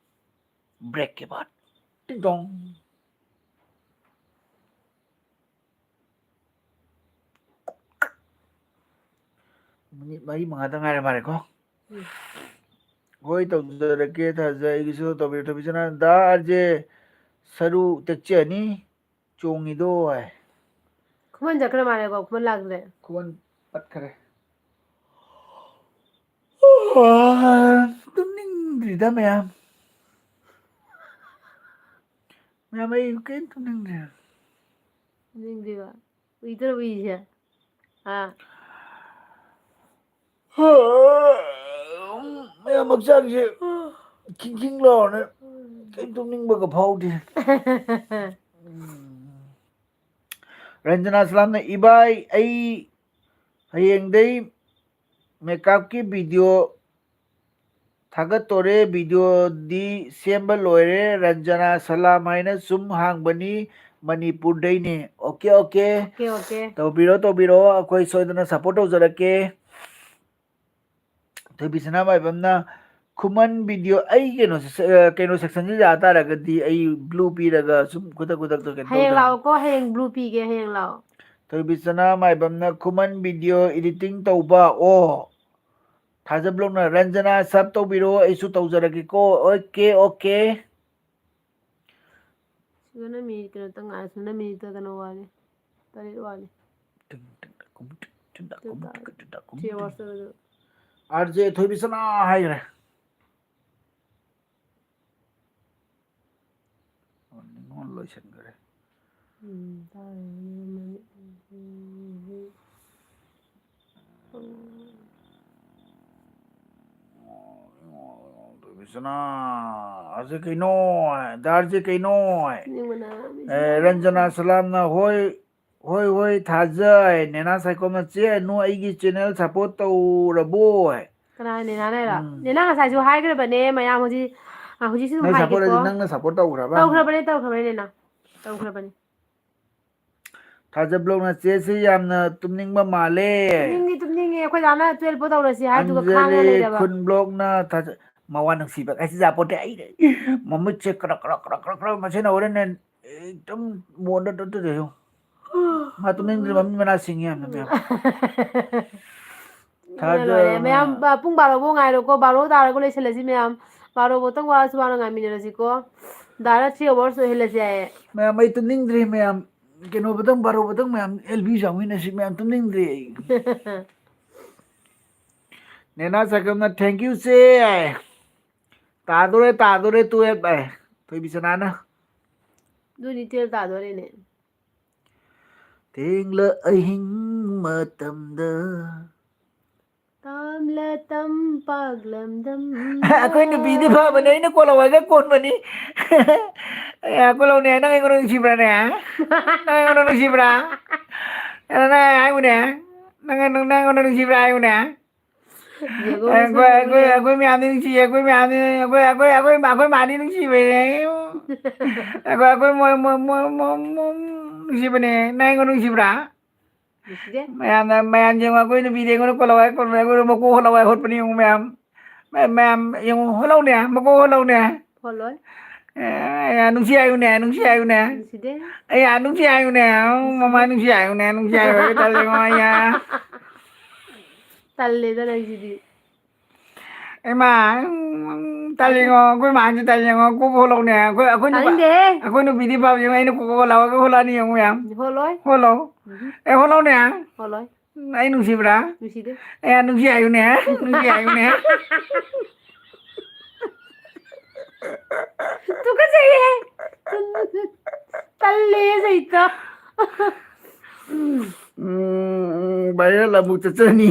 ꯕ꯭ꯔꯦꯛꯀꯤ ꯕꯥꯠ꯫ ꯇꯤꯡ ꯇꯣꯡ꯫ ꯃꯤꯅꯤꯠ ꯃꯔꯤ ꯃꯉꯥꯗ ꯉꯥꯏꯔ ꯃꯥꯜꯂꯦꯀꯣ꯫ ꯎꯝ꯫ ꯍꯣꯏ, ꯇꯧꯖꯔꯛꯀꯦ, ꯊꯥꯖ ꯑꯩꯒꯤꯁꯨ ꯇꯧꯕꯤꯔꯣ, ꯇꯧꯕꯤꯁꯅꯥ꯫ ꯗꯥ ꯑꯥꯔ ꯖꯦ ꯁꯔꯨ ꯇꯦꯛꯆꯅꯤ꯫ ꯆꯣꯡꯉꯤꯗꯣ ꯍꯥꯏ꯫ ꯈꯨꯃꯟ ꯆꯠꯈ꯭ꯔ ꯃꯥꯜꯂꯦꯀꯣ, ꯈꯨꯃꯟ ꯂꯥꯛꯇ꯭ꯔꯦ꯫ ꯈꯨꯃꯟ ꯄꯠꯈ꯭ꯔꯦ꯫ ꯇꯨꯝꯅꯤꯡꯗ꯭ꯔꯤꯗ ꯃꯌꯥꯝ꯫ ꯃꯌꯥꯝ, ꯑꯩ ꯀꯩꯝ ꯇꯨꯝꯅꯤꯡꯗ꯭ꯔꯤ꯫ ꯇꯨꯝꯅꯤꯡꯗ꯭ꯔꯤꯕ? ꯎꯏꯗ꯭ꯔꯣ ꯎꯏꯁꯦ? ꯍꯥ? ꯃꯌꯥꯝ ꯍꯛꯆꯥꯡꯁꯦ ꯈꯤꯡ ꯈꯤꯡ ꯂꯥꯎꯔꯦ꯫ ꯀꯩꯝ ꯇꯨꯝꯅꯤꯡꯕꯒ ꯐꯥꯎꯗꯦ꯫ ꯔꯟꯖꯅꯥ ꯁꯂꯥꯝꯅ, "ꯏꯕꯥꯏ, ꯑꯩ ꯍꯌꯦꯡꯗꯩ ꯃꯦꯀꯞꯀꯤ ꯚꯤꯗꯤꯑꯣ ꯊꯥꯒꯠꯇꯣꯔꯦ, ꯚꯤꯗꯤꯑꯣꯗꯤ ꯁꯦꯝꯕ ꯂꯣꯏꯔꯦ꯫ ꯔꯟꯖꯅꯥ ꯁꯂꯥꯝ ꯍꯥꯏꯅ ꯁꯨꯝ ꯍꯥꯡꯕꯅꯤ, ꯃꯅꯤꯄꯨꯔꯗꯩꯅꯦ"꯫ Okay, okay. Okay, okay. ꯇꯧꯕꯤꯔꯣ, ꯇꯧꯕꯤꯔꯣ꯫ ꯑꯩꯈꯣꯏ ꯁꯣꯏꯗꯅ ꯁꯞꯄꯣꯔꯠ ꯇꯧꯖꯔꯛꯀꯦ꯫ ꯊꯣꯏꯕꯤꯁꯅꯥ ꯃꯥꯏꯕꯝꯅ, "ꯈꯨꯃꯟ ꯚꯤꯗꯤꯑꯣ", ꯑꯩ ꯀꯩꯅꯣꯁꯦ, ꯑ, ꯀꯩꯅꯣ ꯁꯦꯛꯁꯟꯁꯤ ꯌꯥ ꯇꯥꯔꯒꯗꯤ ꯑꯩ ꯕ꯭ꯂꯨ ꯄꯤꯔꯒ ꯁꯨꯝ ꯈꯨꯗꯛ ꯈꯨꯗꯛꯇ ꯀꯩꯅꯣ ꯍꯌꯦꯡ ꯇꯧꯗꯣꯏꯅꯤ꯫ ꯂꯥꯛꯑꯣꯀꯣ, ꯍꯌꯦꯡ ꯕ꯭ꯂꯨ ꯄꯤꯒꯦ, ꯍꯌꯦꯡ ꯂꯥꯛꯑꯣ꯫ ꯊꯣꯏꯕꯤꯁꯅꯥ ꯃꯥꯏꯕꯝꯅ, "ꯈꯨꯃꯟ ꯚꯤꯗꯤꯑꯣ ꯏꯗꯤꯇꯤꯡ ꯇꯧꯕ", ꯑꯣ꯫ ꯊꯥꯖ ꯕ꯭ꯂꯣꯛꯅ, "ꯔꯟꯖꯅꯥ ꯁꯕ ꯇꯧꯕꯤꯔꯣ, ꯑꯩꯁꯨ ꯇꯧꯖꯔꯒꯦꯀꯣ"꯫ Okay, okay. ꯁꯤꯗꯅ ꯃꯤꯅꯤꯠ ꯀꯩꯅꯣꯇꯪ ꯉꯥꯏꯔꯦ, ꯁꯤꯗꯅ ꯃꯤꯅꯤꯠꯇ ꯀꯩꯅꯣ ꯋꯥꯠꯂꯤ, ꯇꯔꯦꯠ ꯋꯥꯠꯂꯤ꯫ ꯇꯤꯡ ꯇꯤꯡ ꯇꯤꯡ ꯇꯤꯡ꯫ ꯊꯨꯟꯗꯛ ꯀꯨꯝ, ꯊꯨꯟꯗꯛ ꯀꯨꯝ, ꯊ꯭ꯔꯤ ꯑꯋꯥꯔꯁ ꯑꯣꯏꯕꯗꯣ꯫ ꯑꯥꯔ ꯖꯦ ꯊꯣꯏꯕꯤꯁꯅꯥ ꯍꯥꯏꯈ꯭ꯔꯦ꯫ ꯅꯤꯉꯣꯜ ꯂꯣꯏꯁꯤꯟꯈ꯭ꯔꯦ꯫ ꯎꯝ, ꯇꯥꯔꯦ꯫ ꯊꯣꯏꯕꯤꯁꯅꯥ, ꯑꯥꯔ ꯖꯦ ꯀꯩꯅꯣ? ꯗꯥ ꯑꯥꯔ ꯖꯦ ꯀꯩꯅꯣ? ꯅꯤꯡꯕꯅ ꯑꯦ, ꯔꯟꯖꯅꯥ ꯁꯂꯥꯝꯅ ꯍꯣꯏ, ꯍꯣꯏ, ꯍꯣꯏ, ꯊꯥꯖꯩ꯫ ꯅꯦꯅꯥ ꯁꯥꯏꯀꯣꯝꯅ, "ꯆꯦ ꯑꯅꯨ, ꯑꯩꯒꯤ ꯆꯦꯅꯦꯜ ꯁꯞꯄꯣꯔꯠ ꯇꯧꯔꯕꯣ?" ꯍꯥꯏ꯫ ꯀꯅꯥ, ꯅꯦꯅꯥꯅ ꯍꯥꯏꯔꯣ? ꯎꯝ꯫ ꯅꯦꯅꯥ ꯉꯁꯥꯏꯁꯨ ꯍꯥꯏꯈ꯭ꯔꯕꯅꯦ ꯃꯌꯥꯝ, ꯍꯧꯖꯤꯛ, ꯑ, ꯍꯧꯖꯤꯛꯁꯨ ꯑꯗꯨꯝ ꯅꯪ ꯁꯞꯄꯣꯔꯠ ꯍꯥꯏꯒꯦꯀꯣ꯫ ꯍꯥꯏꯗꯤ ꯅꯪꯅ ꯁꯞꯄꯣꯔꯠ ꯇꯧꯈ꯭ꯔꯕ? ꯇꯧꯈ꯭ꯔꯕꯅꯦ, ꯇꯧꯈ꯭ꯔꯕꯅꯦ ꯅꯦꯅꯥ꯫ ꯇꯧꯈ꯭ꯔꯕꯅꯦ꯫ ꯊꯥꯖ ꯕ꯭ꯂꯣꯛꯅ, "ꯆꯦꯁꯤ ꯌꯥꯝꯅ ꯇꯨꯝꯅꯤꯡꯕ ꯃꯥꯜꯂꯦ"꯫ ꯇꯨꯝꯅꯤꯡꯗꯤ ꯇꯨꯝꯅꯤꯡꯉꯦ, ꯑꯩꯈꯣꯏ ꯗꯥꯅ ꯇꯨꯌꯦꯜꯞ ꯐꯥꯎ ꯇꯧꯔꯁꯤ ꯍꯥꯏꯗꯨꯒ ꯈꯥꯡꯉ ꯑꯟꯖꯂꯤ ꯂꯩꯔꯕ꯫ ꯈꯨꯟ ꯕ꯭ꯂꯣꯛꯅ, ꯊꯥꯖ-, ꯃꯋꯥ ꯅꯨꯡꯁꯤꯕ ꯀꯥꯏꯁꯤ ꯌꯥꯄꯣꯠꯇꯦ꯫ ꯑꯩ ꯃꯃꯤꯠꯁꯦ ꯀ꯭ꯔꯛ ꯀ꯭ꯔꯛ ꯀ꯭ꯔꯛ ꯀ꯭ꯔꯛ ꯀ꯭ꯔꯛ ꯃꯁꯤꯅ ꯍꯣꯔꯦꯟꯅꯦ ꯑꯦꯛꯗꯝ ꯃꯣꯟꯗ ꯇꯠꯇꯗ ꯌꯦꯡꯉꯨ꯫ ꯃꯥ ꯇꯨꯝꯅꯤꯡꯗ꯭ꯔꯤ, ꯃꯃꯤꯠ ꯃꯅꯥ ꯁꯤꯡꯉꯤ ꯌꯥꯝꯅ ꯃꯌꯥꯝ꯫ ꯊꯥꯖ-, ꯂꯣꯏꯔꯦ꯫ ꯃꯌꯥꯝ, ꯕ-, ꯄꯨꯡ ꯕꯥꯔꯣ ꯐꯥꯎ ꯉꯥꯏꯔꯣꯀꯣ, ꯕꯥꯔꯣ ꯇꯥꯔꯒ ꯂꯣꯏꯁꯤꯜꯂꯁꯤ ꯃꯌꯥꯝ꯫ ꯕꯥꯔꯣ ꯐꯥꯎꯇꯪ ꯋꯥꯔꯁꯨ ꯋꯥꯅ ꯉꯥꯏꯃꯤꯟꯅꯔꯁꯤꯀꯣ꯫ ꯗꯥꯅ ꯊ꯭ꯔꯤ ꯑꯋꯥꯔꯁ ꯑꯣꯏꯍꯜꯂꯁꯦ ꯍꯥꯏꯌꯦ꯫ ꯃꯌꯥꯝ, ꯑꯩ ꯇꯨꯝꯅꯤꯡꯗ꯭ꯔꯦ ꯃꯌꯥꯝ꯫ ꯀꯩꯅꯣ ꯐꯥꯎꯇꯪ, ꯕꯥꯔꯣ ꯐꯥꯎꯇꯪ ꯃꯌꯥꯝ ꯑꯦꯜ ꯕꯤ ꯆꯥꯎꯃꯤꯟꯅꯁꯤ ꯃꯌꯥꯝ, ꯇꯨꯝꯅꯤꯡꯗ꯭ꯔꯦ ꯑꯩ꯫ ꯅꯦꯅꯥ ꯆꯥꯏꯀꯝꯅ, "Thank you ꯆꯦ꯫ ꯇꯥꯗꯣꯔꯦ, ꯇꯥꯗꯣꯔꯦ, ꯇꯨꯌꯦꯜꯞ" ꯍꯥꯏ꯫ ꯊꯣꯏꯕꯤꯁꯅꯥꯅ꯫ ꯑꯗꯨꯅꯤ ꯇꯨꯌꯦꯜꯞ ꯇꯥꯗꯣꯔꯦꯅꯦ꯫ ꯊꯦꯡꯂ ꯑꯍꯤꯡ ꯃꯇꯝꯗ꯫ ꯇꯝꯂ ꯇꯝꯄꯥꯛ ꯂꯝꯗꯝꯗ꯫ ꯑꯩꯈꯣꯏ ꯅꯨꯄꯤꯗꯤ ꯐꯕꯅꯦ, ꯑꯩꯅ ꯀꯣꯜꯍꯧꯔꯒ ꯀꯣꯟꯕꯅꯤ꯫ ꯑꯦ, ꯀꯣꯜꯍꯧꯅꯦ, ꯅꯪ ꯑꯩꯉꯣꯟꯗ ꯅꯨꯡꯁꯤꯕ꯭ꯔꯥꯅꯦ? ꯅꯪ ꯑꯩꯉꯣꯟꯗ ꯅꯨꯡꯁꯤꯕ꯭ꯔꯥ? ꯅꯪ ꯍꯥꯏꯌꯨꯅꯦ꯫ ꯅꯪ, ꯅꯪ, ꯅꯪ ꯑꯩꯉꯣꯟꯗ ꯅꯨꯡꯁꯤꯕ꯭ꯔꯥ ꯍꯥꯏꯌꯨꯅꯦ? ꯌꯦꯡꯉꯣ, ꯑꯩꯈꯣꯏ, ꯑꯩꯈꯣꯏ, ꯅꯨꯡꯁꯤꯕꯅꯦ꯫ ꯑꯩꯈꯣꯏ ꯃꯌꯥꯝꯗꯤ ꯅꯨꯡꯁꯤꯌꯦ, ꯑꯩꯈꯣꯏ ꯃꯌꯥꯝꯗꯤ, ꯑꯩꯈꯣꯏ, ꯑꯩꯈꯣꯏ, ꯑꯩꯈꯣꯏ, ꯑꯩꯈꯣꯏ ꯃꯥꯗꯤ ꯅꯨꯡꯁꯤꯕꯅꯦ꯫ ꯑꯩꯈꯣꯏ, ꯑꯩꯈꯣꯏ ꯃꯣ-, ꯃꯣ-, ꯃꯣ-, ꯃꯣ-, ꯃꯣ-, ꯅꯨꯡꯁꯤꯕꯅꯦ꯫ ꯅꯪ ꯑꯩꯉꯣꯟꯗ ꯅꯨꯡꯁꯤꯕ꯭ꯔꯥ? ꯅꯨꯡꯁꯤꯗꯦ꯫ ꯃꯌꯥꯝꯅ, ꯃꯌꯥꯝ ꯌꯦꯡꯉꯣ, ꯑꯩꯈꯣꯏ ꯅꯨꯄꯤꯗꯤ ꯑꯩꯉꯣꯟꯗ ꯀꯣꯜꯍꯧ ꯍꯥꯏ, ꯀꯣꯜꯍꯧ ꯍꯥꯏ, ꯑꯩꯈꯣꯏ ꯃꯀꯣꯛ ꯍꯣꯜꯍꯧ ꯍꯥꯏ ꯍꯣꯠꯄꯅꯤ ꯌꯦꯡꯉꯣ ꯃꯌꯥꯝ꯫ ꯃ-, ꯃꯌꯥꯝ ꯌꯦꯡꯉꯣ, ꯍꯣꯠꯍꯧꯅꯦ, ꯃꯀꯣꯛ ꯍꯣꯜꯍꯧꯅꯦ꯫ ꯍꯣꯠꯂꯣꯏ꯫ ꯑꯦ, ꯅꯨꯡꯁꯤ ꯍꯥꯏꯌꯨꯅꯦ, ꯅꯨꯡꯁꯤ ꯍꯥꯏꯌꯨꯅꯦ꯫ ꯅꯨꯡꯁꯤꯗꯦ꯫ ꯑꯩ ꯌꯥ, ꯅꯨꯡꯁꯤ ꯍꯥꯏꯌꯨꯅꯦ, ꯅꯨꯡꯁꯤꯗꯦ꯫ ꯃꯃꯥ ꯅꯨꯡꯁꯤ ꯍꯥꯏꯌꯨꯅꯦ, ꯅꯨꯡꯁꯤ ꯍꯥꯏꯌꯨ ꯍꯥꯏꯒꯦ ꯇꯜꯂꯦꯉꯣ, ꯑꯩ ꯌꯥ꯫ ꯇꯜꯂꯦꯗ ꯅꯪꯁꯤꯗꯤ꯫ ꯏꯃꯥ, ꯎꯝ, ꯇꯜꯂꯤꯉꯣ, ꯑꯩꯈꯣꯏ ꯃꯥꯁꯨ ꯇꯜꯂꯤꯉꯣ, ꯀꯣꯛ ꯍꯣꯜꯍꯧꯅꯦ꯫ ꯑꯩꯈꯣꯏ, ꯑꯩꯈꯣꯏ ꯅꯨꯄꯥ-, ꯇꯥꯅꯤꯡꯗꯦꯍꯦ꯫ ꯑꯩꯈꯣꯏ ꯅꯨꯄꯤꯗꯤ ꯐꯕ ꯌꯦꯡꯉꯣ, ꯑꯩꯅ ꯀꯣꯛ ꯍꯣꯜꯍꯧꯔꯒ ꯍꯣꯜꯂꯛꯑꯅꯤ ꯌꯦꯡꯉꯨ ꯃꯌꯥꯝ꯫ ꯍꯣꯜꯂꯣꯏ꯫ ꯍꯣꯜꯂꯣ꯫ ꯎꯝ꯫ ꯑꯦ, ꯍꯣꯜꯍꯧꯅꯦ꯫ ꯍꯣꯜꯂꯣꯏ꯫ ꯑꯩ ꯅꯨꯡꯁꯤꯕ꯭ꯔꯥ? ꯅꯨꯡꯁꯤꯗꯦ꯫ ꯑꯦ, ꯅꯨꯡꯁꯤ ꯍꯥꯏꯌꯨꯅꯦ, ꯅꯨꯡꯁꯤ ꯍꯥꯏꯌꯨꯅꯦ꯫ ꯇꯨꯀꯠꯆꯩꯍꯦ꯫ ꯇꯜꯂꯦ, ꯁꯩꯇ꯫ ꯎꯝ, viral ꯑꯃꯨꯛ ꯆꯠꯆꯅꯤ꯫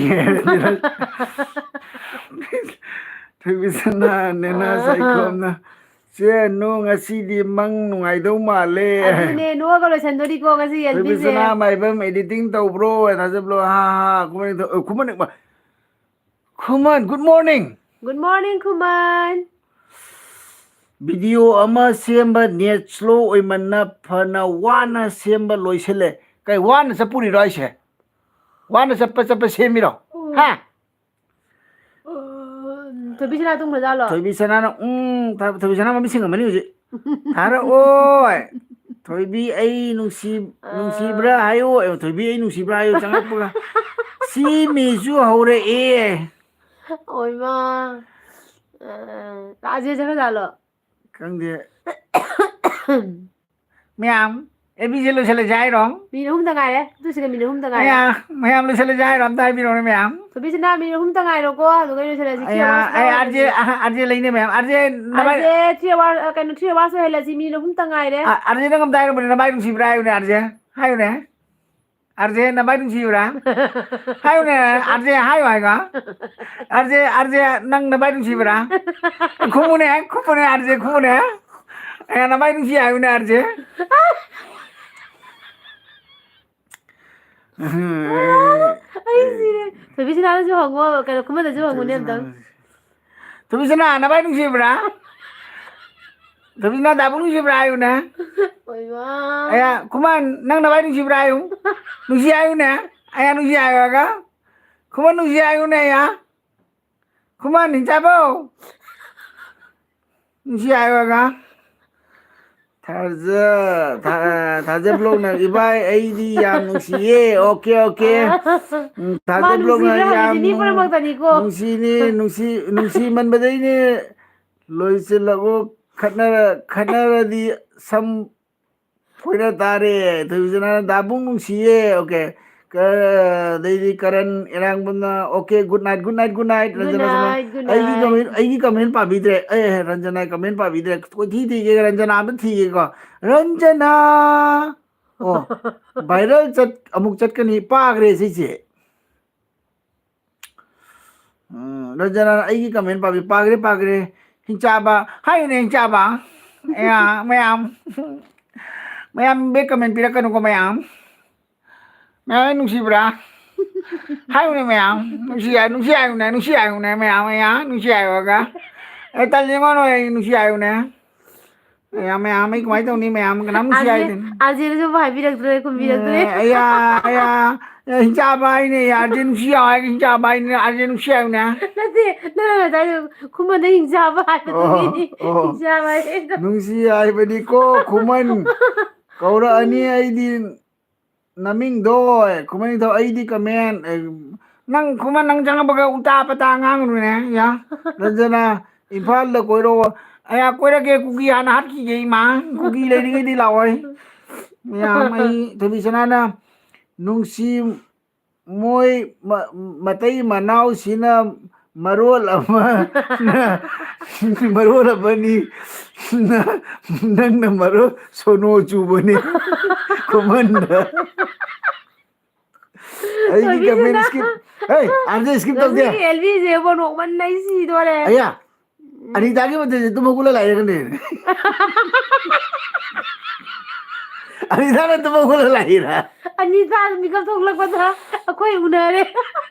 ꯊꯣꯏꯕꯤꯁꯅꯥ, ꯅꯦꯅꯥ ꯑꯥ꯫ ꯁꯥꯏꯈꯣꯝꯅ, "ꯆꯦ ꯑꯅꯨ, ꯉꯁꯤꯗꯤ ꯃꯪ ꯅꯨꯡꯉꯥꯏꯗꯧ ꯃꯥꯜꯂꯦ꯫ ꯑꯗꯨꯅꯦ, ꯅꯣꯛꯑꯒ ꯂꯣꯏꯁꯟꯗꯣꯔꯤꯀꯣ ꯉꯁꯤ ꯊꯣꯏꯕꯤꯁꯅꯥ ꯑꯦꯜꯕꯤꯁꯦ꯫ ꯃꯥꯏꯕꯝ editing ꯇꯧꯕ꯭ꯔꯣ?" ꯍꯥꯏꯅ ꯊꯥꯖꯕ꯭ꯔꯣ? ꯍꯥ, ꯍꯥ, ꯍꯥ꯫ ꯈꯨꯃꯟ, ꯈꯨꯃꯟ, ꯈꯨꯃꯟ, good morning꯫ Good morning, ꯈꯨꯃꯟ꯫ Video ꯑꯃ ꯁꯦꯝꯕ net slow ꯑꯣꯏꯃꯟꯅ ꯐꯅ ꯋꯥꯅ ꯁꯦꯝꯕ ꯂꯣꯏꯁꯤꯜꯂꯦ꯫ ꯀꯩ, ꯋꯥꯅ ꯆꯠꯄꯨꯔꯤꯔꯣ ꯑꯩꯁꯦ? ꯋꯥꯅ ꯆꯠꯄ, ꯆꯠꯄ ꯁꯦꯝꯃꯤꯔꯣ? ꯎꯝ꯫ ꯍꯥ? ꯎꯝ, ꯊꯣꯏꯕꯤꯁꯅꯥ ꯇꯨꯝꯈ꯭ꯔꯖꯥꯠꯂꯣ? ꯊꯣꯏꯕꯤꯁꯅꯥꯅ, ꯎꯝ, ꯊ-, ꯊꯣꯏꯕꯤꯁꯅꯥ ꯃꯃꯤꯠ ꯁꯤꯡꯉꯝꯃꯅꯤ ꯍꯧꯖꯤꯛ꯫ ꯊꯥꯔꯛꯑꯣꯏ꯫ "ꯊꯣꯏꯕꯤ, ꯑꯩ ꯅꯨꯡꯁꯤ-, ꯑꯥ꯫ ꯅꯨꯡꯁꯤꯕ꯭ꯔꯥ ꯍꯥꯏꯌꯣ"꯫ ꯑꯦ, "ꯊꯣꯏꯕꯤ, ꯑꯩ ꯅꯨꯡꯁꯤꯕ꯭ꯔꯥ ꯍꯥꯏꯌꯣ" ꯆꯪꯉꯛꯄꯒ꯫ ꯁꯤ ꯃꯤꯁꯨ ꯍꯧꯔꯛꯑꯦ꯫ ꯑꯣꯏꯃꯥ꯫ ꯑ, ꯑꯥꯔꯖꯦ ꯆꯠꯈ꯭ꯔꯖꯥꯠꯂꯣ? ꯈꯪꯗꯦ꯫ ꯃꯌꯥꯝ, ꯑꯦꯜꯕꯤꯁꯦ ꯂꯣꯏꯁꯤꯜꯂꯁꯦ ꯍꯥꯏꯔꯣ? ꯃꯤꯅꯤꯠ ꯑꯍꯨꯝꯗ ꯉꯥꯏꯔꯦ꯫ ꯑꯗꯨꯁꯤꯒ ꯃꯤꯅꯤꯠ ꯑꯍꯨꯝꯗ ꯉꯥꯏꯔꯦ꯫ ꯑꯌꯥ, ꯃꯌꯥꯝ ꯂꯣꯏꯁꯤꯜꯂꯁꯦ ꯍꯥꯏꯔꯣ? ꯑꯝꯇ ꯍꯥꯏꯕꯤꯔꯛꯑꯣꯅꯦ, ꯃꯌꯥꯝ꯫ ꯊꯣꯏꯕꯤꯁꯅꯥ, ꯃꯤꯅꯤꯠ ꯑꯍꯨꯝꯇ ꯉꯥꯏꯔꯣꯀꯣ, ꯑꯗꯨꯒ ꯂꯣꯏꯁꯤꯜꯂꯁꯤ꯫ ꯀꯦ ꯑꯌꯥ, ꯋꯥꯁ ꯑꯩ ꯂꯧꯔꯁꯤ꯫ ꯑꯥꯔꯖꯦ, ꯑꯍ, ꯑꯥꯔꯖꯦ ꯂꯩꯅꯦ, ꯃꯌꯥꯝ꯫ ꯑꯥꯔꯖꯦ, ꯅꯕꯥꯏ-, ꯑꯥꯔꯖꯦ, ꯊ꯭ꯔꯤ ꯑꯋꯥꯔ, ꯑ, ꯀꯩꯅꯣ, ꯊ꯭ꯔꯤ ꯑꯋꯥꯔꯁ ꯑꯣꯏꯍꯜꯂꯁꯤ, ꯃꯤꯅꯤꯠ ꯑꯍꯨꯝꯇ ꯉꯥꯏꯔꯦ꯫ ꯑ-, ꯑꯥꯔꯖꯦ, ꯅꯪ ꯑꯝꯇ ꯍꯥꯏꯔꯝꯕꯅꯦ, ꯅꯕꯥꯏ ꯅꯨꯡꯁꯤꯕ꯭ꯔꯥ ꯍꯥꯏꯌꯨꯅꯦ, ꯑꯥꯔꯖꯦ꯫ ꯍꯥꯏꯌꯨꯅꯦ꯫ ꯑꯥꯔꯖꯦ, ꯅꯕꯥꯏ ꯅꯨꯡꯁꯤꯕ꯭ꯔꯥ? ꯍꯥꯏꯌꯨꯅꯦ, ꯑꯥꯔꯖꯦ, ꯍꯥꯏꯌꯨ ꯍꯥꯏꯒ꯫ ꯑꯥꯔꯖꯦ, ꯑꯥꯔꯖꯦ, ꯅꯪ ꯅꯕꯥꯏ ꯅꯨꯡꯁꯤꯕ꯭ꯔꯥ? ꯈꯨꯝꯃꯨꯅꯦ, ꯈꯨꯝꯃꯨꯅꯦ, ꯑꯥꯔꯖꯦ, ꯈꯨꯝꯃꯨꯅꯦ꯫ ꯑꯦ, ꯅꯕꯥꯏ ꯅꯨꯡꯁꯤ ꯍꯥꯏꯌꯨꯅꯦ, ꯑꯥꯔꯖꯦ꯫ ꯑꯩ ꯁꯤꯔꯦ꯫ ꯊꯣꯏꯕꯤꯁꯅꯥꯗꯁꯨ ꯍꯪꯉꯣ, ꯀꯩꯅꯣ, ꯈꯨꯃꯟꯗꯁꯨ ꯍꯪꯉꯨꯅꯦ ꯑꯝꯇꯪ꯫ ꯊꯣꯏꯕꯤꯁꯅꯥ, ꯅꯕꯥꯏ ꯅꯨꯡꯁꯤꯕ꯭ꯔꯥ? ꯊꯣꯏꯕꯤꯁꯅꯥ, ꯗꯥꯕꯨꯡ ꯅꯨꯡꯁꯤꯕ꯭ꯔꯥ ꯍꯥꯏꯌꯨꯅꯦ꯫ ꯑꯣꯏꯃꯥ꯫ ꯑꯌꯥ, ꯈꯨꯃꯟ, ꯅꯪ ꯅꯕꯥꯏ ꯅꯨꯡꯁꯤꯕ꯭ꯔꯥ ꯍꯥꯏꯌꯨ꯫ ꯅꯨꯡꯁꯤ ꯍꯥꯏꯌꯨꯅꯦ꯫ ꯑꯌꯥ, ꯅꯨꯡꯁꯤ ꯍꯥꯏꯌꯨ ꯍꯥꯏꯒ꯫ ꯈꯨꯃꯟ, ꯅꯨꯡꯁꯤ ꯍꯥꯏꯌꯨꯅꯦ, ꯑꯌꯥ꯫ ꯈꯨꯃꯟ, ꯍꯤꯡꯆꯥꯕꯧ꯫ ꯅꯨꯡꯁꯤ ꯍꯥꯏꯌꯨ ꯍꯥꯏꯒ꯫ ꯊꯥꯖ-, ꯊꯥ-, ꯊꯥꯖ ꯕ꯭ꯂꯣꯛꯅ, "ꯏꯕꯥꯏ, ꯑꯩꯗꯤ ꯌꯥꯝ ꯅꯨꯡꯁꯤꯌꯦ"꯫ Okay, okay. ꯎꯝ, ꯊꯥꯖ ꯃꯥ ꯕ꯭ꯂꯣꯛꯅ ꯅꯨꯡꯁꯤꯕꯤꯔꯝꯃꯅꯤ, ꯌꯥꯝ ꯃꯤ ꯅꯨꯡ-, ꯄꯨꯝꯅꯃꯛꯇꯅꯤꯀꯣ꯫ ꯅꯨꯡꯁꯤꯅꯤ, ꯅꯨꯡꯁꯤ-, ꯅꯨꯡꯁꯤꯃꯟꯕꯗꯩꯅꯦ꯫ ꯂꯣꯏꯁꯤꯜꯂꯒꯨ ꯈꯠꯅꯔ-, ꯈꯠꯅꯔꯗꯤ ꯁꯝ ꯐꯣꯏꯔ ꯇꯥꯔꯦ꯫ ꯊꯣꯏꯕꯤꯁꯅꯥꯅ, "ꯗꯥꯕꯨꯡ ꯅꯨꯡꯁꯤꯌꯦ"꯫ ꯑꯣꯀꯦ꯫ ꯀ-, ꯑꯗꯩꯗꯤ ꯀꯔꯟ ꯏꯔꯥꯡꯕꯝꯅ, "Okay, good night, good night, good night, good Ranjana ꯁꯣꯃꯥ." Night, good ꯑꯩꯒꯤ night꯫ Comment, ꯑꯩꯒꯤ comment ꯄꯥꯕꯤꯗ꯭ꯔꯦ꯫ ꯑꯦ, ꯔꯟꯖꯅꯥ comment ꯄꯥꯕꯤꯗ꯭ꯔꯦ꯫ ꯀꯣꯏꯊꯤ ꯊꯤꯒꯦ, ꯔꯟꯖꯅꯥ ꯑꯝꯇ ꯊꯤꯒꯦꯀꯣ꯫ ꯔꯟꯖꯅꯥ! ꯑꯣ, viral ꯆꯠ-, ꯑꯃꯨꯛ ꯆꯠꯀꯅꯤ꯫ ꯄꯥꯈ꯭ꯔꯦ ꯁꯤꯁꯦ꯫ ꯎꯝ, ꯔꯟꯖꯅꯥ ꯑꯩꯒꯤ comment ꯄꯥꯕꯤ-, ꯄꯥꯈ꯭ꯔꯦ, ꯄꯥꯈ꯭ꯔꯦ꯫ ꯍꯤꯡꯆꯥꯕ, ꯍꯥꯏꯌꯨꯅꯦ, ꯍꯤꯡꯆꯥꯕ꯫ ꯑꯌꯥ, ꯃꯌꯥꯝ꯫ ꯃꯌꯥꯝ bad comment ꯄꯤꯔꯛꯀꯅꯨꯀꯣ, ꯃꯌꯥꯝ꯫ ꯃꯌꯥꯝ ꯅꯨꯡꯁꯤꯕ꯭ꯔꯥ? ꯍꯥꯏꯌꯨꯅꯦ, ꯃꯌꯥꯝ꯫ ꯅꯨꯡꯁꯤ ꯍꯥꯏ-, ꯅꯨꯡꯁꯤ ꯍꯥꯏꯌꯨꯅꯦ, ꯅꯨꯡꯁꯤ ꯍꯥꯏꯌꯨꯅꯦ, ꯃꯌꯥꯝ, ꯃꯌꯥꯝ, ꯅꯨꯡꯁꯤ ꯍꯥꯏꯌꯨꯒ꯫ ꯑꯦ, ꯇꯜꯂꯤꯉꯣ ꯅꯣꯏ, ꯅꯨꯡꯁꯤ ꯍꯥꯏꯌꯨꯅꯦ꯫ ꯃꯌꯥꯝ, ꯃꯌꯥꯝ, ꯑꯩ ꯀꯃꯥꯏꯅ ꯇꯧꯅꯤ? ꯃꯌꯥꯝ ꯀꯅꯥꯝ ꯅꯨꯡꯁꯤ ꯑꯥꯔꯖꯦ-, ꯍꯥꯏꯗꯅ꯫ ꯑꯥꯔꯖꯦꯅꯁꯨ ꯍꯥꯏꯕꯤꯔꯛꯇ꯭ꯔꯦ, ꯈꯨꯝꯕꯤꯔꯛꯇ꯭ꯔꯦ꯫ ꯑꯦ, ꯑꯌꯥ, ꯑꯌꯥ, ꯑꯦ, ꯍꯤꯡꯆꯥꯕ ꯍꯥꯏꯅꯦ, ꯑꯥꯔꯖꯦ ꯅꯨꯡꯁꯤ ꯍꯥꯏ, ꯍꯤꯡꯆꯥꯕ ꯍꯥꯏꯅꯦ, ꯑꯥꯔꯖꯦ ꯅꯨꯡꯁꯤ ꯍꯥꯏꯌꯨꯅꯦ꯫ ꯅꯠꯇꯦ, ꯅꯪꯅ ꯉꯁꯥꯏꯗꯣ ꯈꯨꯃꯟꯗ ꯍꯤꯡꯆꯥꯕ ꯍꯥꯏꯕꯗꯨꯒꯤ ꯑꯣ, ꯑꯣ꯫ ꯍꯤꯡꯆꯥꯕ ꯍꯥꯏꯔꯦ꯫ ꯅꯨꯡꯁꯤ ꯍꯥꯏꯕꯅꯤꯀꯣ, ꯈꯨꯃꯟ꯫ ꯀꯧꯔꯛꯑꯅꯤ ꯑꯩꯗꯤ꯫ ꯅꯃꯤꯡꯗꯣ ꯈꯨꯃꯟ ꯅꯤꯡꯊꯧ, ꯑꯩꯗꯤ comment, ꯑꯦ, ꯅꯪ ꯈꯨꯃꯟ, ꯅꯪ ꯆꯪꯉꯛꯄꯒ ꯎꯇꯥ ꯄꯇꯥ ꯉꯥꯡꯒꯅꯨꯅꯦ, ꯌꯥ? ꯔꯟꯖꯅꯥ, ꯏꯝꯐꯥꯜꯗ ꯀꯣꯏꯔꯛꯑꯣ꯫ ꯑꯌꯥ, ꯀꯣꯏꯔꯛꯀꯦ, ꯀꯨꯀꯤ ꯍꯥꯟꯅ ꯍꯥꯠꯈꯤꯒꯦ, ꯏꯃꯥ꯫ ꯀꯨꯀꯤ ꯂꯩꯔꯤꯉꯩꯗꯤ ꯂꯥꯛꯑꯣꯏ꯫ ꯃꯌꯥꯝ, ꯑꯩ ꯊꯣꯏꯕꯤꯁꯅꯥꯅ ꯅꯨꯡꯁꯤ ꯃꯣꯏ ꯃ-, ꯃꯇꯩ ꯃꯅꯥꯎꯁꯤꯅ ꯃꯔꯣꯜ ꯑꯃ, ꯃꯔꯣꯜ ꯑꯃꯅꯤ, ꯅꯪꯅ ꯃꯔꯣꯜ ꯁꯣꯅꯣ ꯆꯨꯕꯅꯤ ꯈꯨꯃꯟꯗ꯫ ꯑꯩꯒꯤ ꯊꯣꯏꯕꯤꯁꯅꯥ꯫ Comment skip꯫ ꯍꯦ, ꯑꯥꯔꯖꯦ skip ꯇꯧꯗꯦ꯫ ꯉꯁꯤꯒꯤ ꯑꯦꯜꯕꯤꯁꯦ ꯅꯣꯛꯃꯟꯅ ꯑꯩ ꯁꯤꯗꯣꯔꯦ꯫ ꯑꯌꯥ, ꯑꯅꯤꯇꯥꯒꯤ ꯃꯇꯩꯁꯦ ꯇꯨꯝ ꯍꯧꯒꯠꯂ ꯂꯥꯛꯏꯔꯒꯅꯦ꯫ ꯑꯅꯤꯇꯥꯅ ꯇꯨꯝ ꯍꯧꯒꯠꯂ ꯂꯥꯛꯏꯔꯥ? ꯑꯅꯤꯇꯥ ꯃꯤꯀꯞ ꯊꯣꯛꯂꯛꯄꯗ ꯑꯩꯈꯣꯏ ꯎꯅꯔꯦ꯫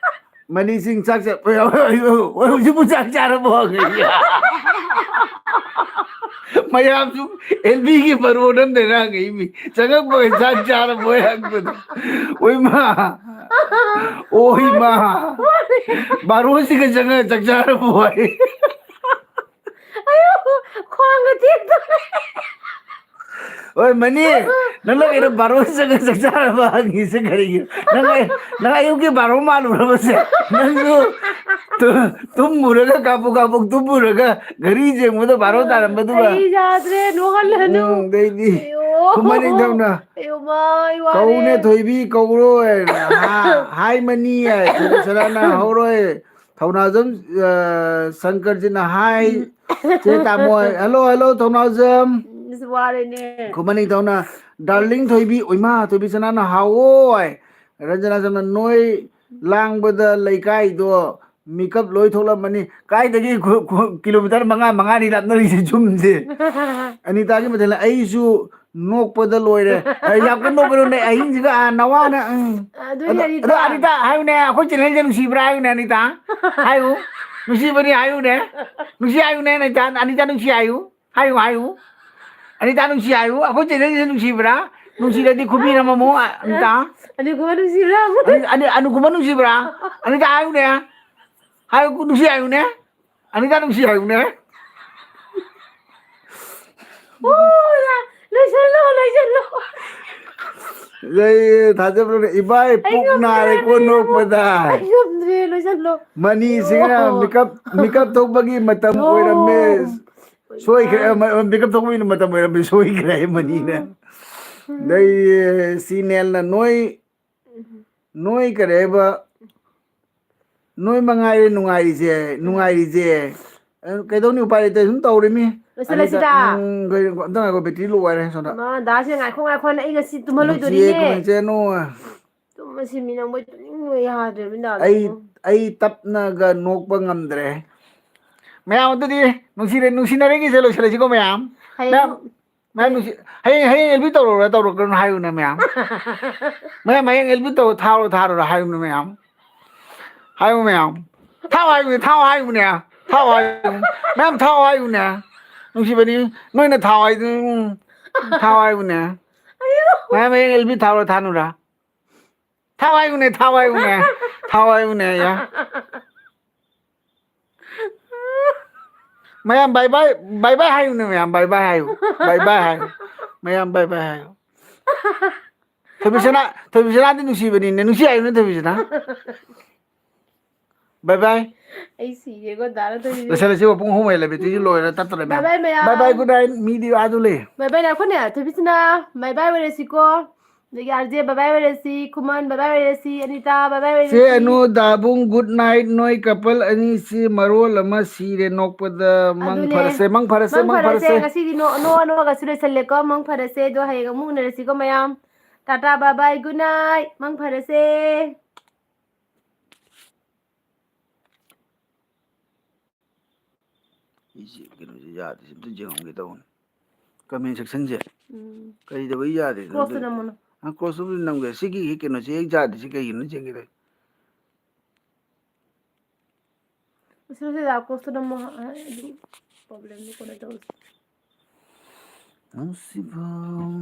ꯃꯅꯤ ꯁꯤꯡ ꯆꯥꯛ ꯆꯥ-, ꯑꯣꯏ, ꯑꯣꯏ, ꯑꯣꯏ, ꯑꯣꯏ, ꯍꯧꯖꯤꯛꯄꯨ ꯆꯥꯛ ꯆꯥꯔꯕꯣ ꯍꯪꯉꯛꯏ? ꯃꯌꯥꯝꯁꯨ ꯑꯦꯜꯕꯤꯒꯤ ꯃꯔꯣꯟ ꯑꯃꯗ ꯉꯥꯡꯉꯛꯏ ꯃꯤ꯫ ꯆꯪꯉꯛꯄꯒ ꯆꯥꯛ ꯆꯥꯔꯕꯣ ꯍꯪꯕꯗꯣ꯫ ꯑꯣꯏ ꯃꯥ꯫ ꯑꯣꯏ ꯃꯥ꯫ ꯕꯥꯔꯣꯁꯤꯒ ꯆꯪꯉꯛ ꯆꯥꯛ ꯆꯥꯔꯕꯣ ꯍꯥꯏ꯫ ꯑꯌꯣ, ꯈ꯭ꯋꯥꯡꯒ ꯇꯦꯛꯇꯣꯔꯦ꯫ ꯍꯣꯏ, ꯃꯅꯤ, ꯅꯪꯅ ꯀꯩꯅꯣ ꯕꯥꯔꯣ ꯆꯪꯉ ꯆꯥꯛ ꯆꯥꯔꯕ ꯍꯪꯉꯤꯁꯦ ꯀꯔꯤꯒꯤꯅꯣ? ꯅꯪ ꯑꯩ-, ꯅꯪ ꯑꯌꯨꯛꯀꯤ ꯕꯥꯔꯣ ꯃꯥꯜꯂꯨꯔꯕꯁꯦ? ꯅꯪꯁꯨ ꯇꯨ-, ꯇꯨꯝꯃꯨꯔꯒ ꯀꯥꯕꯨꯛ ꯀꯥꯕꯨꯛ ꯇꯨꯝꯃꯨꯔꯒ ꯘꯔꯤ ꯌꯦꯡꯕꯗ ꯕꯥꯔꯣ ꯇꯥꯔꯝꯕꯗꯨꯒ꯫ ꯑꯩ ꯌꯥꯗ꯭ꯔꯦ, ꯅꯣꯛꯍꯜꯂꯅꯨ꯫ ꯎꯝ, ꯑꯗꯩꯗꯤ ꯑꯌꯣ꯫ ꯈꯨꯃꯟ ꯅꯤꯡꯊꯧꯅ ꯑꯌꯣ, ꯃꯥ, ꯑꯩ ꯋꯥꯔꯦ꯫ "ꯀꯧꯅꯦ ꯊꯣꯏꯕꯤ, ꯀꯧꯔꯣꯏ" ꯍꯥꯏ ꯃꯅꯤ ꯍꯥꯏ꯫ ꯁꯅꯥꯅ ꯍꯧꯔꯣꯏ꯫ ꯊꯧꯅꯥꯖꯝ, ꯑ, ꯁꯪꯀꯔꯖꯤꯠꯅ ꯍꯥꯏ, "ꯆꯦ ꯇꯥꯃꯣ", ꯍꯜꯂꯣ, ꯍꯜꯂꯣ, ꯊꯧꯅꯥꯖꯝ꯫ ꯎꯝ, ꯑꯁ, ꯋꯥꯔꯦꯅꯦ꯫ ꯈꯨꯃꯟ ꯅꯤꯡꯊꯧꯅ, "ꯗꯥꯔꯂꯤꯡ ꯊꯣꯏꯕꯤ", ꯑꯣꯏꯃꯥ, ꯊꯣꯏꯕꯤ ꯁꯅꯥꯅ ꯍꯥꯎꯑꯣꯏ꯫ ꯔꯟꯖꯅꯥ ꯁꯝꯅ, "ꯅꯣꯏ ꯂꯥꯡꯕꯗ ꯂꯩꯀꯥꯏꯗꯣ ꯃꯤꯀꯞ ꯂꯣꯏ ꯊꯣꯛꯂꯝꯃꯅꯤ"꯫ ꯀꯥꯏꯗꯒꯤ ꯈꯨ-, ꯈꯨ-, ꯀꯤꯂꯣꯃꯤꯇꯔ ꯃꯉꯥ, ꯃꯉꯥꯅꯤ ꯂꯥꯞꯅꯔꯤꯁꯦ ꯌꯨꯝꯁꯦ꯫ ꯑꯅꯤꯇꯥꯒꯤ ꯃꯊꯦꯜꯅ, "ꯑꯩꯁꯨ ꯅꯣꯛꯄꯗ ꯂꯣꯏꯔꯦ"꯫ ꯑꯦ, ꯌꯥꯝ ꯀꯟꯅ ꯅꯣꯛꯀꯅꯨꯅꯦ, ꯑꯍꯤꯡꯁꯤꯒ, ꯑꯥ, ꯅꯋꯥꯅ, ꯎꯝ꯫ ꯑꯗꯨꯅꯦ ꯑꯗꯣ, ꯑꯅꯤꯇꯥ꯫ ꯑꯗꯣ, ꯑꯅꯤꯇꯥ, ꯍꯥꯏꯌꯨꯅꯦ, ꯑꯩꯈꯣꯏ channelꯁꯦ ꯅꯨꯡꯁꯤꯕ꯭ꯔꯥ ꯍꯥꯏꯌꯨꯅꯦ, ꯑꯅꯤꯇꯥ꯫ ꯍꯥꯏꯌꯨ꯫ ꯅꯨꯡꯁꯤꯕꯅꯤ ꯍꯥꯏꯌꯨꯅꯦ꯫ ꯅꯨꯡꯁꯤ ꯍꯥꯏꯌꯨꯅꯦ, ꯑꯅꯤꯇꯥ, ꯑꯅꯤꯇꯥ ꯅꯨꯡꯁꯤ ꯍꯥꯏꯌꯨ꯫ ꯍꯥꯏꯌꯨ, ꯍꯥꯏꯌꯨ꯫ ꯑꯅꯤꯇꯥ ꯅꯨꯡꯁꯤ ꯍꯥꯏꯌꯨ꯫ ꯑꯩꯈꯣꯏ channelꯁꯦ ꯅꯨꯡꯁꯤꯕ꯭ꯔꯥ? ꯅꯨꯡꯁꯤꯔꯗꯤ ꯈꯨꯕꯤ ꯅꯝꯃꯝꯃꯣ, ꯑꯅꯤꯇꯥ꯫ ꯑꯅꯤꯀꯨꯃꯥꯔ ꯅꯨꯡꯁꯤꯕ꯭ꯔꯥ? ꯑꯅꯤ-, ꯑꯅꯤ-, ꯑꯅꯤꯀꯨꯃꯥꯔ ꯅꯨꯡꯁꯤꯕ꯭ꯔꯥ? ꯑꯅꯤꯇꯥ ꯍꯥꯏꯌꯨꯅꯦ꯫ ꯍꯥꯏꯌꯨ, ꯅꯨꯡꯁꯤ ꯍꯥꯏꯌꯨꯅꯦ꯫ ꯑꯅꯤꯇꯥ ꯅꯨꯡꯁꯤ ꯍꯥꯏꯌꯨꯅꯦ꯫ ꯑꯣ, ꯂꯣꯏꯁꯜꯂꯣ, ꯂꯣꯏꯁꯜꯂꯣ꯫ ꯂꯩ, ꯊꯥꯖꯕ꯭ꯔꯣꯅꯦ? ꯏꯕꯥꯏ, ꯑꯩ ꯄꯨꯛ ꯉꯝꯗ꯭ꯔꯦ, ꯅꯥꯔꯦꯀꯣ ꯂꯣꯏꯁꯜꯂꯣ꯫ ꯅꯣꯛꯄꯗ꯫ ꯑꯩ ꯉꯝꯗ꯭ꯔꯦ, ꯂꯣꯏꯁꯜꯂꯣ꯫ ꯃꯅꯤꯁꯤꯡꯅ ꯑꯣ꯫ ꯃꯤꯀꯞ, ꯃꯤꯀꯞ ꯊꯣꯛꯄꯒꯤ ꯃꯇꯝ ꯅꯣ꯫ ꯑꯣꯏꯔꯝꯃꯦ꯫ ꯁꯣꯏꯈ꯭ꯔꯦ, ꯃ-, ꯃꯤꯀꯞ ꯊꯣꯛꯄꯒꯤ ꯃꯇꯝ ꯑꯣꯏꯔꯝꯃꯦ, ꯁꯣꯏꯈ꯭ꯔꯦ ꯃꯅꯤꯅ꯫ ꯎꯝ꯫ ꯑꯗꯩ, ꯁꯤ ꯅꯦꯜꯅ ꯅꯣꯏ, ꯎꯝ꯫ ꯅꯣꯏ ꯀꯔꯤ ꯍꯥꯏꯕ? ꯅꯣꯏ ꯃꯉꯥꯏꯔꯦ ꯅꯨꯡꯉꯥꯏꯔꯤꯁꯦ, ꯎꯝ꯫ ꯅꯨꯡꯉꯥꯏꯔꯤꯁꯦ꯫ ꯑ, ꯀꯩꯗꯧꯅꯤ, ꯎꯄꯥꯏ ꯂꯩꯇꯦ, ꯁꯨꯝ ꯇꯧꯔꯤꯃꯤ꯫ ꯂꯣꯏꯁꯤꯜꯂꯁꯤꯗ꯫ ꯑꯅꯤꯗ-, ꯎꯝ, ꯀꯩ-, ꯑꯝꯇ ꯉꯥꯏꯈꯣ, battery low ꯑꯣꯏꯔꯦ ꯁꯣꯝꯗ꯫ ꯃꯥ, ꯗꯥꯁꯦ ꯉꯥꯏꯈꯣ, ꯉꯥꯏꯈꯣ, ꯑꯩ ꯉꯁꯤ ꯇꯨꯝꯍꯜꯂꯣꯏꯗꯣꯔꯤꯅꯦ꯫ ꯅꯨꯡꯁꯤꯌꯦ, ꯀꯃꯥꯏꯅ ꯆꯦꯅꯣ? ꯇꯨꯝꯃꯁꯤ ꯃꯤ, ꯅꯪꯕꯨ ꯇꯨꯝꯅꯤꯡꯕ ꯌꯥꯗ꯭ꯔꯦ, ꯃꯤ ꯗꯥꯗꯣ꯫ ꯑꯩ, ꯑꯩ ꯇꯞꯅꯒ ꯅꯣꯛꯄ ꯉꯝꯗ꯭ꯔꯦ꯫ ꯃꯌꯥꯝ ꯑꯗꯨꯗꯤ ꯅꯨꯡꯁꯤꯔꯦ-, ꯅꯨꯡꯁꯤꯅꯔꯤꯉꯩꯁꯦ ꯂꯣꯏꯁꯤꯜꯂꯁꯤꯀꯣ ꯃꯌꯥꯝ꯫ ꯍꯌꯦꯡ ꯃꯌꯥꯝ, ꯃꯌꯥꯝ ꯅꯨꯡꯁꯤ-, ꯍꯌꯦꯡ, ꯍꯌꯦꯡ L B ꯇꯧꯔꯛꯎꯔꯥ, ꯇꯧꯔꯛꯀꯅꯨ ꯍꯥꯏꯌꯨꯅꯦ ꯃꯌꯥꯝ꯫ ꯃꯌꯥꯝ, ꯍꯌꯦꯡ L B ꯇꯧ-, ꯊꯥꯔꯣ, ꯊꯥꯔꯣꯔꯥ ꯍꯥꯏꯌꯨꯅꯦ ꯃꯌꯥꯝ꯫ ꯍꯥꯏꯌꯨ ꯃꯌꯥꯝ꯫ ꯊꯥꯎ ꯍꯥꯏꯌꯨꯅꯦ, ꯊꯥꯎ ꯍꯥꯏꯌꯨꯅꯦ, ꯊꯥꯎ ꯍꯥꯏꯌꯨ꯫ ꯃꯌꯥꯝ ꯊꯥꯎ ꯍꯥꯏꯌꯨꯅꯦ꯫ ꯅꯨꯡꯁꯤꯕꯅꯤ, ꯅꯣꯏꯅ ꯊꯥꯎ ꯍꯥꯏꯗꯨ, ꯎꯝ, ꯊꯥꯎ ꯍꯥꯏꯌꯨꯅꯦ꯫ ꯑꯌꯣ꯫ ꯃꯌꯥꯝ, ꯃꯌꯥꯝ L B ꯊꯥꯎꯔꯥ ꯊꯥꯅꯨꯔꯥ? ꯊꯥꯎ ꯍꯥꯏꯌꯨꯅꯦ, ꯊꯥꯎ ꯍꯥꯏꯌꯨꯅꯦ꯫ ꯊꯥꯎ ꯍꯥꯏꯌꯨꯅꯦ, ꯌꯥ꯫ ꯃꯌꯥꯝ bye bye, bye bye ꯍꯥꯏꯌꯨꯅꯦ ꯃꯌꯥꯝ, bye bye ꯍꯥꯏꯌꯨ, bye bye ꯍꯥꯏꯌꯨ꯫ ꯃꯌꯥꯝ ꯕꯥꯏ ꯕꯥꯏ ꯍꯥꯏꯌꯣ꯫ ꯊꯣꯏꯕꯤꯁꯅꯥ, ꯊꯣꯏꯕꯤꯁꯅꯥꯗꯤ ꯅꯨꯡꯁꯤꯕꯅꯤꯅꯦ, ꯅꯨꯡꯁꯤ ꯍꯥꯏꯌꯨꯅꯦ ꯊꯣꯏꯕꯤꯁꯅꯥ꯫ ꯕꯥꯏ ꯕꯥꯏ꯫ ꯑꯩ ꯁꯤꯔꯦꯀꯣ ꯗꯥꯔ ꯊꯣꯏꯕꯤꯁꯅꯥ꯫ ꯂꯣꯏꯁꯤꯜꯂꯁꯤꯕ, ꯄꯨꯡ ꯑꯍꯨꯝ ꯍꯦꯜꯂꯦ, ꯕꯦꯇ꯭ꯔꯤꯁꯨ ꯂꯣꯏꯔꯦ, ꯇꯠꯇꯣꯔꯦ ꯃꯌꯥꯝ꯫ ꯕꯥꯏ ꯕꯥꯏ ꯃꯌꯥꯝ꯫ ꯕꯥꯏ ꯕꯥꯏ, ꯒꯨꯗ ꯅꯥꯏꯠ꯫ ꯃꯤꯗꯤ ꯑꯥꯗ ꯂꯩ꯫ ꯕꯥꯏ ꯕꯥꯏ ꯉꯥꯏꯈꯣꯅꯦ ꯊꯣꯏꯕꯤꯁꯅꯥ꯫ ꯕꯥꯏ ꯕꯥꯏ ꯑꯣꯏꯔꯁꯤꯀꯣ꯫ ꯑꯗꯒꯤ ꯑꯥꯔ ꯖꯦ ꯕꯥꯏ ꯕꯥꯏ ꯑꯣꯏꯔꯁꯤ, ꯈꯨꯃꯟ ꯕꯥꯏ ꯕꯥꯏ ꯑꯣꯏꯔꯁꯤ, ꯑꯅꯤꯇꯥ ꯕꯥꯏ ꯕꯥꯏ ꯆꯦ ꯑꯣꯏꯔꯁꯤ꯫ ꯑꯅꯨ, ꯗꯥꯕꯨꯡ, ꯒꯨꯗ ꯅꯥꯏꯠ, ꯅꯣꯏ ꯀꯄꯜ ꯑꯅꯤꯁꯤ ꯃꯔꯣꯜ ꯑꯃ ꯁꯤꯔꯦ ꯅꯣꯛꯄꯗ꯫ ꯃꯪ ꯑꯗꯨꯅꯦ꯫ ꯐꯔꯁꯦ, ꯃꯪ ꯐꯔꯁꯦ, ꯃꯪ ꯃꯪ ꯐꯔꯁꯦ꯫ ꯐꯔꯁꯦ꯫ ꯉꯁꯤꯗꯤ ꯅꯣ-, ꯅꯣ-, ꯅꯣꯛꯑꯒꯁꯨ ꯂꯣꯏꯁꯜꯂꯦꯀꯣ꯫ ꯃꯪ ꯐꯔꯁꯦ꯫ ꯑꯗꯣ ꯍꯌꯦꯡ ꯑꯃꯨꯛ ꯎꯅꯔꯁꯤꯀꯣ ꯃꯌꯥꯝ꯫ ꯇꯥꯇꯥ ꯕꯥꯏ ꯕꯥꯏ, ꯒꯨꯗ ꯅꯥꯏꯠ꯫ ꯃꯪ ꯐꯔꯁꯦ꯫ ꯑꯩꯁꯤ ꯀꯩꯅꯣꯁꯦ ꯌꯥꯗ꯭ꯔꯤꯁꯦ ꯑꯝꯇ ꯌꯦꯡꯉꯝꯒꯦ ꯇꯧꯕꯅꯤ꯫ ꯀꯃꯦꯟ ꯁꯦꯛꯁꯟꯁꯦ ꯎꯝ꯫ ꯀꯔꯤꯗꯧꯕꯩ ꯌꯥꯗ꯭ꯔꯤꯅꯣ? ꯀ꯭ꯔꯣꯁꯇ ꯅꯝꯃꯨꯅꯣ꯫ ꯑ, ꯀ꯭ꯔꯣꯁꯇꯕꯨꯗꯤ ꯅꯝꯒꯦ꯫ ꯁꯤꯒꯤ ꯀꯩꯅꯣꯁꯦ ꯍꯦꯛ ꯌꯥꯗ꯭ꯔꯤꯁꯦ ꯀꯩꯒꯤꯅꯣ ꯌꯦꯡꯒꯦ ꯇꯧꯅꯤ꯫ ꯁꯤꯗ ꯀ꯭ꯔꯣꯁꯇ ꯅꯝꯃꯣ꯫ ꯑ, ꯑꯗꯨꯝ ꯄ꯭ꯔꯣꯕ꯭ꯂꯦꯝꯗꯣ ꯀꯩꯅꯣ ꯇꯧꯔꯁꯤ꯫ ꯅꯨꯡꯁꯤꯕ꯫